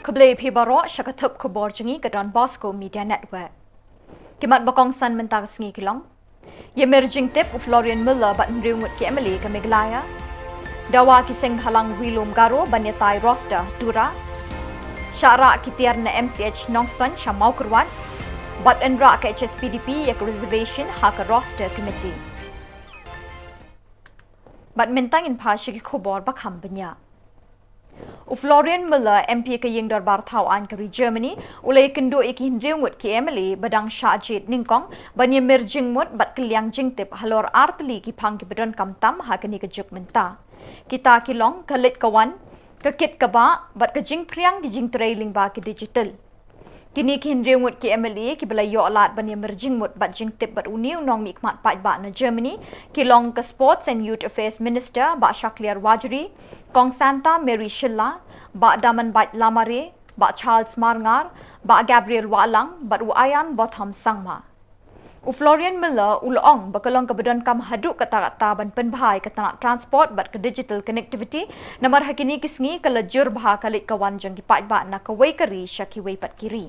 Khublei phi baroh sha ka thup khubor jong ngi ka Don Bosco Media Network. Ki mat ba kongsan mynta ka sngi ki long: Ïamir jingtip u Florian Miller bad hynriew ngut ki M L A ka Meghalaya. Dawa ki seng bhalang Ri-lum Garo ban ïatai roster ha Tura. Shah rah ki tiar na M C H Nongstoiñ sha Mawkyrwat. Bad yn rah ka H S P D P ïa ka reservation ha ka roster committee. Bad mynta ngin phai sha ki khubor ba kham bniah. U Florian Miller, M P ka ïing dorbar thaw aiñ ka ri Germany, u la ïakynduh ïa ki hynriew ngut ki M L A ba dang shah jied nyngkong ban ïamir jingmut bad kylliang jingtip halor artylli ki phang kiba donkam tam ha kane ka juk mynta. Kita ki long ka leit ka wan, ka kit ka bah bad ka jingphriang ki jingtrei lyngba ki digital. Kine ki hynriew ngut ki M L A kiba la ïoh lad ban ïamir jingmut bad jingtip bad une u nongmihkhmat paidbah na Germany ki long ka Sports and Youth Affairs Minister Bah Shakliar Warjri, Kong Santa Mary Shylla, Bah Damanbait Lamare, Bah Charles Marngar, Bah Gabriel Wahlang bad u Ayan Botham Sangma. U Florian Miller u la ong ba ka long kaba donkam haduh katta katta ban pynbha ïa ka tnat transport bad ka digital connectivity, namar ha kine ki sngi ka la jur bha ka leit ka wan jong ki paidbah na kawei ka ri sha kiwei pat ki ri.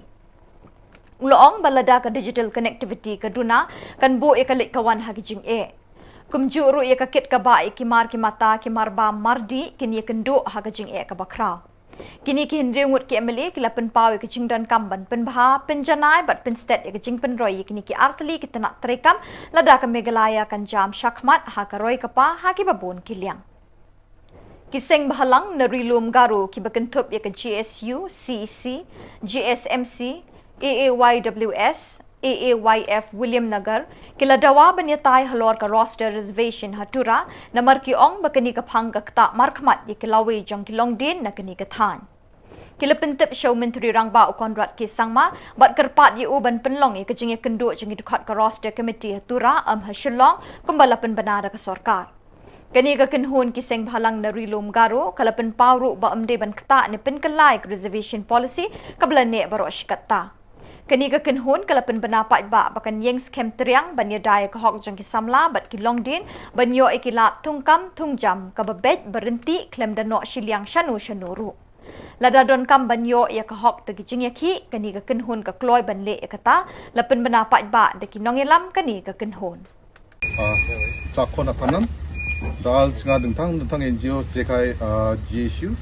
U la ong ba lada ka digital connectivity ka duna, kan buh ïa ka leit ka wan ha ki jingeh. Kumjuh ruh ïa ka kit ka bah ïa ki mar ki mata, ki mar bam mar dih kin ïakynduh ha ka jingeh kaba khraw. Kine ki hynriew ngut ki M L A ki la pynpaw ïa ka jingdonkam ban pynbha, pynjanai bad pynsted ïa ka jingpynroi ïa kine ki artylli ki tnat treikam lada ka Meghalaya kan jam shakhmat ha ka roi ka par ha kiba bun ki liang. Ki seng bhalang na Ri-lum Garo kiba kynthup ïa ka G S U C E C, G S M C, A A Y W S, A A Y F Williamnagar ki la dawa ban ïatai halor ka roster reservation ha Tura, namar ki ong ba kane ka phang ka ktah markhmat ïa ki lawei jong ki longdien na kane ka thaiñ. Ki la pyntip sha u Myntri Rangbah u Conrad K Sangma bad kyrpad ïa u ban pynlong ïa ka jingïakynduh jong ki dkhot ka roster committee ha Tura, ym ha Shillong kumba la pynbna da ka sorkar. Kane ka kynhun ki seng bhalang na Ri-lum Garo ka la pynpaw ruh ba ym dei ban ktah ne pynkylla ïa ka reservation policy kaba la neh baroh shi katta. Kane ka kynhun ka la pynbna paidbah ba kan ïeng skhem triang ban ïada ïa ka hok jong ki samla bad ki longdien ban ïoh ïa ki lad thungkam thungjam kaba beit ba ryntih khlem da noh shiliang shano shano ruh. Lada donkam ban ïoh ïa ka hok da ki jingïakhih, kane ka kynhun ka kloi ban leh ïa kata, la pynbna paidbah da ki nongïalam kane ka kynhun. Ah, ta khon atanam. Dal chnga dingtang dingtang N G O, jekai, ah, G S U,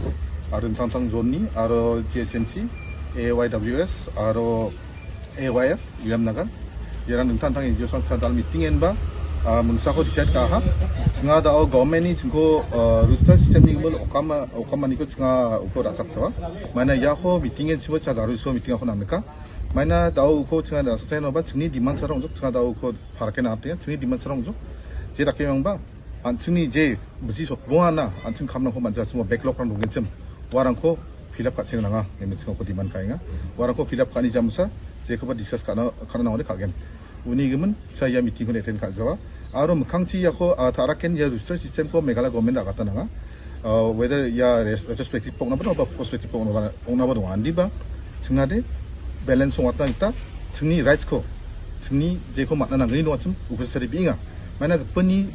ah, dingtang tang zone ni, aro G S M C, A Y W S, aro A Y F Williamnagar. Ïarang dingtang tang N G O sang sa dal meeting en ba, ah, mynta ko decide ka ha. Chnga da o government ni chingko, ah, roster system ni mo okam, okam ni ko chnga uko da sak sa ba. Mana ïa ko meeting en chimo cha garu so meeting ko nam ka. Mana da o ko chnga da sa no ba chingni demand sa rong jok chnga da o ko Phar ke na ap te, chini demand sarong jo. Je da ke yang ba. An chini je bisi so buana, an chini kam nang ko manja semua backlog rang dungin sem. Warang ko fill up ka chini nanga, ini chini ko demand ka inga. Warang ko fill up ka ni jam sa, je ko ba discuss ka na, ka na nang ka gen. Uni gemen, saya meeting ko ne ten ka jawa. Aro mkhang chi ya ko, ah, tharak ken ya research system ko Meghalaya government ra kata nanga. Ah, whether ya res-, retrospective pok na ba, ba prospective pok na ba, pok na ba dong andi ba. Chingade balance ong watna ita, chingni rights ko. Chingni je ko matna nang ni no achim, ukur sari binga. Mana ke peni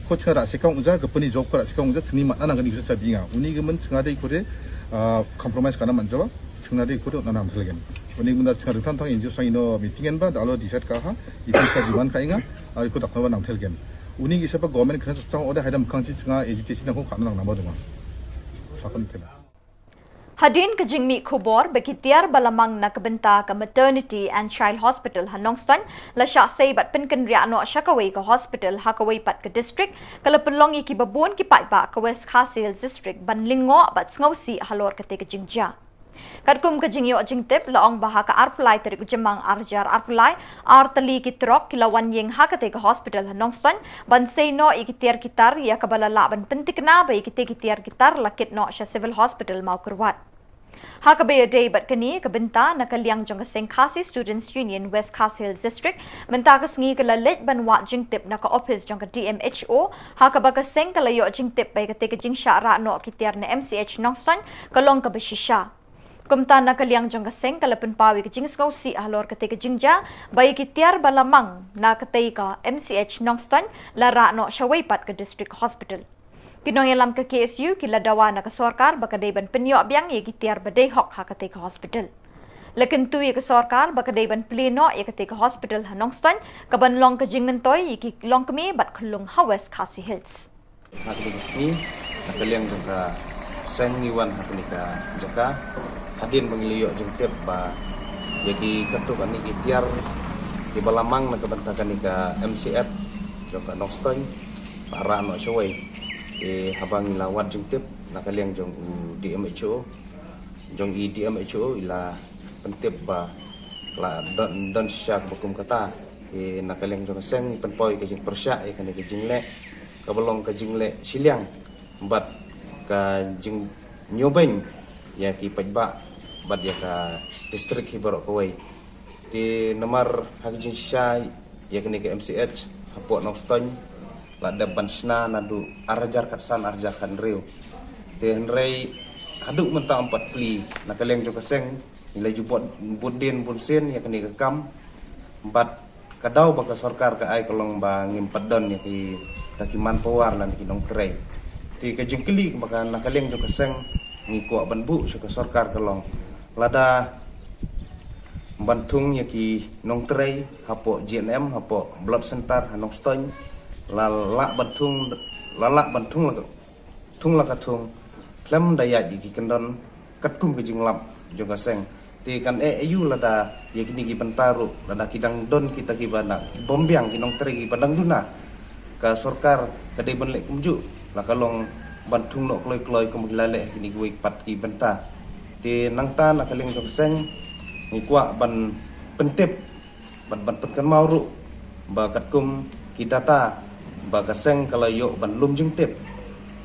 ko chinga ra sekang uja, ke peni job ko ra sekang uja, chingni matna nang ni ukur sari binga. Uni gemen chingade ko de, ah, compromise kana manjawa. Chingna de ikut na nang thelgen. Uni munda chingna de tang tang injo sang ino meeting en ba, dalo decide ka ha, itu sa juan ka inga, ari ko dakna nang thelgen. Uni isa pa government kena sang ode haidam kang chi chingna agitation nang ko kana nang nama dunga. Sakon tela. Hadien ka jingmih khubor ba ki tiar ba la mang na ka bynta ka Maternity and Child Hospital ha Nongstoiñ la shah sei bad pynkynriah noh sha kawei ka hospital ha kawei pat ka district, ka la pynlong ïa ki babun ki paidbah ka West Khasi Hills District ban lyngngoh bad sngewsih halor kata ka jingjia. Katkum ka jingïoh jingtip la ong ba ha ka arphew lai tarik u Jymmang arhajar arphew lai, ar tylli ki trok ki la wan ïeng ha kata ka hospital ha Nongstoiñ ban sei noh ïa ki tiar ki tar ïa kaba la lah ban pyntikna ba ïa kita ki tiar ki tar la kit noh sha Civil Hospital Mawkyrwat. Ha kaba ïadei bad kane ka bynta na ka liang jong ka seng Khasi Students Union West Khasi Hills District, mynta ka sngi ka la leit ban wad jingtip na ka ophis jong ka D M H O, ha kaba ka seng ka la ïoh jingtip ba ïa kata ka jingshah rah noh ki tiar na M C H Nongstoiñ ka long kaba shisha. Kumta na ka liang jong ka seng ka la pynpaw ïa ka jingsngewsih halor kata ka jingjia ba ïa ki tiar ba la mang na kata ka M C H Nongstoiñ la rah noh shawei pat ka District Hospital. Ki nongïalam ka K S U ki la dawa na ka sorkar ba ka dei ban pynïoh biang ïa ki tiar ba dei hok ha kata ka hospital. La kyntu ïa ka sorkar ba ka dei ban plie noh ïa kata ka hospital ha Nongstoiñ kaban long ka jingmyntoi ïa ki longkmie bad khyllung ha West Khasi Hills. Ha kane ka sngi, na ka liang jong ka seng ngi wan ha kane ka jaka, hadien ba ngi la ïoh jingtip ba ïa ki katto katne ki tiar kiba la mang na ka bynta kane ka M C H jong ka Nongstoiñ ba rah noh shawei. Te haba ngi la wad jingtip na ka liang jong u D M H O, jong i D M H O i la pyntip ba la don, don shisha kaba kum kata. Te na ka liang jong ka seng ngi pynpaw ïa ka jingpyrshah ïa kane ka jingleh kaba long ka jingleh shiliang bad ka jingñiewbeiñ ïa ki paidbah bad ïa ka district hi baroh kawei. Te namar ha ka jingshisha ïa kane ka M C H hapoh Nongstoiñ la dep ban shna naduh arhajar khatsan arhajar khathynriew. Te hynrei haduh mynta ym pat plie. Na ka liang jong ka seng ngi la ju bud, bud dien bun sien ïa kane ka kam bad ka daw ba ka sorkar ka ai ka long ba ngim pat don ïa ki, ïa ki manpower lane ki nongtrei. Te ka jingkylli ba ka na ka liang jong ka seng ngi kwah ban buh sha ka sorkar ka long, lada ban thung ïa ki nongtrei hapoh G N M, hapoh blood center ha Nongstoiñ, la lah ban thung, la lah ban thung la ka thung la ka thung khlem da ïaid ïa ki kyndon katkum ka jinglap jong ka seng. Te kan eh aïu lada ïa kine ki bynta ruh lada ki dang don kita kiba na ki bym biang ki nongtrei kiba dang duna. Ka sorkar ka dei ban leh kumjuh, la ka long ban thung noh kloi kloi kum ki la leh kine kiwei pat ki bynta. Te nangta na ka liang jong ka seng ngi kwah ban pyntip bad ban pynkynmaw ruh ba katkum ki data ba ka seng ka la ïoh ban lum jingtip,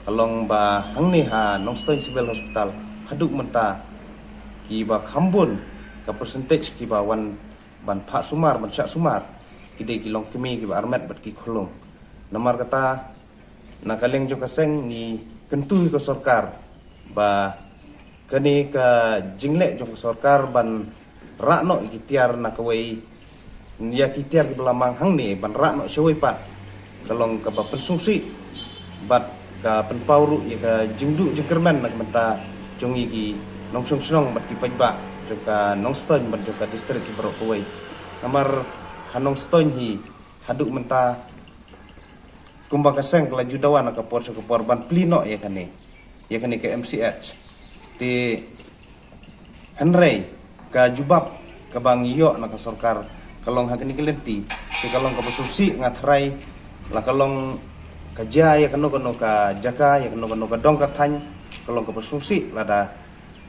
ka long ba hangne ha Nongstoiñ Civil Hospital haduh mynta kiba kham bun ka percentage kiba wan ban phah sumar, ban shah sumar, ki dei ki longkmie kiba armet bad ki khyllung. Namar kata na ka liang jong ka seng ngi kyntu ïa ka sorkar ba kane ka jingleh jong ka sorkar ban rah noh ïa ki tiar na kawei, ïa ki tiar kiba la mang hangne ban rah noh shawei pat, ka long kaba pynsngewsih bad ka pynpaw ruh ïa ka jingduh jingkyrmen na ka bynta jong ngi ki nongshong shnong bad ki paidbah jong ka Nongstoiñ bad jong ka district baroh kawei. Namar ha Nongstoiñ hi haduh mynta kumba ka seng ka la ju dawa na ka por sha ka por ban plie noh ïa kane, ïa kane ka M C H. Te hynrei ka jubab kaba ngi ïoh na ka sorkar ka long ha kane ka lynti, te ka long kaba sngewsih. Nga tharai la ka long ka jia ïa kano kano ka jaka, ïa kano kano ka dong ka thaiñ, ka long kaba sngewsih lada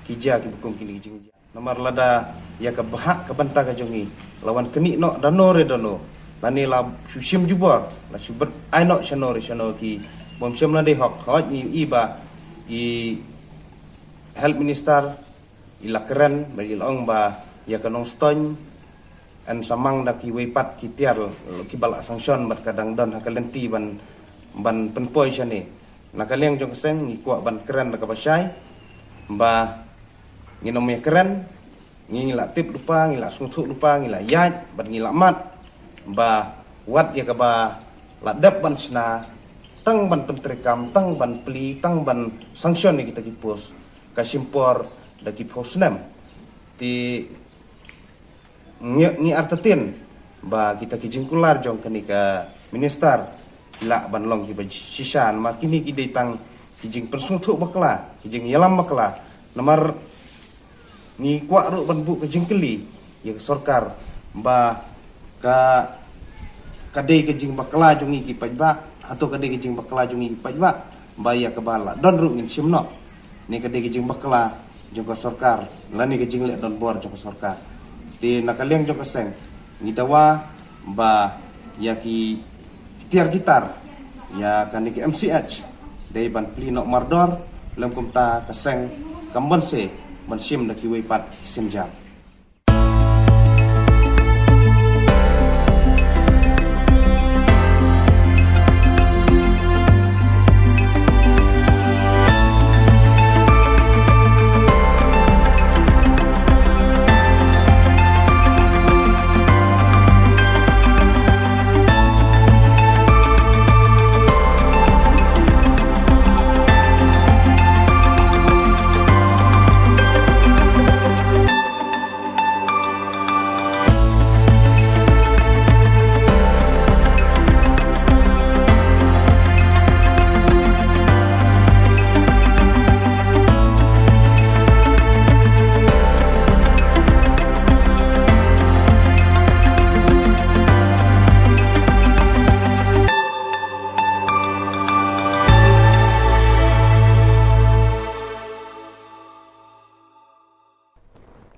ki jia kiba kum kine ki jingjia. Namar lada ïa ka bhah ka bynta ka jong ngi la wan knieh noh da no re da no, lane la shu shim jubor, la shu bit ai noh shano re shano ki bym shym la dei hok. Hooid ngi i ba i health minister i la kren ba i la ong ba ïa ka Nongstoiñ yn samang da kiwei pat ki tiar kiba la sanction bad ka dang don ha ka lynti ban, ban pynpoi shane. Na ka liang jong ka seng ngi kwah ban kren da kaba shai ba ngin ym ïakren, ngi la tip lypa, ngi la sngewthuh lypa, ngi la ïaid bad ngi la mad ba wat ïa kaba la dep ban shna, tang ban pyntreikam, tang ban plie, tang ban sanction ïa kita ki post, ka shim por da ki phew snem. Te ngi, ngi artatien ba kita ki jingkular jong kane ka minister ki lah ban long kiba shisha, namar kine ki dei tang ki jingpynsngewthuh bakla, ki jingïalam bakla. Namar ngi kwah ruh ban buh ka jingkylli ïa ka sorkar ba ka, ka dei ka jingbakla jong ngi ki paidbah, hato ka dei ka jingbakla jong ngi ki paidbah ba ïa kaba la don ruh ngin shim noh? Ne ka dei ka jingbakla jong ka sorkar lane ka jingleh donbor jong ka sorkar? Te na ka liang jong ka seng ngi dawa ba ïa ki tiar ki tar ïa kane ka M C H dei ban plie noh mardor, lem kumta ka seng kam banse ban shim da kiwei pat ki sienjam.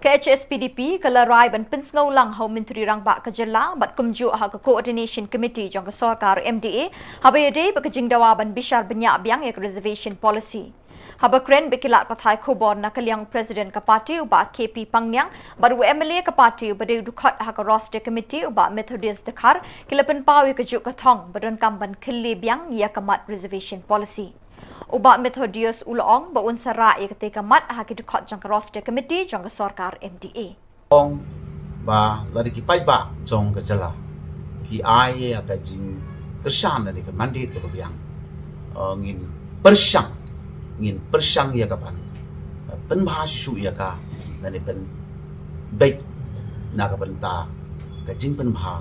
Ka H S P D P ka la rai ban pynsngew lang ha u Myntri Rangbah ka jylla bad kumjuh ha ka Coordination Committee jong ka sorkar M D A haba ïadei bad ka jingdawa ban bishar bniah biang ïa ka reservation policy. Haba kren bad ki lad pathai khubor na ka liang u President ka party u Bah K P Pangniang bad u M L A ka party uba dei u dkhot ha ka Roster Committee u Bah Methodius Dkhar ki la pynpaw ïa kajuh ka thong ba donkam ban khylliew biang ïa ka mat reservation policy. U Bah Methodius u la ong ba un sa rah ïa katei ka mat ha ki dkhot jong ka Roster Committee jong ka sorkar M D A. Ong ba lada ki paidbah jong ka jylla ki ai ïa ka jingkyrshan lane ka mandate kaba biang, eh, ngin pyrshang, ngin pyrshang ïa ka ban, eh, pynbha shisha ïa ka lane pynbeit na ka bynta ka jingpynbha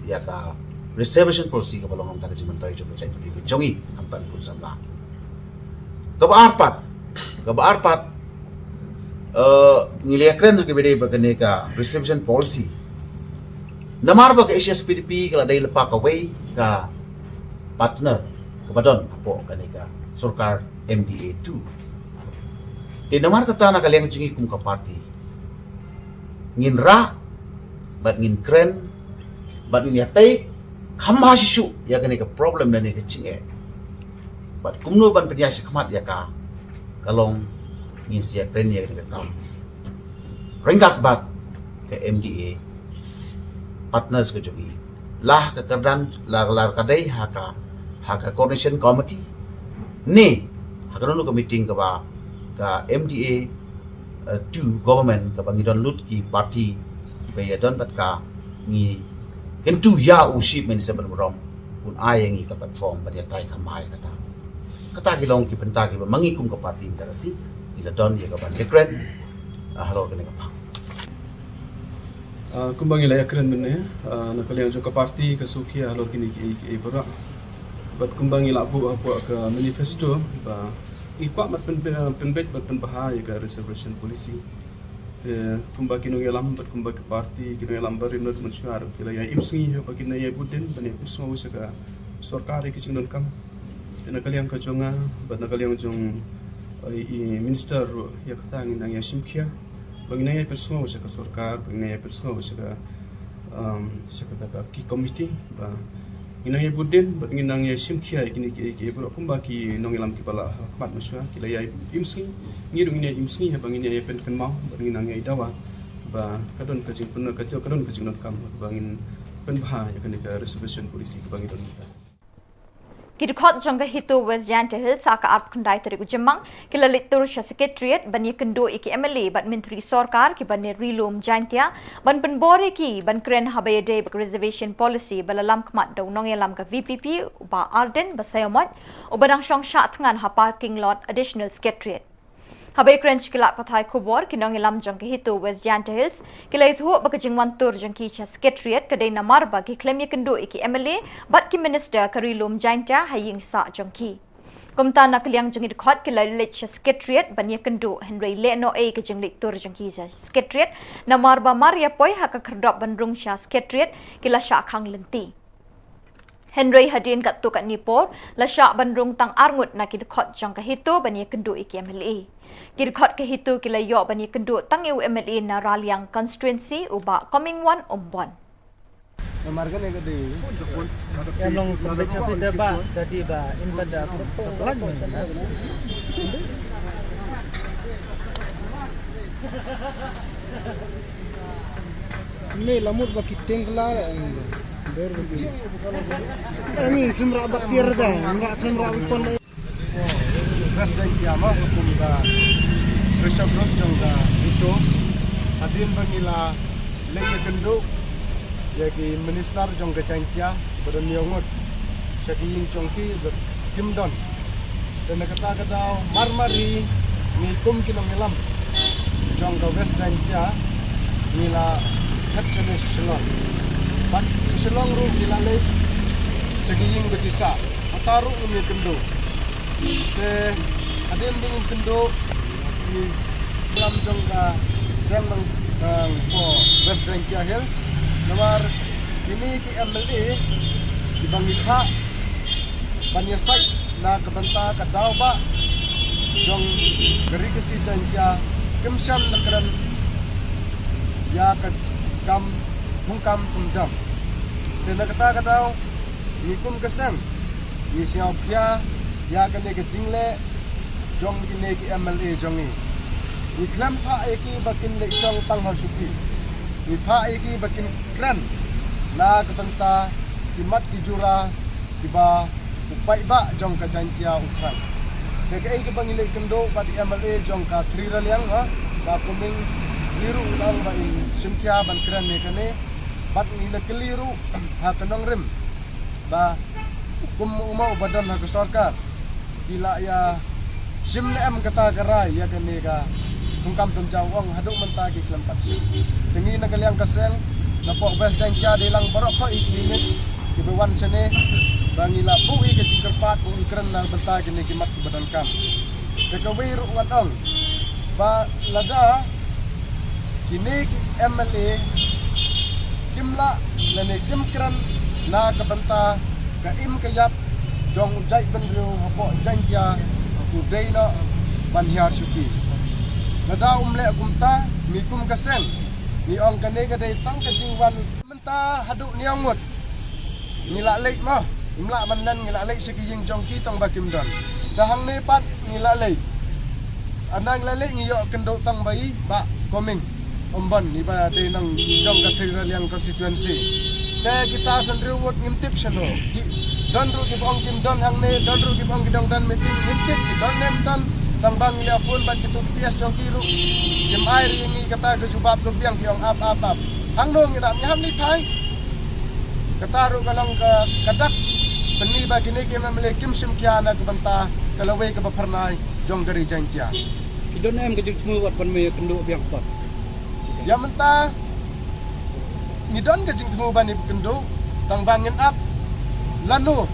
ïa ka reservation policy kaba long na ka bynta ka jingmyntoi jong ka jaitbynriew ka jong ngi, khamtam ki khun samla. Kaba ar pat, kaba ar pat, eh, ngi la ïakren ha kaba ïadei bad kane ka reservation policy. Namar ba ka H S P D P ka la dei lypa kawei ka partner kaba don hapoh kane ka sorkar M D A two. Te namar kata na ka liang jong ngi kum ka party ngin rah bad ngin kren bad ngin ïatai kham bha shisha ïa kane ka problem lane ka jingeh. Bad kumno ban pynïaid shakhmat ïa ka, ka long ngin sa ïakren ïa kane ka kam ryngkat bad ka M D A partners ka jong ngi. La ha ka kyrdan, la, la ka dei ha ka, ha ka coordination committee ne ha kano kano ka meeting kaba ka M D A, eh, two government kaba ngi don lut ki party kiba ïadon bad ka, ngi kyntu ïa u Chief Minister ban burom un ai ïa ngi ka platform ban ïatai kham bha ïa kata. Kata ki long ki bynta kiba ma ngi kum ka party mynta ka sngi ngi la don ïa ka ban ïakren, ah, halor kane ka bynta. Ah, kumba ngi la ïakren mynne, ah, na ka liang jong ka party ka sngewkhia halor kine kiei kiei baroh. Bad kumba ngi la buh hapoh ka manifesto ba ngi kwah ban pyn, pynbeit bad pynbha ïa ka reservation policy. Te kumba ki nongïalam bad kumba ka party, ki nongïalam barim bad mynshuwa ruh ki la ïa im sngi haba kin ïa bud dien ban ïa pynsngew sha ka sorkar ïa ki jingdonkam. Te na ka liang ka jong nga bad na ka liang jong, eh, i minister ruh, ïa kata ngin nang ïa shim khia ba ngin nang ïa pynsngew sha ka sorkar, ba ngin nang ïa pynsngew sha ka, um, sha kata ka ki committee ba ngin nang ïa bud dien bad ngin nang ïa shim khia ïa kine kiei kiei baroh kumba ki nongïalam kiba la ha khmat mynshuwa ki la ïa im sngi. Ngi ruh ngin ïa im sngi haba ngin ïa pynkynmaw bad ngin nang ïa dawa Ba ka don ka jingpynlong ka jong ka don ka jingdonkam ba ngin pynbha ïa kane ka reservation policy kaba ngi don mynta. Ki dkhot jong ka HITO West Jaintia Hills ha ka arphew khyndai tarik u Jymmang ki la leit tur sha Secretariat ban ïakynduh ïa ki MLA bad Myntri Sorkar kiba na Ri Lum Jaintia ban pynbor ïa ki ban kren haba ïadei bad ka reservation policy ba la lam khmat da u nongïalam ka VPP u Bah Ardent Basaiawmoit uba dang shong shah thngan ha parking lot Additional Secretariat. Haba ïakren sha ki lad pathai khubor, ki nongïalam jong ka HITO West Jaintia Hills ki la ïathuh ba ka jingwan tur jong ki sha Secretariat ka dei namar ba ki khlem ïakynduh ïa ki MLA bad ki Minister ka Ri Lum Jaintia ha ïing sah jong ki. Kumta na ka liang jong ki dkhot ki la leit sha Secretariat ban ïakynduh, hynrei lehnohei ka jingleit tur jong ki sha Secretariat namar ba mar ïa poi ha ka khyrdop ban rung sha Secretariat ki la shah khang lynti. Hynrei hadien katto katne por la shah ban rung tang arngut na ki dkhot jong ka HITO ban ïakynduh ïa ki MLA. Ki dkhot ka HITO ki la ïoh ban ïakynduh tang ïa u MLA na Raliang Constituency u Bah Comingone Ymbon. Namar kane ka dei ka long ka dei chapi da ba da di ba in ba da. Me la mut ba ki teng la, ber ba ki. Ani kim ra ba tiar da, kim ra kim ra ba pon da. West Jaintia ma hukum ka Rishabh Road jong ka HITO. Hadien ba ngi la leit ïakynduh ïa ki minister jong ka Jaintia ba don hynñiew ngut sha ki ïing jong ki ba kim don. Te na kata ka daw mar mar hi ngi kum ki nongïalam jong ka West Jaintia ngi la phet shane sha Shillong. Bad sha Shillong ruh ngi la leit sha ki ïing ba ki sah. Hata ruh ngim ïakynduh. Te hadien ba ngim kynduh ngi lam jong ka seng nong, nongpoh West Jaintia Hills. Namar kine ki MLA kiba ngi phah ban ïasaid na ka bynta ka daw ba jong ka Ri Khasi Jaiñtia kim shym la kren ïa ka kam thungkam thungjam. Te na kata ka daw ngi kum ka seng ngi sngewkhia ïa kane ka jingleh jong kine ki MLA jong ngi. Ngi khlem phah ïa ki ba kin leit shong tang ha shuki. Ngi phah ïa ki ba kin kren na ka bynta ki mat ki jura kiba u paidbah jong ka Jaiñtia u thrang. Te kaei kaba ngi leit kynduh bad i MLA jong ka Thri Raliang ha ka Coming, ngi ruh ngi ong ba in shim khia ban kren ïa kane bad ngi la kylli ruh ha ka nongrim ba kum u ma uba don ha ka sorkar ki la ïa shim ne em kata ka rai ïa kane ka thungkam thungjam, ong haduh mynta ki khlem pat shim. Te ngi na ka liang ka seng na poh West Jaiñtia dei lang baroh khoit i kine kiba wan shane ba ngi la buh ïa ka jingkyrpad ba un kren na bynta kine ki mat kiba donkam. Te kawei ruh ngan ong ba lada kine ki MLA kim lah lane kim kren na ka bynta ka im ka ïap jong u jaitbynriew hapoh Jaiñtia, u dei noh ban hiar shuki. Lada um leh kumta, ngi kum ka seng ngi ong kane ka dei tang ka jingwan mynta haduh hynñiew ngut. Ngi la leit mo, im lah ban len, ngi la leit sha ki ïing jong ki tang ba kim don. Te hangne pat ngi la leit. Haba ngi la leit ngi ïoh kynduh tang ba i Bah Coming Ymbon, i ba dei nong jong ka Thri Raliang constituency. Te kita san hynriew ngut ngim tip shano. Ki don ruh kiba ong kim don hangne, don ruh kiba ong ki dang don meeting, ngim tip ki don ne ym don. Tang ba ngi la phone bad kito ki PS jong ki ruh kim ai ïa ngi kata ka jubab ka biang, ki ong ap ap ap. Hangno ngi dap, ngi hap leit phai. Kata ruh ka long ka, ka dak pynmih ba kine ki MLA kim shim khia na ka bynta ka lawei kaba phyrnai jong ka ri Jaiñtia. Ki don em ka jingthmu wat ban me kynduh biang pat? Ïa mynta ngi don ka jingthmu ban ïa kynduh, tang ba ngin ap lano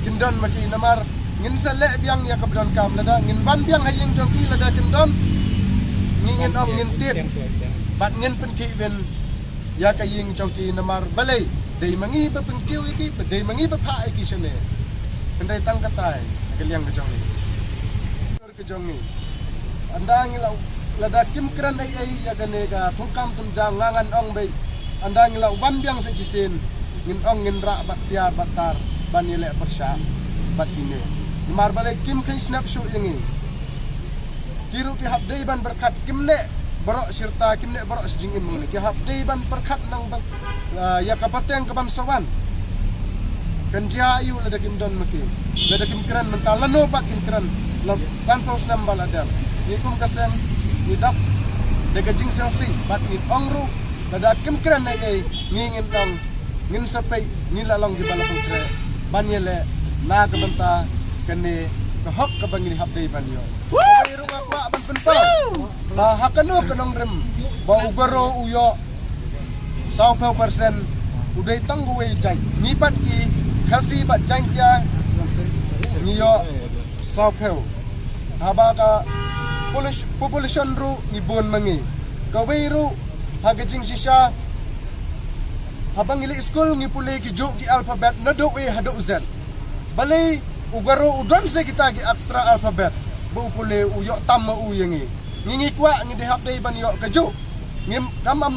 kin don ma ki, namar ngin sa leh biang ïa kaba donkam. Lada ngin wan biang ha ïing jong ki, lada kin don, ngi ngin ong ngin tied bad ngin pynkhih win ïa ka ïing jong ki, namar balei dei ma ngi ba pynkiew ïa ki, ba dei ma ngi ba phah ïa ki shane. Hynrei tang katai na ka liang ka jong ngi, ka jong ngi. Haba ngi la, lada kim kren ei ei ïa kane ka thungkam thungjam, nga ngan ong beit, haba ngi la wan biang sa shisien ngin ong ngin rah bad tiar bad tar ban ïaleh pyrshah bad kine. Namar balei kim kheiñ snap shuh ïa ngi. Ki ruh ki hap dei ban pyrkhat, kim neh Baroh shirta kim neh baroh shi jingim mane ki hap dei ban pyrkhat nang ban, ah, ïa ka pateng ka ban sa wan. Kan jia ïa u lada kim don ma ki, lada kim kren mynta lano pat kim kren. La sanphew snem ba la dep ngi kum ka seng ngi dap da ka jingsngewsih bad ngi ong ruh lada kim kren ei ei ngi ngin ong ngin sa peit ngi la long kiba la pynkreh ban ïaleh na ka bynta kane ka hok kaba ngi hap dei ban ïoh. Kawei ruh nga kwah ban pynpaw ba ha kano ka nongrim ba u Garo u ïoh sawphew percent u dei tang uwei jait. Ngi pat ki Khasi bad Jaiñtia ngi ïoh sawphew. Haba ka population ruh ngi bun ma ngi. Kawei ruh ha ka jingshisha haba ngi leit skul ngi pule ki juh ki alphabet naduh A haduh Z. Balei u Garo u don sa kita ki extra alphabet ba u pule u ïoh tam ma u ïa ngi. Ngi ngi kwah ngi dei hap dei ban ïoh ka juh. Ngim kam am.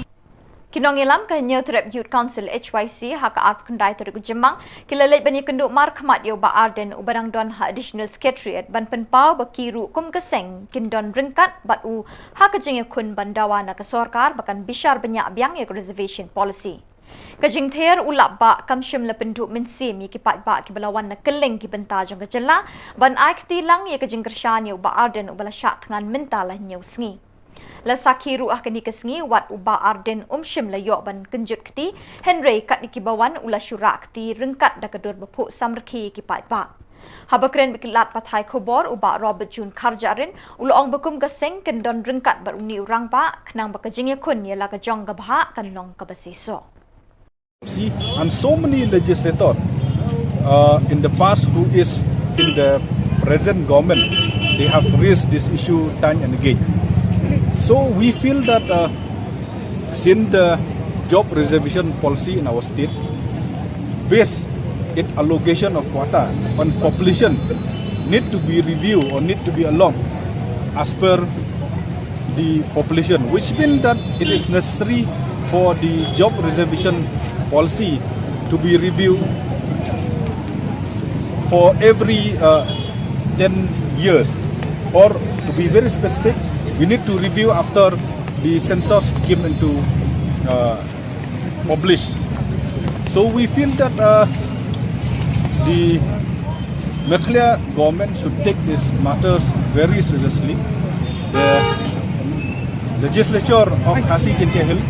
Ki nongïalam ka Hynñiewtrep Youth Council H Y C ha ka arphew khyndai tarik u Jymmang ki la leit ban ïakynduh markhmat ïa u Bah Ardent uba dang don ha Additional Secretariat ban pynpaw ba ki ruh kum ka seng kin don ryngkat bad u ha ka jingïakhun ban dawa na ka sorkar ba kan bishar bniah biang ïa ka reservation policy. Ka jingther u Lahbah kam shym la pynduh mynsiem ïa ki paidbah kiba la wan na kylleng ki bynta jong ka jylla ban ai kti lang ïa ka jingkyrshan ïa u Bah Ardent uba la shah thngan mynta la hynñiew sngi. La sakhi ruh ha kane ka sngi wat u Bah Ardent um shym la ïoh ban kynjut kti, hynrei katne kiba wan u la shu rah kti ryngkat da ka dur ba phuh samrkhie ïa ki paidbah. Haba kren bad ki lad pathai khubor u Bah Robert June Kharjahrin u la ong ba kum ka seng kin don ryngkat bad une u rangbah khnang ba ka jingïakhun ïa la ka jong ka bhah kan long kaba seisoh. See, and so many legislators uh, in the past who is in the present government, they have raised this issue time and again. So we feel that uh, since the job reservation policy in our state, based its allocation of quota on population, need to be reviewed or need to be along as per the population, which means that it is necessary for the job reservation policy to be reviewed for every uh, ten years, or to be very specific, we need to review after the census came into uh, published. So we feel that uh, the Meghalaya government should take these matters very seriously. The legislature of Khasi Jaintia Hills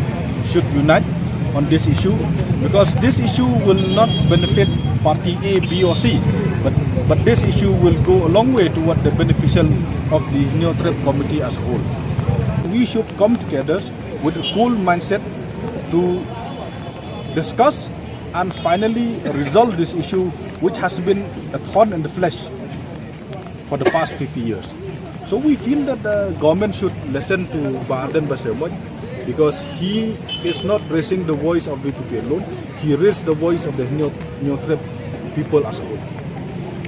should unite on this issue, because this issue will not benefit party A, B or C, but, but this issue will go a long way toward the beneficial of the Hynñiewtrep community as a whole. We should come together with a cool mindset to discuss and finally resolve this issue, which has been a thorn in the flesh for the past fifty years. So we feel that the government should listen to Bah Ardent Basaiawmoit, because he is not raising the voice of V P P alone. He raised the voice of the Hynñiew-, Hynñiewtrep people as a whole.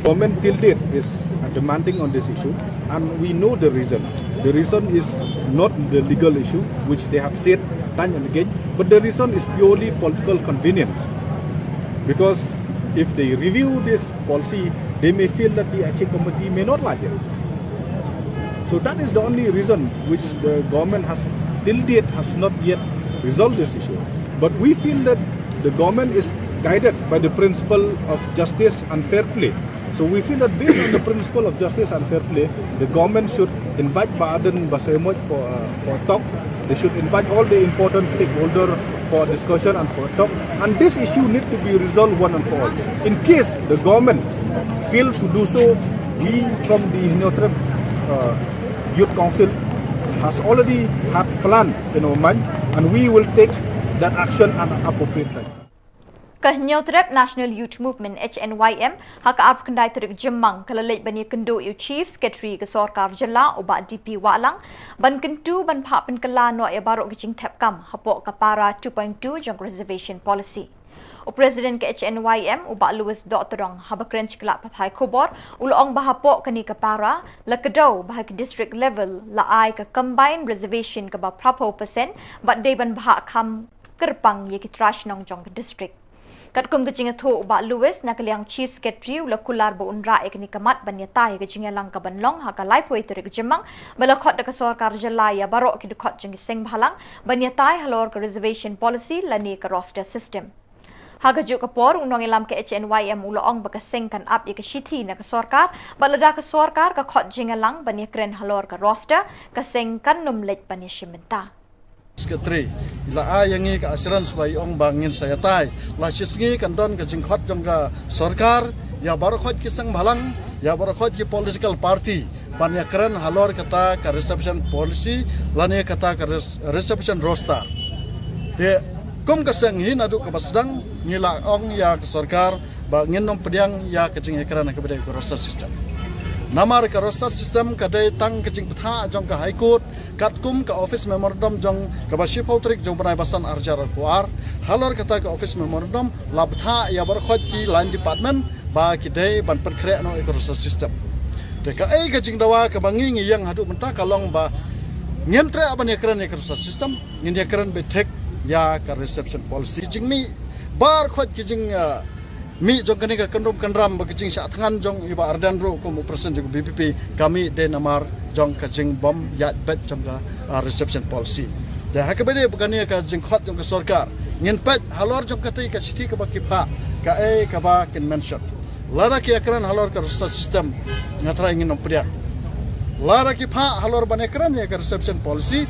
Government till date is uh, demanding on this issue, and we know the reason. The reason is not the legal issue, which they have said time and again, but the reason is purely political convenience. Because if they review this policy, they may feel that the H A committee may not like it. So that is the only reason which the government has till date has not yet resolved this issue. But we feel that the government is guided by the principle of justice and fair play. So we feel that based on the principle of justice and fair play, the government should invite Bah Ardent Basaiawmoit for, uh, for a talk. They should invite all the important stakeholders for a discussion and for a talk. And this issue need to be resolved one and for all. In case the government fail to do so, we from the Hynñiewtrep uh, Youth Council has already had plan in our mind, and we will take that action at an appropriate time. Ka Hynñiewtrep National Youth Movement, H N Y M, ha ka arphew khyndai tarik Jymmang ka la leit ban ïakynduh ïa u Chief Secretary ka Sorkar Jylla u Bah D P Wahlang ban kyntu ban phah pynkylla noh ïa baroh ki jingthep kam hapoh ka Para two point two jong ka Reservation Policy. U President ka H N Y M u Bah Louis Dohtdong haba kren sha ki lad pathai khubor u la ong ba hapoh kane ka Para la kdew ba ha ki district level la ai ka combined reservation kaba phraphew percent bad dei ban bhah kham kyrpang ïa ki trai shnong jong ka district. Katkum ka jingïathuh u Bah Lewis, na ka liang Chief Secretary u la kular ba un rah ïa kane ka mat ban ïatai ïa ka jingïalang kaban long ha ka laiphew tarik Jymmang, ba la khot da ka sorkar jylla ïa baroh ki dkhot jong ki seng bhalang ban ïatai halor ka reservation policy lane ka roster system. Ha kajuh ka por, u nongïalam ka H N Y M u la ong ba ka seng kan ap ïa ka shithi na ka sorkar, bad lada ka sorkar ka khot jingïalang ban ïakren halor ka roster, ka seng kan nym leit ban ïashim bynta. Secretary, i la ai ïa ngi ka assurance ba i ong ba ngin sa ïatai. La shisngi kan don ka jingkhot jong ka sorkar ïa baroh khoit ki seng bhalang, ïa baroh khoit ki political party ban ïakren halor kata ka reservation policy lane kata ka res-, reservation roster. Te kum ka seng hi naduh kaba sdang ngi la ong ïa ka sorkar ba ngin nym pdiang ïa ka jingïakren ha kaba ïadei ka roster system. Namar ka roster system ka dei tang ka jingbthah jong ka High Court, katkum ka office memorandum jong kaba shiphew tarik jong u bnai ba san arhajar arphew ar. Halor kata ka office memorandum la bthah ïa baroh khoit ki line department ba ki dei ban pynkhreh noh ïa ka roster system. Te kaei ka jingdawa kaba ngi ngi ïeng haduh mynta ka long ba ngim treh ban ïakren ïa ka roster system, ngin ïakren beit thik ïa ka reservation policy. Jingmih baroh khoit ki jing, ah, mih jong kane ka kyndrum kyndram bad ka jingshah thngan jong i Bah Ardent ruh kum u president jong ka V P P, ka mih dei namar jong ka jingbym ïaid beit jong ka, ah, reservation policy. Te ha kaba ïadei bad kane ka jingkhot jong ka sorkar, ngin peit halor jong kata ka shithi kaba ki phah, kaei kaba kin mention. Lada ki ïakren halor ka roster system, nga trai ngin nym pdiang. Lada ki phah halor ban ïakren ïa ka reservation policy,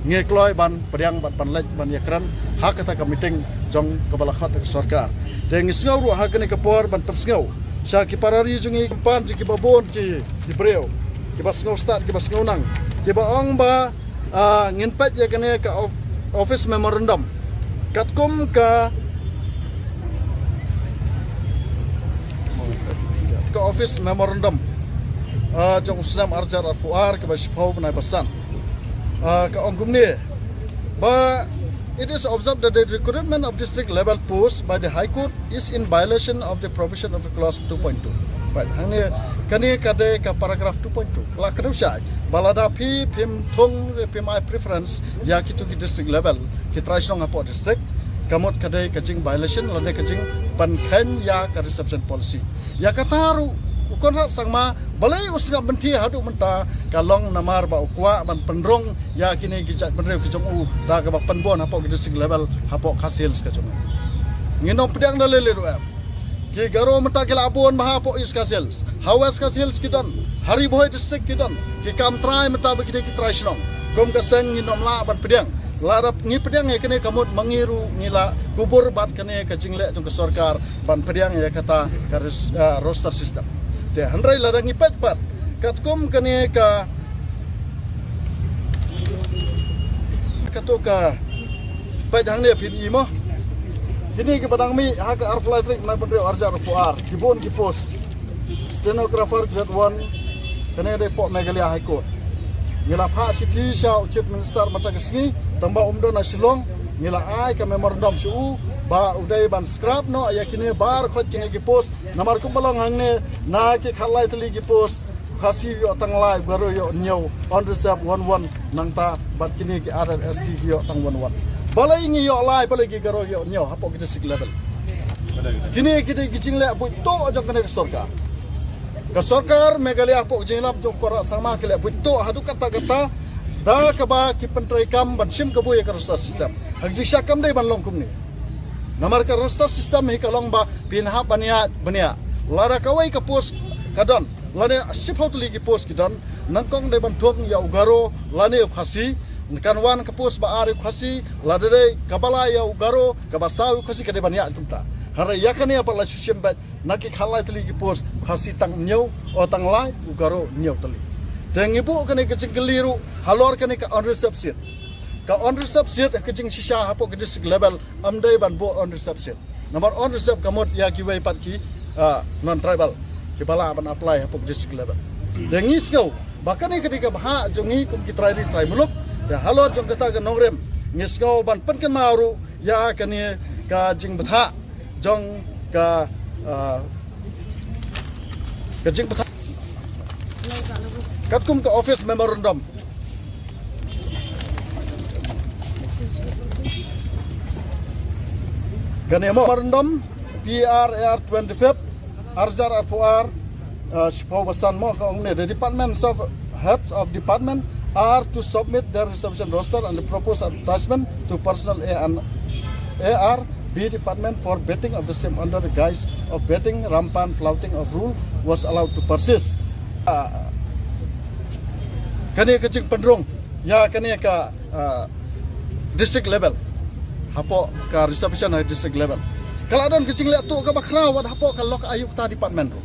ngi kloi ban pdiang bad ban leit ban ïakren ha kata ka meeting jong kaba la khot da ka sorkar. Te ngi sngew ruh ha kane ka por ban pynsngew sha ki para ri jong ngi, ki kmie jong ngi, kiba bun ki, ki briew, kiba sngew stad, kiba sngew nang, kiba ong ba, ah, ngin peit ïa kane ka of-, office memorandum. Katkum ka, ka office memorandum, ah, jong u snem arhajar arphew ar kaba shiphew bnai ba san. Ah, ka ong kumne ba it is observed that the recruitment of district level post by the High Court is in violation of the provision of the clause two point two. Right, hangne kane ka dei ka paragraph two point two. Ka la kdew shai ba lada phi phim thung, phim ai preference ïa kito ki district level, ki trai shnong hapoh district, ka mut ka dei ka jing violation lane ka jingpynkheiñ ïa ka reservation policy. Ïa kata ruh u Conrad Sangma balei u sngap bynta haduh mynta, ka long namar ba u kwah ban pynrung ïa kine ki jaitbynriew ki jong u da kaba pynbun hapoh ki district level hapoh Khasi Hills ka jong u. Ngin nym pdiang da lei lei ruh em. Ki Garo mynta ki la bun bha hapoh East Khasi Hills. Ha West Khasi Hills ki don. Ha Ri Bhoi district ki don. Ki kam trai mynta ba ki dei ki trai shnong. Kum ka seng ngin nym lah ban pdiang. Lada ngi pdiang ïa kane ka mut ma ngi ruh ngi la kubur bad kane ka jingleh jong ka sorkar ban pdiang ïa kata ka res-, ah, roster system. Te hynrei lada ngi peit pat katkum kane ka, kato ka, peit hangne phin i mo. Kine kiba dang mih ha ka arphew lai tarik bnai ba hynriew arhajar arphew ar, ki bun ki post. Stenographer grade one, kane dei hapoh Meghalaya High Court. Ngi la phah shithi sha u Chief Minister mynta ka sngi, tang ba um don ha Shillong, ngi la ai ka memorandum sha u ba u dei ban scrap noh ïa kine baroh khoit kine ki post, namar kumba long hangne, na ki khatlai tylli ki post, Khasi ïoh tang lai, Garo ïoh hynñiew, unreserved one one, nangta bad kine ki other S T ki ïoh tang one one. Balei ngi ïoh lai, balei ki Garo ïoh hynñiew hapoh ki district level? Kine ki dei ki jingleh buit tuh jong kane ka sorkar. Ka sorkar Meghalaya hapoh ka jingïalam jong u Conrad Sangma ki leh buit tuh haduh katta katta da kaba ki pyntreikam ban shim kabu ïa ka roster system. Ha ka jingshisha kam dei ban long kumne. Namar ka roster system hi ka long ba phin hap ban ïaid bniah. Lada kawei ka post ka don, lane shiphew tylli ki post ki don, nyngkong dei ban thung ïa u Garo lane u Khasi, kan wan ka post ba ar ïa u Khasi, lada dei kaba lai ïa u Garo, kaba saw ïa u Khasi, ka dei ban ïaid kumta. Hynrei ïa kane pat la shu shim beit, na ki khatlai tylli ki post, u Khasi tang hynñiew, o tang lai, u Garo hynñiew tylli. Te ngi buh kane ka jingkylli ruh halor kane ka unreserved seat. Ka unreserved seat ka jingshisha hapoh ka district level, ym dei ban buh unreserved seat. Namar unreserved ka mut ïa kiwei pat ki, ah, non-tribal kiba lah ban apply hapoh ka district level. Te ngi sngew ba kane ka dei ka bhah jong ngi kum ki trai ri trai muluk. Te halor jong kata ka nongrim ngi sngew ban pynkynmaw ruh ïa kane ka jingbthah jong ka, ah, ka jingbthah katkum ka office memorandum. Kane mo memorandum P R A R twenty-fifth, arjar arphuar, uh, shiphew basan mo ka ong ne, the departments of heads of department are to submit their reservation roster and the proposed advertisement to personnel A and A R B department for vetting of the same under the guise of vetting rampant flouting of rule was allowed to persist. Uh, kane ka jingpynrung ïa kane ka, uh, district level hapoh ka reservation ha district level. Ka la don ka jingleh tuh kaba khraw wat hapoh ka lok ayuk ta department ruh.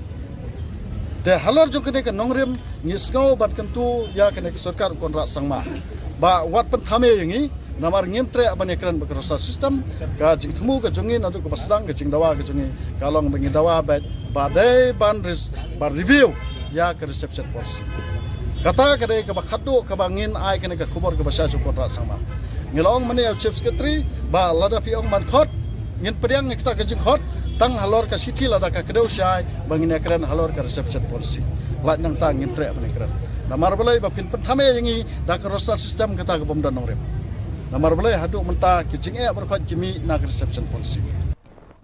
Te halor jong kane ka nongrim ngi sngew ban kyntu ïa kane ka sorkar u Conrad Sangma ba wat pynthame ïa ngi, namar ngim treh ban ïakren bad ka roster system. Ka jingthmu ka jong ngi naduh kaba sdang ka jingdawa ka jong ngi ka long ba ngi dawa ba, ba dei ban res-, ban review ïa ka reservation policy. Kata ka dei kaba khatduh kaba ngin ai kane ka khubor kaba shai sha u Conrad Sangma. Ngi la ong mynne ïa u Chief Secretary ba lada phi ong ban khot, ngin pdiang ïa kata ka jingkhot tang halor ka shithi lada ka kdew shai ba ngin ïakren halor ka reservation policy. Lait nangta ngin treh ban ïakren. Namar balei? Ba phin pynthame ïa ngi da ka roster system kata ka bym don nongrim. Namar balei? Haduh mynta ki jingeh baroh khoit ki mih na ka reservation policy.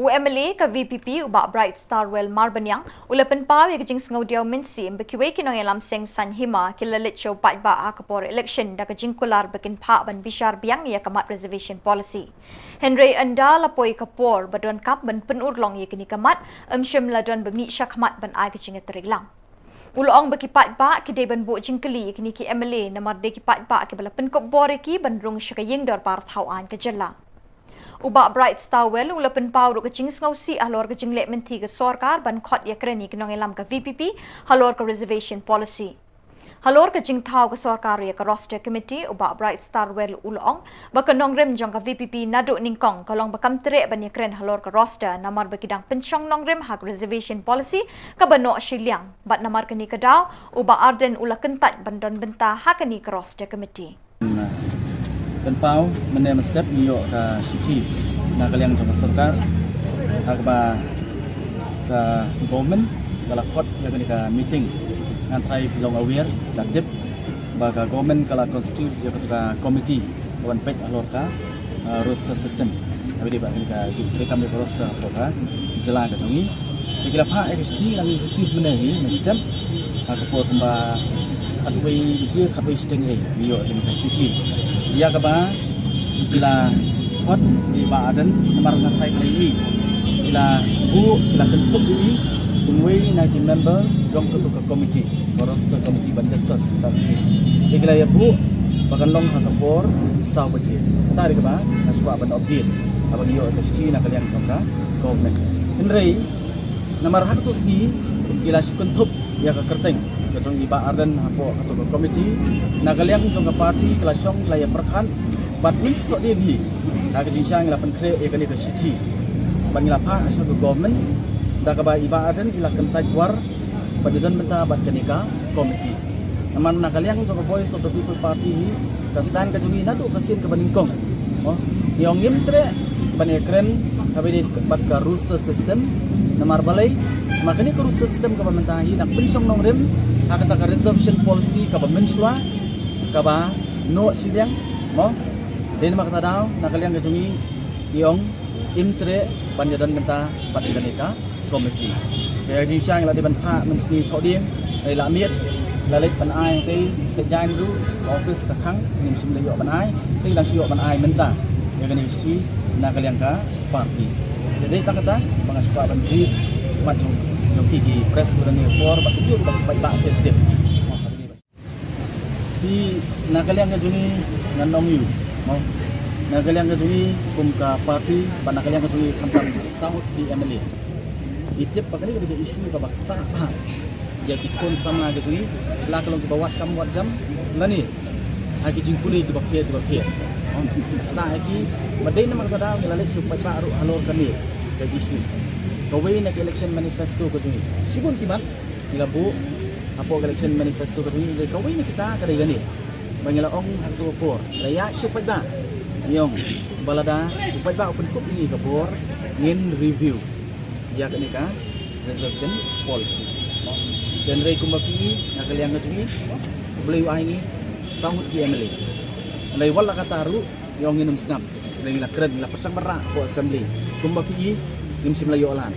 U M L A ka V P P u Bah Bright Starwell Marbaniang u la pynpaw ïa ka jingsngewdiaw mynsiem ba kiwei ki nongïalam seng saiñ hima ki la leit sha u paidbah ha ka por election da ka jingkular ba kin phah ban bishar biang ïa ka mat reservation policy. Hynrei ynda la poi ka por ba donkam ban pynurlong ïa kane ka mat, ym shym la don ba mih shakhmat ban ai ka jingïatreilang. U la ong ba ki paidbah ki dei ban buh jingkylli ïa kine ki M L A namar dei ki paidbah kiba la pynkup bor ïa ki ban rung sha ka ïing dorbar thaw aiñ ka jylla. U Bah Bright Starwell u la pynpaw ruh ka jingsngewsih halor ka jingleh mynthi ka sorkar ban khot ïakren ïa ki nongïalam ka V P P halor ka reservation policy. Halor ka jingthaw ka sorkar ïa ka roster committee, u Bah Bright Starwell u la ong ba ka nongrim jong ka V P P naduh nyngkong ka long ba kam treh ban ïakren halor ka roster namar ba ki dang pynshong nongrim ha ka reservation policy kaba noh shiliang, bad namar kane ka daw u Bah Ardent u la kyntait ban don bynta ha kane ka roster committee. Pynpaw mynne mynstep ngi ïoh ka shithi na ka liang jong ka sorkar ha kaba ka government ka la khot ïa kane ka meeting. Ngan trai phi long aware, ka tip ba ka government ka la constitute ïa katu ka committee ka ban peit halor ka, uh, roster system. Haba dei ba kane ka jingtrei kam ïa ka roster hapoh ka jylla ka jong ngi. Te ki la phah ïa ka shithi, ngi la receive mynne hi mynstep ha ka por kumba khatwei baje, khatwei shiteng hi ngi ïoh ïa ka shithi ïa kaba ki la khot ïa i Bah Ardent namar nga trai khlem i ki la buh, ki la kynthup ïa i kum uwei na ki member jong katu ka committee, ka roster committee ban discuss kata ka sngi. Te ki la ïa buh ba kan long ha ka por saw baje. Kata dei kaba nga shu kwah ban update haba ngi ïoh ka shithi na ka liang jong ka government. Hynrei namar ha katu ka sngi ki la shu kynthup ïa ka kyrteng ka jong i Bah Ardent hapoh katu ka committee. Na ka liang jong ka party ki la shong, ki la ïa pyrkhat bad mynstep dien hi ha ka jingshisha ngi la pynkhreh ïa kane ka shithi bad ngi la phah sha ka government da kaba i Bah Ardent i la kyntait war ban ïadon bynta bad kane ka committee. Namar na ka liang jong ka Voice of the People Party hi, ka stand ka jong ngi naduh ka sien kaba nyngkong, mo, ngi ong ngim treh ban ïakren haba ïadei bad ka roster system. Namar balei? Namar kane ka roster system kaba mynta hi nang pynshong nongrim ha kata ka reservation policy kaba mynshuwa kaba noh shiliang, mo. Dei namar kata daw na ka liang ka jong ngi ngi ong ngim treh ban ïadon bynta bad kane ka committee. Te ka jingshisha ngi la dei ban phah mynsngi thohdieng, ngi la miet, la leit ban ai te, sa jaiñ ruh ka office ka khang, ngim shym la ïoh ban ai, te ngi la shu ïoh ban ai mynta ïa kane ka shithi na ka liang ka party. Te dei tang kata ba nga shu kwah ban brief mat jong, jong ki, ki press ko da ne por ba kujur ba ki paidbah ki tip. Phi, na ka liang ka jong ngi ngan ong ïa u, mo. Na ka liang ka jong ngi kum ka party bad na ka liang ka jong ngi khamtam saw ngut ki M L A, ngi tip ba kane ka dei ka issue kaba ktah bha ïa ki khun samla ka jong ngi, la ka long kiba wad kam wad jam lane ha ki jingpule kiba pher kiba pher. Mo, ktah ïa ki, bad dei namar kata daw ngi la leit sha u paidbah ruh halor kane ka issue. Kawei na ka election manifesto ka jong ngi, shibun ki mat ngi la buh hapoh ka election manifesto ka jong ngi, kawei na kita ka dei kane ba ngi la ong ha kato ka por, la ïaid sha u paidbah, ngi ong ba lada u paidbah u pynkup ïa ngi ka bor, ngin review ïa kane ka reservation policy. Hynrei kumba phi i, na ka liang ka jong ngi, U Blei u ai ngi saw ngut ki M L A. Hynrei wat la katta ruh ngi ong ngin ym sngap. Hynrei ngi la kren, ngi la pyrshang ban rah hapoh assembly. Kumba phi i, Ngim shym la ïoh lan.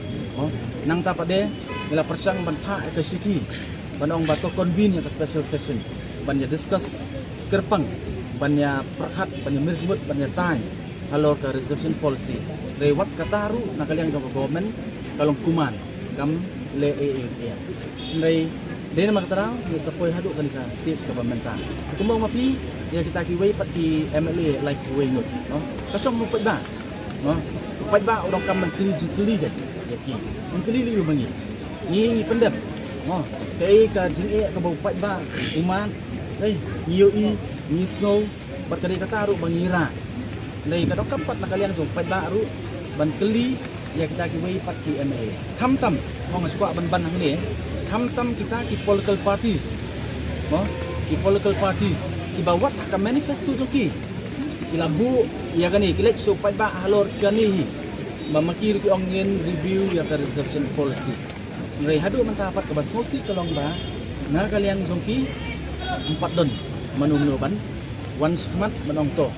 Nangta pat de ngi la pyrshang ban phah ïa ka shithi ban ong ba to convene ïa ka special session ban ïa discuss kyrpang, ban ïa pyrkhat, ban ïa mirjmut, ban ïa tai halor ka reservation policy. Hynrei wat kata ruh na ka liang jong ka government ka long kumne, kam leh ei ei. Hynrei dei namar kata ngi sa poi haduh kane ka stage kaba mynta. Kumba ong ma phi, ïa kita kiwei pat ki M L A, like, kiwei ngut, ka shong ha u paidbah. Paidbah u donkam ban kylli jingkylli ïa ki. Ban kylli lei ïa ma ngi, ngi pyndep kaei ka jingeh kaba u paidbah u mad. Ngi ïohi, ngi sngew, bad ka dei kata ruh ba ngi rah. Hynrei ka donkam pat na ka liang jong u paidbah ruh ban kylli ïa kita kiwei pat ki M L A. Khamtam, nga kwah ban ban hangne, khamtam kita ki political parties, ki political parties kiba wat ha ka manifesto jong ki, ki la buh ïa kane, ki leit sha u paidbah halor kane hi, ba ma ki ruh ki ong ngin review ïa ka reservation policy. Hynrei haduh mynta pat kaba sngewsih ka long ba na ka liang jong ki, ym pat don mano mano ban wan shakhmat ban ong to,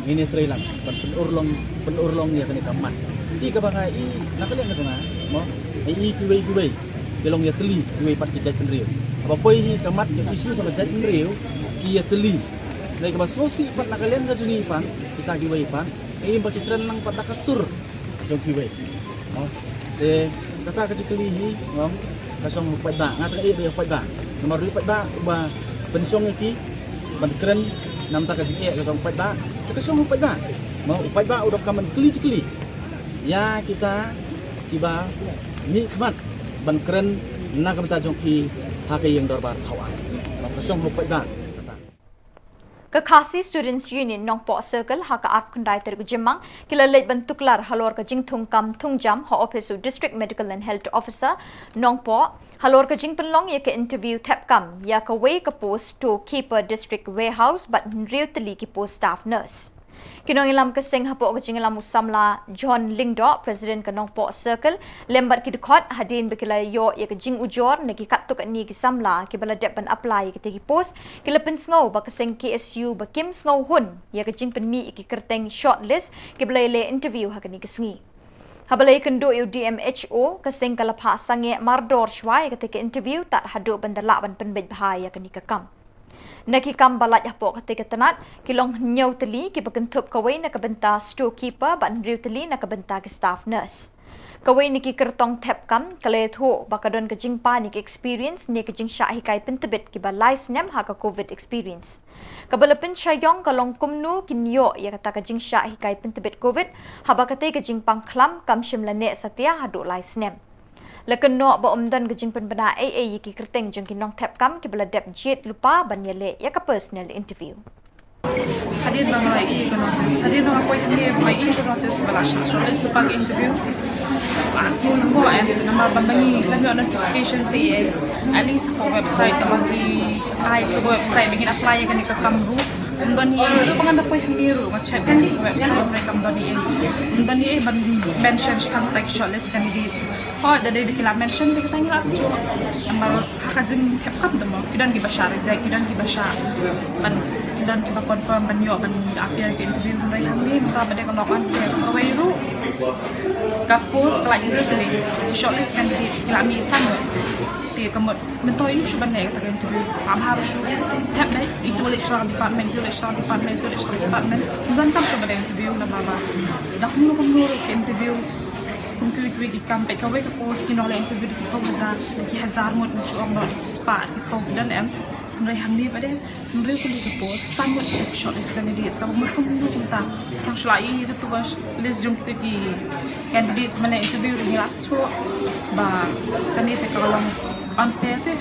ngin ïatrei lang ban pynurlong, pynurlong ïa kane ka mat. Te kaba nga i na ka liang ka jong nga, nga i kiwei kiwei ki long ïatylli, kiwei pat ki jaitbynriew. Haba poi hi ka mat, ka issue jong ka jaitbynriew, ki ïatylli. Hynrei kaba sngewsih pat na ka liang ka jong ngi pat, kita kiwei pat, i ba ki kren lang pat da ka sur jong kiwei. Te kata ka jingkylli hi, ka shong ha u paidbah. Nga tang ïa u paidbah, namar u paidbah uba pynshong ïa ki ban kren na ka bynta ka jingeh ka jong u paidbah. Te ka shong ha u paidbah, u paidbah u donkam ban kylli jingkylli ïa kita kiba mihkhmat ban kren na ka bynta jong ki ha ka ïing dorbar thaw aiñ. Ka shong ha u paidbah. Ka Khasi Students Union Nongpoh Circle ha ka arphew khyndai tarik u Jymmang ki la leit ban tuklar halor ka jingthungkam thungjam ha ophis u District Medical and Health Officer Nongpoh halor ka jingpynlong ïa ka interview thep kam ïa kawei ka post Storekeeper District Warehouse bad hynriew tylli ki post staff nurse. Ki nongïalam ka seng hapoh ka jingïalam u samla John Lyngdoh, President ka Nongpoh Circle, lem bad ki dkhot hadien ba ki la ïoh ïa ka jingujor na ki katto katne ki samla kiba la dep ban apply ïa kitei ki post, ki la pynsngew ba ka seng K S U ba kim sngewhun ïa ka jingpynmih ïa ki kyrteng shortlist kiba la ïaleh interview ha kane ka sngi. Haba la ïakynduh ïa u D M H O, ka seng ka la phah sangeh mardor shuwa ïa katei ka interview tad haduh ban da lah ban pynbeit bha ïa kane ka kam. Na ki kam ba lait hapoh katei ka tnat, ki long hynñiew tylli kiba kynthup kawei na ka bynta storekeeper bad hynriew tylli na ka bynta ki staff nurse. Kawei na ki kyrtong thep kam ka la ïathuh ba ka don ka jingpan ïa ka experience ne ka jingshah hikai pyntbit kiba lai snem ha ka covid experience. Kaba la pynshai ïong ka long kumno kin ïoh ïa kata ka jingshah hikai pyntbit covid haba katei ka jingpang khlam kam shym la neh satia haduh lai snem. La kynnoh ba ym don ka jingpynbna ei ei ïa ki kyrteng jong ki nongthep kam kiba la dep jied lypa ban ïaleh ïa ka personal interview. Hadien ba nga la i ka notice, hadien ba nga poi hangne ba nga i ka notice ba la shah shortlist lypa ka interview, la sngew lyngngoh em, namar ba ma ngi lem ïoh notification sa ei ei. At least hapoh website ba ki ai, hapoh website ba ngin apply ïa kane ka kam ruh ym don ei ei. Haduh ba ngan da poi hangne ruh nga check ïa ka website ba kam don ei ei. Ym don ei ei ban mention shaphang shortlist candidates. Hooid, da dei ba ki la mention, te kata ngi la shu. Namar ha ka jingthep kam te mo, ki don kiba shah reject, ki don kiba shah ban, ki don kiba confirm ban ïoh ban appear ka interview, hynrei hangne mynta ba dei ka long unfair. Sa kawei ruh ka post ka la hynriew tylli, shortlist candidate ki la mih san ngut. Te ka mut mynta ïoh shuh ban leh kata ka interview. Ym bha ruh shuh. Thep dei, itu leh sha department, itu leh sha department, itu leh sha department. Ym donkam shuh ban leh interview namar ba da kumno kumno ruh ka interview. Kum kiwei kiwei ki kam, peit kawei ka post ki nongleh interview da ki phew hajar, da ki hajar ngut, ngi shu ong ba da ki spah, da ki phew, ki don em. Hynrei hangne ba dei hynriew tylli ka post, san ngut ki shortlist candidates, kaba mut kumno kumta. Tang shu la i katu ka list jong kitu ki candidates ban leh interview, da ngi la shu ba kane te ka long unfair te.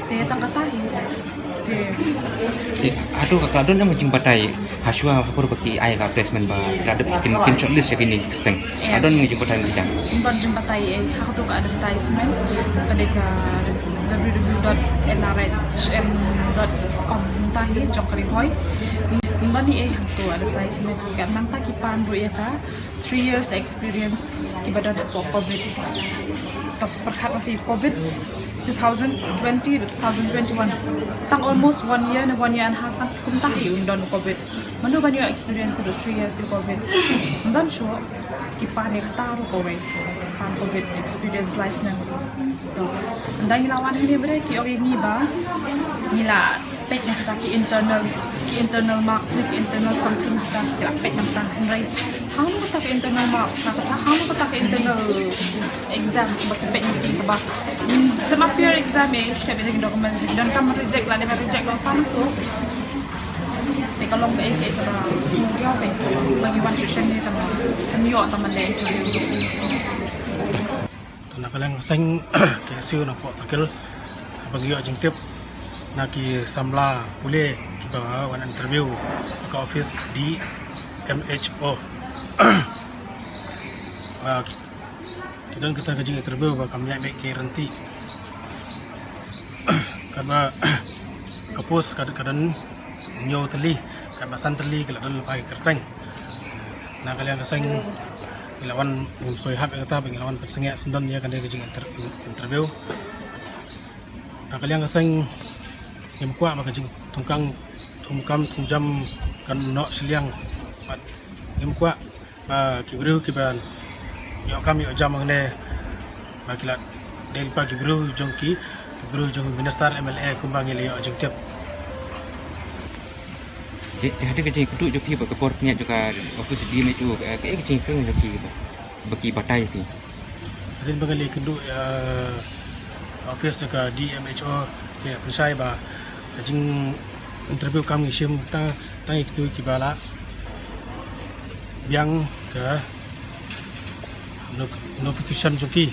Te tang kata hi. Te, hato ka, ka don em ka jingbatai hashwa ha por ba ki ai ka placement ba ka dep kin, kin shortlist ïa kine ki kyrteng? Em. Ka don em ka jingbatai mynta? Ym don jingbatai ei ha kato ka advertisement ka dei ka w w w dot n r h m dot com mynta hi jong ka Ri Bhoi. Ym don ei ei ha kato advertisement, ka nangta ki pan ruh ïa ka three years experience kiba don hapoh covid. Te pyrkhat ma phi covid two thousand twenty to two thousand twenty-one. Tang almost one year ne one year and a half, tang kumta hi un don covid. Mano ban ïoh experience haduh three years ïa covid? Ym don shuh. Ki pan ïa kata ruh kawei. Pan covid experience lai snem. To. Ynda ngi la wan hangne ba dei ki ong ïa ngi ba ngi la peit na kita ki internal, ki internal marks, ki internal something kita, ki la peit na kita. Hynrei hangno kata ki internal marks, na kata hangno kata ki internal exam ba ki peit na ki ba. Hmm, khlem ap ïa exam eh, step ïa ki documents, don kam reject la, dei ba reject la pan to. Te ka long kaei kaei kaba sngewthuh ba ngi wan sha shen ne tang ban ïoh tang ban leh interview. Na ka liang ka seng K S U Nongpoh Circle ba ngi ïoh jingtip na ki samla pule kiba wan interview ha ka office D M H O. Ba ki don kata ka jing interview ba kam ïaid beit ki rynti. Kaba ka post ka, ka don hynñiew tylli, kaba san tylli ki la don lypa ki kyrteng. Na ka liang ka seng ngi la wan, ngim soi hap ïa kata ba ngi la wan pynsangeh syndon ïa kane ka jing inter-, interview. Na ka liang ka seng ngim kwah ba ka jingthungkam, thungkam thungjam kan noh shiliang. Bad ngim kwah ba ki briew kiba ïoh kam ïoh jam hangne ba ki la dei lypa ki briew jong ki, ki briew jong minister M L A kumba ngi la ïoh jingtip. Te, te hadien ka jingkynduh jong phi bad ka bor pynïaid jong ka office D M H O, ka, kaei ka jingkynduh jong phi ba, ba ki batai phi? Hadien ba ngi la kynduh ïa office jong ka D M H O, ki la pynshai ba ka jing interview kam ngi shim tang, tang ïa kito kiba la biang ka no-, notification jong ki.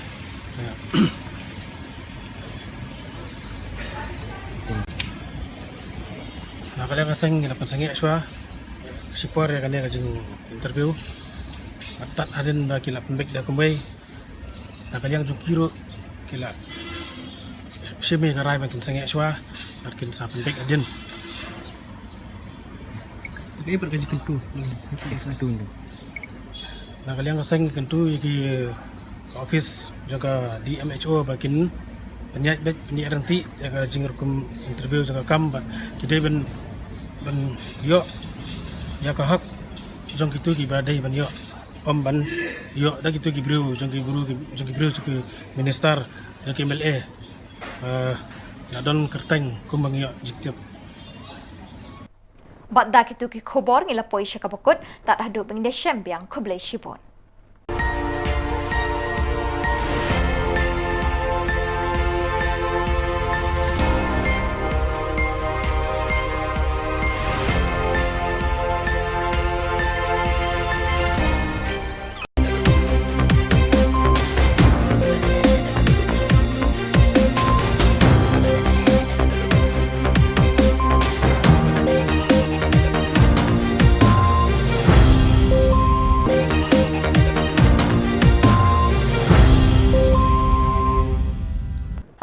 Na ka liang ka seng ngi la pynsangeh shuwa shipor ïa kane ka jing interview. Tad hadien ba ki la pynbeit da kumwei. Na ka liang jong ki ruh ki la shim ïa ka rai ba kin sangeh shuwa bad kin sa pynbeit hadien. Kaei pat ka jingkyntu? Kyntu. Na ka liang ka seng kyntu ïa ki, eh, office jong ka D M H O ba kin pynïaid beit, pynïaid rynti ïa ka jingrukom interview jong ka kam bad ki dei ban, ban ïoh ïa ka hok jong kito kiba dei ban ïoh. Ym ban ïoh da kito ki briew jong ki briew, jong ki briew jong ki minister, jong ki M L A. Eh, la don kyrteng kumba ngi ïoh jingtip. Bad da kito ki khubor ngi la poi sha kaba kut, tad haduh ba ngin ïashem biang, khublei shibun.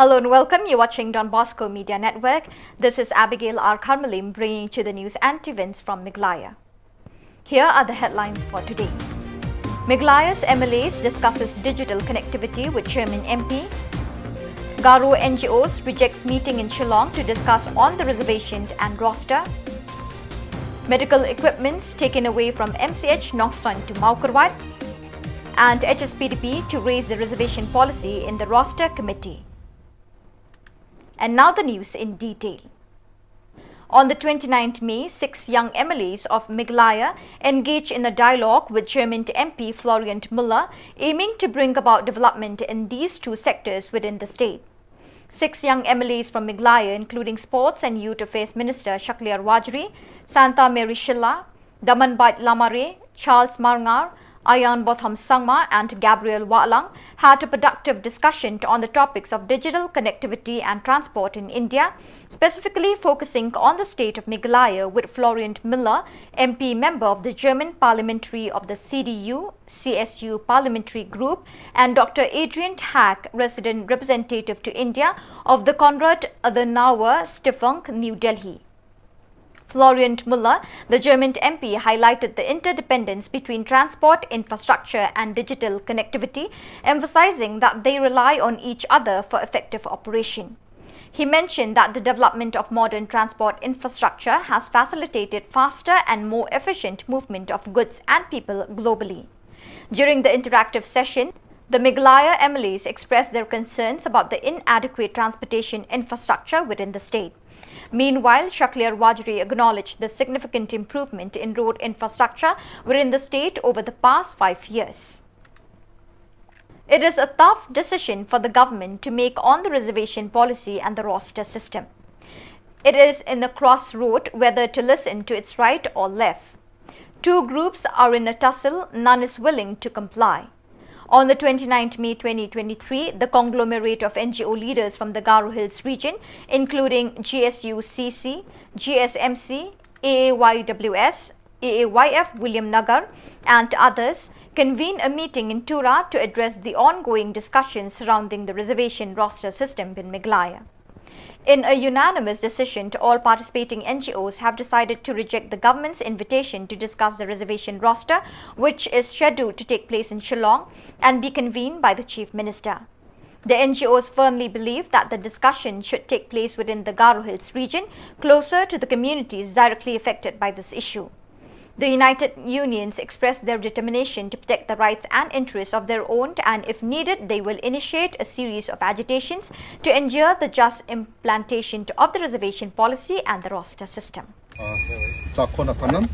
Hello and welcome. You're watching Don Bosco Media Network. This is Abigail R Kharmalim bringing to the news and events from Meghalaya. Here are the headlines for today. Meghalaya's M L As discusses digital connectivity with Chairman M P. Garo N G Os rejects meeting in Shillong to discuss on the reservation and roster. Medical equipments taken away from M C H Nongstoiñ to Mawkyrwat. And H S P D P to raise the reservation policy in the roster committee. And now the news in detail. On the twenty-ninth May, six young M L As of Meghalaya engage in a dialogue with Chairman M P Florian Miller, aiming to bring about development in these two sectors within the state. Six young M L As from Meghalaya, including Sports and Youth Affairs Minister Shakliar Warjri, Santa Mary Shylla, Damanbait Lamare, Charles Marngar, Ayanbotham Sangma, and Gabriel Wahlang had a productive discussion on the topics of digital connectivity and transport in India, specifically focusing on the state of Meghalaya with Florian Miller, M P member of the German Parliamentary of the C D U, C S U Parliamentary Group, and Doctor Adrian Hack, resident representative to India of the Konrad Adenauer Stiftung, New Delhi. Florian Miller, the German M P, highlighted the interdependence between transport, infrastructure, and digital connectivity, emphasizing that they rely on each other for effective operation. He mentioned that the development of modern transport infrastructure has facilitated faster and more efficient movement of goods and people globally. During the interactive session, the Meghalaya M L As expressed their concerns about the inadequate transportation infrastructure within the state. Meanwhile, Shakliar Warjri acknowledged the significant improvement in road infrastructure within the state over the past five years. It is a tough decision for the government to make on the reservation policy and the roster system. It is in a crossroad whether to listen to its right or left. Two groups are in a tussle, none is willing to comply. On the twenty-ninth May twenty twenty-three, the conglomerate of N G O leaders from the Garo Hills region, including G S U C C, G S M C, A A Y W S, A A Y F Williamnagar, and others, convened a meeting in Tura to address the ongoing discussions surrounding the reservation roster system in Meghalaya. In a unanimous decision, all participating N G Os have decided to reject the government's invitation to discuss the reservation roster, which is scheduled to take place in Shillong and be convened by the Chief Minister. The N G Os firmly believe that the discussion should take place within the Garo Hills region, closer to the communities directly affected by this issue. The United Unions expressed their determination to protect the rights and interests of their own, and if needed, they will initiate a series of agitations to ensure the just implementation of the reservation policy and the roster system. Takhon atanam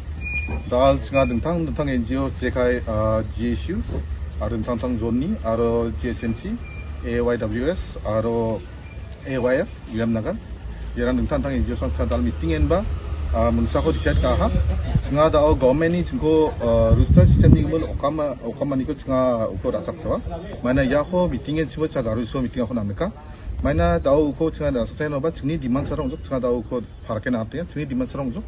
dal chinga dengtang dengtang N G O jekai G S U, aro dengtang tang Johnny, aro G S M C, A Y W S, aro A Y F Williamnagar. Ïarang dengtang tang N G O sang sa dal meeting en ba mynsa ko decide ka ha. Chinga da o government ni chingko roster system ni mun okama okama ni ko chinga uko rasak sawa. Mana ya ko meeting en chimo cha garu so meeting ako namika. Mana da o ko chinga da sa no ba chingni demand sarong jok chinga da o ko pharaken ate chingni demand sarong jok.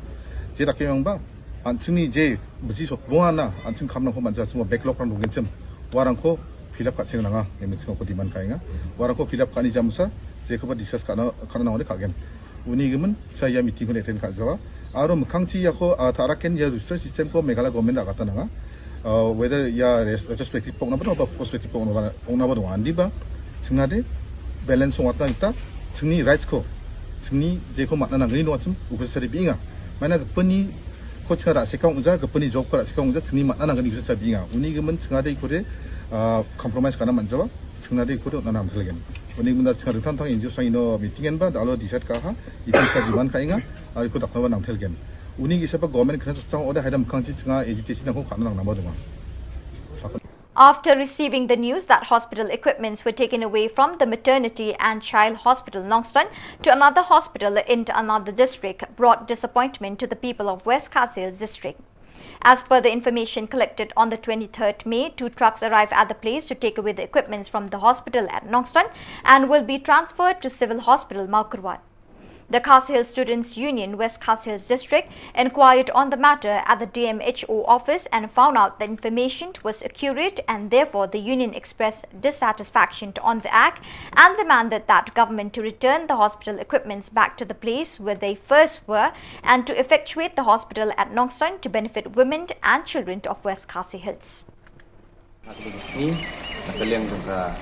Je da ke yang ba an chingni je bisi sok bunga na an ching kam na ko manja chimo backlog rang dungen chim. Warang ko fill up ka ching nanga ngi min ching ko demand ka inga. Warang ko fill up ka ni jamsa je ko ba discuss ka na ka na nang ka gen. Uni gimen sa ya meeting ko ne ten ka jawa. Aro mekang chi ya ko taraken ya roster system ko Meghalaya government ra kata nanga. Whether ya retrospective pok na ba ba prospective pok na ba ong na ba andi ba chingna de balance ong atna kita chingni rights ko chingni je ko matna nang ni no chim u ko sari binga. Mana ka pani ko chara se kong ja ka pani job ko ra se kong ja chingni matna nang ni ko sari binga. Uni gimen chingna de ko de compromise kana man jawa. Chingna de ko de na nam thel gen. Uni gimen da chingna de than thang injo sang ino meeting en ba da lo decide ka ha. Itin sa demand ka inga. Ari ko dak na ba nam thel gen. Uni gi sapa government kana sa sang order haidam kang chi chinga agitation nang ko kana nang nam ba duma. After receiving the news that hospital equipments were taken away from the maternity and child hospital Nongstoin to another hospital in another district brought disappointment to the people of West Khasi Hills district. As per the information collected on the twenty-third May, two trucks arrived at the place to take away the equipments from the hospital at Nongstoin and will be transferred to Civil Hospital Mawkyrwat. The Khasi Hills Students Union, West Khasi Hills District, inquired on the matter at the D M H O office and found out the information was accurate, and therefore the union expressed dissatisfaction on the act and demanded that government to return the hospital equipments back to the place where they first were and to effectuate the hospital at Nongstoin to benefit women and children of West Khasi Hills. Ha kane ka sngi, na ka liang jong ka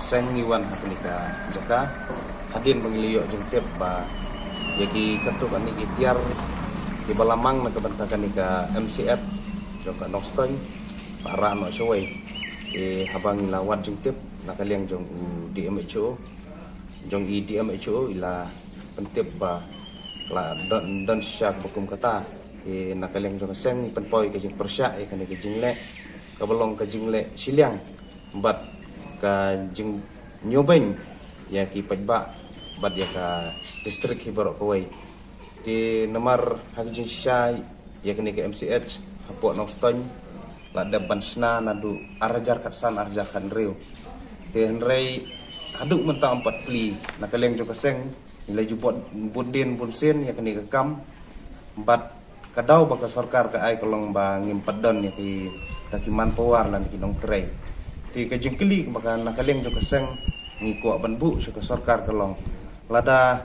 seng ngi wan ha kane ka jaka hadien ba ngi la ïoh jingtip ba ïa ki katto katne ki tiar kiba la mang na ka bynta kane ka M C H jong ka Nongstoin ba rah noh shawei. Te haba ngi la wad jingtip na ka liang jong u D M H O, jong i D M H O i la pyntip ba la don, don shisha kaba kum kata. Te na ka liang jong ka seng ngi pynpaw ïa ka jingpyrshah ïa kane ka jingleh kaba long ka jingleh shiliang bad ka jingñiewbeiñ ïa ki paidbah bad ïa ka district hi baroh kawei. Te namar ha ka jingshisha ïa kane ka M C H hapoh Nongstoin la dep ban shna naduh ar hajar khatsan ar hajar khathynriew. Te hynrei haduh mynta ym pat plie na ka liang jong ka seng. Ngi la ju bud, bud dien bun sien ïa kane ka kam bad ka daw ba ka sorkar ka ai ka long ba ngim pat don ïa kita ki manpower lane ki nongtrei. Te ka jingkylli ba ka na ka liang jong ka seng ngi kwah ban buh sha ka sorkar ka long lada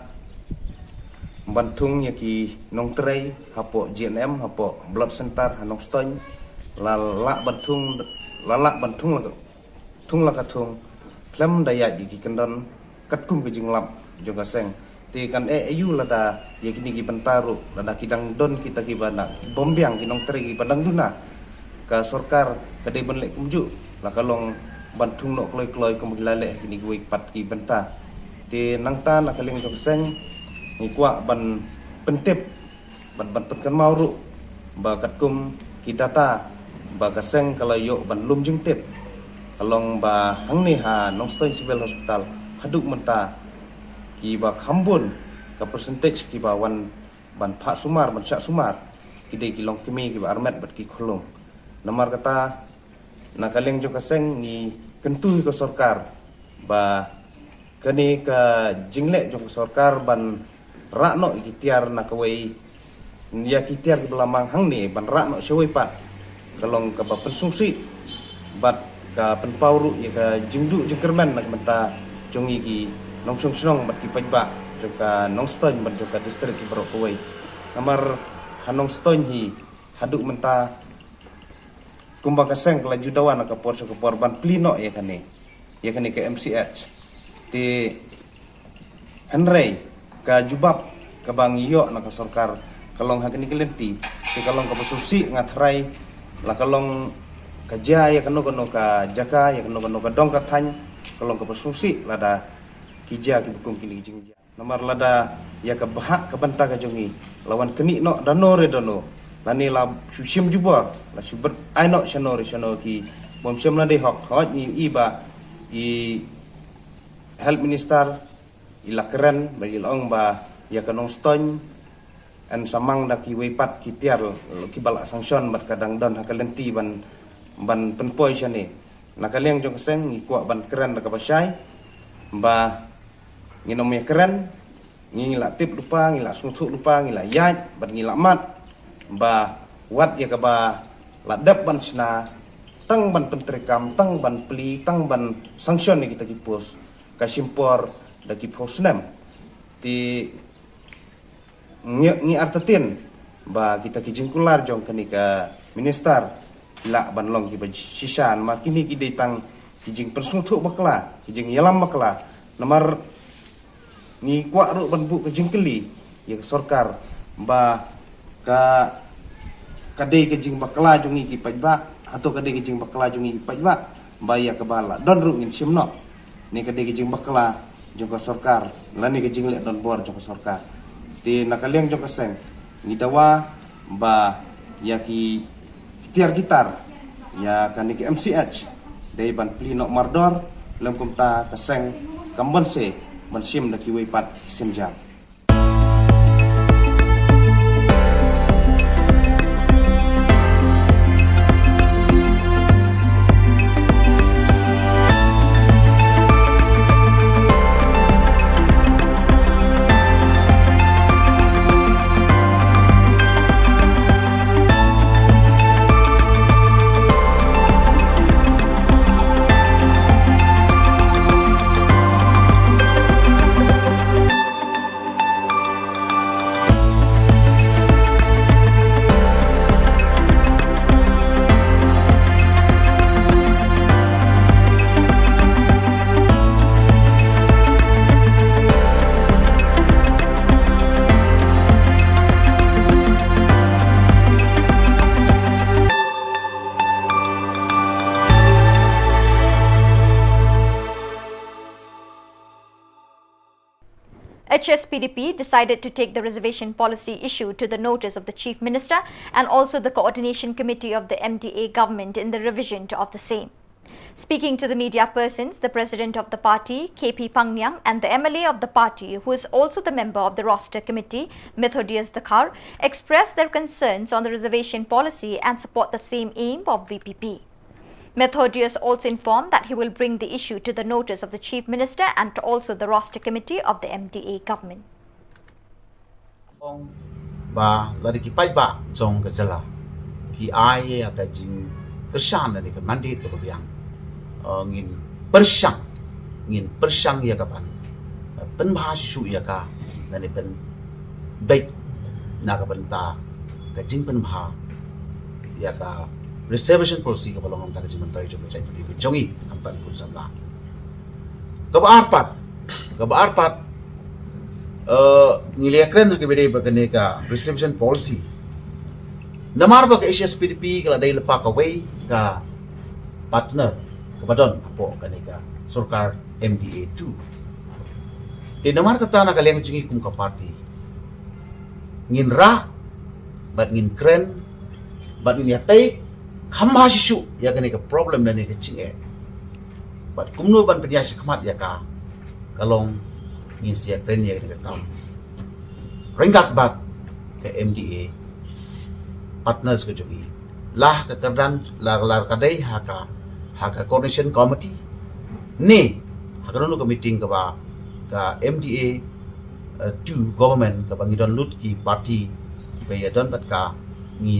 ban thung ïa ki nongtrei hapoh G N M hapoh blood center ha Nongstoin la lah ban thung, la lah ban thung la ka thung khlem da ïaid ïa ki kyndon katkum ka jinglap jong ka seng. Te kan eh aïu lada ïa kine ki bynta ruh lada ki dang don kita kiba na ki bym biang ki nongtrei kiba dang duna. Ka sorkar ka dei ban leh kumjuh, la ka long ban thung noh kloi kloi kum ki la leh ha kine kiwei pat ki bynta. Te nangta na ka liang jong ka seng ngi kwah ban pyntip bad ban pynkynmaw ruh ba katkum ki data ba ka seng ka la ïoh ban lum jingtip, ka long ba hangne ha Nongstoiñ Civil Hospital haduh mynta kiba kham bun ka percentage kiba wan ban phah sumar, ban shah sumar, ki dei ki longkmie kiba armet bad ki khyllung. Namar kata, na ka liang jong ka seng ngi kyntu ïa ka sorkar ba kane ka jingleh jong ka sorkar ban rah noh ïa ki tiar na kawei, ïa ki tiar kiba la mang hangne ban rah noh shawei pat, ka long kaba pynsngewsih bad ka pynpaw ruh ïa ka jingduh jingkyrmen na ka bynta jong ngi ki nongshong shnong bad ki paidbah jong ka Nongstoiñ bad jong ka district baroh kawei. Namar ha Nongstoiñ hi haduh mynta kumba ka seng ka la ju dawa na ka por sha ka por ban plie noh ïa kane, ïa kane ka M C H. Te hynrei ka jubab kaba ngi ïoh na ka sorkar ka long ha kane ka lynti, te ka long kaba sngewsih, nga tharai la ka long ka jia ïa kano kano ka jaka, ïa kano kano ka dong ka thaiñ, ka long kaba sngewsih lada ki jia kiba kum kine ki jingjia. Namar lada ïa ka bhah ka bynta ka jong ngi la wan knieh noh da no re da no, lane la shu shim jubor, la shu beit ai noh shano re shano ki bym shym la dei hok. Hooid, ngi ïohi ba i Health Minister i la kren bad i la ong ba ïa ka Nongstoiñ yn sa mang da kiwei pat ki tiar kiba la sanction bad ka dang don ha ka lynti ban, ban pynpoi shane. Na ka liang jong ka seng ngi kwah ban kren da kaba shai ba ngin ym ïa kren, ngi la tip lypa, ngi la sngewthuh lypa, ngi la ïaid bad ngi la mad ba wat ïa kaba la dep ban shna, tang ban pyntreikam, tang ban plie, tang ban sanction ïa kita ki post, ka shim por da ki phew snem. Te ngi, ngi artatien ba kita ki jingkular jong kane ka minister ki lah ban long kiba shisha, namar kine ki dei tang ki jingpynsngewthuh bakla, ki jingïalam bakla. Namar ngi kwah ruh ban buh ka jingkylli ïa ka sorkar ba ka, ka dei ka jingbakla jong ngi ki paidbah, hato ka dei ka jingbakla jong ngi ki paidbah ba ïa kaba la don ruh ngin shim noh? Ne ka dei ka jingbakla jong ka sorkar lane ka jingleh donbor jong ka sorkar? Te na ka liang jong ka seng ngi dawa ba ïa ki tiar ki tar ïa kane ka M C H dei ban plie noh mardor, lym kumta ka seng kam banse ban shim da kiwei pat ki sienjam. H S P D P decided to take the reservation policy issue to the notice of the Chief Minister and also the Coordination Committee of the M D A government in the revision of the same. Speaking to the media persons, the president of the party, K P Pangniang, and the M L A of the party, who is also the member of the roster committee, Methodius Dkhar, expressed their concerns on the reservation policy and support the same aim of V P P. Methodius also informed that he will bring the issue to the notice of the Chief Minister and also the roster committee of the M D A government. Ong ba lada ki paidbah jong ka jylla ki ai ïa ka jingkyrshan lane ka mandate kaba biang, eh, ngin pyrshang, ngin pyrshang ïa ka ban, eh, pynbha shisha ïa ka lane pynbeit na ka bynta ka jingpynbha ïa ka reservation policy kaba long na ka jingmyntoi jong ka jaitbynriew jong ngi, khamtam khun samla. Kaba ar pat, kaba ar pat, eh, ngi la kren ha kaba ïadei bad kane ka reservation policy. Namar ba ka H S P D P ka la dei lypa kawei ka partner kaba don hapoh kane ka sorkar M D A two. Te namar kata na ka liang jong ngi kum ka party ngin rah bad ngin kren bad ngin ïatai kham bha shisha ïa kane ka problem lane ka jingeh. Bad kumno ban pynïaid shakhmat ïa ka, ka long ngin sa ïakren ïa kane ka kam ryngkat bad ka M D A partners ka jong ngi. La ha ka kyrdan, la, la ka dei ha ka, ha ka coordination committee ne ha kano kano ka meeting kaba ka M D A, eh, two government kaba ngi don lut ki party kiba ïadon bad ka, ngi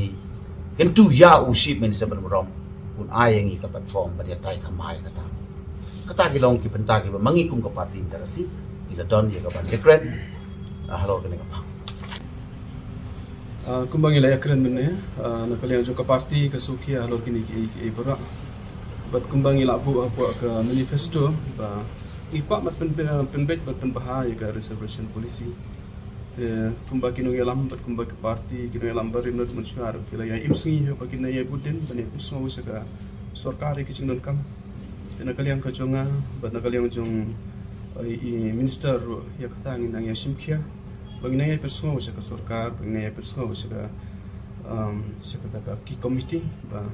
kyntu ïa u Chief Minister ban burom un ai ïa ngi ka platform ban ïatai kham bha ïa kata. Kata ki long ki bynta kiba ma ngi kum ka party mynta ka sngi ngi la don ïa ka ban ïakren, ah, halor kane ka bynta. Ah, kumba ngi la ïakren mynne, ah, na ka liang jong ka party ka sngewkhia halor kine kiei kiei baroh. Bad kumba ngi la buh hapoh ka manifesto ba ngi kwah ban pyn, pynbeit bad pynbha ïa ka reservation policy. Te kumba ki nongïalam bad kumba ki party, ki nongïalam barim bad mynshuwa ki la ïa im sngi ba kin ïa bud dien ban ïa pynsngew sha ka sorkar ïa ki jingdonkam. Te na ka liang ka jong nga bad na ka liang jong, eh, i minister ruh, ïa kata ngin nang ïa shim khia ba ngin nang ïa pynsngew sha ka sorkar, ba ngin nang ïa pynsngew sha ka, um, sha kata ka ki committee ba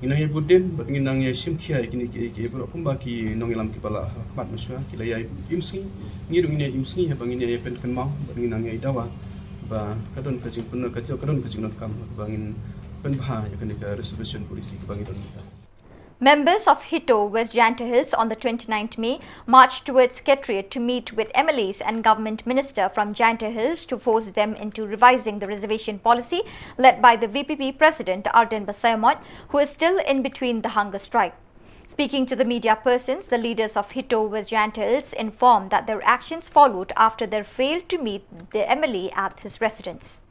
ngin nang ïa bud dien bad ngin nang ïa shim khia ïa kine kiei kiei baroh kumba ki nongïalam kiba la ha khmat mynshuwa ki la ïa im sngi. Ngi ruh ngin ïa im sngi haba ngin ïa pynkynmaw bad ngin nang ïa dawa ba ka don ka jingpyndonkam, ka don ka jingdonkam ba ngin pynbha ïa kane ka reservation policy kaba ngi don mynta. Members of HITO West Jaintia Hills on the twenty-ninth May marched towards Secretariat to meet with M L As and government minister from Jaintia Hills to force them into revising the reservation policy led by the V P P President Ardent Basaiawmoit, who is still in between the hunger strike. Speaking to the media persons, the leaders of HITO West Jaintia Hills informed that their actions followed after their fail to meet the M L A at his residence.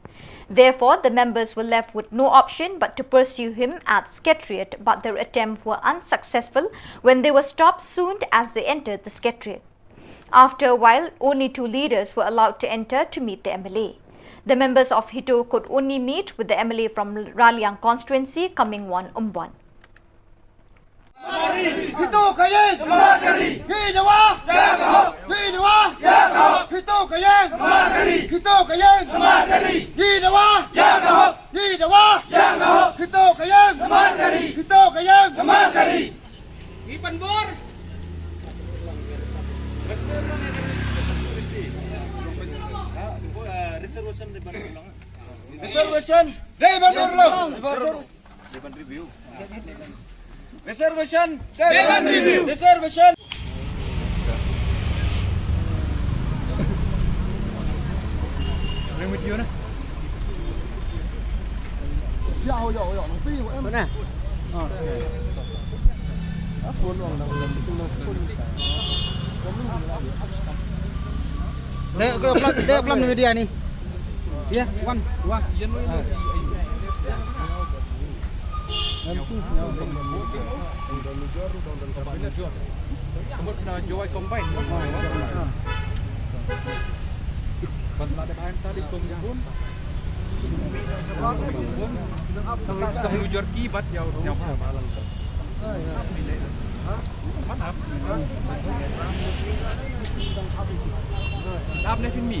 Therefore, the members were left with no option but to pursue him at Secretariat, but their attempt were unsuccessful when they were stopped soon as they entered the Secretariat. After a while, only two leaders were allowed to enter to meet the M L A. The members of HITO could only meet with the M L A from Raliang constituency, Kamingwon Umwon. HITO ka ïeng! HITO ka ïeng! HITO ka ïeng! HITO ka ïeng! HITO ka ïeng! HITO ka ïeng! Reservation dei ban urlong. Reservation. Reservation. Dek, dek, dek, dek, media ni. Ya, wan, wan. Jowai combine. Ban la dep hain tali kum kum. Kum kum. Tang, tang lu jor ki bat ya us nyam. Mana? Dap ne fin mi.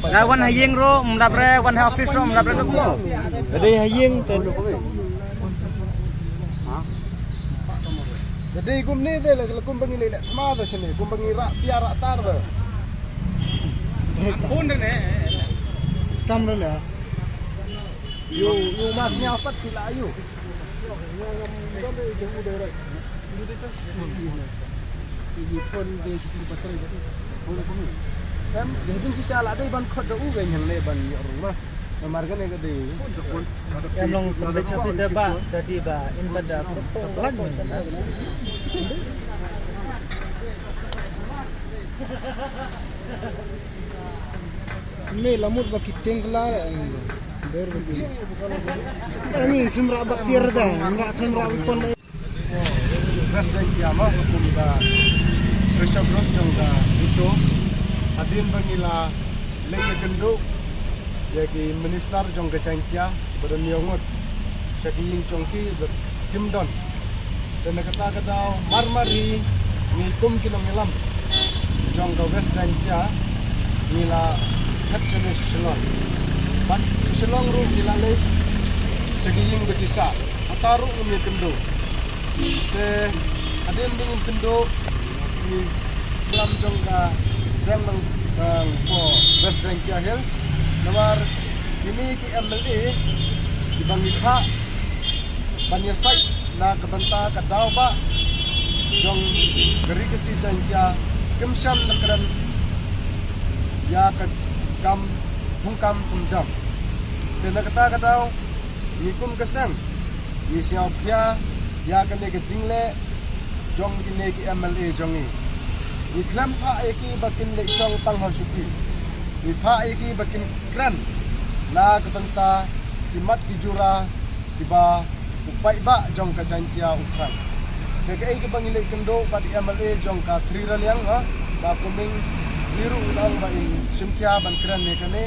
Nga wan ha ïing ruh ym lap re, wan ha office ruh ym lap re, duk mo. Ka dei ha ïing te. Ka dei kumne te la, la kumba ngi leh leh thma da shane, kumba ngi rah tiar rah tar da. Kam re le. Ïoh, ïoh mas nia pat ki la ïoh. Em, de jong shisha la dei ban khot da u ga nang ne ban ïoh rung ma. Namar kane ka dei. Em long pynbeit sha phi te ba, da dei ba, in ba da. Me la mut ba ki teng la, em, ber ba ki. Ani, kim ra bat tiar da, kim ra, kim ra pon. West Jaintia ma, kum ka Rishabh Road jong ka Ito. Hadien ba ngi la leit ïakynduh ïa ki minister jong ka Jaintia, ba don ïa ngut sha ki ïing jong ki, ba kim don. Te na kata ka daw, mar mar hi ngi kum ki nongïalam jong ka West Jaintia ngi la khet shane sha Shillong. Bad sha Shillong ruh ngi la leit sha ki ïing ba ki sah. Hata ruh ngim ïakynduh. Te hadien ba ngim kynduh, ngi klam jong ka seng nang, nang ko West Jaintia Hills. Namar kine ki M L A kiba ngi phah ban ïasaid na ka bynta ka daw ba jong ka Ri Khasi Jaiñtia kim shym la kren ïa ka kam thungkam thungjam. Te na kata ka daw ngi kum ka seng ngi sngewkhia ïa kane ka jingleh jong kine ki M L A jong ngi. Ngi khlem phah ïa ki ba kin leit shong tang ha shuki. Ngi phah ïa ki ba kin kren na ka bynta ki mat ki jura kiba u paidbah jong ka Jaiñtia u thrang. Te kaei kaba ngi leit kynduh bad i M L A jong ka Three Raliang, ha, Bah Kuming, i ruh u la ong ba in shim khia ban kren ïa kane,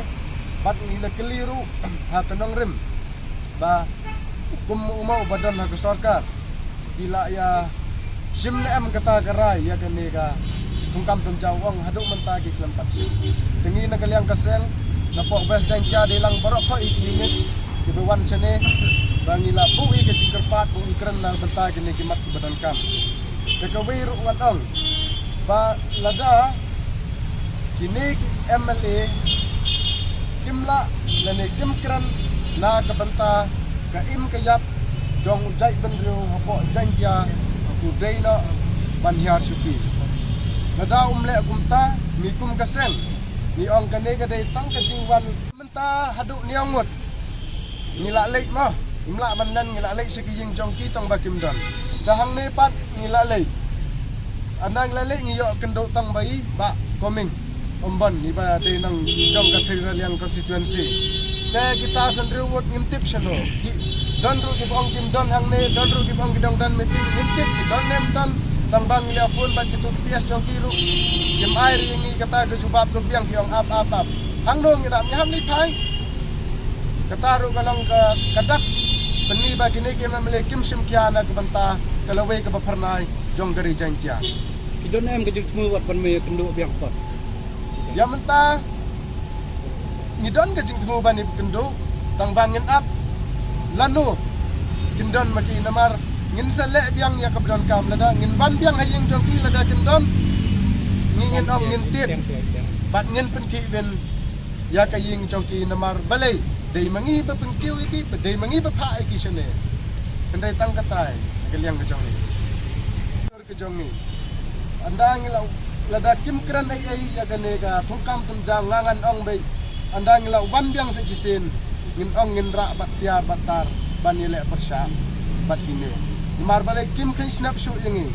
bad ngi la kylli ruh ha ka nongrim ba kum u ma uba don ha ka sorkar ki la ïa shim ne em kata ka rai ïa kane ka thungkam thungjam, ong haduh mynta ki khlem pat shim. Te ngi na ka liang ka seng, na poh West Jaiñtia dei lang baroh khoit i ngi kiba wan shane ba ngi la buh ïa ka jingkyrpad ba ngi kren na bynta kine ki mat kiba donkam. Te kawei ruh ngan ong ba lada kine ki M L A kim lah lane kim kren na ka bynta ka im ka ïap jong u jaitbynriew hapoh Jaiñtia, u dei noh ban hiar shuki. Lada um leh kumta, ngi kum ka seng ngi ong kane ka dei tang ka jingwan. Mynta haduh hynñiew ngut ngi la leit mo, ngim lah ban len, ngi la leit sha ki ïing jong ki tang ba kim don. Te hangne pat ngi la leit. Anang lale ngi ïoh kynduh tang ba i ba coming. Umbon i ba dei nang jong ka Thei Raliang constituency. Te kita san riu ngut ngim tip shano. Ki don ruh ki ba ong kim don hangne, don ruh ki ba ong ki dang don meeting, ngim tip ki don ne em don. Tang ba ngi la phone bad kitu ki P S jong ki ruh. Kim ai ri ngi kata ka jubab ka biang ki ong ap ap ap. Hangno ngi dap ngi ham ni phai. Kata ruh ka long ka, ka dak. Pynni ba kine ki M L A kim shim khia na ka bynta ka lawei ka ba phyrnai jong ka ri Jaintia. Ki don em ka jingthmu wat ban me kynduh biang pat. Ïa mynta ngi don ka jingthmu ban ïa kynduh tang ba ngin ap lano kin don ma ki namar ngin sa leh biang ïa ka ba donkam lada ngin wan biang ha ïing jong ki lada kin don ngi ngin ong ngin tied bad ngin pynkhih win ïa ka ïing jong ki namar balei dei ma ngi ba pynkiew ïa ki ba dei ma ngi ba phah ïa ki shane. Kan dei tang katai ka liang ka jong ngi. Ka jong ngi. Ynda ngi la lada kim kren ei ei ïa kane ka thungkam thungjang nga ngan ong bei. Ynda ngi la wan biang sa shisien ngin ong ngin rah bad tiar bad tar ban ïaleh pyrshah bad kine. Namar balei kim kheiñ snap shuh ïa ngi.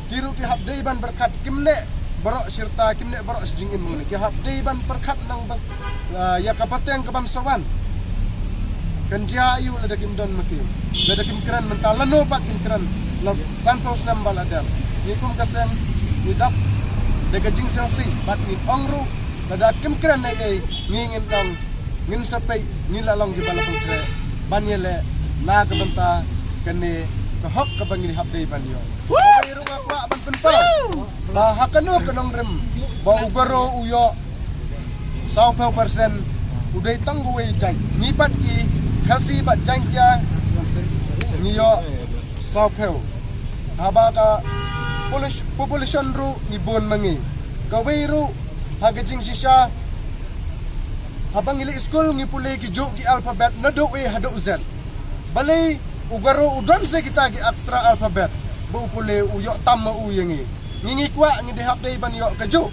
Ki ruh ki hap dei ban pyrkhat kim neh baroh shirta kim neh baroh shi jingim ngi. Ki hap dei ban pyrkhat nang ban, ah, ïa ka pateng ka ban sa wan. Kan jia aïu lada kim don ma ki. Lada kim kren mynta lano pat kim kren. Long sanphew snem ba la dep. Ngi kum ka seng ngi dap da ka jingsngewsih bad ngi ong ruh lada kim kren ei ei ngi ngin ong ngin sa peit ngi la long ki ba la pynkhreh ban ïaleh na ka bynta kane ka hok ka ba ngi hap dei ban ïoh. Kawei ruh nga kwah ban pynpaw ba ha kano ka nongrim ba u Garo u ïoh sawphew percent u dei tang uwei jait. Ngi pat ki Khasi bad Jaiñtia ngi ïoh sawphew. Haba ka polis- population ruh ngi bun ma ngi. Kawei ruh ha ka jingshisha haba ngi leh skul ngi pule ki juh ki alphabet naduh A haduh Z. Balei u Garo u don sa kita ki extra alphabet ba u pule u ïoh tam ma u ïa ngi. Ngi ngi kwah ngi dei hap dei ban ïoh ka juh.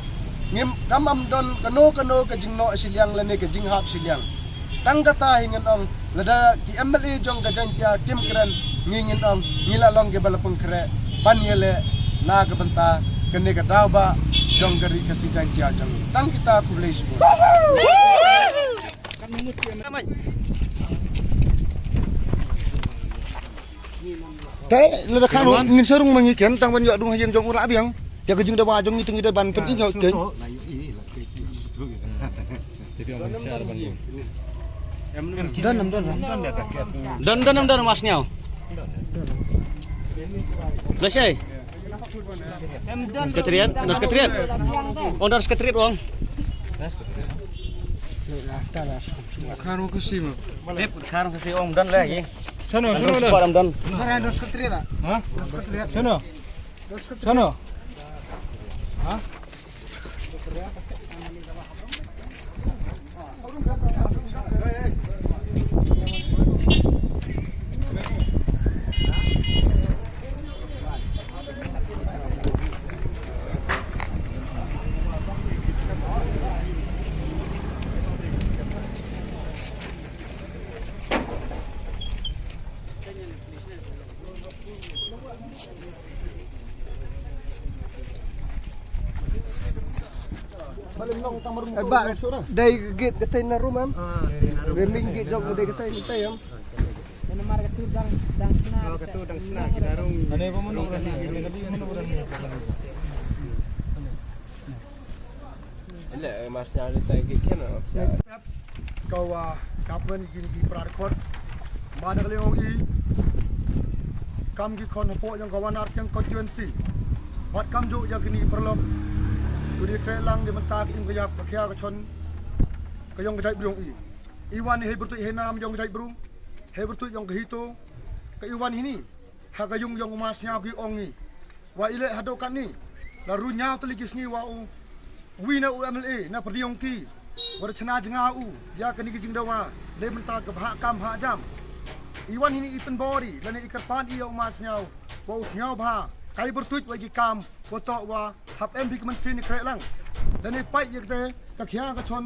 Ngim kam am don kano kano ka jingnoh shiliang lane ka jinghap shiliang. Tang kata hi ngin ong lada ki M L A jong ka Jaiñtia kim kren ngi ngin ong ngi la long ki ba la pynkhreh ban ïaleh na ka bynta kane ka daw ba jong ka ri Khasi Jaiñtia jong ngi. Tang kita khublei shibun. Te lada khan ngin sa rung ma ngi ken tang ban ïoh dung ha ïing jong u lah biang. Ïa ka jingdawa jong ngi te ngi dei ban pyn-i ïoh ken. Don em don. Don don em don mas nyaw. Lashai. Sekretariat, no sekretariat. Ong don sekretariat ong. Khan ko si mo. Lip khan ko si ong don lagi. Sono, sono don. Don sekretariat. Ha? Sono. Sono. Ha? Eh, ba, dei gate katei na room em. Dei main gate jong dei katei, katei em. Ane ba mano. Ele, eh, mas nya ni tai ki ken, eh, opsya. Ka wa, ka pun kin ki pra record. Ba da ka liang i. Kam ki khon hapoh jong ka Wanarkeng constituency. Bad kam ju ïa kini paralok. Ku dei khreh lang dei mynta ka im ka ïap ka khia ka chon. Ka jong ka jaitbru i. I wan i hei pyrtuit hei nam jong ka jaitbru. Hei pyrtuit jong ka HITO. Ka i wan hini. Ha ka ïung jong u Masngiaw ki ong i. Wa i leh haduh katni. La ru ñiaw tylli ki sngi wa u. Wi na u M L A na pyrdi ong ki. Wa da chna jnga u. Ïa kani ki jingdawa. Lei mynta ka bha kam bha jam. I wan hini i pynbor i. Lane i kyrpad i ïa u Masngiaw. Wa u sngiaw bha. Kai pyrtuit wa ki kam. Wa toh wa. Hap em phi ka mynsiem i khreh lang. Lane pait ïa kata. Ka khia ka chon.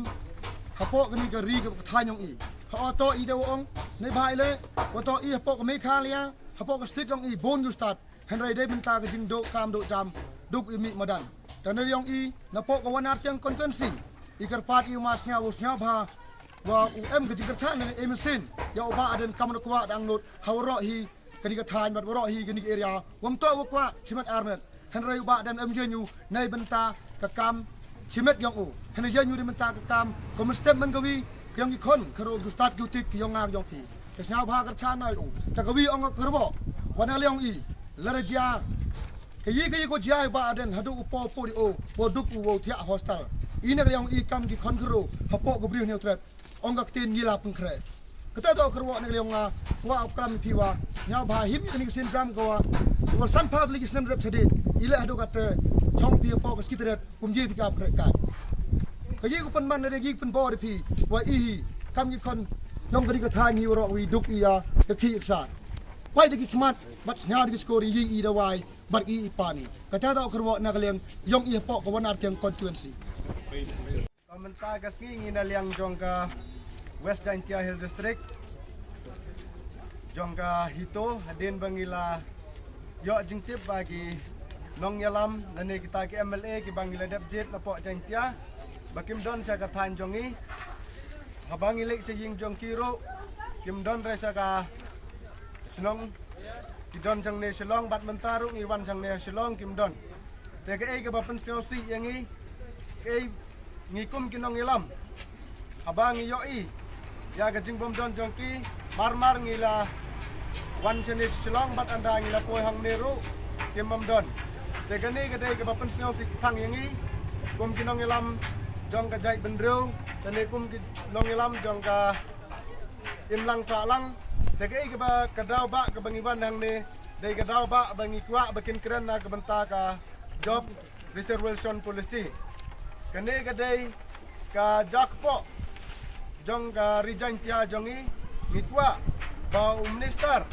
Hapoh kani ka ri ka thaiñ ong i. Ha o toh i da wa ong. Nei bha i leh. Wa toh i hapoh ka Meghalaya. Hapoh ka state yong i bun ïa u stad, hynrei dei mynta ka jingduh kam duh jam, duk i mih madan. Te na yong i, napoh ka Wanartiang constituency, i kyrpad i u ma sniaw u sniaw bha, wa u em ka jingkyrchan na i mynsiem, ïa u Bah Ardent kam u kwah dang nud, ha waroh hi, kani ka thaiñ bad waroh hi kani ka area, wam to wa kwah, chimet armet. Hynrei u Bah Ardent em ïa u, na i bynta ka kam, chimet yong u. Hynrei ïa u dei mynta ka kam, ka mynstep man ka wi, ka yong ki khon, ka ro, ki u stad, ki u tip, ki yong nga, ki yong phi. Ka sniaw bha kyrchan na u, ta ka wi ong ka ro, wa na liang i, la ra jia. Ka yi ka yi ko jia i Bah Ardent, haduh u po po di o, po duk u wo thiah hostel. I na ka liang i kam ki khon ka ro, hapoh ka briew Hynñiew Trep. Ong ka ktien ngi la pynkhreh. Kata to kyrwoh na ka liang nga, wa u klam phi wa, ñiaw bha him ïa kani ka sien jam ka wa, wa san phaw tylli ki snem rep shadien, i leh haduh kata, chong phi hapoh ka ski tret, kum ji phi ka ap khreh kai. Ka yi ku pynman na de yi pynbor de phi, wa i hi, kam ki khon, yong kani ka thaiñ hi waroh wi duk i ya, ka khi iksa. Pai de ki khmat, bad sñiaw de ki skor i yi i dawai, bad i i pani. Kata to kyrwoh na ka liang, yong i hapoh ka Wanartiang constituency. Ka mynta ka sngi ngi na liang jong ka West Jaintia Hill District, jong ka HITO, hadien ba ngi la ïoh jingtip ba ki nongïalam lane kita ki M L A kiba ngi la dep jied napoh Jaintia, ba kim don sha ka thaiñ jong ngi. Haba ngi leit sha ïing jong ki ruh, kim don re sha ka shnong, ki don jangne Shillong, bad mynta ruh ngi wan jangne Shillong, kim don. Te kaei kaba pynsngewsih ïa ngi, kaei ngi kum ki nongïalam, haba ngi ïohi ïa ka jingbymdon jong ki, mar mar ngi la wan shane Shillong bad ynda ngi la poi hangne ruh, kim bym don. Te kane ka dei kaba pynsngewsih tang ïa ngi, kum ki nongïalam jong ka jaitbynriew, lane kum ki nongïalam jong ka imlang sahlang. Te kaei kaba ka daw ba kaba ngi wan hangne, dei ka daw ba ba ngi kwah ba kin kren na ka bynta ka job reservation policy. Kane ka dei ka jaka poh jong ka Ri Jaintia jong ngi, ngi kwah ba u minister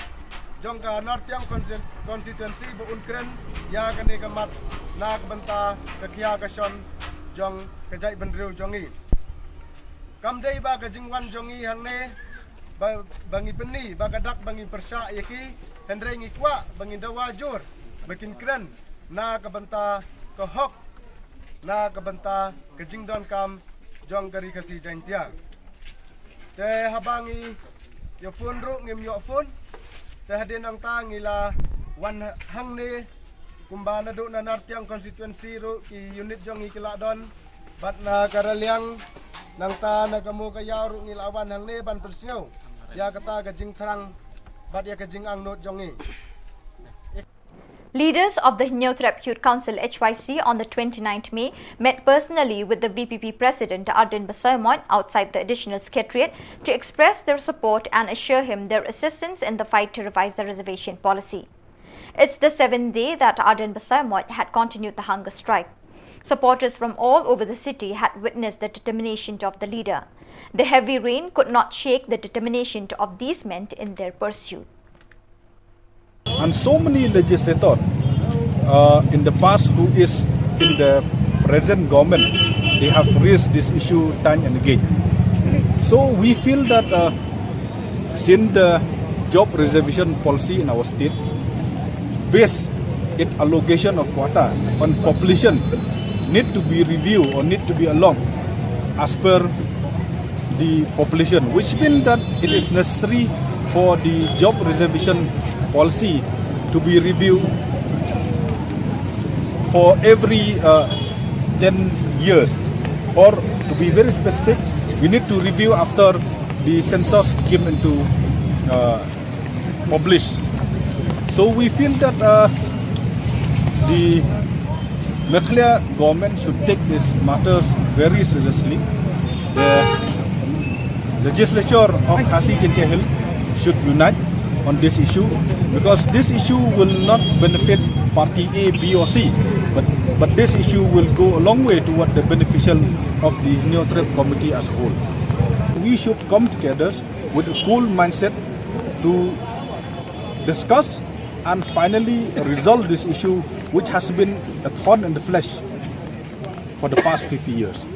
jong ka North Tiang Consti-, constituency ba un kren ïa kane ka mat na ka bynta ka khia ka shon jong ka jaitbynriew jong ngi. Kam dei ba ka jingwan jong ngi hangne ba, ba ngi pyni ba ka dak ba ngi pyrshah ïa ki, hynrei ngi kwah ba ngi dawa jur ba kin kren na ka bynta ka hok, na ka bynta ka jingdonkam jong ka Ri Khasi Jaintia. Te haba ngi ïa phone ruh ngim ïoh phone. Te hadien nangta ngi la wan hangne kumba naduh na Nartiang constituency ruh ki unit jong ngi ki la don. Bad na ka Raliang nangta na ka Mowkaiaw ruh ngi la wan hangne ban pynsngew ïa kata ka jingthrang bad ïa ka jingangnud jong ngi. Leaders of the Hynñiewtrep Youth Council H Y C on the twenty-ninth May met personally with the V P P President Ardent Basaiawmoit outside the Additional Secretariat to express their support and assure him their assistance in the fight to revise the reservation policy. It's the seventh day that Ardent Basaiawmoit had continued the hunger strike. Supporters from all over the city had witnessed the determination of the leader. The heavy rain could not shake the determination of these men in their pursuit. And so many legislators uh, in the past who is in the present government, they have raised this issue time and again. So we feel that uh, since the job reservation policy in our state, based its allocation of quota on population, need to be reviewed or need to be along as per the population, which means that it is necessary for the job reservation policy to be reviewed for every uh, ten years, or to be very specific, we need to review after the census came into uh, published. So we feel that uh, the Meghalaya government should take these matters very seriously. The legislature of Khasi Jaintia Hills should unite on this issue, because this issue will not benefit party A, B or C, but, but this issue will go a long way toward the beneficial of the Hynñiewtrep community as a whole. We should come together with a cool mindset to discuss and finally resolve this issue, which has been a thorn in the flesh for the past fifty years.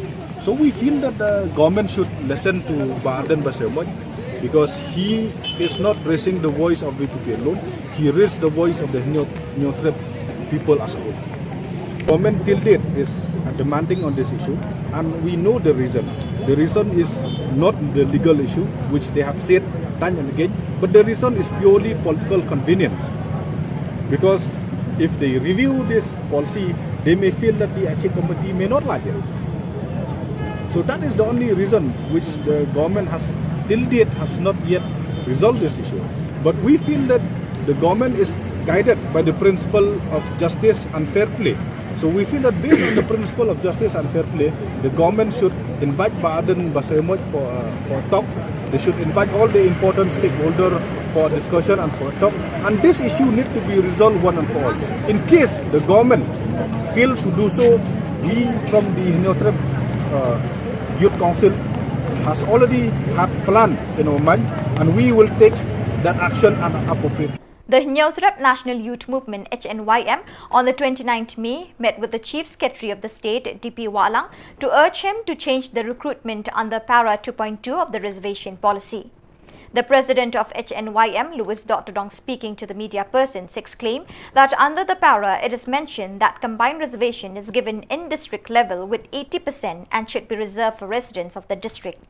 So we feel that the government should listen to Bah Ardent Basaiawmoit Because he is not raising the voice of V P P alone, he raised the voice of the Hynñiewtrep people as a whole. Government till date is uh, demanding on this issue, and we know the reason. The reason is not the legal issue, which they have said time and again, but the reason is purely political convenience. Because if they review this policy, they may feel that the H A committee may not like it. So that is the only reason which the government has till date has not yet resolved this issue. But we feel that the government is guided by the principle of justice and fair play. So we feel that based on the principle of justice and fair play, the government should invite Bah Ardent Basaiawmoit for, uh, for a talk. They should invite all the important stakeholder for discussion and for a talk. And this issue need to be resolved one and for all. In case the government fail to do so, we from the Hynñiewtrep uh, Youth Council has already had plan in our mind, and we will take that action and appropriate. The Hynñiewtrep National Youth Movement, H N Y M, on the twenty-ninth May met with the Chief Secretary of the State, D P Wahlang, to urge him to change the recruitment under Para two point two of the reservation policy. The president of H N Y M, Louis Dottodong, speaking to the media persons, exclaimed that under the Para, it is mentioned that combined reservation is given in district level with eighty percent and should be reserved for residents of the district.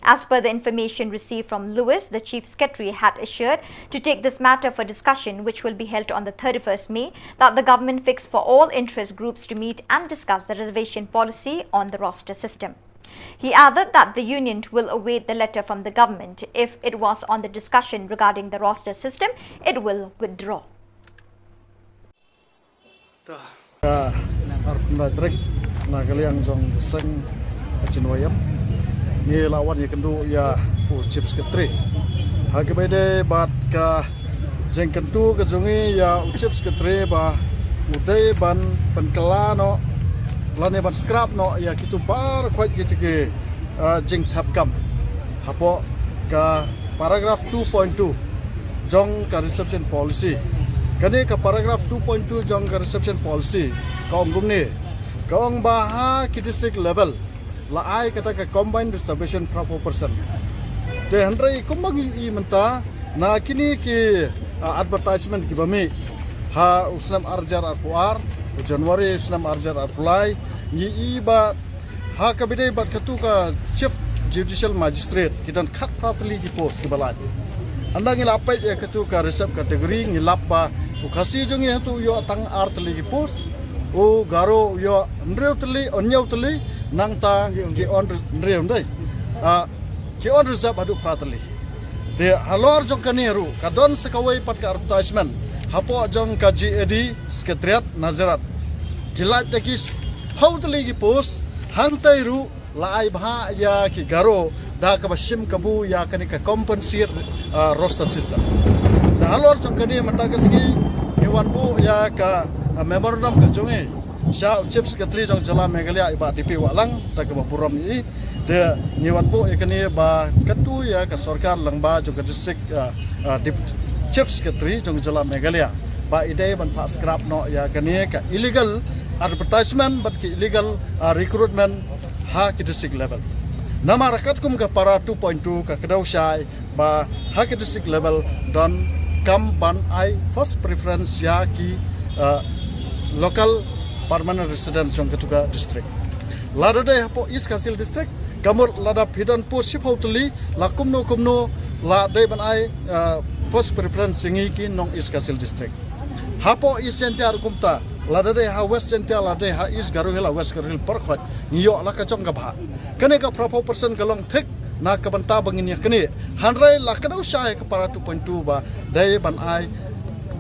As per the information received from Louis, the Chief Secretary had assured to take this matter for discussion, which will be held on the thirty-first May, that the government fix for all interest groups to meet and discuss the reservation policy on the roster system. He added that the union will await the letter from the government. If it was on the discussion regarding the roster system, it will withdraw. Ka arphew tarik na ka liang jong ka seng H N Y M ngi la wan ïakynduh ïa u Chief Secretary. Ha kaba ïadei bad ka jingkyntu ka jong ngi ïa u Chief Secretary ba u dei ban pynkylla noh lane ban scrap noh ïa kitu baroh khoit kita ki jingthap kam hapoh ka paragraph two point two jong ka reservation policy. Kane ka paragraph two point two jong ka reservation policy ka ong kumne, ka ong ba ha ki district level la ai kata ka combined reservation phra phew percent. Te hynrei kumba ngi i mynta na kine ki advertisement kiba mih ha u snem ar hajar arphew ar, u January u snem ar hajar arphew lai, ngi i ba ha kaba ïadei bad katu ka Chief Judicial Magistrate ki don khatphra tylli ki post kiba lait. Ynda ngi la peit ïa katu ka reserve category ngi lap ba u Khasi jong ngi hatu u ïoh tang ar tylli ki post, u Garo u ïoh hynriew tylli, hynñiew tylli, nangta ki un hynriew ndai. Ki un reserve haduh phra tylli. Te halor jong kane ruh ka don sa kawei pat ka advertisement hapoh jong ka G A D Secretariat Nazareth. Ki lait da ki phew tylli ki post, hangtai ruh la ai bha ïa ki Garo da kaba shim kabu ïa kane ka compensate roster system. Te halor jong kane mynta ka sngi ngi wan buh ïa ka memorandum ka jong ngi sha u Chief Secretary jong jylla Meghalaya i Bah D P Wahlang da kaba burom ïa i. Te ngi wan buh ïa kane ba kyntu ïa ka sorkar lyngba jong ka district Chief Secretary jong jylla Meghalaya ba i dei ban phah scrap noh ïa kane ka illegal advertisement bad ka illegal recruitment ha ki district level. Namar katkum ka para two point two ka kdew shai ba ha ki district level don kam ban ai first preference ïa ki local permanent resident jong katu ka district. Lada dei hapoh East Khasi Hills District ka mut lada phi don post shiphew tylli la kumno kumno la dei ban ai first preference ïa ngi ki nong East Khasi Hills District. Hapoh East Jaintia ruh kumta, lada dei ha West Jaintia, lada dei ha East Garo Hills, ha West Garo Hills, baroh khoit ngi ïoh la ka jong ka bhah. Kane ka phra phew percent ka long thik na ka bynta ba ngin ïa kane. Hynrei la ka dei sha ka para two point two ba dei ban ai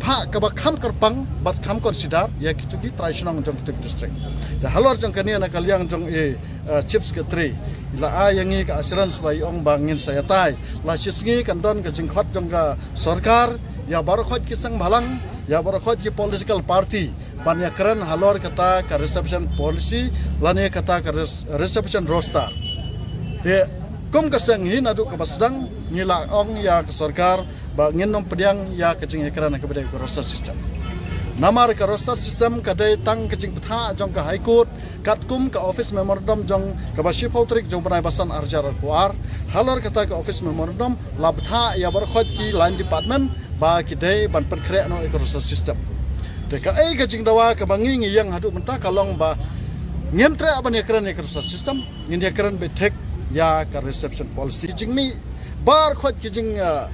bhah kaba kham kyrpang bad kham consider ïa kitu ki trai shnong jong kitu ki district. Te halor jong kane na ka liang jong i Chief Secretary la ai ïa ngi ka assurance ba i ong ba ngin sa ïatai la shisngi kan don ka jingkhot jong ka sorkar ïa baroh khoit ki seng bhalang, ïa baroh khoit ki political party ban ïakren halor kata ka reservation policy lane kata ka reservation roster. Te kum ka seng hi naduh kaba sdang ngi la ong ïa ka sorkar ba ngin ym pdiang ïa ka jingïakren kaba dei ka roster system. Namar ka roster system ka dei tang ka jingbthah jong ka High Court, katkum ka office memorandum jong kaba shiphew tarik jong bnai ba san arhajar arphew ar. Halor kata ka office memorandum la bthah ïa baroh khoit ki line department ba ki dei ban pynkhreh noh ïa ka roster system. Te kaei ka jingdawa kaba ngi ngi ïeng haduh mynta ka long ba ngim treh ban ïakren ïa ka roster system, ngin ïakren beit thik ïa ka reception policy. Jingmih baroh khoit ki jing, ah,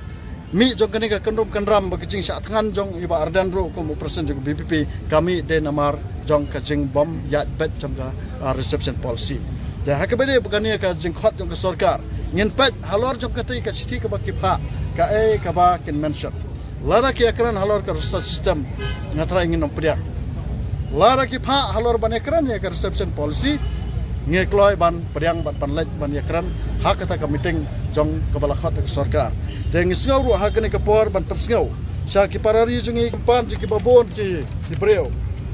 mih jong kane ka kynrum kynram bad ka jingshah thngan jong i Bah Ardent ruh kum u president jong ka V P P, ka mih dei namar jong ka jingbym ïaid beit jong ka, ah, reception policy. Te ha kaba dei ba kane ka jingkhot jong ka sorkar, ngin peit halor jong kata ka shithi kaba ki phah, kaei kaba kin mention. Lada ki ïakren halor ka roster system, nga trai ngin ym pdiang. Lada ki phah halor ban ïakren ïa ka reception policy, ngi kloi ban pdiang bad ban leit ban ïakren ha kata ka meeting jong kaba la khot da ka sorkar. Te ngi sngew ruh ha kane ka por ban pynsngew sha ki para ri jong ngi, khamtam jong kiba bun ki, ki briew,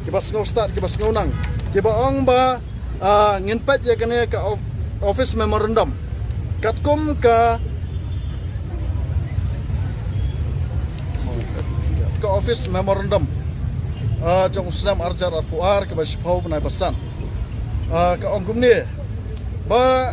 kiba sngew stad, kiba sngew nang, kiba ong ba, ah, ngin peit ïa kane ka of-, office memorandum. Katkum ka, ka office memorandum, ah, jong u snem arhajar arphew ar kaba shiphew bnai ba san. Ah, ka ong kumne ba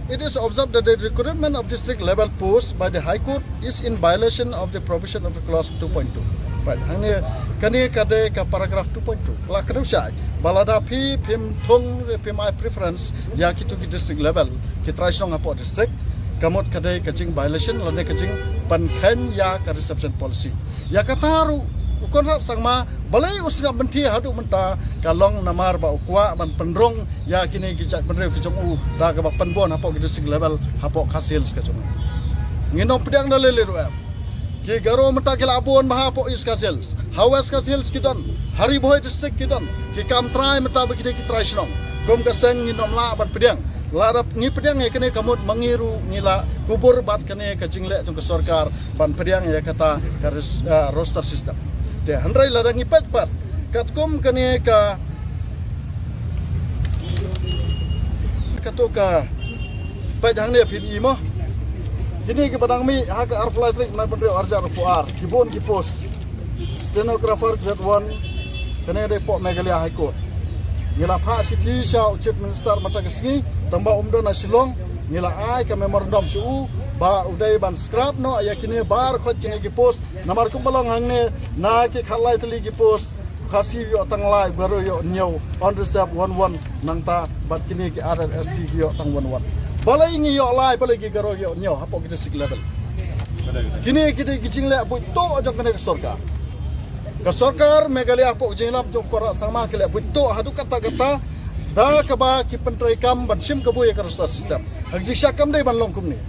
it is observed that the recruitment of district level post by the High Court is in violation of the provision of the clause two point two. Peit hangne, kane ka dei ka paragraph two point two. La kdew shai ba lada phi phim thung, phim ai preference ïa kitu ki district level, ki trai shnong hapoh district, ka mut ka dei ka jing violation lane ka jingpynkheiñ ïa ka reception policy. Ïa kata ruh u Conrad Sangma balei u sngap bynta haduh mynta, ka long namar ba u kwah ban pynrung ïa kine ki jaitbynriew ki jong u da kaba pynbun hapoh ki district level hapoh Khasi Hills ka jong u. Ngin ym pdiang da lei lei ruh em. Ki Garo mynta ki la bun bha hapoh East Khasi Hills. Ha West Khasi Hills ki don. Ha Ri Bhoi district ki don. Ki kam trai mynta bad kine ki trai shnong. Kum ka seng ngin ym lah ban pdiang. Lada ngi pdiang ïa kane ka mut ma ngi ruh ngi la kubur bad kane ka jingleh jong ka sorkar ban pdiang ïa kata ka res-, ah, roster system. Te hynrei lada ngi peit pat katkum kane ka, kato ka, peit hangne phin i mo. Kine kiba dang mih ha ka arphew lai tarik bnai ba hynriew arhajar arphew ar, ki bun ki post. Stenographer grade one, kane dei hapoh Meghalaya High Court. Ngi la phah shithi sha u Chief Minister mynta ka sngi, tangba um don ha Shillong, ngi la ai ka memorandum sha u ba u dei ban scrap noh ïa kine baroh khoit kine ki post. Namar kumba long hangne, na ki khatlai tylli ki post, Khasi ïoh tang lai, Garo ïoh hynñiew, unreserved one one, nangta bad kine ki other S T ki ïoh tang one one. Balei ngi ïoh lai, balei ki Garo ïoh hynñiew hapoh ki district level? Kine ki dei ki jingleh buit tuh jong kane ka sorkar. Ka sorkar Meghalaya hapoh ka jingïalam jong u Conrad Sangma ki leh buit tuh haduh katta katta da kaba ki pyntreikam ban shim kabu ïa ka roster system. Ha ka jingshisha kam dei ban long kumne.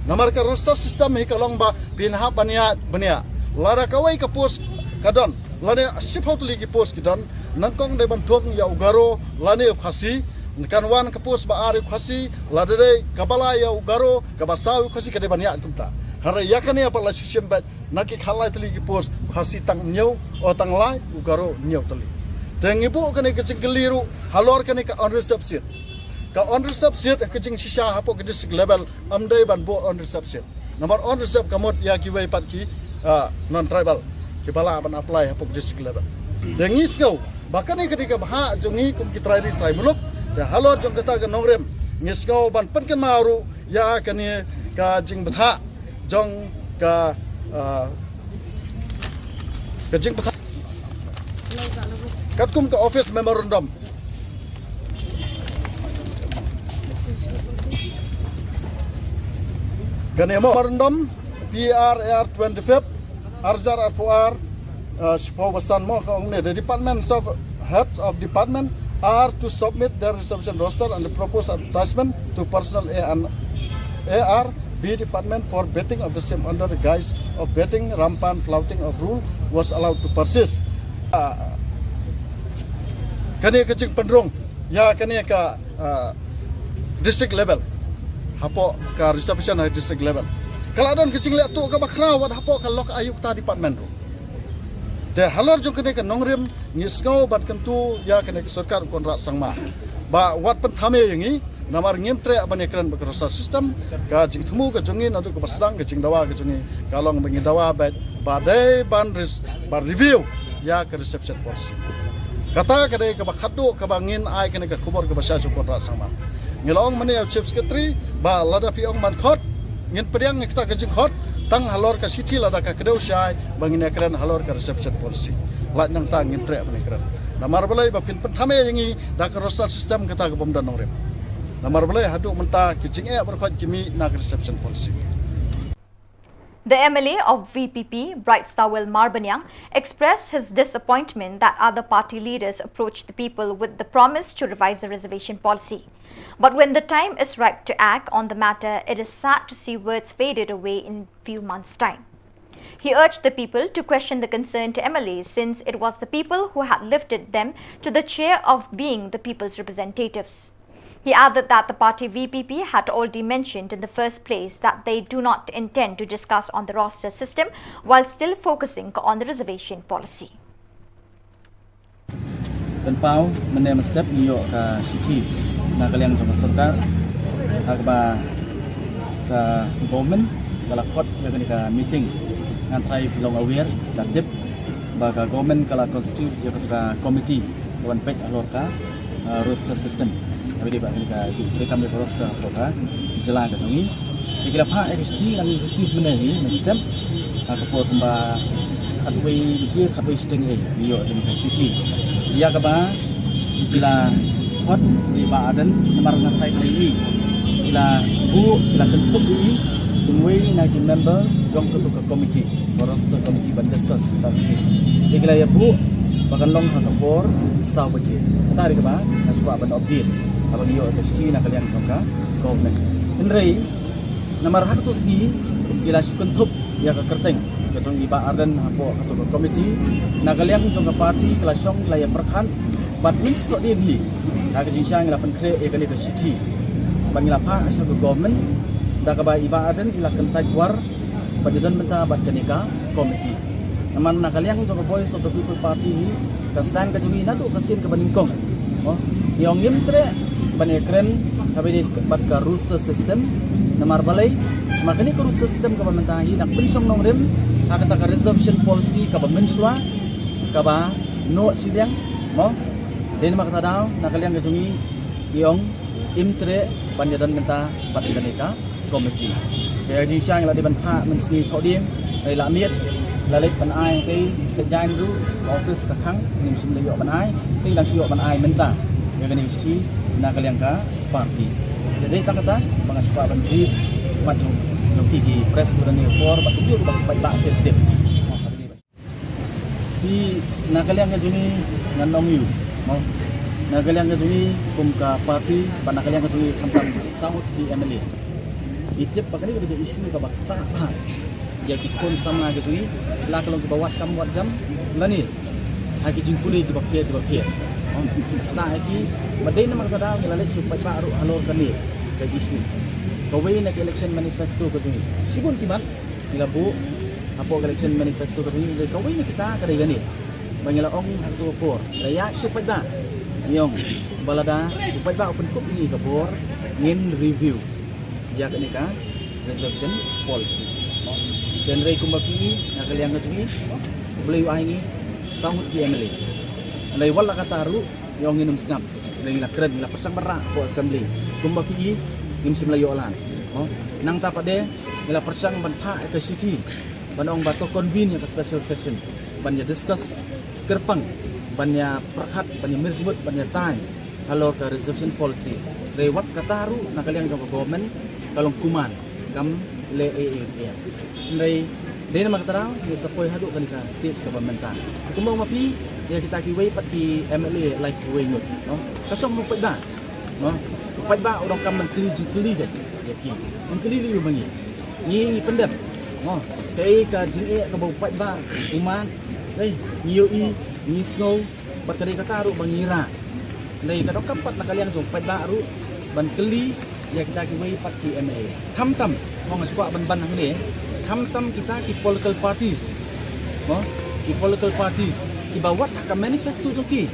Namar ka roster system hi ka long ba phin hap ban ïaid bniah. Lada kawei ka post ka don, lane shiphew tylli ki post ki don, nyngkong dei ban thung ïa u Garo lane u Khasi, kan wan ka post ba ar ïa u Khasi, lada dei kaba lai ïa u Garo, kaba saw ïa u Khasi, ka dei ban ïaid kumta. Hynrei ïa kane pat la shu shim beit, na ki khatlai tylli ki post, Khasi tang hynñiew, o tang lai, u Garo hynñiew tylli. Te ngi buh kane ka jingkylli ruh halor kane ka unreserved seat. Ka unreserved seat ka jingshisha hapoh ka district level, ym dei ban buh unreserved seat. Namar unreserved ka mut ïa kiwei pat ki, ah, non-tribal kiba lah ban apply hapoh ka district level. Te ngi sngew ba kane ka dei ka bhah jong ngi kum ki trai ri trai muluk. Te halor jong kata ka nongrim ngi sngew ban pynkynmaw ruh ïa kane ka jingbthah jong ka, ah, ka jingbthah katkum ka office memorandum. Kane memorandum P R A R twenty-fifth, arhajar arphew ar, uh, shiphew ba san mo ka ong ne, the departments of heads of department are to submit their reservation roster and the proposed advertisement to personnel A and A R B department for vetting of the same under the guise of vetting rampant flouting of rule was allowed to persist. Uh, kane ka jingpynrung ïa kane ka, ah, district level. Hapoh ka reservation ha district level, ka la don ka jingleh tuh kaba khraw wat hapoh ka lok ayukta department ruh. Te halor jong kane ka nongrim ngi sngew ban kyntu ïa kane ka sorkar u Conrad Sangma ba wat pynthame ïa ngi, namar ngim treh ban ïakren bad ka roster system. Ka jingthmu ka jong ngi naduh kaba sdang, ka jingdawa ka jong ngi ka long ba ngi dawa beit ba dei ban res-, ban review ïa ka reservation policy. Kata ka dei kaba khatduh kaba ngin ai kane ka khubor kaba shai sha u Conrad Sangma. Ngi la ong mynne ïa u Chief Secretary ba lada phi ong ban khot, ngin pdiang ïa kata ka jingkhot tang halor ka shithi lada ka kdew shai ba ngin ïakren halor ka reservation policy. Lait nangta ngin treh ban ïakren. Namar balei? Ba phin pynthame ïa ngi da ka roster system kata ka bym don nongrim. Namar balei? Haduh mynta ki jingeh baroh khoit ki mih na ka reservation policy. The M L A of V P P, Brightstarwell Marbaniang, expressed his disappointment that other party leaders approached the people with the promise to revise the reservation policy. But when the time is ripe to act on the matter, it is sad to see words faded away in few months' time. He urged the people to question the concerned M L A, since it was the people who had lifted them to the chair of being the people's representatives. He added that the party V P P had already mentioned in the first place that they do not intend to discuss on the roster system, while still focusing on the reservation policy. Pynpaw, mynne mynstep ngi ïoh ka shithi na ka liang jong ka sorkar ha kaba ka government ka la khot ïa kane ka meeting. Ngan trai phi long aware, la tip ba ka government ka la constitute ïa ka committee ka ban peit halor ka roster system. Haba dei ba kane ka ju treikam ïa ka roster hapoh ka jylla ka jong ngi. Te ki la phah ïa ka shithi, ngi la receive mynne hi mynstep ha ka por kumba khatwei baje, khatwei shiteng hi ngi ïoh ïa ka shithi ïa kaba ki la khot ïa i Bah Ardent namar nga trai khlem i ki la buh, ki la kynthup ïa i kum uwei na ki member jong katu ka committee, ka roster committee ban discuss. Te ki la ïa buh ba kan long ha ka por saw baje. Kata dei kaba nga sngewkwah ban update haba ngi ïoh ka shithi na ka liang jong ka government. Hynrei namar ha katu sngi ki la shu kynthup ïa ka kyrteng ka jong i Bah Ardent hapoh katu ka committee. Na ka liang jong ka party ki la shong, ki la ïa pyrkhat bad mynstep dei hi ha ka jingshisha ngi la pynkhreh ïa kane ka shithi bad ngi la phah sha ka government da kaba i Bah Ardent i la kyntait war ban ïadon bynta bad kane ka committee. Namar na ka liang jong ka Voice of the People Party hi, ka stand ka jong ngi naduh ka sien kaba nyngkong, ngi ong ngim treh ban ïakren haba ïadei bad ka roster system. Namar balei? Namar kane ka roster system kaba mynta hi dang pynshong nongrim ha kata ka reservation policy kaba mynshuwa kaba noh shiliang, mo. Dei namar kata daw na ka liang ka jong ngi ngi ong ngim treh ban ïadon bynta bad kane ka committee. Te ha ka jingshisha ngi la dei ban phah mynsngi thoh dien, ngi la miet, la leit ban ai, te sa jain ruh ka office ka khang, ngim shym la ïoh ban ai, te ngi la shu ïoh ban ai mynta ïa kane ka shithi na ka liang ka party. Te dei tang kata ba nga sngewkwah ban brief mat jong ki, ki press ko da ne por ba ki jur ba ki paidbah ki tip. Hi, na ka liang ka jong ngi ngan ong ïa u, mo. Na ka liang ka jong ngi kum ka party bad na ka liang ka jong ngi khamtam saw ngut ki M L A, ngi tip ba kane ka dei ka issue kaba ktah bha ïa ki khun samla ka jong ngi, la ka long kiba wad kam wad jam lane ha ki jingpule kiba pher kiba pher. Mo, ktah ïa ki, bad dei namar kata daw ngi la leit shu paidbah ruh halor kane ka issue. Kawei na ka election manifesto ka jong ngi, shibun ki mat ngi la buh hapoh ka election manifesto ka jong ngi, kawei na kita ka dei kane ba ngi la ong ha kato ka por, la ïa shu paidbah, ngi ong ba lada u paidbah u pynkup ïa ngi ka bor, ngin review ïa kane ka reservation policy. Hynrei kumba phi i, na ka liang ka jong ngi, U Blei u ai ngi saw ngut ki M L A. Hynrei wat la katta ruh ngi ong ngin ym sngap. Ngi la kren, ngi la pyrshang ban rah hapoh assembly. Kumba phi i, ngim shym la ïoh lad. Nangta pat de ngi la pyrshang ban phah ïa ka shithi ban ong ba to convene ïa ka special session ban ïa discuss kyrpang, ban ïa pyrkhat, ban ïa mirjmut, ban ïa tai halor ka reservation policy. Hynrei wat katta ruh na ka liang jong ka government ka long kumne, kam leh ei ei. Hynrei dei namar kata daw ngi sa poi haduh kane ka stage kaba mynta. Kumba ong ma phi, ïa kita kiwei pat ki M L A, like, kiwei ngut, no, ka shong ha u paidbah, no. U paidbah u donkam ban kylli jingkylli ïa ki. Ban kylli lei ïa ma ngi, ngi ngi pyndep, no, kaei ka jingeh kaba u paidbah u mad. Dei, ngi ïohi, ngi sngew bad ka dei kata ruh ba ngi rah. Hynrei ka donkam pat na ka liang jong u paidbah ruh ban kylli ïa kita kiwei pat ki M L A. Khamtam, mo, nga sngewkwah ban ban hangne, khamtam kita ki political parties, mo, ki political parties kiba wat ha ka manifesto jong ki,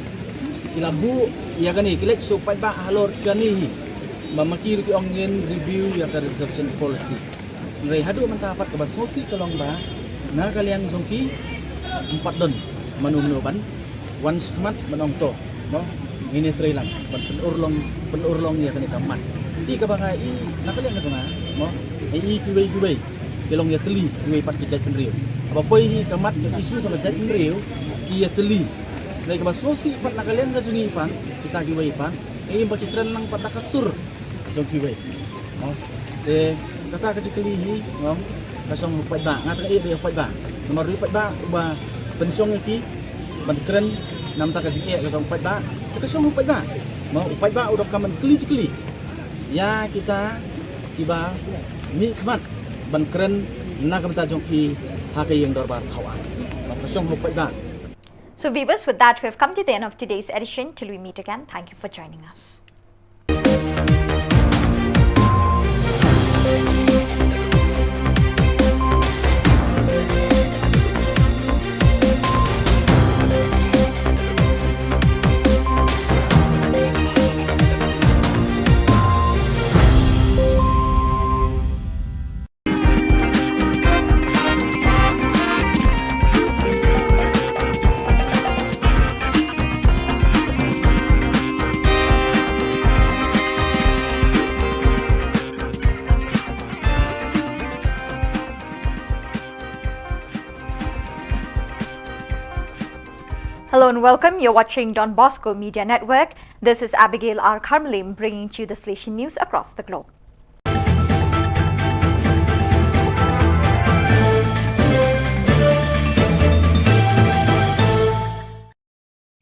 ki la buh ïa kane, ki leit sha u paidbah halor kane hi, ba ma ki ruh ki ong ngin review ïa ka reservation policy. Hynrei haduh mynta pat kaba sngewsih ka long ba na ka liang jong ki ym pat don Mano mano ban wan smat ban ong to, mo, ngin ïatrei lang ban pynurlong, pynurlong ïa kane ka mat. Te kaba nga i na ka liang ka jong nga, mo, nga i kiwei kiwei ki long ïatylli, kiwei pat ki jaitbynriew. Haba poi hi ka mat ka issue jong ka jaitbynriew, ki ïatylli. Hynrei kaba sngewsih pat na ka liang ka jong ngi pat, kita kiwei pat, nga i ba ki kren lang pat da ka sur jong kiwei. Mo, te kata ka jingkylli hi, mo, ka shong u paidbah, nga tang ïa u paidbah. Namar u paidbah uba pynshong ïa ki ban kren na bynta ka jingeh ka jong u paidbah. Te ka shong u paidbah, mo, u paidbah u donkam ban kylli jingkylli ïa kita kiba mih khmat ban kren na ka bynta jong ki ha ka ïing dorbar thaw aiñ. Mo, ka shong u paidbah. So viewers, with that, we have come to the end of today's edition. Till we meet again, thank you for joining us. Hello and welcome. You're watching Don Bosco Media Network. This is Abigail R Kharmalim bringing to you the Salesian news across the globe.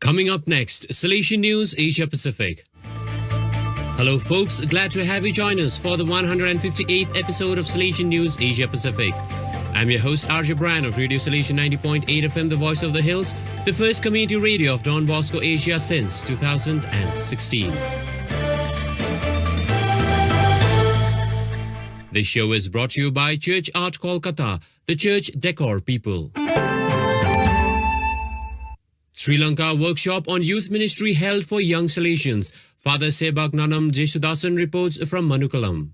Coming up next, Salesian News Asia Pacific. Hello, folks. Glad to have you join us for the one hundred fifty-eighth episode of Salesian News Asia Pacific. I'm your host, R J Brian of Radio Salesian ninety point eight F M, the voice of the hills, the first community radio of Don Bosco Asia since two thousand sixteen. This show is brought to you by Church Art Kolkata, the church decor people. Sri Lanka workshop on youth ministry held for young Salesians. Father Sebak Nanam Jesudasan reports from Manukalam.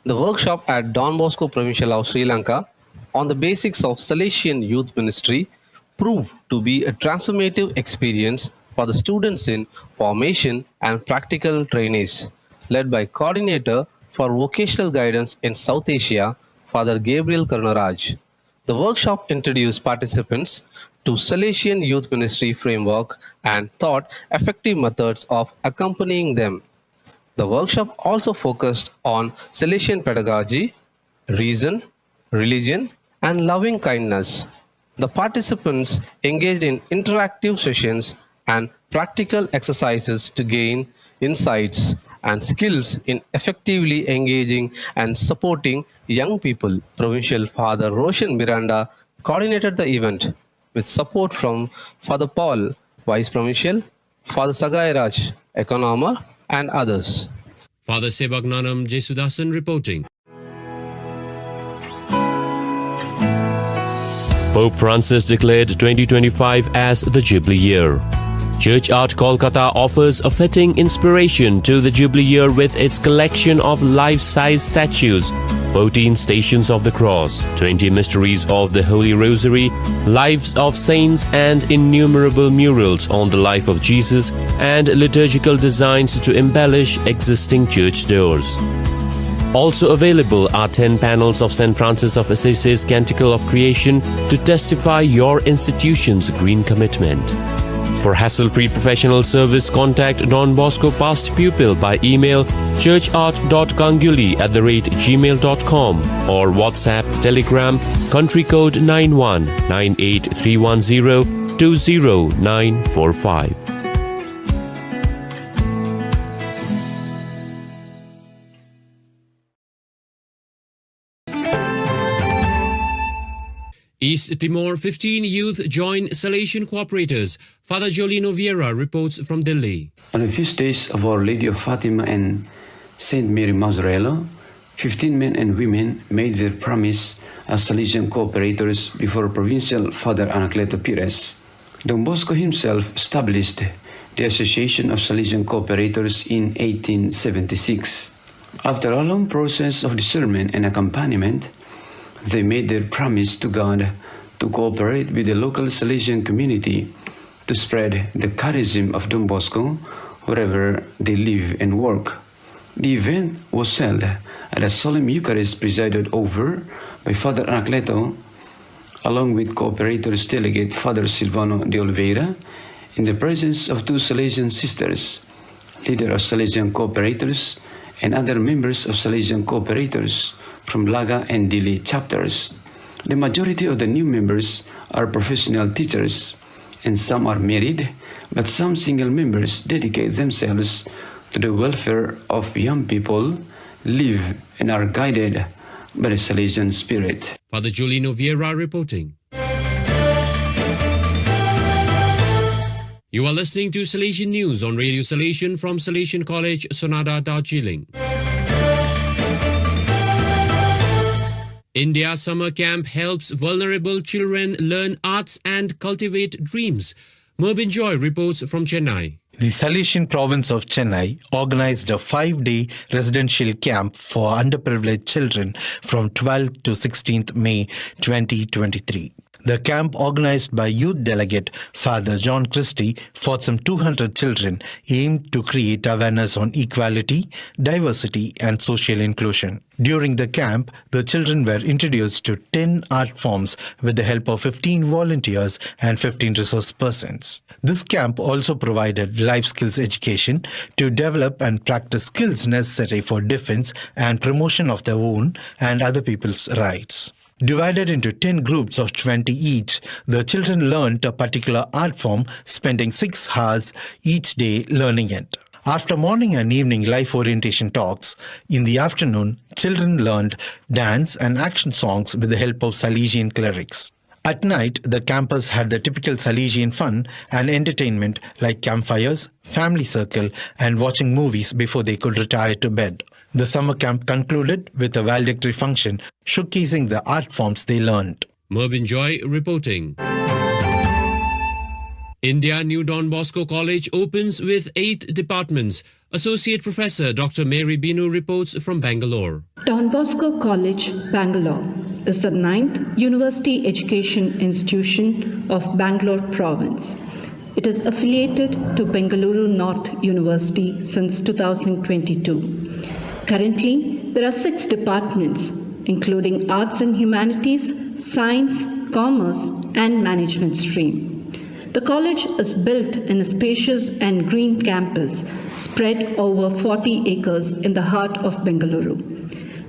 The workshop at Don Bosco Provincial House, Sri Lanka, on the basics of Salesian youth ministry proved to be a transformative experience for the students in formation and practical trainees, led by coordinator for vocational guidance in South Asia, Father Gabriel Karunaraj. The workshop introduced participants to Salesian Youth Ministry framework and taught effective methods of accompanying them. The workshop also focused on Salesian pedagogy, reason, religion, and loving kindness. The participants engaged in interactive sessions and practical exercises to gain insights and skills in effectively engaging and supporting young people. Provincial Father Roshan Miranda coordinated the event with support from Father Paul, Vice Provincial, Father Sagai Raj, Economer, and others. Father Sebak Nanam Jesudasan reporting. Pope Francis declared twenty twenty-five as the Jubilee year. Church Art Kolkata offers a fitting inspiration to the Jubilee year with its collection of life-size statues, fourteen Stations of the Cross, twenty Mysteries of the Holy Rosary, lives of saints, and innumerable murals on the life of Jesus and liturgical designs to embellish existing church doors. Also available are ten panels of Saint Francis of Assisi's Canticle of Creation to testify your institution's green commitment. For hassle-free professional service, contact Don Bosco past pupil by email churchart dot ganguly at the rate gmail dot com or WhatsApp, Telegram, country code nine one nine eight three one zero two zero nine four five. East Timor, fifteen youth join Salesian cooperators. Father Jolino Vieira reports from Delhi. On the feast days of Our Lady of Fatima and Saint Mary Mazzarella, fifteen men and women made their promise as Salesian cooperators before Provincial Father Anacleto Pires. Don Bosco himself established the Association of Salesian Cooperators in eighteen seventy-six. After a long process of discernment and accompaniment, they made their promise to God to cooperate with the local Salesian community to spread the charism of Don Bosco wherever they live and work. The event was held at a solemn Eucharist presided over by Father Anacleto, along with cooperators delegate Father Silvano de Oliveira, in the presence of two Salesian sisters, leader of Salesian cooperators, and other members of Salesian cooperators from Laga and Dili chapters. The majority of the new members are professional teachers, and some are married, but some single members dedicate themselves to the welfare of young people, live and are guided by the Salesian spirit. Father Julino Vieira reporting. You are listening to Salesian News on Radio Salesian from Salesian College, Sonada, Darjeeling. India summer camp helps vulnerable children learn arts and cultivate dreams. Mervyn Joy reports from Chennai. The Salesian province of Chennai organized a five day residential camp for underprivileged children from twelfth to sixteenth May twenty twenty-three. The camp, organized by youth delegate Father John Christie for some two hundred children, aimed to create awareness on equality, diversity, and social inclusion. During the camp, the children were introduced to ten art forms with the help of fifteen volunteers and fifteen resource persons. This camp also provided life skills education to develop and practice skills necessary for defense and promotion of their own and other people's rights. Divided into ten groups of twenty each, the children learned a particular art form, spending six hours each day learning it. After morning and evening life orientation talks, in the afternoon, children learned dance and action songs with the help of Salesian clerics. At night, the campers had the typical Salesian fun and entertainment like campfires, family circle, and watching movies before they could retire to bed. The summer camp concluded with a valedictory function showcasing the art forms they learned. Mervyn Joy reporting. India New Don Bosco College opens with eight departments. Associate Professor Doctor Mary Binu reports from Bangalore. Don Bosco College, Bangalore, is the ninth university education institution of Bangalore province. It is affiliated to Bengaluru North University since two thousand twenty-two. Currently, there are six departments, including Arts and Humanities, Science, Commerce, and Management stream. The college is built in a spacious and green campus spread over forty acres in the heart of Bengaluru.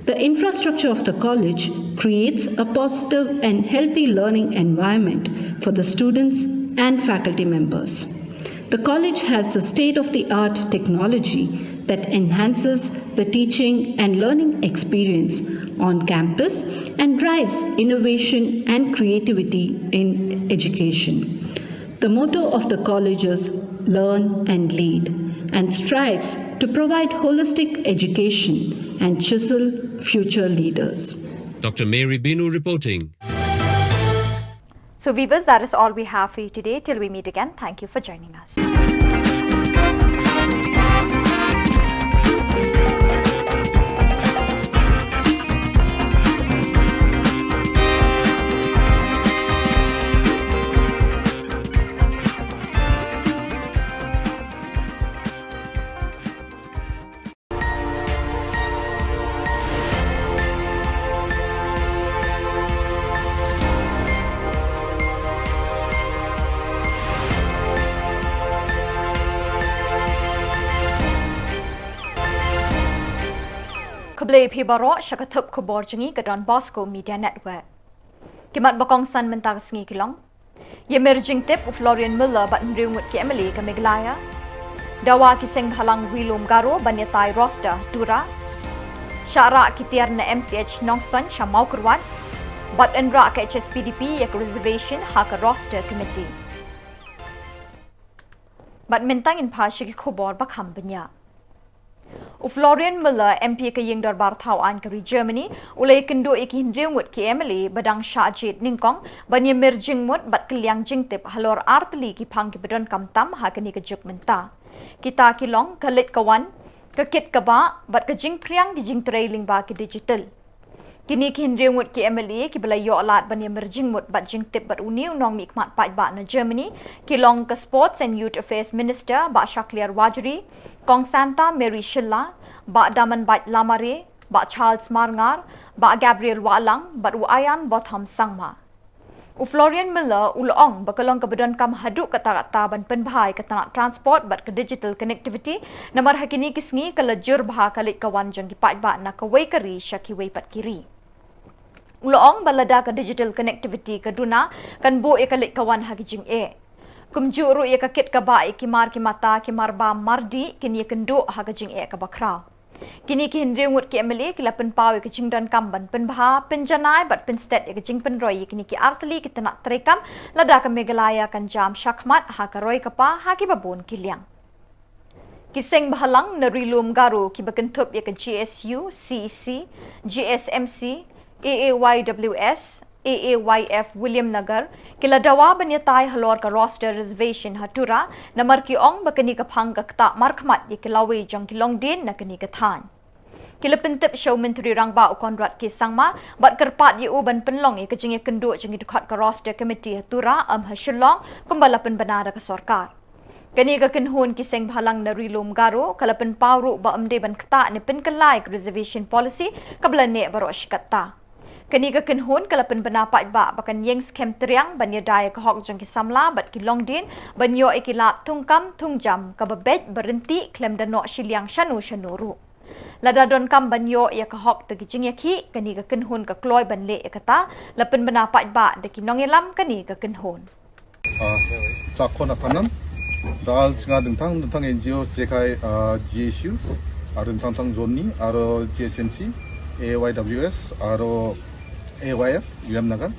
The infrastructure of the college creates a positive and healthy learning environment for the students and faculty members. The college has a state of the art technology that enhances the teaching and learning experience on campus and drives innovation and creativity in education. The motto of the college is "Learn and Lead" and strives to provide holistic education and chisel future leaders. Doctor Mary Binu reporting. So, viewers, that is all we have for you today. Till we meet again, thank you for joining us. Khublei phi baroh sha ka thup khubor jong ngi ka Don Bosco Media Network. Ki mat ba kongsan mynta ka sngi ki long: Ïamir jingtip u Florian Muller bad hynriew ngut ki M L A ka Meghalaya. Dawa ki seng bhalang Ri-lum Garo ban ïatai roster ha Tura. Shah rah ki tiar na M C H Nongstoiñ sha Mawkyrwat. Bad yn rah ka H S P D P ïa ka reservation ha ka roster committee. Bad mynta ngin phai sha ki khubor ba kham bniah. U Florian Muller, M P ka Ïing Dorbar Thaw Aiñ ka ri Germany, u la ïakynduh ïa ki hynriew ngut ki M L A ba dang shah jied nyngkong ban ïamir jingmut bad kylliang jingtip halor ar tylli ki phang kiba donkam tam ha kane ka juk mynta. Kita ki long ka leit ka wan, ka kit ka bah bad ka jingphriang ki jingtrei lyngba ki digital. Kine ki hynriew ngut ki M L A kiba la ïoh lad ban ïa myrjing mut bad jingtip bad une u nongmihkhmat paidbah na Germany ki long ka Sports and Youth Affairs Minister Bah Shakliar Warjri, Kong Santa Mary Shylla, Bah Damanbait Lamare, Bah Charles Marngar, Bah Gabriel Wahlang bad u Ayan Botham Sangma. U Florian Miller u la ong ba ka long kaba donkam haduh katta katta ban pynbha ïa ka tnat transport bad ka digital connectivity, namar ha kine ki sngi ka la jur bha ka leit ka wan jong ki paidbah na kawei ka ri sha kiwei pat ki ri. U la ong ba lada ka digital connectivity ka duna, kan buh ïa ka leit ka wan ha ki jingeh. Kumjuh ruh ïa ka kit ka bah ïa ki mar ki mata, ki mar bam mar dih, kin ïakynduh ha ka jingeh kaba khraw. Kine ki hynriew ngut ki M L A ki la pynpaw ïa ka jingdonkam ban pynbha, pynjanai bad pynstet ïa ka jingpynroi ïa kine ki artylli ki tnat treikam, lada ka Meghalaya kan jam shakhmat ha ka roi ka par ha kiba bun ki liang. Ki seng bhalang na Ri Lum Garo kiba kynthup ïa ka G S U, C E C, G S M C, A A Y W S, A A Y F Williamnagar, ki la dawa ban ïatai halor ka roster reservation ha Tura, namar ki ong ba kane ka phang ka ktah markhmat ïa ki lawei jong ki longdien na kane ka thaiñ. Ki la pyntip sha u Myntri Rangbah u Conrad K Sangma, bad kyrpad ïa u ban pynlong ïa ka jingïakynduh jong ki dkhot ka roster committee ha Tura, em ha Shillong, kumba la pynbna da ka sorkar. Kane ka kynhun ki seng bhalang na Ri Lum Garo, ka la pynpaw ruh ba ym dei ban ktah ne pynkylla ïa ka reservation policy, kaba la neh baroh shi katta. Kane ka kynhun ka la pynbna paidbah ba kan ïeng skhem triang ban ïada ïa ka hok jong ki samla bad ki longdien, ban ïoh ïa ki lad thungkam thungjam kaba beit ba ryntih khlem da noh shiliang shano shano ruh. Lada donkam ban ïoh ïa ka hok da ki jingïakhih, kane ka kynhun ka kloi ban leh ïa kata, la pynbna paidbah da ki nongïalam kane ka kynhun. Ah, ta khon a thanam. Dal chnga dingtang dingtang N G O jekai, ah, G S U, aro dingtang tang Johnny, aro G S M C, A Y W S, aro A Y F, Williamnagar.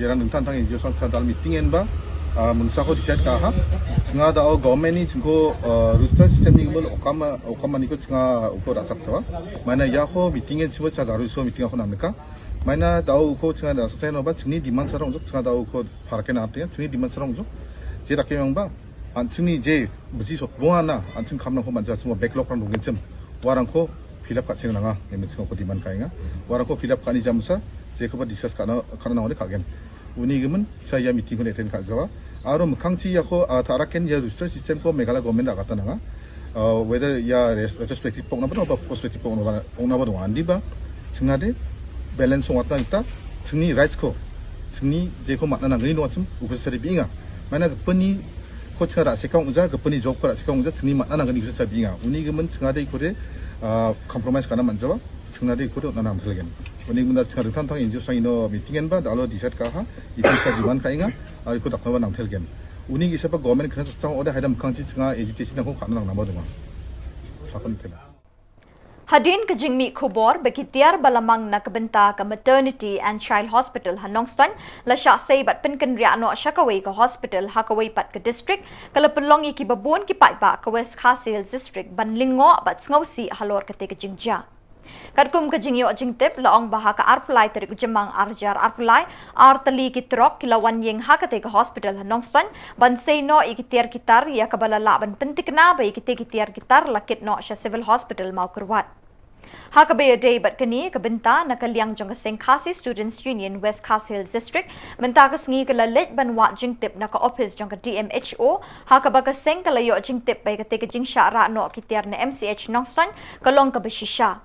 Ïarang dingtang tang N G O sang sa dal meeting en ba, ah, mungsa ko decide ka ha. Chnga da o government ni chingko, ah, roster system ni mo okam, okam ni ko chnga ko da sak sa. Mana ïa ko meeting en chimo cha garu so meeting ko nam ka. Mana da o ko chnga da sa no ba chingni demand sa rong jok chnga da o ko Phara ken ap te, chini demand sarong jo. Je da ke yang ba. An chini je bisi sok bua na, an chini kam nang ko manja semua backlog rang dungin sem. Warang ko fill up kat chini nanga, ne chini ko demand kai nga. Warang ko fill up kat ni jam sa, je ko ba discuss kat na, kat na nang ka gen. Uni gemen, sa ya meeting ko ne attend kat jawa. Aro mekang chi ya ko, ah, tara ken ya roster system ko Meghalaya government da kata nanga. Uh, whether ya res-, retrospective pok na ba, ba prospective pok na ba, pok na ba dong andi ba, chingade balance song atna ita, chingni rights ko, chingni je ko matna nang ni no achim, u ko sari binga. Mana ke peni ko chinga ra sekang uja, ke peni job ko ra sekang uja, chingni matna nang ni ko sari binga. Uni gemen chingade ko de, uh, compromise kana manjawa, chingade ko de na nang helgen. Uni gemen da chingade tang tang injo sang ino meeting en ba, da alo decide ka ha, ito sa juman ka inga, ari ko dakna ba nang helgen. Uni gisa ba government kena sasang ode haidam kang chi chinga agitation nang ko khana nang nama dunga. Sakon tena. Hadien ka jingmih khubor ba ki tiar ba la mang na ka bynta ka Maternity and Child Hospital ha Nongstoiñ la shah sei bad pynkynriah noh sha kawei ka hospital ha kawei pat ka district, ka la pynlong ïa ki babun ki paidbah ka West Khasi Hills District ban lyngngoh bad sngewsih halor kata ka jingjia. Katkum ka jingïoh jingtip la ong ba ha ka arphew lai tarik u Jymmang ar hajar arphew lai, ar tylli ki trok ki la wan ïeng ha kata ka hospital ha Nongstoiñ ban sei noh ïa ki tiar ki tar ïa kaba la lah ban pyntikna ba ïa kita ki tiar ki tar la kit noh sha Civil Hospital Mawkyrwat. Ha kaba ïadei bad kane ka bynta na ka liang jong ka seng Khasi Students Union West Khasi Hills District, mynta ka sngi ka la leit ban wad jingtip na ka ophis jong ka D M H O, ha kaba ka seng ka la ïoh jingtip ba ïa kata ka jingshah rah noh ki tiar na M C H Nongstoiñ ka long kaba shisha.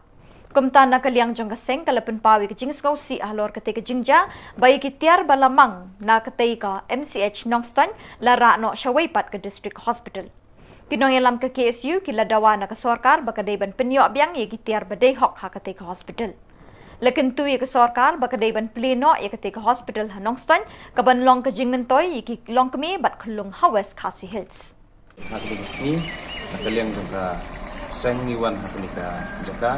Kumta na ka liang jong ka seng ka la pynpaw ïa ka jingsngewsih halor kata ka jingjia ba ïa ki tiar ba la mang na kata ka M C H Nongstoiñ la rah noh shawei pat ka District Hospital. Ki nongïalam ka K S U ki la dawa na ka sorkar ba ka dei ban pynïoh biang ïa ki tiar ba dei hok ha kata ka hospital. La kyntu ïa ka sorkar ba ka dei ban plie noh ïa kata ka hospital ha Nongstoiñ ka ban long ka jingmyntoi ïa ki longkmie bad khyllung ha West Khasi Hills. Ha kane ka sngi, na ka liang jong ka seng ngi wan ha kane ka jaka,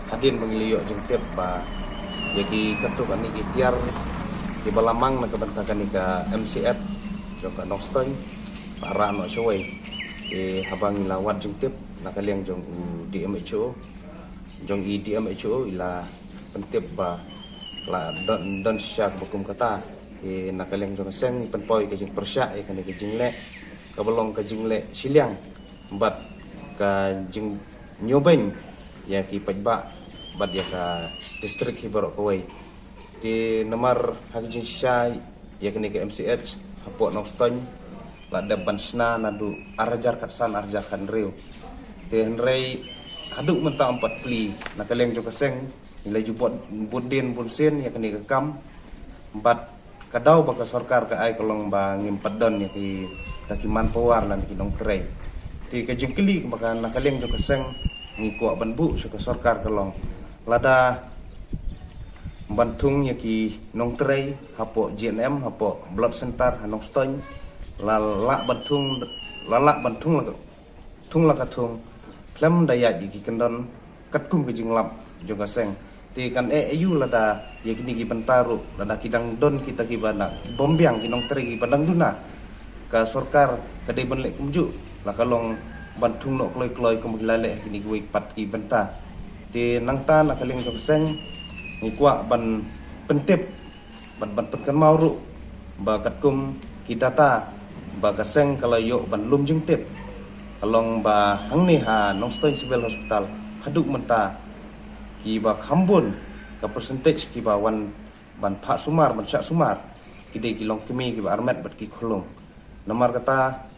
hadien ba ngi la ïoh jingtip ba ïa ki katto katne ki tiar kiba la mang na ka bynta kane ka M C H jong ka Nongstoiñ, ba rah noh shawei. Te haba ngi la wad jingtip na ka liang jong u D M H O, jong i D M H O i la pyntip ba la don, don shisha kaba kum kata. Te na ka liang jong ka seng i pynpaw ïa ka jingpyrshah ïa kane ka jingleh kaba long ka jingleh shiliang bad ka jingñiewbeiñ ïa ki paidbah bad ïa ka district hi baroh kawei. Te namar ha ka jingshisha ïa kane ka M C H hapoh Nongstoiñ la dep ban shna naduh ar hajar khatsan ar hajar khathynriew. Te hynrei haduh mynta ym pat plie. Na ka liang jong ka seng ngi la ju bud, bud dien bun sien ïa kane ka kam. Bad ka daw ba ka sorkar ka ai ka long ba ngim pat don ïa ki, ka ki manpower lane ki nongtrei. Te ka jingkylli ba ka na ka liang jong ka seng ngi kwah ban buh sha ka sorkar ka long, lada ban thung ïa ki nongtrei hapoh G N M, hapoh blood center ha Nongstoiñ, la lah ban thung, la lah ban thung la ka, thung la ka thung, khlem da ïaid ïa ki kyndon katkum ka jinglap jong ka seng. Te kan eh aïu lada ïa kine ki bynta ruh, lada ki dang don kita kiba na, ki bym biang ki nongtrei kiba dang duna. Ka sorkar ka dei ban leh kumjuh, la ka long ban thung noh kloi kloi kum ki la leh kine kiwei pat ki bynta. Te nangta na ka liang jong ka seng ngi kwah ban pyntip bad ban pynkynmaw ruh ba katkum ki data ba ka seng ka la ïoh ban lum jingtip, ka long ba hangne ha Nongstoiñ Civil Hospital haduh mynta kiba kham bun ka percentage kiba wan ban phah sumar, ban shah sumar, ki dei ki longkmie kiba armet bad ki khulung. Namar kata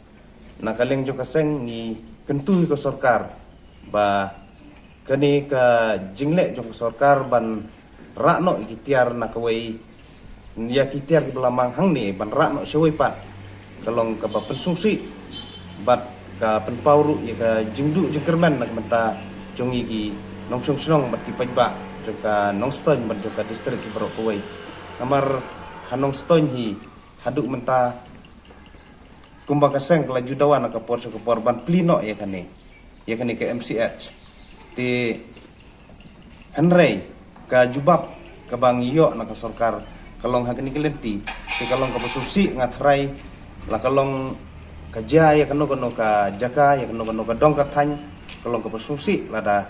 na ka liang jong ka seng ngi kyntu ïa ka sorkar ba kane ka jingleh jong ka sorkar ban rah noh ïa ki tiar na kawei, ïa ki tiar kiba la mang hangne ban rah noh shawei pat, ka long kaba pynsngewsih bad ka pynpaw ruh ïa ka jingduh jingkyrmen na ka bynta jong ngi ki nongshong shnong bad ki paidbah jong ka Nongstoiñ bad jong ka district baroh kawei. Namar ha Nongstoiñ hi haduh mynta kumba ka seng ka la ju dawa na ka por sha ka por ban plie noh ïa kane, ïa kane ka M C H. Te hynrei ka jubab kaba ngi ïoh na ka sorkar ka long ha kane ka lynti, te ka long kaba sngewsih, nga tharai la ka long ka jia ïa kano kano ka jaka, ïa kano kano ka dong ka thaiñ, ka long kaba sngewsih lada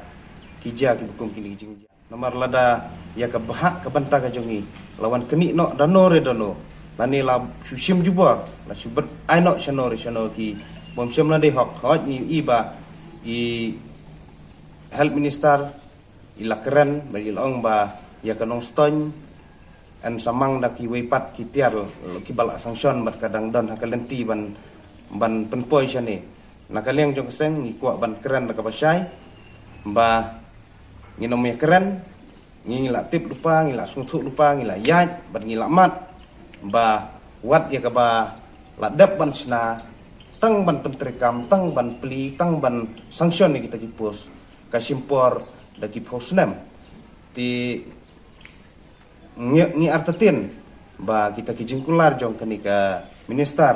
ki jia kiba kum kine ki jingjia. Namar lada ïa ka bhah ka bynta ka jong ngi la wan knieh noh da no re da no, lane la shu shim jubor, la shu bit ai noh shano re shano ki bym shym la dei hok. Hooid ngi i ba i health minister i la kren bad i la ong ba ïa ka Nongstoiñ yn sa mang da kiwei pat ki tiar kiba la sanction bad ka dang don ha ka lynti ban, ban pynpoi shane. Na ka liang jong ka seng ngi kwah ban kren da kaba shai ba ngin ym ïa kren, ngi la tip lypa, ngi la sngewthuh lypa, ngi la ïaid bad ngi la mad ba wat ïa kaba la dep ban shna, tang ban pyntreikam, tang ban plie, tang ban sanction ïa kita ki post, ka shim por da ki phew snem. Te ngi, ngi artatien ba kita ki jingkular jong kane ka minister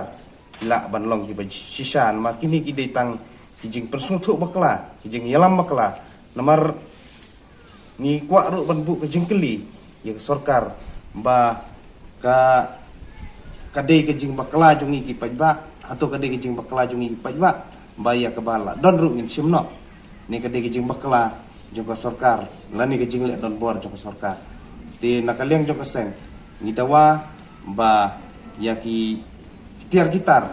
ki lah ban long kiba shisha, namar kine ki dei tang ki jingpynsngewthuh bakla, ki jingïalam bakla. Namar ngi kwah ruh ban buh ka jingkylli ïa ka sorkar ba ka, ka dei ka jingbakla jong ngi ki paidbah, hato ka dei ka jingbakla jong ngi ki paidbah ba ïa kaba la don ruh ngin shim noh, ne ka dei ka jingbakla jong ka sorkar lane ka jingleh don bor jong ka sorkar. Te na ka liang jong ka seng ngi dawa ba ïa ki tiar ki tar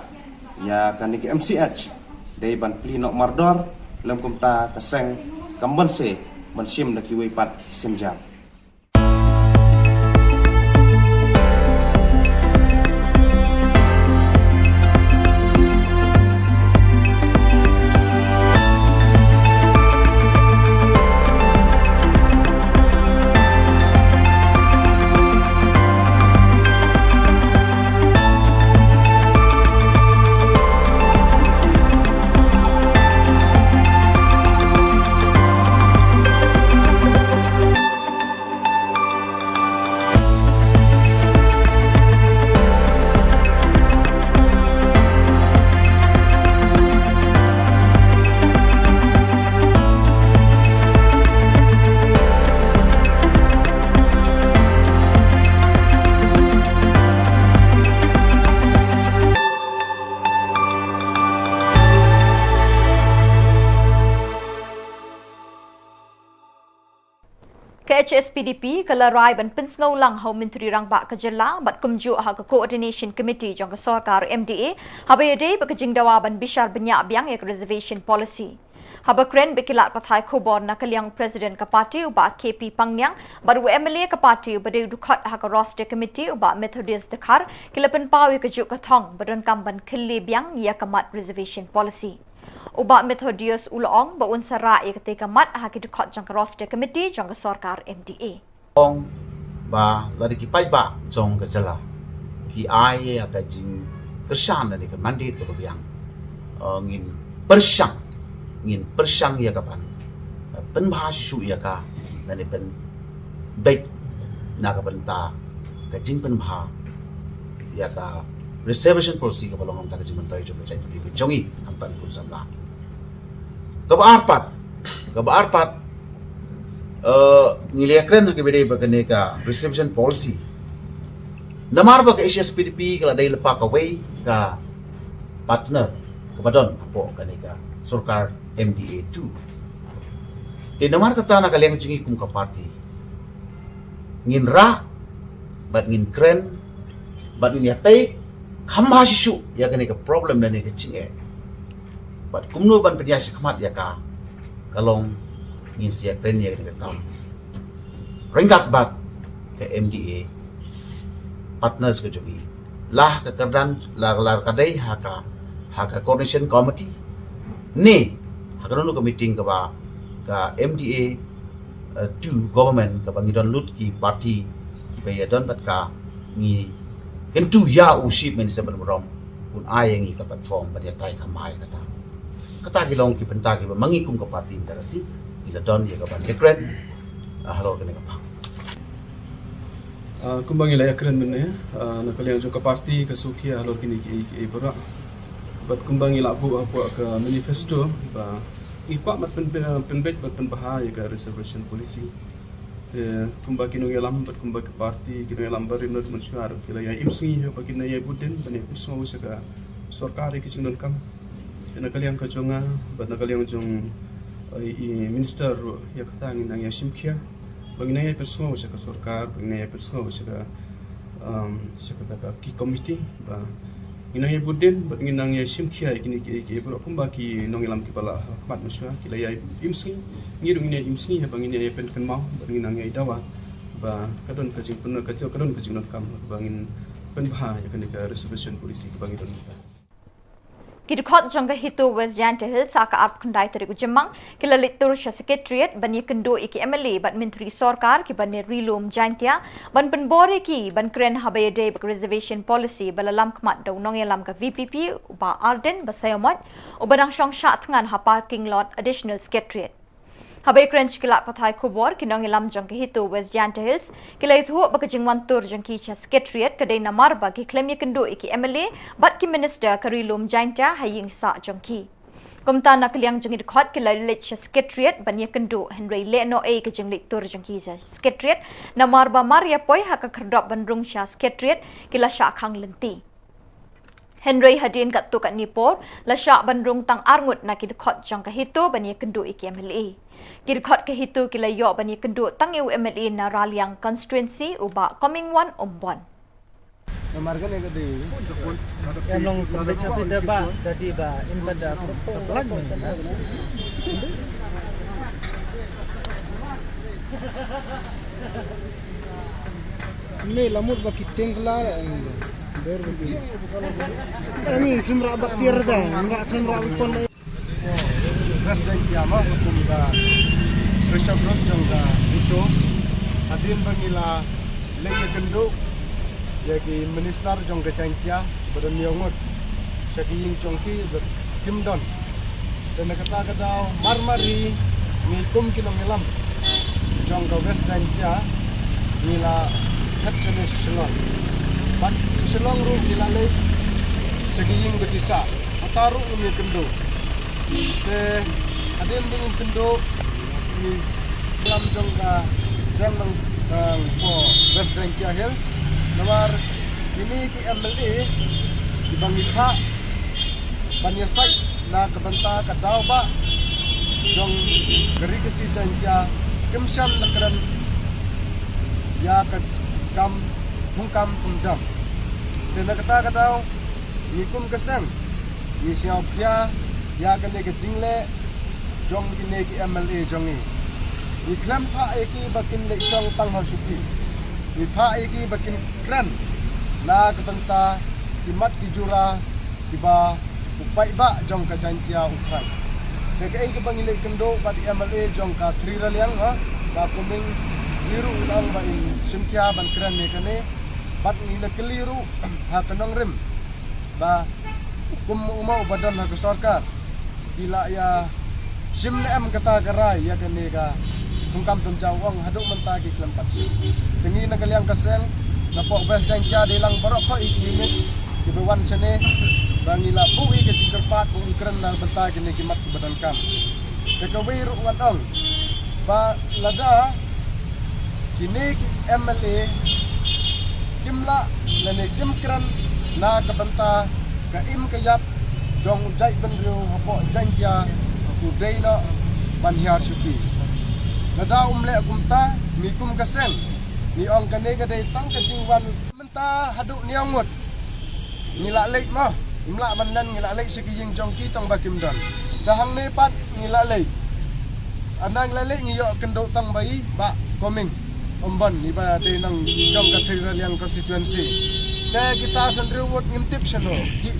ïa kane ka M C H dei ban plie noh mardor, lym kumta ka seng kam banse ban shim da kiwei pat ki sienjam. Ka H S P D P ka la rai ban pynsngew lang ha u Myntri Rangbah ka jylla bad kumjuh ha ka Coordination Committee jong ka sorkar M D A haba ïadei bad ka jingdawa ban bishar bniah biang ïa ka Reservation Policy. Haba kren bad ki lad pathai khubor na ka liang u President ka party u Bah K P Pangniang bad u M L A ka party uba dei u dkhot ha ka Roster Committee u Bah Methodius Dkhar ki la pynpaw ïa ka juk ka thong ba donkam ban khylliew biang ïa ka mat reservation policy. U Bah Methodius u la ong ba un sa rah ïa katei ka mat ha ki dkhot jong ka Roster Committee jong ka sorkar M D A. Ong ba lada ki paidbah jong ka jylla ki ai ïa ka jingkyrshan lane ka mandate kaba biang, eh, ngin pyrshang, ngin pyrshang ïa ka ban, eh, pynbha shisha ïa ka lane pynbeit na ka bynta ka jingpynbha ïa ka reservation policy kaba long na ka bynta ka jingmyntoi jong ka jaitbynriew ka jong ngi, khamtam kum samla. Kaba ar pat, kaba ar pat, eh, ngi la ïakren ha kaba ïadei bad kane ka reservation policy. Namar ba ka H S P D P ka la dei lypa kawei ka partner kaba don hapoh kane ka sorkar M D A two. Te namar kata na ka liang jong ngi kum ka party ngin rah bad ngin kren bad ngin ïatai kham bha shisha ïa kane ka problem lane ka jingeh. Bad kumno ban pynïaid shakhmat ïa ka, ka long ngin sa ïakren ïa kane ka kam ryngkat bad ka M D A partners ka jong ngi, la ha ka kyrdan, la, la ka dei ha ka, ha ka coordination committee ne ha kano kano ka meeting kaba ka M D A, eh, two government kaba ngi don lut ki party kiba ïadon bad ka, ngi kyntu ïa u Chief Minister ban burom un ai ïa ngi ka platform ban ïatai kham bha ïa kata. Kata ki long ki bynta kiba ma ngi kum ka party mynta ka sngi ngi la don ïa ka ban ïakren, ah, halor kane ka bynta. Ah, kumba ngi la ïakren mynne, ah, na ka liang jong ka party ka shu khia halor kine kiei kiei baroh. Bad kumba ngi la buh hapoh ka manifesto ba ngi kwah ban pyn, pynbeit bad pynbha ïa ka reservation policy. Te kumba ki nongïalam bad kumba ka party, ki nongïalam barim bad mynshuwa ruh ki la ïa im sngi haba kin ïa bud dien ban ïa pynsngew sha ka sorkar ïa ki jingdonkam. Te na ka liang ka jong nga bad na ka liang jong, eh, i minister ruh ïa kata ngin nang ïa shim khia. Ba ngin nang ïa pynsngew sha ka sorkar, ba ngin nang ïa pynsngew sha ka, um, sha kata ka ki committee, ba ngin nang ïa bud dien, bad ngin nang ïa shim khia ïa kine kiei kiei baroh kumba ki nongïalam kiba la khmat mynshuwa, ki la ïa im sngi, ngi ruh ngin ïa im sngi, haba ngin ïa pynkynmaw, bad ngin nang ïa dawa, ba ka don ka jingpyn, ka jing, ka don ka jingdonkam, ba ngin pynbha ïa kane ka reservation policy kaba ngi don mynta. Ki dkhot jong ka HITO West Jaintia Hills ha ka arphew khyndai tarik u Jymmang ki la leit tur sha Secretariat ban ïakynduh ïa ki M L A bad myntri sorkar kiba na Ri Lum Jaintia ban pynbor ïa ki ban kren haba ïadei bad ka reservation policy ba la lam khmat da u nongïalam ka V P P u Bah Ardent Basaiawmoit uba dang shong shah thngan ha parking lot Additional Secretariat. Haba ïakren sha ki lad pathai khubor, ki nongïalam jong ka HITO West Jaintia Hills ki la ïathuh ba ka jingwan tur jong ki sha Secretariat ka dei namar ba ki khlem ïakynduh ïa ki M L A bad ki minister ka Ri Lum Jaintia ha ïing sah jong ki. Kumta na ka liang jong ki dkhot ki la leit sha Secretariat ban ïakynduh, hynrei lehnohei ka jingleit tur jong ki sha Secretariat namar ba mar ïa poi ha ka khyrdop ban rung sha Secretariat ki la shah khang lynti. Hynrei hadien katto katne por la shah ban rung tang arngut na ki dkhot jong ka HITO ban ïakynduh ïa ki M L A. Ki dkhot ka HITO ki la ïoh ban ïakynduh tang ïa u M L A na Raliang constituency u Bah Comingone Ymbon. Me la mut ba ki teng la, ber ba ki. Ani kim ra ba tiar da, kim ra, kim ra ba pon da. West Jaintia ma, kum ka Bishop Road jong ka HITO. Hadien ba ngi la leit ïakynduh ïa ki minister jong ka Jaintia ba don ïa ngut sha ki ïing jong ki ba kim don. Te na kata ka daw mar mar hi ngi kum ki nongïalam jong ka West Jaintia ngi la phet shane sha Shillong. Bad sha Shillong ruh ngi la leit sha ki ïing ba ki sah. Hata ruh ngi ïakynduh. Te hadien ba ngi ïakynduh ngi lam jong ka seng nang, nang po West Jaintia Hills. Namar kine ki M L A kiba ngi phah ban ïasaid na ka bynta ka daw ba jong ka Ri Khasi Jaiñtia kim shym la kren ïa ka kam thungkam thungjam. Te na kata ka daw ngi kum ka seng ngi sngewkhia ïa kane ka jingleh jong kine ki M L A jong ngi. Ngi khlem phah ïa ki ba kin leit shong tang ha shuki. Ngi phah ïa ki ba kin kren na ka bynta ki mat ki jura kiba u paidbah jong ka Jaintia u thrang. Te kaei kaba ngi leit kynduh bad i M L A jong ka Thri Raliang, ha, Bah Coming, i ruh u ong ba in shim khia ban kren ïa kane, bad ngi la kylli ruh ha ka nongrim ba kum u ma uba don ha ka sorkar, ki la ïa shim ne em kata ka rai ïa kane ka thungkam thunjaw, ong haduh mynta ki khlem pat shim. Te ngi na ka liang ka seng, na pok West Jaintia dei lang baroh khoit ki unit kiba wan shane ba ngi la buh ïa ka jingkyrpad ba un kren na bynta kine ki mat kiba donkam. Te kawei ruh ngan ong ba lada kine ki M L A kim lah lane kim kren na ka bynta ka im ka ïap jong u jaitbynriew hapoh Jaintia, u dei noh ban hiar shuki. Lada um leh kumta, ngi kum ka seng ngi ong kane ka dei tang ka jingwan mynta haduh hynñiew ngut. Ngi la leit mo, im lah ban len, ngi la leit sha ki ïing jong ki tang ba kim don. Te hangne pat ngi la leit. Ynda ngi la leit ngi ïoh kynduh tang ba i Bah Coming, um ban, iba dei nong jong ka Thri Raliang constituency. Te kita san hynriew ngut ngim tip shano. Ki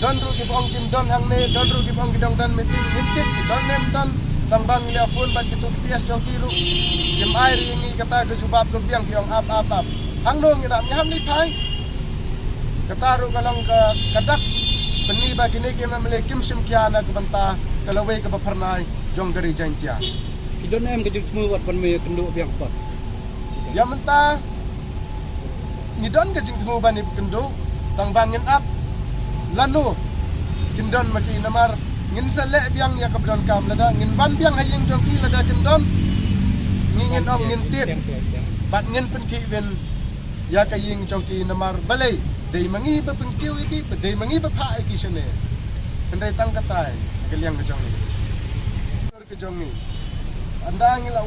don ruh kiba ong kim don hangne, don ruh kiba ong ki dang don meeting, ngim tip ki don ne em don. Tang ba ngi la phone bad kitu ki P S jong ki ruh kim ai ïa ngi kata ka jubab, ka biang, ki ong ap ap ap. Hangno ngi dap, ngi hap leit phai. Kata ruh ka long ka, ka dak pyni ba kine ki M L A kim shim khia na ka bynta ka lawei kaba phyrnai jong ka ri Jaintia. Ki don em ka jingthmu wat ban me kynduh biang pat? Ïa mynta ngi don ka jingthmu ban ïa kynduh, tang ba ngin ap lano kin don ma ki, namar ngin sa leh biang ïa kaba donkam. Lada ngin wan biang ha ïing jong ki, lada kin don, ngi ngin ong ngin tied bad ngin pynkhih win ïa ka ïing jong ki, namar balei? Dei ma ngi ba pynkiew ïa ki, dei ma ngi ba phah ïa ki shane. Hynrei tang katai ka liang ka jong ngi, ka jong ngi. Ynda ngi la,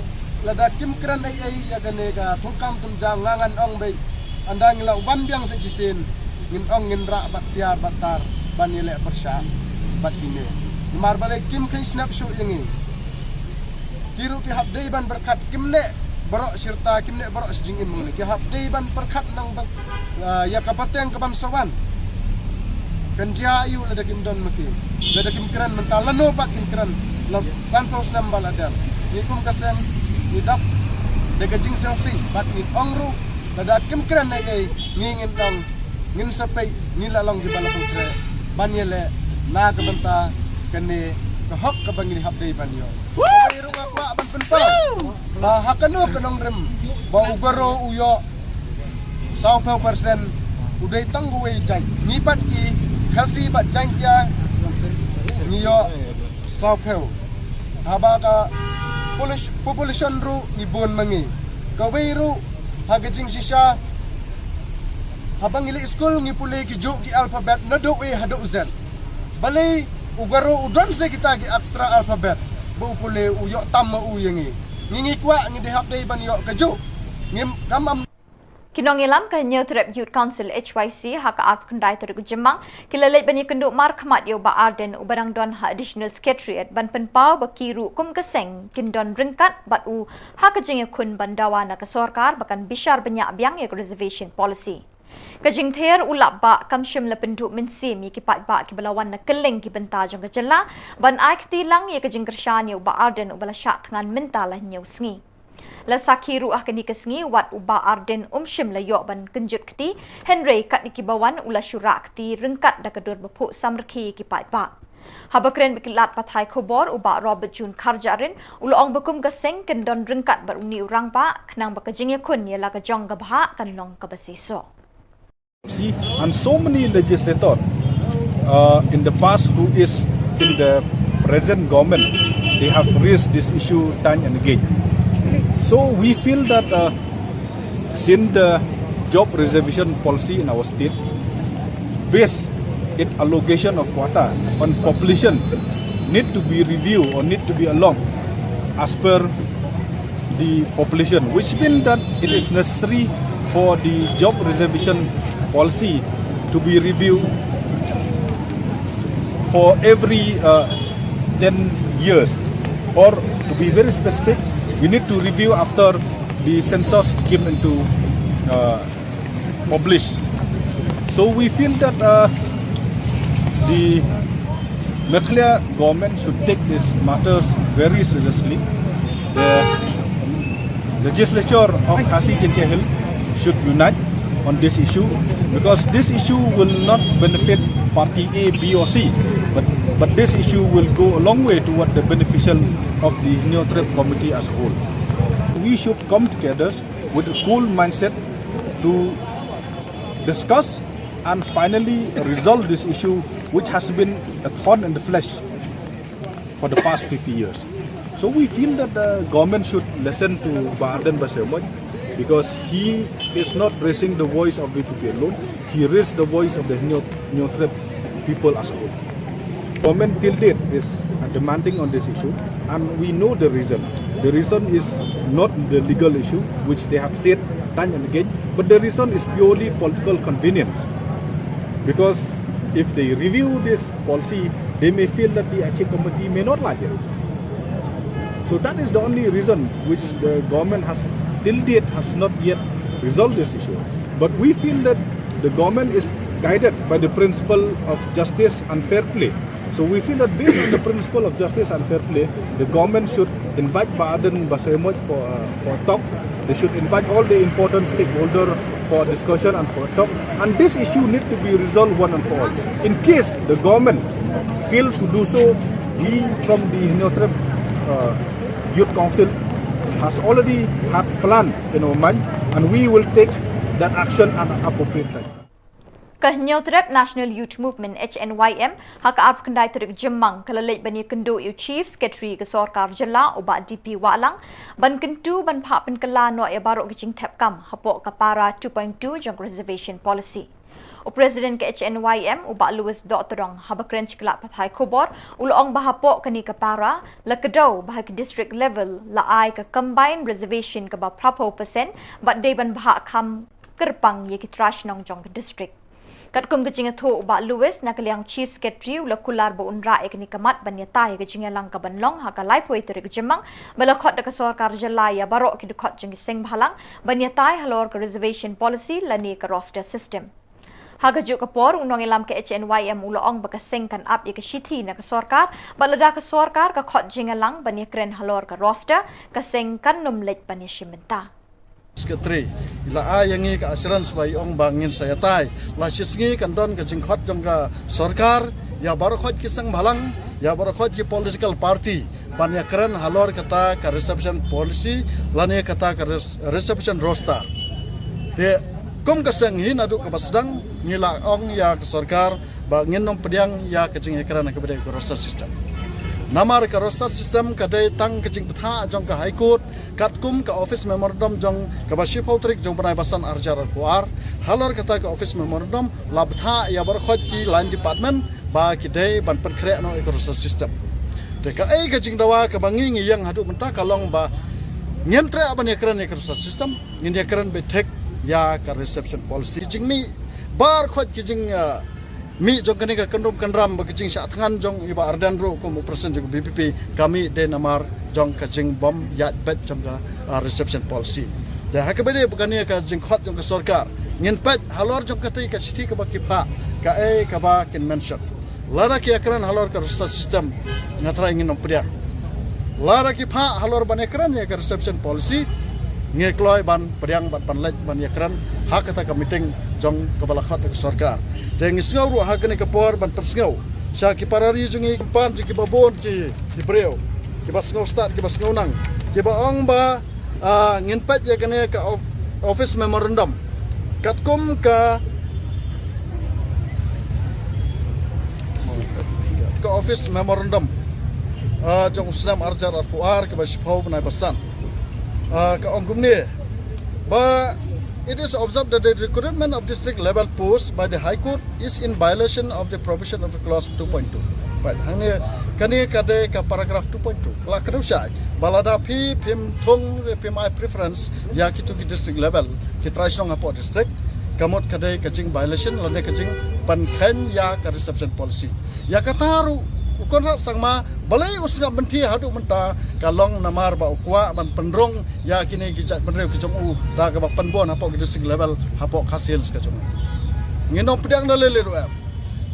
lada kim kren ei ei ïa kane ka thungkam thungjang, nga ngan ong beit, ynda ngi la wan biang sa shisien, ngin ong ngin rah bad tiar bad tar ban ïaleh pyrshah bad kine. Namar balei kim kheiñ snap shuh ïa ngi. Ki ruh ki hap dei ban pyrkhat, kim neh baroh shi rta, kim neh baroh shi jingim, ki hap dei ban pyrkhat nang ba, ah, ïa ka pateng kaban sa wan. Kan jia aïu lada kim don ma ki, lada kim kren mynta, lano pat kin kren la sanphew snem ba la dep. Ngi kum ka seng ngi dap da ka jingsngewsih bad ngi ong ruh lada kim kren ei ei, ngi ngin ong ngin sa peit, ngi la long kiba la pynkhreh ban ïaleh na ka bynta kane ka hok kaba ngi hap dei ban ïoh. Kawei ruh nga kwah ban pynpaw ba ha kano ka nongrim ba u Garo u ïoh sawphew percent, u dei tang uwei jait. Ngi pat ki Khasi bad Jaintia ngi ïoh sawphew. Haba ka polis-, population ruh ngi bun ma ngi. Kawei ruh ha ka jingshisha, haba ngi leit skul ngi pule ki juh ki alphabet naduh A haduh Z. Balei u Garo u don sa kita ki extra alphabet ba u pule u ïoh tam ma u ïa ngi? Ngi ngi kwah, ngi dei hap dei ban ïoh kajuh. Ngim kam am. Ki nongïalam ka Hynñiewtrep Youth Council, H Y C, ha ka arphew khyndai tarik u Jymmang ki la leit ban ïakynduh markhmat ïa u Bah Ardent uba dang don ha Additional Secretariat ban pynpaw ba ki ruh kum ka seng kin don ryngkat bad u ha ka jingïakhun ban dawa na ka sorkar ba kan bishar bniah biang ïa ka reservation policy. Ka jingther u Lahbah kam shym la pynduh mynsiem ïa ki paidbah kiba la wan na kylleng ki bynta jong ka jylla ban ai kti lang ïa ka jingkyrshan ïa u Bah Ardent uba la shah thngan mynta la hynñiew sngi. La sakhi ruh ha kane ka sngi wat u Bah Ardent um shym la ïoh ban kynjut kti, hynrei katne kiba wan u la shu rah kti ryngkat da ka dur ba phuh samrkhie ïa ki paidbah. Haba kren bad ki lad pathai khubor, u Bah Robert June Kharjahrin u la ong ba kum ka seng kin don ryngkat bad une u rangbah khnang ba ka jingïakhun ïa la ka jong ka bhah kan long kaba seisoh. See, and so many legislators, uh, in the past who is in the present government, they have raised this issue time and again. So we feel that, uh, since the job reservation policy in our state, based its allocation of quota on population, need to be reviewed or need to be along as per the population, which means that it is necessary for the job reservation policy to be reviewed for every, uh, ten years. Or to be very specific, we need to review after the census came into uh, publish. So we feel that uh, the Meghalaya government should take these matters very seriously. The legislature of Khasi Jaintia Hills should unite on this issue, because this issue will not benefit party A, B or C, but, but this issue will go a long way toward the beneficial of the Hynñiewtrep community as a whole. We should come together with a cool mindset to discuss and finally resolve this issue, which has been a thorn in the flesh for the past fifty years. So we feel that the government should listen to Bah Ardent Basaiawmoit, because he is not raising the voice of V P P alone. He raised the voice of the Hynñiew-, Hynñiewtrep people as a whole. Government till date is uh, demanding on this issue, and we know the reason. The reason is not the legal issue, which they have said time and again, but the reason is purely political convenience. Because if they review this policy, they may feel that the Achin committee may not like it. So that is the only reason which the government has till date has not yet resolved this issue. But we feel that the government is guided by the principle of justice and fair play. So we feel that based on the principle of justice and fair play, the government should invite Bah Ardent Basaiawmoit for, uh, for a talk. They should invite all the important stakeholders for a discussion and for a talk. And this issue need to be resolved one and for all. In case the government fail to do so, we from the Hynñiewtrep uh, Youth Council has already had plan in our mind, and we will take that action at an appropriate time. Ka Hynñiewtrep National Youth Movement, H N Y M, ha ka arphew khyndai tarik Jymmang ka la leit ban ïakynduh ïa u Chief Secretary ka Sorkar Jylla, u Bah D P Wahlang, ban kyntu ban phah pynkylla noh ïa baroh ki jingthep kam hapoh ka para two point two jong ka Reservation Policy. U President ka H N Y M, u Bah Louis Dohtdong, haba kren sha ki lad pathai khubor, u la ong ba hapoh kane ka para la kdew ba ha ki district level la ai ka combined reservation kaba phraphew percent bad dei ban bhah kham kyrpang ïa ki trai shnong jong ka district. Katkum ka jingïathuh u Bah Louis, na ka liang Chief Secretary u la kular ba un rah ïa kane ka mat ban ïatai ïa ka jingïalang kaban long ha ka laiphew tarik Jymmang, ba la khot da ka Sorkar Jylla ïa baroh ki dkhot jong ki seng bhalang ban ïatai halor ka Reservation Policy lane ka roster system. Ha kajuh ka por, u nongïalam ka H N Y M u la ong ba ka seng kan ap ïa ka shithi na ka sorkar bad lada ka sorkar ka khot jingïalang ban ïakren halor ka roster, ka seng kan nym leit ban ïashim bynta. Secretary i la ai ïa ngi ka assurance ba i ong ba ngin sa ïatai. La shisngi kan don ka jingkhot jong ka sorkar ïa baroh khoit ki seng bhalang, ïa baroh khoit ki political party ban ïakren halor kata ka reservation policy lane kata ka reservation roster. Te kum ka seng hi naduh kaba sdang ngi la ong ïa ka sorkar ba ngin nym pdiang ïa ka jingïakren kaba dei ka roster system. Namar ka roster system ka dei tang ka jingbthah jong ka High Court katkum ka office memorandum jong kaba shiphew tarik jong bnai ba san arjar arphew ar. Halor kata ka office memorandum la bthah ïa baroh khoit ki line department ba ki dei ban pynkhreh noh ïa ka roster system. Te kaei ka jingdawa kaba ngi ngi ïeng haduh mynta ka long ba ngim treh ban ïakren ïa ka roster system, ngin ïakren beit thik ïa ka reservation policy. Jingmih baroh khoit ki jing mih jong kane ka kyndrum kyndram ba ka jingshah thngan jong i Bah Ardent ruh kum u president jong ka VPP ka mih dei namar jong ka jingbym ïaid beit jong ka reservation policy. Te ha kaba dei ba kane ka jingkhot jong ka sorkar ngin peit halor jong kata ka shithi kaba ki phah kaei kaba kin mention. Lada ki ïakren halor ka roster system nga trai ngin nym pdiang. Lada ki phah halor ban ïakren ïa ka reservation policy ngi kloi ban pdiang bad ban leit ban ïakren ha kata ka meeting jong kaba la khot da ka sorkar. Te ngi sngew ruh ha kane ka por ban pynsngew sha ki para ri jong ngi, ki kmie jong ngi, kiba bun ki briew kiba sngew stad kiba sngew nang kiba ong ba ngin peit ïa kane ka office memorandum katkum ka ka office memorandum jong u snem arjar arphew ar kaba shiphew bnai ba san. Ka ong kumne ba it is observed that the recruitment of district level post by the High Court is in violation of the provision of the clause two point two. Right, hangne kane ka dei ka paragraph two point two. Ka la kdew shai ba lada phi phim thung re phim ai preference ïa kitu ki district level ki trai shnong hapoh district, ka mut ka dei ka jing violation lane ka jingpynkheiñ ïa ka reservation policy. Ïa kata ruh U Conrad Sangma, balei u sngap mynta haduh mynta, ka long namar ba u kwah ban pynrung ïa kine ki jaitbynriew ki jong u, da kaba pynbun hapoh ki district level, hapoh Khasi Hills ka jong u. Ngin ym pdiang da lei lei ruh em.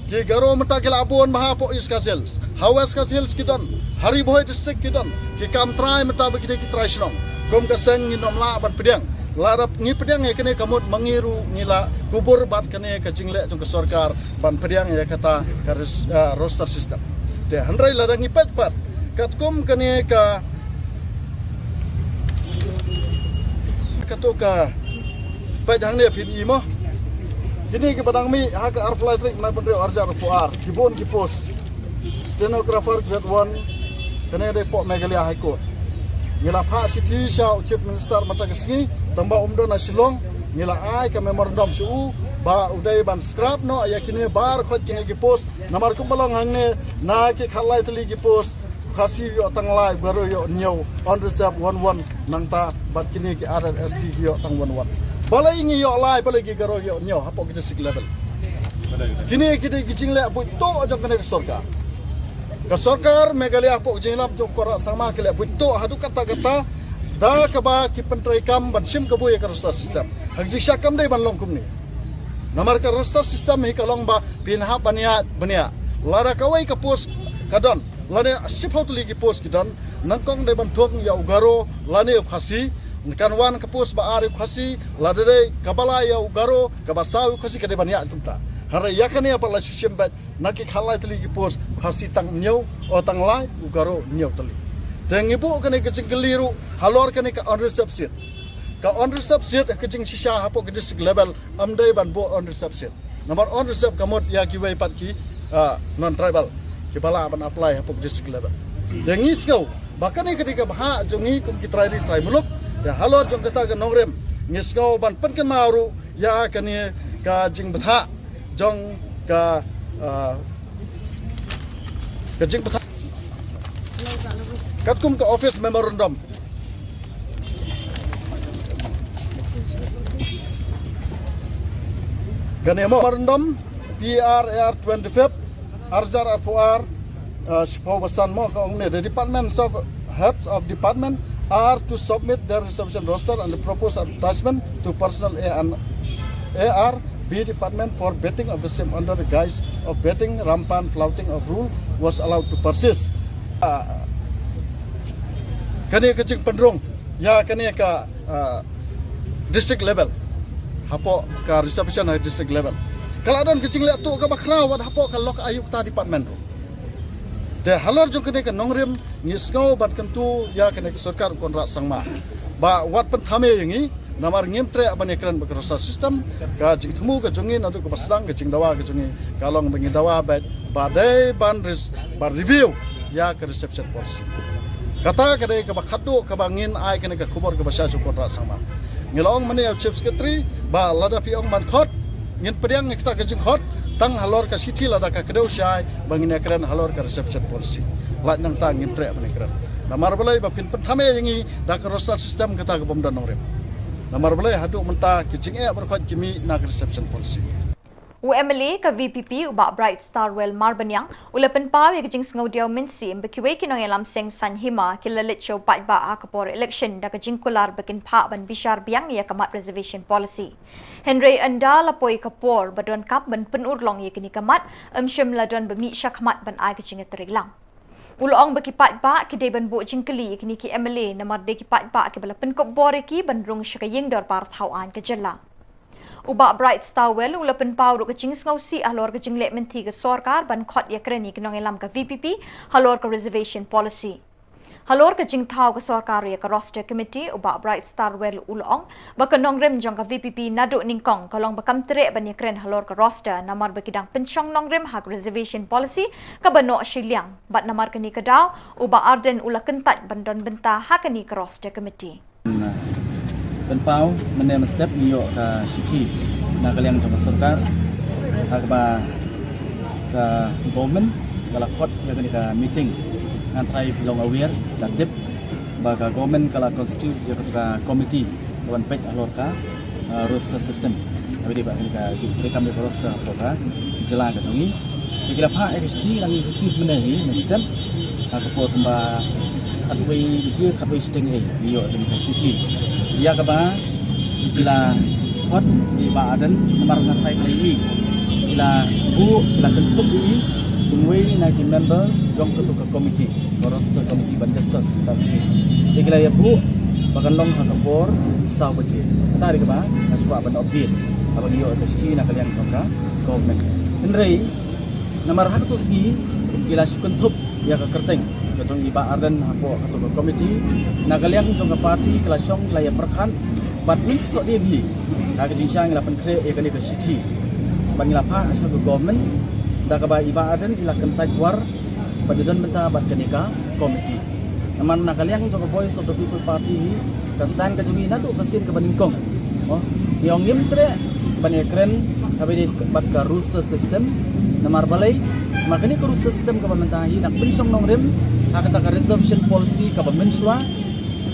Ki Garo mynta ki la bun bha hapoh East Khasi Hills, ha West Khasi Hills ki don, ha Ri Bhoi district ki don, ki kam trai mynta ba ki dei ki trai shnong. Kum ka seng ngin ym lah ban pdiang. Lada ngi pdiang ïa kane ka mut ma ngi ruh ngi la kubur bad kane ka jingleh jong ka sorkar ban pdiang ïa kata ka res-, ah, roster system. Te hynrei lada ngi peit pat katkum kane ka, kato ka peit hangne phin i mo. Kine kiba dang mih ha ka arphew lai tarik bnai pynriew arhajar arphew ar, ki bun ki post. Stenographer grade one, kane dei hapoh Meghalaya High Court. Ngi la phah shithi sha u Chief Minister mynta ka sngi, tang ba um don ha Shillong, ngi la ai ka memorandum sha u, ba u dei ban scrap noh ïa kine baroh kine ki post, namar kumba long hangne, na ki khatlai tylli ki post, Khasi ïoh tang lai, Garo ïoh hynñiew, unreserved one one, nangta bad kine ki other S T ki ïoh tang one one. Balei ngi ïoh lai, balei ki Garo ïoh hynñiew, hapoh ki district level. Kine ki dei ki jingleh buit tuh jong kane ka sorkar. Ka sorkar Meghalaya hapoh ka jingïalam jong u Conrad Sangma ki leh buit tuh haduh katta katta, da kaba ki pyntreikam ban shim kabu ïa ka roster system. Ha ka jingshisha kam dei ban long kumne. Namar ka roster system hi ka long ba phin hap ban ïaid ban ïaid. Lada kawei ka post ka don, lane shiphew tylli ki post ki don, nyngkong dei ban thung ïa u Garo lane u Khasi, kan wan ka post ba ar ïa u Khasi, lada dei kaba lai ïa u Garo, kaba saw ïa u Khasi ka dei ban ïaid kumta. Hynrei ïa kane pat la shu shim beit, na ki khatlai tylli ki post, Khasi tang hynñiew, o tang lai, u Garo hynñiew tylli. Te ngi buh kane ka jingkylli ruh halor kane ka unreserved seat. Ka unreserved seat ka jingshisha hapoh ka district level, ym dei ban buh unreserved seat. Namar unreserved ka mut ïa kiwei pat ki, ah, non-tribal, kiba lah ban apply hapoh ka district level. Te ngi sngew ba kane ka dei ka bhah jong ngi kum ki trai ri trai muluk. Te halor jong kata ka nongrim, ngi sngew ban pynkynmaw ruh ïa kane ka jingbthah jong ka, ah, ka jingbthah katkum ka office memorandum. Kane mo memorandum P R A R twenty-fifth, arhajar arphew ar, uh, shiphew ba san mo ka ong ne, the departments of heads of department are to submit their reservation roster and the proposed advertisement to personnel A and A R B department for vetting of the same under the guise of vetting rampant flouting of rule was allowed to persist. Uh, kane ka jingpynrung ïa kane ka, ah, district level, hapoh ka reservation ha district level, ka la don ka jingleh tuh kaba khraw wat hapoh ka lok ayukta department ruh. Te halor jong kane ka nongrim ngi sngew ban kyntu ïa kane ka sorkar u Conrad Sangma ba wat pynthame ïa ngi, namar ngim treh ban ïakren bad ka roster system. Ka jingthmu ka jong ngi naduh kaba sdang, ka jingdawa ka jong ngi ka long ba ngi dawa beit ba dei ban res-, ban review ïa ka reservation policy. Kata ka dei kaba khatduh kaba ngin ai kane ka khubor kaba shai sha u Conrad Sangma. Ngi la ong mynne ïa u Chief Secretary ba lada phi ong ban khot, ngin pdiang ïa kata ka jingkhot tang halor ka shithi lada ka kdew shai ba ngin ïakren halor ka reservation policy. Lait nangta ngin treh ban ïakren. Namar balei? Ba phin pynthame ïa ngi da ka roster system kata ka bym don nongrim. Namar balei? Haduh mynta ki jingeh baroh khoit ki mih na ka reservation policy. U M L A ka V P P u Bah Bright Starwell Marbaniang u la pynpaw ïa ka jingsngewdiaw mynsiem ba kiwei ki nongïalam seng saiñ hima ki la leit sha u paidbah ha ka por election da ka jingkular ba kin phah ban bishar biang ïa ka mat reservation policy. Hynrei ynda la poi ka por ba donkam ban pynurlong ïa kane ka mat, ym shym la don ba mih shakhmat ban ai ka jingïatreilang. U la ong ba ki paidbah ki dei ban buh jingkylli ïa kine ki M L A namar dei ki paidbah kiba la pynkup bor ïa ki ban rung sha ka ïing dorbar thaw aiñ ka jylla. U Bah Bright Starwell u la pynpaw ruh ka jingsngewsih halor ka jingleh mynthi ka sorkar ban khot ïakren ïa ki nongïalam ka V P P halor ka reservation policy. Halor ka jingthaw ka sorkar ïa ka roster committee, u Bah Bright Starwell u la ong ba ka nongrim jong ka V P P naduh nyngkong ka long ba kam treh ban ïakren halor ka roster namar ba ki dang pynshong nongrim ha ka reservation policy kaba noh shiliang, bad namar kane ka daw u Bah Ardent u la kyntait ban don bynta ha kane ka roster committee. Pynpaw mynne mynstep ngi ïoh ka shithi na ka liang jong ka sorkar ha kaba ka government ka la khot ïa kane ka meeting. Ngan trai phi long aware, da tip ba ka government ka la constitute ïa ka committee ka ban peit halor ka, uh, roster system. Haba dei ba kane ka jingtrei kam ïa ka roster halor ka jylla ka jong ngi. Ki la phah ïa ka shithi, la ngi receive mynne hi, mynstep. Ha ka por kumba khatwei baje, khatwei shiteng hi, ngi ïoh ïa ka shithi. Ïa kaba ki la khot ïa i Bah Ardent, namar nga tharai ba i, ki la buh, ki la kynthup ïa i kum uwei na ki member jong katu ka committee, ka roster committee ban discuss ïa ka shithi. Te ki la ïa buh ba kan long ha ka por saw baje. Kata dei kaba nga shu kwah ban update haba ngi ïoh ïa ka shithi na ka liang jong ka government. Hynrei namar ha katu sngi ki la shu kynthup ïa ka kyrteng ka jong i Bah Ardent hapoh katu ka committee. Na ka liang jong ka party ki la shong, ki la ïa pyrkhat bad mynstep dien hi ha ka jingshisha ngi la pynkhreh ïa kane ka shithi bad ngi la phah sha ka government da kaba i Bah Ardent i la kyntait war bad i don bynta bad kane ka committee. Namar na ka liang jong ka Voice of the People Party hi, ka stand ka jong ngi naduh ka sien kaba nyngkong, oh, ngi ong ngim treh ban ïa kren haba ïadei bad ka roster system. Namar balei? Namar kane ka roster system kaba mynta hi, na ka pynshong nongrim ha kata ka reservation policy kaba mynshuwa,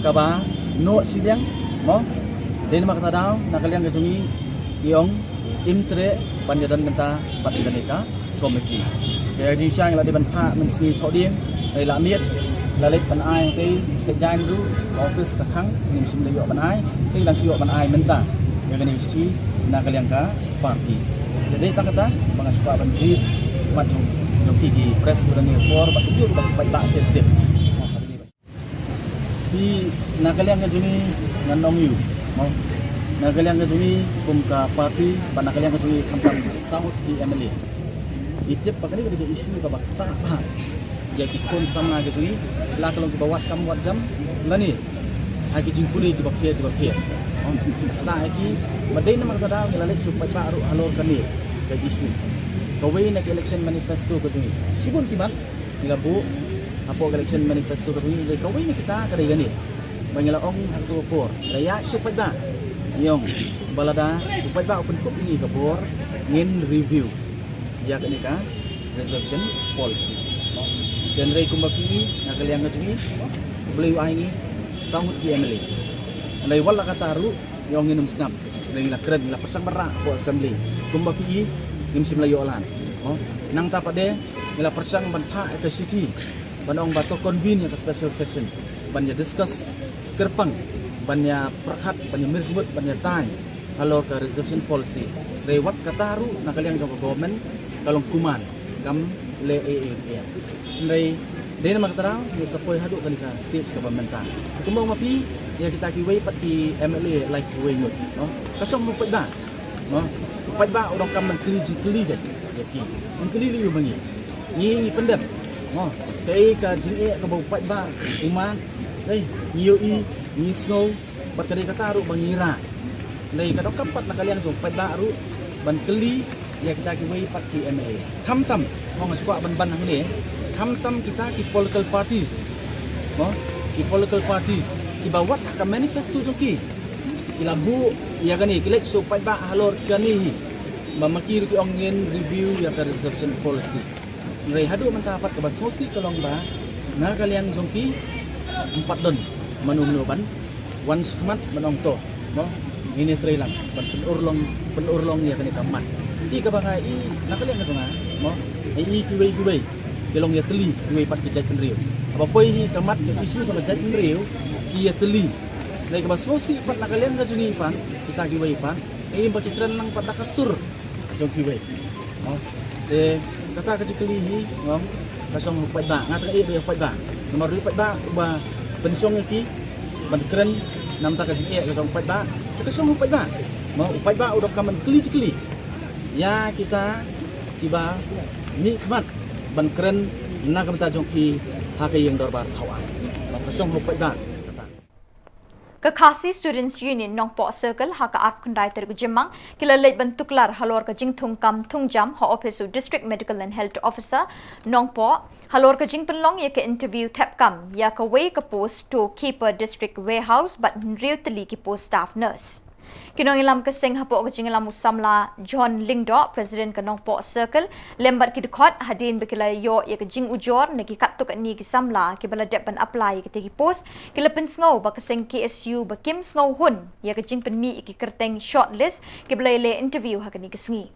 kaba noh shiliang, mo. Dei namar kata daw na ka liang ka jong ngi, ngi ong ngim treh ban ïa don bynta bad kane ka committee. Ka jingshisha ngi la dei ban phah mynsngi thohdieng, ngi la miet, la leit ban ai te, sejaiñ ruh ka office ka khang, ngim shym la ïoh ban ai, te ngi la shu ïoh ban ai mynta ïa kane ka shithi na ka liang ka party. Te dei tang kata ba nga shu kwah ban brief mat jong, jong ki, ki press correspondent por ba kujur ba ki paidbah tip tip. Phi, na ka liang ka jong ngi ngan ong ïa u, mo. Na ka liang ka jong ngi kum ka party, bad na ka liang ka jong ngi khamtam saw ngut ki M L A, ngi tip ba kane ka dei ka issue kaba ktah bha ïa ki khun samla ka jong ngi, la ka long kiba wad kam wad jam lane ha ki jingpule kiba pher kiba pher. Mo, ktah ïa ki, bad dei namar kata daw ngi la leit sha u paidbah ruh halor kane ka issue. Kawei na ka election manifesto ka jong ngi, shibun ki mat ngi la buh hapoh ka election manifesto ka jong ngi, dei kawei na kita ka dei kane. Ba ngi la ong ha kato ka por, la ïa shu paidbah, ngi ong ba lada u paidbah u pynkup ïa ngi ka bor, ngin review ïa kane ka reservation policy. Hynrei kumba phi i, na ka liang ka jong ngi, U Blei u ai ngi saw ngut ki M L A. Hynrei wat la kata ruh, ngi ong ngin ym sngap. Ngi la kren, ngi la pyrshang ban rah hapoh assembly. Kumba phi i, ngim shym la ïoh lan. Mo, nangta pat de ngi la pyrshang ban phah ïa ka shithi ban ong ba to convene ïa ka special session ban ïa discuss kyrpang, ban ïa pyrkhat, ban ïa mirjmut, ban ïa tai halor ka reservation policy. Hynrei wat kata ruh na ka liang jong ka government ka long kumne, kam leh ei ei ei. Hynrei dei namar kata daw ngi sa poi haduh kane ka stage kaba mynta. Kumba ong ma phi, ïa kita kiwei pat ki M L A, like, kiwei ngut, no? Ka shong ha u paidbah, no? U paidbah u donkam ban kylli jingkylli, kan? Ïa ki, ban kylli lei ïa ma ngi. Ngi, ngi pyndep, no? Kaei ka jingeh kaba u paidbah u mad, ei, ngi ïohi, ngi sngew, bad ka dei kata ruh ba ngi rah. Hynrei ka donkam pat na ka liang jong u paidbah ruh ban kylli ïa kita kiwei pat ki M L A. Khamtam, mo, nga shu kwah ban ban hangne, khamtam kita ki political parties, mo, ki political parties kiba wat ha ka manifesto jong ki, ki la buh ïa kane, ki leit sha u paidbah halor kane hi, ba ma ki ruh ki ong ngin review ïa ka reservation policy. Hynrei haduh mynta pat kaba sngewsih ka long ba na ka liang jong ki, ym pat don mano mano ban wan shakhmat ban ong to, mo, ngin ïatrei lang ban pynurlong, pynurlong ïa kane ka mat. Te kaba nga i na ka liang ka jong nga, mo, nga i kiwei kiwei ki long ïatylli kiwei pat ki jaitbynriew. Haba poi hi ka mat, ka issue jong ka jaitbynriew, ki ïatylli. Hynrei kaba sngewsih pat na ka liang ka jong ngi pat, kita kiwei pat, nga i ba ki kren lang pat da ka sur jong kiwei. Mo, te kata ka jingkylli hi, mo, ka shong ha u paidbah, nga tang ïa u paidbah. Namar u paidbah uba pynshong ïa ki ban kren na ka bynta ka jingeh ka jong u paidbah, te ka shong ha u paidbah. Mo, u paidbah u donkam ban kylli jingkylli ïa kita kiba mihkhmat ban kren na ka bynta jong ki ha ka ïing dorbar thaw aiñ. Mo, ka shong ha u paidbah. Ka Khasi Students Union Nongpoh Circle ha ka arphew khyndai tarik u Jymmang ki la leit ban tuklar halor ka jingthung kam thung jam ha ophis u District Medical and Health Officer Nongpoh halor ka jingpynlong ïa ka interview thep kam ïa kawei ka post, to keeper District Warehouse bad hynriew tylli ki post staff nurse. Ki nongïalam ka seng hapoh ka jingïalam u samla John Lyngdoh, President ka Nongpoh Circle, lem bad ki dkhot, hadien ba ki la ïoh ïa ka jingujor na ki katto katne ki samla kiba la dep ban apply ïa kita ki post, ki la pynsngew ba ka seng K S U ba kim sngewhun ïa ka jingpynmih ïa ki kyrteng shortlist kiba la ïaleh interview ha kane ka sngi.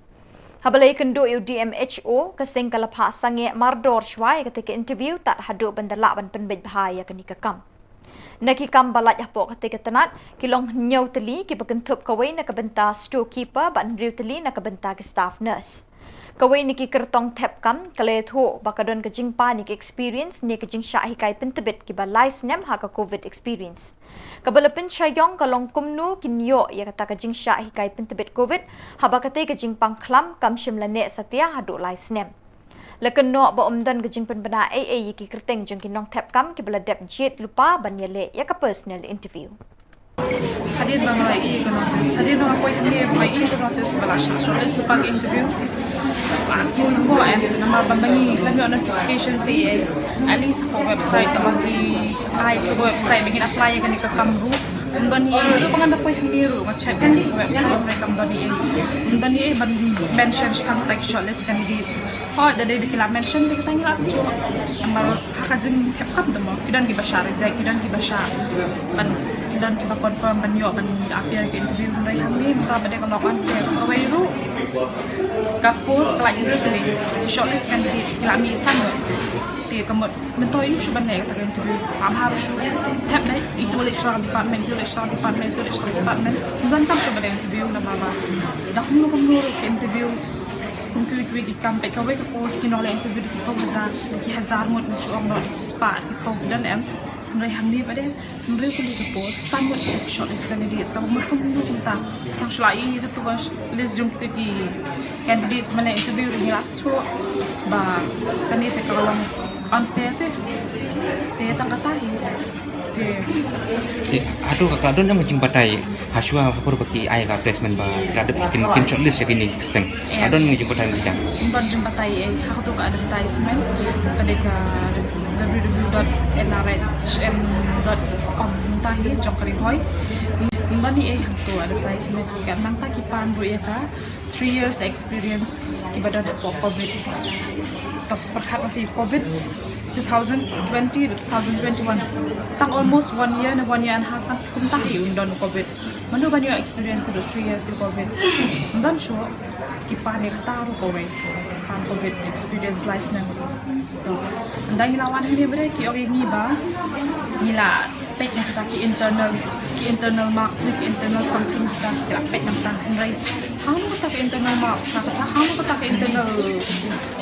Haba la ïakynduh ïa u D M H O, ka seng ka la phah sangeh mardor shuwa ïa katei ka interview tad haduh ban da lah ban pynbeit bha ïa kane ka kam. Na ki kam ba lait hapoh katei ka tnat, ki long hynñiew tylli kiba kynthup kawei na ka bynta storekeeper bad hynriew tylli na ka bynta ki staff nurse. Kawei na ki kyrtong thep kam ka la ïathuh ba ka don ka jingpan ïa ka experience ne ka jingshah hikai pyntbit kiba lai snem ha ka COVID experience. Kaba la pynshai ïong ka long kumno kin ïoh ïa kata ka jingshah hikai pyntbit COVID, haba katei ka jingpang khlam kam shym la neh satia haduh lai snem. La kynnoh ba ym don ka jingpynbna ei ei ïa ki kyrteng jong ki nongthep kam kiba la dep jied lypa ban ïaleh ïa ka personal interview. Hadien ba nga la ïoh ïa ka notice, hadien ba nga poi hangne ba nga ïoh ïa ka notice ba la shah shortlist lypa ka interview, la sngew lyngngoh em, namar ba ma ngi lym ïoh notification sa ei ei. At least hapoh website ba ki ai, hapoh website ba ngin apply ïa kane ka kam ruh, ym don ei ei. Ruh ba ngan da poi hangne ruh nga check ïa ka website ba kam don ei ei. Ym don ei ei ban mention shaphang tang shortlist candidates. Hooid, da dei ba ki la mention, te kata ngi la shu. Namar ha ka jingthep kam te mo, ki don kiba shah reject, ki don kiba shah ban, ki don kiba confirm ban ïoh ban appear ka interview, hynrei hangne mynta ba dei ka long unfair. Sa kawei ruh ka post ka la ïoh tylli, shortlist candidate ki la mih san. Te ka mut mynta ïoh shuh ban leh kata ka interview. Am har shu thep dei, itu leh sha department, itu leh sha department, itu leh sha department. Ym donkam shuh ban leh interview namar ba da kumno kumno ruh ka interview. Kum kiwei kiwei ki kam, peit kawei ka post ki nongleh interview da ki phew hajar, da ki hajar ngut, ngi shu ong noh da ki spah, da ki phew, ki don em. Hynrei hangne ba dei hynriew tylli ki post, san ngut ki shortlist candidates, kaba mut kumno kumta. Tang shu la ïohi da tu ka list jong kitu ki candidates ban leh interview, da ngi la shu ba kane te ka long unfair te. Te tang kata hi. Te. Te, hato ka, ka don em ka jingbatai hashwa ha por ba ki ai ka placement ba ka dep kin, kin shortlist ïa kine ki kyrteng. Ka don em ka jingbatai mynta? Ym don jingbatai ei, ha kato ka advertisement ka dei ka w w w dot n r h m dot com mynta hi jong ka Ri Bhoi. Ym don ei ei ha kato advertisement, ka nangta ki pan ruh ïa ka three years experience kiba don hapoh COVID. Te pyrkhat ba phi COVID two thousand twenty to two thousand twenty-one. Tang almost one year ne one year and a half, tang kumta hi un don COVID. Mano ban ïoh experience haduh three years ïa COVID. Ym don shuh ki pan ïa kata ruh kawei. Pan COVID experience lai snem. To. Ynda ngi la wan hangne ba dei ki ong ïa ngi ba ngi la peit na kata ki internal, ki internal marks, ki internal something kita, ki la peit na kata. Hynrei hangno kata ki internal marks, na kata hangno kata ki internal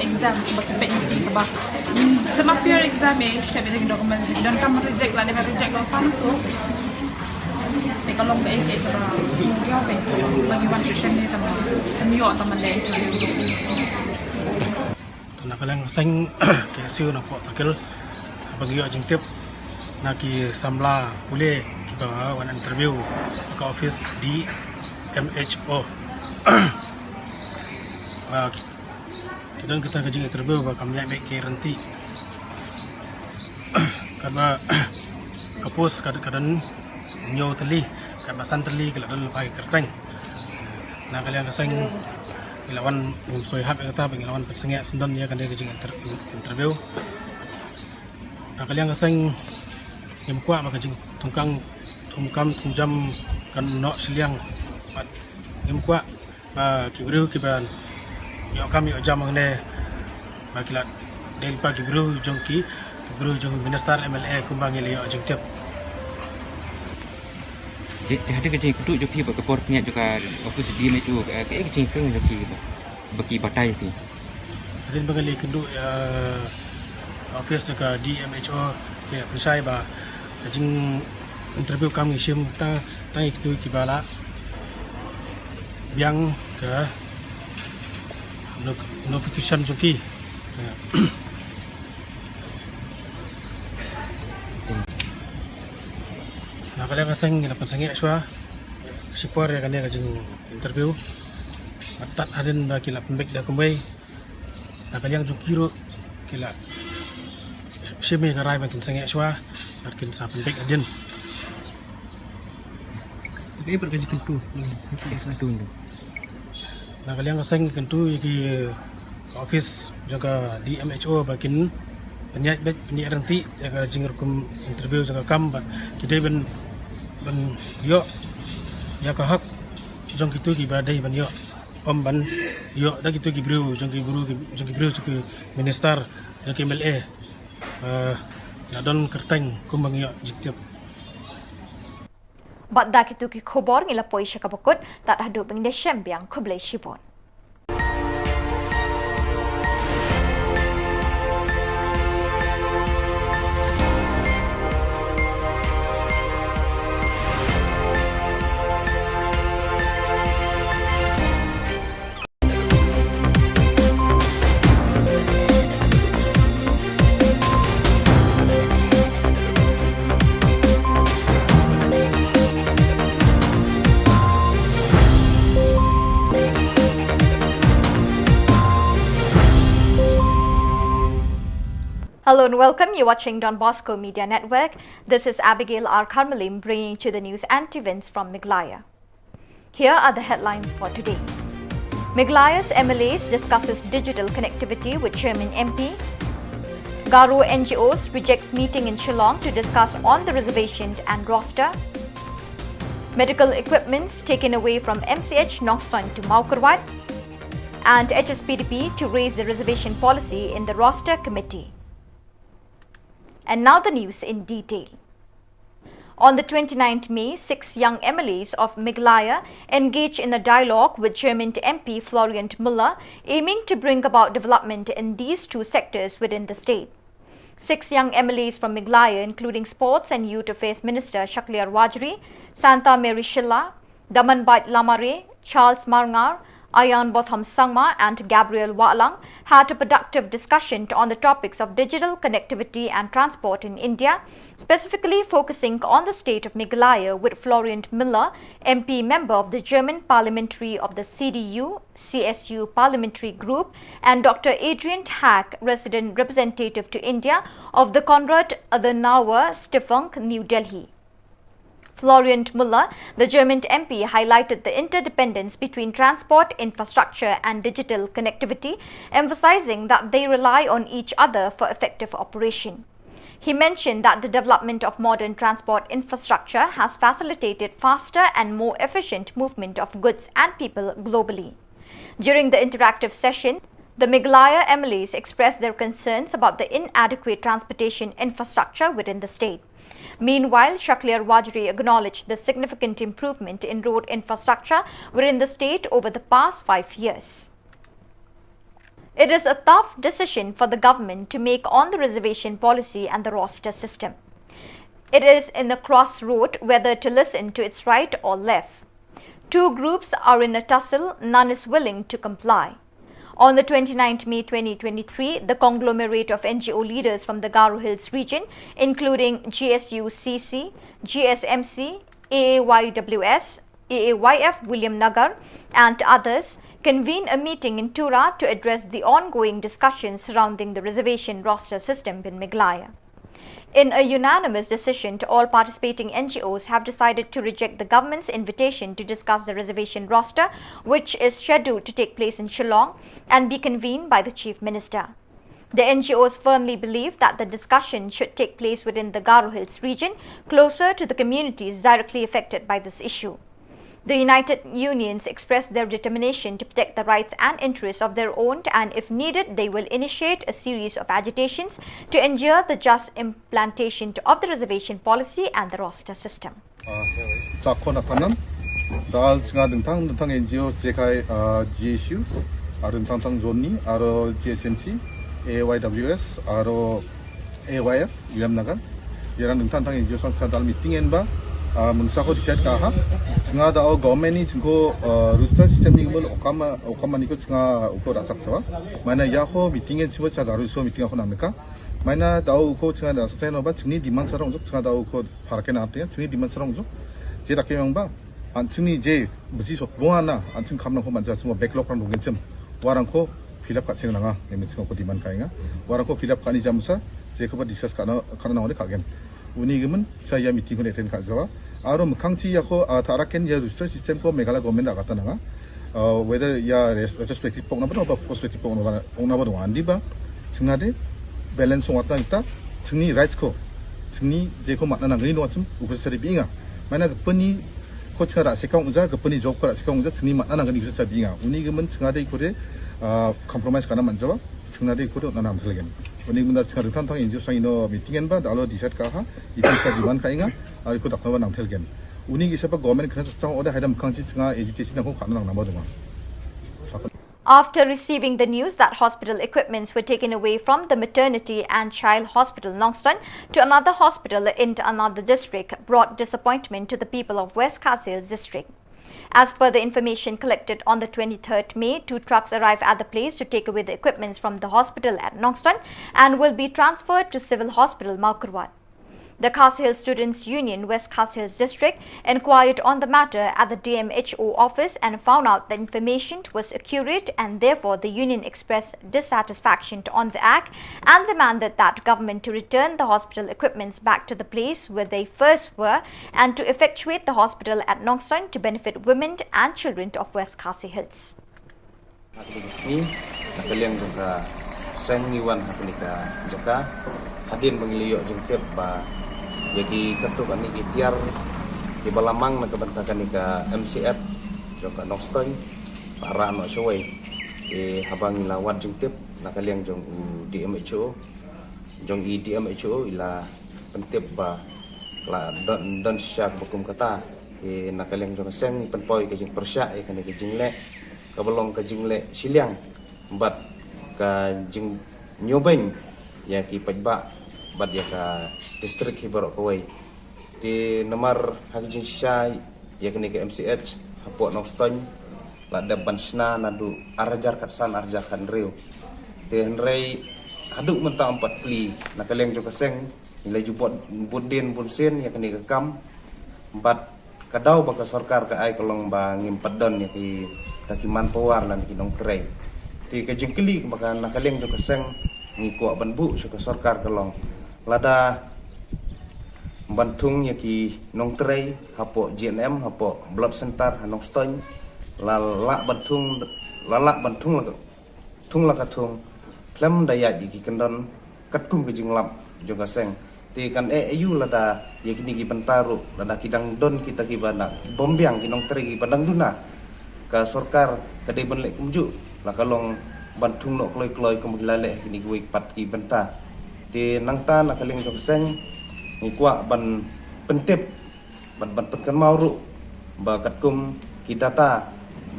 exam ba ki peit na ki ba. Hmm, khlem appear exam eh, step ïa ki documents, ki donkam reject, lada reject, donkam tu. Te ka long kaei kaei kaba sngewthuh ba ngi wan sha shen ne tang ban ïoh tang ban leh interview. Na ka liang ka seng K S U Nongpoh Circle, ba ngi ïoh jingtip na ki samla pule kiba wan interview ha ka office D M H O. Ba ki don kata ka jing interview ba kam ïaid beit ki rynti. Kaba ka post ka, ka don hynñiew tylli, kaba san tylli ki la don lypa ki kyrteng. Na ka liang ka seng ngi la wan, ngim soi hap ïa kata ba ngi la wan pynsangeh syndon ïa kane ka jing inter-, interview. Na ka liang ka seng ngim kwah ba ka jingthungkam, thungkam thungjam kan noh shiliang. Bad ngim kwah ba ki briew kiba ïoh kam ïoh jam hangne ba ki la dei lypa ki briew jong ki, ki briew jong minister, M L A, kumba ngi la ïoh jingtip. Te, te hadien ka jingkynduh jong phi bad ka por pynïaid jong ka office D M H O, ka, kaei ka jingkynduh jong phi ba, ba ki batai phi? Hadien ba ngi la kynduh ïa office jong ka D M H O, ki la pynshai ba ka jing interview kam ngi shim tang, tang ïa kitu kiba la biang ka no-, notification jong ki. Na ka liang ka seng ngi la pynsangeh shuwa shipor ïa kane ka jing interview. Bad tad hadien ba ki la pynbeit da kumwei, na ka liang jong ki ruh ki la shim ïa ka rai ba kin sangeh shuwa bad kin sa pynbeit hadien. Kaei pat ka jingkyntu, kyntu. Na ka liang ka seng kyntu ïa ki office jong ka D M H O ba kin pynïaid beit, pynïaid rynti ïa ka jingrukom interview jong ka kam bad ki dei ban, ban ïoh ïa ka hok jong kitu kiba dei ban ïoh. Ym ban ïoh da kito ki briew, jong ki briew, jong ki briew, jong ki minister, jong ki M L A. Eh, la don kyrteng kumba ngi ïoh jingtip. Bad da kito ki khubor ngi la poi sha kaba kut, tad haduh ban ïashem biang, khublei shibun. Hello and welcome. You're watching Don Bosco Media Network. This is Abigail R Kharmalim bringing to the news and events from Meghalaya. Here are the headlines for today. Meghalaya's M L As discusses digital connectivity with Chairman M P. Garo N G Os rejects meeting in Shillong to discuss on the reservation and roster. Medical equipments taken away from M C H Nongstoiñ to Mawkyrwat. And H S P D P to raise the reservation policy in the roster committee. And now the news in detail. On the twenty-ninth May, six young M L As of Meghalaya engage in a dialogue with Chairman M P Florian Muller, aiming to bring about development in these two sectors within the state. Six young M L As from Meghalaya, including Sports and Youth Affairs Minister Shakliar Warjri, Santa Mary Shylla, Damanbait Lamare, Charles Marngar, Ayan Botham Sangma, and Gabriel Wahlang, had a productive discussion on the topics of digital connectivity and transport in India, specifically focusing on the state of Meghalaya with Florian Muller, M P member of the German Parliamentary of the C D U, C S U Parliamentary Group, and Doctor Adrian Hack, Resident Representative to India of the Konrad Adenauer Stiftung, New Delhi. Florian Muller, the German M P, highlighted the interdependence between transport infrastructure and digital connectivity, emphasizing that they rely on each other for effective operation. He mentioned that the development of modern transport infrastructure has facilitated faster and more efficient movement of goods and people globally. During the interactive session, the Meghalaya M L As expressed their concerns about the inadequate transportation infrastructure within the state. Meanwhile, Shakliar Warjri acknowledged the significant improvement in road infrastructure within the state over the past five years. It is a tough decision for the government to make on the reservation policy and the roster system. It is in a crossroad whether to listen to its right or left. Two groups are in a tussle, none is willing to comply. On the twenty-ninth May twenty twenty-three, the conglomerate of N G O leaders from the Garo Hills region, including G S U C C, G S M C, A A Y W S, A A Y F Williamnagar, and others, convened a meeting in Tura to address the ongoing discussions surrounding the reservation roster system in Meghalaya. In a unanimous decision, all participating N G Os have decided to reject the government's invitation to discuss the reservation roster, which is scheduled to take place in Shillong and be convened by the Chief Minister. The N G Os firmly believe that the discussion should take place within the Garo Hills region, closer to the communities directly affected by this issue. The United Unions expressed their determination to protect the rights and interests of their own, and if needed, they will initiate a series of agitations to ensure the just implementation of the reservation policy and the roster system. Takhon atanan dal chinga dengtang dengtang N G O jekai G S U, aro dengtang tang Johnny, aro G S M C, A Y W S, aro A Y F Williamnagar. Ïarang dengtang tang N G O sang sa dal meeting en ba mengsa ko decide ka ha. Chinga da o government ni chingko roster system ni mun okama okama ni ko chinga uko da sak sawa. Mana ya ko meeting en chiwa chaga ruso meeting ako nang neka. Mana da o uko chinga da sa no ba chingni demand sarong jok chinga da o uko Phara kena apte, chini demand sarong jo. Je da ke yang ba. An chini je bisi sok bo ana, an chini kam nang ko manja chini backlog rang dong chem. Warang ko fill up ka chini nanga, ngi chini ko demand ka inga. Warang ko fill up ka ni jam sa, je ko ba discuss ka na ka na nang ka gen. Uni gemen, sa ya meeting ko attend ka jawa. Aro mekang chi ya ko tara ken ya research system ko Meghalaya government da kata nanga. Whether ya retrospective pok na ba ba prospective pok na ba ong na ba andi ba. Chingade balance ong atna ita chingni rights ko chingni je ko matna nang ri no achim uko sari binga. Mana ke peni Ko chara se kong ja, ka puni job ko ra se kong ja, sini mat anang kani kusa sabinga. Uni ka man changa dei ko de, ah, compromise kana man jawa, changa dei ko de na nam helgen. Uni ka man da changa tang tang injo sang ino meeting en ba, da alo decide ka ha, iti sa diwan ka inga, ari ko dak na nam helgen. Uni ki sapa government kana sa chang order haidam kang chi changa agitation ko kana nang nama duma. After receiving the news that hospital equipments were taken away from the Maternity and Child Hospital Nongstoin to another hospital in another district brought disappointment to the people of West Khasi Hills district. As per the information collected on the twenty-third May, two trucks arrived at the place to take away the equipments from the hospital at Nongstoin and will be transferred to Civil Hospital Mawkyrwat. The Khasi Hills Students Union, West Khasi Hills District, inquired on the matter at the D M H O office and found out the information was accurate, and therefore the union expressed dissatisfaction on the act and demanded that government to return the hospital equipments back to the place where they first were and to effectuate the hospital at Nongstoin to benefit women and children of West Khasi Hills. Ha kane ka sngi, na ka liang jong ka seng ngi wan ha kane ka jaka hadien ba ngi la ïoh jingtip ba ïa ki katto katne ki tiar kiba la mang na ka bynta kane ka M C H jong ka Nongstoin ba rah noh shawei. Te haba ngi la wad jingtip na ka liang jong u D M H O, jong i D M H O i la pyntip ba la don, don shisha kaba kum kata. Te na ka liang jong ka seng ngi pynpaw ïa ka jingpyrshah ïa kane ka jingleh kaba long ka jingleh shiliang bad ka jingñiewbeiñ ïa ki paidbah bad ïa ka district hi baroh kawei. Te namar ha ka jingshisha ïa kane ka M C H hapoh Nongstoin la dep ban shna naduh ar hajar khatsan ar hajar khathynriew. Te hynrei haduh mynta ym pat plie. Na ka liang jong ka seng ngi la ju bud, bud dien bun sien ïa kane ka kam bad ka daw ba ka sorkar ka ai ka long ba ngim pat don ïa ki, ka ki manpower lane ki nongtrei. Te ka jingkylli ba ka na ka liang jong ka seng ngi kwah ban buh sha ka sorkar ka long, lada ban thung ïa ki nongtrei hapoh G N M, hapoh blood center ha Nongstoin, la lah ban thung, la lah ban thung la ka thung la ka thung khlem da ïaid ïa ki kyndon katkum ka jinglap jong ka seng. Te kan eh aïu lada ïa kine ki bynta ruh lada ki dang don kita kiba na ki bym biang ki nongtrei kiba dang duna. Ka sorkar ka dei ban leh kumjuh, la ka long ban thung noh kloi kloi kum ki la leh kine kiwei pat ki bynta. Te nangta na ka liang jong ka seng ngi kwah ban pyntip bad ban pynkynmaw ruh ba katkum ki data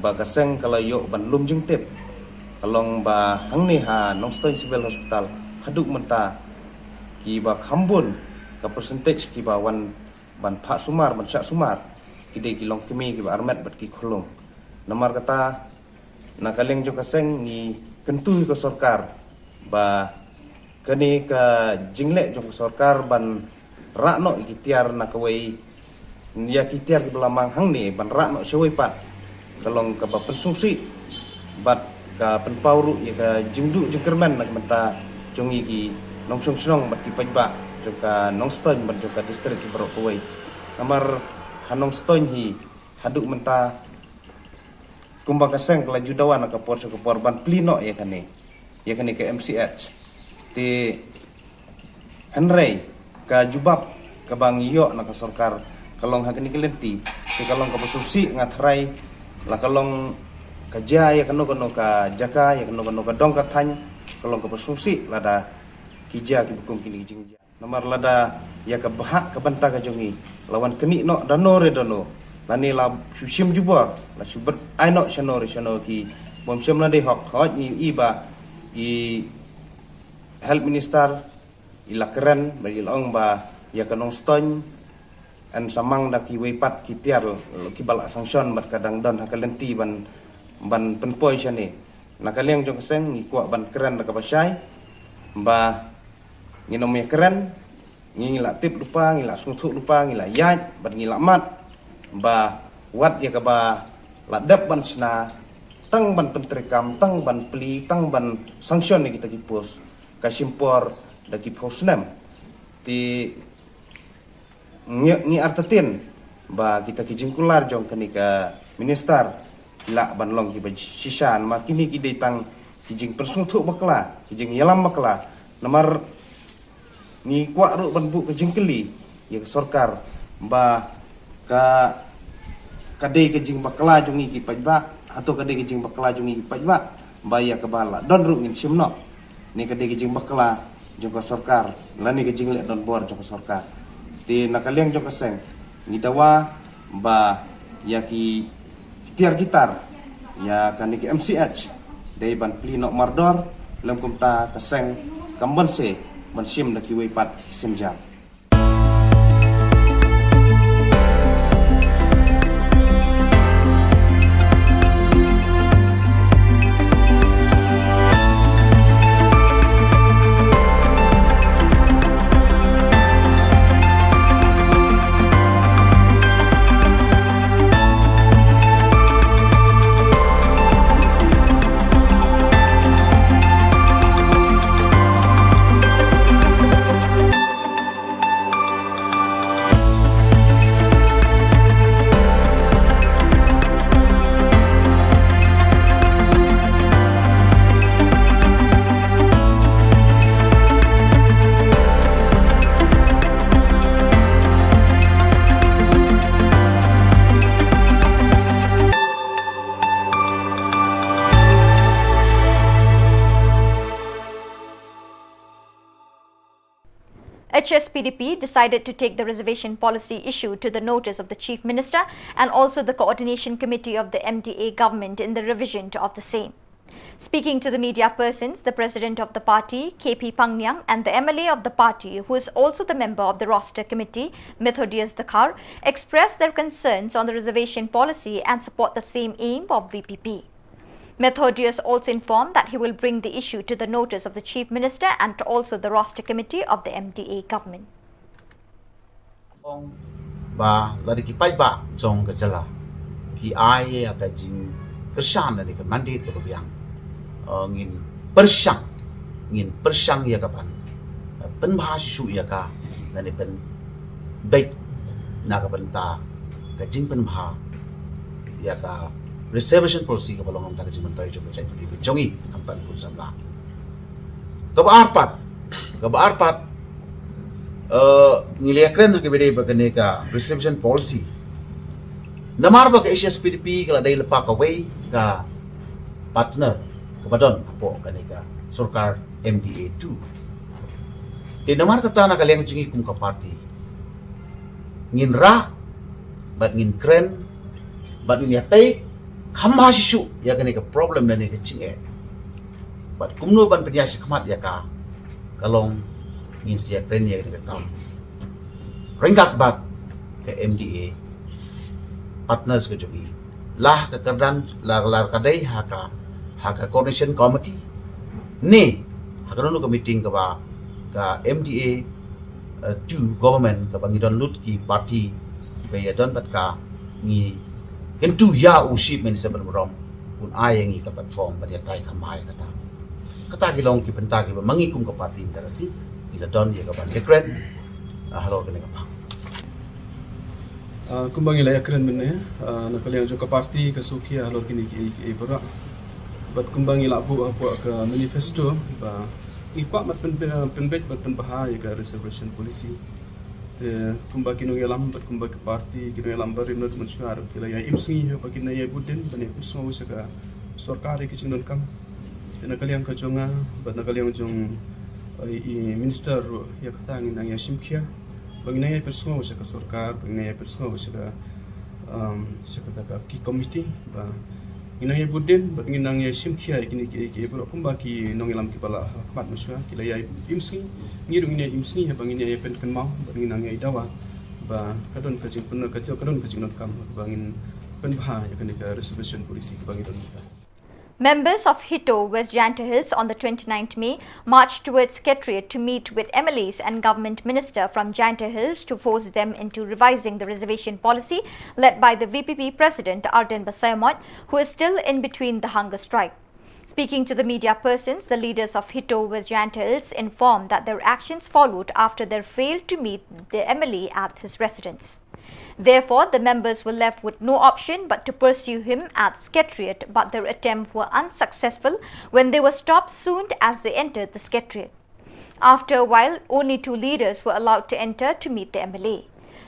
ba ka seng ka la ïoh ban lum jingtip, ka long ba hangne ha Nongstoin Civil Hospital haduh mynta kiba kham bun ka percentage kiba wan ban phah sumar, ban shah sumar, ki dei ki longkmie kiba armet bad ki khyllung. Namar kata na ka liang jong ka seng ngi kyntu ïa ka sorkar ba kane ka jingleh jong ka sorkar ban rah noh ïa ki tiar na kawei, ïa ki tiar kiba la mang hangne ban rah noh shawei pat, ka long kaba pynsngewsih bad ka pynpaw ruh ïa ka jingduh jingkyrmen na ka bynta jong ngi ki nongshong shnong bad ki paidbah jong ka Nongstoin bad jong ka district baroh kawei. Namar ha Nongstoin hi haduh mynta kumba ka seng ka la ju dawa na ka por sha ka por ban plie noh ïa kane, ïa kane ka M C H. Te hynrei ka jubab kaba ngi ïoh na ka sorkar ka long ha kane ka lynti, te ka long kaba sngewsih. Nga tharai la ka long ka jia ïa kano kano ka jaka, ïa kano kano ka dong ka thaiñ, ka long kaba sngewsih lada ki jia kiba kum kine ki jingjia. Namar lada ïa ka bhah ka bynta ka jong ngi la wan knieh noh da no re da no, lane la shu shim jubor, la shu bret ai noh shano re shano ki bym shym la dei hok. Hooid ngi i ba i health minister i la kren bad i la ong ba ïa ka Nongstoin yn sa mang da kiwei pat ki tiar kiba la sanction bad ka dang don ha ka lynti ban, ban pynpoi shane. Na ka liang jong ka seng ngi kwah ban kren da kaba shai ba ngin ym ïa kren, ngi, ngi la tip lypa, ngi la sngewthuh lypa, ngi la ïaid bad ngi la mad ba wat ïa kaba la dep ban shna tang ban pyntreikam, tang ban plie, tang ban sanction ïa kita ki post ka shim por da ki phew snem. Te ngi, ngi artatien ba kita ki jingkular jong kane ka minister ki lah ban long kiba shisha, namar kine ki dei tang ki jingpynsngewthuh bakla, ki jingïalam bakla. Namar ngi kwah ruh ban buh ka jingkylli ïa ka sorkar ba ka Ka dei ka jingbakla jong ngi ki paidbah, hato ka dei ka jingbakla jong ngi ki paidbah ba ïa kaba la don ruh ngin shim noh? Ne ka dei ka jingbakla jong ka sorkar lane ka jingleh donbor jong ka sorkar? Te na ka liang jong ka seng ngi dawa ba ïa ki tiar ki tar ïa kane ka M C H dei ban plie noh mardor, lym kumta ka seng kam banse ban shim da kiwei pat ki sienjam. H S P D P decided to take the reservation policy issue to the notice of the Chief Minister and also the Coordination Committee of the M D A government in the revision to, of the same. Speaking to the media persons, the president of the party, K P Pangniang, and the M L A of the party, who is also the member of the roster committee, Methodius Dkhar, expressed their concerns on the reservation policy and support the same aim of V P P. Methodius also informed that he will bring the issue to the notice of the Chief Minister and also the roster committee of the M D A government. Ong ba lada ki paidbah jong ka jylla ki ai ïa ka jingkyrshan lane ka mandate kaba biang, eh, ngin pyrshang, ngin pyrshang ïa ka ban, eh, pynbha shisha ïa ka lane pynbeit na ka bynta ka jingpynbha ïa ka reservation policy kaba long na ka bynta ka jingmyntoi jong ka jaitbynriew jong ngi khamtam kum samla. Kaba ar pat, kaba ar pat, eh, ngi la ïakren ha kaba ïadei bad kane ka reservation policy. Namar ba ka H S P D P ka la dei lypa kawei ka partner kaba don hapoh kane ka sorkar M D A two. Te namar kata na ka liang jong ngi kum ka party ngin rah bad ngin kren bad ngin ïatai kham bha shisha ïa kane ka problem lane ka jingeh. Bad kumno ban pynïaid shakhmat ïa ka, ka long ngin sa ïakren ïa kane ka kam ryngkat bad ka M D A partners ka jong ngi. La ha ka kyrdan, la, la ka dei ha ka, ha ka coordination committee ne ha kano kano ka meeting kaba ka M D A, eh, two government kaba ngi don lut ki party kiba ïadon bad ka, ngi kyntu ïa u Chief Minister ban burom un ai ïa ngi ka platform ban ïatai kham bha ïa kata. Kata ki long ki bynta kiba ma ngi kum ka party mynta ka sngi ngi la don ïa ka ban ïakren, ah, halor kane ka bynta. Ah, kumba ngi la ïakren mynne, ah, na ka liang jong ka party ka sngewkhia halor kine kiei kiei baroh. Bad kumba ngi la buh hapoh ka manifesto ba ngi kwah ban pyn, pynbeit bad pynbha ïa ka reservation policy. Te kumba ki nongïalam bad kumba ki party, ki nongïalam barim bad mynshuwa ruh ki la ïa im sngi haba kin ïa bud dien ban ïa pynsngew sha ka sorkar ïa ki jingdonkam. Te na ka liang ka jong nga bad na ka liang jong, eh, i minister ruh ïa kata ngin nang ïa shim khia ba ngin nang ïa pynsngew sha ka sorkar, ba ngin nang ïa pynsngew sha ka, um, sha kata ka ki committee ba ngin nang ïa bud dien bad ngin nang ïa shim khia ïa kine kiei kiei baroh kumba ki nongïalam kiba la ha khmat mynshuwa ki la ïa im sngi. Ngi ruh ngin ïa im sngi haba ngin ïa pynkynmaw bad ngin nang ïa dawa ba ka don ka jingpyn, ka jong, ka don ka jingdonkam ba ngin pynbha ïa kane ka reservation policy kaba ngi don mynta. Members of HITO West Jaintia Hills on the twenty-ninth May marched towards Secretariat to meet with M L As and Government Minister from Jaintia Hills to force them into revising the reservation policy led by the V P P President Ardent Basaiawmoit, who is still in between the hunger strike. Speaking to the media persons, the leaders of HITO West Jaintia Hills informed that their actions followed after their fail to meet the M L A at his residence. Therefore, the members were left with no option but to pursue him at Secretariat, but their attempt were unsuccessful when they were stopped soon as they entered the Secretariat. After a while, only two leaders were allowed to enter to meet the M L A.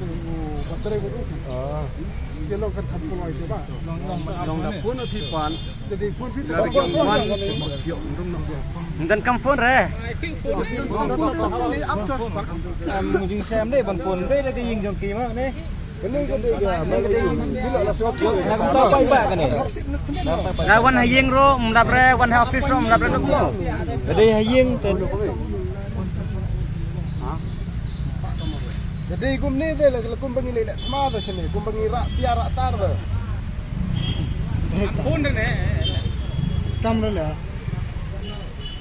Pyntrei bad u. Ah. Ki long kan kham kloi te ba. Long da phone phi pan. Te dei phone phi te. Long da phone. Ym don kam phone re. Am jing sem dei ban phone dei da ka ïing jong ki ma ne. Kane ka dei ka, kane ka dei, bila la sngap. Na ka pai ba kane. Na wan ha ïing ruh ym dap re, wan ha office ruh ym dap re, duk mo. Ka dei ha ïing te. Ka dei kumne te, la, la kumba ngi leh leh thma te shane, kumba ngi rah tiar rah tar te. Kam re le.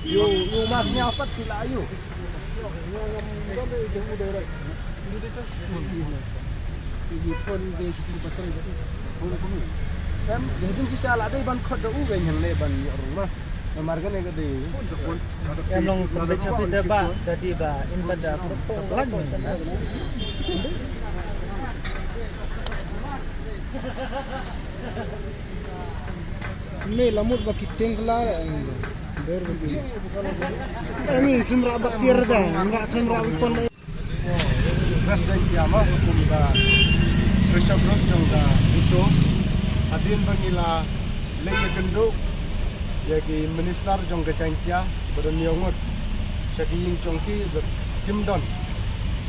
Ïoh, ïoh mas ïa pat ki la ïoh. Em, ïa jin shisha la dei ban khot da u, ga ngan leh ban ïoh rung ma. Marga ne ka dei. Em long pynbeit sha phi te ba, da dei ba, in ba da, pynbeit sha phi. Me la mut ba ki teng la, ber ba ki. Ani trim ra ba tiar da, ra trim ra ba kon. West Jaintia ma kum ka Rishabh Road jong ka Uto. Hadien ba ngi la leit ïakynduh ïa ki minister jong ka Jaintia ba don ïa ngut sha ki ïing jong ki ba kim don.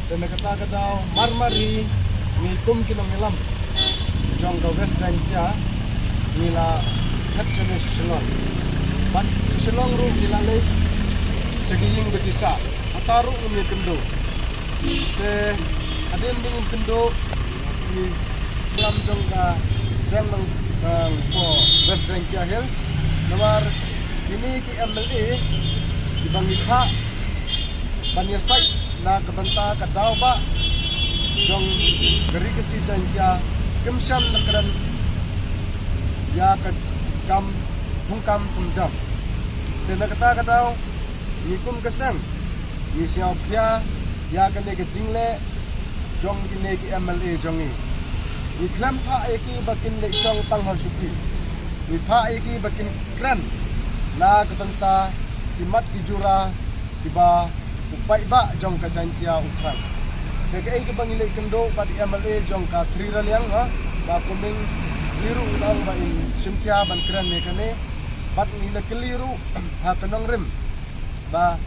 Te na kata ka daw mar mar hi ngi kum ki nongïalam jong ka West Jaintia ngi la khat shane sha Shillong. Bad sha Shillong ruh ngi la leit sha ki ïing ba ki sah. Hata ruh ngim ïakynduh. Te hadien ba ngim kynduh ki ïalam jong ka seng nang, nang ko West Jaintia Hills. Namar kine ki M L A kiba ngi phah ban ïasaid na ka bynta ka daw ba jong ka Ri Khasi Jaintia kim shym la kren ïa ka kam thungkam thungjam. Te na kata ka daw ngi kum ka seng ngi sngewkhia ïa kane ka jingleh jong kine ki M L A jong ngi. Ngi khlem phah ïa ki ba kin leit shong tang ha shuki. Ngi phah ïa ki ba kin kren na ka bynta ki mat ki jura kiba u paidbah jong ka Jaintia u thrang. Te kaei kaba ngi leit kynduh bad i M L A jong ka Thri Raliang ha ba kumne ngi ruh u nang ba in shim khia ban kren ne kane bad ngi la kylli ruh ha ka nongrim ba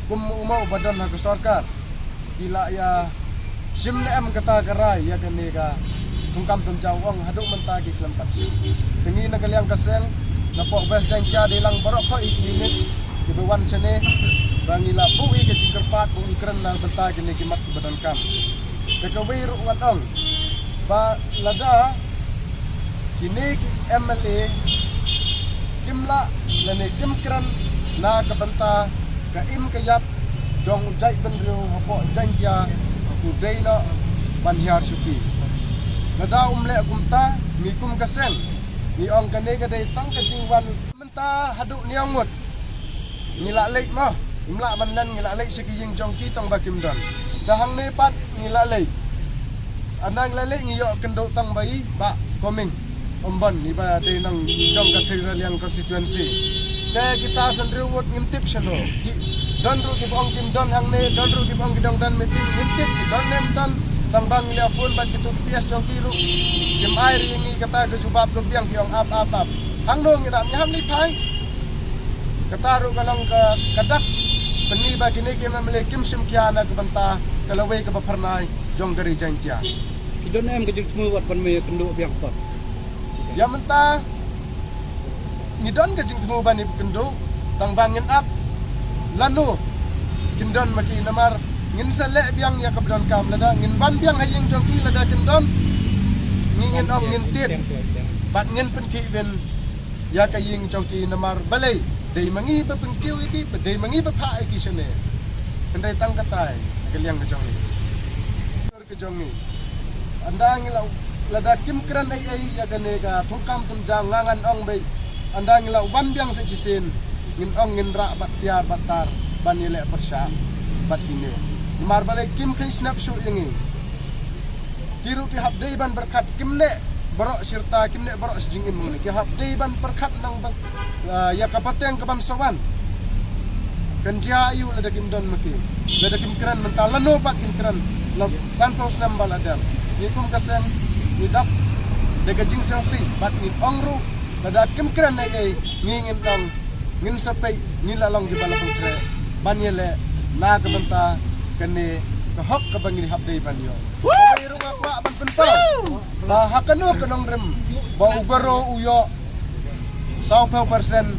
kum u ma uba don ha ka sorkar ki la ïa shim ne em kata ka rai ïa kane ka thungkam thungjam, ong haduh mynta ki khlem pat shim. Te ngi na ka liang ka seng na pok West Jaintia dei lang baroh kawei ki unit kiba wan shane ba ngi la buh ïa ka jingkyrpad ba un kren na bynta kine ki mat kiba donkam. Te kawei ruh ngan ong ba lada kine ki M L A kim lah lane kim kren na ka bynta ka im ka ïap jong u jaitbynriew hapoh Jaintia, u dei noh ban hiar shuki. Lada um leh kumta ngi kum ka seng ngi ong kane ka dei tang ka jingwan mynta haduh hynñiew ngut. Ngi la leit mo, im lah ban len, ngi la leit sha ki ïing jong ki tang ba kim don. Te hangne pat ngi la leit. Ynda ngi la leit ngi ïoh kynduh tang ba i Bah Coming Ymbon iba dei nong jong ka Thri Raliang constituency. Te kita san hynriew ngut ngim tip shano. Ki don ruh kiba ong kim don hangne, don ruh kiba ong ki dang don meeting, ngim tip ki don ne ym don. Tang ba ngi la phone bad kitu ki P S jong ki ruh kim ai ïa ngi kata ka jubab, ruh biang ki ong ap ap ap. Hangno ngi dap, ngi hap leit phai. Kata ruh ka long ka, ka dak pyni ba kine ki M L A kim shim khia na ka bynta ka lawei kaba phyrnai jong ka ri Jaintia. Ki don em ka jingthmu wat ban me kynduh biang pat? Ïa mynta ngi don ka jingthmu ban ïa kynduh, tang ba ngin ap lano kin don ma ki, namar ngin sa leh biang ïa kaba donkam. Lada ngin wan biang ha ïing jong ki lada kin don, ngi ngin ong ngin tied bad ngin pynkhih win ïa ka ïing jong ki, namar balei dei ma ngi ba pynkiew ïa ki, ba dei ma ngi ba phah ïa ki shane. Hynrei tang katai ka liang ka jong ngi, ka jong ngi. Ynda ngi la, lada kim kren ei ei ïa kane ka thungkam thungjam, nga ngan ong beit, ynda ngi la wan biang sa shisien ngin ong ngin rah bad tiar bad tar ban ïaleh pyrshah bad kine. Namar balei kim kheiñ snap shuh ïa ngi. Ki ruh ki hap dei ban pyrkhat, kim neh baroh shi rta, kim neh baroh shi jingim, ki hap dei ban pyrkhat nang ban, ah, ïa ka pateng kaban sa wan. Kan jia aïu lada kim don ma ki, lada kim kren mynta, lano pat kim kren la sanphew snem ba la dep. Ngi kum ka seng ngi dap da ka jingsngewsih bad ngi ong ruh lada kim kren ei ei ngi ngin ong ngin sa peit ngi la long kiba la pynkhreh ban ïaleh na ka bynta kane ka hok kaba ngi hap dei ban ïoh. Kawei ruh nga kwah ban pynpaw ba ha kano ka nongrim ba u Garo u ïoh sawphew percent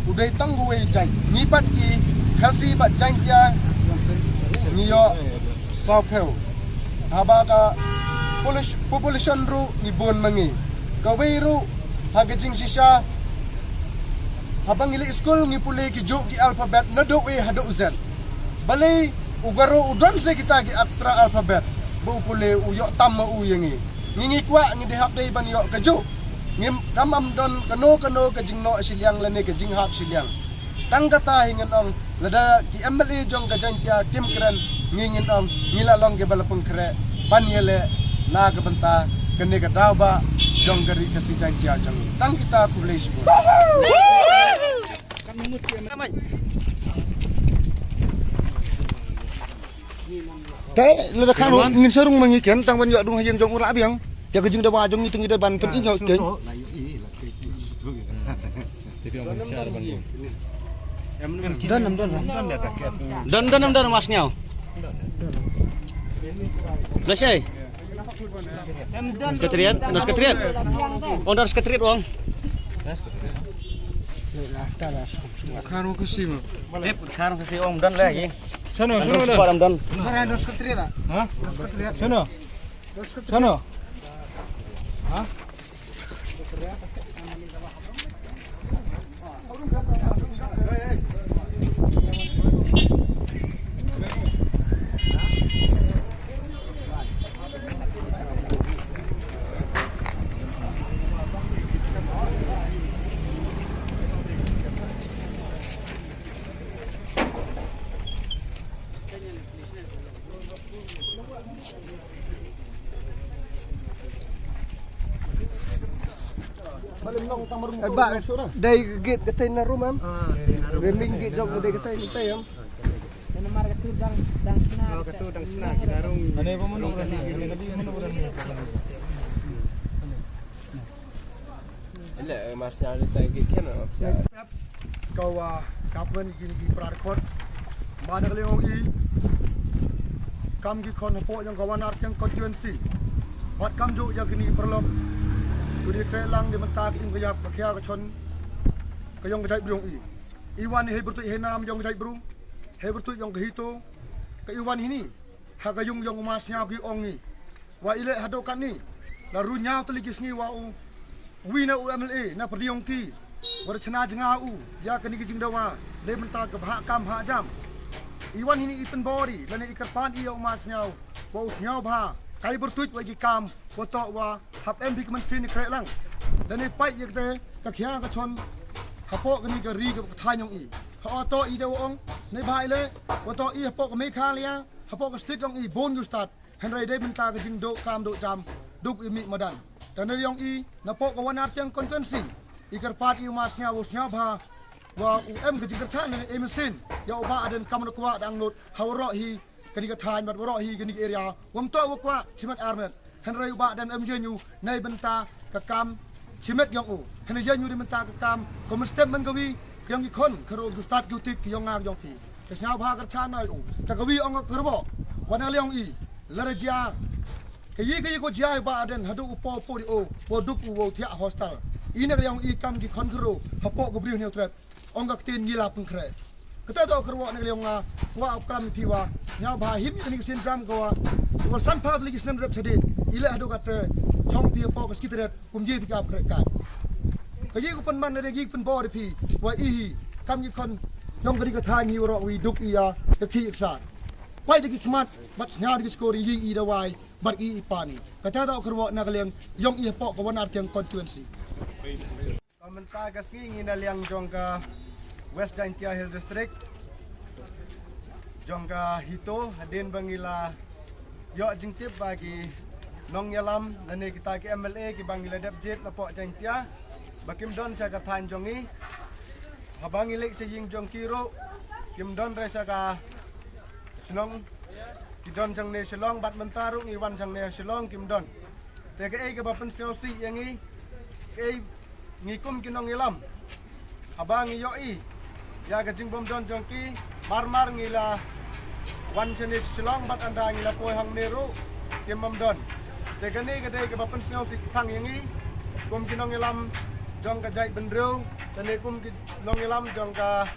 u dei tang uwei jait. Ngi pat ki Khasi bad Jaintia ngi ïoh sawphew. Haba ka polis-, population ruh ngi bun ma ngi. Kawei ruh ha ka jingshisha haba ngi leit skul ngi pule ki juh ki alphabet naduh A haduh Z. Balei u Garo u don sa kita ki extra alphabet ba u pule u ïoh tam ma u ïa ngi. Ngi ngi kwah ngi dei hap dei ban ïoh ka juh. Ngim kam am don kano kano ka jingnoh shiliang lane ka jinghap shiliang. Tang kata hi ngin ong, lada ki M L A jong ka Jaintia kim kren, ngi ngin ong ngi la long kiba la pynkhreh ban ïaleh na ka bynta kane ka daw ba jong ka ri Khasi Jaintia jong ngi. Tang kita, khublei shibun. Te lada khan ngin sa rung ma ngi ken tang ban ïoh dung ha ïing jong u lah biang. Ïa ka jingdawa jong ngi te ngi da ban pyn-i ïoh ken. Don em don. Don don em don mas ngiaw. Blesei. Sekretariat, nos sekretariat. Oh, nos sekretariat, Ong. Karo kasi ma. Dep karo kasi, Ong, don lagi. Sono, sono, don. Don. Karo nos sekretariat. Ha? Nos sekretariat. Sono. Sono. Ha? Eh, ba, dei gate katei na room em. Ah, dei na room. Dei main gate jong dei katei, katei em. Namar katu dang, dang sna. Oh, katu dang sna, kita room. Ane ba mano ran ni, ane ba mano ran ni. Ele, eh, Marsial ni tai gate kan, oh, sial. Ka wa government kin ki para record. Ba na ka liang ong i kam ki khon hapoh jong ka Wanartiang constituency. Bad kam ju ïa kini paralok. Kini kre lang di mynta ka im ka ïap ka khia ka chon ka yong ka jait bru ong i. I wan hi hei byrtuit hei nam yong ka jait bru. Hei byrtuit yong ka HITO. Ka i wan hi ni. Ha ka yung yong u Masniaw ki ong i. Wa i leh haduh katni la ru ñiaw tylli ki sngi wa u wi na u M L A na pyrdi ong ki wa da chna jnga u ïa kani ki jingdawa lei mynta ka bha kam bha jam. I wan hini i pynbor i lane i kyrpad i ïa u Masniaw wa u sniaw bha kai byrtuit wa ki kam wa toh wa hap em phi ka mynsiem i khreh lang. Lane pait ïa kata ka khia ka chon hapoh kani ka ri ka thaiñ ong i. Ha o toh i da wa ong ne bha i leh wa toh i hapoh ka Meghalaya hapoh ka state ong i bun ju stad. Hynrei dei mynta ka jingdoh kam doh jam duk i mih madan. Tang na liang i napoh ka Wanartiang constituency i kyrpad i u Masniaw u sniaw bha wa u em ka jingkyrchan ne e mynsiem ïa u Bah Ardent kam u kwah dang lut ha waroh hi kani ka thaiñ bad waroh hi kani ka area. Wam toh wa kwah chimet armet. Hynrei u Bah Ardent em ïeng u nei bynta ka kam chimet yong u. Hynrei ïeng u dei bynta ka kam ko mynstep man ka wi ka yong ki khon ka ro ju stad ju tip ki yong nga yong phi. Ka sniaw bha kyrchan ai u. Ka ka wi ong ka rbo. Wa na liang i la ra jia. Ka yi ka yi ko jia ba aden hadu u po po di o. Wo duk u wo thiah hostel. I na ka liang i kam ki khon ka ro hapoh ka briew hynñiew trep. Ong ka ktien ngi la pynkhreh. Kata to ka rbo na ka liang nga. Wa ap kram phi wa. Sniaw bha him ni ka sien jam ko wa. Wa san pha li ki snem rep chadin. I le hadu kata chong phi hapoh ka skitrep. Kum ji phi ka ap khreh ka. Ka yi ku pynman na de yi pynbor phi. Wa i hi kam ki khon yong ka ri ka thaiñ hi waroh wi duk i ya ka khi ka sa. Pai de ki khmat bad sñiaw de ki skor i yi i dawai bad i i pani. Kata da ka rbo na ka liang yong i hapoh ka Wanartiang constituency. Ka mynta ka sngi ngi na liang jong ka West Jaintia Hill District. Jong ka HITO hadien ba ngi la ïoh jingtip ba ki nongïalam lane kita ki M L A kiba ngi la dep jied napoh Jaintia ba kim don sha ka thaiñ jong ngi. Haba ngi leit sha ïing jong ki ruh kim don re sha ka shnong, ki don jangne Shillong bad mynta ruh ngi wan jangne Shillong kim don. Te kaei kaba pynsngewsih ïa ngi, kaei ngi kum ki nongïalam. Haba ngi ïohi ïa ka jingbymdon jong ki, mar mar ngi la wan shane Shillong bad ynda ngi la poi hangne ruh kim bym don. Te kane ka dei kaba pynsngewsih tang ïa ngi kum ki nongïalam jong ka jaitbynriew, te ne kum ki nongïalam jong ka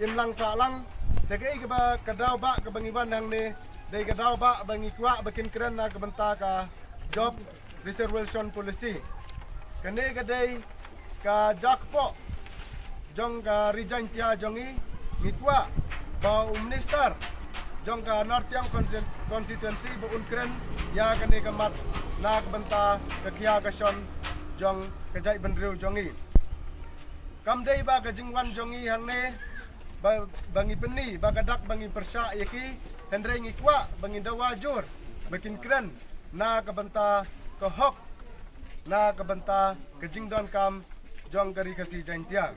imlang sahlang. Te kaei kaba ka daw ba kaba ngi wan hangne dei ka daw ba ba ngi kwah ba kin kren na ka bynta ka Job Reservation Policy. Kane ka dei ka jakpoh jong ka Ri Jaintia jong ngi, ngi kwah ba u minister jong ka North Tiang Consti-, Constituency ba un kren ïa kane ka mat na ka bynta ka khia ka shon jong ka jaitbynriew jong ngi. Kam dei ba ka jingwan jong ngi hangne ba, ba ngi pyni ba ka dak ba ngi pyrshah ïa ki, hynrei ngi kwah ba ngin dawa jur ba kin kren na ka bynta ka hok, na ka bynta ka jingdonkam jong ka Ri Khasi Jaiñtia.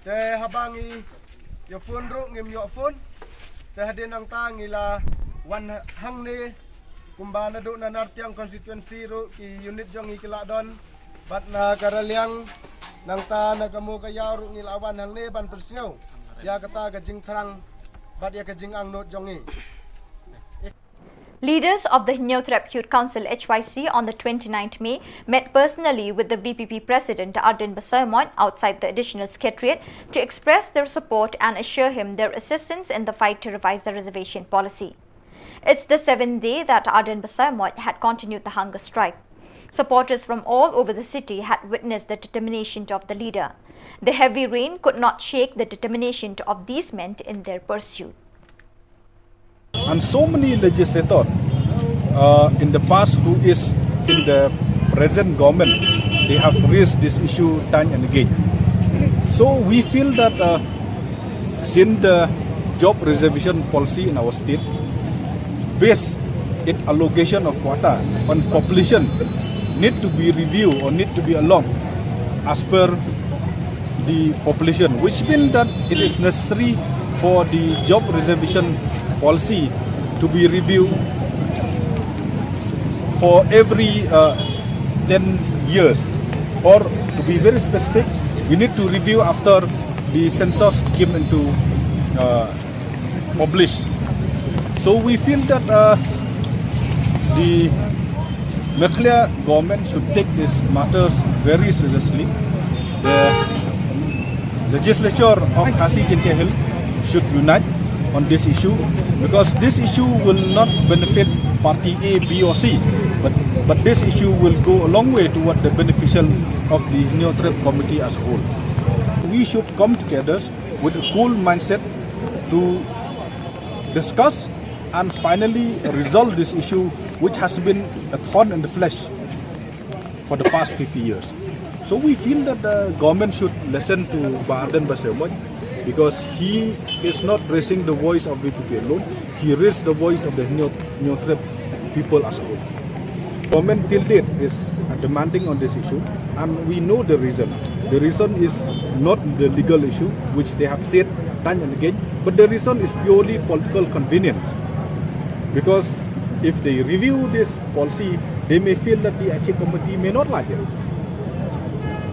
Te haba ngi ïa phone ruh ngim ïoh phone. Te hadien nangta ngi la wan hangne kumba naduh na Nartiang constituency ruh ki unit jong ngi ki la don. Bad na ka Raliang nangta na ka Mowkaiaw ruh ngi la wan hangne ban pynsngew ïa kata ka jingthrang bad ïa ka jingangnud jong ngi. Leaders of the Hynñiewtrep Youth Council H Y C on the twenty-ninth May met personally with the V P P President Ardent Basaiawmoit outside the Additional Secretariat to express their support and assure him their assistance in the fight to revise the reservation policy. It's the seventh day that Ardent Basaiawmoit had continued the hunger strike. Supporters from all over the city had witnessed the determination of the leader. The heavy rain could not shake the determination of these men in their pursuit. And so many legislators uh, in the past who is in the present government, they have raised this issue time and again. So we feel that uh, since the job reservation policy in our state, based its allocation of quota on population, need to be reviewed or need to be along as per the population, which means that it is necessary for the job reservation policy to be reviewed for every uh, ten years, or to be very specific, we need to review after the census came into uh, published. So we feel that uh, the Meghalaya government should take these matters very seriously. The legislature of Khasi Jaintia Hills should unite on this issue, because this issue will not benefit party A, B or C, but, but this issue will go a long way toward the beneficial of the Hynñiewtrep community as a whole. We should come together with a cool mindset to discuss and finally resolve this issue, which has been a thorn in the flesh for the past fifty years. So we feel that the government should listen to Bah Ardent Basaiawmoit, because he is not raising the voice of V P P alone. He raised the voice of the Hynñiewtrep people as a whole. Government till date is uh, demanding on this issue, and we know the reason. The reason is not the legal issue, which they have said time and again, but the reason is purely political convenience. Because if they review this policy, they may feel that the Achi committee may not like it.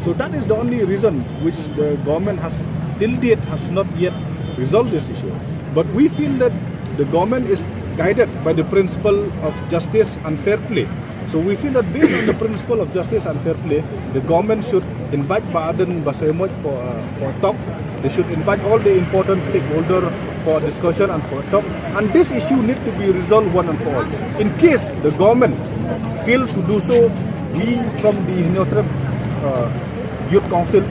So that is the only reason which the government has till date has not yet resolved this issue. But we feel that the government is guided by the principle of justice and fair play. So we feel that based on the principle of justice and fair play, the government should invite Bah Ardent Basaiawmoit for, uh, for a talk. They should invite all the important stakeholders for discussion and for a talk. And this issue need to be resolved one and for all. In case the government fail to do so, we from the Hynñiewtrep uh, Youth Council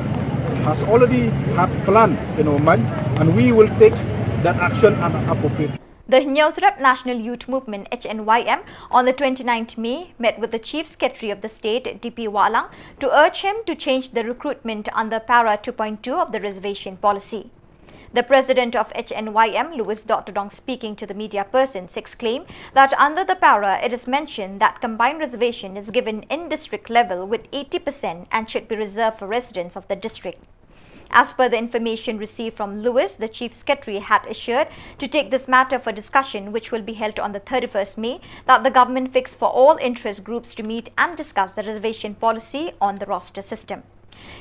has already had plan in our mind, and we will take that action and appropriate. The Hynñiewtrep National Youth Movement H N Y M on the twenty-ninth May met with the Chief Secretary of the state, D P Wahlang, to urge him to change the recruitment under Para two point two of the reservation policy. The president of H N Y M, Louis Dottodong, speaking to the media persons, exclaimed that under the Para it is mentioned that combined reservation is given in district level with eighty percent and should be reserved for residents of the district. As per the information received from Louis, the Chief Secretary had assured to take this matter for discussion, which will be held on the thirty-first May, that the government fix for all interest groups to meet and discuss the reservation policy on the roster system.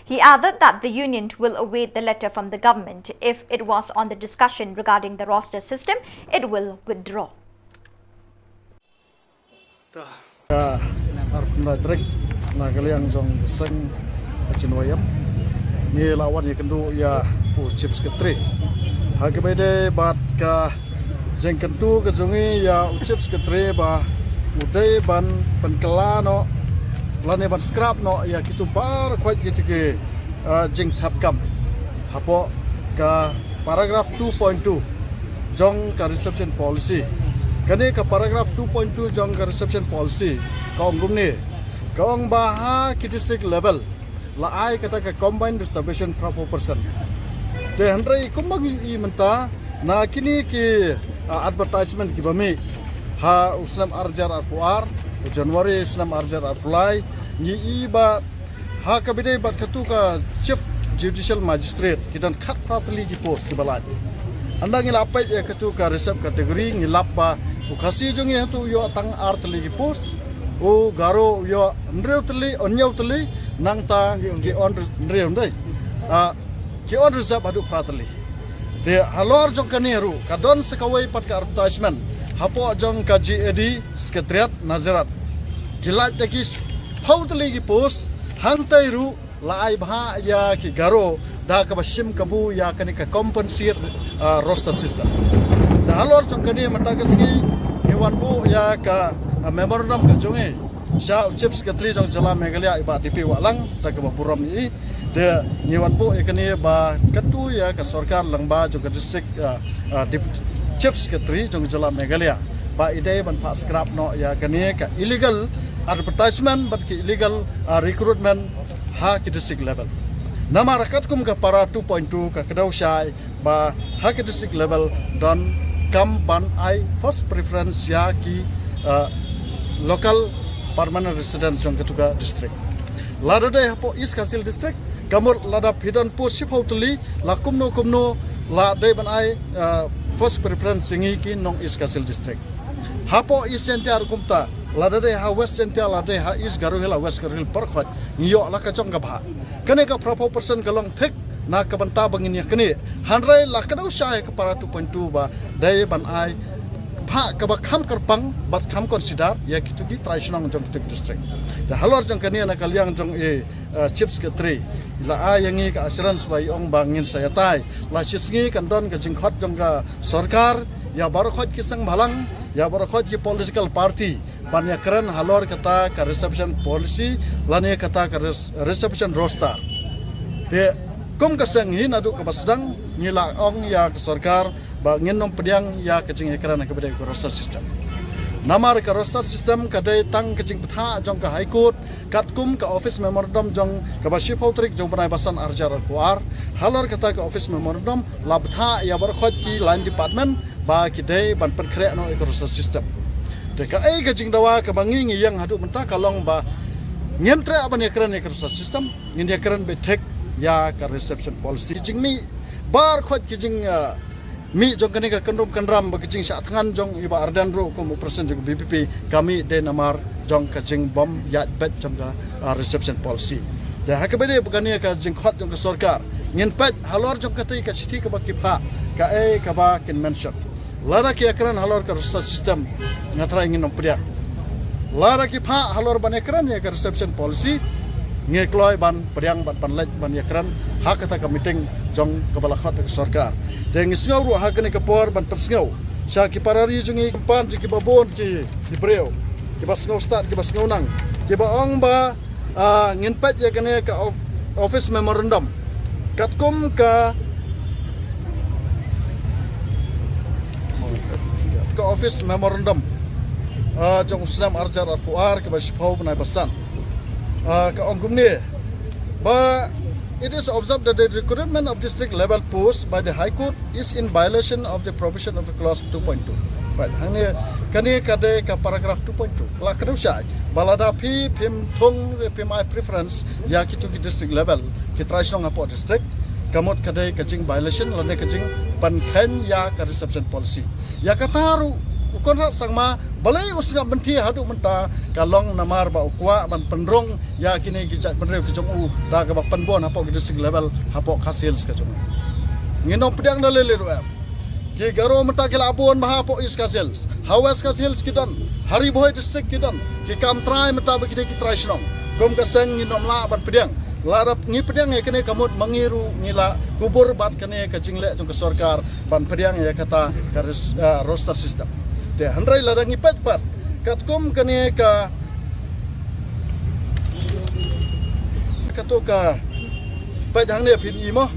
He added that the union will await the letter from the government. If it was on the discussion regarding the roster system, it will withdraw. Ka arphew tarik na ka liang jong ka seng H N Y M ngi la wan ïakynduh ïa u Chief Secretary. Ha kaba ïadei bad ka jingkyntu ka jong ngi ïa u Chief Secretary ba u dei ban pynkylla noh lane ban scrap noh ïa kitu baroh khoit kita ki jingthap kam hapoh ka paragraph two point two jong ka reservation policy. Kane ka paragraph two point two jong ka reservation policy ka ong kumne, Ka ong ba ha ki district level la ai kata ka combined reservation phraphew percent. Te hynrei kumba ngi i mynta na kine ki, ah, advertisement kiba mih ha u snem arhajar arphew ar, u January u snem arhajar arphew lai, ngi i ba ha kaba ïadei bad katu ka Chief Judicial Magistrate ki don khatphra tylli ki post kiba lait. Ynda ngi la peit ïa katu ka reserve category ngi lap ba u Khasi jong ngi hatu u ïoh tang ar tylli ki post, u Garo u ïoh hynriew tylli, hynñiew tylli, nangta ki un hynriew ndai. Ah, ki un reserve haduh phra tylli. Te halor jong kane ruh ka don sa kawei pat ka advertisement hapoh jong ka G A D Secretariat Nazareth. Ki lait da ki phew tylli ki post, hangtai ruh la ai bha ïa ki Garo da kaba shim kabu ïa kane ka compensate, ah, roster system. Te halor jong kane mynta ka sngi ngi wan buh ïa ka, ah, memorandum ka jong ngi sha u Chief Secretary jong jylla Meghalaya i Bah D P Wahlang da kaba burom i. Te ngi wan buh ïa kane ba kyntu ïa ka sorkar lyngba jong ka district, ah, ah, Dep-, Chief Secretary jong jylla Meghalaya ba i dei ban phah scrap noh ïa kane ka illegal advertisement bad ka illegal, ah, recruitment ha ki district level. Namar katkum ka para two point two ka kdew shai ba ha ki district level don kam ban ai first preference ïa ki, ah, local permanent resident jong katu ka district. Lada dei hapoh East Khasi Hills District, ka mut lada phi don post shiphew tylli, la kumno kumno la dei ban ai, ah, first preference ïa ngi ki nong East Khasi Hills District. Hapoh East Jaintia ruh kumta, lada dei ha West Jaintia, lada dei ha East Garo Hills, ha West Garo Hills, baroh khoit ngi ïoh la ka jong ka bha. Kane ka phraphew percent ka long thik na ka bynta ba ngin ïa kane. Hynrei la ka dei sha ka para two point two ba dei ban ai bha kaba kham kyrpang bad kham consider ïa kitu ki trai shnong jong kitu ki district. Te halor jong kane na ka liang jong i, eh, Chief Secretary la ai ïa ngi ka assurance ba i ong ba ngin sa ïatai. La shisngi kan don ka jingkhot jong ka sorkar ïa baroh khoit ki seng bhalang, ïa baroh khoit ki political party ban ïakren halor kata ka reservation policy lane kata ka res-, reservation roster. Te kum ka seng hi naduh kaba sdang ngi la ong ïa ka sorkar ba ngin nym pdiang ïa ka jingïakren kaba dei ka roster system. Namar ka roster system ka dei tang ka jingbthah jong ka High Court katkum ka office memorandum jong kaba shiphew tarik jong u bnai ba san arhajar arphew ar. Halor kata ka office memorandum la bthah ïa baroh khoit ki line department ba ki dei ban pynkhreh noh ïa ka roster system. Te kaei ka jingdawa kaba ngi ngi ïeng haduh mynta ka long ba ngim treh ban ïakren ïa ka roster system, ngin ïakren beit thik ïa ka reservation policy. Jingmih baroh khoit ki jing, ah, mih jong kane ka kyndrum kyndram bad ka jingshah thngan jong i Bah Ardent ruh kum u president jong ka V P P ka mih dei namar jong ka jingbym ïaid beit jong ka, ah, reservation policy. Te ha kaba dei ba kane ka jingkhot jong ka sorkar ngin peit halor jong kata ka shithi kaba ki phah kaei kaba kin mention. Lada ki ïakren halor ka roster system nga trai ngin nym pdiang. Lada ki phah halor ban ïakren ïa ka reservation policy ngi kloi ban pdiang bad ban leit ban ïakren ha kata ka meeting jong kaba la khot da ka sorkar. Te ngi sngew ruh ha kane ka por ban pynsngew sha ki para ri jong ngi, khamtam jong kiba bun ki, ki briew kiba sngew stad kiba sngew nang kiba ong ba, ah, ngin peit ïa kane ka of-, office memorandum katkum ka, ka office memorandum, ah, jong u snem arhajar arphew ar kaba shiphew bnai ba san. Ah, ka ong kumne ba it is observed that the recruitment of district level post by the High Court is in violation of the provision of the clause two point two. Right, hangne kane ka dei ka paragraph two point two. La ka dei shai ba lada phi phim thung re phim ai preference ïa kitu ki district level ki trai shnong hapoh district, ka mut ka dei ka jing violation lane ka jingpynkheiñ ïa ka reservation policy. Ïa kata ruh u Conrad Sangma balei u sngap bynta haduh mynta ka long namar ba u kwah ban pynrung ïa kine ki jaitbynriew ki jong u da kaba pynbun hapoh ki district level hapoh Khasi Hills ka jong u. Ngin nym pdiang da lei lei ruh em. Ki Garo mynta ki la bun bha hapoh East Khasi Hills, ha West Khasi Hills ki don, ha Ri Bhoi district ki don, ki kam trai mynta ba ki dei ki trai shnong. Kum ka seng ngin nym lah ban pdiang. Lada ngi pdiang ïa kane ka mut ma ngi ruh ngi la kubur bad kane ka jingleh jong ka sorkar ban pdiang ïa kata ka res-, ah, roster system. Te hynrei lada ngi peit pat katkum kane ka, katu ka, peit hangne phin i mo.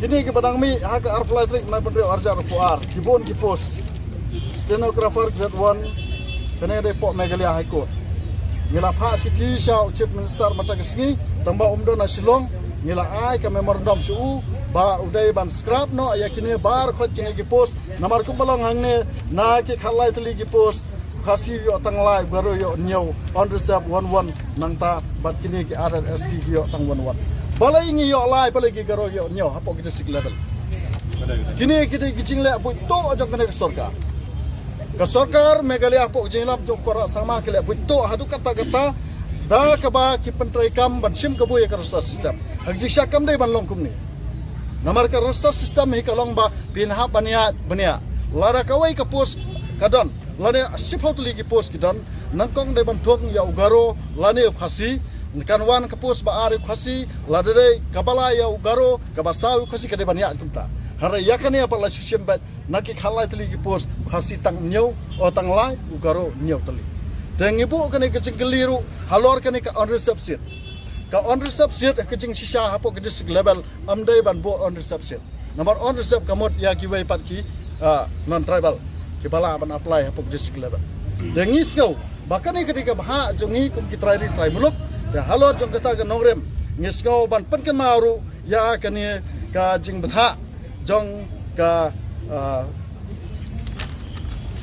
Kine kiba dang mih ha ka arphew lai tarik bnai ba hynriew arhajar arphew ar, ki bun ki post. Stenographer grade one, kane dei hapoh Meghalaya High Court. Ngi la phah shithi sha u Chief Minister mynta ka sngi, tang ba um don ha Shillong, ngi la ai ka memorandum sha u, ba u dei ban scrap noh ïa kine baroh kine ki post, namar kumba long hangne, na ki khatlai tylli ki post, Khasi ïoh tang lai, Garo ïoh hynñiew, unreserved one one, nangta bad kine ki other S T ki ïoh tang one one. Balei ngi ïoh lai, balei ki Garo ïoh hynñiew, hapoh ki district level. Kine ki dei ki jingleh buit tuh jong kane ka sorkar. Ka sorkar Meghalaya hapoh ka jingïalam jong u Conrad Sangma ki leh buit tuh haduh katta katta, da kaba ki pyntreikam ban shim kabu ïa ka roster system. Ha ka jingshisha kam dei ban long kumne. Namar ka roster system hi ka long ba phin hap ban ïaid ban ïaid. Lada kawei ka post ka don, lane shiphew tylli ki post ki don, nyngkong dei ban thung ïa u Garo lane u Khasi, kan wan ka post ba ar ïa u Khasi, lada dei kaba lai ïa u Garo, kaba saw ïa u Khasi, ka dei ban ïaid kumta. Hynrei ïa kane pat la shu shim beit, na ki khatlai tylli ki post, u Khasi tang hynñiew, o tang lai, u Garo hynñiew tylli. Te ngi buh kane ka jingkylli ruh halor kane ka unreserved seat. Ka unreserved seat ka jingshisha hapoh ka district level, ym dei ban buh unreserved seat. Namar unreserved ka mut ïa kiwei pat ki, ah, non-tribal kiba lah ban apply hapoh ka district level. Te ngi sngew ba kane ka dei ka bhah jong ngi kum ki trai ri trai muluk. Te halor jong kata ka nongrim, ngi sngew ban pynkynmaw ruh ïa kane ka jingbthah jong ka, ah,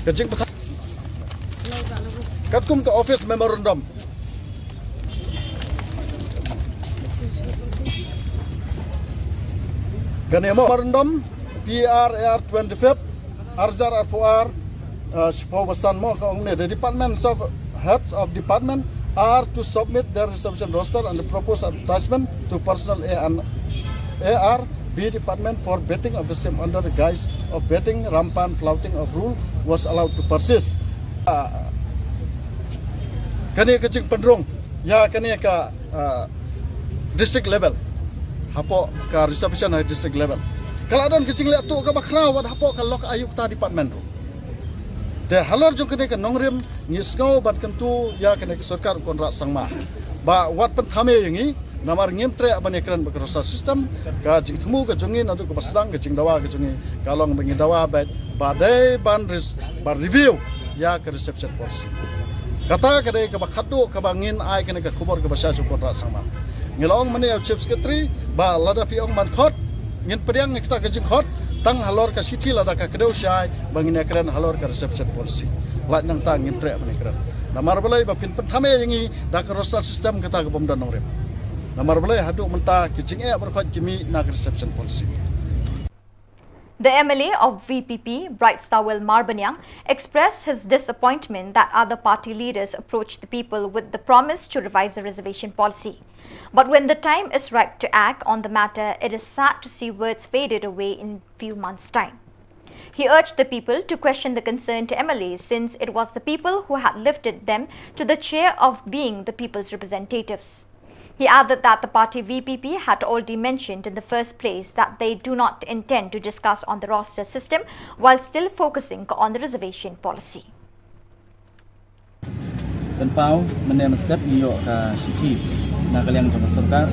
ka jingbthah katkum ka office memorandum. Kane mo memorandum P R A R twenty-five, arjar arphew ar, uh, shiphew basan mo ka ong ne, the departments of heads of department are to submit their reservation roster and the proposed advertisement to personnel A and A R B department for vetting of the same under the guise of vetting rampant flouting of rule was allowed to persist. Uh, kane ka jingpynrung ïa kane ka, ah, district level, hapoh ka reservation ha district level. Ka la don ka jingleh tuh kaba khraw wat hapoh ka lok ayukta department ruh. Te halor jong kane ka nongrim ngi sngew ban kyntu ïa kane ka sorkar Conrad Sangma ba wat pynthame ïa ngi, namar ngim treh ban ïakren bad ka roster system. Ka jingthmu ka jong ngi naduh kaba sdang ka jingdawa ka jong ngi ka long ba ngi dawa beit ba dei ban ris-, ban review ïa ka reservation policy. Kata ka dei kaba khatduh kaba ngin ai kane ka khubor kaba shai sha u Conrad Sangma. Ngi la ong mynne ïa u Chief Secretary ba lada phi ong ban khot, ngin pdiang ïa kata ka jingkhot tang halor ka shithi lada ka kdew shai ba ngin ïakren halor ka reservation policy. Lait nangta ngin treh ban ïakren. Namar balei? Ba phin pynthame ïa ngi da ka roster system kata ka bym don nongrim. Namar balei? Haduh mynta ki jingeh baroh khoit ki mih na ka reservation policy. The M L A of V P P, Bright Stawell Marbaniang, expressed his disappointment that other party leaders approached the people with the promise to revise the reservation policy. But when the time is ripe to act on the matter, it is sad to see words faded away in few months' time. He urged the people to question the concerned M L As, since it was the people who had lifted them to the chair of being the people's representatives. He added that the party V P P had already mentioned in the first place that they do not intend to discuss on the roster system, while still focusing on the reservation policy. Pynpaw mynne mynstep ngi ïoh ka shithi na ka liang jong ka sorkar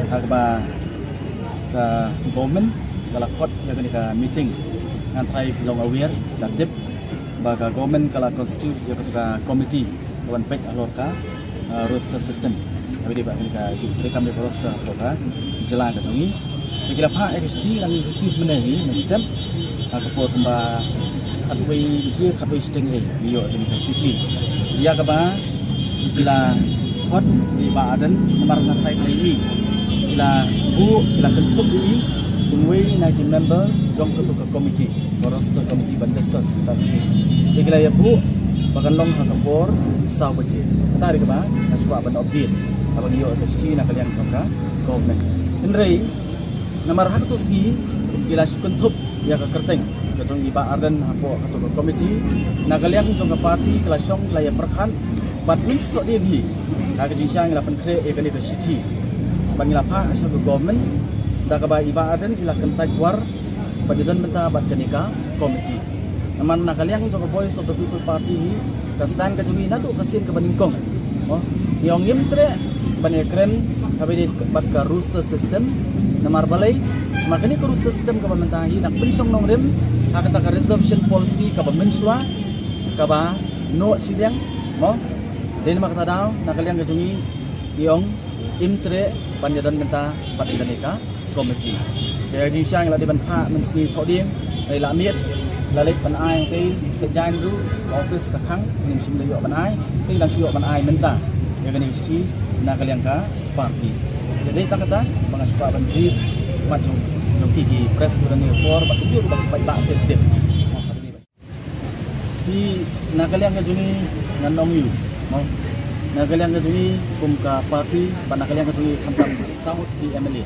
ha kaba ka government ka la khot ïa kane ka meeting. Ngan tharai phi long aware, la tip ba ka government ka la constitute ïa katu ka committee ka ban peit halor ka, ah, roster system. Kaba ïadei bad kane ka jingtrei kam ïa ka roster hapoh ka jylla ka jong ngi. Te ki la phah ïa ka shithi, la ngi receive mynne hi mynstep ha ka por kumba khatwei baje, khatwei shiteng hi ngi ïoh ïa ka shithi ïa kaba ki la khot ïa i Bah Ardent namar nga tharai ba ïa i ki la buh, ki la kynthup ïa i kum uwei na ki member jong katu ka committee, ka roster committee ban discuss ïa kata ka sien. Te ki la ïa buh ba kan long ha ka por saw baje. Kata dei kaba nga shu kwah ban update haba ngi ïoh ka shithi na ka liang jong ka government. Hynrei namar ha katu ka sngi ki la shu kynthup ïa ka kyrteng ka jong i Bah Ardent hapoh katu ka committee. Na ka liang jong ka party ka la shong, ka la ïa pyrkhat bad mynstep dien hi ha ka jingshisha ngi la pynkhreh ïa kane ka shithi bad ngi la phah sha ka government da kaba i Bah Ardent i la kyntait war bad i don bynta bad kane ka committee. Namar na ka liang jong ka Voice of the People Party hi, ka stand ka jong ngi naduh ka sien kaba nyngkong, mo, ngi ong ngim treh ban ïakren kaba ïadei bad ka roster system. Namar balei? Namar kane ka roster system kaba mynta hi dang pynshong nongrim ha kata ka reservation policy kaba mynshuwa, kaba noh shiliang, mo, Dei namar kata daw, na ka liang ka jong ngi, i ong, im treh ban ïadon bynta bad kane ka committee. Ka jingshisha ngi la dei ban phah mynsngi thohdieng, ngi la miet, la leit ban ai te, seit jain ruh, ka office ka khang, ngim shym la ïoh ban ai, te ngi dang shu ïoh ban ai mynta ïa kane ka shithi na ka liang ka party. Te dei tang kata ba nga shu kwah ban brief, bad jong, jong ki, ki press ko da ne por, bad jong ki paidbah ki tip. Phi, na ka liang ka jong ngi ngan ong ïa u, mo. Na ka liang ka jong ngi kum ka party, bad na ka liang ka jong ngi khamtam saw ngut ki M L A.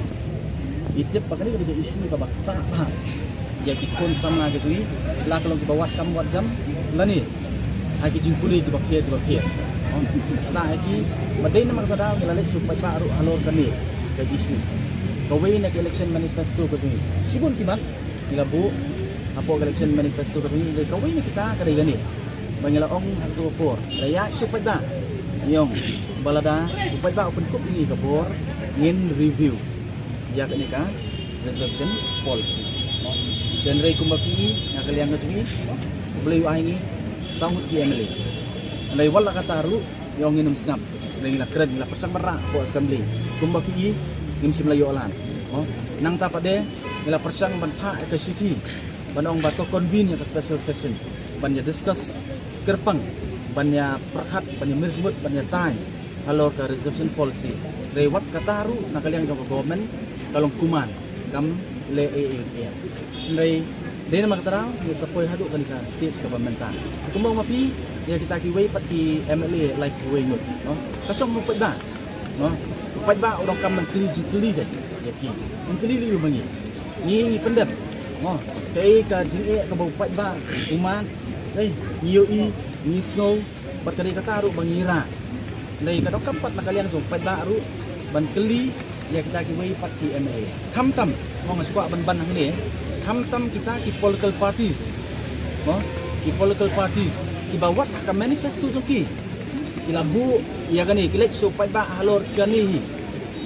Ngi tip ba kane ka dei ka issue kaba ktah bha ïa ki khun samla ka jong ngi, la ka long kiba wad kam wad jam lane ha ki jingpule kiba pher kiba pher. Mo, ktah ïa ki, bad dei namar kata daw ngi la leit shu paidbah ruh halor kane ka issue. Kawei na ka election manifesto ka jong ngi, shibun ki mat ngi la buh hapoh ka election manifesto ka jong ngi, kawei na kita ka dei kane ba ngi la ong ha kato ka por, la ïa shu paidbah, ngi ong ba lada u paidbah u pynkup ïa ngi ka bor, ngin review ïa kane ka reservation policy. Mo, hynrei kumba phi i, na ka liang ka jong ngi, U Blei u ai ngi saw ngut ki M L A. Hynrei wat la kata ruh, ngi ong ngin ym sngap. Hynrei ngi la kren, ngi la pyrshang ban rah hapoh assembly. Kumba phi i, ngim shym la ïoh lan. Mo, nangta pat de ngi la pyrshang ban phah ïa ka shithi ban ong ba to convene ïa ka special session ban ïa discuss kyrpang, ban ïa pyrkhat, ban ïa mirjmut, ban ïa tai halor ka reservation policy. Hynrei wat kata ruh na ka liang jong ka government ka long kuman, kam leh ei ei ei. Hynrei dei namar kata daw ngi sa poi haduh kane ka stage kaba mynta. Kumba ma phi, ïa kita kiwei pat ki M L A lai kiwei ngut, no? Ka shong ha u paidbah, no? U paidbah u donkam ban kylli jingkylli ïa ki. Un kylli lei ïa ma ngi. Ngi, ngi pyndep, no? Kaei ka jingeh kaba u paidbah u mad, eh, ngi ïohi, ngi sngew, bad ka dei kata ruh ba ngi rah. Hynrei ka donkam pat na ka liang jong u paidbah ruh ban kylli ïa kita kiwei pat ki M L A. Khamtam, mo, nga sngewkwah ban ban hangne, khamtam kita ki political parties, mo, ki political parties kiba wat ha ka manifesto jong ki, ki la buh ïa kane, ki leit sha u paidbah halor kane hi,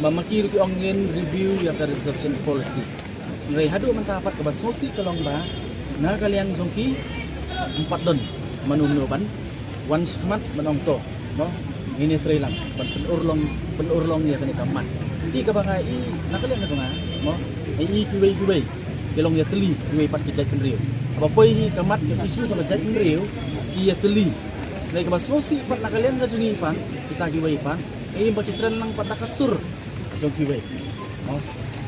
ba ma ki ruh ki ong ngin review ïa ka reservation policy. Hynrei haduh mynta pat kaba sngewsih ka long ba na ka liang jong ki, ym pat don mano mano ban wan shakhmat ban ong to, mo, ngin ïatreilang ban pynurlong, pynurlong ïa kane ka mat. Te kaba nga i na ka liang ka jong nga, mo, nga i kiwei kiwei ki long ïatylli, kiwei pat ki jaitbynriew. Haba poi hi ka mat, ka issue jong ka jaitbynriew, ki ïatylli. Hynrei kaba sngewsih pat na ka liang ka jong ngi pat, kita kiwei pat, nga i ba ki kren lang pat da ka sur jong kiwei. Mo,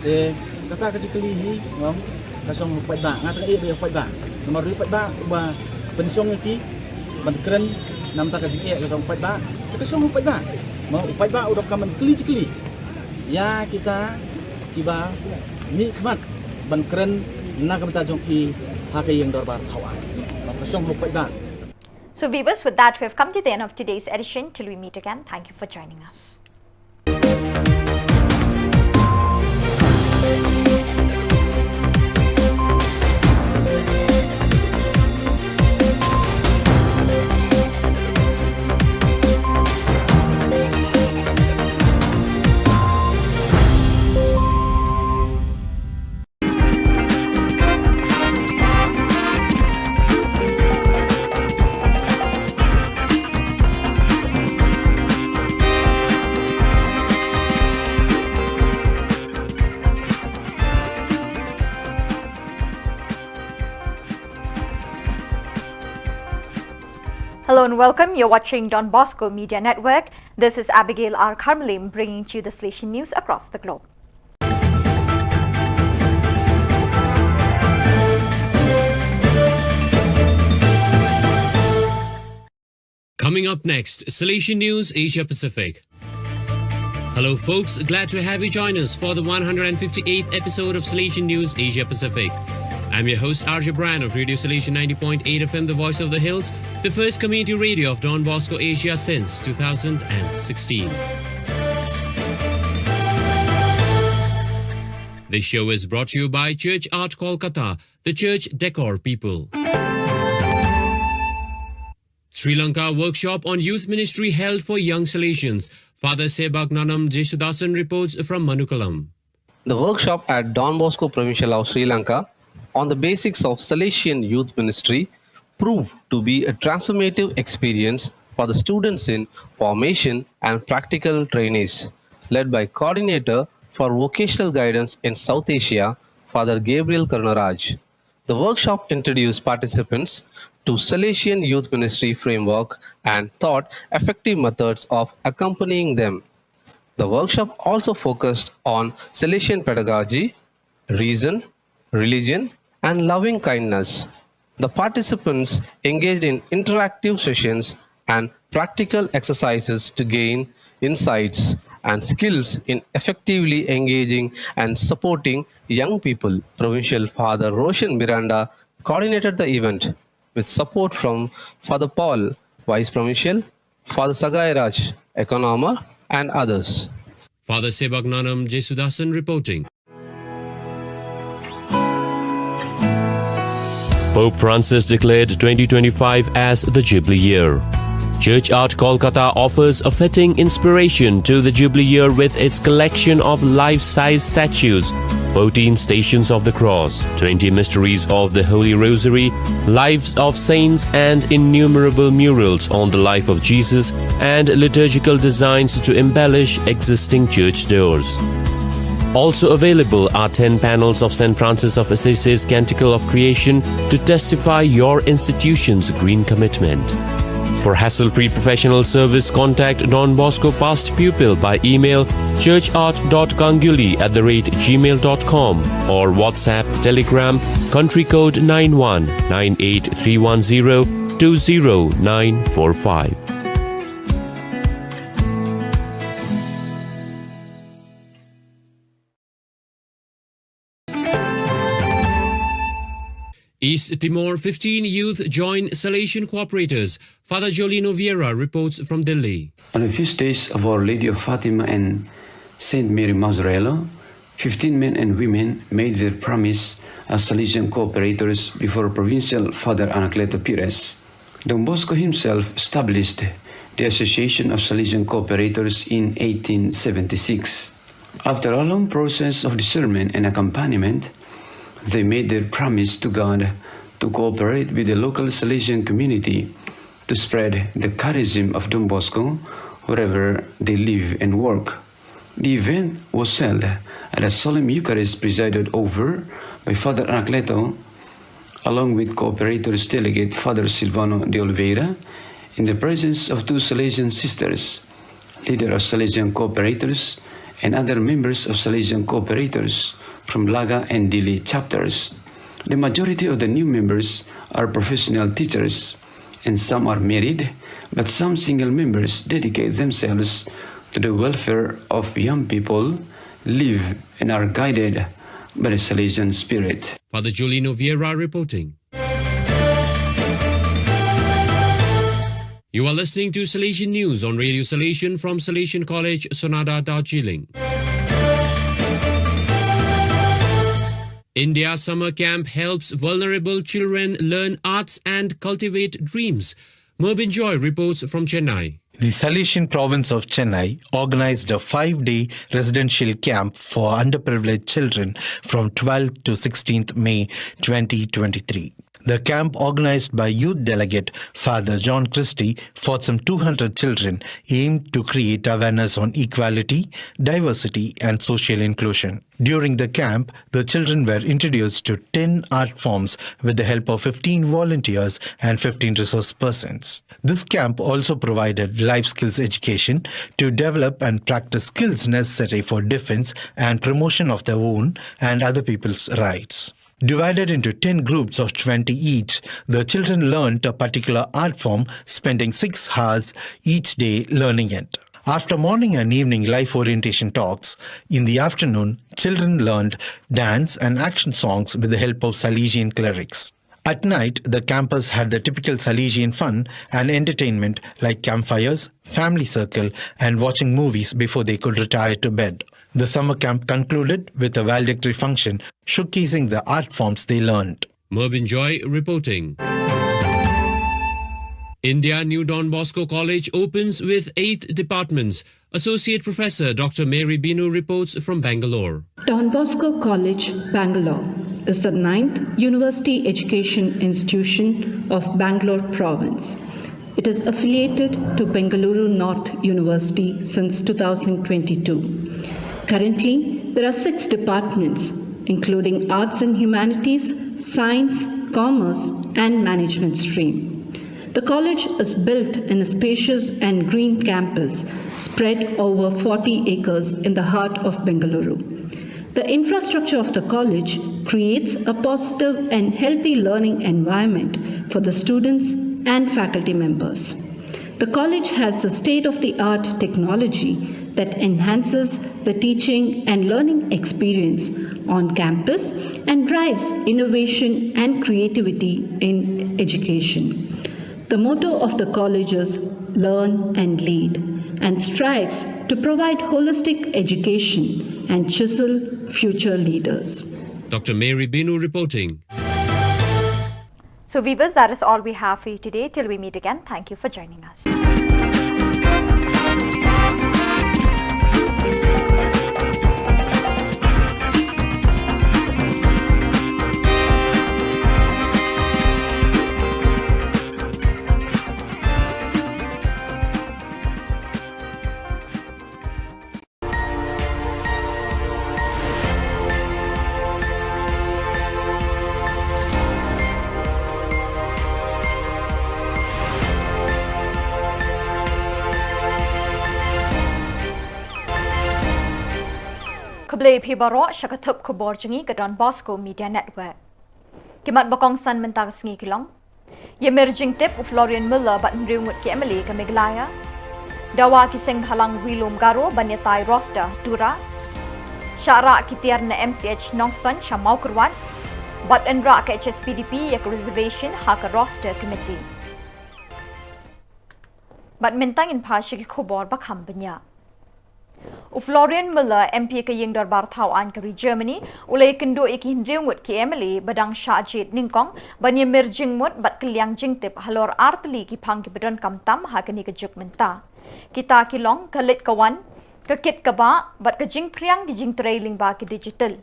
te kata ka jingkylli hi, mo, ka shong ha u paidbah, nga tang ïa u paidbah. Namar u paidbah uba pynshong ïa ki ban kren na bynta ka jingeh ka jong u paidbah, ka shong ha u paidbah. Mo, u paidbah u donkam ban kylli jingkylli ïa kita kiba mihkhmat ban kren na ka bynta jong ki ha ka ïing dorbar thaw aiñ. Mo, ka shong ha u paidbah. So viewers, with that, we have come to the end of today's edition. Till we meet again, thank you for joining us. Hello and welcome. You're watching Don Bosco Media Network. This is Abigail R Kharmalim bringing to you the Salesian news across the globe. Coming up next, Salesian News Asia Pacific. Hello, folks. Glad to have you join us for the one hundred fifty-eighth episode of Salesian News Asia Pacific. I'm your host, R J Brian of Radio Salesian ninety point eight F M, the voice of the hills, the first community radio of Don Bosco Asia since two thousand sixteen. This show is brought to you by Church Art Kolkata, the church decor people. Sri Lanka workshop on youth ministry held for young Salesians. Father Sebak Nanam Jesudasan reports from Manukalam. The workshop at Don Bosco Provincial House, Sri Lanka, on the basics of Salesian youth ministry proved to be a transformative experience for the students in formation and practical trainees, led by Coordinator for Vocational Guidance in South Asia, Father Gabriel Karunaraj. The workshop introduced participants to Salesian Youth Ministry framework and thought effective methods of accompanying them. The workshop also focused on Salesian pedagogy, reason, religion, and loving kindness. The participants engaged in interactive sessions and practical exercises to gain insights and skills in effectively engaging and supporting young people. Provincial Father Roshan Miranda coordinated the event with support from Father Paul, Vice Provincial, Father Sagai Raj, Economer, and others. Father Sebagnanam Jesudasan reporting. Pope Francis declared twenty twenty-five as the Jubilee year. Church Art Kolkata offers a fitting inspiration to the Jubilee year with its collection of life-size statues, fourteen Stations of the Cross, twenty Mysteries of the Holy Rosary, lives of saints, and innumerable murals on the life of Jesus and liturgical designs to embellish existing church doors. Also available are ten panels of Saint Francis of Assisi's Canticle of Creation to testify your institution's green commitment. For hassle-free professional service, contact Don Bosco past pupil by email churchart.kanguli at the rate gmail.com or WhatsApp, Telegram, country code nine one nine eight three one zero two zero nine four five. East Timor, fifteen youth join Salesian cooperators, Father Jolino Vieira reports from Delhi. On the feast days of Our Lady of Fatima and Saint Mary Mozzarella, fifteen men and women made their promise as Salesian cooperators before Provincial Father Anacleto Pires. Don Bosco himself established the Association of Salesian Cooperators in eighteen seventy-six. After a long process of discernment and accompaniment, they made their promise to God to cooperate with the local Salesian community to spread the charism of Don Bosco wherever they live and work. The event was held at a solemn Eucharist presided over by Father Anacleto, along with cooperators delegate Father Silvano de Oliveira, in the presence of two Salesian sisters, leader of Salesian cooperators, and other members of Salesian cooperators from Laga and Dili chapters. The majority of the new members are professional teachers, and some are married, but some single members dedicate themselves to the welfare of young people, live and are guided by the Salesian spirit. Father Jolino Vieira reporting. You are listening to Salesian News on Radio Salesian from Salesian College, Sonada, Darjeeling. India Summer Camp helps vulnerable children learn arts and cultivate dreams. Mervyn Joy reports from Chennai. The Salesian province of Chennai organized a five-day residential camp for underprivileged children from twelfth to sixteenth May twenty twenty-three. The camp, organized by youth delegate Father John Christie for some two hundred children, aimed to create awareness on equality, diversity, and social inclusion. During the camp, the children were introduced to ten art forms with the help of fifteen volunteers and fifteen resource persons. This camp also provided life skills education to develop and practice skills necessary for defense and promotion of their own and other people's rights. Divided into ten groups of twenty each, the children learned a particular art form, spending six hours each day learning it. After morning and evening life orientation talks, in the afternoon, children learned dance and action songs with the help of Salesian clerics. At night, the campers had the typical Salesian fun and entertainment like campfires, family circle, and watching movies before they could retire to bed. The summer camp concluded with a valedictory function showcasing the art forms they learned. Mervyn Joy reporting. India New Don Bosco College opens with eight departments. Associate Professor Doctor Mary Binu reports from Bangalore. Don Bosco College, Bangalore, is the ninth university education institution of Bangalore province. It is affiliated to Bengaluru North University since two thousand twenty-two. Currently, there are six departments, including Arts and Humanities, Science, Commerce, and Management stream. The college is built in a spacious and green campus spread over forty acres in the heart of Bengaluru. The infrastructure of the college creates a positive and healthy learning environment for the students and faculty members. The college has a state of the art technology that enhances the teaching and learning experience on campus and drives innovation and creativity in education. The motto of the college is "Learn and Lead" and strives to provide holistic education and chisel future leaders. Doctor Mary Binu reporting. So, viewers, that is all we have for you today. Till we meet again, thank you for joining us. Khublei phi baroh sha ka thup khubor jong ngi ka Don Bosco Media Network. Ki mat ba kongsan mynta ka sngi ki long: Ïamir jingtip u Florian Miller bad hynriew ngut ki M L A ka Meghalaya. Dawa ki seng bhalang Ri-lum Garo ban ïatai roster ha Tura. Shah rah ki tiar na M C H Nongstoiñ sha Mawkyrwat. Bad yn rah ka H S P D P ïa ka reservation ha ka roster committee. Bad mynta ngin phai sha ki khubor ba kham bniah. U Florian Miller, M P ka ïing dorbar thaw aiñ ka ri Germany, u la ïakynduh ïa ki hynriew ngut ki M L A ba dang shah jied nyngkong ban ïamir jingmut bad kylliang jingtip halor artylli ki phang kiba donkam tam ha kane ka juk mynta. Kita ki long ka leit ka wan, ka kit ka bah bad ka jingphriang ki jingtrei lyngba ki digital.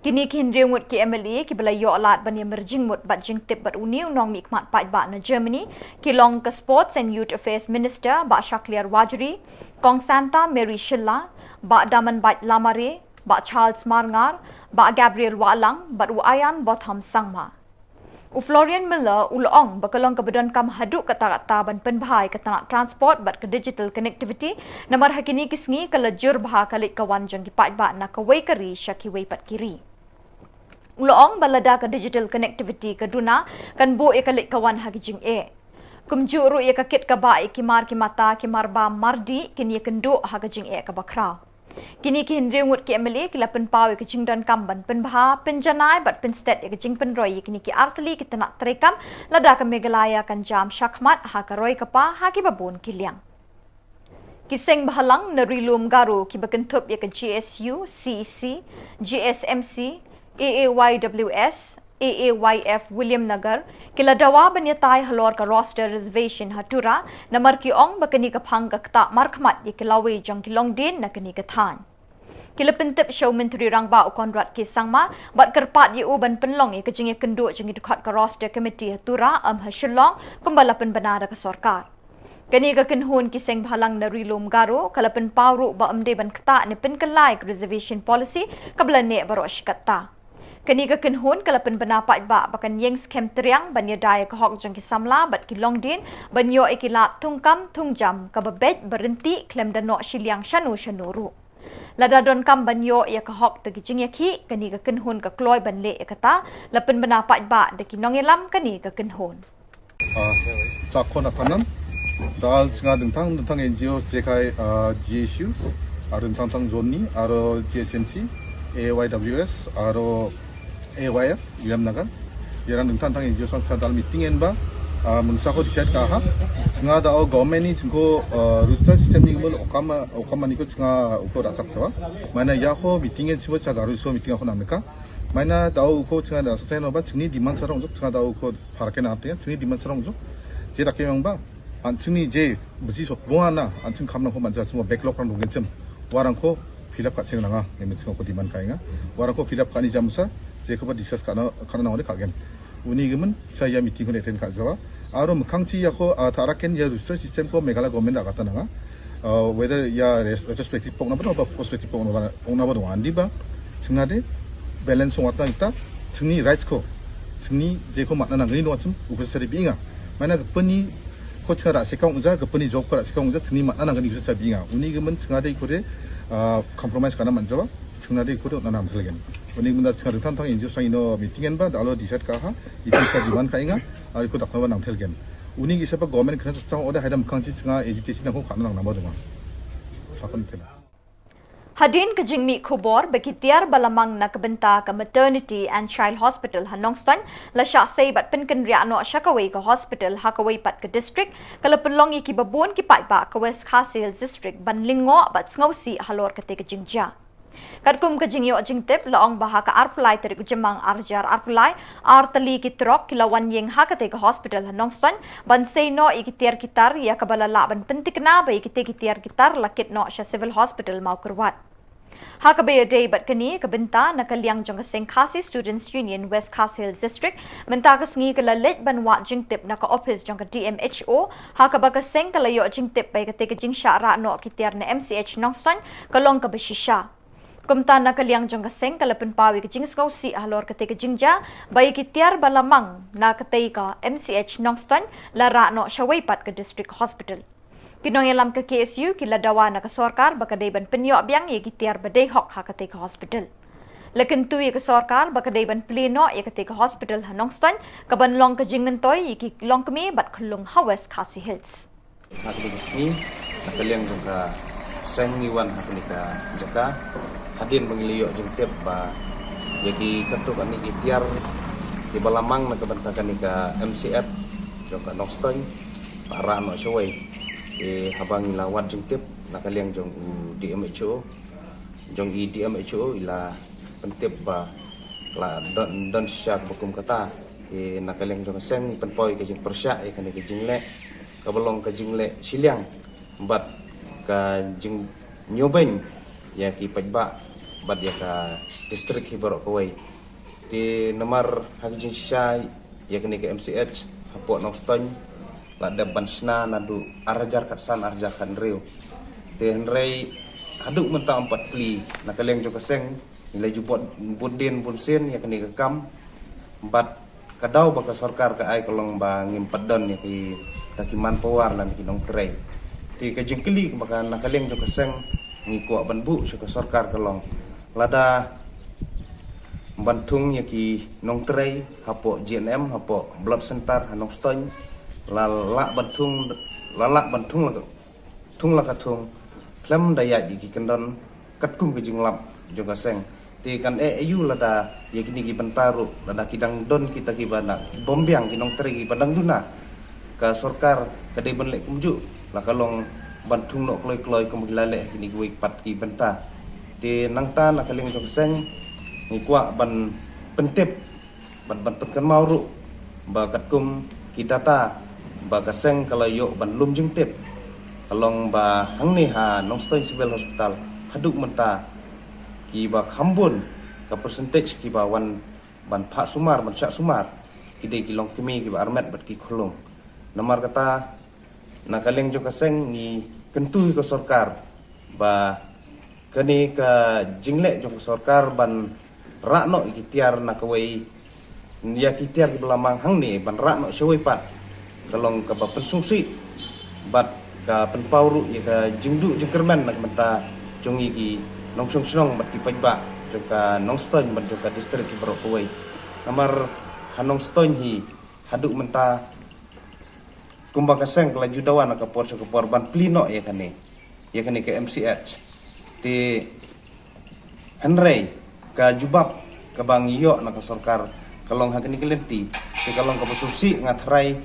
Kine ki hynriew ngut ki M L A kiba la ïoh lad ban ïamir jingmut bad jingtip bad une u nongmihkhmat paidbah na Germany ki long ka Sports and Youth Affairs Minister Bah Shakliar Warjri, Kong Santa Mary Shylla, Bah Damanbait Lamare, Bah Charles Marngar, Bah Gabriel Wahlang bad u Ayan Botham Sangma. U Florian Miller u la ong ba ka long kaba donkam haduh katta katta ban pynbha ïa ka tnat transport bad ka digital connectivity, namar ha kine ki sngi ka la jur bha ka leit ka wan jong ki paidbah na kawei ka ri sha kiwei pat ki ri. U la ong ba lada ka digital connectivity ka duna, kan buh ïa ka leit ka wan ha ki jingeh. Kumjuh ruh ïa ka kit ka bah, ïa ki mar ki mata, ki mar bam mar dih kin ïakynduh ha ka jingeh kaba khraw. Kine ki hynriew ngut ki M L A ki la pynpaw ïa ka jingdonkam ban pynbha, pynjanai bad pynsted ïa ka jingpynroi ïa kine ki artylli ki tnat treikam lada ka Meghalaya kan jam shakhmat ha ka roi ka par ha kiba bun ki liang. Ki seng bhalang na Ri-lum Garo kiba kynthup ïa ka G S U, C E C, G S M C, A A Y W S, A A Y F Williamnagar, ki la dawa ban ïatai halor ka roster reservation ha Tura, namar ki ong ba kane ka phang ka ktah markhmat ïa ki lawei jong ki longdien na kane ka thaiñ. Ki la pyntip sha u Myntri Rangbah u Conrad K Sangma bad kyrpad ïa u ban pynlong ïa ka jingïakynduh jong ki dkhot ka roster committee ha Tura, ym ha Shillong, kumba la pynbna da ka sorkar. Kane ka kynhun ki seng bhalang na Ri-lum Garo ka la pynpaw ruh ba ym dei ban ktah ne pynkylla ïa ka reservation policy kaba la neh baroh shi katta. Kane ka kynhun ka la pynbna paidbah ba kan ïeng skhem triang ban ïada ïa ka hok jong ki samla bad ki longdien ban ïoh ïa ki lad thungkam thungjam kaba beit ba ryntih khlem da noh shiliang shano shano ruh. Lada donkam ban ïoh ïa ka hok da ki jingïakhih, kane ka kynhun ka kloi ban leh ïa kata, la pynbna paidbah da ki nongïalam kane ka kynhun. Ah, ta khon atanam. Dal snga dingtang dingtang N G O sekai, ah, G S U, ah, dingtang tang Johnny, aro G S M C, A Y W S, aro A Y F, Williamnagar. Ïa rang dingtang tang N G O sang sa dal meeting en ba, ah, mynsa ko decide ka ha. Snga da o government ni jingko, ah, roster system ni mun okama, okama ni ko snga uko rasak sawa. Mana ïa ko meeting en simo sa garu so meeting ko namne ka. Mana da o uko snga da sa no ba sini demand sarong jok snga da o uko Phara ken ap te, sini demand sarong jok. Je da ke yang ba. An sini je besi sok bunga na, an sini kam nang ko manja semua backlog rang dongin sem. Warang ko fill up ka sini nanga, ngi sini ko demand ka inga. Warang ko fill up ka ni jam sa, je ko ba discuss ka na, ka na nang ka gen. Uni gemen, saya meeting ko ne ten ka jawa. Aro mkhang chi ya ko, ah, tara ken ya research system ko Meghalaya government ra kata nanga. Ah, whether ya res-, retrospective pok na ba ba prospective pok na ba pok na ba dong andi ba. Chingna de balance wat na kita chingni rights ko. Chingni je ko matna nang ni no chim u ko sari binga. Mana ko pani ko chara se kong ja ko pani job ko ra se kong ja chingni matna nang ni ko sari binga. Uni ko man chingna de ko de, ah, compromise kana man jawa. Chingna de ko de na nam thel gen. Uni ko man da chingna de tang tang injo sang ino meeting en ba da lo decide ka ha. Ita sa diwan ka inga. Ari ko dak na ba nam thel gen. Uni ki sapa government kena sa sang order haidam kang chi chingna agitation na ko kana nang nam ba dong. Sapan thel. Hadien ka jingmih khubor ba ki tiar ba la mang na ka bynta ka Maternity and Child Hospital ha Nongstoiñ la shah sei bad pynkynriah noh sha kawei ka hospital ha kawei pat ka district, ka la pynlong ïa ki babun ki paidbah ka West Khasi Hills District ban lyngngoh bad sngewsih halor kata ka jingjia. Katkum ka jingïoh jingtip la ong ba ha ka arphew lai tarik u Jymmang ar hajar arphew lai, ar tylli ki trok ki la wan ïeng ha kata ka hospital ha Nongstoiñ ban sei noh ïa ki tiar ki tar ïa kaba la lah ban pynthikna ba ïa kita ki tiar ki tar la kit noh sha Civil Hospital Mawkyrwat. Ha kaba ïadei bad kane ka bynta na ka liang jong ka seng Khasi Students Union West Khasi Hills District, mynta ka sngi ka la leit ban wad jingtip na ka ophis jong ka D M H O, ha kaba ka seng ka la ïoh jingtip ba ïa kata ka jingshah rah noh ki tiar na M C H Nongstoiñ ka long kaba shisha. Kumta na ka liang jong ka seng ka la pynpaw ïa ka jingsngewsih halor kata ka jingjia ba ïa ki tiar ba la mang na kata ka M C H Nongstoiñ la rah noh sha wei pat ka District Hospital. Ki nongïalam ka K S U ki la dawa na ka sorkar ba ka dei ban pynïoh biang ïa ki tiar ba dei hok ha kata ka hospital. La kyntu ïa ka sorkar ba ka dei ban plie noh ïa kata ka hospital ha Nongstoiñ ka ban long ka jingmyntoi ïa ki longkmie bad khyllung ha West Khasi Hills. Ha kata ka sngi na ka liang jong ka seng ngi wan ha kane ka jaka hadien ba ngi la ïoh jingtip ba ïa ki katto katne ki tiar ki ba la mang na ka bynta kane ka M C H jong ka Nongstoiñ ba rah noh sha wei. Te haba ngi la wad jingtip na ka liang jong u D M H O, jong i D M H O i la pyntip ba la don, don shisha kaba kum kata. Te na ka liang jong ka seng i pynpaw ïa ka jingpyrshah ïa kane ka jingleh kaba long ka jingleh shiliang bad ka jingñiewbeiñ ïa ki paidbah bad ïa ka district hi baroh kawei. Te namar ha ka jingshisha ïa kane ka M C H hapoh Nongstoiñ la dep ban shna naduh ar hajar khatsan ar hajar khathynriew. Te hynrei haduh mynta ym pat plie. Na ka liang jong ka seng ngi la ju bud, bud dien bun sien ïa kane ka kam bad ka daw ba ka sorkar ka ai ka long ba ngim pat don ïa kita ki manpower lane ki nongtrei. Te ka jingkylli ba ka na ka liang jong ka seng ngi kwah ban buh sha ka sorkar ka long lada ban thung ïa ki nongtrei hapoh G N M, hapoh blood center ha Nongstoiñ, la lah ban thung, la lah ban thung la ka thung, la ka thung khlem da ïaid ïa ki kyndon katkum ka jinglap jong ka seng. Te kan eh aïu lada ïa kine ki bynta ruh lada ki dang don kita ki ba na ki bym biang ki nongtrei ki ba dang duna. Ka sorkar ka dei ban leh kumjuh la ka long ban thung noh kloi kloi kum ki la leh kine kiwei pat ki bynta. Te nangta na ka liang jong ka seng ngi kwah ban pyntip bad ban pynkynmaw ruh ba katkum ki data ba ka seng ka la ïoh ban lum jingtip ka long ba hangne ha Nongstoiñ Civil Hospital haduh mynta ki ba kham bun ka percentage ki ba wan ban phah sumar ban shah sumar ki dei ki longkmie ki ba armet bad ki khyllung. Namar kata na ka liang jong ka seng ngi kyntu ïa ka sorkar ba kane ka jingleh jong ka sorkar ban rah noh ïa ki tiar na kawei ïa ki tiar ki ba la mang hangne ban rah noh sha wei pat ka long kaba pynsngewsih bad ka pynpaw ruh ïa ka jingduh jingkyrmen na ka bynta jong ngi ki nongshong shnong bad ki paidbah jong ka Nongstoiñ bad jong ka district baroh kawei. Namar ha Nongstoiñ hi haduh mynta kumba ka seng ka la ju dawa na ka por sha ka por ban plie noh ïa kane, ïa kane ka M C H. Te hynrei ka jubab kaba ngi ïoh na ka sorkar ka long ha kane ka lynti te ka long kaba sngewsih. Nga tharai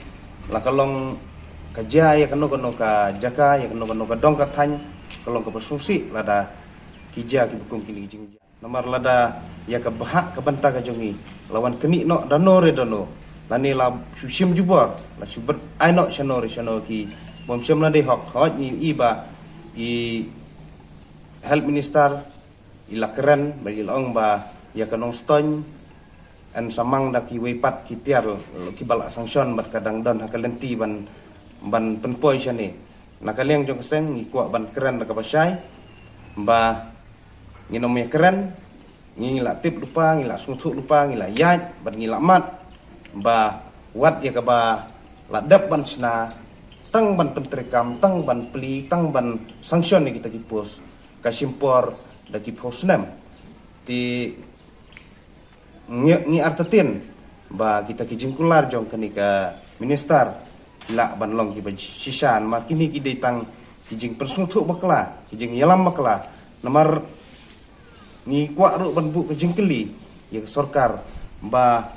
la ka long ka jia ïa kano kano ka jaka, ïa kano kano ka dong ka thaiñ, ka long kaba sngewsih lada ki jia kiba kum kine ki jingjia. Namar lada ïa ka bhah ka bynta ka jong ngi la wan knieh noh da no re da no, lane la shu shim jubor, la shu bud ai noh shano re shano ki bym shym la dei hok. Hooid ngi ïohi ba i Health Minister i la kren bad i la ong ba ïa ka Nongstoiñ Yn samang da kiwei pat ki tiar kiba la sanction bad ka dang don ha ka lynti ban, ban pynpoi shane. Na ka liang jong ka seng ngi kwah ban kren da kaba shai ba ngin ym ïakren, ngi la tip lypa, ngi la sngewthuh lypa, ngi la ïaid bad ngi la mad ba wat ïa kaba la dep ban shna, tang ban pyntreikam, tang ban plie, tang ban sanction ïa kita ki post, ka shim por da ki phew snem. Te ngi, ngi artatien ba kita ki jingkular jong kane ka minister ki lah ban long kiba shisha, namar kine ki dei tang ki jingpynsngewthuh bakla, ki jingïalam bakla. Namar ngi kwah ruh ban buh ka jingkylli ïa ka sorkar ba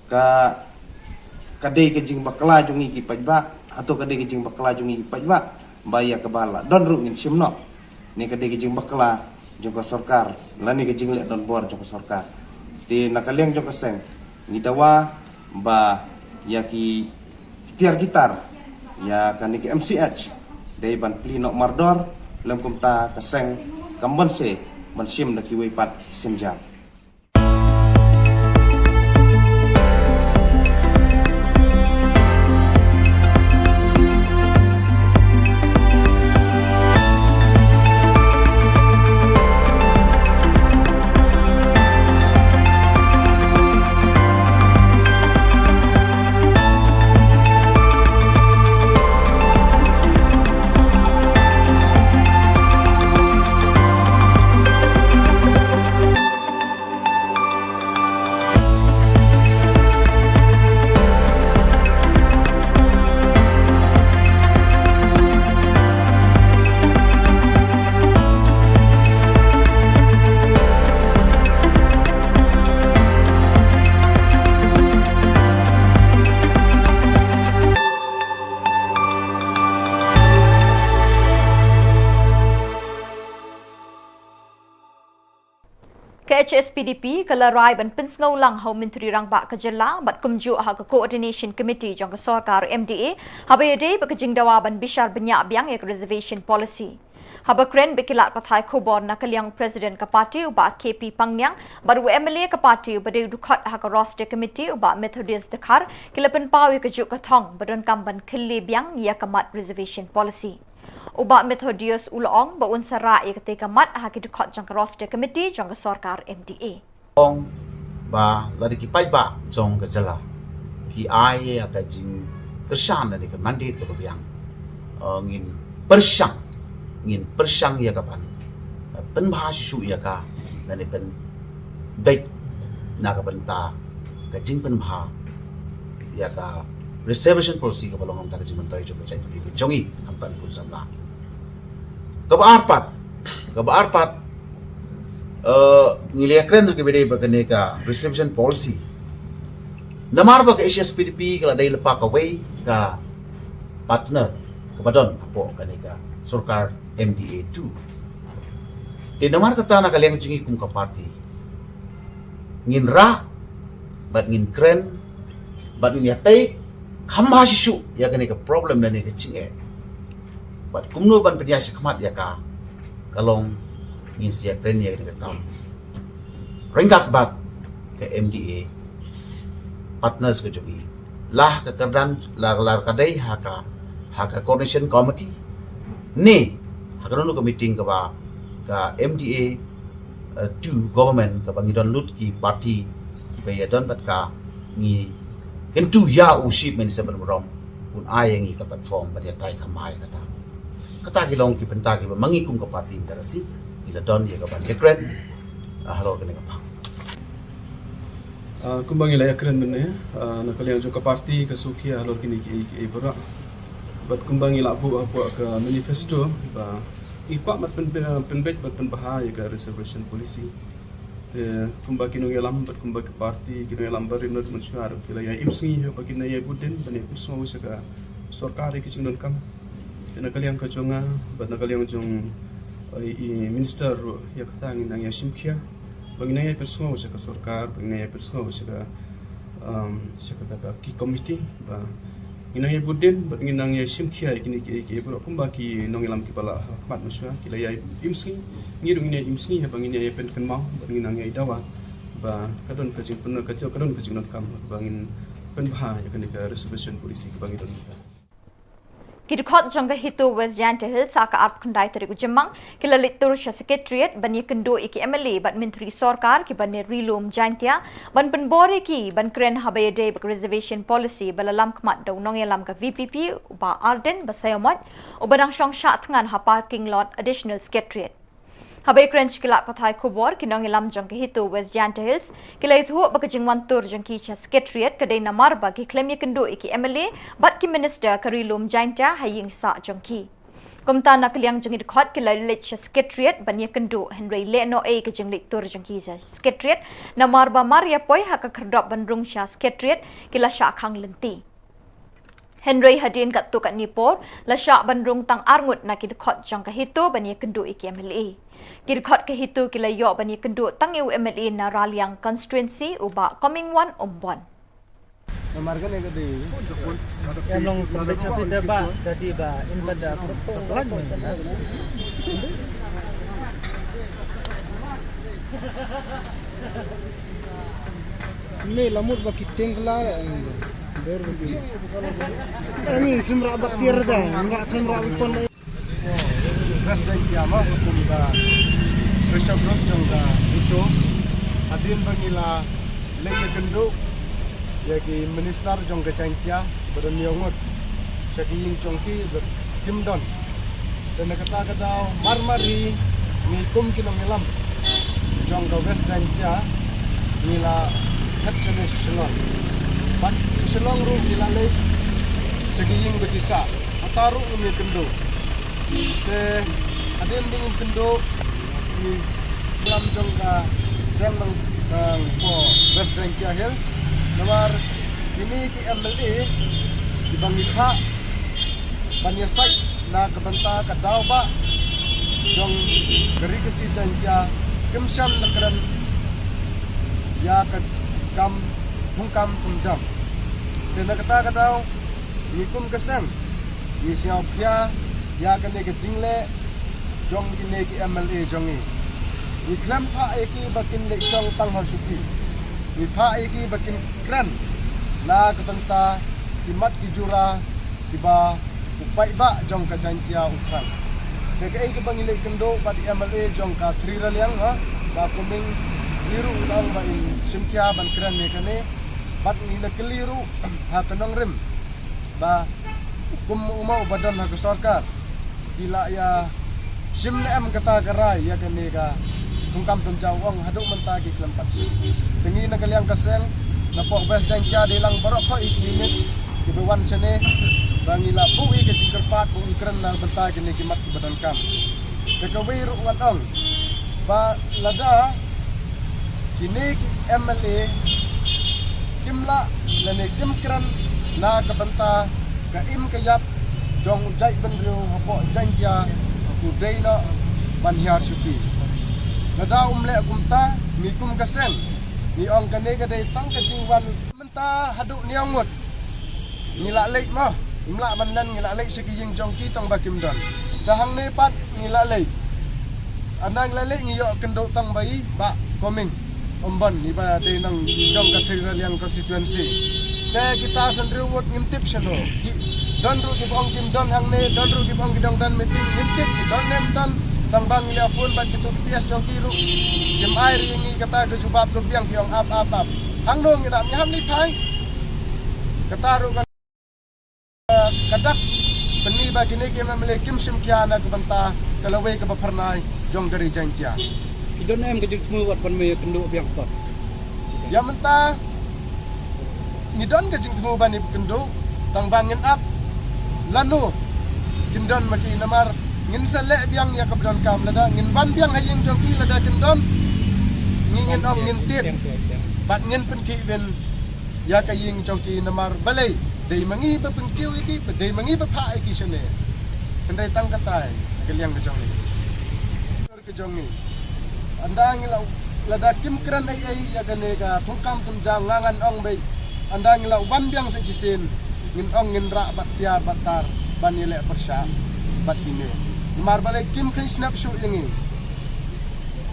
ka, ka dei ka jingbakla jong ngi ki paidbah, hato ka dei ka jingbakla jong ngi ki paidbah ba ïa kaba la don ruh ngin shim noh? Ne ka dei ka jingbakla jong ka sorkar lane ka jingleh donbor jong ka sorkar? Te na ka liang jong ka seng ngi dawa ba ïa ki tiar ki tar ïa kane ka M C H dei ban plie noh mardor, lym kumta ka seng kam banse ban shim da kiwei pat ki sienjam. Ka H S P D P ka la rai ban pynsngew lang ha u Myntri Rangbah ka jylla bad kumjuh ha ka Coordination Committee jong ka sorkar M D A, haba ïadei bad ka jingdawa ban bishar bniah biang ïa ka reservation policy. Haba kren bad ki lad pathai khubor na ka liang u President ka party u Bah K P Pangniang bad u M L A ka party uba dei u dkhot ha ka Roster Committee u Bah Methodius Dkhar, ki la pynpaw ïa kajuh ka thong ba donkam ban khylliew biang ïa ka mat reservation policy. U Bah Methodius u la ong ba un sa rah ïa katei ka mat ha ki dkhot jong ka Roster Committee jong ka sorkar M D A. Ong ba lada ki paidbah jong ka jylla ki ai ïa ka jingkyrshan lane ka mandate kaba biang, eh, ngin pyrshang, ngin pyrshang ïa ka ban, eh, pynbha shisha ïa ka lane pynbeit na ka bynta ka jingpynbha ïa ka reservation policy kaba long na ka bynta ka jingmyntoi jong ka jaitbynriew ka jong ngi, khamtam ki khun samla. Kaba ar pat, kaba ar pat, eh, ngi la ïakren ha kaba ïadei bad kane ka reservation policy. Namar ba ka H S P D P ka la dei lypa kawei ka partner kaba don hapoh kane ka sorkar M D A two. Te namar kata na ka liang jong ngi kum ka party ngin rah bad ngin kren bad ngin ïatei kham bha shisha ïa kane ka problem lane ka jingeh. Bad kumno ban pynïaid shakhmat ïa ka, ka long ngin sa ïakren ïa kane ka kam ryngkat bad ka M D A partners ka jong ngi, la ha ka kyrdan, la, la ka dei ha ka, ha ka coordination committee ne ha kano kano ka meeting kaba ka M D A, eh, two government kaba ngi don lut ki party kiba ïadon bad ka, ngi kyntu ïa u Chief Minister ban burom un ai ïa ngi ka platform ban ïatai kham bha ïa kata. Kata ki long ki bynta kiba ma ngi kum ka party mynta ka sngi ngi la don ïa ka ban ïakren, ah, halor kane ka phang. Ah, kumba ngi la ïakren mynne, ah, na ka liang jong ka party ka sngewkhia halor kine kiei kiei baroh. Bad kumba ngi la buh hapoh ka manifesto ba ngi kwah ban pyn, pynbeit bad pynbha ïa ka reservation policy. Te kumba ki nongïalam bad kumba ka party, ki nongïalam barim bad mynshuwa ki la ïa im sngi haba kin ïa bud dien ban ïa pynsngew sha ka sorkar ïa ki jingdonkam. Te na ka liang ka jong nga bad na ka liang jong, eh, i minister ruh, ïa kata ngin nang ïa shim khia ba ngin nang ïa pynsngew sha ka sorkar, ba ngin nang ïa pynsngew sha ka, um, sha kata ka ki committee ba ngin nang ïa bud dien bad ngin nang ïa shim khia ïa kine kiei kiei baroh kumba ki nongïalam kiba la ha khmat mynshuwa ki la ïa im sngi, ngi ruh ngin ïa im sngi haba ngin ïa pynkynmaw bad ngin nang ïa dawa Ba ka don ka jingpynlong ka jong ka don ka jingdonkam ba ngin pynbha ïa kane ka reservation policy kaba ngi don ka. Ki dkhot jong ka HITO West Jaintia Hills ha ka arphew khyndai tarik u Jymmang ki la leit tur sha Secretariat ban ïakynduh ïa ki MLA bad Myntri Sorkar kiba ne ri lum Jaintia ban pynbor ïa ki ban kren haba ïadei bad ka reservation policy ba la lam khmat da u nongïalam ka VPP u Bah Ardent Basaiawmoit uba dang shong shah thngan ha parking lot Additional Secretariat. Haba ïakren sha ki lad pathai khubor ki nongïalam jong ka HITO West Jaintia Hills ki la ïathuh ba ka jingwan tur jong ki sha Secretariat ka dei namar ba ki khlem ïakynduh ïa ki MLA bad ki Minister ka ri lum Jaintia ha ïing sah jong ki. Kumta na ka liang jong ki dkhot ki la leit sha Secretariat ban ïakynduh hynrei lehnohei ka jingleit tur jong ki sha Secretariat namar ba mar ïa poi ha ka khyrdop ban rung sha Secretariat ki la shah khang lynti. Hynrei hadien katto katne por la shah ban rung tang arngut na ki dkhot jong ka HITO ban ïakynduh ïa ki MLA. Ki dkhot ka HITO ki la ïoh ban ïakynduh tang ïa u MLA na Raliang Constituency u Bah Comingone Ymbon. Namar kane ka dei ka pun. Em long ba chapita ba dadi ba in ba da. Me la mut ba ki teng la ber ba ki. Ani kim ra ba tiar da, kim ra kim ra ba pon. West Jaintia ma kum ka pressure group jong ka HITO. Hadien ba ngi la leit ïakynduh ïa ki minister jong ka Jaintia ba don ïa ngut sha ki ïing jong ki ba kim don. Te na kata ka daw mar mar hi ngi kum ki nongïalam jong ka West Jaintia ngi la phet shane sha Shillong. Bad sha Shillong ruh ngi la leit sha ki ïing ba ki sah. Kata ruh ngim ïakynduh. Te hadien ba ngim kynduh ngi lam jong ka seng bang bang ko West Jaintia Hills. Namar kine ki MLA kiba ngi phah ban ïasaid na ka bynta ka daw ba jong ka Ri Khasi Jaintia kim shym la kren ïa ka kam thungkam thungjam. Te na kata ka daw ngi kum ka seng ngi sngewkhia ïa kane ka jingleh jong kine ki MLA jong ngi. Ngi khlem phah ïa ki ba kin leit shong tang ha shuki. Ngi phah ïa ki ba kin kren na ka bynta ki mat ki jura kiba u paidbah jong ka Jaintia u thrang. Te kaei kaba ngi leit kynduh bad i MLA jong ka Three Raliang ha Bah Coming, i ruh u ong ba in shim khia ban kren ïa kane bad ngi la kylli ruh ha ka nongrim ba kum u ma uba don ha ka sorkar ki la ïa shim ne em kata ka rai ïa kane ka thungkam thungjam, ong haduh mynta ki khlem pat shim. Te ngi na ka liang ka seng na pok West Jaintia dei lang baroh khoit i kine kiba wan shane ba ngi la buh ïa ka jingkyrpad ba un kren na bynta kine ki mat kiba donkam. Te kawei ruh ngan ong ba lada kine ki MLA kim lah lane kim kren na ka bynta ka im ka ïap jong u jaitbynriew hapoh Jaintia, u dei noh ban hiar shuki. Lada um leh kumta ngi kum ka seng ngi ong kane ka dei tang ka jingwan. Mynta haduh hynñiew ngut ngi la leit mo, ngim lah ban len, ngi la leit sha ki ïing jong ki tang ba kim don. Te hangne pat ngi la leit. Haba ngi la leit ngi ïoh kynduh tang ba i Bah Coming Ymbon iba dei nong jong ka Three Raliang constituency. Te kita san hynriew ngut ngim tip shano. Ki don ruh kiba ong kim don hangne, don ruh kiba ong ki dang don meeting, ngim tip ki don ne ym don. Tang ba ngi la phone bad kito ki PS jong ki ruh kim ai ïa ngi kata ka jubab, ka biang ki ong ap ap ap. Hangno ngi dap, ngi hap ngi phai. Kata ruh ka, ka dak pyni ba kine ki MLA kim shim khia na ka bynta ka lawei kaba phyrnai jong ka Ri Jaintia. Ki don em ka jingthmu wat ban me kynduh biang pat? Ïa mynta ngi don ka jingthmu ban ïa kynduh tang ba ngin ap lano kin don ma ki, namar ngin sa leh biang ïa kaba donkam. Lada ngin wan biang ha ïing jong ki lada kin don, ngi ngin ong ngin tied bad ngin pynkhih win ïa ka ïing jong ki, namar balei dei ma ngi ba pynkiew ïa ki, ba dei ma ngi ba phah ïa ki shane. Hynrei tang katai ka liang ka jong ngi, ka jong ngi. Haba ngi la, lada kim kren ei ei ïa kane ka thungkam thungjam, nga ngan ong beit, haba ngi la wan biang sa shisien ngin ong ngin rah bad tiar bad tar ban ïaleh pyrshah bad kine. Namar balei kim kheiñ snap shuh ïa ngi.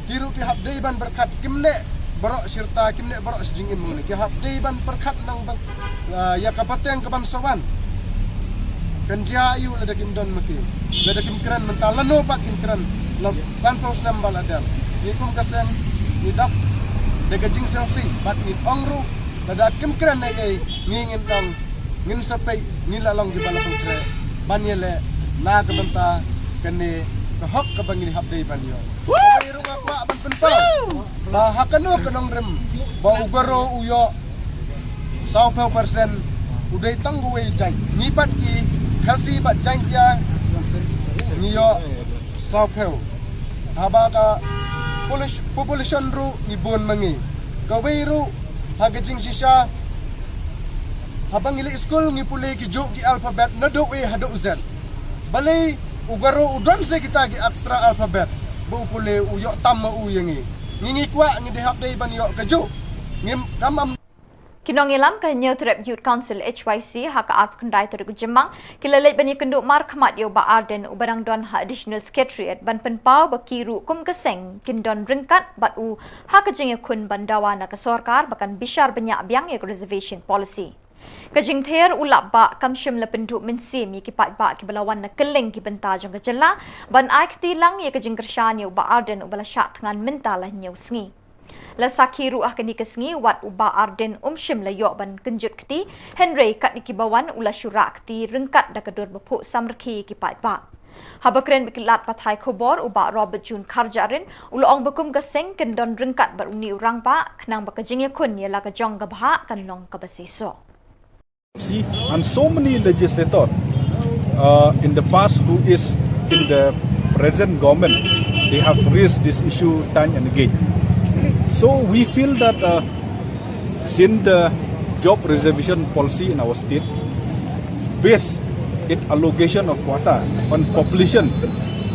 Ki ruh ki hap dei ban pyrkhat, kim neh Baroh shi rta kim neh baroh shi jingim mo ne. Ki hap dei ban pyrkhat nang ban, ah, ïa ka pateng ka ban sa wan. Kan jia ïa u lada kim don ma ki. Lada kim kren mynta lano pat kim kren. Long sanphew snem ba la dep. Ngi kum ka seng ngi dap da ka jingsngewsih bad ngi ong ruh lada kim kren ei ei ngi ngin ong ngin sa peit ngi la long kiba la pynkreh ban ïaleh na ka bynta kane ka hok kaba ngi hap dei ban ïoh. Kawei ruh nga kwah ban pynpaw ba ha kano ka nongrim ba u Garo u ïoh sawphew percent u dei tang uwei jait. Ngi pat ki Khasi bad Jaiñtia ngi ïoh sawphew. Haba ka polis-, population ruh ngi bun ma ngi. Kawei ruh ha ka jingshisha haba ngi leit skul ngi pule ki juh ki alphabet naduh A haduh Z. Balei u Garo u don sa kita ki extra alphabet ba u pule u ïoh tam ma u ïa ngi. Ngi ngi kwah ngi dei hap dei ban ïoh ka juh. Ngim kam am Ki nongïalam ka Hynñiewtrep Youth Council H Y C ha ka arphew khyndai tarik u Jymmang ki la leit ban ïakynduh markhmat ïa u Bah Ardent uba dang don ha Additional Secretariat ban pynpaw ba ki ruh kum ka seng kin don ryngkat bad u ha ka jingïakhun ban dawa na ka sorkar ba kan bishar bniah biang ïa ka reservation policy. Ka jingther u Lapbah kam shym la pynduh mynsiem ïa ki paidbah kiba la wan na kylleng ki bynta jong ka jylla ban ai kti lang ïa ka jingkyrshan ïa u Bah Ardent uba la shah thngan mynta la hynñiew sngi. La sakhi ruh ha kane ka sngi wat u Bah Ardent um shym la ïoh ban kynjut kti, hynrei katne kiba wan u la shu rah kti ryngkat da ka dur ba phuh samrkhie ïa ki paidbah. Haba kren bad ki lad pathai khubor u Bah Robert June Kharjahrin u la ong ba kum ka seng kin don ryngkat bad une u rangbah khnang ba ka jingïakhun ïa la ka jong ka bhah kan long kaba seisoh. See, and so many legislators, uh, in the past who is in the present government, they have raised this issue time and again. So we feel that, uh, since the job reservation policy in our state, based its allocation of quota on population,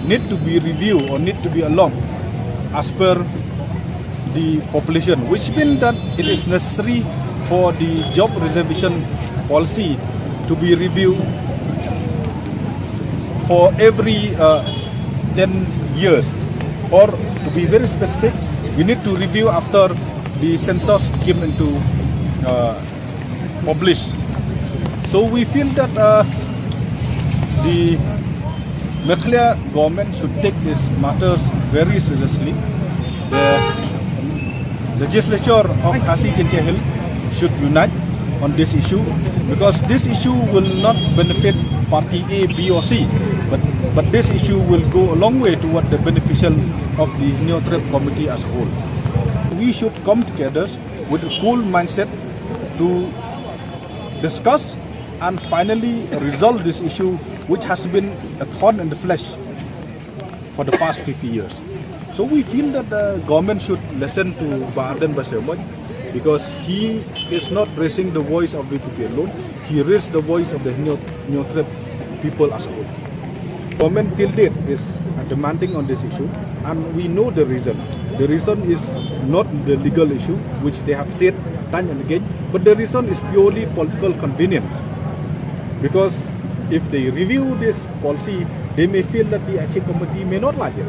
need to be reviewed or need to be along as per the population, which means that it is necessary for the job reservation policy to be reviewed for every, uh, ten years, or to be very specific, we need to review after the census came into, uh, published. So we feel that, uh, the Meghalaya government should take these matters very seriously. The legislature of Khasi Jaintia Hills should unite on this issue, because this issue will not benefit party A, B or C, but, but this issue will go a long way toward the beneficial of the Hynñiewtrep community as a whole. We should come together with a cool mindset to discuss and finally resolve this issue, which has been a thorn in the flesh for the past fifty years. So we feel that the government should listen to Bah Ardent Basaiawmoit, because he is not raising the voice of V P P alone. He raised the voice of the Hynñiew-, Hynñiewtrep people as a whole. Government till date is, uh, demanding on this issue, and we know the reason. The reason is not the legal issue, which they have said time and again, but the reason is purely political convenience. Because if they review this policy, they may feel that the Achi committee may not like it.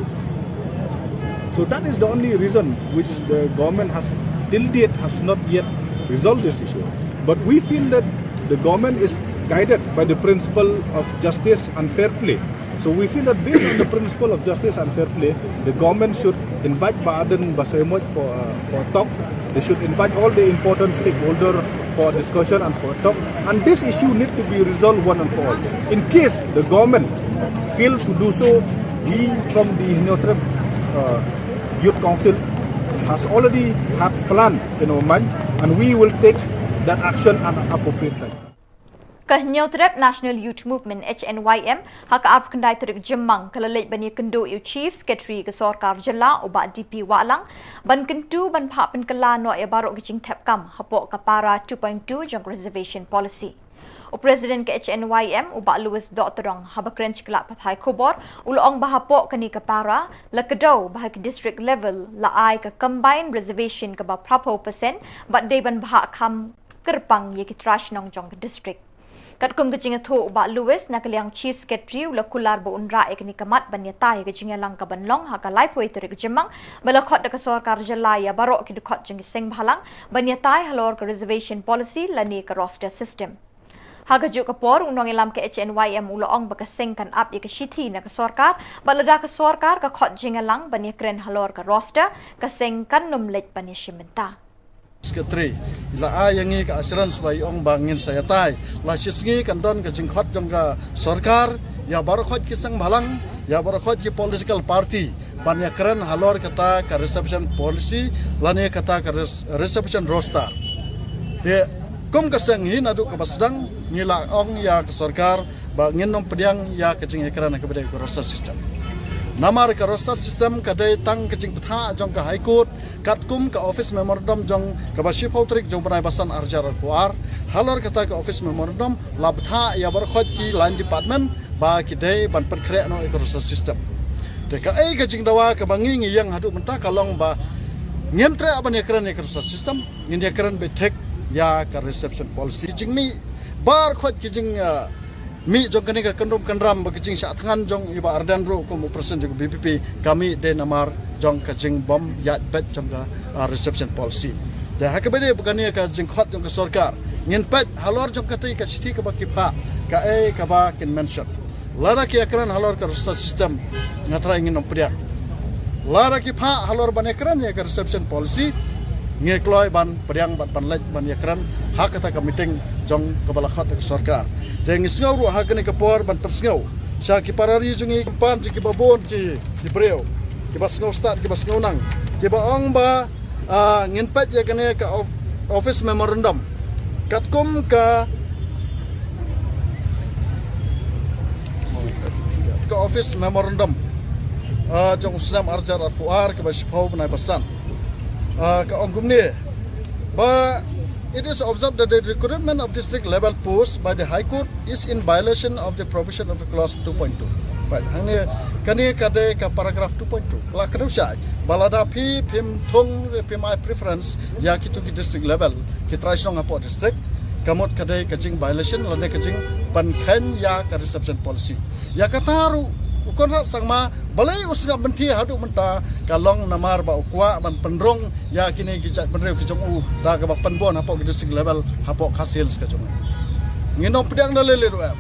So that is the only reason which the government has till date has not yet resolved this issue. But we feel that the government is guided by the principle of justice and fair play. So we feel that based on the principle of justice and fair play, the government should invite Bah Ardent Basaiawmoit for, uh, for a talk. They should invite all the important stakeholders for discussion and for a talk. And this issue need to be resolved one and for all. In case the government fail to do so, we from the Hynñiewtrep, uh, Youth Council has already had plan in our mind, and we will take that action at an appropriate time. Ka Hynñiewtrep National Youth Movement, H N Y M, ha ka arphew khyndai tarik Jymmang ka la leit ban ïakynduh ïa u Chief Secretary ka Sorkar Jylla u Bah D P Wahlang ban kyntu ban phah pynkylla noh ïa baroh ki jingthep kam hapoh ka para two point two jong ka Reservation Policy. U President ka H N Y M u Bah Louis Dohtdong haba kren sha ki lad pathai khubor u la ong ba hapoh kane ka para la kdew ba ha ki district level la ai ka combined reservation kaba phraphew percent bad dei ban bhah kham kyrpang ïa ki trai shnong jong ka district. Katkum ka jingïathuh u Bah Lewis, na ka liang Chief Secretary u la kular ba un rah ïa kane ka mat ban ïatai ïa ka jingïalang kaban long ha ka laiphew tarik Jymmang, ba la khot da ka sorkar jylla ïa baroh ki dkhot jong ki seng bhalang ban ïatai halor ka reservation policy lane ka roster system. Ha kajuh ka por, u nongïalam ka H N Y M u la ong ba ka seng kan ap ïa ka shithi na ka sorkar, bad lada ka sorkar ka khot jingïalang ban ïakren halor ka roster, ka seng kan nym leit ban ïashim bynta. Secretary, i la ai ïa ngi ka assurance ba i ong ba ngin sa ïatai. La shisngi kan don ka jingkhot jong ka sorkar ïa baroh khoit ki seng bhalang, ïa baroh khoit ki political party ban ïakren halor kata ka reservation policy lane kata ka res-, reservation roster. Te kum ka seng hi naduh kaba sdang ngi la ong ïa ka sorkar ba ngin nym pdiang ïa ka jingïakren ha kaba ïadei ka roster system. Namar ka roster system ka dei tang ka jingbthah jong ka High Court, katkum ka office memorandum jong kaba shiphew tarik jong u bnai ba san arhajar arphew ar. Halor kata ka office memorandum la bthah ïa baroh khoit ki line department ba ki dei ban pynkhreh noh ïa ka roster system. Te kaei ka jingdawa kaba ngi ngi ïeng haduh mynta ka long ba ngim treh ban ïakren ïa ka roster system, ngin ïakren beit thik ïa ka reservation policy. Jingmih baroh khoit ki jing, ah, mih jong kane ka kyndrum kyndram bad ka jingshah thngan jong i Bah Ardent ruh kum u president jong ka V P P, ka mih dei namar jong ka jingbym ïaid beit jong ka, ah, reservation policy. Te ha kaba ïadei bad kane ka jingkhot jong ka sorkar, ngin peit halor jong kata ka shithi kaba ki phah, kaei kaba kin mention. Lada ki ïakren halor ka roster system, nga tharai ngin nym pdiang. Lada ki phah halor ban ïakren ïa ka reservation policy, ngi kloi ban pdiang bad ban leit ban ïakren ha kata ka meeting jong kaba la khot da ka sorkar. Te ngi sngew ruh ha kane ka por ban pynsngew sha ki para ri jong ngi, ki kmie jong ngi, kiba bun ki, ki briew, kiba sngew stad, kiba sngew nang, kiba ong ba, ah, ngin peit ïa kane ka of-, office memorandum. Katkum ka, ka office memorandum, ah, jong u snem arhajar arphew ar kaba shiphew bnai ba san. Ah, ka ong kumne ba it is observed that the recruitment of district level post by the High Court is in violation of the provision of the clause two point two. Right, hangne kane ka dei ka paragraph two point two. Ka la kdew shai ba lada phi phim thung re phim ai preference ïa kito ki district level, ki trai shnong hapoh district, ka mut ka dei ka jing violation lane ka jingpynkheiñ ïa ka reservation policy. Ïa kata ruh u Conrad Sangma balei u sngap bynta haduh mynta ka long namar ba u kwah ban pynrung ïa kine ki jaitbynriew ki jong u da kaba pynbun hapoh ki district level hapoh Khasi Hills ka jong u. Ngin nym pdiang da lei lei ruh em.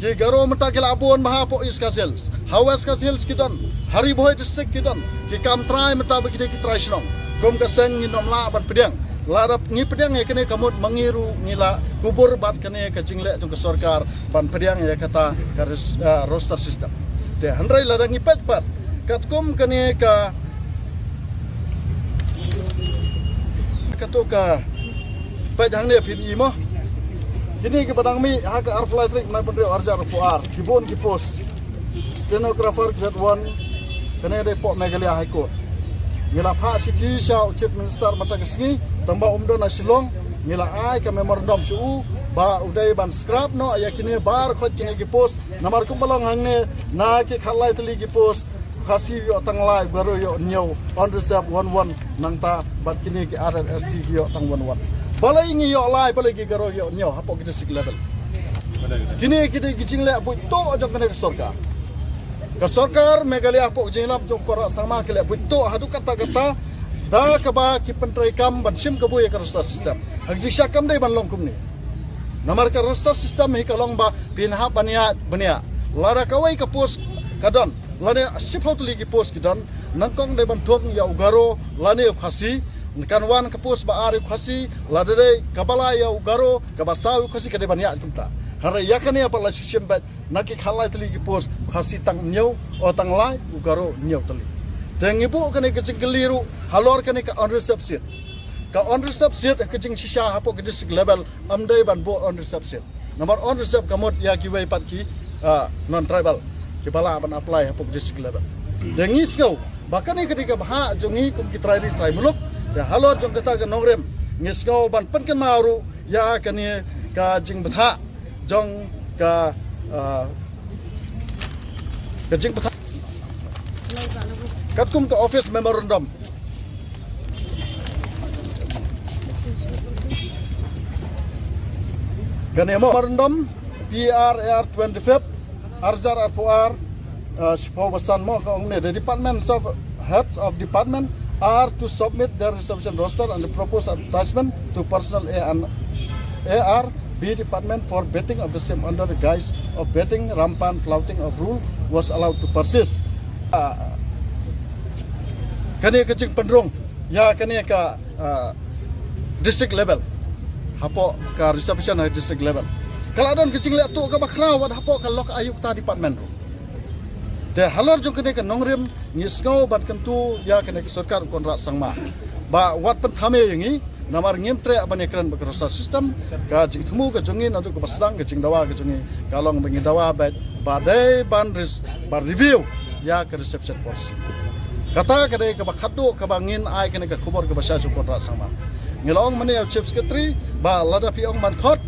Ki Garo mynta ki la bun bha hapoh East Khasi Hills. Ha West Khasi Hills ki don. Ha Ri Bhoi district ki don. Ki kam trai mynta ba ki dei ki trai shnong. Kum ka seng ngin nym lah ban pdiang. Lada ngi pdiang ïa kane ka mut ma ngi ruh ngi la kubur bad kane ka jingleh jong ka sorkar ban pdiang ïa kata ka res-, ah, roster system. Te hynrei lada ngi peit pat katkum kane ka, kato ka peit hangne phin i mo. Kine kiba dang mih ha ka arphew lai tarik bnai ba hynriew arhajar arphew ar, ki bun ki post. Stenographer grade one, kane dei hapoh Meghalaya High Court. Ngi la phah shithi sha u Chief Minister mynta ka sngi, tang ba um don ha Shillong, ngi la ai ka memorandum sha u ba u dei ban scrap noh ïa kine baroh khoit kine ki post, namar kumba long hangne na ki khatlai tylli ki post, Khasi ïoh tang lai, Garo ïoh hynñiew, unreserved one one, nangta bad kine ki other S T ki ïoh tang one one. Balei ngi ïoh lai, balei ki Garo ïoh hynñiew hapoh ki district level? Kine ki dei ki jingleh buit tuh jong kane ka sorkar. Ka sorkar Meghalaya hapoh ka jingïalam jong u Conrad Sangma ki leh buit tuh haduh katta katta da kaba ki pyntreikam ban shim kabu ïa ka roster system. Ha ka jingshisha kam dei ban long kumne. Namar ka roster system hi ka long ba phin hap ban ïaid bniah. Lada kawei ka post ka don, lane shiphew tylli ki post ki don, nyngkong dei ban thung ïa u Garo lane u Khasi, kan wan ka post ba ar ïa u Khasi, lada dei kaba lai ïa u Garo, kaba saw ïa u Khasi, ka dei ban ïaid kumta. Hynrei ïa kane pat la shu shim beit, na ki khatlai tylli ki post, u Khasi tang hynñiew, o tang lai, u Garo hynñiew tylli. Te ngi buh kane ka jingkylli ruh halor kane ka unreserved seat. Ka unreserved seat ka jingshisha hapoh ka district level, ym dei ban buh unreserved seat. Namar unreserved ka mut ïa kiwei pat ki, ah, non-tribal kiba lah ban apply hapoh ka district level. Te ngi sngew ba kane ka dei ka bhah jong ngi kum ki trai ri trai muluk. Te halor jong kata ka nongrim ngi sngew ban pynkynmaw ruh ïa kane ka jingbthah jong ka, ah, ka jingbthah katkum ka office memorandum. Kane mo memorandum P R A R twenty-fifth, arjar arphuar, uh, shiphew basan mo ka ong ne, the departments of heads of department are to submit their reservation roster and the proposed advertisement to personnel A and A R B department for vetting of the same under the guise of vetting rampant flouting of rule was allowed to persist. Uh, kane ka jingpynrung ïa kane ka, uh, district level hapoh ka reservation ha district level. Ka la don ka jingleh tuh kaba khraw wat hapoh ka lok ayukta department ruh. Te halor jong kane ka nongrim ngi sngew ban kyntu ïa kane ka sorkar u Conrad Sangma ba wat pynthame ïa ngi, namar ngim treh ban ïakren bad ka roster system. Ka jingthmu ka jong ngi naduh kaba sdang ka jingdawa ka jong ngi ka long ba ngi dawa ba, ba dei ban ris-, ban review ïa ka reservation policy. Kata ka dei kaba khatduh kaba ngin ai kane ka khubor kaba shai sha u Conrad Sangma. Ngi la ong mynne ïa u Chief Secretary ba lada phi ong ban khot,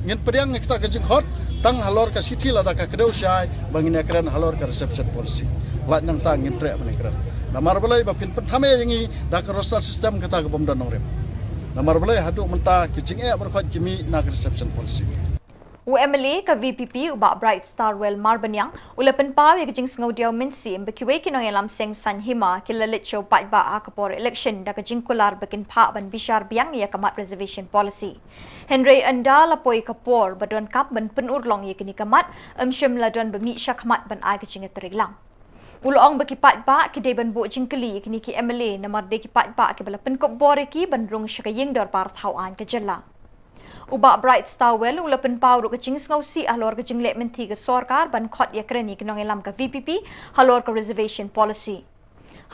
ngin pdiang ïa kata ka jingkhot tang halor ka shithi lada ka kdew shai ba ngin ïakren halor ka reservation policy. Lait nangta ngin treh ban ïakren. Namar balei? Ba phin pynthame ïa ngi da ka roster system kata ka bym don nongrim. Namar balei? Haduh mynta ki jingeh baroh khoit ki mih na ka reservation policy. U M L A ka V P P u Bah Bright Starwell Marbaniang u la pynpaw ïa ka jingsngewdiaw mynsiem ba kiwei ki nongïalam seng saiñ hima ki la leit sha u paidbah ha ka por election da ka jingkular ba kin phah ban bishar biang ïa ka mat reservation policy. Hynrei ynda la poi ka por ba donkam ban pynurlong ïa kane ka mat, ym shym la don ba mih shakhmat ban ai ka jingïatreilang. U la ong ba ki paidbah ki dei ban buh jingkylli ïa kine ki M L A namar dei ki paidbah kiba la pynkup bor ïa ki ban rung sha ka ïing dorbar thaw aiñ ka jylla. U Bah Bright Starwell u la pynpaw ruh ka jingsngewsih halor ka jingleh mynthi ka sorkar ban khot ïakren ïa ki nongïalam ka V P P halor ka reservation policy.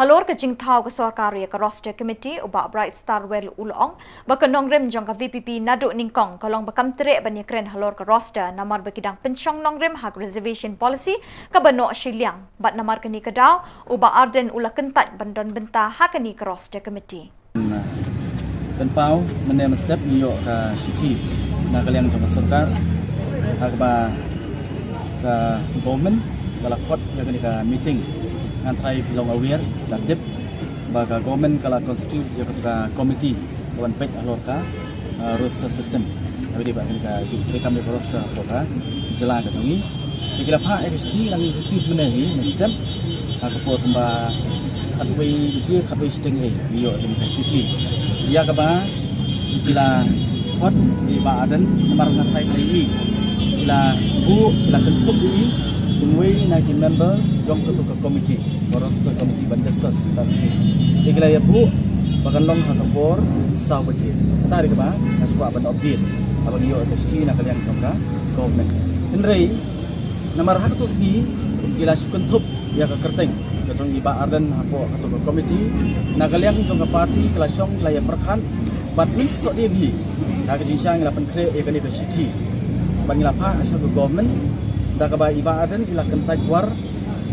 Halor ka jingthaw ka sorkar ïa ka roster committee, u Bah Bright Starwell u la ong ba ka nongrim jong ka V P P naduh nyngkong ka long ba kam treh ban ïakren halor ka roster namar ba ki dang pynshong nongrim ha ka reservation policy kaba noh shiliang, bad namar kane ka daw u Bah Ardent u la kyntait ban don bynta ha kane ka roster committee. Pynpaw mynne mynstep ngi ïoh ka shithi na ka liang jong ka sorkar ha kaba ka government ka la khot ïa kane ka meeting. Ngan trai phi long aware, la tip ba ka government ka la constitute ïa katu ka committee ka ban peit halor ka, uh, roster system. Haba dei ba kane ka jingtrei kam ïa ka roster hapoh ka jylla ka jong ngi. Te ki la phah ïa ka shithi, la ngi receive mynne hi mynstep ha ka por kumba khatwei baje, khatwei shiteng hi ngi ïoh ïa ka shithi ïa kaba ki la khot ïa i Bah Ardent namar nga trai ba i, ki la buh, ki la kynthup ïa i kum uwei na ki member jong katu ka committee, ka roster committee, ban discuss ïa kata ka sngi. Te ki la ïa buh ba kan long ha ka por saw baje. Kata dei kaba nga shu kwah ban update haba ngi ïoh ka shithi na ka liang jong ka government. Hynrei namar ha katu ka sngi ki la shu kynthup ïa ka kyrteng ka jong i Bah Ardent hapoh katu ka committee, na ka liang jong ka party ka la shong, ka la ïa pyrkhat bad mynstep dei hi ha ka jingshai ngi la pynkhreh ïa kane ka shithi bad ngi la phah sha ka government da kaba i Bah Ardent i la kyntait war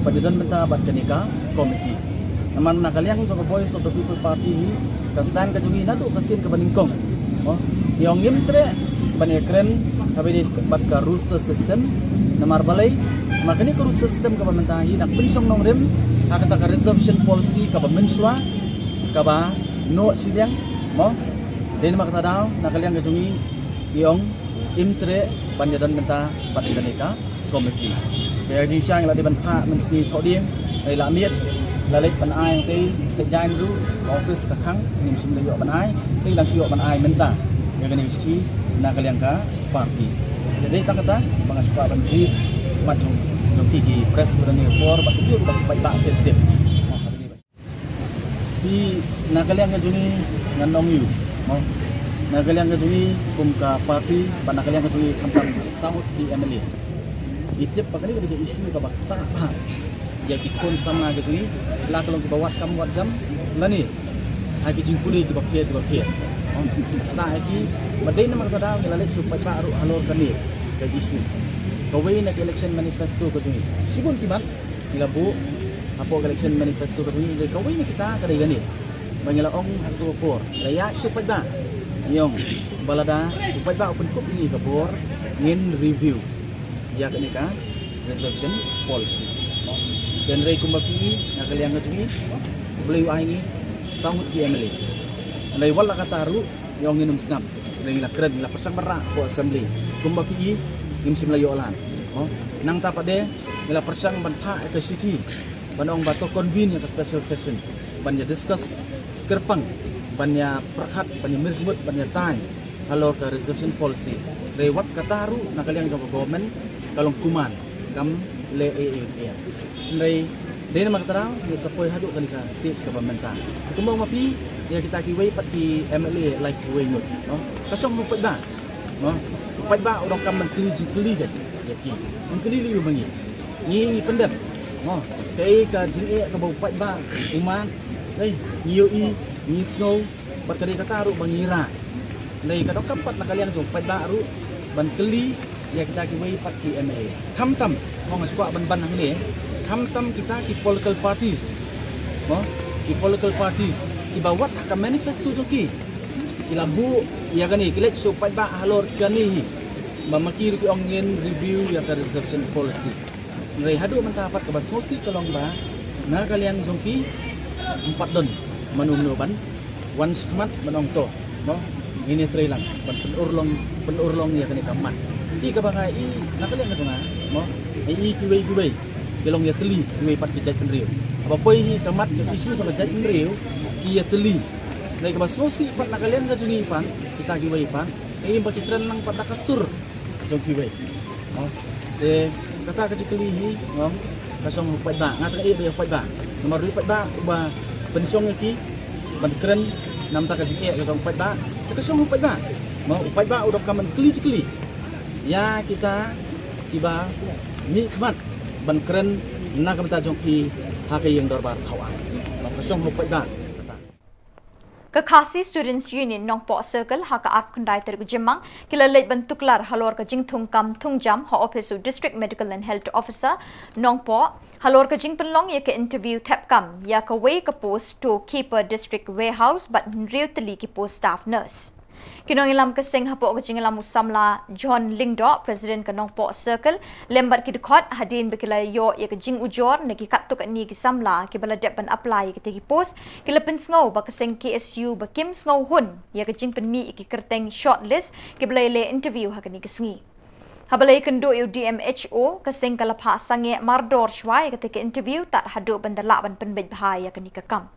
bad ïadon bynta bad kane ka committee. Namar na ka liang jong ka Voice of the People Party hi, ka stand ka jong ngi naduh ka sien kaba nyngkong, mo, ngi ong ngim treh ban ïakren haba ïadei bad ka roster system. Namar balei? Namar kane ka roster system kaba mynta hi dang pynshong nongrim ha kata ka reservation policy kaba mynshuwa kaba noh shiliang, mo. Dei namar kata daw na ka liang ka jong ngi ngi ong ngim treh ban ïadon bynta bad kane ka committee. Te ka jingshai ngi la dei ban phah mynsngi thoh dien, hynrei la miet, la leit ban ai hangtei, seit jaiñ ruh ka office ka khang, ngim shym la ïoh ban ai. Te ngi dang shu ïoh ban ai mynta ïa kane ka shithi na ka liang ka party. Te dei tang kata ba nga shu kwah ban brief mat jong, jong phi ki press ba don ha kane ka por bad kumjuh ruh ba ki paidbah ki tip. Phi, na ka liang ka jong ngi ngan ong ïa u, mo, na ka liang ka jong ngi kum ka party bad na ka liang ka jong ngi khamtam saw ngut ki M L A, ngi tip ba kane ka dei ka issue kaba ktah bha ïa ki khun samla ka jong ngi, la ka long kiba wad kam wad jam lane ha ki jingpule kiba pher kiba pher. Mo, ktah ïa ki, bad dei namar kata daw ngi la leit sha u paidbah ruh halor kane ka issue. Kawei na ka election manifesto ka jong ngi, shibun ki mat ngi la buh hapoh ka election manifesto ka jong ngi, kawei na kita ka dei kane ba ngi la ong ha kato ka por, ngi la ïaid sha u paidbah, ngi ong ba lada u paidbah u pynkup ïa ngi ka bor, ngin review ïa kane ka reservation policy. Te hynrei kumba phi i, na ka liang ka jong ngi, U Blei u ai ngi saw ngut ki M L A. Hynrei wat la katta ruh ngi ong ngin ym sngap. Ngi la kren, ngi la pyrshang ban rah hapoh assembly. Kumba phi i, ngim shym la ïoh lad. Nangta pat de ngi la pyrshang ban phah ïa ka shithi ban ong ba to convene ïa ka special session ban ïa discuss kyrpang, ban ïa pyrkhat, ban ïa mirjmut, ban ïa tai halor ka reservation policy. Hynrei wat kata ruh na ka liang jong ka government ka long kumne, kam leh ei ei ei. Hynrei dei namar kata ngi sa poi haduh kane ka stage kaba mynta. Kumba ma phi, ïa kita kiwei pat ki M L A, like kiwei ngut, no? Ka shong u paidbah, no? U paidbah u donkam ban kylli jingkylli, kan? Ïa ki. Un kylli lei ïa ma ngi. Ngi, ngi pyndep, no? Kaei ka jingeh kaba u paidbah u mad, ei, ngi ïohi, ngi sngew, bad ka dei kata ruh ba ngi rah. Hynrei ka donkam pat na ka liang jong u paidbah ruh ban kylli ïa kita kiwei pat ki M L A. Khamtam, mo, nga sngewkwah ban ban hangne, khamtam kita ki political parties, mo, ki political parties kiba wat ha ka manifesto jong ki, ki la buh ïa kane, ki leit sha u paidbah halor kane hi, ba ma ki ruh ki ong ngin review ïa ka reservation policy. Hynrei haduh mynta pat kaba sngewsih ka long ba na ka liang jong ki, ym pat don mano mano ban wan shakhmat ban ong to, mo, ngin ïatrei lang ban pynurlong, pynurlong ïa kane ka mat. Te kaba nga i na ka liang ka jong nga, mo, nga i kiwei kiwei ki long ïatylli, kiwei pat ki jaitbynriew. Haba poi hi ka mat, ka issue jong ka jaitbynriew, ki ïatylli. Hynrei kaba sngewsih pat na ka liang ka jong ngi pat, kita kiwei pat, nga i ba ki kren lang pat da ka sur jong kiwei. Te kata ka jingkylli hi, ka shong ha u paidbah. Nga tang ïa u paidbah, namar u paidbah uba pynshong ïa ki ban kren na ka bynta ka jingeh ka jong u paidbah. Te ka shong ha u paidbah, mo, u paidbah u donkam ban kylli jingkylli ïa kita kiba mihkhmat ban kren na ka bynta jong ki ha ka ïing dorbar thaw aiñ. Mo, ka shong ha u paidbah. Ka Khasi Students Union Nongpoh Circle ha ka arphew khyndai tarik u Jymmang ki la leit ban tuklar halor ka jingthung kam thung jam ha ophis u District Medical and Health Officer Nongpoh halor ka jingpynlong ïa ka interview thep kam ïa kawei ka post storekeeper District Warehouse bad hynriew tylli ki post staff nurse. Ki nongïalam ka seng hapoh ka jingïalam u samla John Lyngdoh, President ka Nongpoh Circle, lem bad ki dkhot, hadien ba ki la ïoh ïa ka jingujor na ki katto katne ki samla kiba la dep ban apply ïa kita ki post, ki la pynsngew ba ka seng K S U ba kim sngewhun ïa ka jingpynmih ïa ki kyrteng shortlist kiba la ïaleh interview ha kane ka sngi. Haba la ïakynduh ïa u D M H O, ka seng ka la phah sangeh mardor shuwa ïa kata ka interview tad haduh ban da lah ban pynbeit bha ïa kane ka kam.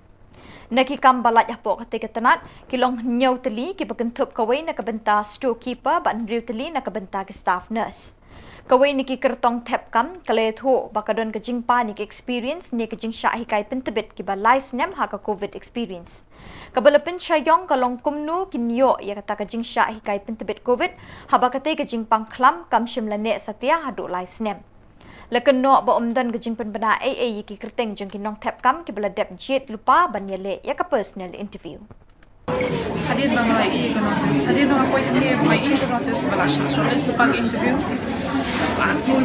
Na ki kam ba lait hapoh kata ka tnat ki long hynñiew tylli kiba kynthup kawei na ka bynta storekeeper bad hynriew tylli na ka bynta ki staff nurse. Kawei na ki kyrtong thep kam ka la ïathuh ba ka don ka jingpan ïa ka experience ne ka jingshah hikai pyntbit kiba lai snem ha ka COVID experience. Kaba la pynshai ïong ka long kumno kin ïoh ïa kata ka jingshah hikai pyntbit COVID haba katei ka jingpang khlam kam shym la neh satia haduh lai snem. La kynnoh ba ym don ka jingpynbna ei ei ïa ki kyrteng jong ki nongthep kam kiba la dep jied lypa ban ïaleh ïa ka personal interview. Hadien ba nga la ïoh ïa ka notice, hadien ba nga poi hangne ba nga ïoh ïa ka notice ba la shah shortlist lypa ka interview, la sngew